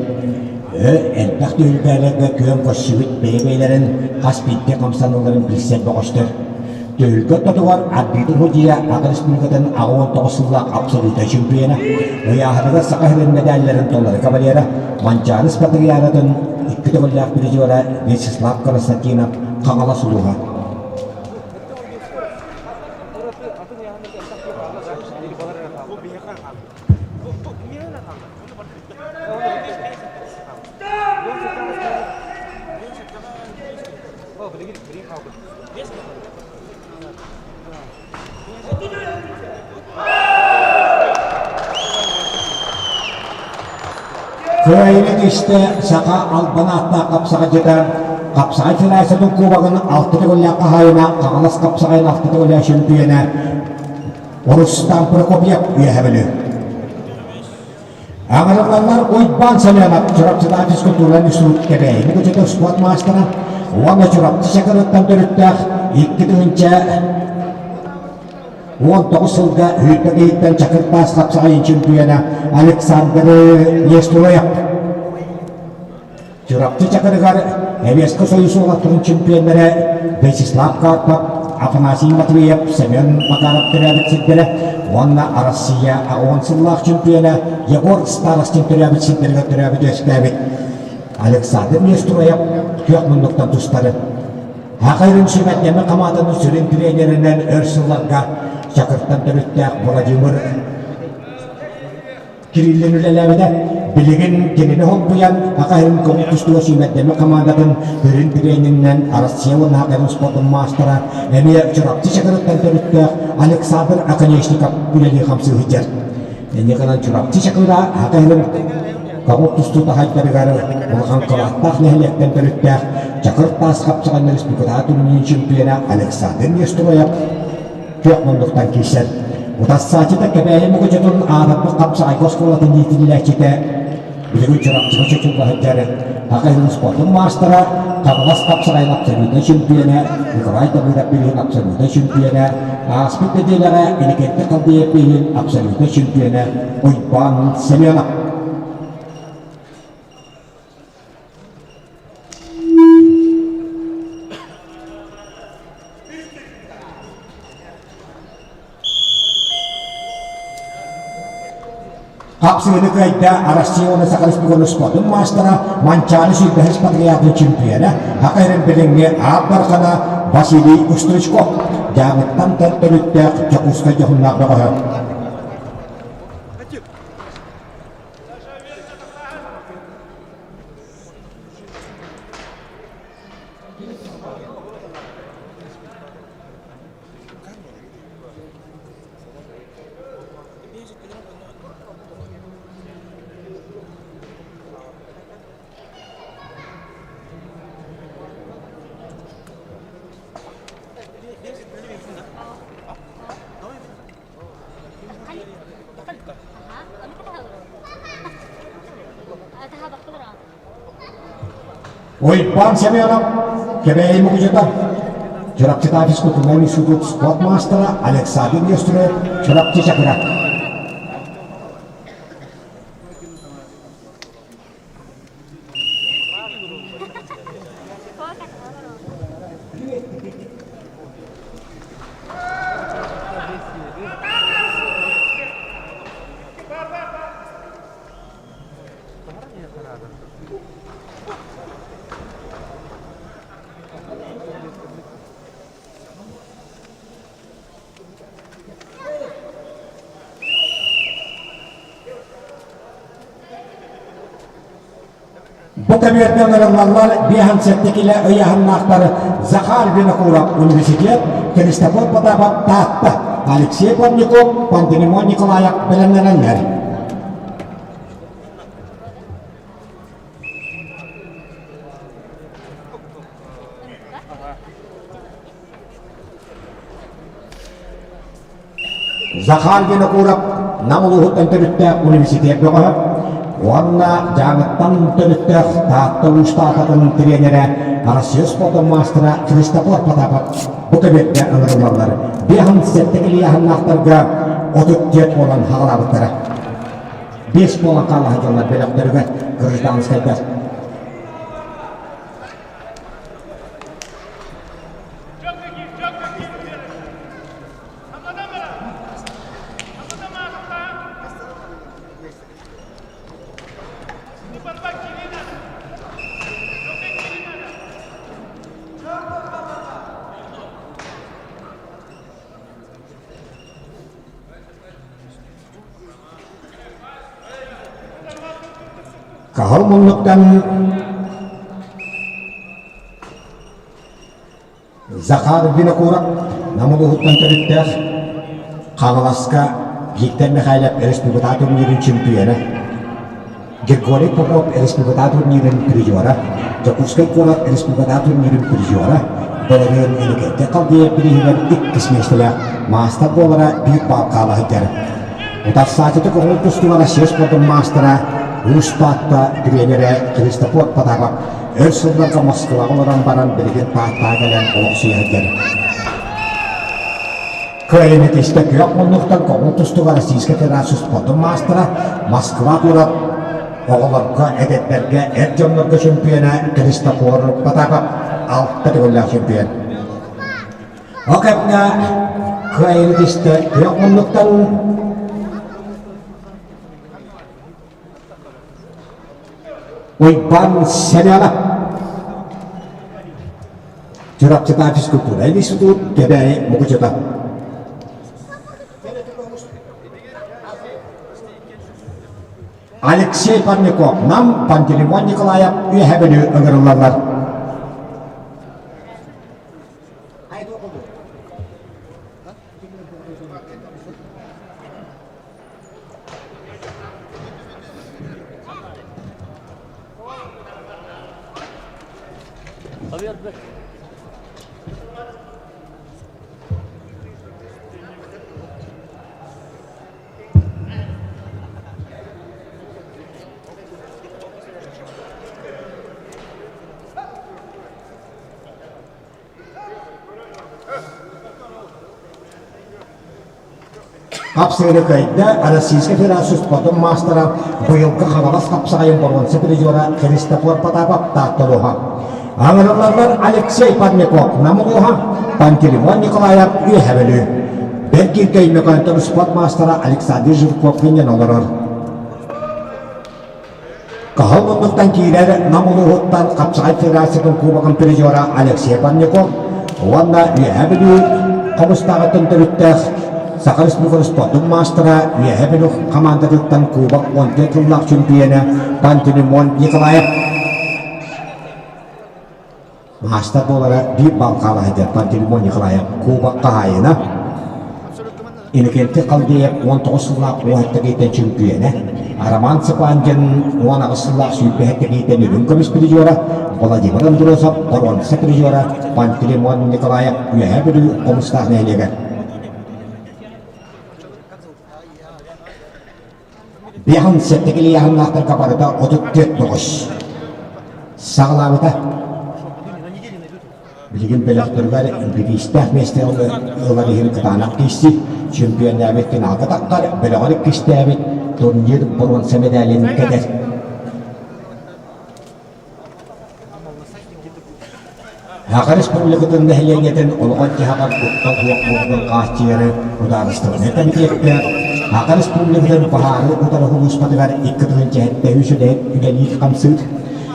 Өр элбэх түһүлгэлэргэ күөн көрсүбүт бэйэ-бэйэлэрин хас биирдии хамсаныыларын билсэр бөҕөстөр. Түһүлгэ ортотугар арбитр судьуйа Аҕа Республикатын 89 сыллаах абсолютнай чемпиона, ыйааһыныгар Саха сирин медалларын толору кавалера, Манчаары Спартакиадатын икки төгүллээх призера Вячеслав Константинов Хаҥалас улууһа. Кыайыыны түстэ саха албан ааттаах хапсаҕайдьыта, хапсаҕай федерациятын кубогын алта төгүллээх хаһаайына, Хаҥалас хапсаҕайын алта төгүллээх чөмпүйүөнэ Рустам Прокопьев үөһэ Бүлүү. Аҥарыллаллар Уйбаан Семенов Чурапчытааҕы физкультура институт Кэбээйини көчөтө спорт маастара уонна Чурапчы Чакырыттан төрүттээх 2019 сылга Үүрбэ киһиттэн Чакыр таас хапсаҕайын чемпиона Александр Нестроев Чурапчы Чакырыгар Эбиэскэ Союз уолаттарын чемпионнара Вячеслав Карпов, Афанасий Матвеев, Семен Макаров төрөөбүт сирдэрэ уонна Россия 10 сыллаах чемпиона Егор Старостин төрөөбүт сирдэригэр төрөөбүт үөскээбит Александр Нестроев күөх муннуктан тустары. Хахайрын сүмэтнэмэ хамаатаны сүрүн тренеринэн өр сылларга Чакыртан төрүттээх Владимир Кириллин үлэлээбитэ. Билигин кинини холбуйан, Саха сирин көҥүл тустууга сүүмэрдэммит хамаандатын сүрүн тренеринэн Россия уонна Саха спордун маастара, эмиэ Чурапчы Чакырыттан төрүттээх Александр Оконешников үлэлии-хамсыы сылдьар. Инньэ гынан Чурапчы Чакыра Саха сирин көҥүл тустуу таһайдарыгар улахан кылааттаах нэһилиэктэн төрүттээх Чакыр таас хапсаҕайын республикатааҕы турнирын чемпиона Александр Нестроев күөх муннуктан киирсэр. Утарсааччыта Кэбээйи Мукучутун аатырбыт хапсаҕайга оскуолатын иитиллээччитэ, билигин Чурапчыга чочулла сылдьар Саха сирин спордун маастара, Хаҥалас хапсаҕайын абсолютнай чемпиона Николай Давыдов билигин абсолютнай чемпиона, ааспыт нэдиэлэҕэ Иннокентий Халдеев билигин абсолютнай чемпиона Уйбаан Семенов. Хапсыгыны кыайда Россия уонна Саха Республикатын спордун маастара, Манчаары сүүрбэһис патриархын чемпиона, Саха сирин билиҥҥи аат бархана Василий Устричков, Дьааҥыттан төрүттээх Дьокуускай дьоһуннаах бөҕөһө. Уйбаан Семенов, Кэбээйи Мукучута. Чурапчытаа физкультурнай институт спорт маастара Александр Нестеров, Чурапчы Чакыра. Бу кэмиэргэ ыҥырыллаллар 57 килэ ыйааһыннаахтар Захар Винокуров университет, Христофор Потапов Таатта, Алексей Плотников, Пантелеймон Николаев бэлэмнэнэллэр. Захар Винокуров Нам улууһуттан төрүттээх университет бөҕөһө уонна Дьааҥыттан төрүттээх Таатта улуустаахатын тренерэ Россия спордун маастара Христофор Потапов бу кэбиэккэ ыҥырыллаллар. 57 килийааһыннаахтарга 34 буолан хаҕалаабыттара. 5 буолан хаала сылдьаллар бөлөхтөрүгэр гражданскайдар. Каһыл муннуктан Захар Винокуров Нам улууһуттан төрүттээх Хаҥаласка Виктор Михайлов республика турнирын чемпиона, Григорий Попов республика турнирын призера, Дьокуускай куорат республика турнирын призера, былырыын Инникитэ Халдеев бирииһигэр иккис миэстэлээх маастар буолара биир баал хаала сылдьар. Утарсааччыта көҥүл тустууга Россия спордун маастара, Уус Таатта тренерэ Христофор Потапов өр сылларга Москваҕа олорон баран билигин Тааттаҕа кэлэн олохсуйа сылдьар. Кыайыны түстэ күөх муннуктан көҥүл тустууга Российскай Федерация спордун маастара, Москва куорат оҕолорго, эдэрдэргэ, эр дьоннорго чемпиона Христофор Потапов алта төгүллээх чемпион. Ол кэмҥэ кыайыны түстэ күөх муннуктан Уйбаан Семенов Чурапчытаа физкультура институт Кэбээйи Мукучута. Алексей Парников, Нам, Пантелеймон Николаев Үөһэ Бүлүү ыҥырыллаллар. Хапсыгыны кыайда Российскай Федерация спордун маастара, быйылгы Хаҥалас хапсаҕайын боруонса призера Христофор Потапов Таатталуха. Аҥырыллаллар Алексей Парников Намылуха, Пантелеймон Николаев Үөһэ Бүлүү. Бэркииргэ Өймөкөөнтөн спорт маастара Александр Жирков хынньан олорор. Кыһыл муннуктан киирэр Нам улууһуттан Хапсаҕай Федерациятын Кубогын призера Алексей Парников уонна Үөһээ Бүлүү Хомустааҕыттан төрүттээх Саха Республикатын спордун маастара Үөһээ Бүлүү хамаандатыттан Кубок 14 сыллаах чөмпүйүөнэ Пантелеймон Николаев Маастар буолара биир балл хаалаһыйдар Пантелеймон Николаев Кубок хаһаайына, Иннокентий Халдеев 19 сыллаах уоһатта кийтэн чөмпүйүөнэ, Роман Цыпандин 18 сыллаах сүүрбэһэттэ кийтэн үрүҥ көмүс призера, Владимир Андросов боруонса призера, Пантелеймон Николаев Үөһээ Бүлүү Хомустаах нэһилиэгэр. Биэһин сэттэ килийааһыннаахтарга барыта 34 тоҕус. Саҕалаабыта. Билигин бөлөхтөрүгэр бириистээх миэстэ ылар иһин кытаанах киирсик, чемпионнаабыт финалга таххар, бөлөҕөр иккистээбит турнир боруонса мэдээлин кэтэр. Саха Республикатын нэһилиэнньэтин олоҕор-дьаһаҕар куттал суох буолуутун хааччыйары судаарыстыбаннай кэмитиэккэ Саха Республикатын баһаары утары сулууспатыгар 2 703 үлэһит үлэлиир-хамсыыр,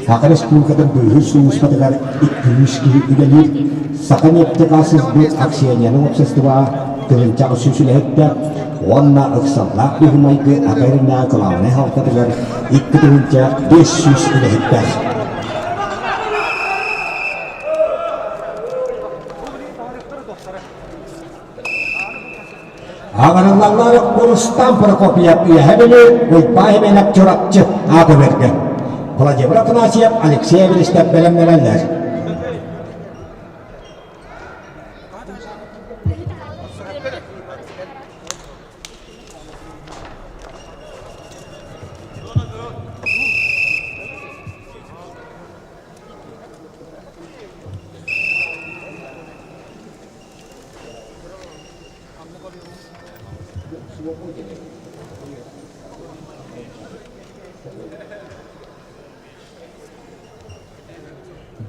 Саха Республикатын быыһыыр сулууспатыгар 200 киһи үлэлиир, Саханефтегазсбыт акционернай уопсастыбаҕа 1800 үлэһиттээх уонна ыксаллаах быһыы-майгы ата эриннээҕи кылаабынай халтатыгар 2500 үлэһиттээх. Аҕарыллаллар Рустам Прокопьев Үөһэ Бүлүү, Уйбаан Хименов Чурапчы ааты бэргэн. Владимир Афанасьев, Алексей Эверестов бэлэмнэнэллэр.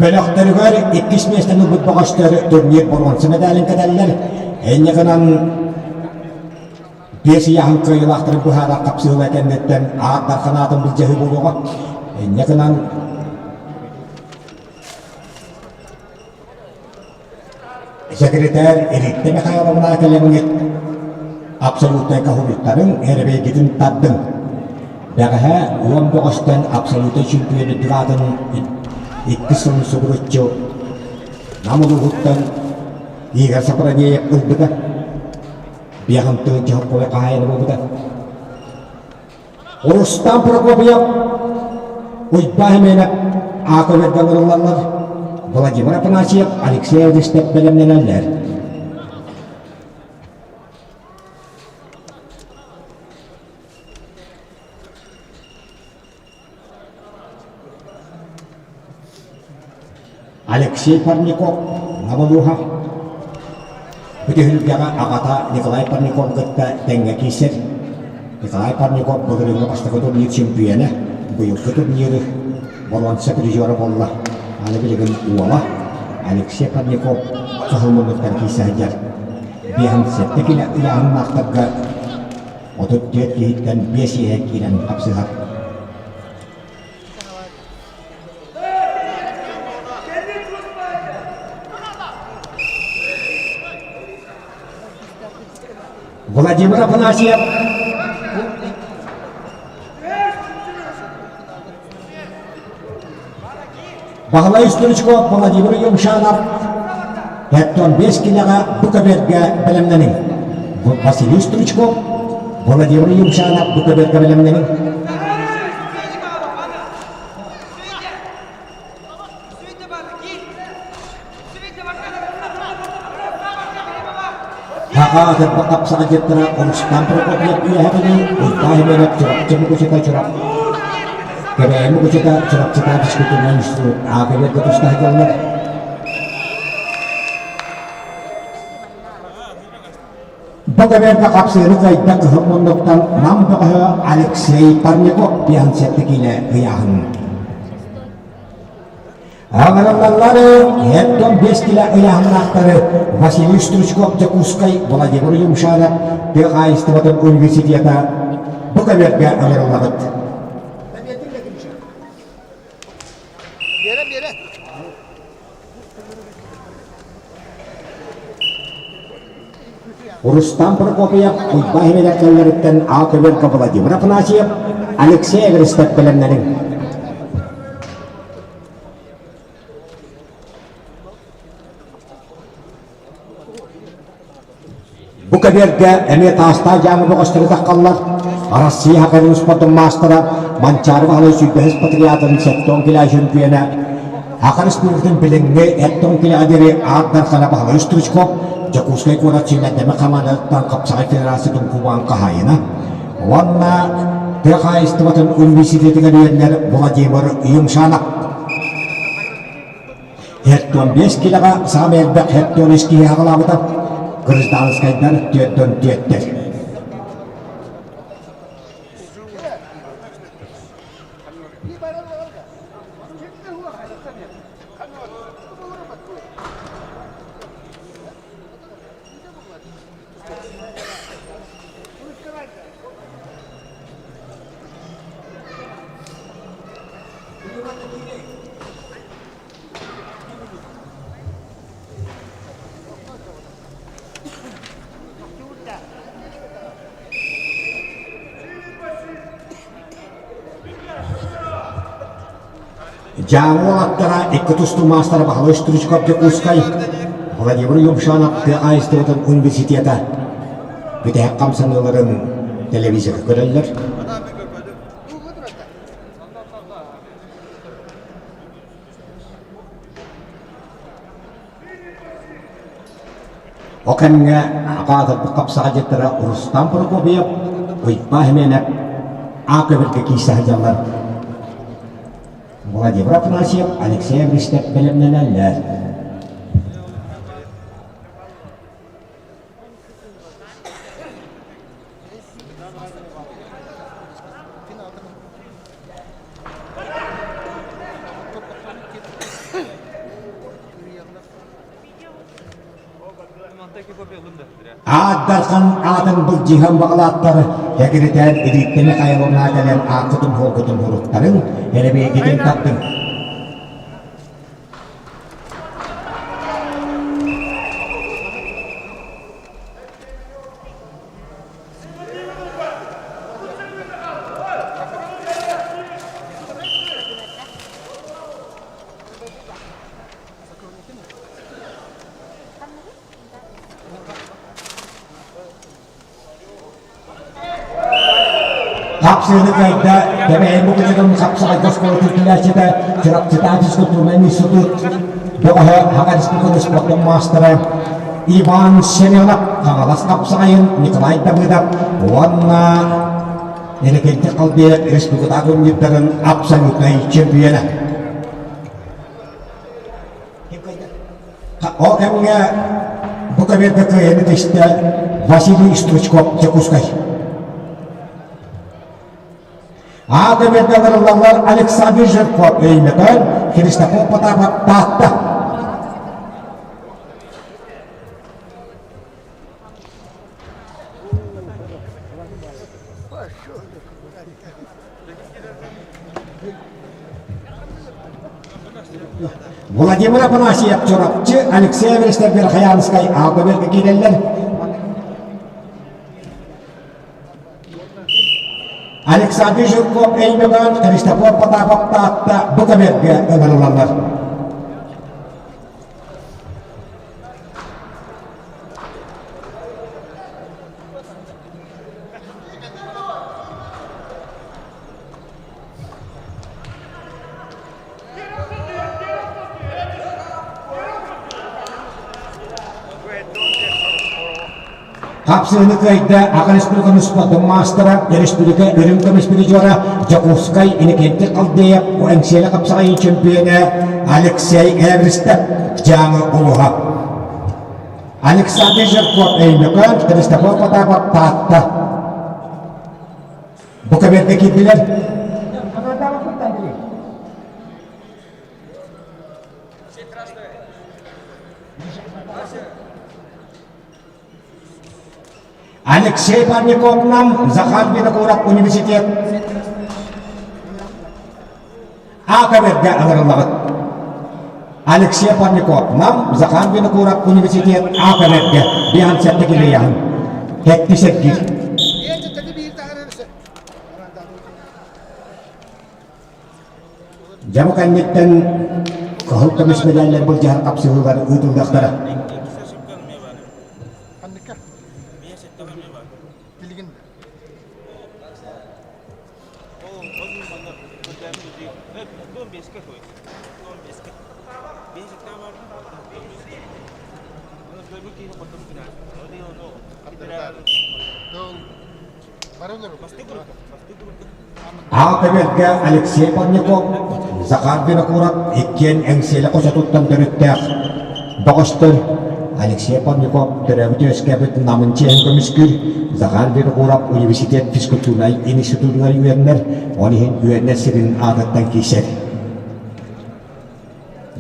Бөлөхтөрүгэр иккис миэстэни ылбыт бөҕөстөр турнир боруонса мэдээлин кэтэллэр. Инньэ гынан биэс ыйааһын кыайыылаахтарын быһаарар хапсыһыыла кэнниттэн аат дархан аатын былдьаһыы буолуоҕа. Инньэ гынан Сэкирэтээр Рита Михайловна кэлэҥҥит абсолютнай каһулуктарын эрэбэйгитин тардыҥ. Бэҕэһээ уон бөҕөстөн абсолютнай чемпион үрдүк аатын иккис сылын субуруччу Нам улууһуттан Игорь Сапранеев ылбыта. Биэҕин тыһыынча хоппуой хаһаайына буолбута. Рустам Прокопьев, Уйбаан Хименов аата бэргэн ылыллаллар, Владимир Афанасьев, Алексей Эдистеп бэлэмнэнэллэр. Алексей Парников, Набалуха Бу түһүлгэҕэ аҕата Николай Парников кытта тэҥҥэ киирсэр. Николай Парников былырыыҥҥы бастакы турнир чемпиона, быйылгы турниры боруонса призера буолла. Аны билигин уола Алексей Парников кыһыл муннуктан киирсэ сылдьар. 57 килэ ыйааһыннаахтарга 34 киһиттэн биэс иһэ киирэн хапсыһар. Владимир Афанасьев Баһылай Стручков, Владимир Юмшанов Эттон 5 килэҕэ бу көбүөргэ бэлэмнэниҥ. Василий Стручков, Владимир Юмшанов бу көбүөргэ бэлэмнэниҥ. Хаха кырба хапсаҕа дьыттара Рустам Прокопьев үөһэ Бүлүү, Уйбаан Хименов Чурапчы Мукучута Чурап Кэбээйи Мукучута Чурапчытаа физкультурнай институт аакабыарга туста сылдьаллар. Бу кэмэргэ хапсыыры кыайда кыһыл муннуктан Нам бөҕөһө Алексей Парников 57 киилэ ыйааһын. Аҕыраллаллары Эттон 5 килэ ыйааһыннаахтары Василий Стручков Дьокуускай Владимир Юмшанов тыа хаһаайыстыбатын университета бу кэмэргэ ыҥырыллабыт. Рустам Прокопьев Уйбаан Химедэркэллэриттэн А көбүөргэ Владимир Афанасьев, Алексей Эверстов бэлэмнэниҥ. Бу көбүөргэ эмиэ таастаах дьаамы бөҕөстөрү таххаллар. Арассыыйа Хакарин спордун маастара Манчаары Баһылай сүүрбэһис патриотын сэттэ килэ чөмпүйүөнэ Саха Республикатын билиҥҥи 70 килэҕэ диэри аат дархана Баһылай Стручков Дьокуускай куорат сүүмэрдэммит хамаандатыттан хапсаҕай федерациятын кубогын хаһаайына уонна тыа хаһаайыстыбатын университетыгар үөрэнэр Владимир Юмшанов. 45 килэҕэ саамай элбэх 73 киһи аҕалаабыта. Гражданскайдар 44-тэр. Дьааҥы уолаттара икки тустуу маастара Баһылай Стручков Дьокуускай, Владимир Юмшанов тыа хаһаайыстыбатын университета бүтэһик хамсаныыларын телевизорга көрөллөр. Ол кэмҥэ аҕаатырбыт хапсаҕайдьыттара Рустам Прокопьев, Уйбаа Хименев А көбүргэ киирсэ сылдьаллар. Владимир Афанасьев, Алексей Абристев бэлэмнэнэллэр. Аат Дархан аатын былдьыһан баҕалааттар экиритээн Ирииттэни хайалана кэлэн ааккытын-суолгутун суруттарыҥ, эрэбиэкитин тардыҥ. Хапсыыны кыайда Кэбээйи Мукучутун хапсаҕайга оскуолатын килээччитэ Чурапчытаах физкультурнай институт бөҕөһө Хаҥа республикатын спордун маастара Иван Семенов Хаҥалас хапсаҕайын Николай Давыдов уонна Иннокентий Халбеев республикатааҕы турнирдарын абсолютнай чемпиона. Ол кэмҥэ бу кэмиэргэ кыайаны түстэ Василий Стручков Дьокуускай. Аа кэмиэргэ ыҥырыллаллар Александр Жирков Өймөкөөн, Христофор Потапов Таатта. Владимир Афанасьев Чурапчы, Алексей Аверстов Верхоянскай Аалбаберга киирэллэр. Александр Жирков Өймөкөөн, Христофор Потапов Таатта бу көмөргө ыҥырылаллар. Хапсыһыны кыайда Аҕа Республиканы спордун маастара, республика үрүҥ көмүс призера Дьокуускай Иннокентий Халдеев, Эҥсиэли хапсаҕайын чемпиона Алексей Эверстов, Дьааҥы улууһа. Александр Жирков Өймөкөөн, Христофор Потапов Таатта. Бу кэбиэргэ киирдилэр. Алексей Парников Нам Захар Винокуров университет А кэбэргэ ыҥырыллаҕыт. Алексей Парников Нам Захар Винокуров университет А кэбэргэ биһан сэттэ килийаһын. Хэтти сэргир. Дьэ бу кэнниттэн кыһыл көмүс медаллар былдьаһар хапсыһыылар ыытыллыахтара. Аал көбүөргэ Алексей Парников, Захар Винокуров иккиэн Эҥсиэлэ хочотуттан төрүттээх бөҕөстөр. Алексей Парников төрөөбүт-үөскээбит Намын чиэһин көмүскүүр, Захар Винокуров университет физкультурнай институтугар үөрэнэр, ол иһин үөрэнэр сирин аатыттан киирсэр.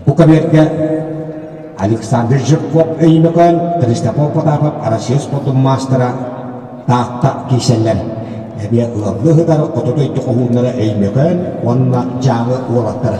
Бу көбүөргэ Александр Жирков Өймөкөөн, Христофор Потапов Россия спордун маастара Таатта киирсэллэр. Эмиэ ыаллыы сытар хоту дойду хоһууннара Өймөкөөн уонна Дьааҥы уолаттара.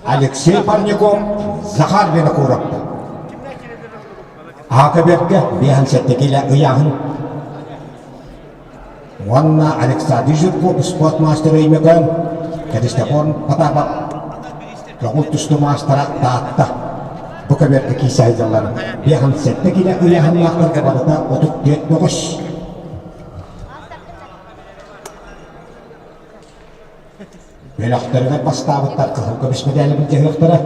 Алексей Парников, Захар Винокуров. Аакабергэ 57 килэ ыйааһын уонна Александр Жирков спорт маастара Өймөкөөн, Христофор Потапов көҥүл тустуу маастара Таатта. Бу көбүөргэ киирсэ сылдьаллар. 57 килэ ыйааһыннаахтарга барыта 34 бөҕөс. Бөлөхтөрүгэр бастаабыттар кыһыл көмүс мэдээли былдьаһыахтара,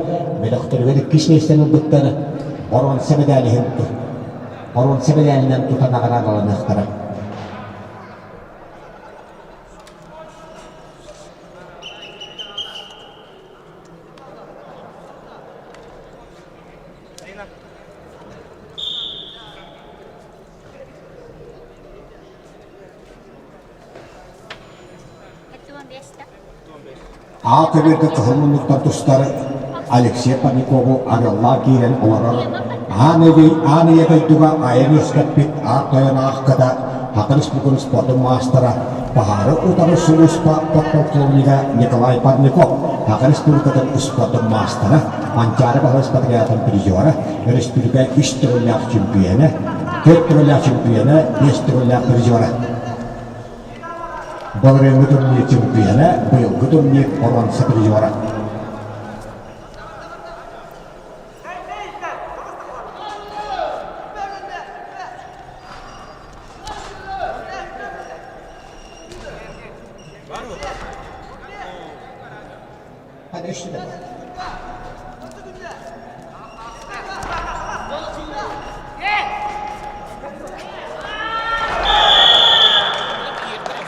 бөлөхтөрүгэр иккис миэстэни ылбыттар боруонса мэдээлиһин боруонса мэдээлинэн тута наҕараадаланыахтара. Аа көбүөргэ кыһыл муннуктан тустар Алексей Парникову арыаллаан киирэн олорор аан аан ийэ дойдуга айан үөскэппит аар тойон аахката Саха Республикатын спордун маастара баһаары утары сулууспа подполковнига Николай Парников Саха Республикатын спордун маастара Манчаары баһылыспатыгатын призера өрөспүүбүлүкэ үс төгүллээх чөмпүйүөнэ, түөрт төгүллээх чөмпүйүөнэ, биэс төгүллээх призера. Былырыыҥҥы турнир чөмпүйүөнэ, быйылгы турнир боруонса призера.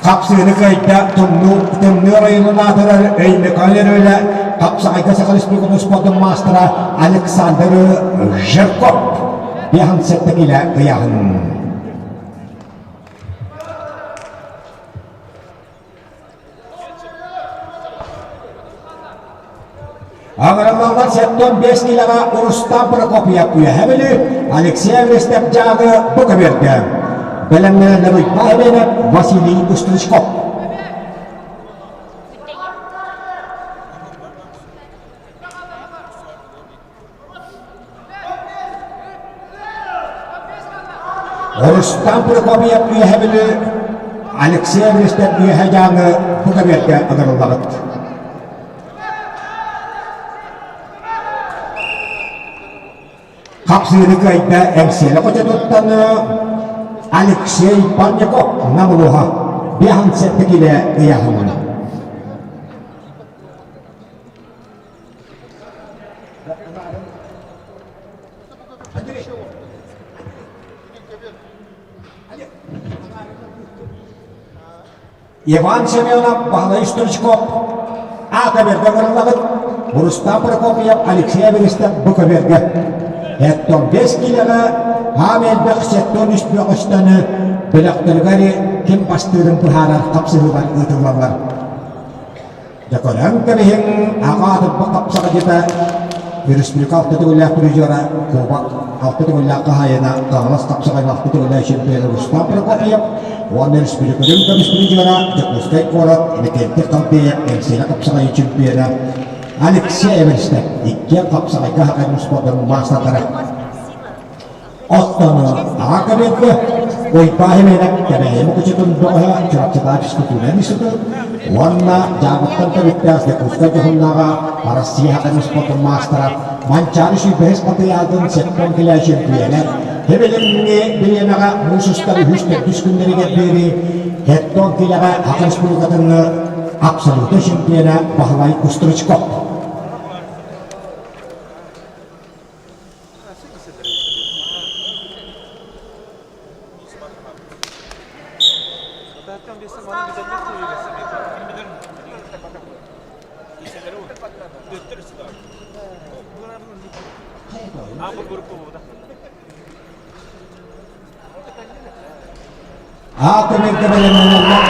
Хапсыыны кыайда Тымныы Тымныы оройуонун аатырар Өймөкөөн өрүөлэ Хапсаҕайга Саха Республикатын спордун маастара Александр Жирков 57 килэ ыйааһын. Аҥараллаллар 75 килэҕэ Рустам Прокопьев Үөһэ Бүлүү, Алексей Авристев Дьааҥы бу көбүөргэ. Бэлэмнэнэллэр Уйбаан Эбиэнэп, Василий Устричков. Рустам Прокопьев Үөһэ Бүлүү, Алексей Авристев Үөһэ Дьааҥы бу көбүөргэ ыҥырыллабыт. Хапсыыны кыайда Эҥсиэлэ хочотуттан Алексей Парников Нам улууһа 57 килэ ыйааһыннана. Иван Семенов, Баһылай Стручков аата бэргэ ыҥырыллабыт Рустам Прокопьев, Алексей Аверистов бу көбүөргэ. Эттон 5 киилэҕэ аам элбэх 73 бөҕөстөнү бөлөхтөрүгэр ким бастыырын быһаарар хапсыһыылар ыытыллаллар. Дьэ көрөн кэбиһиҥ, аҕа аатырбыт хапсаҕайдьыта, республика алта төгүллээх призера, кубок алта төгүллээх хаһаайына, Хаҥалас хапсаҕайын алта төгүллээх чемпиона Рустам Прокопьев уонна республика көмүс призера, Дьокуускай куорат Иннокентий Халбеев, Эҥсиэли хапсаҕайын чемпиона. Алексей Эверстов иккиэн хапсаҕайга хахайын спордарын маастардара. Оттон аҕа кабинка Уйбаа Химэнэп Кэбээйи Мукучутун бөҕөһө Чурапчытаах физкультура институт уонна Дьаабыттан төрүттээх Дьокуускай дьоһуннааҕа Россия хахайын спордун маастара Манчаары сүүрбэһис матырыйаалдын сэттэн килэ чөмпүйэнэ Хэбилиҥҥи бириэмэҕэ муус устар үһүс төрдүс күннэригэр диэри Хеттон килэҕэ Саха Республикатын абсолютнай чемпиона Баһылай Кустрычков. Аат-эмэргэ бэлэмнэнэллэр.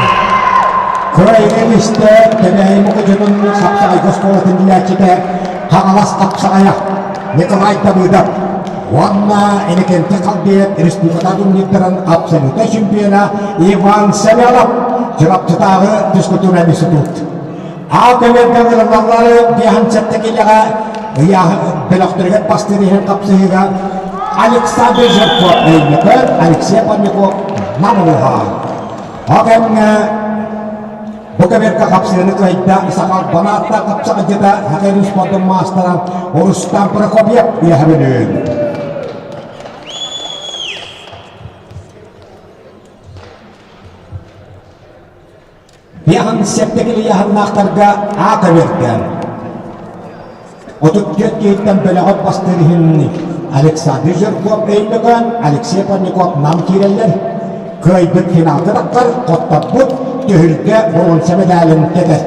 Кыра истэ Кэбээйи Мукучутун Сапсаҕайга оскуолатын билээччитэ Хаҥалас Хапсаҕайа Николай Давыдов уонна Иннокентий Халбиев республиката турнирдарын абсолютнай чемпиона Иван Семенов Чурапчытааҕы физкультурнай институт. Аат-эмэргэ ыҥырыллаллары 57 киилэҕэ бөлөхтөрүгэр бастыыр иһин хапсыһыыга Александр Жирков Өймөкөөн, Алексей Парников Намылыха. Ол кэмҥэ бу кэмэргэ хапсыһыыны кыайда Сахал Банаатта хапсаҕайдьыта Хакерин спордун маастара Рустам Прокопьев үөһэ Бүлүү. Биахан сэттэ ыйааһыннаахтарга аата биэрдэ. 34 киһиттэн бөлөҕөр бастыыр иһин Александр Жирков Өймөкөөн, Алексей Парников Нам киирэллэр. Кыайбыт финалга тахсар, хотторбут түһүлгэ боруонса медалын кэтэр.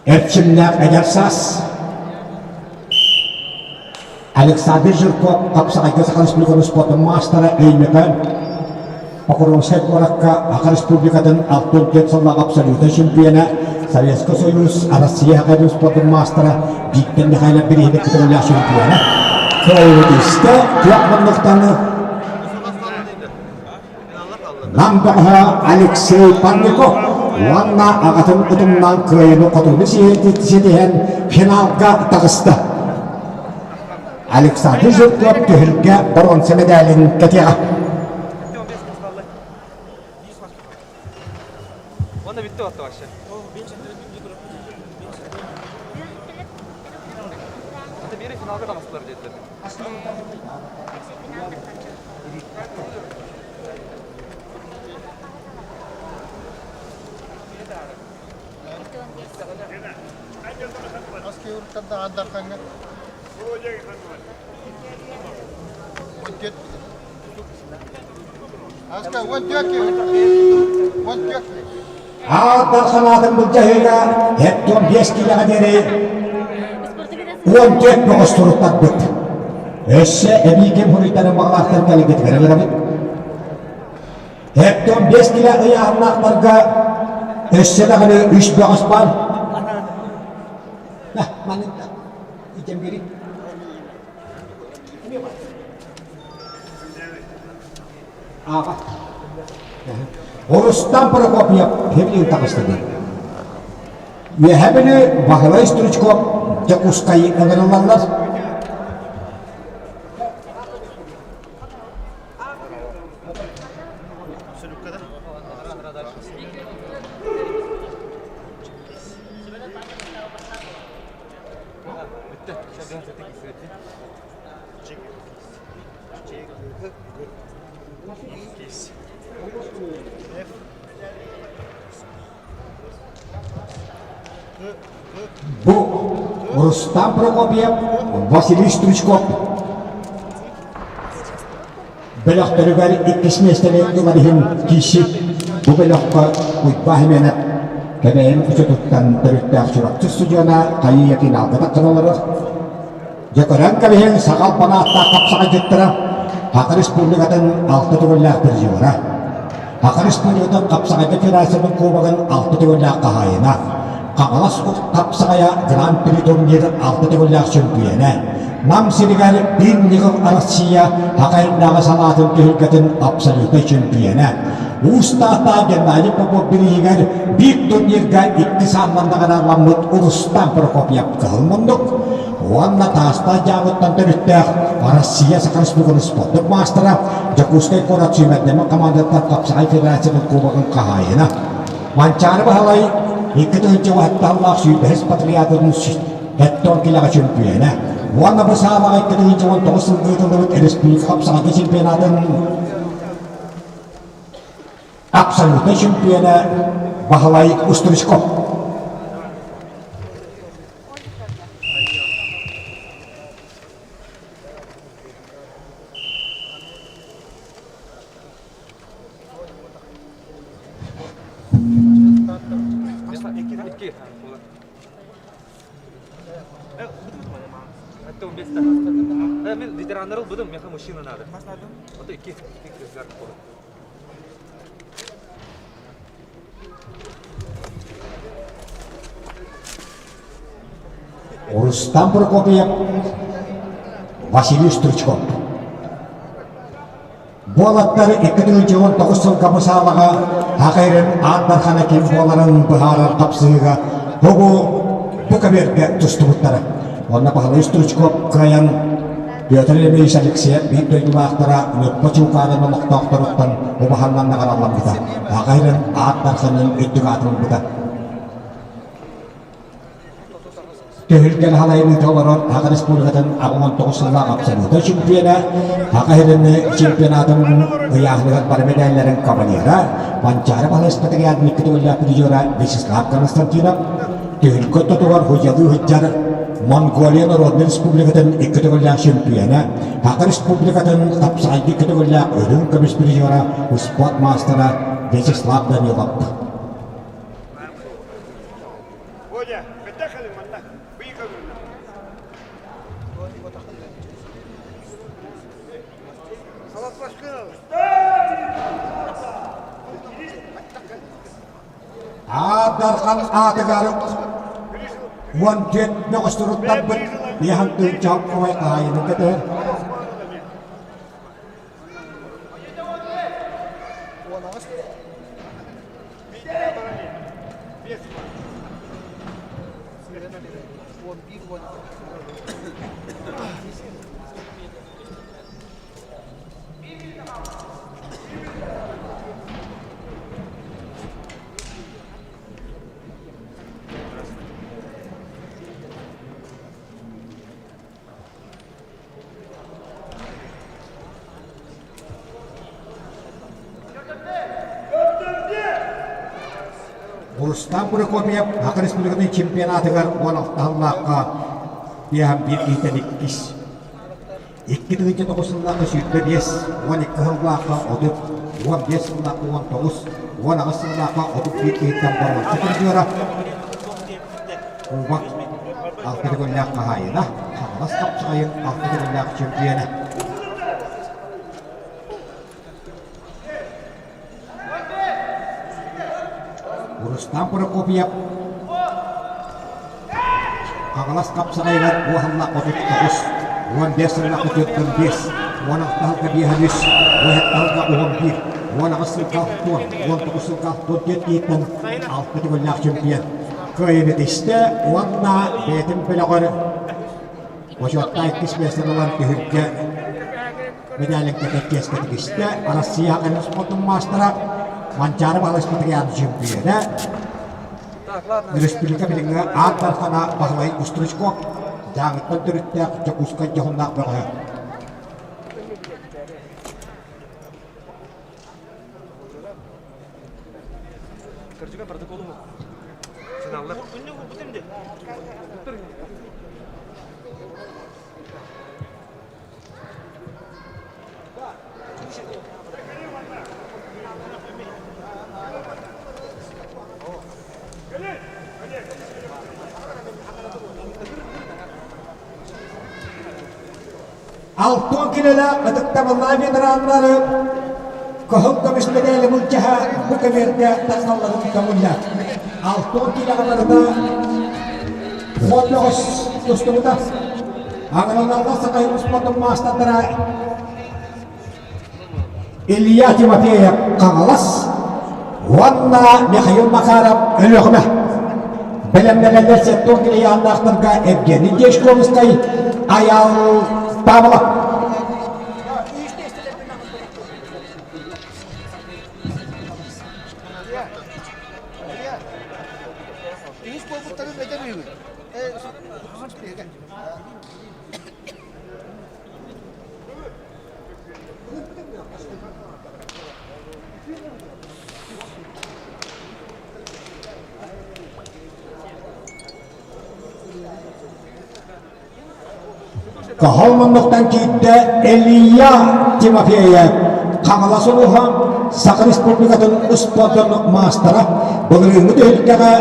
Эрчимнээх эдэр саас Александр Жирков Хапсаҕайга Саха Республикатын спордун маастара Өймөкөөн Покровскай куоракка Саха Республикатын 64 сыллаах абсолютнай чемпиона Советский Союз Россия Саха спордун маастара Виктор Михайлов бирииһин кытарылаах чемпиона кыайыбыт истэ күөх муннуктаны Нам бөҕөһө Алексей Парников уонна аҕатын утумнаан кыайыыны-хотууну ситиһэн финалга таҕыста. Александр Жирков түһүлгэ боруонса мэдээлин кэтиэҕэ. Аар санаатын былдьаһыыга 75 киилэҕэ диэри 14 бөҕөс туруттарбыт. Өссө эбии ким хоруйдарын баҕалаахтар кэлэргитигэр ыҥырабыт. Эптон 5 килэ ыйааһыннаахтарга өссө даҕаны үс бөҕөс баар. Маннык итем бери. Ааҕа. Рустам Прокопьев Хевлин таҕыстыгы. Үөһээ Бүлүү Баһылай Стручков Дьокуускай ыҥырыллаллар. Бу Рустам Прокопьев, Василий Стручков бөлөхтөрүгэр иккис миэстэни ылар иһин киирсик. Бу бөлөххө Уйбаа Хименов Кэбээйи хочотуттан төрүттээх Чурапчы студиона хайыы финалга тахсан олорор. Дьэ көрөн кэбиһиҥ саха албан ааттаах хапсаҕайдьыттара Саха Республикатын алта төгүллээх призера, Саха Республикатын хапсаҕайга федерациятын кубогын алта төгүллээх хаһаайына, Хаҥалас хапсаҕайа Гран-при турнир алта төгүллээх чөмпүйүөнэ, Нам сиригэр биир ньыгыл Россия Хахайдааҕы салаатын түһүлгэтин абсолютнай чөмпүйүөнэ, Уус Таатта Геннадий Попов бирииһигэр биир турнирга икки сааллан наҕарааламмыт Рустам Прокопьев кыһыл муннук уонна Таастаах дьаамыттан төрүттээх Россия Саха Республикатын спордун маастара, Дьокуускай куорат сүүмэрдэммит хамаандаттан хапсаҕай федерациятын кубогын хаһаайына Манчаары Баһылай 2007 сыллаах сүүрбэһис патриотын Эттон килэҕэ чөмпүйүөнэ уонна бу саалаҕа 2019 сылга ыытыллыбыт республика хапсаҕайга чемпионатын абсолютнай чемпиона Баһылай Устричков. Мен ветераннары ылбытым, меха мужчина надо. Вот икки, икки Рустам Прокопьев, Василий Стручков. Буолаттар 2019 сылга бу саалаҕа Хахайрын Аан Дархана ким буоларын быһаарар хапсыһыыга бу бу көбүөргэ тустубуттара. Онно Баһылай Стручков кыайан Петр Ильич Алексеев биир дойдулаахтара Ньурба Чуукаанын олохтоохторуттан убаһаннан наҕаралламмыта. Хахайрын Аан Дарханын үрдүк аатын ылбыта. Түһүлгэ халайыныыта олорор Саха Республикатын 89 сыллаах абсолютнай чемпиона, Саха сирин чемпионатын ыйааһыныгар бары мэдээллэрин кавалера, Манчаары Баһылай Спартакиадын икки төгүллээх призера Вячеслав Константинов, түһүлгэ ортотугар судьялыы сылдьар Монголия Народнай Республикатын икки төгүллээх чемпиона, Саха Республикатын хапсаҕайга икки төгүллээх үрүҥ көмүс призера, спорт маастара Вячеслав Данилов. Бодя, бэттэх кэлин манна. Быйыка көрүнэ. Аар Дархан аатыгар 14 мөҕүстүруттарбыт биһан тыынча ой хаайыны көтөр. Рустам Прокопьев Саха Республикатын чемпионатыгар 16 сыллаахха биэһэн биир киһиттэн иккис. 2009 сыллаахха 25, 12 сыллаахха 30, 15 сыллаахха 19, 18 сыллаахха 31 киһиттэн боруонса призера. Кубок алта төгүллээх хаһаайына, Хаҥалас хапсаҕайын алта төгүллээх чемпиона. Рустам Прокопьев Хаҥалас хапсаҕайыгар уоһаллаах 39, 15 сыллаах 45, 16 сылга 53, 17 сылга 11, 18 сылга 60, 19 сылга 64 киһиттэн алта төгүллээх чемпион. Кыайыыны тистэ уонна бэйэтин бөлөҕөр бочуоттаах иккис миэстэни ылан түһүлгэ медалин кэтэр чиэскэ тигистэ. Арассыыйа кэлин спордун маастара Манчаары Баһылай Спартакиада чемпиона, республика билиҥҥи Аан Дархана Баһылай Устручков, Дьааҥыттан төрүттээх Дьокуускай дьоһуннаах бөҕөһө. Кырдьыга протоколу Финаллар. Алтон килэлээх ытыктабыллаах ветераннары кыһыл көмүс мэдээли былдьаһа бу кэмиэргэ тахсалларын көҥүллээх. Алтон килэҕэ барыта хот бөҕөс тустубута. Аҥыраларга Саха спордун маастардара Илья Тимофеев Хаҥалас. Уонна Михаил Макаров Өлүөхүмэ. Бэлэмнэнэллэр сеттон килийааннаахтарга Евгений Дьячковскай, Айаал Павлов. Кыһыл муннуктан киирдэ Илья Тимофеев, Хаҥалас улууһа, Саха Республикатын успуордун маастара, былырыыҥҥы түһүлгэҕэ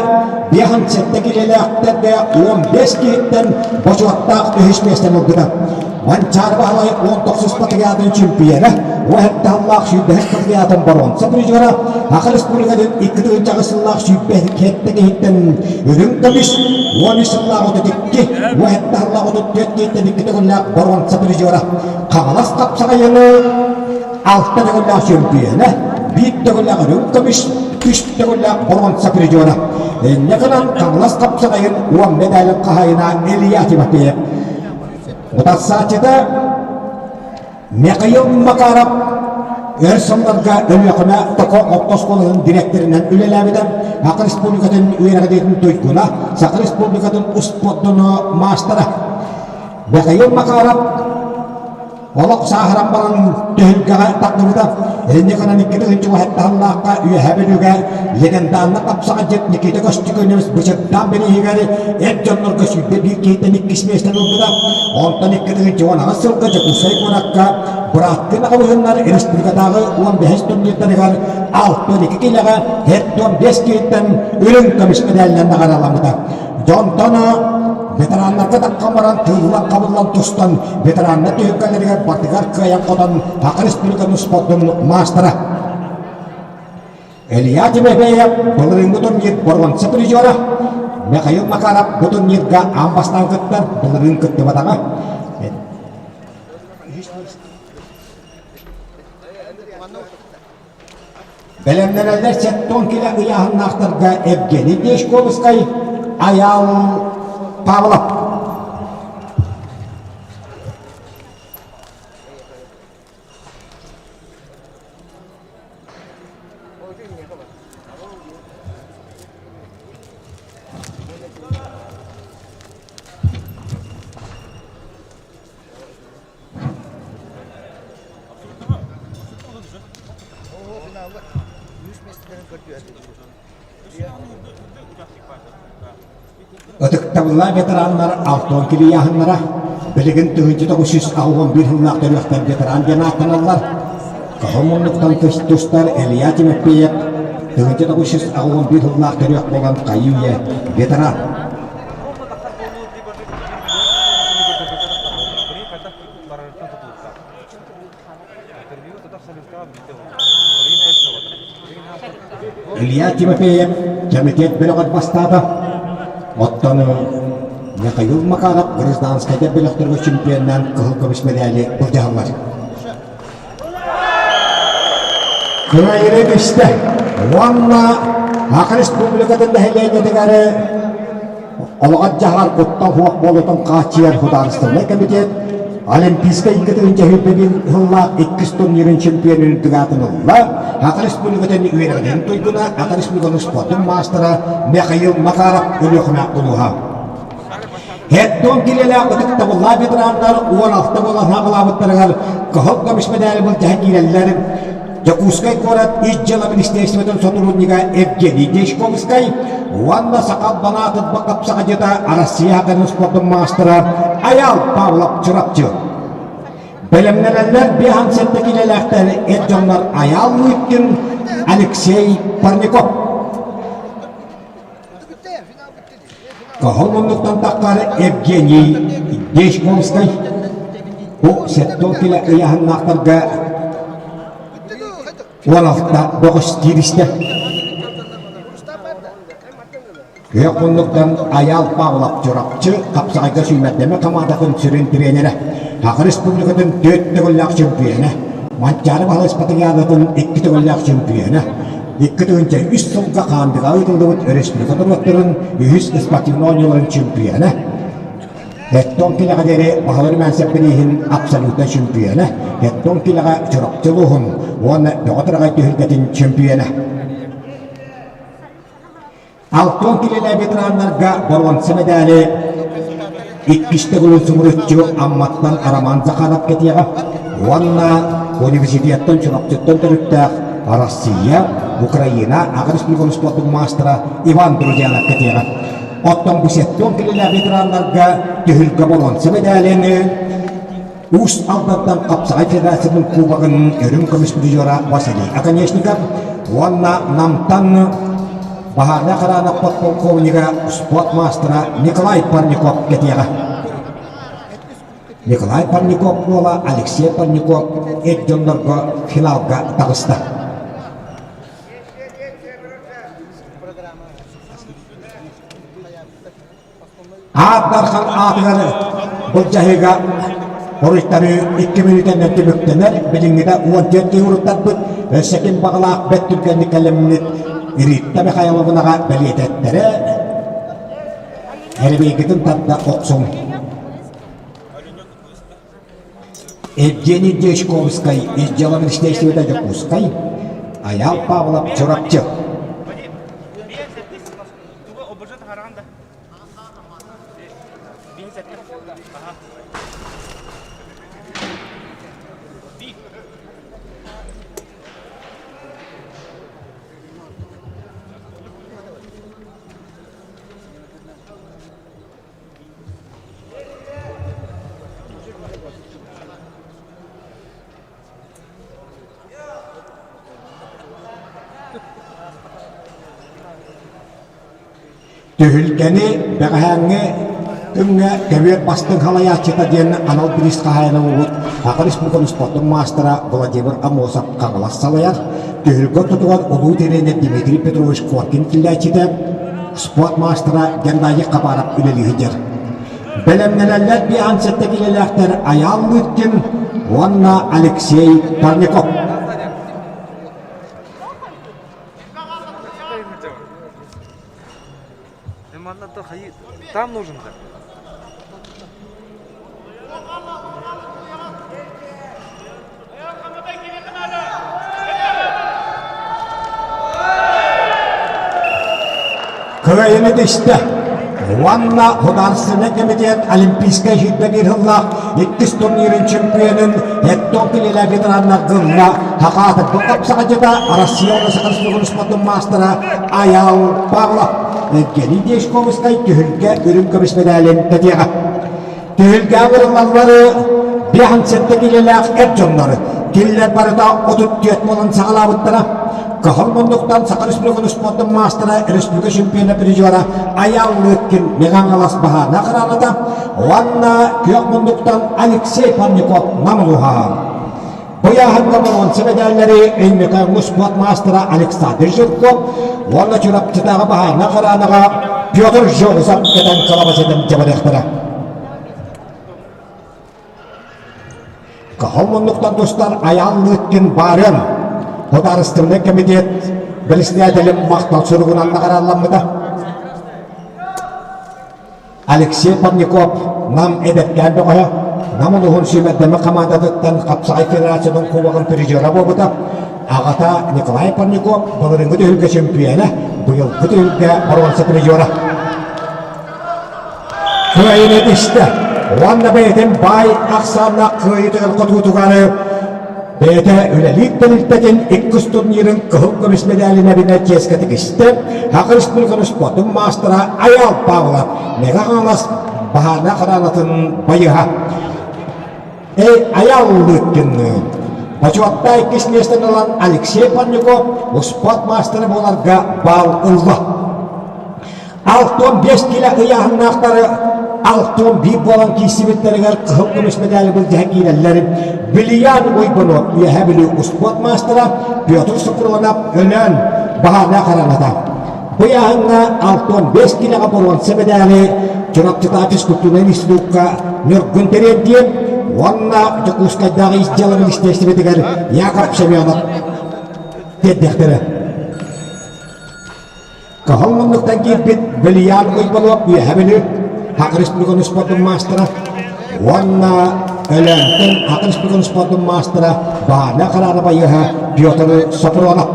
57 киилэлээхтэргэ 15 киһиттэн бочуоттаах үһүс миэстэни ылбыта. Манчаары Баһылай 19 патриотын чемпиона, уһэттэ сыллаах сүүрбэһис патриотын боруонса призера, Саха Республикатын 2008 сыллаах 27 киһиттэн үрүҥ көмүс, 13 сыллаах 32, уһэттэ сыллаах 34 киһиттэн икки төгүллээх боруонса призера, Хаҥалас хапсаҕайыны алта төгүллээх чемпиона, биир төгүллээх үрүҥ көмүс, үс төгүллээх боруонса призера. Инньэ гынан Хаҥалас хапсаҕайын уон медалын хаһаайына Илья Тимофеев Утарсааччыта Михаил Макаров өр сылларга Өлүөхүмэ Токо орто оскуолатын дириэктэринэн үлэлээбитэ, Саха Республикатын үөрэҕириитин туйгуна, Саха Республикатын успуордун маастара. Михаил Макаров олох сааһыран баран түһүлгэҕэ тахсыбыта. Инньэ гынан 2007 сыллаахха Үөһээ Бүлүүгэ легендарный хапсаҕайдьыт Никита Костюконевич Бычырдаан бирииһигэр эр дьоннорго 21 киһиттэн иккис миэстэни ылбыта. Онтон 2018 сылга Дьокуускай куоракка бырааттыы аҕабыһыннар республикатааҕы 15 турнирдарыгар 62 киилэҕэ 45 киһиттэн үрүҥ көмүс мэдээлинэн наҕарааламмыта. Дьонтон ветераннарга таххан баран тыыллан-хабыллан тустан ветераннар түһүлгэлэригэр барытыгар кыайан-хотон Саха Республикатын спордун маастара. Илья Тимофеев былырыыҥҥы турнир боруонса призера, Михаил Макаров бу турнирга аан бастаан кыттар, былырыын кыттыбатаҕа. Бэлэмнэнэллэр сеттон килэ ыйааһыннаахтарга Евгений Дьячковскай, Айаал Павлов. Ытыктабыллаах ветераннар Алтон килийааһыннара билигин 1981 сыллаах төрүөхтэр ветеран диэн ааттаналлар. Кыһыл муннуктан тустар Илья Тимофеев 1981 сыллаах төрүөх буолан хайыы-үйэ ветеран. Илья Тимофеев кэмитиэт бөлөҕөр бастаата. Оттон Михаил Макаров гражданскайдар бөлөхтөргө чемпионнаан кыһыл көмүс мэдээли былдьаһаллар. Кыайыры түстэ уонна Саха Республикатын нэһилиэнньэтигэр олоҕор-дьаһаҕар куттал суох буолуутун хааччыйар судаарыстыбаннай комитет Олимпийскай 2021 сыллаах иккис турнирын чемпионун үрдүк аатын ылла Саха Республикатын үөрэҕин туйгуна, Саха Республикатын спордун маастара Михаил Макаров Өлүөхүмэ улууһа. Хеттон килэлээх ытыктабыллаах ветераннар 16 буолан хаалаабыттарыгар кыһыл көмүс мэдээли былдьаһан киирэллэр. Дьокуускай куорат Ис дьыала министерствотын сотруднига Евгений Дьячковскай уонна Саха банаатын хапсаҕайдьыта Россия хатарын спордун маастара Айаал Павлов Чурапчы. Бэлэмнэнэллэр 57 килэлээхтэр эр дьоннор Айаал Лыткин, Алексей Парников. Кыһыл муннуктан таххар Евгений Дьячковскай бу сэттэ килэ ыйааһыннаахтарга 16 бөҕөс кииристэ. Күөх муннуктан Айаал Павлов Чурапчы хапсаҕайга сүүмэрдэмэ хамаандатын сүрүн тренерэ, Саха Республикатын түөрт төгүллээх чемпиона, Манчаары Баһылай Спартакиадатын икки төгүллээх чемпиона. 2003 сылга Хаандыга ыытыллыбыт өрөспүүбүлүкэ норуоттарын үһүс спортивнай оонньууларын чемпиона, Эттон килэҕэ диэри Баһылай Румянцев бирииһин абсолютнай чемпиона, Эттон килэҕэ Чурапчы улууһун уонна Бөҕө Тараҕай түһүлгэтин чемпиона. Алтан килэлээ ветераннарга боруонса мэдээли иккис төгүлүн субуруччу Амматтан Роман Захаров кэтиэҕэ уонна университеттан Чурапчыттан төрүттээх Россия, Украина аҕа республикатын спордун маастара Иван Друзьянов кэтиэҕэ. Оттон бу 70 килэлээх ветераннарга түһүлгэ боруонса мэдээлини Уус Алдантан Хапсаҕай Федерациятын Кубогын үрүҥ көмүс призера Василий Оконешников уонна Намтан баһаарынай хараана подполковнига спорт маастара Николай Парников кэтиэҕэ. Николай Парников уола Алексей Парников эр дьоннорго финалга таҕыста. Аат Дархан аатыгар былдьаһыыга хоруйтарыы икки мүнүүтэннэн түмүктэнэр. Билиҥҥитэ 14 киһи уруттарбыт. Өссө ким баҕалаах бэрт түргэнник кэлэммит Рита Михайловнаҕа бэлиэтэттэрэ. Эрбийгитин тарда охсуҥ. Евгений Дьячковскай из дела министерствета Дьокуускай, Айаал Павлов Чурапчы. Түһүлгэни бэҕэһээҥҥи күҥҥэ көбүөр бастыҥ салайааччыта диэн анал бириис хаһаайына буолбут Саха Республикатын спордун маастара Владимир Аммосов Хаҥалас салайар. Түһүлгэ ортотугар улуу тренер Дмитрий Петрович Коркин киллээччитэ, спорт маастара Геннадий Хабаров үлэлии сылдьар. Бэлэмнэнэллэр биһан сэттэ килэлээхтэр Айаал Лыткин уонна Алексей Парников. Там нужен так. Кыайыны түстэ. Уонна Художественный комитет Олимпийскай сүүрбэ сыллаах иккис турнирын чемпионун Эттон Килилэ ветераннар гымна Хакаатык хапсаҕадьыта Россия уонна Саха Республикатын спордун маастара Айаал Павлов Евгений Дьячковскай түһүлгэ үрүҥ көмүс медалин кэтиэҕэ. Түһүлгэ ыҥырыллаллары 57 килэлээх эр дьоннору кинилэр барыта 34 буолан саҕалаабыттара. Кыһыл муннуктан Саха Республикатын спордун маастара, республика чемпиона призера Айаал Лыткин Мегаҥалас баһаана охраната уонна күөх муннуктан Алексей Парников Нам улууһа. Бу ыйааһыҥҥа боруонса мэдээллэри Өймөкөөҥҥө спорт маастара Александр Жирков уонна Чурапчытааҕы баһаарынай харанаҕа Петр Жогусов кэтэн кылабачытын дьабарыахтара. Кыһыл муннуктан тустар Айаал Лыткин баарыан Судаарыстыбаннай комитет бэрэссэдээтэлин махтал суругунан наҕараадаламмыта. Алексей Парников Нам эдэркээн бөҕөһө, Нам улууһун сүүмэрдэммит хамаандатыттан Хапсаҕай Федерациятын кубогын призера буолбута. Аҕата Николай Парников былырыыҥҥы түһүлгэ чемпиона, быйылгы түһүлгэ боруонса призера. Кыайыыны истэ уонна бэйэтин баай ахсааннаах кыайыытыгар хотуутугар Бэйэтэ үлэлиир тэрилтэтин иккис турнирын кыһыл көмүс мэдээлин эбинэ чиэскэ тигистэ. Саха Республикатын спордун маастара Айаал Павлов Мэҥэ Хаҥалас баһаарынай хараанатын байыһа. Эй, Айаал Лыткинныын бочуоттаах иккис миэстэни ылан Алексей Парников успуорт маастара буоларга баал ылла. 65 килэ ыйааһыннаахтары 61 буолан киирсибиттэригэр кыһыл көмүс мэдээли былдьаһа киирэллэр. Бильян Уйбунов Үөһээ Бүлүү успуорт маастара Петр Супрунов Өлөөн баһаарынай хараҥата. Бу ыйааһыҥҥа 65 килэҕэ боруонса мэдээли Чурапчытааҕы физкультурнай институкка Ньургун Терентьев уонна Дьокуускайдааҕы ис дьыала министиэристибэтигэр Яков Семенов тиэрдиэхтэрэ. Кыһыл муннуктан киирбит Вилиан Уйбалов Үөһэ Бүлүү Саха Республикатын спордун маастара уонна Өлөөнтөн Саха Республикатын спордун маастара Баана Хараана байыаһа Петр Сопронов.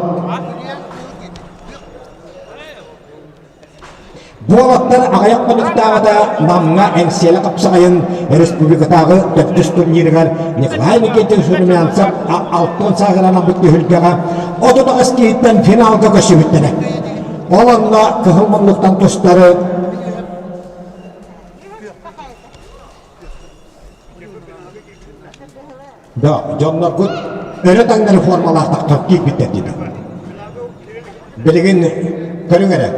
Буолаттар аҕыйах хонуктааҕыта Намҥа Эҥсиэлэ хапсаҕайын республикатааҕы төрдүс турнирыгар Николай Никитич Румянцев алтан сааһыранаммыт түһүлгэҕэ 38 киһиттэн финалга көрсүбүттэрэ. Ол онно кыһыл муннуктан тустары Да, дьонноргут өрө таҥнары формалаахтахтар киирбиттэр диибин. Билигин көрүҥ эрэ.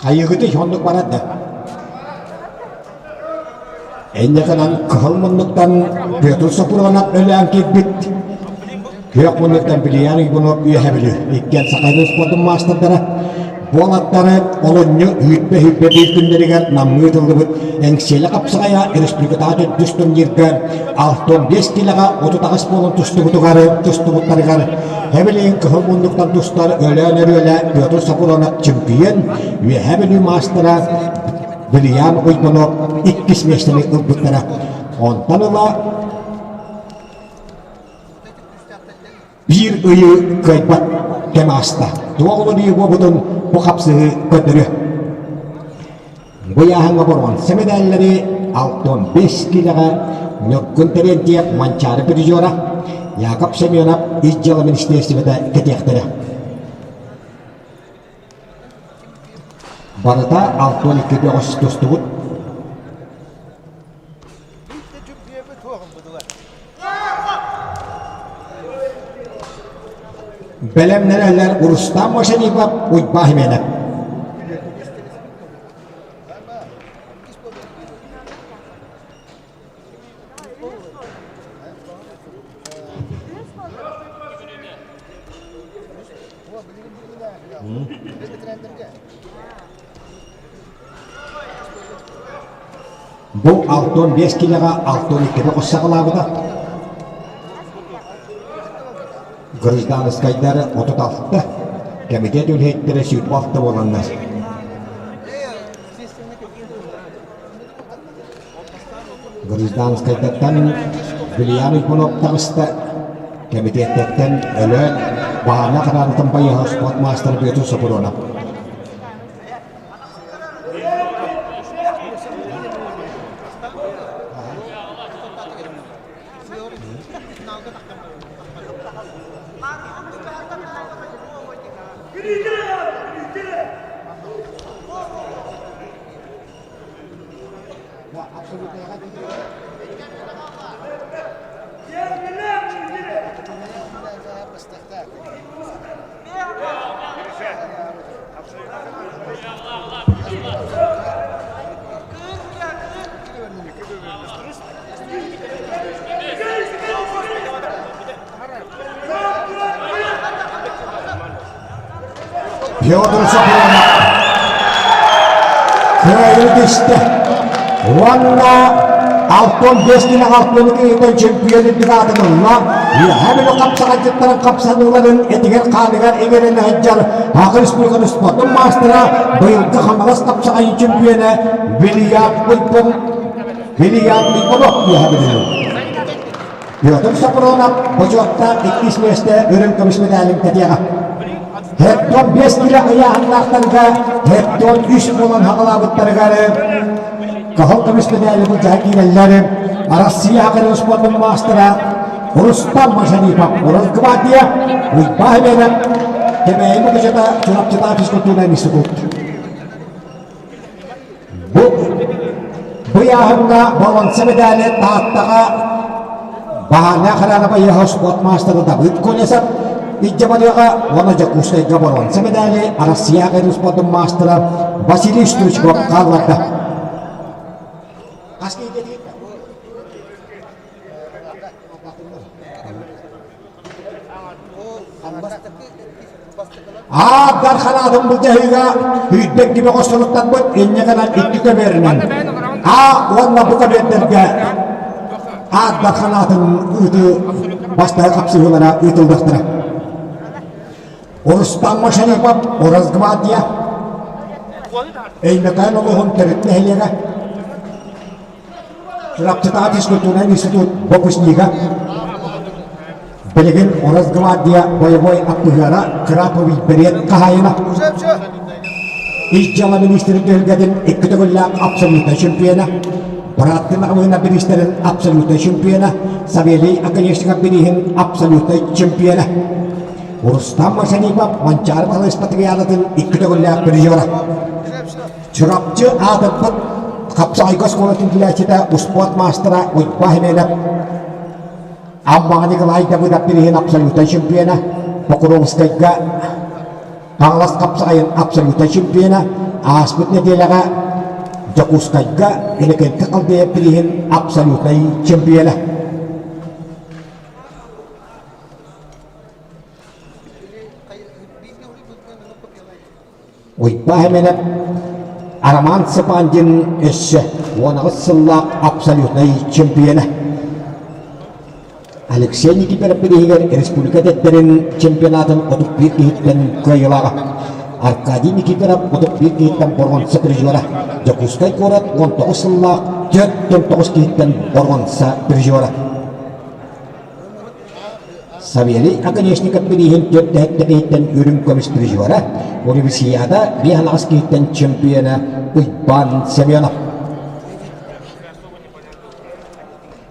Хайыгытый оннук барар да. Энньэкэнэн кыһыл муннуктан Петр Сопуронов өлөөн киирбит. Күөх муннуктан Билиян Уйгунов үөһэ Бүлүү. Иккиэн Сахалин спордун маастардара Буолаттары олунньу үүрбэ-үүрбэ биир күннэригэр Намҥа ыытыллыбыт Эҥсиэлэ хапсаҕайа республикатааҕы төрдүс турнирга 65 киилэҕэ 38 буолан тустубутугар тустубуттарыгар Эбилиин кыһыл муннуктан тустар Өлөөн Өрүөлэ Петр Сопуронов чемпион, Үөһээ Бүлүү маастара Вильям Уйбанов иккис миэстэни ылбыттара. Онтон ыла Биир ыйы кыайбат кэм ааста. Туох уларыйыы буолбутун бу хапсыһыы көрдөрүө. Бу ыйааһыҥҥа боруонса мэдээллэри 65 киилэҕэ Ньургун Терентьев Манчаары призера, Яков Семенов Ис дьыала министиэристибэтэ кэтиэхтэрэ. Барыта 62 бөҕөс тустубут. Бэлэмнэнэллэр Рустам Мошенников, Уйбаа Хименов. Бу 65 киилэҕэ 62 хос саҕалаабыта. Гражданскайдары 36, кэмитиэт үлэһиттэрэ 26 буоланнар. Гражданскайдартан Вильям Уйбунов таҕыста, кэмитиэттэртэн Өлөөн Баана Хараанытын байыһа спорт маастара Петр Сопуронов. Петр Сопронов кыайыы түстэ уонна 65 килэ алтыны киһитэн чемпион үрдүк аатын ылла. Үөһээ Бүлүү хапсаҕайдьыттарын хапсаныыларын этигэр-хааныгар иҥэринэ сылдьар Саха Республикатын спордун маастара, быйылгы Хаҥалас хапсаҕайын чемпиона Вильям Уйбун Вильям Уйбунов үөһээ Бүлүү. Петр Сопронов бочуоттаах иккис миэстэ үрүҥ көмүс мэдээлин кэтиэҕэ. Хеттон 5 кило ыйааһыннаахтарга Хеттон 3 буолан хаҕалаабыттарыгар кыһыл көмүс мэдээли былдьаһа киирэллэр. Россия хакерын спордун маастара Рустам Мажанипов Росгвардия Уйбаа Хименов Кэбээйи Мукучата Чурапчытаах физкультурнай институт. Бу быйааһыҥҥа боруонса мэдээли Тааттаҕа Баһаарнаах Хараана байыаһа спорт маастара Давыд Колесов илдьэ барыаҕа уонна Дьокуускайга боруонса мэдээли Арассыйа аҕай спордун маастара Василий Стручков хаалларда. Аат Дархан былдьаһыыга сүүрбэ икки бөҕөс суруктарбыт инньэ гынан икки көбүөрүнэн А уонна бу көбүөрдэргэ Аат Дархан аатын ыытыы. бастакы хапсыһыылара ыытыллыахтара. Рустам Машарипов, Росгвардия, Өймөкөөн улууһун төрүт нэһилиэгэ, Чурапчытааҕы физкультурнай институт выпускнига, билигин Росгвардия боевой аппыһыара Краповый берет хаһаайына, Ис дьыала министрин түһүлгэтин икки төгүллээх абсолютнай чемпиона, бырааттыы маҕаһыына бириистэрин абсолютнай чемпиона, Савелий Оконешников бирииһин абсолютнай чемпиона. Рустам Машанипов Манчаары Баһылай Спартакиадатын икки төгүллээх призера. Чурапчы аатырбыт хапсаҕайга оскуолатын килээччитэ успуорт маастара Уйбаа Хименов Аммаҕа Николай Давыдов бирииһин абсолютнай чемпиона, Покровскайга Хаҥалас хапсаҕайын абсолютнай чемпиона, ааспыт нэдиэлэҕэ Дьокуускайга Иннокентий Халдеев бирииһин абсолютнай чемпиона. Уйбаа Хэмэнэп Роман Цыпандин өссө 18 сыллаах абсолютнай чемпиона. Алексей Никифоров бирииһигэр республика эдэрдэрин чемпионатын 31 киһиттэн кыайыылааҕа. Аркадий Никифоров 31 киһиттэн боруонса призера. Дьокуускай куорат 19 сыллаах 49 киһиттэн боруонса призера. Савелий Оконешников бирииһин түөрт дэһэттэ киһиттэн үрүҥ көмүс призера, Универсиада биэс аҕыс киһиттэн чемпиона Уйбаан Семенов.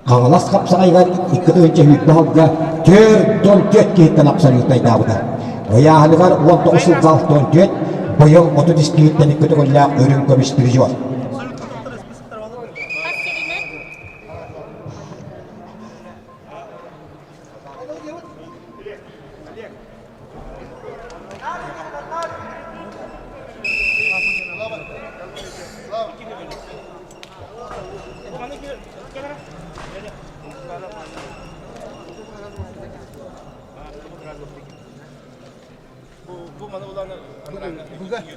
Хаҥалас хапсаҕайыгар 2 2020 сылга 44 киһиттэн абсолютнайдаабыта. Ыйааһыныгар 19 сылга 64, быйыл 33 киһиттэн икки төгүллээх үрүҥ көмүс призер.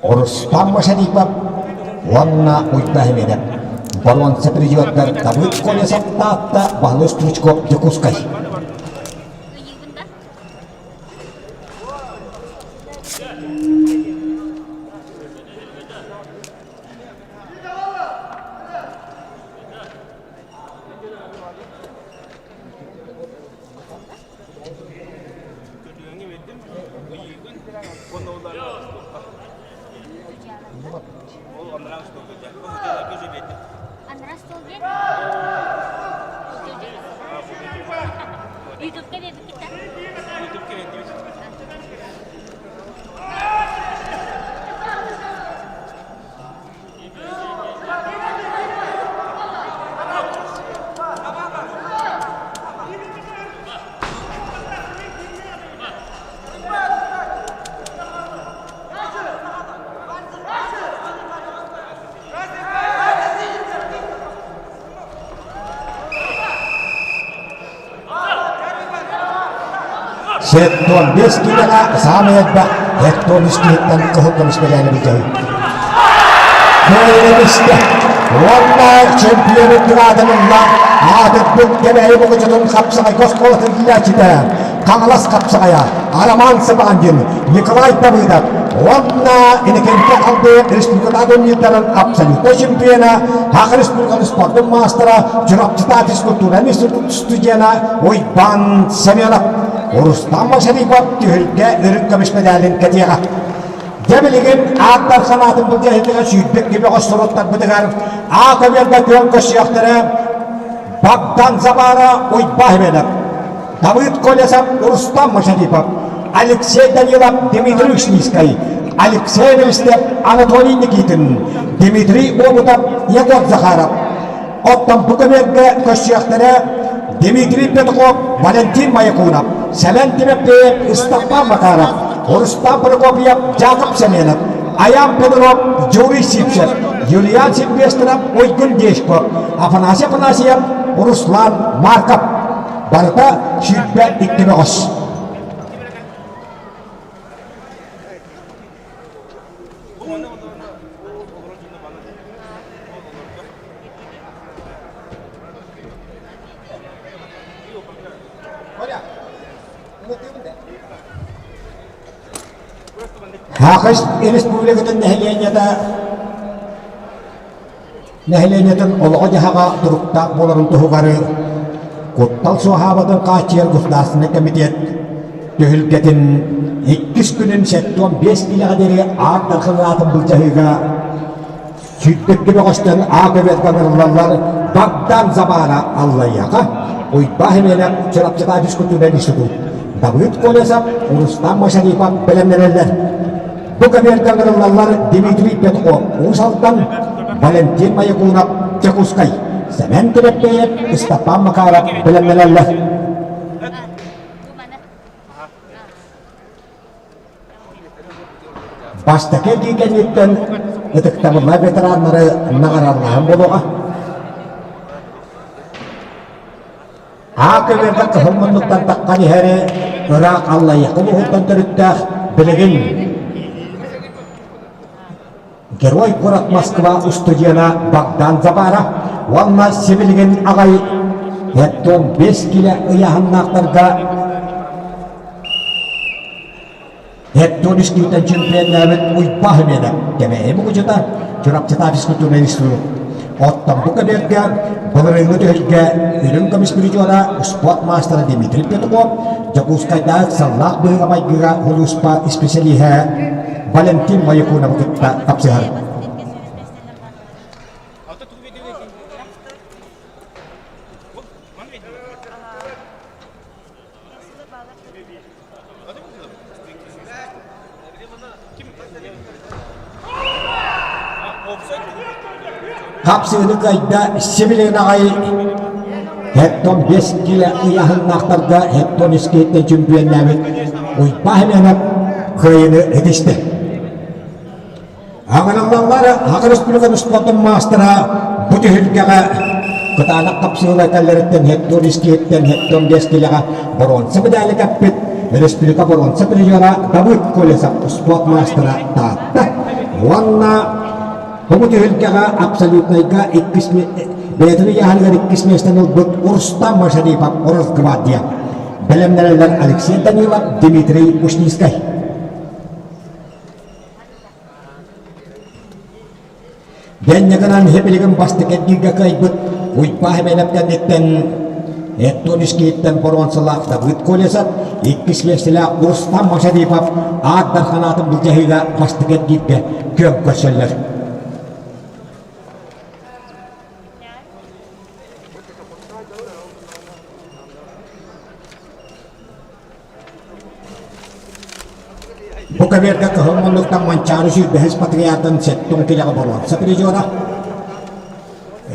Рустам Машарипов уонна Уйба Химедов боруонса призердар Давыд Колесов Таатта Баһылай Стручков Дьокуускай. Сеттон бес киилэҕэ саамай элбэх Hector үс киһиттэн кыһыл көмүс бэлээни былдьаһыы. Кыайыгы Уонна чемпионун аатын ылла аатырбыт Кэбээйи Мукучутун хапсаҕайга оскуолатын киирээччитэ Хаҥалас хапсаҕайа Роман Сыбаандин, Николай Давыдов уонна Иннокентий Халдеев республикатааҕы турнирдарын абсолютнай чемпиона, Саха Республикатын спордун маастара, Чурапчытаа физкультура институт студена Уйбаан Семенов. Рустам Машарипов түһүлгэ үрүҥ көмүс мэдээлин кэтиэҕэ. Дьэ билигин ааттар санаатын былдьаһыытыгар сүүрбэт киһи суруттарбытыгар А көбүөргэ күөн көрсүөхтэрэ Богдан Забара Уйбаа Хименов, Давыд Колесов Рустам Машарипов, Алексей Данилов Дмитрий Ушницкай, Алексей Велистев Анатолий Никитин, Дмитрий Обутов Егор Захаров. Оттон бу көбүөргэ көрсүөхтэрэ Дмитрий Петухов, Валентин Маякунов, Сэмэн Тимофеев, Ыстаппан Макаров, Рустам Прокопьев, Яков Семенов, Аян Петров, Юрий Сивцев, Юлиан Сильвестров, Уйгун Дешков, Афанасий Афанасьев, Руслан Марков. Барыта 22 бөҕөс. Хахыс Республикатын нэһилиэнньэтэ нэһилиэнньэтин олоҕо-дьаһаҕа туруктаах буоларын туһугар куттал суоһаабатын хааччыйар государственнай комитет түһүлгэтин иккис күнүн 75 киилэҕэ диэри Аар Дархан аатын былдьаһыыга Сүүрбэккэ бөҕөстөн аа көбүөргэ ыҥырыллаллар Богдан Забара Аллайыаха, Уйбаа Химиэнэп Чурапчытаа физкультурнай институт, Давыд Колесов, Рустам Машарипов бэлэмнэнэллэр. Бу көбүөргэ ыҥырыллаллар Дмитрий Петров Уус Алдан, Валентин Маякунов Дьокуускай, Сэмэн Тимофеев, Ыстапаан Макаров бэлэмнэнэллэр. Бастакы эргии кэнниттэн ытыктабыллаах ветераннары наҕараадалааһын буолуоҕа. Аа көбүөргэ кыһыл муннуктан таххан иһэри ыраах Аллайыаха улууһуттан төрүттээх билигин Герой куорат Москва устудьуона Богдан Забаров уонна сибилигин аҕай 75 килэ ыйааһыннаахтарга Эттон үстүүтэн чемпионнаабыт Уйбаа Химена Кэбээйи Мукучута Чурапчытаа физкультурнай институт. Оттон бу көбүөргэ былырыыҥҥы түһүлгэ үрүҥ көмүс призера спорт маастара Дмитрий Петухов, Дьокуускайдааҕы ыксаллаах быһыыга-майгыга улууспа исписэлииһэ Валентин Моякуновы кытта тапсыһар. Хапсыыны кыайда сибилигин аҕай Хеттон 5 килэ ыйааһыннаахтарга Хеттон искиһиттэн чөмпүйэннээбит Уйбаа Химиэнэп кыайыыны ситистэ. Аҕырыллаллар Саха Республикатын спордун маастара бу түһүлгэҕэ кытаанах хапсыһыылар кэллэриттэн Хеттон искиһиттэн Хеттон 5 килэҕэ боруонса медали кэппит республика боруонса призера Давыд Колесов спорт маастара Таатта уонна бу түһүлгэҕэ абсолютнайга иккис бэйэтин ыйааһыныгар иккис миэстэни ылбыт Рустам Машарипов Росгвардия бэлэмнэнэллэр Алексей Данилов, Дмитрий Ушницкай. Дэннэ гынан иһэ билигин бастакы эргииргэ кыайбыт Уйбаа Химэнэп кэнниттэн Эттон Искиһиттэн боруонсалаах Давыд Колесов, иккис миэстэлээх Рустам Машарипов аат дархан аатын былдьаһыыга бастакы эргииргэ күөн көрсөллөр. Бу көбүөргэ кыһыл муннуктан Манчаары сүүрбэһис патриардан сэттэ килэҕэ боруонса призера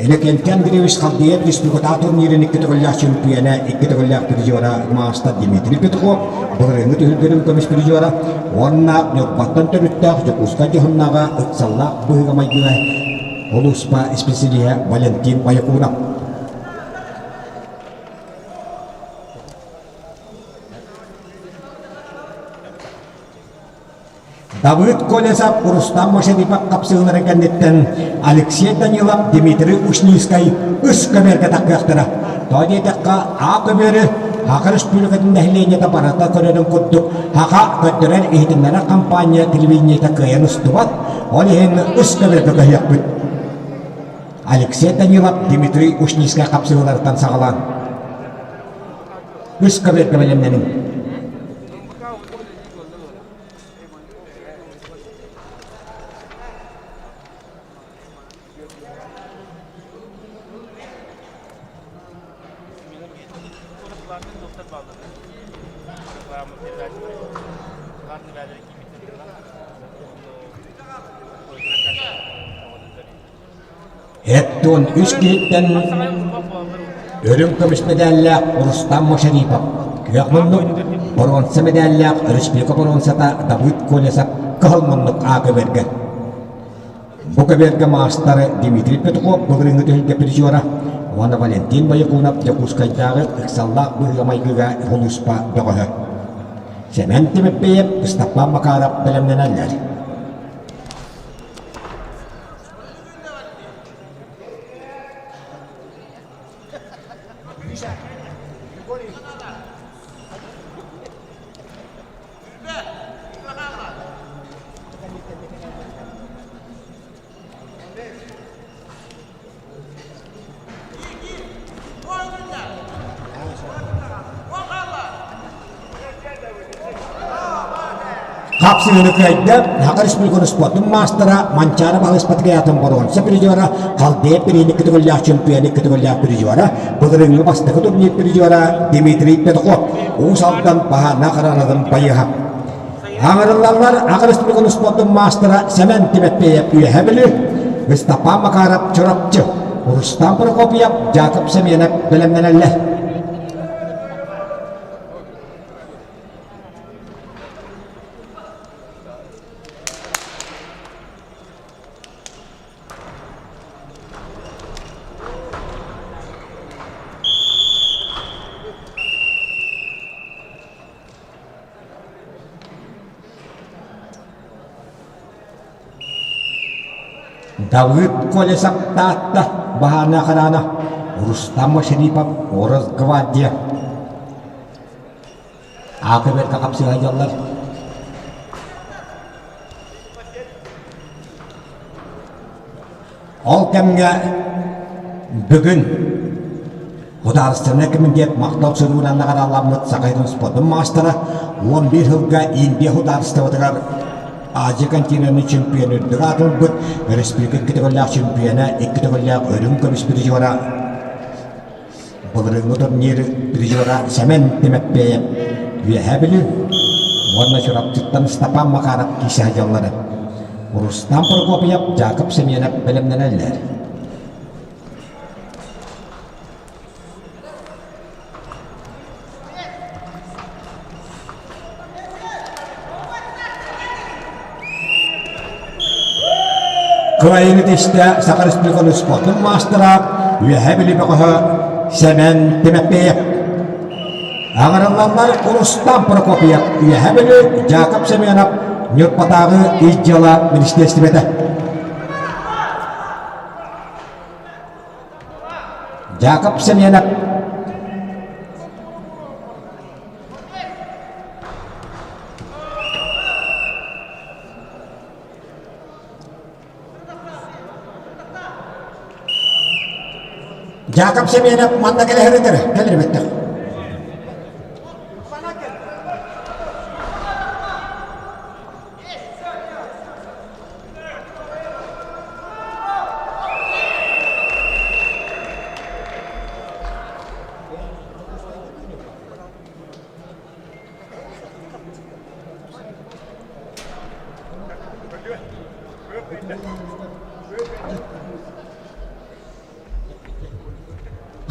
Иннокентий Андреевич Халдеев республикатааҕы турнирын икки төгүллээх чемпиона, икки төгүллээх призера маастар Дмитрий Петров, былырыыҥҥы түһүлгэнин көмүс призера уонна Ньурбаттан төрүттээх Дьокуускай дьоһуннааҕа ыксаллаах быһыыга-майгыга улууспа исписэлииһэ Валентин Боякунов. Давыд Колесов, Рустам Машарипов хапсыһыыларын кэнниттэн Алексей Данилов, Дмитрий Ушницкай үс көбүөргэ таххыахтара. Тоҕо диэтэххэ, А көбүөрү Саха Республикатын нэһилиэнньэтэ барыта көрөрүн курдук Саха көрдөрөр-иһитиннэрэр компания телевидениетэ кыайан устубат, ол иһин үс көбүөргэ көһүөхпүт. Алексей Данилов, Дмитрий Ушницкай хапсыһыыларыттан саҕалаан. Үс көбүөргэ бэлэмнэниҥ. Эттон үс киһиттэн үрүҥ көмүс мэдээллээх Рустам Машарипов, күөх муннук, боруонса мэдээллээх республика боруонсата Давыд Колесов кыһыл муннук А көбүөргэ. Бу көбүөргэ маастар Дмитрий Петухов былырыыҥҥы түһүлгэ призера уонна Валентин Боякунов Дьокуускайдааҕы ыксаллаах быһыыга-майгыга улууспа бөҕөһө. Сэмэн Тимофеев, Ыстапаан Макаров бэлэмнэнэллэр. Хапсыһыыны кыайда Саха Республикатын спордун маастара Манчаары Баһылыспатыгай аатын боруонса призера, Халдея Периник көтөҕүллээх чемпионы көтөҕүллээх призера, былырыыҥҥы бастакы турнир призера Дмитрий Петухов, Уус Алдан баһаарнаах хараанатын байыһа. Аҥарыллаллар Саха Республикатын спордун маастара Сэмэн Тимэппиэйэп Үөһэ Бүлүү, Ыстапаан Макаров Чурапчы, Рустам Прокопьев, Дьаакып Семенов бэлэмнэнэллэр. Давыд Колесов Таатта баһаана хараана Рустам Машарипов Росгвардия Аакы бэркэ хапсыһайдаллар. Ол кэмҥэ бүгүн Судаарыстыбаннай кэмитиэт махтал суругунан наҕарааламмыт Саха сирин спордун маастара 11 сылга Индия судаарыстыбатыгар Азия континенын чемпиона үрдүк аатын ылбыт, өрөспүүбүлүкэ икки төгүллээх чемпиона, икки төгүллээх үрүҥ көмүс призера Былырыыҥҥы турнир призера Сэмэн Тимэппиэйэп Үөһээ Бүлүү уонна Чурапчыттан Степан Макаров киирсэ сылдьаллара. Рустам Прокопьев, Дьаакып Семенов бэлэмнэнэллэр. Кыайыыны тистэ Саха Республикатын спордун маастара, Үөһээ Бүлүү бөҕөһө Сэмэн Тимофеев. Аҕырыллаллар Рустам Прокопьев, Үөһээ Бүлүү, Дьаакып Семенов, Ньурбатааҕы ис дьыала министиэристибэтэ. Дьаакып Семенов Дьаакап Семенов манна кэлэһэр этэрэ, кэлэр эбиттэр.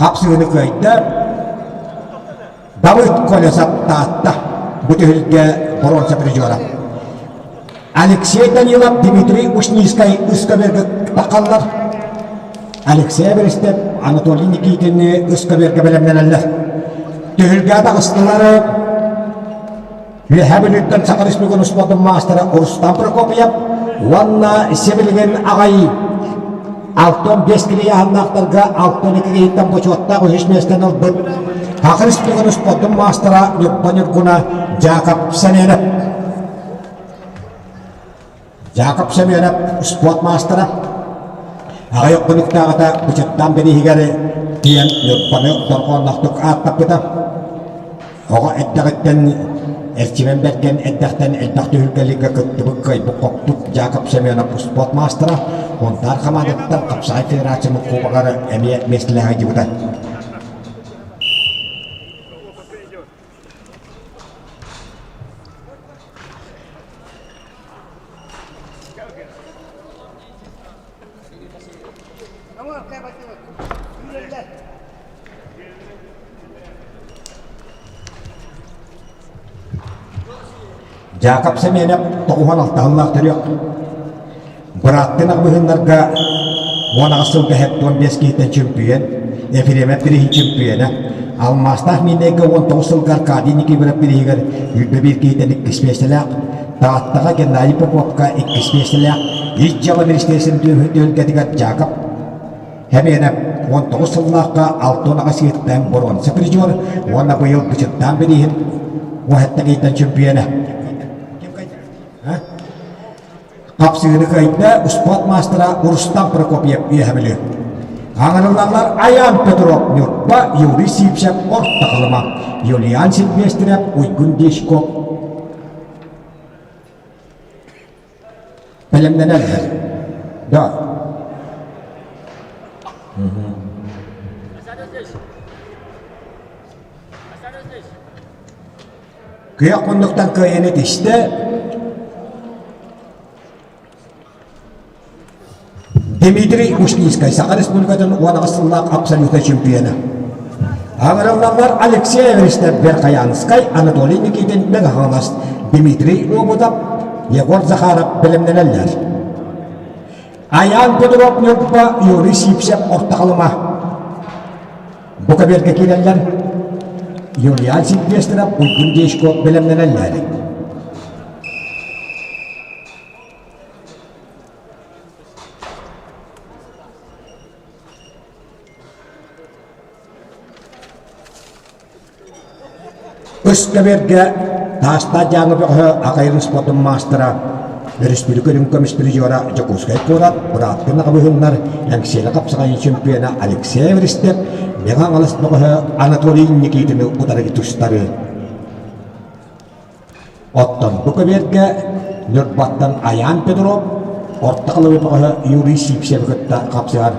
Хапсыгыны кыайда Давыд Колесов Таатта бу түһүлгэ боруонса призера. Алексей Данилов, Дмитрий Ушницкай үс көбүөргэ тахаллар. Алексей Берестев, Анатолий Никитини үс көбүөргэ бэлэмнэнэллэр. Түһүлгэ таҕыстылар Үөһээ Бүлүүттэн Саха Республикатын спордун маастара Рустам Прокопьев уонна сибилигин аҕай 65 килийааһыннаахтарга 62 киһиттэн бочуоттаах үһүс миэстэни ылбыт Саха Республикатын спордун маастара Ньурба Ньургуна Дьаакап Семенов. Дьаакап Семенов спорт маастара. Аҕыйах хонуктааҕыта Бычаттаан бирииһигэр тиийэн Ньурбаны дорҕоонноохтук ааттаппыта. Оҕо эрдэҕиттэн Эрчимэн Бэргэн эрдэхтэн элбэх түһүлгэлэргэ кыттыбыт кыайбыт-хоппут Дьаакап Семенов спорт маастара Һунтаар хамаандатыттан хапсаҕай федерациятын кубогар эмиэ миэстэлэһэ сылдьыбыта. Дьаакап Сэмиэнэп тоҕуһан алтаһыллаах төрүөх Бырааттын аҕабыһыннарга 18 сылга 75 киһиттэн чөмпүйүөн, Ефремов бирииһин чөмпүйүөнэ, Алмаастаах Миинэйгэ 19 сылга Аркадий Никифоров бирииһигэр 21 киһиттэн иккис миэстэлээх, Тааттаҕа Геннадий Поповка иккис миэстэлээх, Ис дьыала министиэристибэтин түһүлгэтигэр Дьаакап Һэмиэнэп 19 сыллаахха 68 киһиттэн боруонса призер уонна быйыл Бычыттаан бирииһин 17 киһиттэн чөмпүйүөнэ. Хапсыыны кыайда успуорт маастара Рустам Прокопьев Үөһэ Бүлүү. Аҥарыллаллар Айаан Петров Ньурба, Юрий Сивцев Орто Халыма, Юлиан Сильвестров, Уйгун Дешков. Бэлэмнэнэллэр. Да. Күөх муннуктан кыайыны тистэ Дмитрий Ушницкай Саха Республикатын 18 сыллаах абсолютнай чемпиона. Аҥырыллаллар Алексей Эверстов Верхоянскай, Анатолий Никитин Мэҥэ Хаҥалас, Дмитрий Лобутов, Егор Захаров бэлэмнэнэллэр. Айаан Петров Ньурба, Юрий Сивцев Орто Халыма. Бу каберга киирэллэр. Юлиан Сильвестров, Уйгун Дешко бэлэмнэнэллэр. Өскөбөргө Таастаах Дьааҥы бөҕөһө Акайрын спордун маастара, өрөспүүбүлүкэ үрүҥ көмүс призера Дьокуускай куорат бырааттын аҕабыһыннар Эҥсиэли хапсаҕайын чемпиона Алексей Эверстев Мэҥэ Хаҥалас бөҕөһө Анатолий Никитины утары тустары. Оттон бу көбүөргэ Ньурбаттан Айаан Петров, Орто Халыма бөҕөһө Юрий Сивцевы кытта хапсыһар.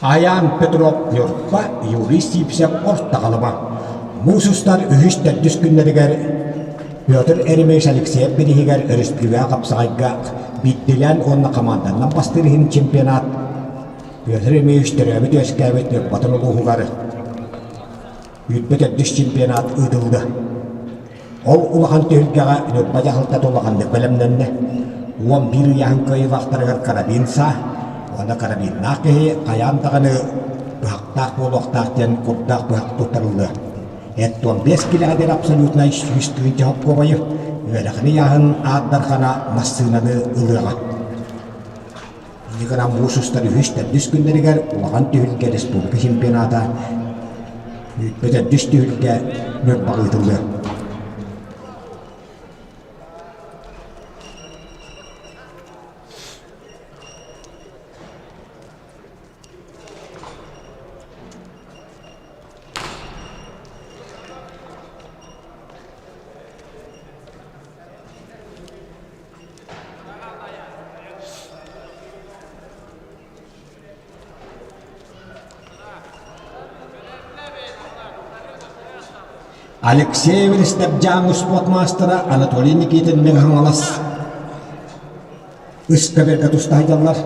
Айаан Петров Ньурба, Юрий Сивцев Орто Халыма. Муус устар үһүс-төрдүс күннэригэр Петр Еремеевич Алексеев бирииһигэр өрөспүүбүлүкэ хапсаҕайга биирдиилээн уонна хамаанданан бастыыр иһин чемпионат Петр Еремеевич төрөөбүт-үөскээбит Ньурбатын улууһугар 24 чемпионат ыытыллыа. Ол улахан түһүлгэҕэ Ньурба дьаһалтата улаханнык бэлэмнэннэ. 11 ыйааһын кыайыылаахтарыгар карабин саа уонна карабиннаах киһи хайаан даҕаны быһахтаах буолуохтаах диэн курдаах быһах туттарыллыа. Эт 15 килэҕэ диэн абсолютнай 100 тыһыынча холкуобайы үөрэхин ыйааһын аат дархана массыынаны ылыаҕа. Инньэ муус устар үһүс-төрдүс күннэригэр улахан түһүлгэ республика чемпионата төрдүс түһүлгэ Ньурбаҕа ыытыллыа. Алексей Эверстов-Дьааҥы спорт маастара Анатолий Никитин Мэҥэ Хаҥалас Ыскаберга туста сылдьаллар.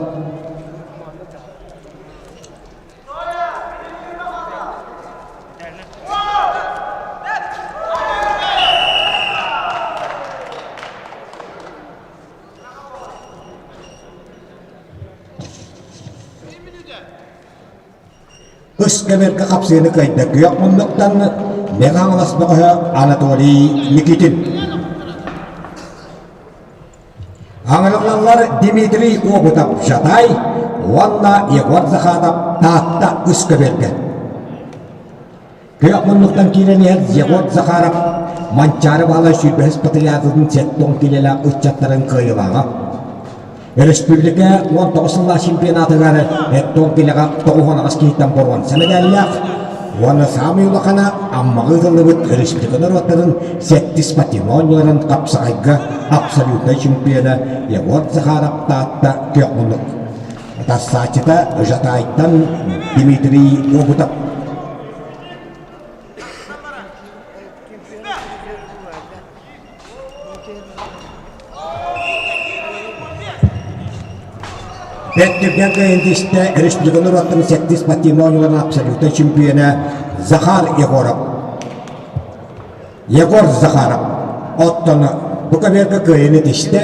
Ыскэбэргэ хапсыыны кыайда күөх муннуктан Мэҥэ Хаҥалас бөҕөһө Анатолий Никитин. Аҥырыллаллар Дмитрий Обутов Жатай уонна Егор Захаров Таатта Ыскэбэргэ. Күөх муннуктан киирэн иһэр Егор Захаров Манчаары Баһылай сүүрбэһис патриотын сэттэ киилэлээх ыччаттарын кыайыылааҕа. Өрөспүүбүлүкэ 19 сыллаах чемпионатыгар эттон килэҕэ 98 киһиттэн боруонса мэдээллээх уонна саамай улахана Аммаҕа ыытыллыбыт өрөспүүбүлүкэ норуоттарын сэттис спортивнай оонньууларын хапсаҕайга абсолютнай чемпиона Егор Захаров Таатта күөх муннук Тассааччыта Жатайтан Дмитрий Обутов. Бэрт кыайын тистэ республика норуоттарын сэттис спортивнай оонньууларын абсолютнай чемпиона Захар Егоров. Егор Захаров. Оттон бу көбүөргэ кыайыны тистэ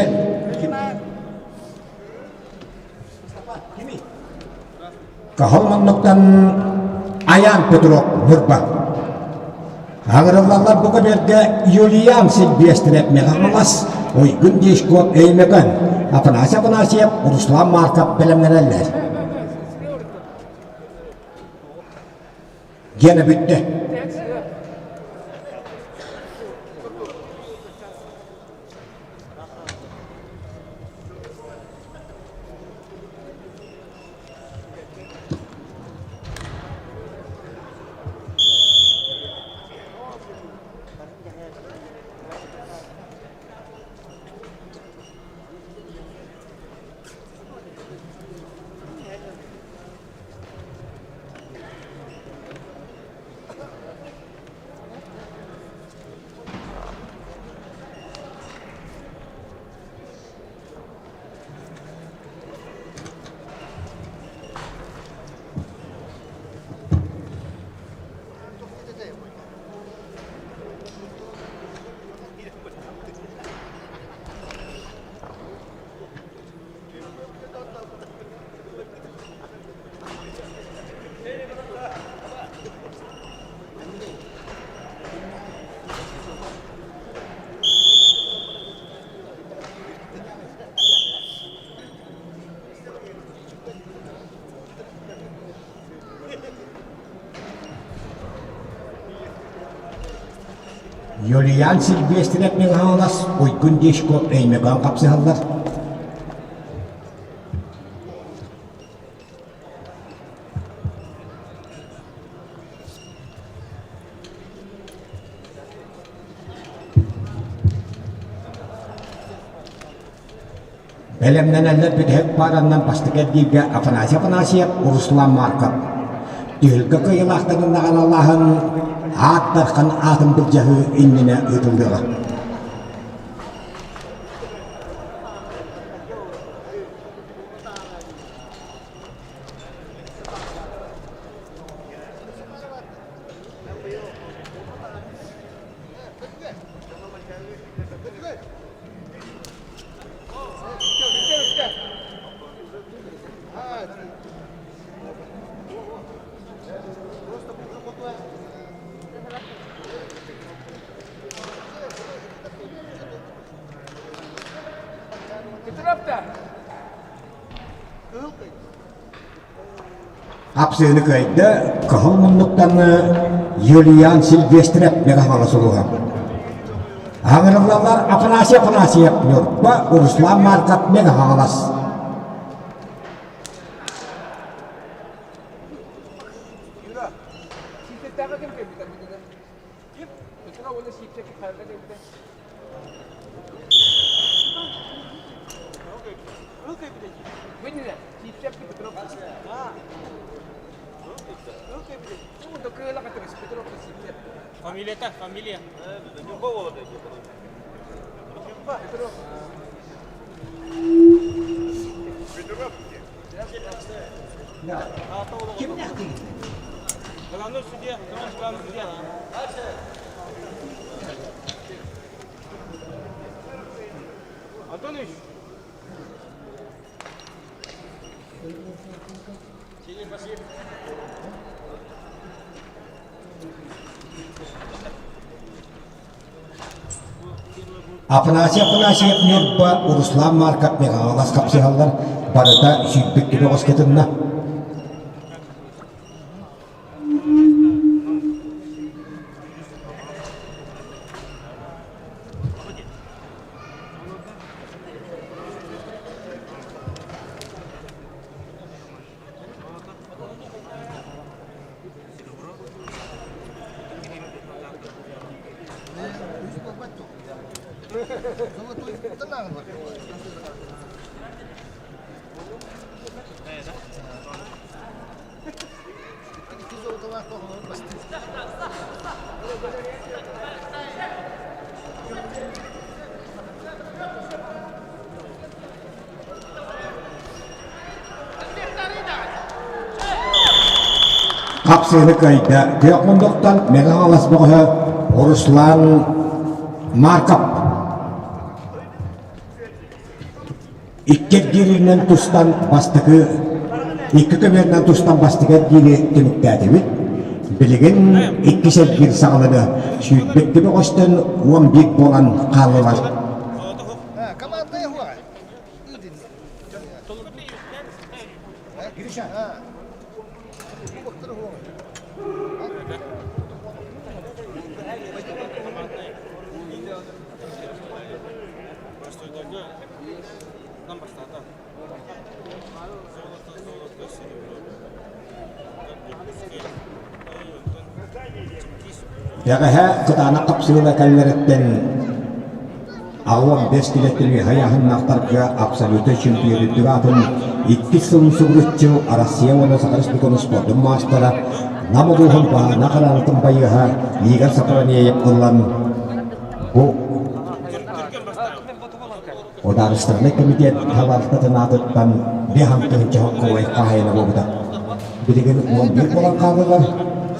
Каһыл муннуктан Айаан Петров Ньурба. Аҥырыллаллар бу көбүөргэ Юлиан Сильвестров Мегаполос, Уйгун Дишков Өймөкөн, Афанасий Афанасьев, Руслан Марков бэлэмнэнэллэр. Гена бүттэ. Юлиан Сильвестров Михайловас Уйгун Дешко Өймөкөөн хапсыһаллар. Бэлэмнэнэллэр бүтэһик паараннан бастакы эргииргэ Афанасий Афанасьев, Руслан Марков. Түһүлгэ кыайыылаахтарын наҕараалааһын аат дархан аатын былдьаһыы иннинэ ыытыллыаҕа. Хапсыыны кыайда Кыһыл муннуктан Юлиан Сильвестров Мегафона сулуһа. Аҥырыллаллар Афанасий Афанасьев Ньурба, Руслан Марков Мегафонас. Фамилията, фамилия. Главный судья, главный судья. Антонович. Афанасий Афанасьев Ньурба, Руслан Марков Михайлов хапсыһаллар барыта сүүрбүт түбэҕэс кытынна. Хапсыыны кыайда Күөх мундуктан Мэҥэ Хаҥалас бөҕөһө Руслан Марков Икки эргииринэн тустан бастакы икки көбүөрүнэн тустан бастакы эргиири түмүктээтибит. Билигин иккис эргиир саҕалана сүүрбэккэ бөҕөстөн 11 буолан хааллылар. Бэҕэһээ кытаанах хапсыыла кэллэриттэн 85 килэттэн үөһэ ыйааһыннаахтарга абсолютнай чемпион үрдүк аатын иккис сылын субуруччу Россия уонна Саха Республикатын спордун маастара Нам улууһун Баһаана Хараанатын байыаһа Игорь Сапронеев ылан бу Судаарыстыбаннай кэмитиэт салалтатын аатыттан биэс тыһыынча холкуобай хаһаайына буолбута. Билигин 11 буолан хааллылар,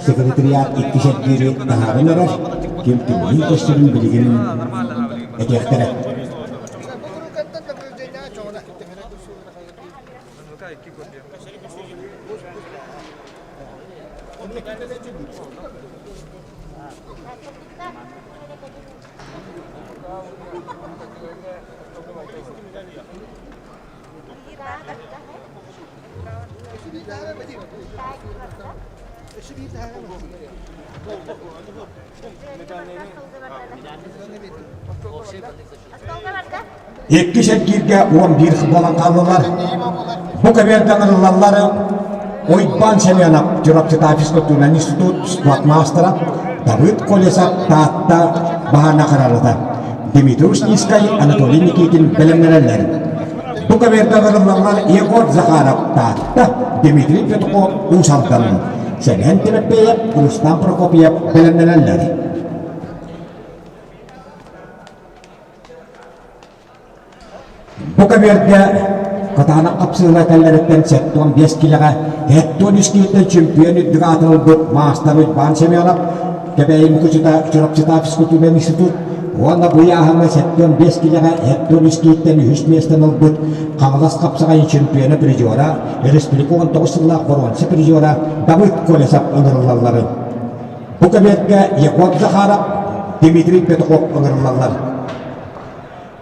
секретариат иккис эргиири таһааран эрэр, ким кимниин көстөрүн билигин этиэхтэрэ. Иккис эргииргэ 11 буолан хааллылар. Бу кэбиэргэ ыҥырыллаллар Уйбаан Семенов Чурапчытааҕы физкультурнай институт спорт маастара, Давыд Колесов Таатта баһаана харарыта, Дмитрий Ушницкай, Анатолий Никитин бэлэмнэнэллэр. Бу кэбиэргэ ыҥырыллаллар Егор Захаров Таатта, Дмитрий Петухов Уус Алдан, Сэмэн Тимофеев, Рустам Прокопьев бэлэмнэнэллэр. Бу көбүөргэ кытаанах хапсыыла кэллэриттэн 75 килэҕэ 73 киһиттэн чемпион үрдүк аатын ылбыт маастар Уйбаан Семенов, Кэбээйи Мукучута Чурапчытаах физкультурнай институт уонна бу ыйааһыҥҥа 75 килэҕэ 73 киһиттэн үһүс миэстэни ылбыт Хаҥалас хапсаҕайын чемпиона призера, республика 19 сыллаах боруонса призера Давыд Колесов ыҥырыллалларын. Бу көбүөргэ Егор Захаров, Дмитрий Петухов ыҥырыллаллар.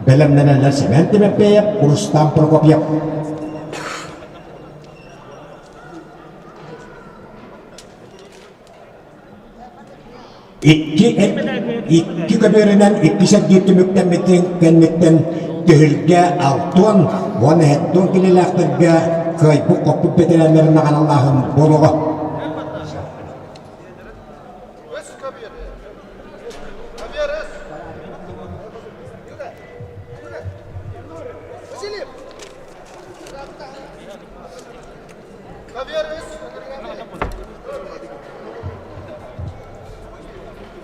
Бэлэмнэнэллэр Сэмэн Тимофеев, Рустам Прокопьев. Икки, икки көбүөрүнэн икки сэргиир түмүктэммитин кэнниттэн түһүлгэ алтыан уонна сэттиэн килэлээхтэргэ кыайбыт-хоппут бэтэрээннэрин наҕаралааһын буолуоҕа.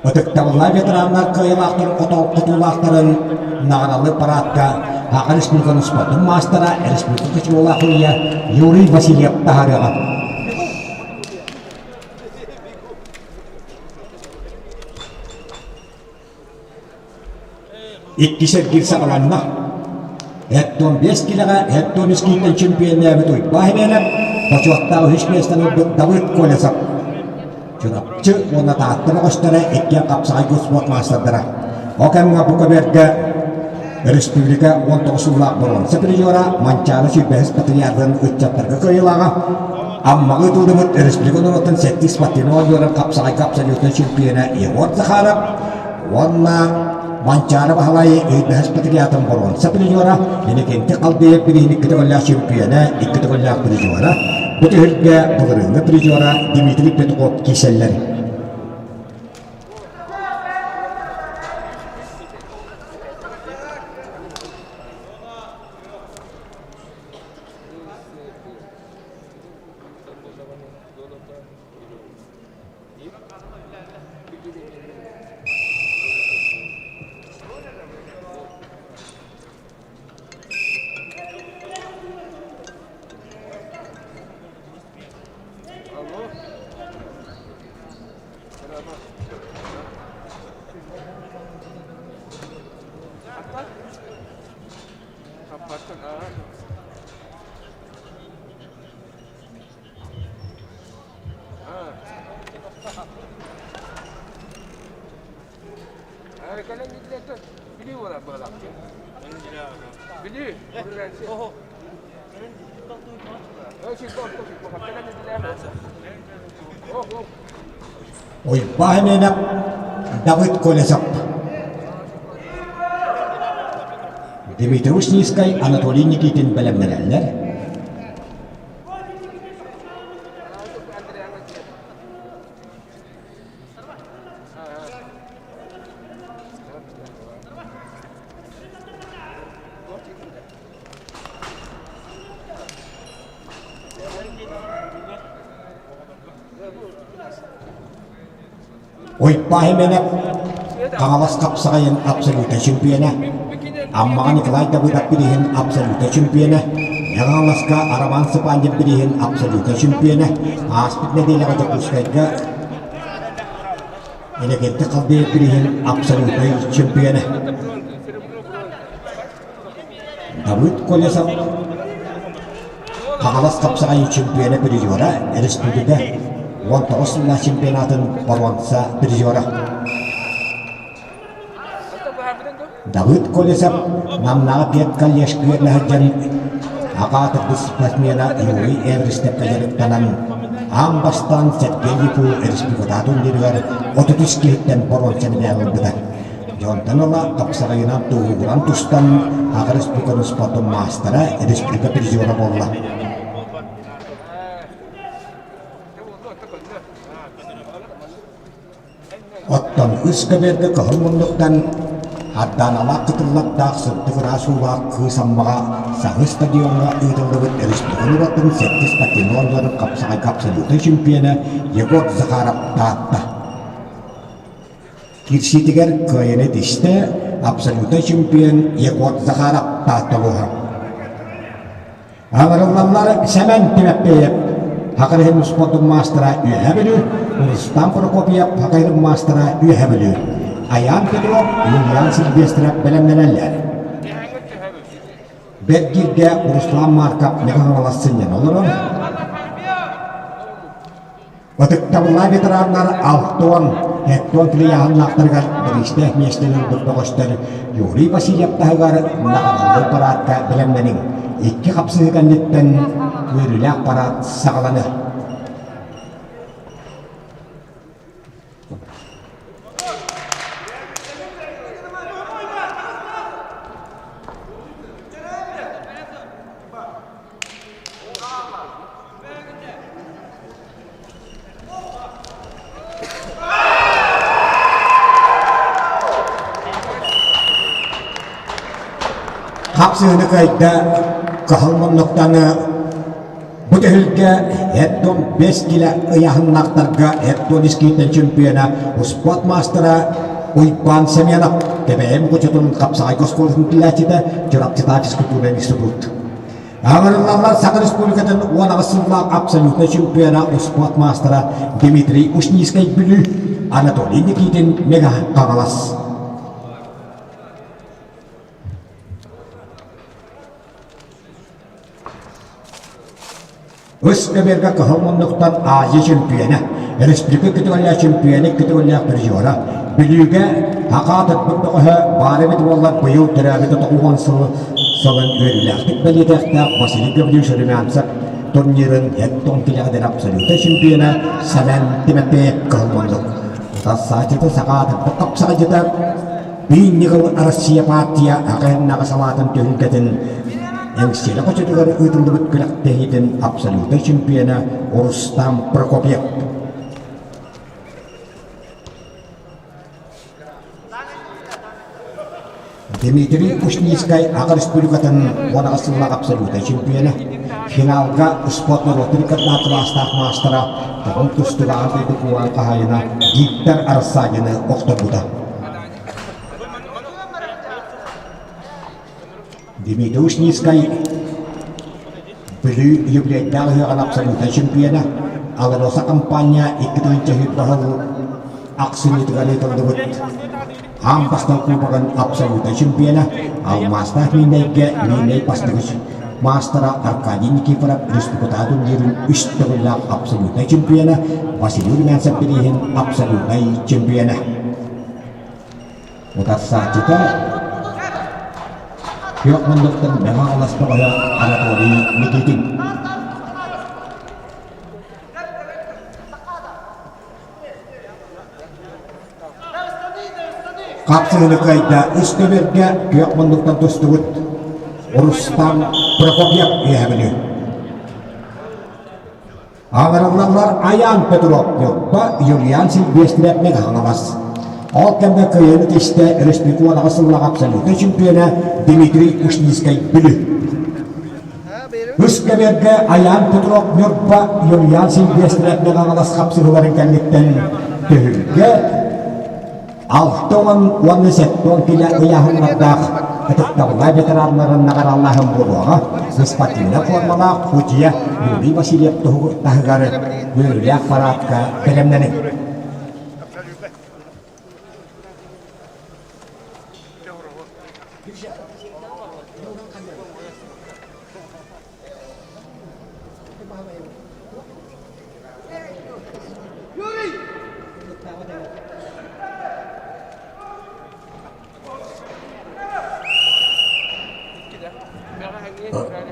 Ытыктабыллаах ветераннар кыайыылаахтарын хотуулаахтарын наҕаралыыр параадка Саха Республикатын спордун маастара, республика кочеволаах ылья Юрий Васильев таһаарыаҕа. Иккис эргиир саҕаланна. Эттон 5 килэҕэ Эттон үс киинтэн чемпионнээбит Уйбаа Химиэнэп, бочуоттаах үһүс миэстэни ылбыт Давыд Колесов. Чурапчы уонна Таатта бөҕөстөрө иккиэн хапсаҕай спорт маастардара. Ол кэмҥэ бу көбүөргэ республика 19 сыллаах боруонса призера Манчаары сүүрбэһис патриархын ыччаттарга кыайыылааҕа Аммаҕа ыытыллыбыт республика норуотун сэттис спортивнай оонньууларын хапсаҕайга абсолютнай чемпиона Егор Захаров уонна Манчаары Баһылай өйдөһөс патриотын боруонса призера Иннокентий Халдеев билиһин икки төгүллээх чемпиона, икки төгүллээх призера, бу түһүлгэ былырыыҥҥы призера Дмитрий Петухов киирсэллэр. Уйбаан Эмиэнэп, Давыд Колесов. Дмитрий Ушницкай, Анатолий Никитин бэлэмнэнэллэр. Уйбаан Эмиэнэп Хаҥалас хапсаҕайын абсолютнай чемпиона, Аммаҕа Николай Давыдов бирииһин абсолютнай чемпиона, Хаҥаласка Роман Сыпандин бирииһин абсолютнай чемпиона, ааспыт нэдиэлэҕэ Дьокуускайга Иннокентий Халдеев бирииһин абсолютнай чемпиона. Давыд Колесов Хаҥалас хапсаҕайын чемпиона призера, республика 19 сыллаах чемпионатын боруонса призера. Давыд Колесов Намнааҕы педколлеж үөрэнэ сылдьан аҕаатырбыт спортсмена Юрий Эверстепкэ дьарыктанан аан бастаан Сергей Липу республикатааҕы турнирыгар 33 киһиттэн боруонса медаль ылбыта. Дьонтон ыла хапсаҕайынан тууһугуран тустан Аҕа республиканы спортун маастара, республика призера буолла. Оттон үс көбүөргэ кыһыл муннуктан Ардааналаах кытыллардаах сырдык ыраас уулаах Кыыс Аммаҕа Саһы стадиоҥҥа ыытыллыбыт республика норуоттарын сэттис спортивнай оонньууларын хапсаҕайга абсолютнай чемпиона Егор Захаров Таатта Киирсиитигэр кыайыыны тистэ абсолютнай чемпион Егор Захаров Таатта улууһа. Аҥарыллаллар Сэмэн Тимэппиэйэп, Саха иһин спордун маастара Үөһээ Бүлүү, Рустам Прокопьев, Саха иһин маастара Үөһээ Бүлүү, Айаан Петров, Юлиан Сильвестров бэлэмнэнэллэр. Бэргииргэ Руслан Марков Мэҥэ Хаҥалас сынньана олорор. Ытыктабыллаах ветераннар Алтон, Эттон килийааһыннаахтарыгар бириистээх миэстэни ылбыт бөҕөстөр Юрий Васильев таһыгар наҕараллыы параадка бэлэмнэниҥ. Икки хапсыһыы кэнниттэн үөрүүлээх параад саҕаланыа. Хапсыһыны кыайда кыһыл муннуктан бу түһүлгэ Эрдон 5 килэ ыйааһыннаахтарга Эрдон искиитин чемпиона успуорт маастара Уйбаан Семенов Кэбээйи Мукучутун хапсаҕайга оскуолатын тиллээччитэ Чурапчытаа физкультурнай институт Аҕырыллаллар Саха Республикатын 18 сыллаах абсолютнай чемпиона успуорт маастара Дмитрий Ушницкай Бүлүү, Анатолий Никитин Мега Хаҥалас. Үс көбүөргэ кыһыл муннуктан Азия чемпиона, республика кытыгаллаах чемпиона кытыгаллаах призера, Бүлүүгэ Ака тыппыт бөҕөһө баар эбит буоллар быйыл төрөөбүтэ 90 сыл сылын үөрүүлээхтик бэлиэтиэхтээх Василий Гаврильевич Румянцев турнирын Эттон тилэҕинэн абсолютнай чемпиона Сэмэн Тимофеев кыһыл муннук. Утарсааччыта саха тыппыт хапсаҕайдьыта Биир ньыгыл Россия партия аҕа салаатын түһүлгэтин Эҥсиэли хочотугар ыытыллыбыт күрэхтэһиитин абсолютнай чемпиона Рустам Прокопьев. Дмитрий Ушницкай Аҕа Республикатын 18 сыллаах абсолютнай чемпиона, финалга спорт норуотун кытта кылаастаах маастара Тоҕон тустууга дойду кубогын хаһаайына Виктор Рассадины охторбута. Дмитрий Ушницкай Бүлүү юбилейдаах ыһыаҕын абсолютнай чемпиона, АЛРОСА компания 2000 сыл ахсынньытыгар ыытыллыбыт аан бастакы кубогын абсолютнай чемпиона, алмаастаах Миинэйгэ Миинэй бастакы маастара Аркадий Никифоров республикатааҕы турнирын үс төгүллээх абсолютнай чемпиона, Василий Румянцев бирииһин абсолютнай чемпиона. Утарсааччыта Күөх муннуктан Мэҥэ Хаҥалас бөҕөһө Анатолий Никитин. Хапсыһыны кыайда үс көбүөргэ күөх муннуктан тустубут Рустам Прокопьев үөһэ Бүлүү. Аҕырыллаллар Айаан Петров Ньурба, Юлиан Сильвестров Мэҥэ Хаҥалас. Ол кэмҥэ кыайыыны тистэ республика уон аҕыс сыллаах абсолютнай чемпиона Дмитрий Ушницкай Бүлүү. Үс кэмэргэ Айаан Петров Ньурба, Юлиан Сильвестров Мэҥэ Хаҥалас хапсыһыыларын кэнниттэн түһүлгэ 60 уонна 70 килэ ыйааһыннардаах ытыктабыллаах ветераннарын наҕараалааһын буолуоҕа. Спортивнай формалаах судьуйа Юрий Васильев таһыгар үөрүүлээх параадка бэлэмнэниҥ.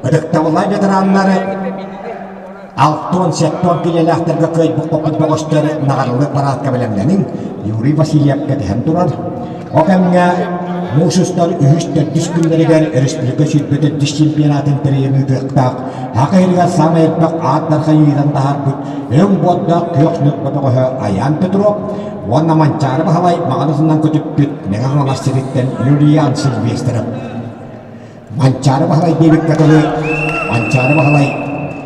Ытыктабыллаах ветераннары 67 килэлээхтэргэ кыайбыт-хоппут бөҕөстөр наҕарылык параадка бэлэмнэниҥ Юрий Васильев кэтэһэн турар. Ол кэмҥэ муус устар үһүс-төрдүс күннэригэр республика 24 чемпионатын тэрийэн ыытыахтаах Саха сиригэр саамай элбэх аат дархайыытан таһаарбыт өҥ буордаах күөх ньурба бөҕөһө Айаан Петров уонна Манчаары Баһылай маҕан көтүппүт Мэҥэ Хаҥалас сириттэн Юлиан Сильвестров. Манчаары Баһылай диэбиккэ дылы, Манчаары Баһылай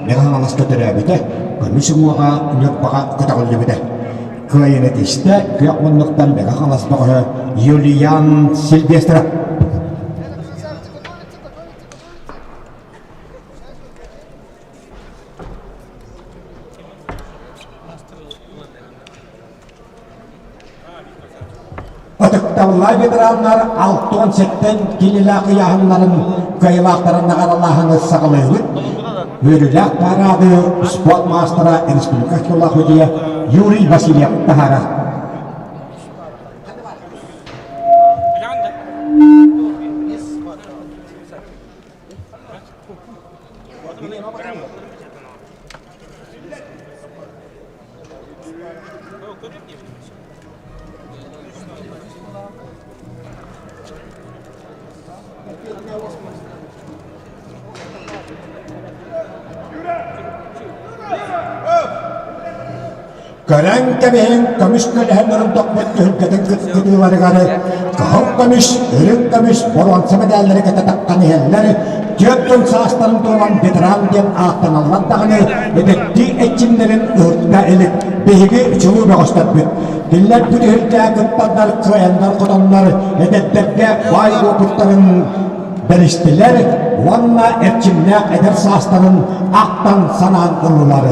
Мэҥэ Хаҥаласка төрөөбүтэ, көмүс уҥуоҕа Ньурбаҕа көтөҕүллүбүтэ. Кыайыыны тистэ күөх муннуктан Мэҥэ Хаҥалас бөҕөһө Юлиан Сильвестров. Ытыктабыллаах ветераннар 67 киилэлээх ыйааһыннарын кыайыылаахтарын наҕаралааһыны саҕалыыбыт. Үөрүүлээх парады спорт маастара республика тыллаах судьуйа Юрий Васильев таһаарар. Көрөн кэбиһиҥ көмүс көлөһөн ордохпут түһүлгэтин кытыыларыгар кыһыл көмүс, үрүҥ көмүс, боруонса мэдээллэри кытта таххан иһэллэр. 40 саастарын туолан ветеран диэн ааттаналлар даҕаны эдэрдии эрчимнэрин ыһыкта илик биһиги чулуу бөҕөстөрбүт. Кинилэр бу түһүлгэҕэ кыттаннар, кыайаннар-хотоннор эдэрдэргэ баай уопуттарын бэристилэр уонна эрчимнээх эдэр саастарын ахтан санаан ыллылар.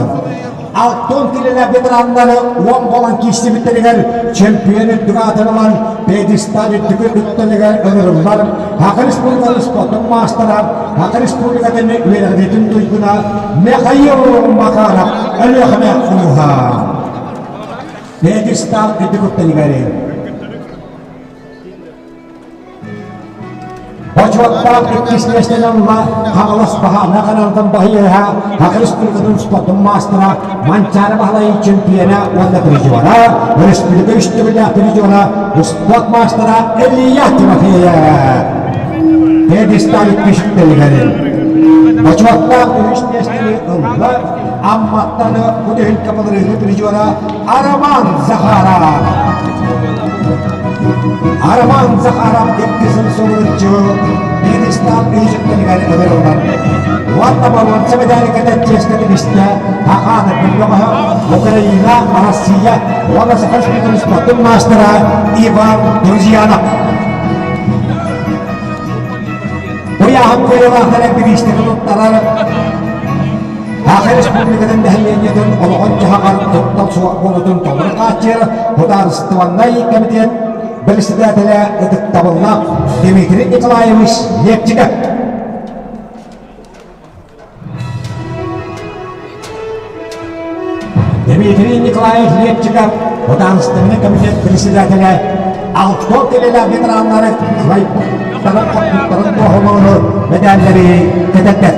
Алтон килэлээх ветераннары уон буолан киирсибиттэригэр чемпион үрдүк аатын ылан пьедестал үрдүкү үктэлигэр ыҥырыллар Саха Республикатын спордун маастара, Саха Республикатын үөрэҕириитин туйгуна Михаил Макаров Өлүөхүмэ улууһа. Пьедестал үрдүк үктэлигэр Бочуоттаах иккис миэстэни ылла Хаҥалас Баһаана каналдан баһыйыһа Саха Республикатын спордун маастара Манчаары Баһылай чемпиона уонна призера, республика үс төгүллээх призера, спорт маастара Илья Тимофеев. Пьедестал иккис үктэлигэр Бочуоттаах үһүс миэстэни ылла Амматтан Кутуһун капаларыһы призера Роман Захаров. Роман Захаров иккисин суруйчу пьедестал үһүсүктэригэр ыҥырыллар. Уонна боруонса мэдээликэтэ чиэскэ тигистэ Хахаана Бүллөҕөһө, Украина, Россия уонна Саха Республикатын спордун маастара Иван Друзьянов. Ыйааһын кыайыылаахтара бириистэри туттарар Саха Республикатын нэһилиэнньэтин олоҕун-дьаһаҕар куттал суох буолуутун толору хааччыйар Судаарыстыбаннай кэмитиэт бэрэссэдээтэлэ ытыктабыллаах Дмитрий Николаевич Лепчиков. Дмитрий Николаевич Лепчиков, Судаарыстыбаннай комитет председателэ. Алтон кэлэлээх ветераннары кыайбыттарын хоппуттарын туоһулуур мэдээллэри кэтэрдэр.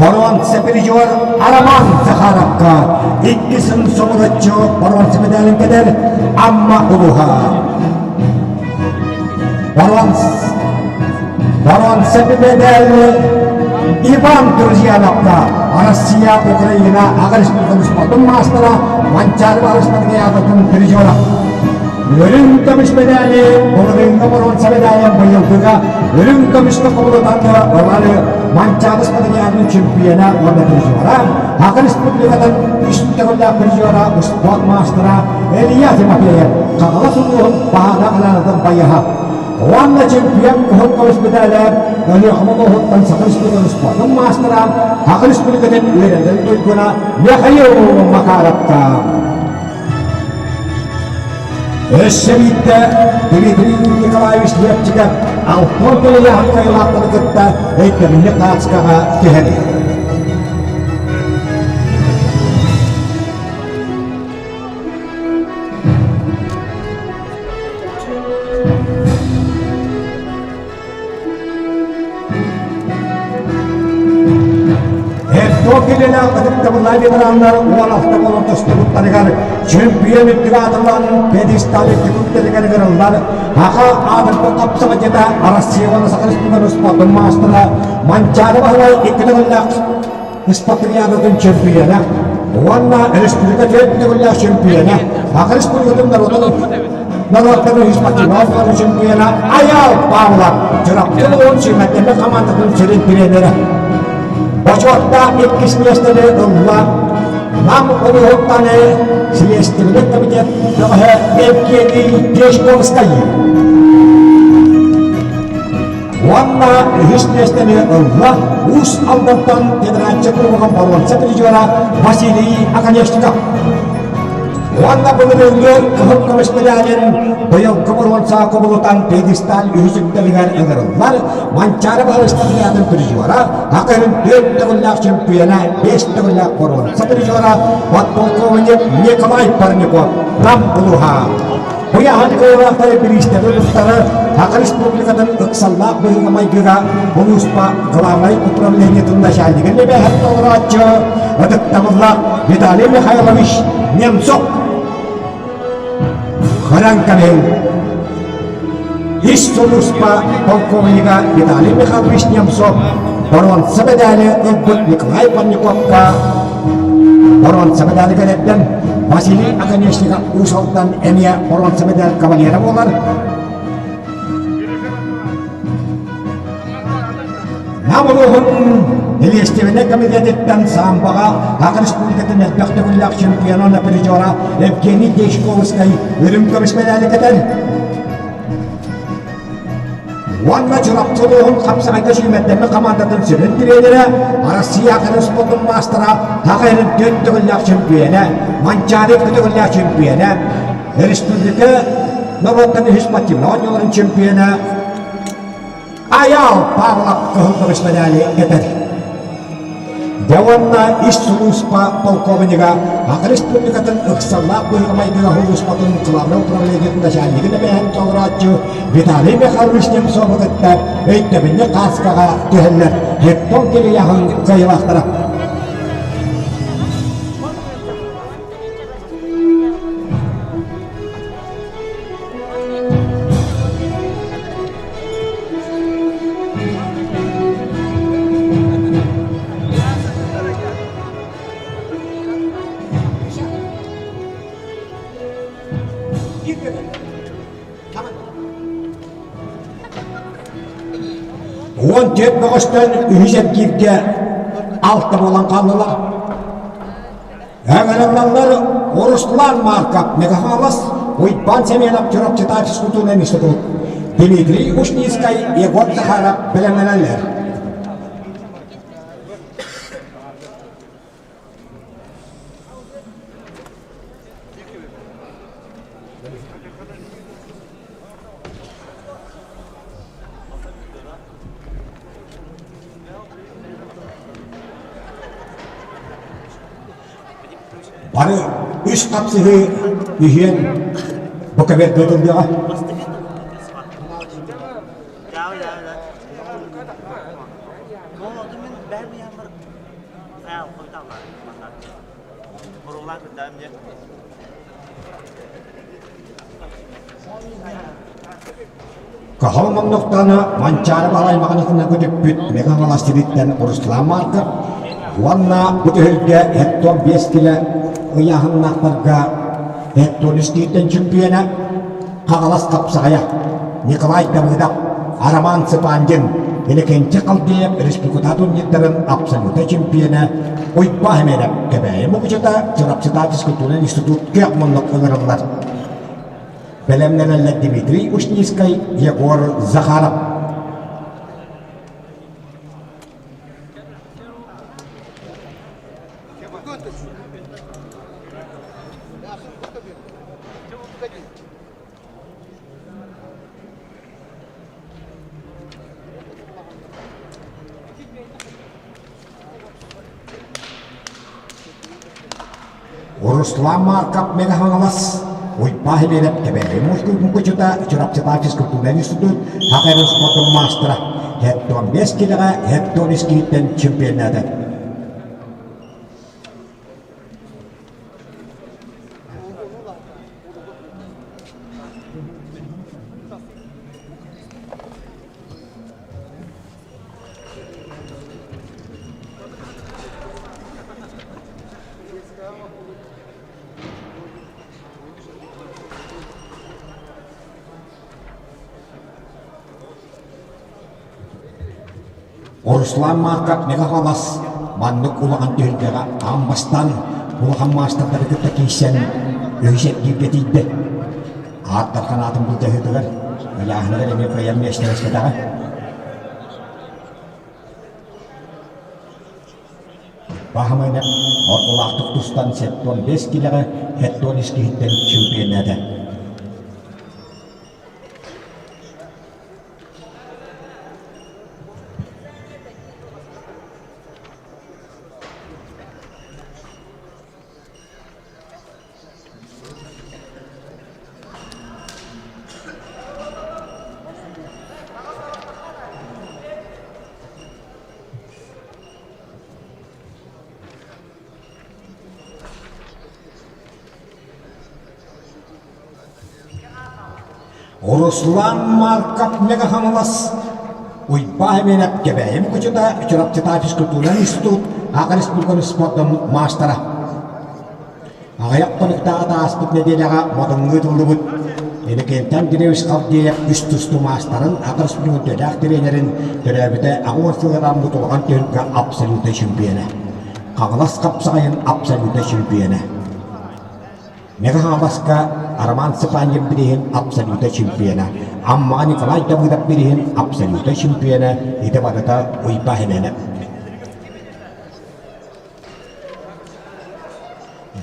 Боруонса призер Роман Захаровка иккисин соҕуруччу боруонса медалин кэтэр Амма улууһа. Боруонса медали Иван Друзьяновка Россия, Украина аҕа республикатын спордун маастара Манчаары Барыс призера. Үрүҥ көмүс медали былырыыҥҥы боруонса медалын быйылгыга үрүҥ көмүскэ кубулутанна ылары Манчаары спартакиадатын чемпиона уонна призера, Саха Республикатын үс төгүллээх призера, успуорт маастара Илья Тимофеев Хаҥалас улууһун баһаана анаанатын байыһа. Уонна чемпион кыһыл көмүс медалэ Өлүөхүмэ улууһуттан Саха Республикатын спордун маастара, Саха Республикатын үөрэтэр туйгуна Михаил Макаровка. Өссө биирдэ Дмитрий Николаевич Лепчиков Алтон көлүйэһин кайылааттаны кытта өйдөбүнньүк хаачыкаҕа түһэрий. Эрдо килэлээх ытыктабыллаах ветераннар 16 буолан тустубуттарыгар чемпион үрдүк аатыллан пьедестал үрдүк үктэлигэр ыҥырыллар Аха аатырбыт хапсаҕайдьыта Россия уонна Саха Республикатын спордун маастара Манчаары Баһылай икки төгүллээх спартакиадатын чемпиона уонна республика төрт төгүллээх чемпиона Саха Республикатын народун норуоттарын спортивнай чемпиона Айал Павлов Чурапчы улууһун сүүмэрдэммит хамаандатын сүрүн тренерэ. Бочуоттаах иккис миэстэни ылла Нам улууһуттан Следственный комитет бөҕөһө Евгений Дежковскай. Уонна үһүс миэстэни ылла Уус Алдантан Федерация Кубогын боруонса призера Василий Оконешников. Уонна былырыыҥҥы кыһыл көмүс медалин быйылгы боруонса кубулутан пьедестал үһүс үктэлигэр ыҥырыллар Манчаары Баһылай призера, Акырын түөрт төгүллээх чемпиона, биэс төгүллээх боруонса призера, подполковник Николай Парников Нам улууһа. Быйаһын кыайыылаахтары бириистэри туттары Саха Республикатын ыксаллаах быһыыга-майгыга улууспа главнай управлениетын начальнигын эбээһэт толорооччу ытыктабыллаах Виталий Михайлович Немцов Хран Камил Ис сулууспа полковнига Виталий Михайлович Немцов боруонса медали ылбыт Николай Парниковка боруонса медали кэлэрдэн Василий Оконешников Уус Алдан эмиэ боруонса медаль кавалера буолар. Нам улууһун Нэһилиэстибэннэй комитетиттэн самбоҕа Саха Республикатын элбэх төгүллээх чемпиона уонна призера Евгений Дьячковскай үрүҥ көмүс медали кэтэр. Уонна Чурапчы улууһун хапсаҕайга сүүмэрдэммит хамаандатын сүрүн тренерэ, Россия Саха спордун маастара, Саха сирин түөрт төгүллээх чемпиона, Манчаары икки төгүллээх чемпиона, республика норуоттарын үһүс спортивнай оонньууларын чемпиона Айаал Павлов кыһыл көмүс медали кэтэр. Дьэ уонна ис сулууспа полковнига Саха Республикатын ыксаллаах быһыыга-майгыга сулууспатын главнай управлениетын начальнигын эбээһин толорооччу Виталий Михайлович Немцовы кытта өйдөбүнньүк хааскаҕа түһэллэр Хеттон Кирияһын кыайыылаахтара. 14 бөҕөстөн үһүс эргииргэ алта буолан хааллылар. Ыҥырыллаллар Руслан Марков, Мегафалас, Уйбаан Семенов, Чурапчытаев физкультурнай институт, Дмитрий Ушницкай, Егор Захаров бэлэмнэнэллэр. Бары үс хапсыһыы үһүөн бу кэбэргэ ытыллыаҕа. Каһыл муннуктаана Манчаары Баһылай маҕанатынан көтүппүт Мэҥэ Хаҥалас сириттэн Руслан Марков уонна бу түһүлгэ Эттон биэс килэ ыйааһыннаахтарга Эттон үстүүттэн чөмпүйүөнэ Хаҥалас хапсаҕайа Николай Давыдов, Роман Цыпандин, Иннокентий Халдеев республика турнирдарын абсолютнай чемпиона Уйбаа Хэмиэнэп Кэбээйи Мукучута Чурапчытаа физкультурнай институт күөх муннук ыҥырыллар. Бэлэмнэнэллэр Дмитрий Ушницкай, Егор Захаров. Руслан Марков Мэҥэ Хаҥалас, Уйбаа Химиэнэп Кэбээйи муҥкучута, Чурапчытаах физкультурнай институт Саха спордун маастара, Хеттон 5 килэҕэ Хеттон искииттэн чемпионата. Руслан Марков Мэҥэ Хаҥалас маннык улахан түһүлгэҕэ аан бастаан улахан маастардары кытта киирсэн үһүс эргииргэ тиийдэ. Ааттар ханаатын былдьаһыытыгар ыйааһыныгар эмиэ кыайан миэстэлэспэтэҕэ. Баһымайнап ордулаахтык тустан 75 килэҕэ Хеттон искиһиттэн чемпионнаата. Руслан Марков Мэҥэ Хаҥалас Уйбаа Эмиэнэп Кэбээйи Мукучута Чурапчытаа физкультурнай институт Аҕа республиканы спордун маастара. Аҕыйах хонуктааҕыта ааспыт нэдиэлэҕэ Модуҥҥа ыытыллыбыт Иннокентий Андреевич Халдеев үс тустуу маастарын Аҕа республикатын үтүөлээх тренерин төрөөбүтэ 80 сылыгар ааммыт улахан түһүлгэ абсолютнай чемпиона. Хаҥалас хапсаҕайын абсолютнай чемпиона. Мэҥэ Хаҥаласка Роман Степаньев бирииһин абсолютнай чемпиона, Аммаҕа Николай Давыдов бирииһин абсолютнай чемпиона ити барыта Уйбаа Химиэнэп.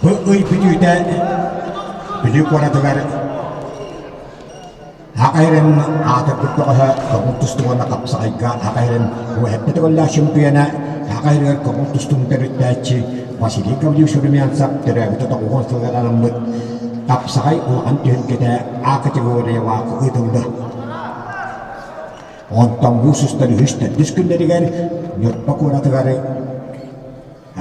Бу ый бүтүүтэ Бүлүү куоратыгар Аҕа эрэн аатырбыт бөҕөһө көҥүл тустуу уонна хапсаҕайга аҕа эрэн уһэппит төгүллээх чемпиона, аҕа эригэр көҥүл тустууну төрүттээччи Василий Гаврильевич Румянцев төрөөбүтэ 90 сылыгар анаммыт хапсаҕай улахан түһүлгэтэ А категориялаах ыытыллар. Онтон муус устар үһүс-төрдүс күннэригэр Ньурба куоратыгар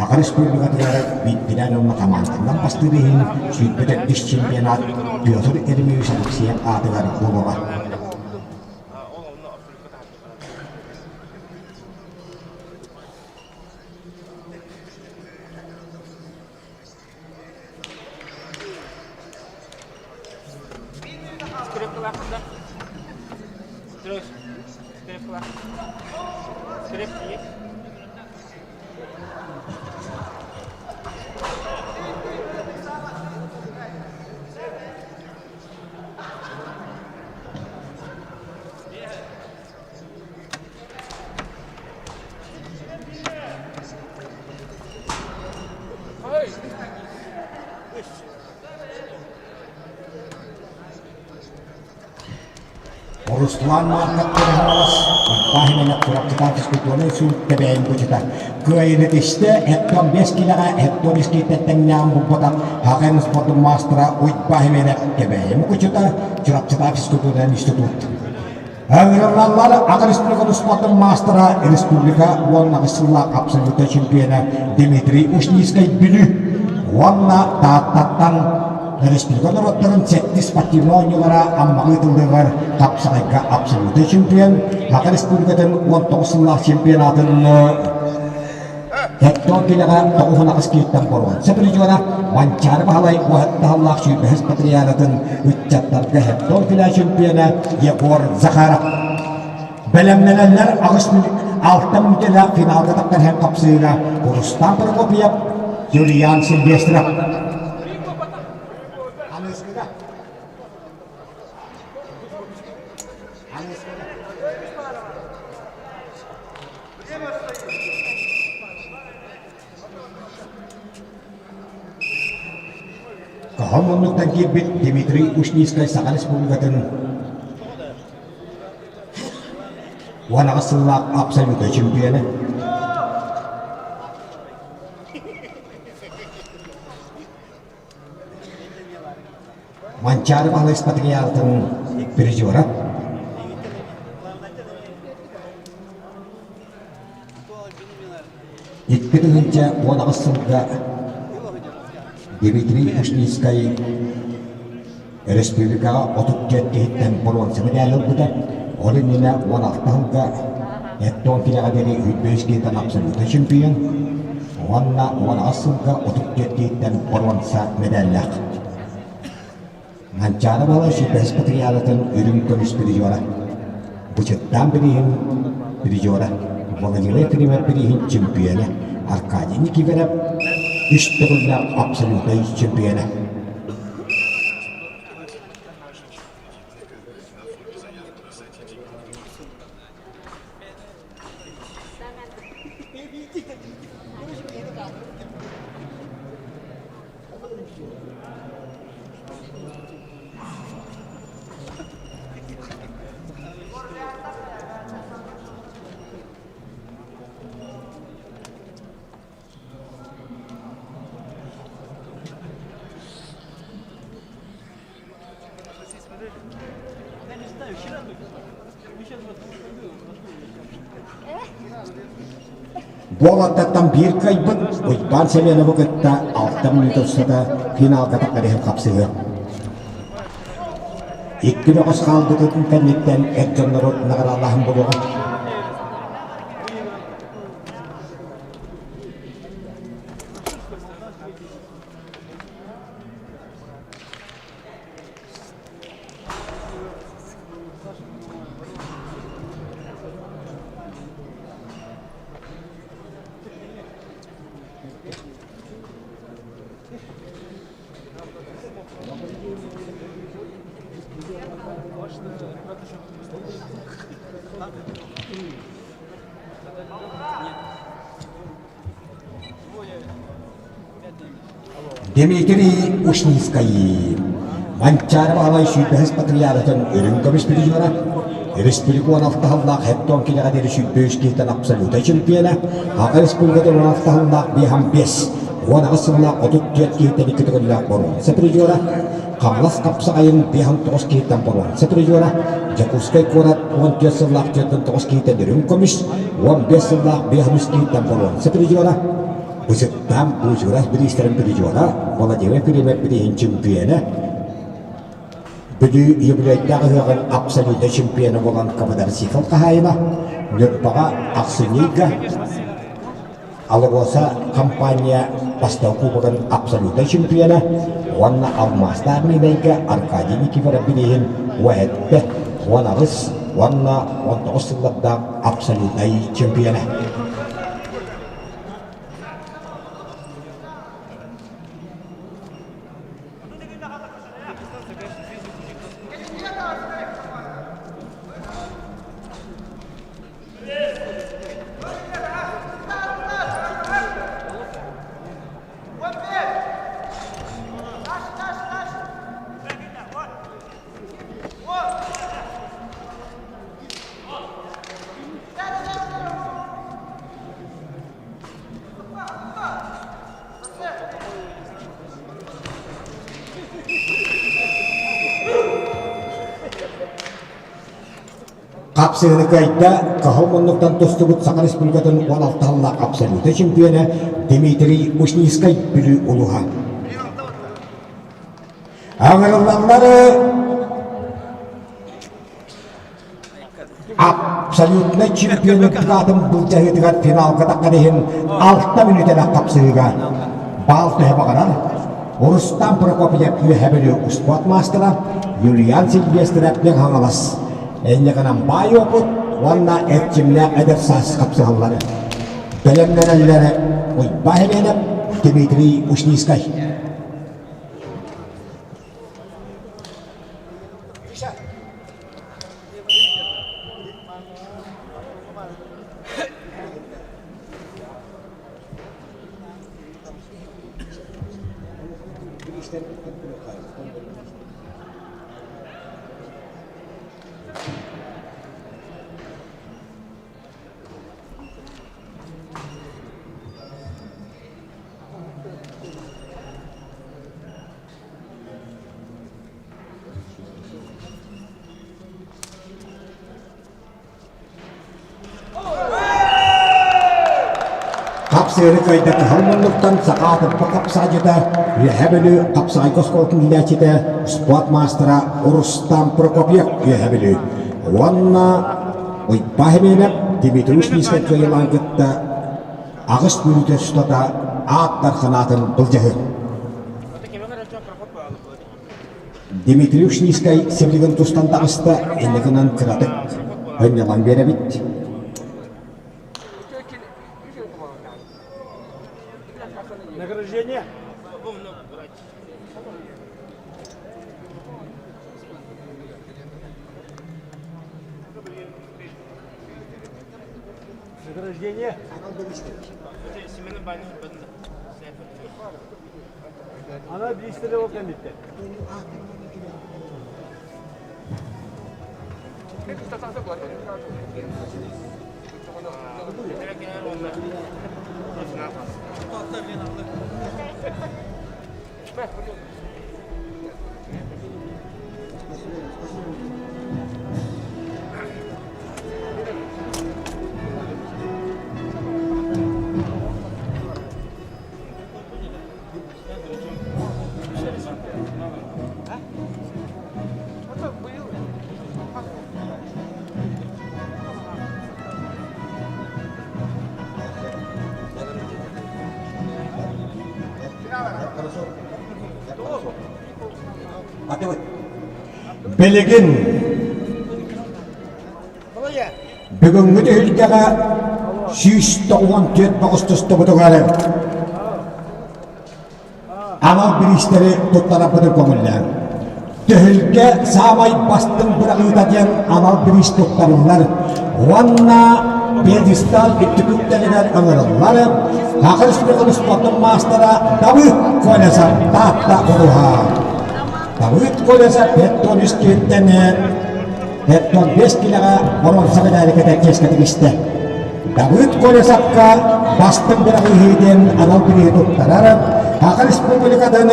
Аҕа республикатыгар биирдилээн уонна хамаанданан бастыыр иһин 24 чемпионат Петр Еремеевич Алексеев аатыгар буолуоҕа. Руслан Марков Хаҥалас, Уйбаан Химэнов Чурапчытаах физкультурнай институт Тэбэйин кучута. Кыайыыны тистэ, Эттон 5 килэҕэ, Эттон искииттэн тэҥнээҕин булбатах Хакайын спордун маастара Уйбаан Химэнов Тэбэйин кучута, Чурапчытаах физкультурнай институт. Ыҥырыллаллар Аҕа республикатын спордун маастара, республика уонна аҕыс сыллаах абсолютнай чемпиона Дмитрий Ушницкай Бүлүү уонна Тааттаттан республика норуоттарын сэттис спортивнай оонньуулара Аммаҕа ыытыллыылар хапсаҕайга абсолютнай чемпион, Саха Республикатын 19 сыллаах чемпионатын Оттон килэҕэ 98 киһиттэн боруонса призера Манчаары Баһылай уоһаттаһаллаах сүүрбэһис патриаратын ыччаттарга хептон килэ чемпиона Егор Захаров. Бэлэмнэнэллэр аҕыс алта мүнүүтэлээх финалга тахсан иһэн хапсыыга Рустам Прокопьев, Юлиан Сильвестров. Хаһан муннуктан киирбит Дмитрий Ушницкай Саха Республикатын 18 сыллаах абсолютнай чемпиона. Манчаары Баһылай Спартакиадатын призера. 2018 сылга Дмитрий Ушницкай республикаҕа 34 киһиттэн боруонса мэдээли ылбыта. Ол иннинэ 16 сылга Эттон килэҕэ диэри 105 киһиттэн абсолютнай чемпион уонна 18 сылга 34 киһиттэн боруонса мэдээллээх. Манчаары Баһылай сүүрбэһис патриаратын үрүҥ көмүс призера, Бычыттаан бирииһин призера, Владимир Ефремов бирииһин чемпиона, Аркадий Никифоров үс төгүллээх абсолютнай чемпиона. Бу уолаттартан биир кыайбыт Уйбаан Семеновы кытта алта мүнүүтэ устата финалга тахсар иһин хапсыһыа. Икки бөҕөс хаалбытын кэнниттэн эр дьоннору наҕараалааһын буолуоҕа. Дмитрий Ушницкай Манчаары Баһылай сүүрбэһис патриаратын үрүҥ көмүс призера, республика 16 сыллаах хептон килэҕэ диэри 103 киһиттэн абсолютнай чемпиона, Саха Республикатын 16 сыллаах биэһэн биэс, 18 сыллаах 34 киһиттэн икки төгүллээх боруонса призера, Хаҥалас хапсаҕайын 59 киһиттэн боруонса призера, Дьокуускай куорат 14 сыллаах 49 киһиттэн үрүҥ көмүс, 15 сыллаах 53 киһиттэн боруонса призера, Бычыттаан Буучурас бириистэрин призера, Владимир Климов бирииһин чемпиона, Бүлүү юбилейдаах ыһыаҕын абсолютнай чемпиона буолан квадроцикл хаһаайына, Ньурбаҕа ахсынньы ыйга АЛРОСА компания бастакы кубогын абсолютнай чемпиона уонна алмаастаах Миинэйгэ Аркадий Никифоров бирииһин УАЭТ 18 уонна 19 сыллардаах абсолютнай чемпиона. Хапсыһыны кыайда Кыһыл муннуктан тустубут Саха Республикатын 16 сыллаах абсолютнай чемпиона Дмитрий Ушницкай Бүлүү улууһа. Аҥырыллаллар Абсолютнай чемпион үрдүк аатын былдьаһыытыгар финалга таххан иһин алта мүнүүтэлээх хапсыһыыга баал төһө баҕарар Рустам Прокопьев Үөһээ Бүлүү успуорт маастара Юлиан Сильвестров Мэҥэ Хаҥалас инньэ гынан баай уопут уонна эрчимнээх эдэр саас хапсыһаллары бэлэмнэнэллэрэ Уйбаа Химиэнэп Дмитрий Ушницкай Хапсыыры кыайда кыһыл муннуктан саха аатырбыт хапсаҕайдьыта, Үөһээ Бүлүү хапсаҕайга оскуолатын иилээччитэ, спорт маастара Рустам Прокопьев Үөһээ Бүлүү уонна Уйбаа Химиэнэп Дмитрий Ушницкай кыайыылаан кытта аҕыс мүнүүтэ устата аат дархан былдьаһыы. Дмитрий Ушницкай сибилигин тустан таҕыста, инньэ гынан кыратык ынньалаҥ биэрэбит. Награждение. Награждение. Ана биистэрэ ол кэнниттэн. Билигин бүгүҥҥү түһүлгэҕэ 194 тоҕус тустубутугар анал бириистэри туттарарбытын көҥүллээн. Түһүлгэ саамай бастыҥ быраҕыыта диэн анал бириис туттарыллар уонна пьедестал үрдүк үктэлигэр ыҥырыллар Саха Республикатын спордун маастара Давыд Колесов Таатта улууһа. Давыд Колесов 53 киһиттэн 45 килэҕэ боруонса медали кэтэр чиэскэ тигистэ. Давыд Колесовка бастыҥ быраҕыыһыы диэн анал бирииһи туттарар Саха Республикатын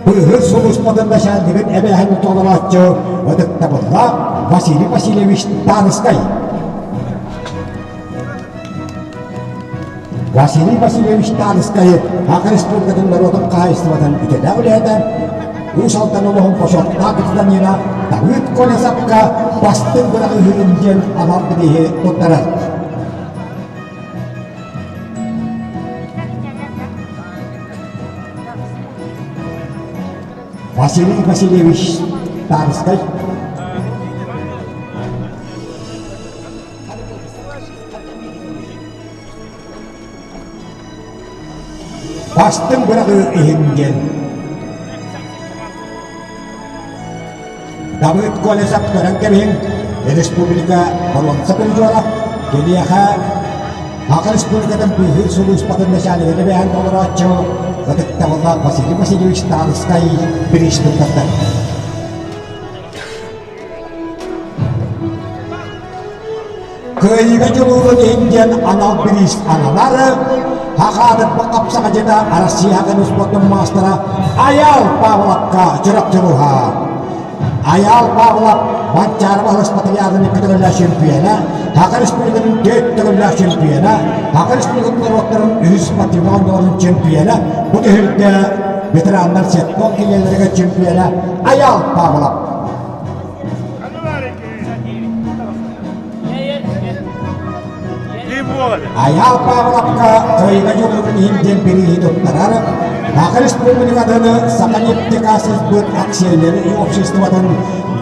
Быыһыыр сулууспатын начальнигын эбээһинин толорооччу ытыктабыллаах Василий Васильевич Таныскай. Василий Васильевич Таныскайы Саха Республикатын норуотун хаһаайыстыбатын үтүөлээх үлэһитэ, Уус Алдан олоһун бочуоттаах гражданина Давыд Колесовка бастыҥ быраҕыыһыын диэн анал бирииһи туттарар. Василий Васильевич Тарскай Бастыҥ быраҕыы иһин диэн Давыд Колесов көрөн кэбиһиҥ республика боруонса призера киниэхэ Саха Республикатын быыһыыр сулууспатын начальнигын эбээһин толорооччу ытыктабыллаах Василий Васильевич Таныскай бириис туттарда. Кыайыыга дьулуурун иһин диэн анал бириис ананар Хахаатыппа хапсаҕадьыта Россия көмүс спордун маастара Айаал Павловка Чурапчылыһа. Айаал Павлов. Манчаары Баһылас Патриархын икки төгүллээх чемпиона, Саха Республикатын түөрт төгүллээх чемпиона, Саха Республикатын норуоттарын үһүс спортивнай оонньууларын чемпиона, бу түһүлгэ ветераннар сеттон килиэлэригэр чемпиона Айаал Павлов. Айаал Павловка кыайыыга дьулуурун иһин диэн бирииһи туттарар Саха Республикатын Саханефтегазсбыт акционернай обществотын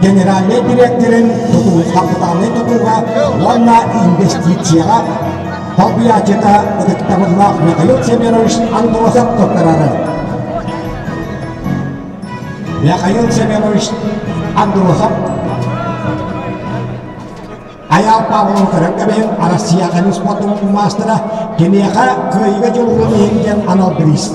генеральнай дириэктэрин тутуу хапытаалынай тутууга уонна инвестицияҕа солбуйааччыта ытыктабыллаах Михаил Семенович Андросов туттарар. Михаил Семенович Андросов Айаал Павлов көрөн кэбиһин Россияҕа спортун маастара киниэхэ кыайыыга дьулуһун иһин диэн анал бириис.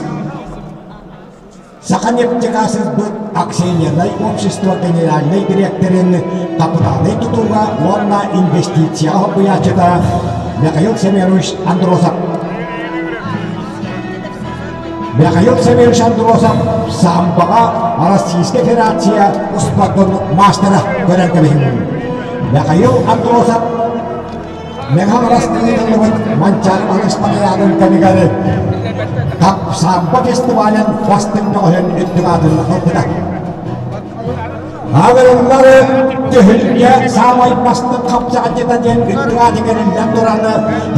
Саханефтегазсбыт акционернай общество генеральнай дириэктэрин капиталнай тутууга уонна инвестицияҕа солбуйааччыта Михаил Семенович Андросов. Михаил Семенович Андросов самбоҕа Российскай Федерация успуордун маастара көрөн кэбиһиҥ. Михаил Андросов Мэҥэ ыытыллыбыт Манчаары Спартакиадын кэмигэр самбо фестивалын бастыҥ бөҕөһүн үрдүк аатын ылбыта. Аҕырыллар түһүлгэ саамай бастыҥ хапсаҕайдьыта диэн үрдүк ааты иҥэриллэн туран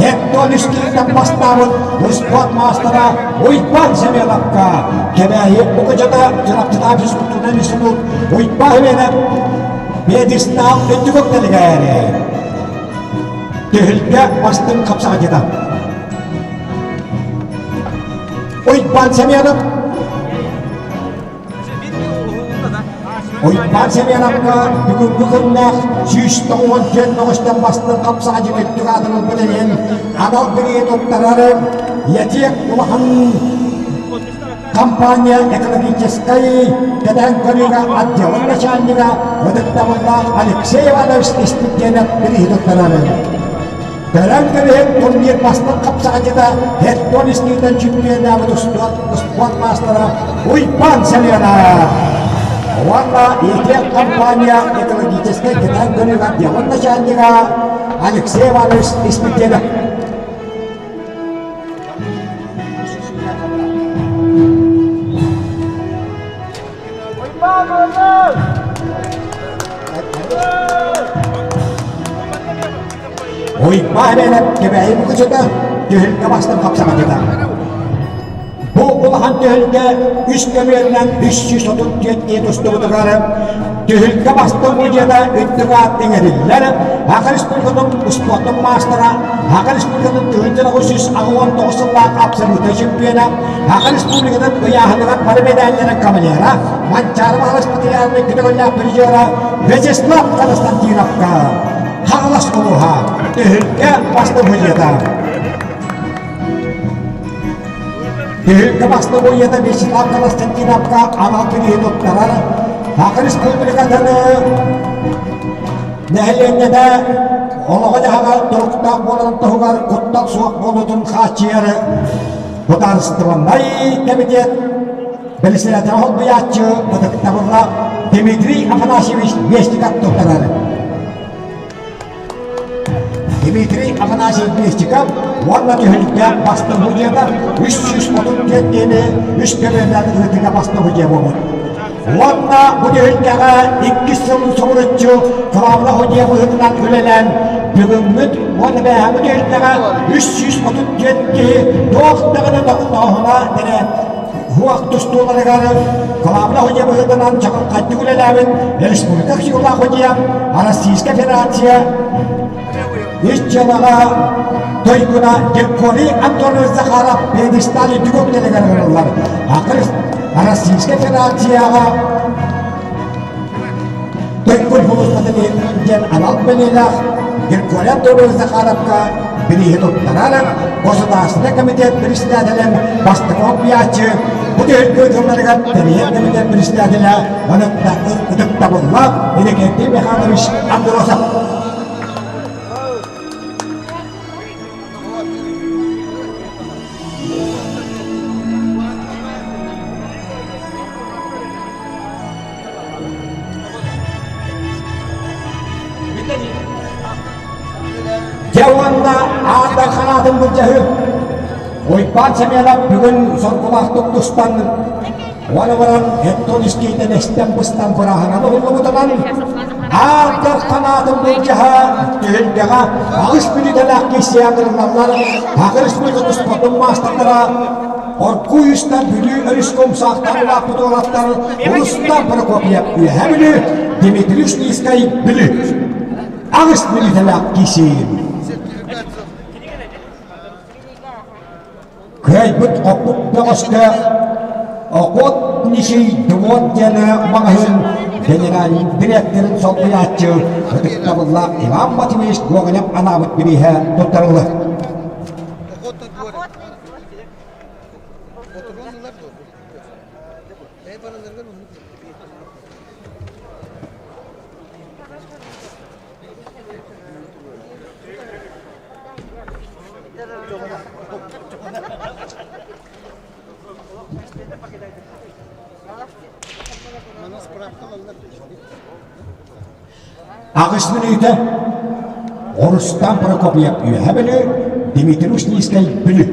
Hector Үскириттэн бастаабыт успуорт маастара Уйбаан Семеновка Кэбээйи Букучата Чурапчытаах физкультурнай институт Уйбаан Семенов пьедестал үрдүк үктэлигэр түһүлгэ бастыҥ хапсаҕайдьыта Уйбаан Семенов Уйбаан Семеновка бүгүҥҥү күннээх 194 мөҕүстэн бастыҥ хапсаҕайдьыт үрдүк аатын ылбыт иһин анал билиги туттарар ЯТЭК улахан компания экологическай кэтээн көрүүгэ отделын начальнига ытыктабыллаах Алексей Иванович Испирдиэнэп бирииһи туттарар. Көрөн кэбиһин турнир бастыҥ хапсаҕайдьыта Херсон истиитэн чемпионнаабыт успуорт маастара Уйбаан Семенов уонна ЯТЭК компания экологическай кэтээн көрүүгэ отделын начальнига Алексей Иванович Испирдиэнэп. Уйбаан Эбээлэп Кэбээйи мукучута түһүлгэ бастан хапсаҕадьыта. Бу улахан түһүлгэ үс көмүөлүнэн 334 киһи тустубутугар түһүлгэ бастыҥ мудьата үрдүк аат иҥэриллэр Саха Республикатын успуортун маастара, Саха Республикатын 1989 сыллаах абсолютнай чемпиона, Саха Республикатын ыйааһыныгар бары медалларын кавалера, Манчаары Баһылас материалын көтөҕүллээх призера Вячеслав Константиновка Хаҥалас улууһа түһүлгэ бастыҥ судьуйата. Түһүлгэ бастыҥ судьуйата Вячеслав Константиновка анал бирииһи туттарар Саха Республикатын нэһилиэнньэтэ олоҕо-дьаһаҕа туруктаах буоларын туһугар куттал суох буолуутун хааччыйар Судаарыстыбаннай кэмитиэт бэрэссэдээтэлэ солбуйааччы ытыктабыллаах Дмитрий Афанасьевич Местников туттарар. Дмитрий Афанасьевич Местников уонна түһүлгэ бастыҥ судьуйата 334 диэни үс көмөлөөх ыытыыга бастыҥ судьуйа буолбут. Уонна бу түһүлгэҕэ иккис сылын субуруччу кылаабына судьуйа быһыытынан үлэлээн бүгүҥҥүт уонна бээһээҥҥи түһүлгэҕэ 334 киһи туох даҕаны тохтооһуна эрэ уох тустууларыгар кылаабына судьуйа быһыытынан чаҕылхайдык үлэлээбит республика силаах судьуйа Российская Федерация Үс дьыалаҕа туйгуна Григорий Антонович Захаров пьедестал үрдүк үктэлигэр ыҥырыллар. Российскай Федерацияҕа туйгун сулууспатын иһин диэн анал бэлиэлээх Григорий Антонович Захаровка бирииһи туттарар Государственный комитет председателин бастакы солбуйааччы бу түһүлгэ ыытылларыгар тэрийэр комитет председателэ ытыктабыллаах Иннокентий Михайлович Андросов. Дьэ уонна аатар ханаатын былдьаһыы. Уйбаан Семенов бүгүн соргулаахтык тустан уонна баран Эттон искийтэн эстэн-быстан бырааһынан уһуллубутунан аатар ханаатын былдьаһа түһүлгэҕэ аҕыс мүнүүтэлээх киирсии ыҥырыллаллар. Саха Республикатын спордун маастардара Оргууй устан Бүлүү өрүскэ умсаахтаан улааппыт уолаттар Рустам Прокопьев Үөһээ Бүлүү, Дмитрий Ушницкай Бүлүү. Аҕыс мүнүүтэлээх киирсии. Кыайбыт хоппут бөҕөскө Охотничий двор диэн маҕаһыын генеральнай дириэктэрин солбуйааччы ытыктабыллаах Иван Матвеевич Гоголев анаабыт бирииһэ туттарыллар. Аҕыс мүнүүтэ Рустам Прокопьев Үөһэ Бүлүү, Дмитрий Ушницкай Бүлүү.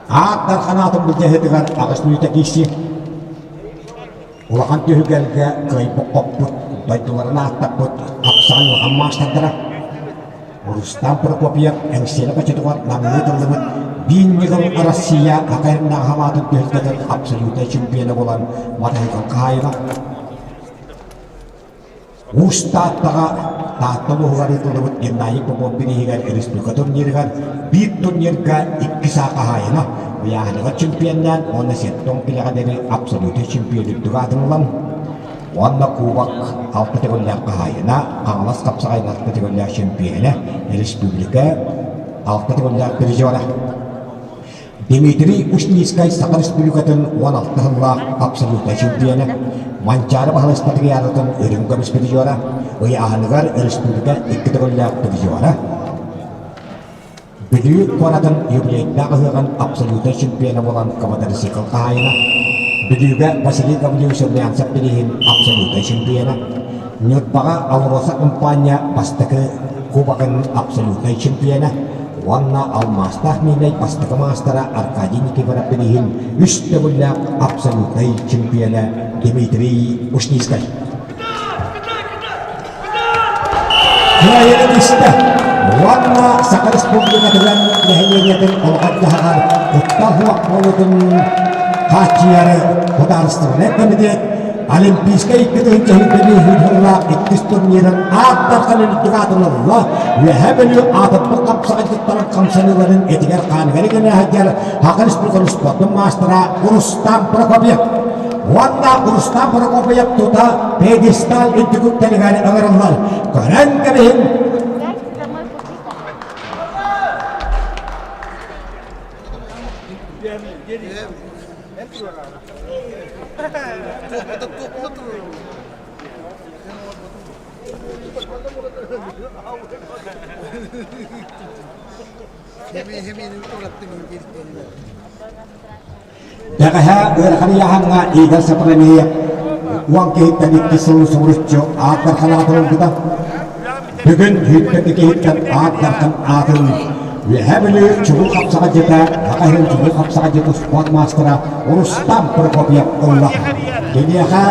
Аат Дархан аатын былдьаһыытыгар аҕыс мүнүүтэ киирсии. Улахан түһүлгэлэргэ кыайбыт-хоппут, дойдуларын ааттаппыт хапсаҕай улахан маастардара Рустам Прокопьев Эҥсиэли хочотугар намныы тыллыбыт биир ньыгыл Россия хахайыннаах хамаатын түһүлгэтин абсолютнай чемпиона буолан матаһыйган хаһаайына. Уус Тааттаҕа Таатта улууһугар ыытыллыбыт Геннадий Попов бирииһигэр республика турнирыгар биир турнирга икки саа хаһаайына ыйааһыныгар чемпионнаан уонна Сеттон килэҕэ диэри абсолютнай чемпион үрдүк аатын ылан уонна кубок алта төгүллээх хаһаайына Хаҥалас хапсаҕайын алта төгүллээх чемпионэ республика алта төгүллээх призера Дмитрий Ушницкай Саха Республикатын 16 сыллаах абсолютнай чемпиона, Манчаары Баһылай Спартакиадатын үрүҥ көмүс призера, ыйааһыныгар республика икки төгүллээх призера, Бүлүү куоратын юбилейдаах ыһыаҕын абсолютнай чемпиона буолан квадроцикл хаһаайына, Бүлүүгэ Василий Гаврильевич Румянцев бирииһин абсолютнай чемпиона, Ньурбаҕа АЛРОСА компания бастакы кубогын абсолютнай чемпиона уонна алмаастаах миинэй бастакы маастара Аркадий Никифоров бирииһин үс төгүллээх абсолютнай чемпиона Дмитрий Ушницкай. Кыайыыны истэ уонна Саха Республикатыгар нэһилиэнньэтин олоҕор-дьаһаҕар куттал суох буолуутун хааччыйары судаарыстыбаннай кэмитиэт Олимпийскай икки тыһыынча сүүрбэ сыллаах иккис турнирын аат дархан үрдүк аатын ылла. Үөһээ Бүлүү аатырбыт хапсаҕайдыттарын хамсаныыларын этигэр-хааныгар иҥэнэ сылдьар Саха Республикатын спордун маастара Рустам Прокопьев. Уонна Рустам Прокопьев тута пьедестал үрдүк үктэлигэр ыҥырыллар. Көрөн кэбиһин! Бэҕэһээ ыарахан ыйааһыҥҥа Игорь Сопронеев уон киһиттэн икки сыл субуруччу аат дархан аатын ылбыта. Бүгүн сүүрбэкки киһиттэн аат дархан аатын Үөһээ Бүлүү чулуу хапсаҕайдьыта, Саха сирин чулуу хапсаҕайдьыта спорт маастара Рустам Прокопьев ылла. Киниэхэ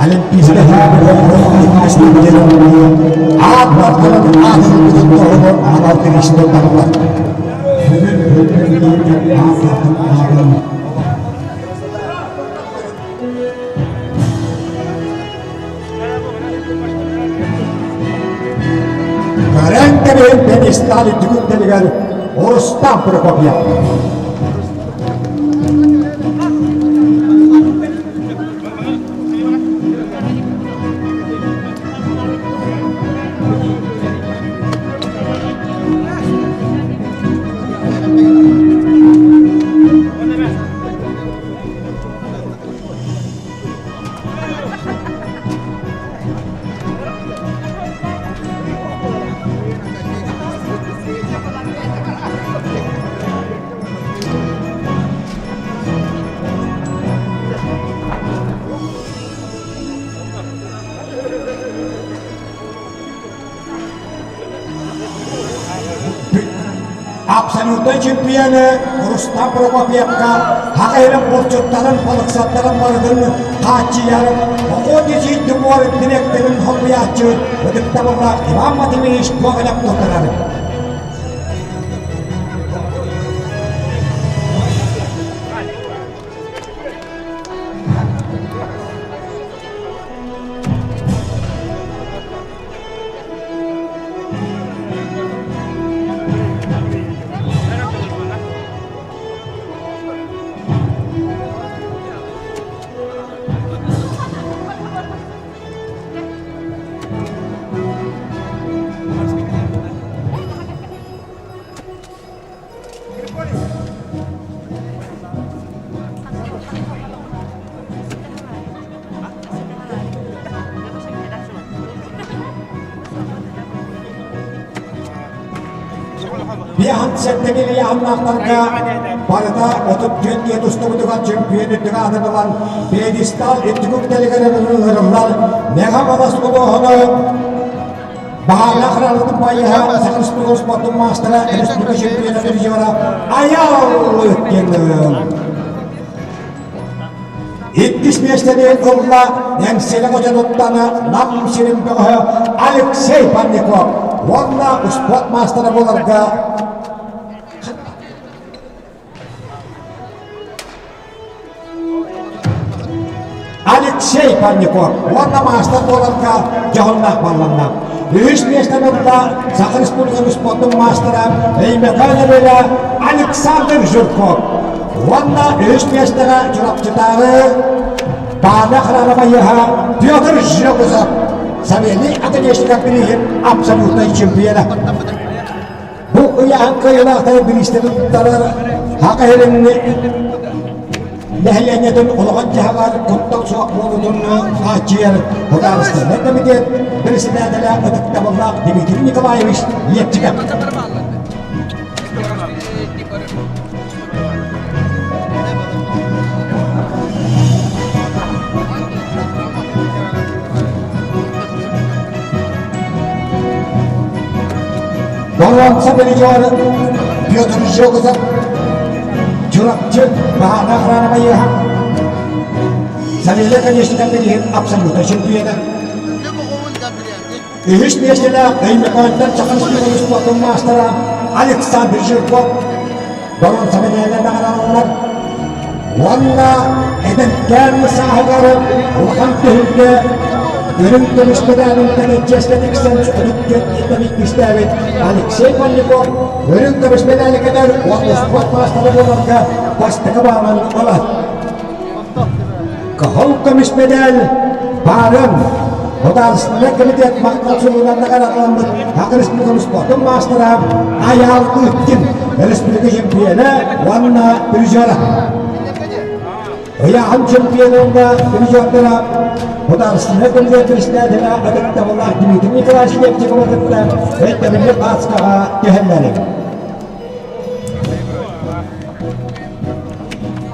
Олимпийскай аат дархан аатын ылбытын туһунан анал бириистэр барылар. Бүгүн аат дархан аатын Көрөн кэбиһин пьедестал үрдүк үрдэлигэр Рустам Прокопьев. Абсолютнай чемпионы Рустам Прокопьевка Хахайрын булчуттарын, балыксаттарын барытын хааччыйар Охотничий двор дириэктэрин солбуйааччы ытыктабыллаах Иван Матвеевич Гоголев туттарар. Биахан сэттэги ыйааһыннаахтарга барыта 34 киһи тустубутугар чөмпүйүөн үрдүк аатын ылан пьедестал үрдүк үктэлигэр ыҥырыллар Мега Балас улууһуну Баһаалаах Ралытын байыһа Саха Республикатын спордун маастара республика чемпиона призера Аял Ыттин. Иккис миэстэни ылла Эҥсиэли хочотуттан Нам сирин бөҕөһө Алексей Панников уонна успуорт маастара буоларга Алексей Панников уонна маастар буоларга дьоһуннаах балланна. Үһүс миэстэни ылла Саха Республикатын спордун маастара Өймөкөөн Өрүөлэ Александр Жирков. Уонна үһүс миэстэҕэ Чурапчытааҕы Баана храмовайыһа Петр Жирков Савелий Оконечников бирииһин абсолютнай чемпиона. Бу ыйааһын кыайыылаахтары бириистэри туттарар Саха сирин нэһилиэнньэтин олоҕун-дьаһаҕар куттал суох буолуутун хааччыйар Судаарыстыбаннай комитет председателэ ытыктабыллаах Дмитрий Николаевич Лепчиков. Боруонса призер Петр Жогозов, Чурапчы, Баһаана охрана байыаһа, Савелий Конечников билигин абсолютно чемпиона. Үһүс миэстэлээх Өймөкөөнтөн Саха Республикатын спордун маастара Александр Жирков боруонса мэдээлэ наҕараланар уонна эдэркээн сааһыгар улахан түһүлгэ үрүҥ көмүс мэдээлин кэнэччиэскэ тиксэн 34 иккистээбит Алексей Панников үрүҥ көмүс мэдээли кэтэр уонна спорт маастара буоларга бастакы баалын ылар. Кыһыл көмүс мэдээл баарын Судаарыстыбаннай комитет махтал суругунан наҕараадаламмыт Саха Республикатын спордун маастара Айаал Ыттин республика чемпиона уонна призера. Ыйааһын чемпиона уонна призердара Судаарыстыбаннай комитет председателэ ытыктабыллаах Дмитрий Николаевич Лепчикова кытта өйдөбүнньүк ааскаҕа түһэллэр.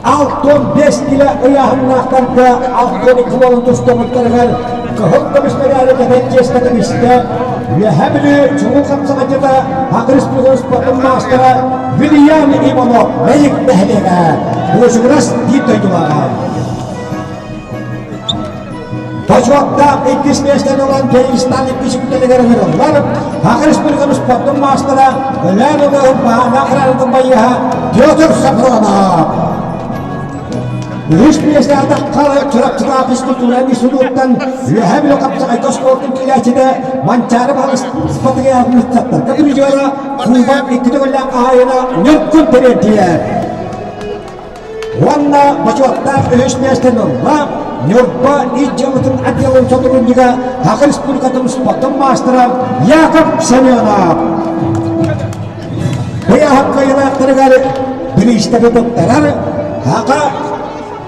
65 килэ ыйааһыннаахтарга 62 буолан тустубуттарыгар кыһыл көмүс мэдээли кэтэн чиэскэ тигистэ Үөһээ Бүлүү чулуу хамсаҕаччыта Саха Республикатын спордун маастара Вильям Иванов Мэйик нэһилиэгэ Буочугурас биир дойдулааҕа. Бочуоттаах иккис миэстэни ылан Киргизстан иккис үктэлигэр ыҥырыллар. Саха Республикатын спордун маастара Өлөөн улууһун баһаардаах охранатын байыаһа Петр Сафронов. Үһүс миэстэ атахха Чурапчылаах физкультура институттан Үөһээ Бүлүү хапсаҕайга спортун киирээччитэ Манчаары баһылык ыччаттарга призера Кубок икки төгүллээх хаһаайына Ньургун Терентьев. Уонна бочуоттаах үһүс миэстэни ылла Ньурба ис дьыалатын отделын сотруднига Саха Республикатын спордун маастара Яков Семенов. Ыйааһын кыайыылаахтарыгар бириистэри туттарар Саха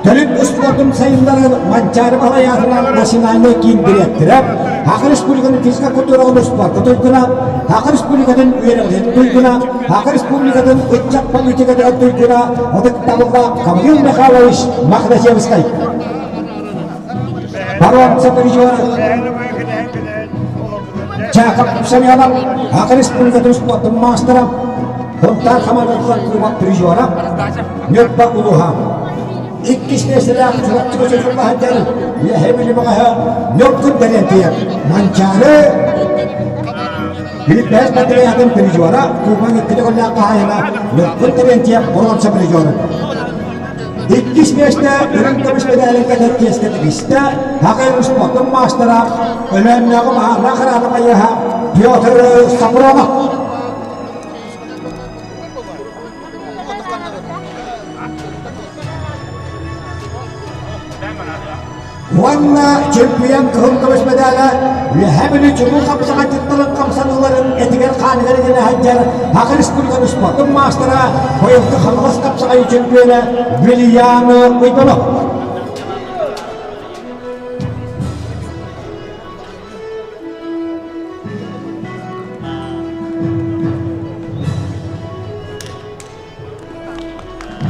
төрүт успуордун сайыннарар Манчаары Баһылай национальнай киин дириэктэрэ, Саха Республикатын физика культураҕын успуорка туйгуна, Саха Республикатын үөрэҕин туйгуна, Саха Республикатын ыччат политикатыгар туйгуна ытыктабыллаах Гаврил Михайлович Мохначевскай. Боруонса призера Чаков Семенов, Саха Республикатын спордун маастара. Хонтаар хамаандатыгар кубок призера Ньурба улууһа. Иккис миэстэлээх Чурапчыга чочулла сылдьар Үөһээ Бүлүү бөҕөһө Ньургун Тэрэнтиев Манчаары Билбэс батареятын призера Кубок икки төгүллээх хаһаайына Ньургун Терентьев боруонса призерун. Иккис миэстэ үрүҥ көмүс мэдээлин кэтэр чиэскэ тигистэ Хакай спортун маастара Өлөөннөөҕү баһаардаах хараата байыаһа Петр Сапронов. Уонна чемпион кыһыл көмүс мэдээлэ Үөһээ Бүлүү чулуу хапсаҕайдьыттарын хамсаныыларын этигэр-хааныгар гына сылдьар Саха Республикатын спордун маастара, быйылгы Хаҥалас хапсаҕайы чемпиона Вильям Уйбанов.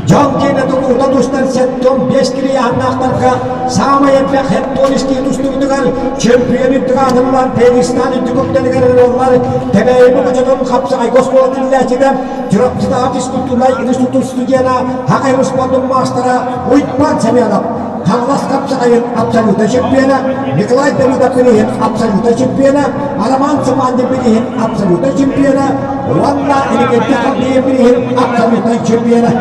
Дьон киэнэ тутуута тустан 75 килийааннаахтарга саамай элбэх хептолистии тустубутугар чемпион үрдүк аатыллан Пегистан үрдүк үктэлигэр ылыллар Тэбээйи хочотун хапсаҕайга оскуола тэриллээччитэ Чурапчытааҕы физкультурнай институт студена Хакай спордун маастара Уйбаан Семенов Хаҥалас хапсаҕайын абсолютнай чемпиона Николай Давыдов билиһин абсолютнай чемпиона Роман Цымандин билиһин абсолютнай чемпиона уонна Иннокентий Хардиев билиһин абсолютнай чемпиона.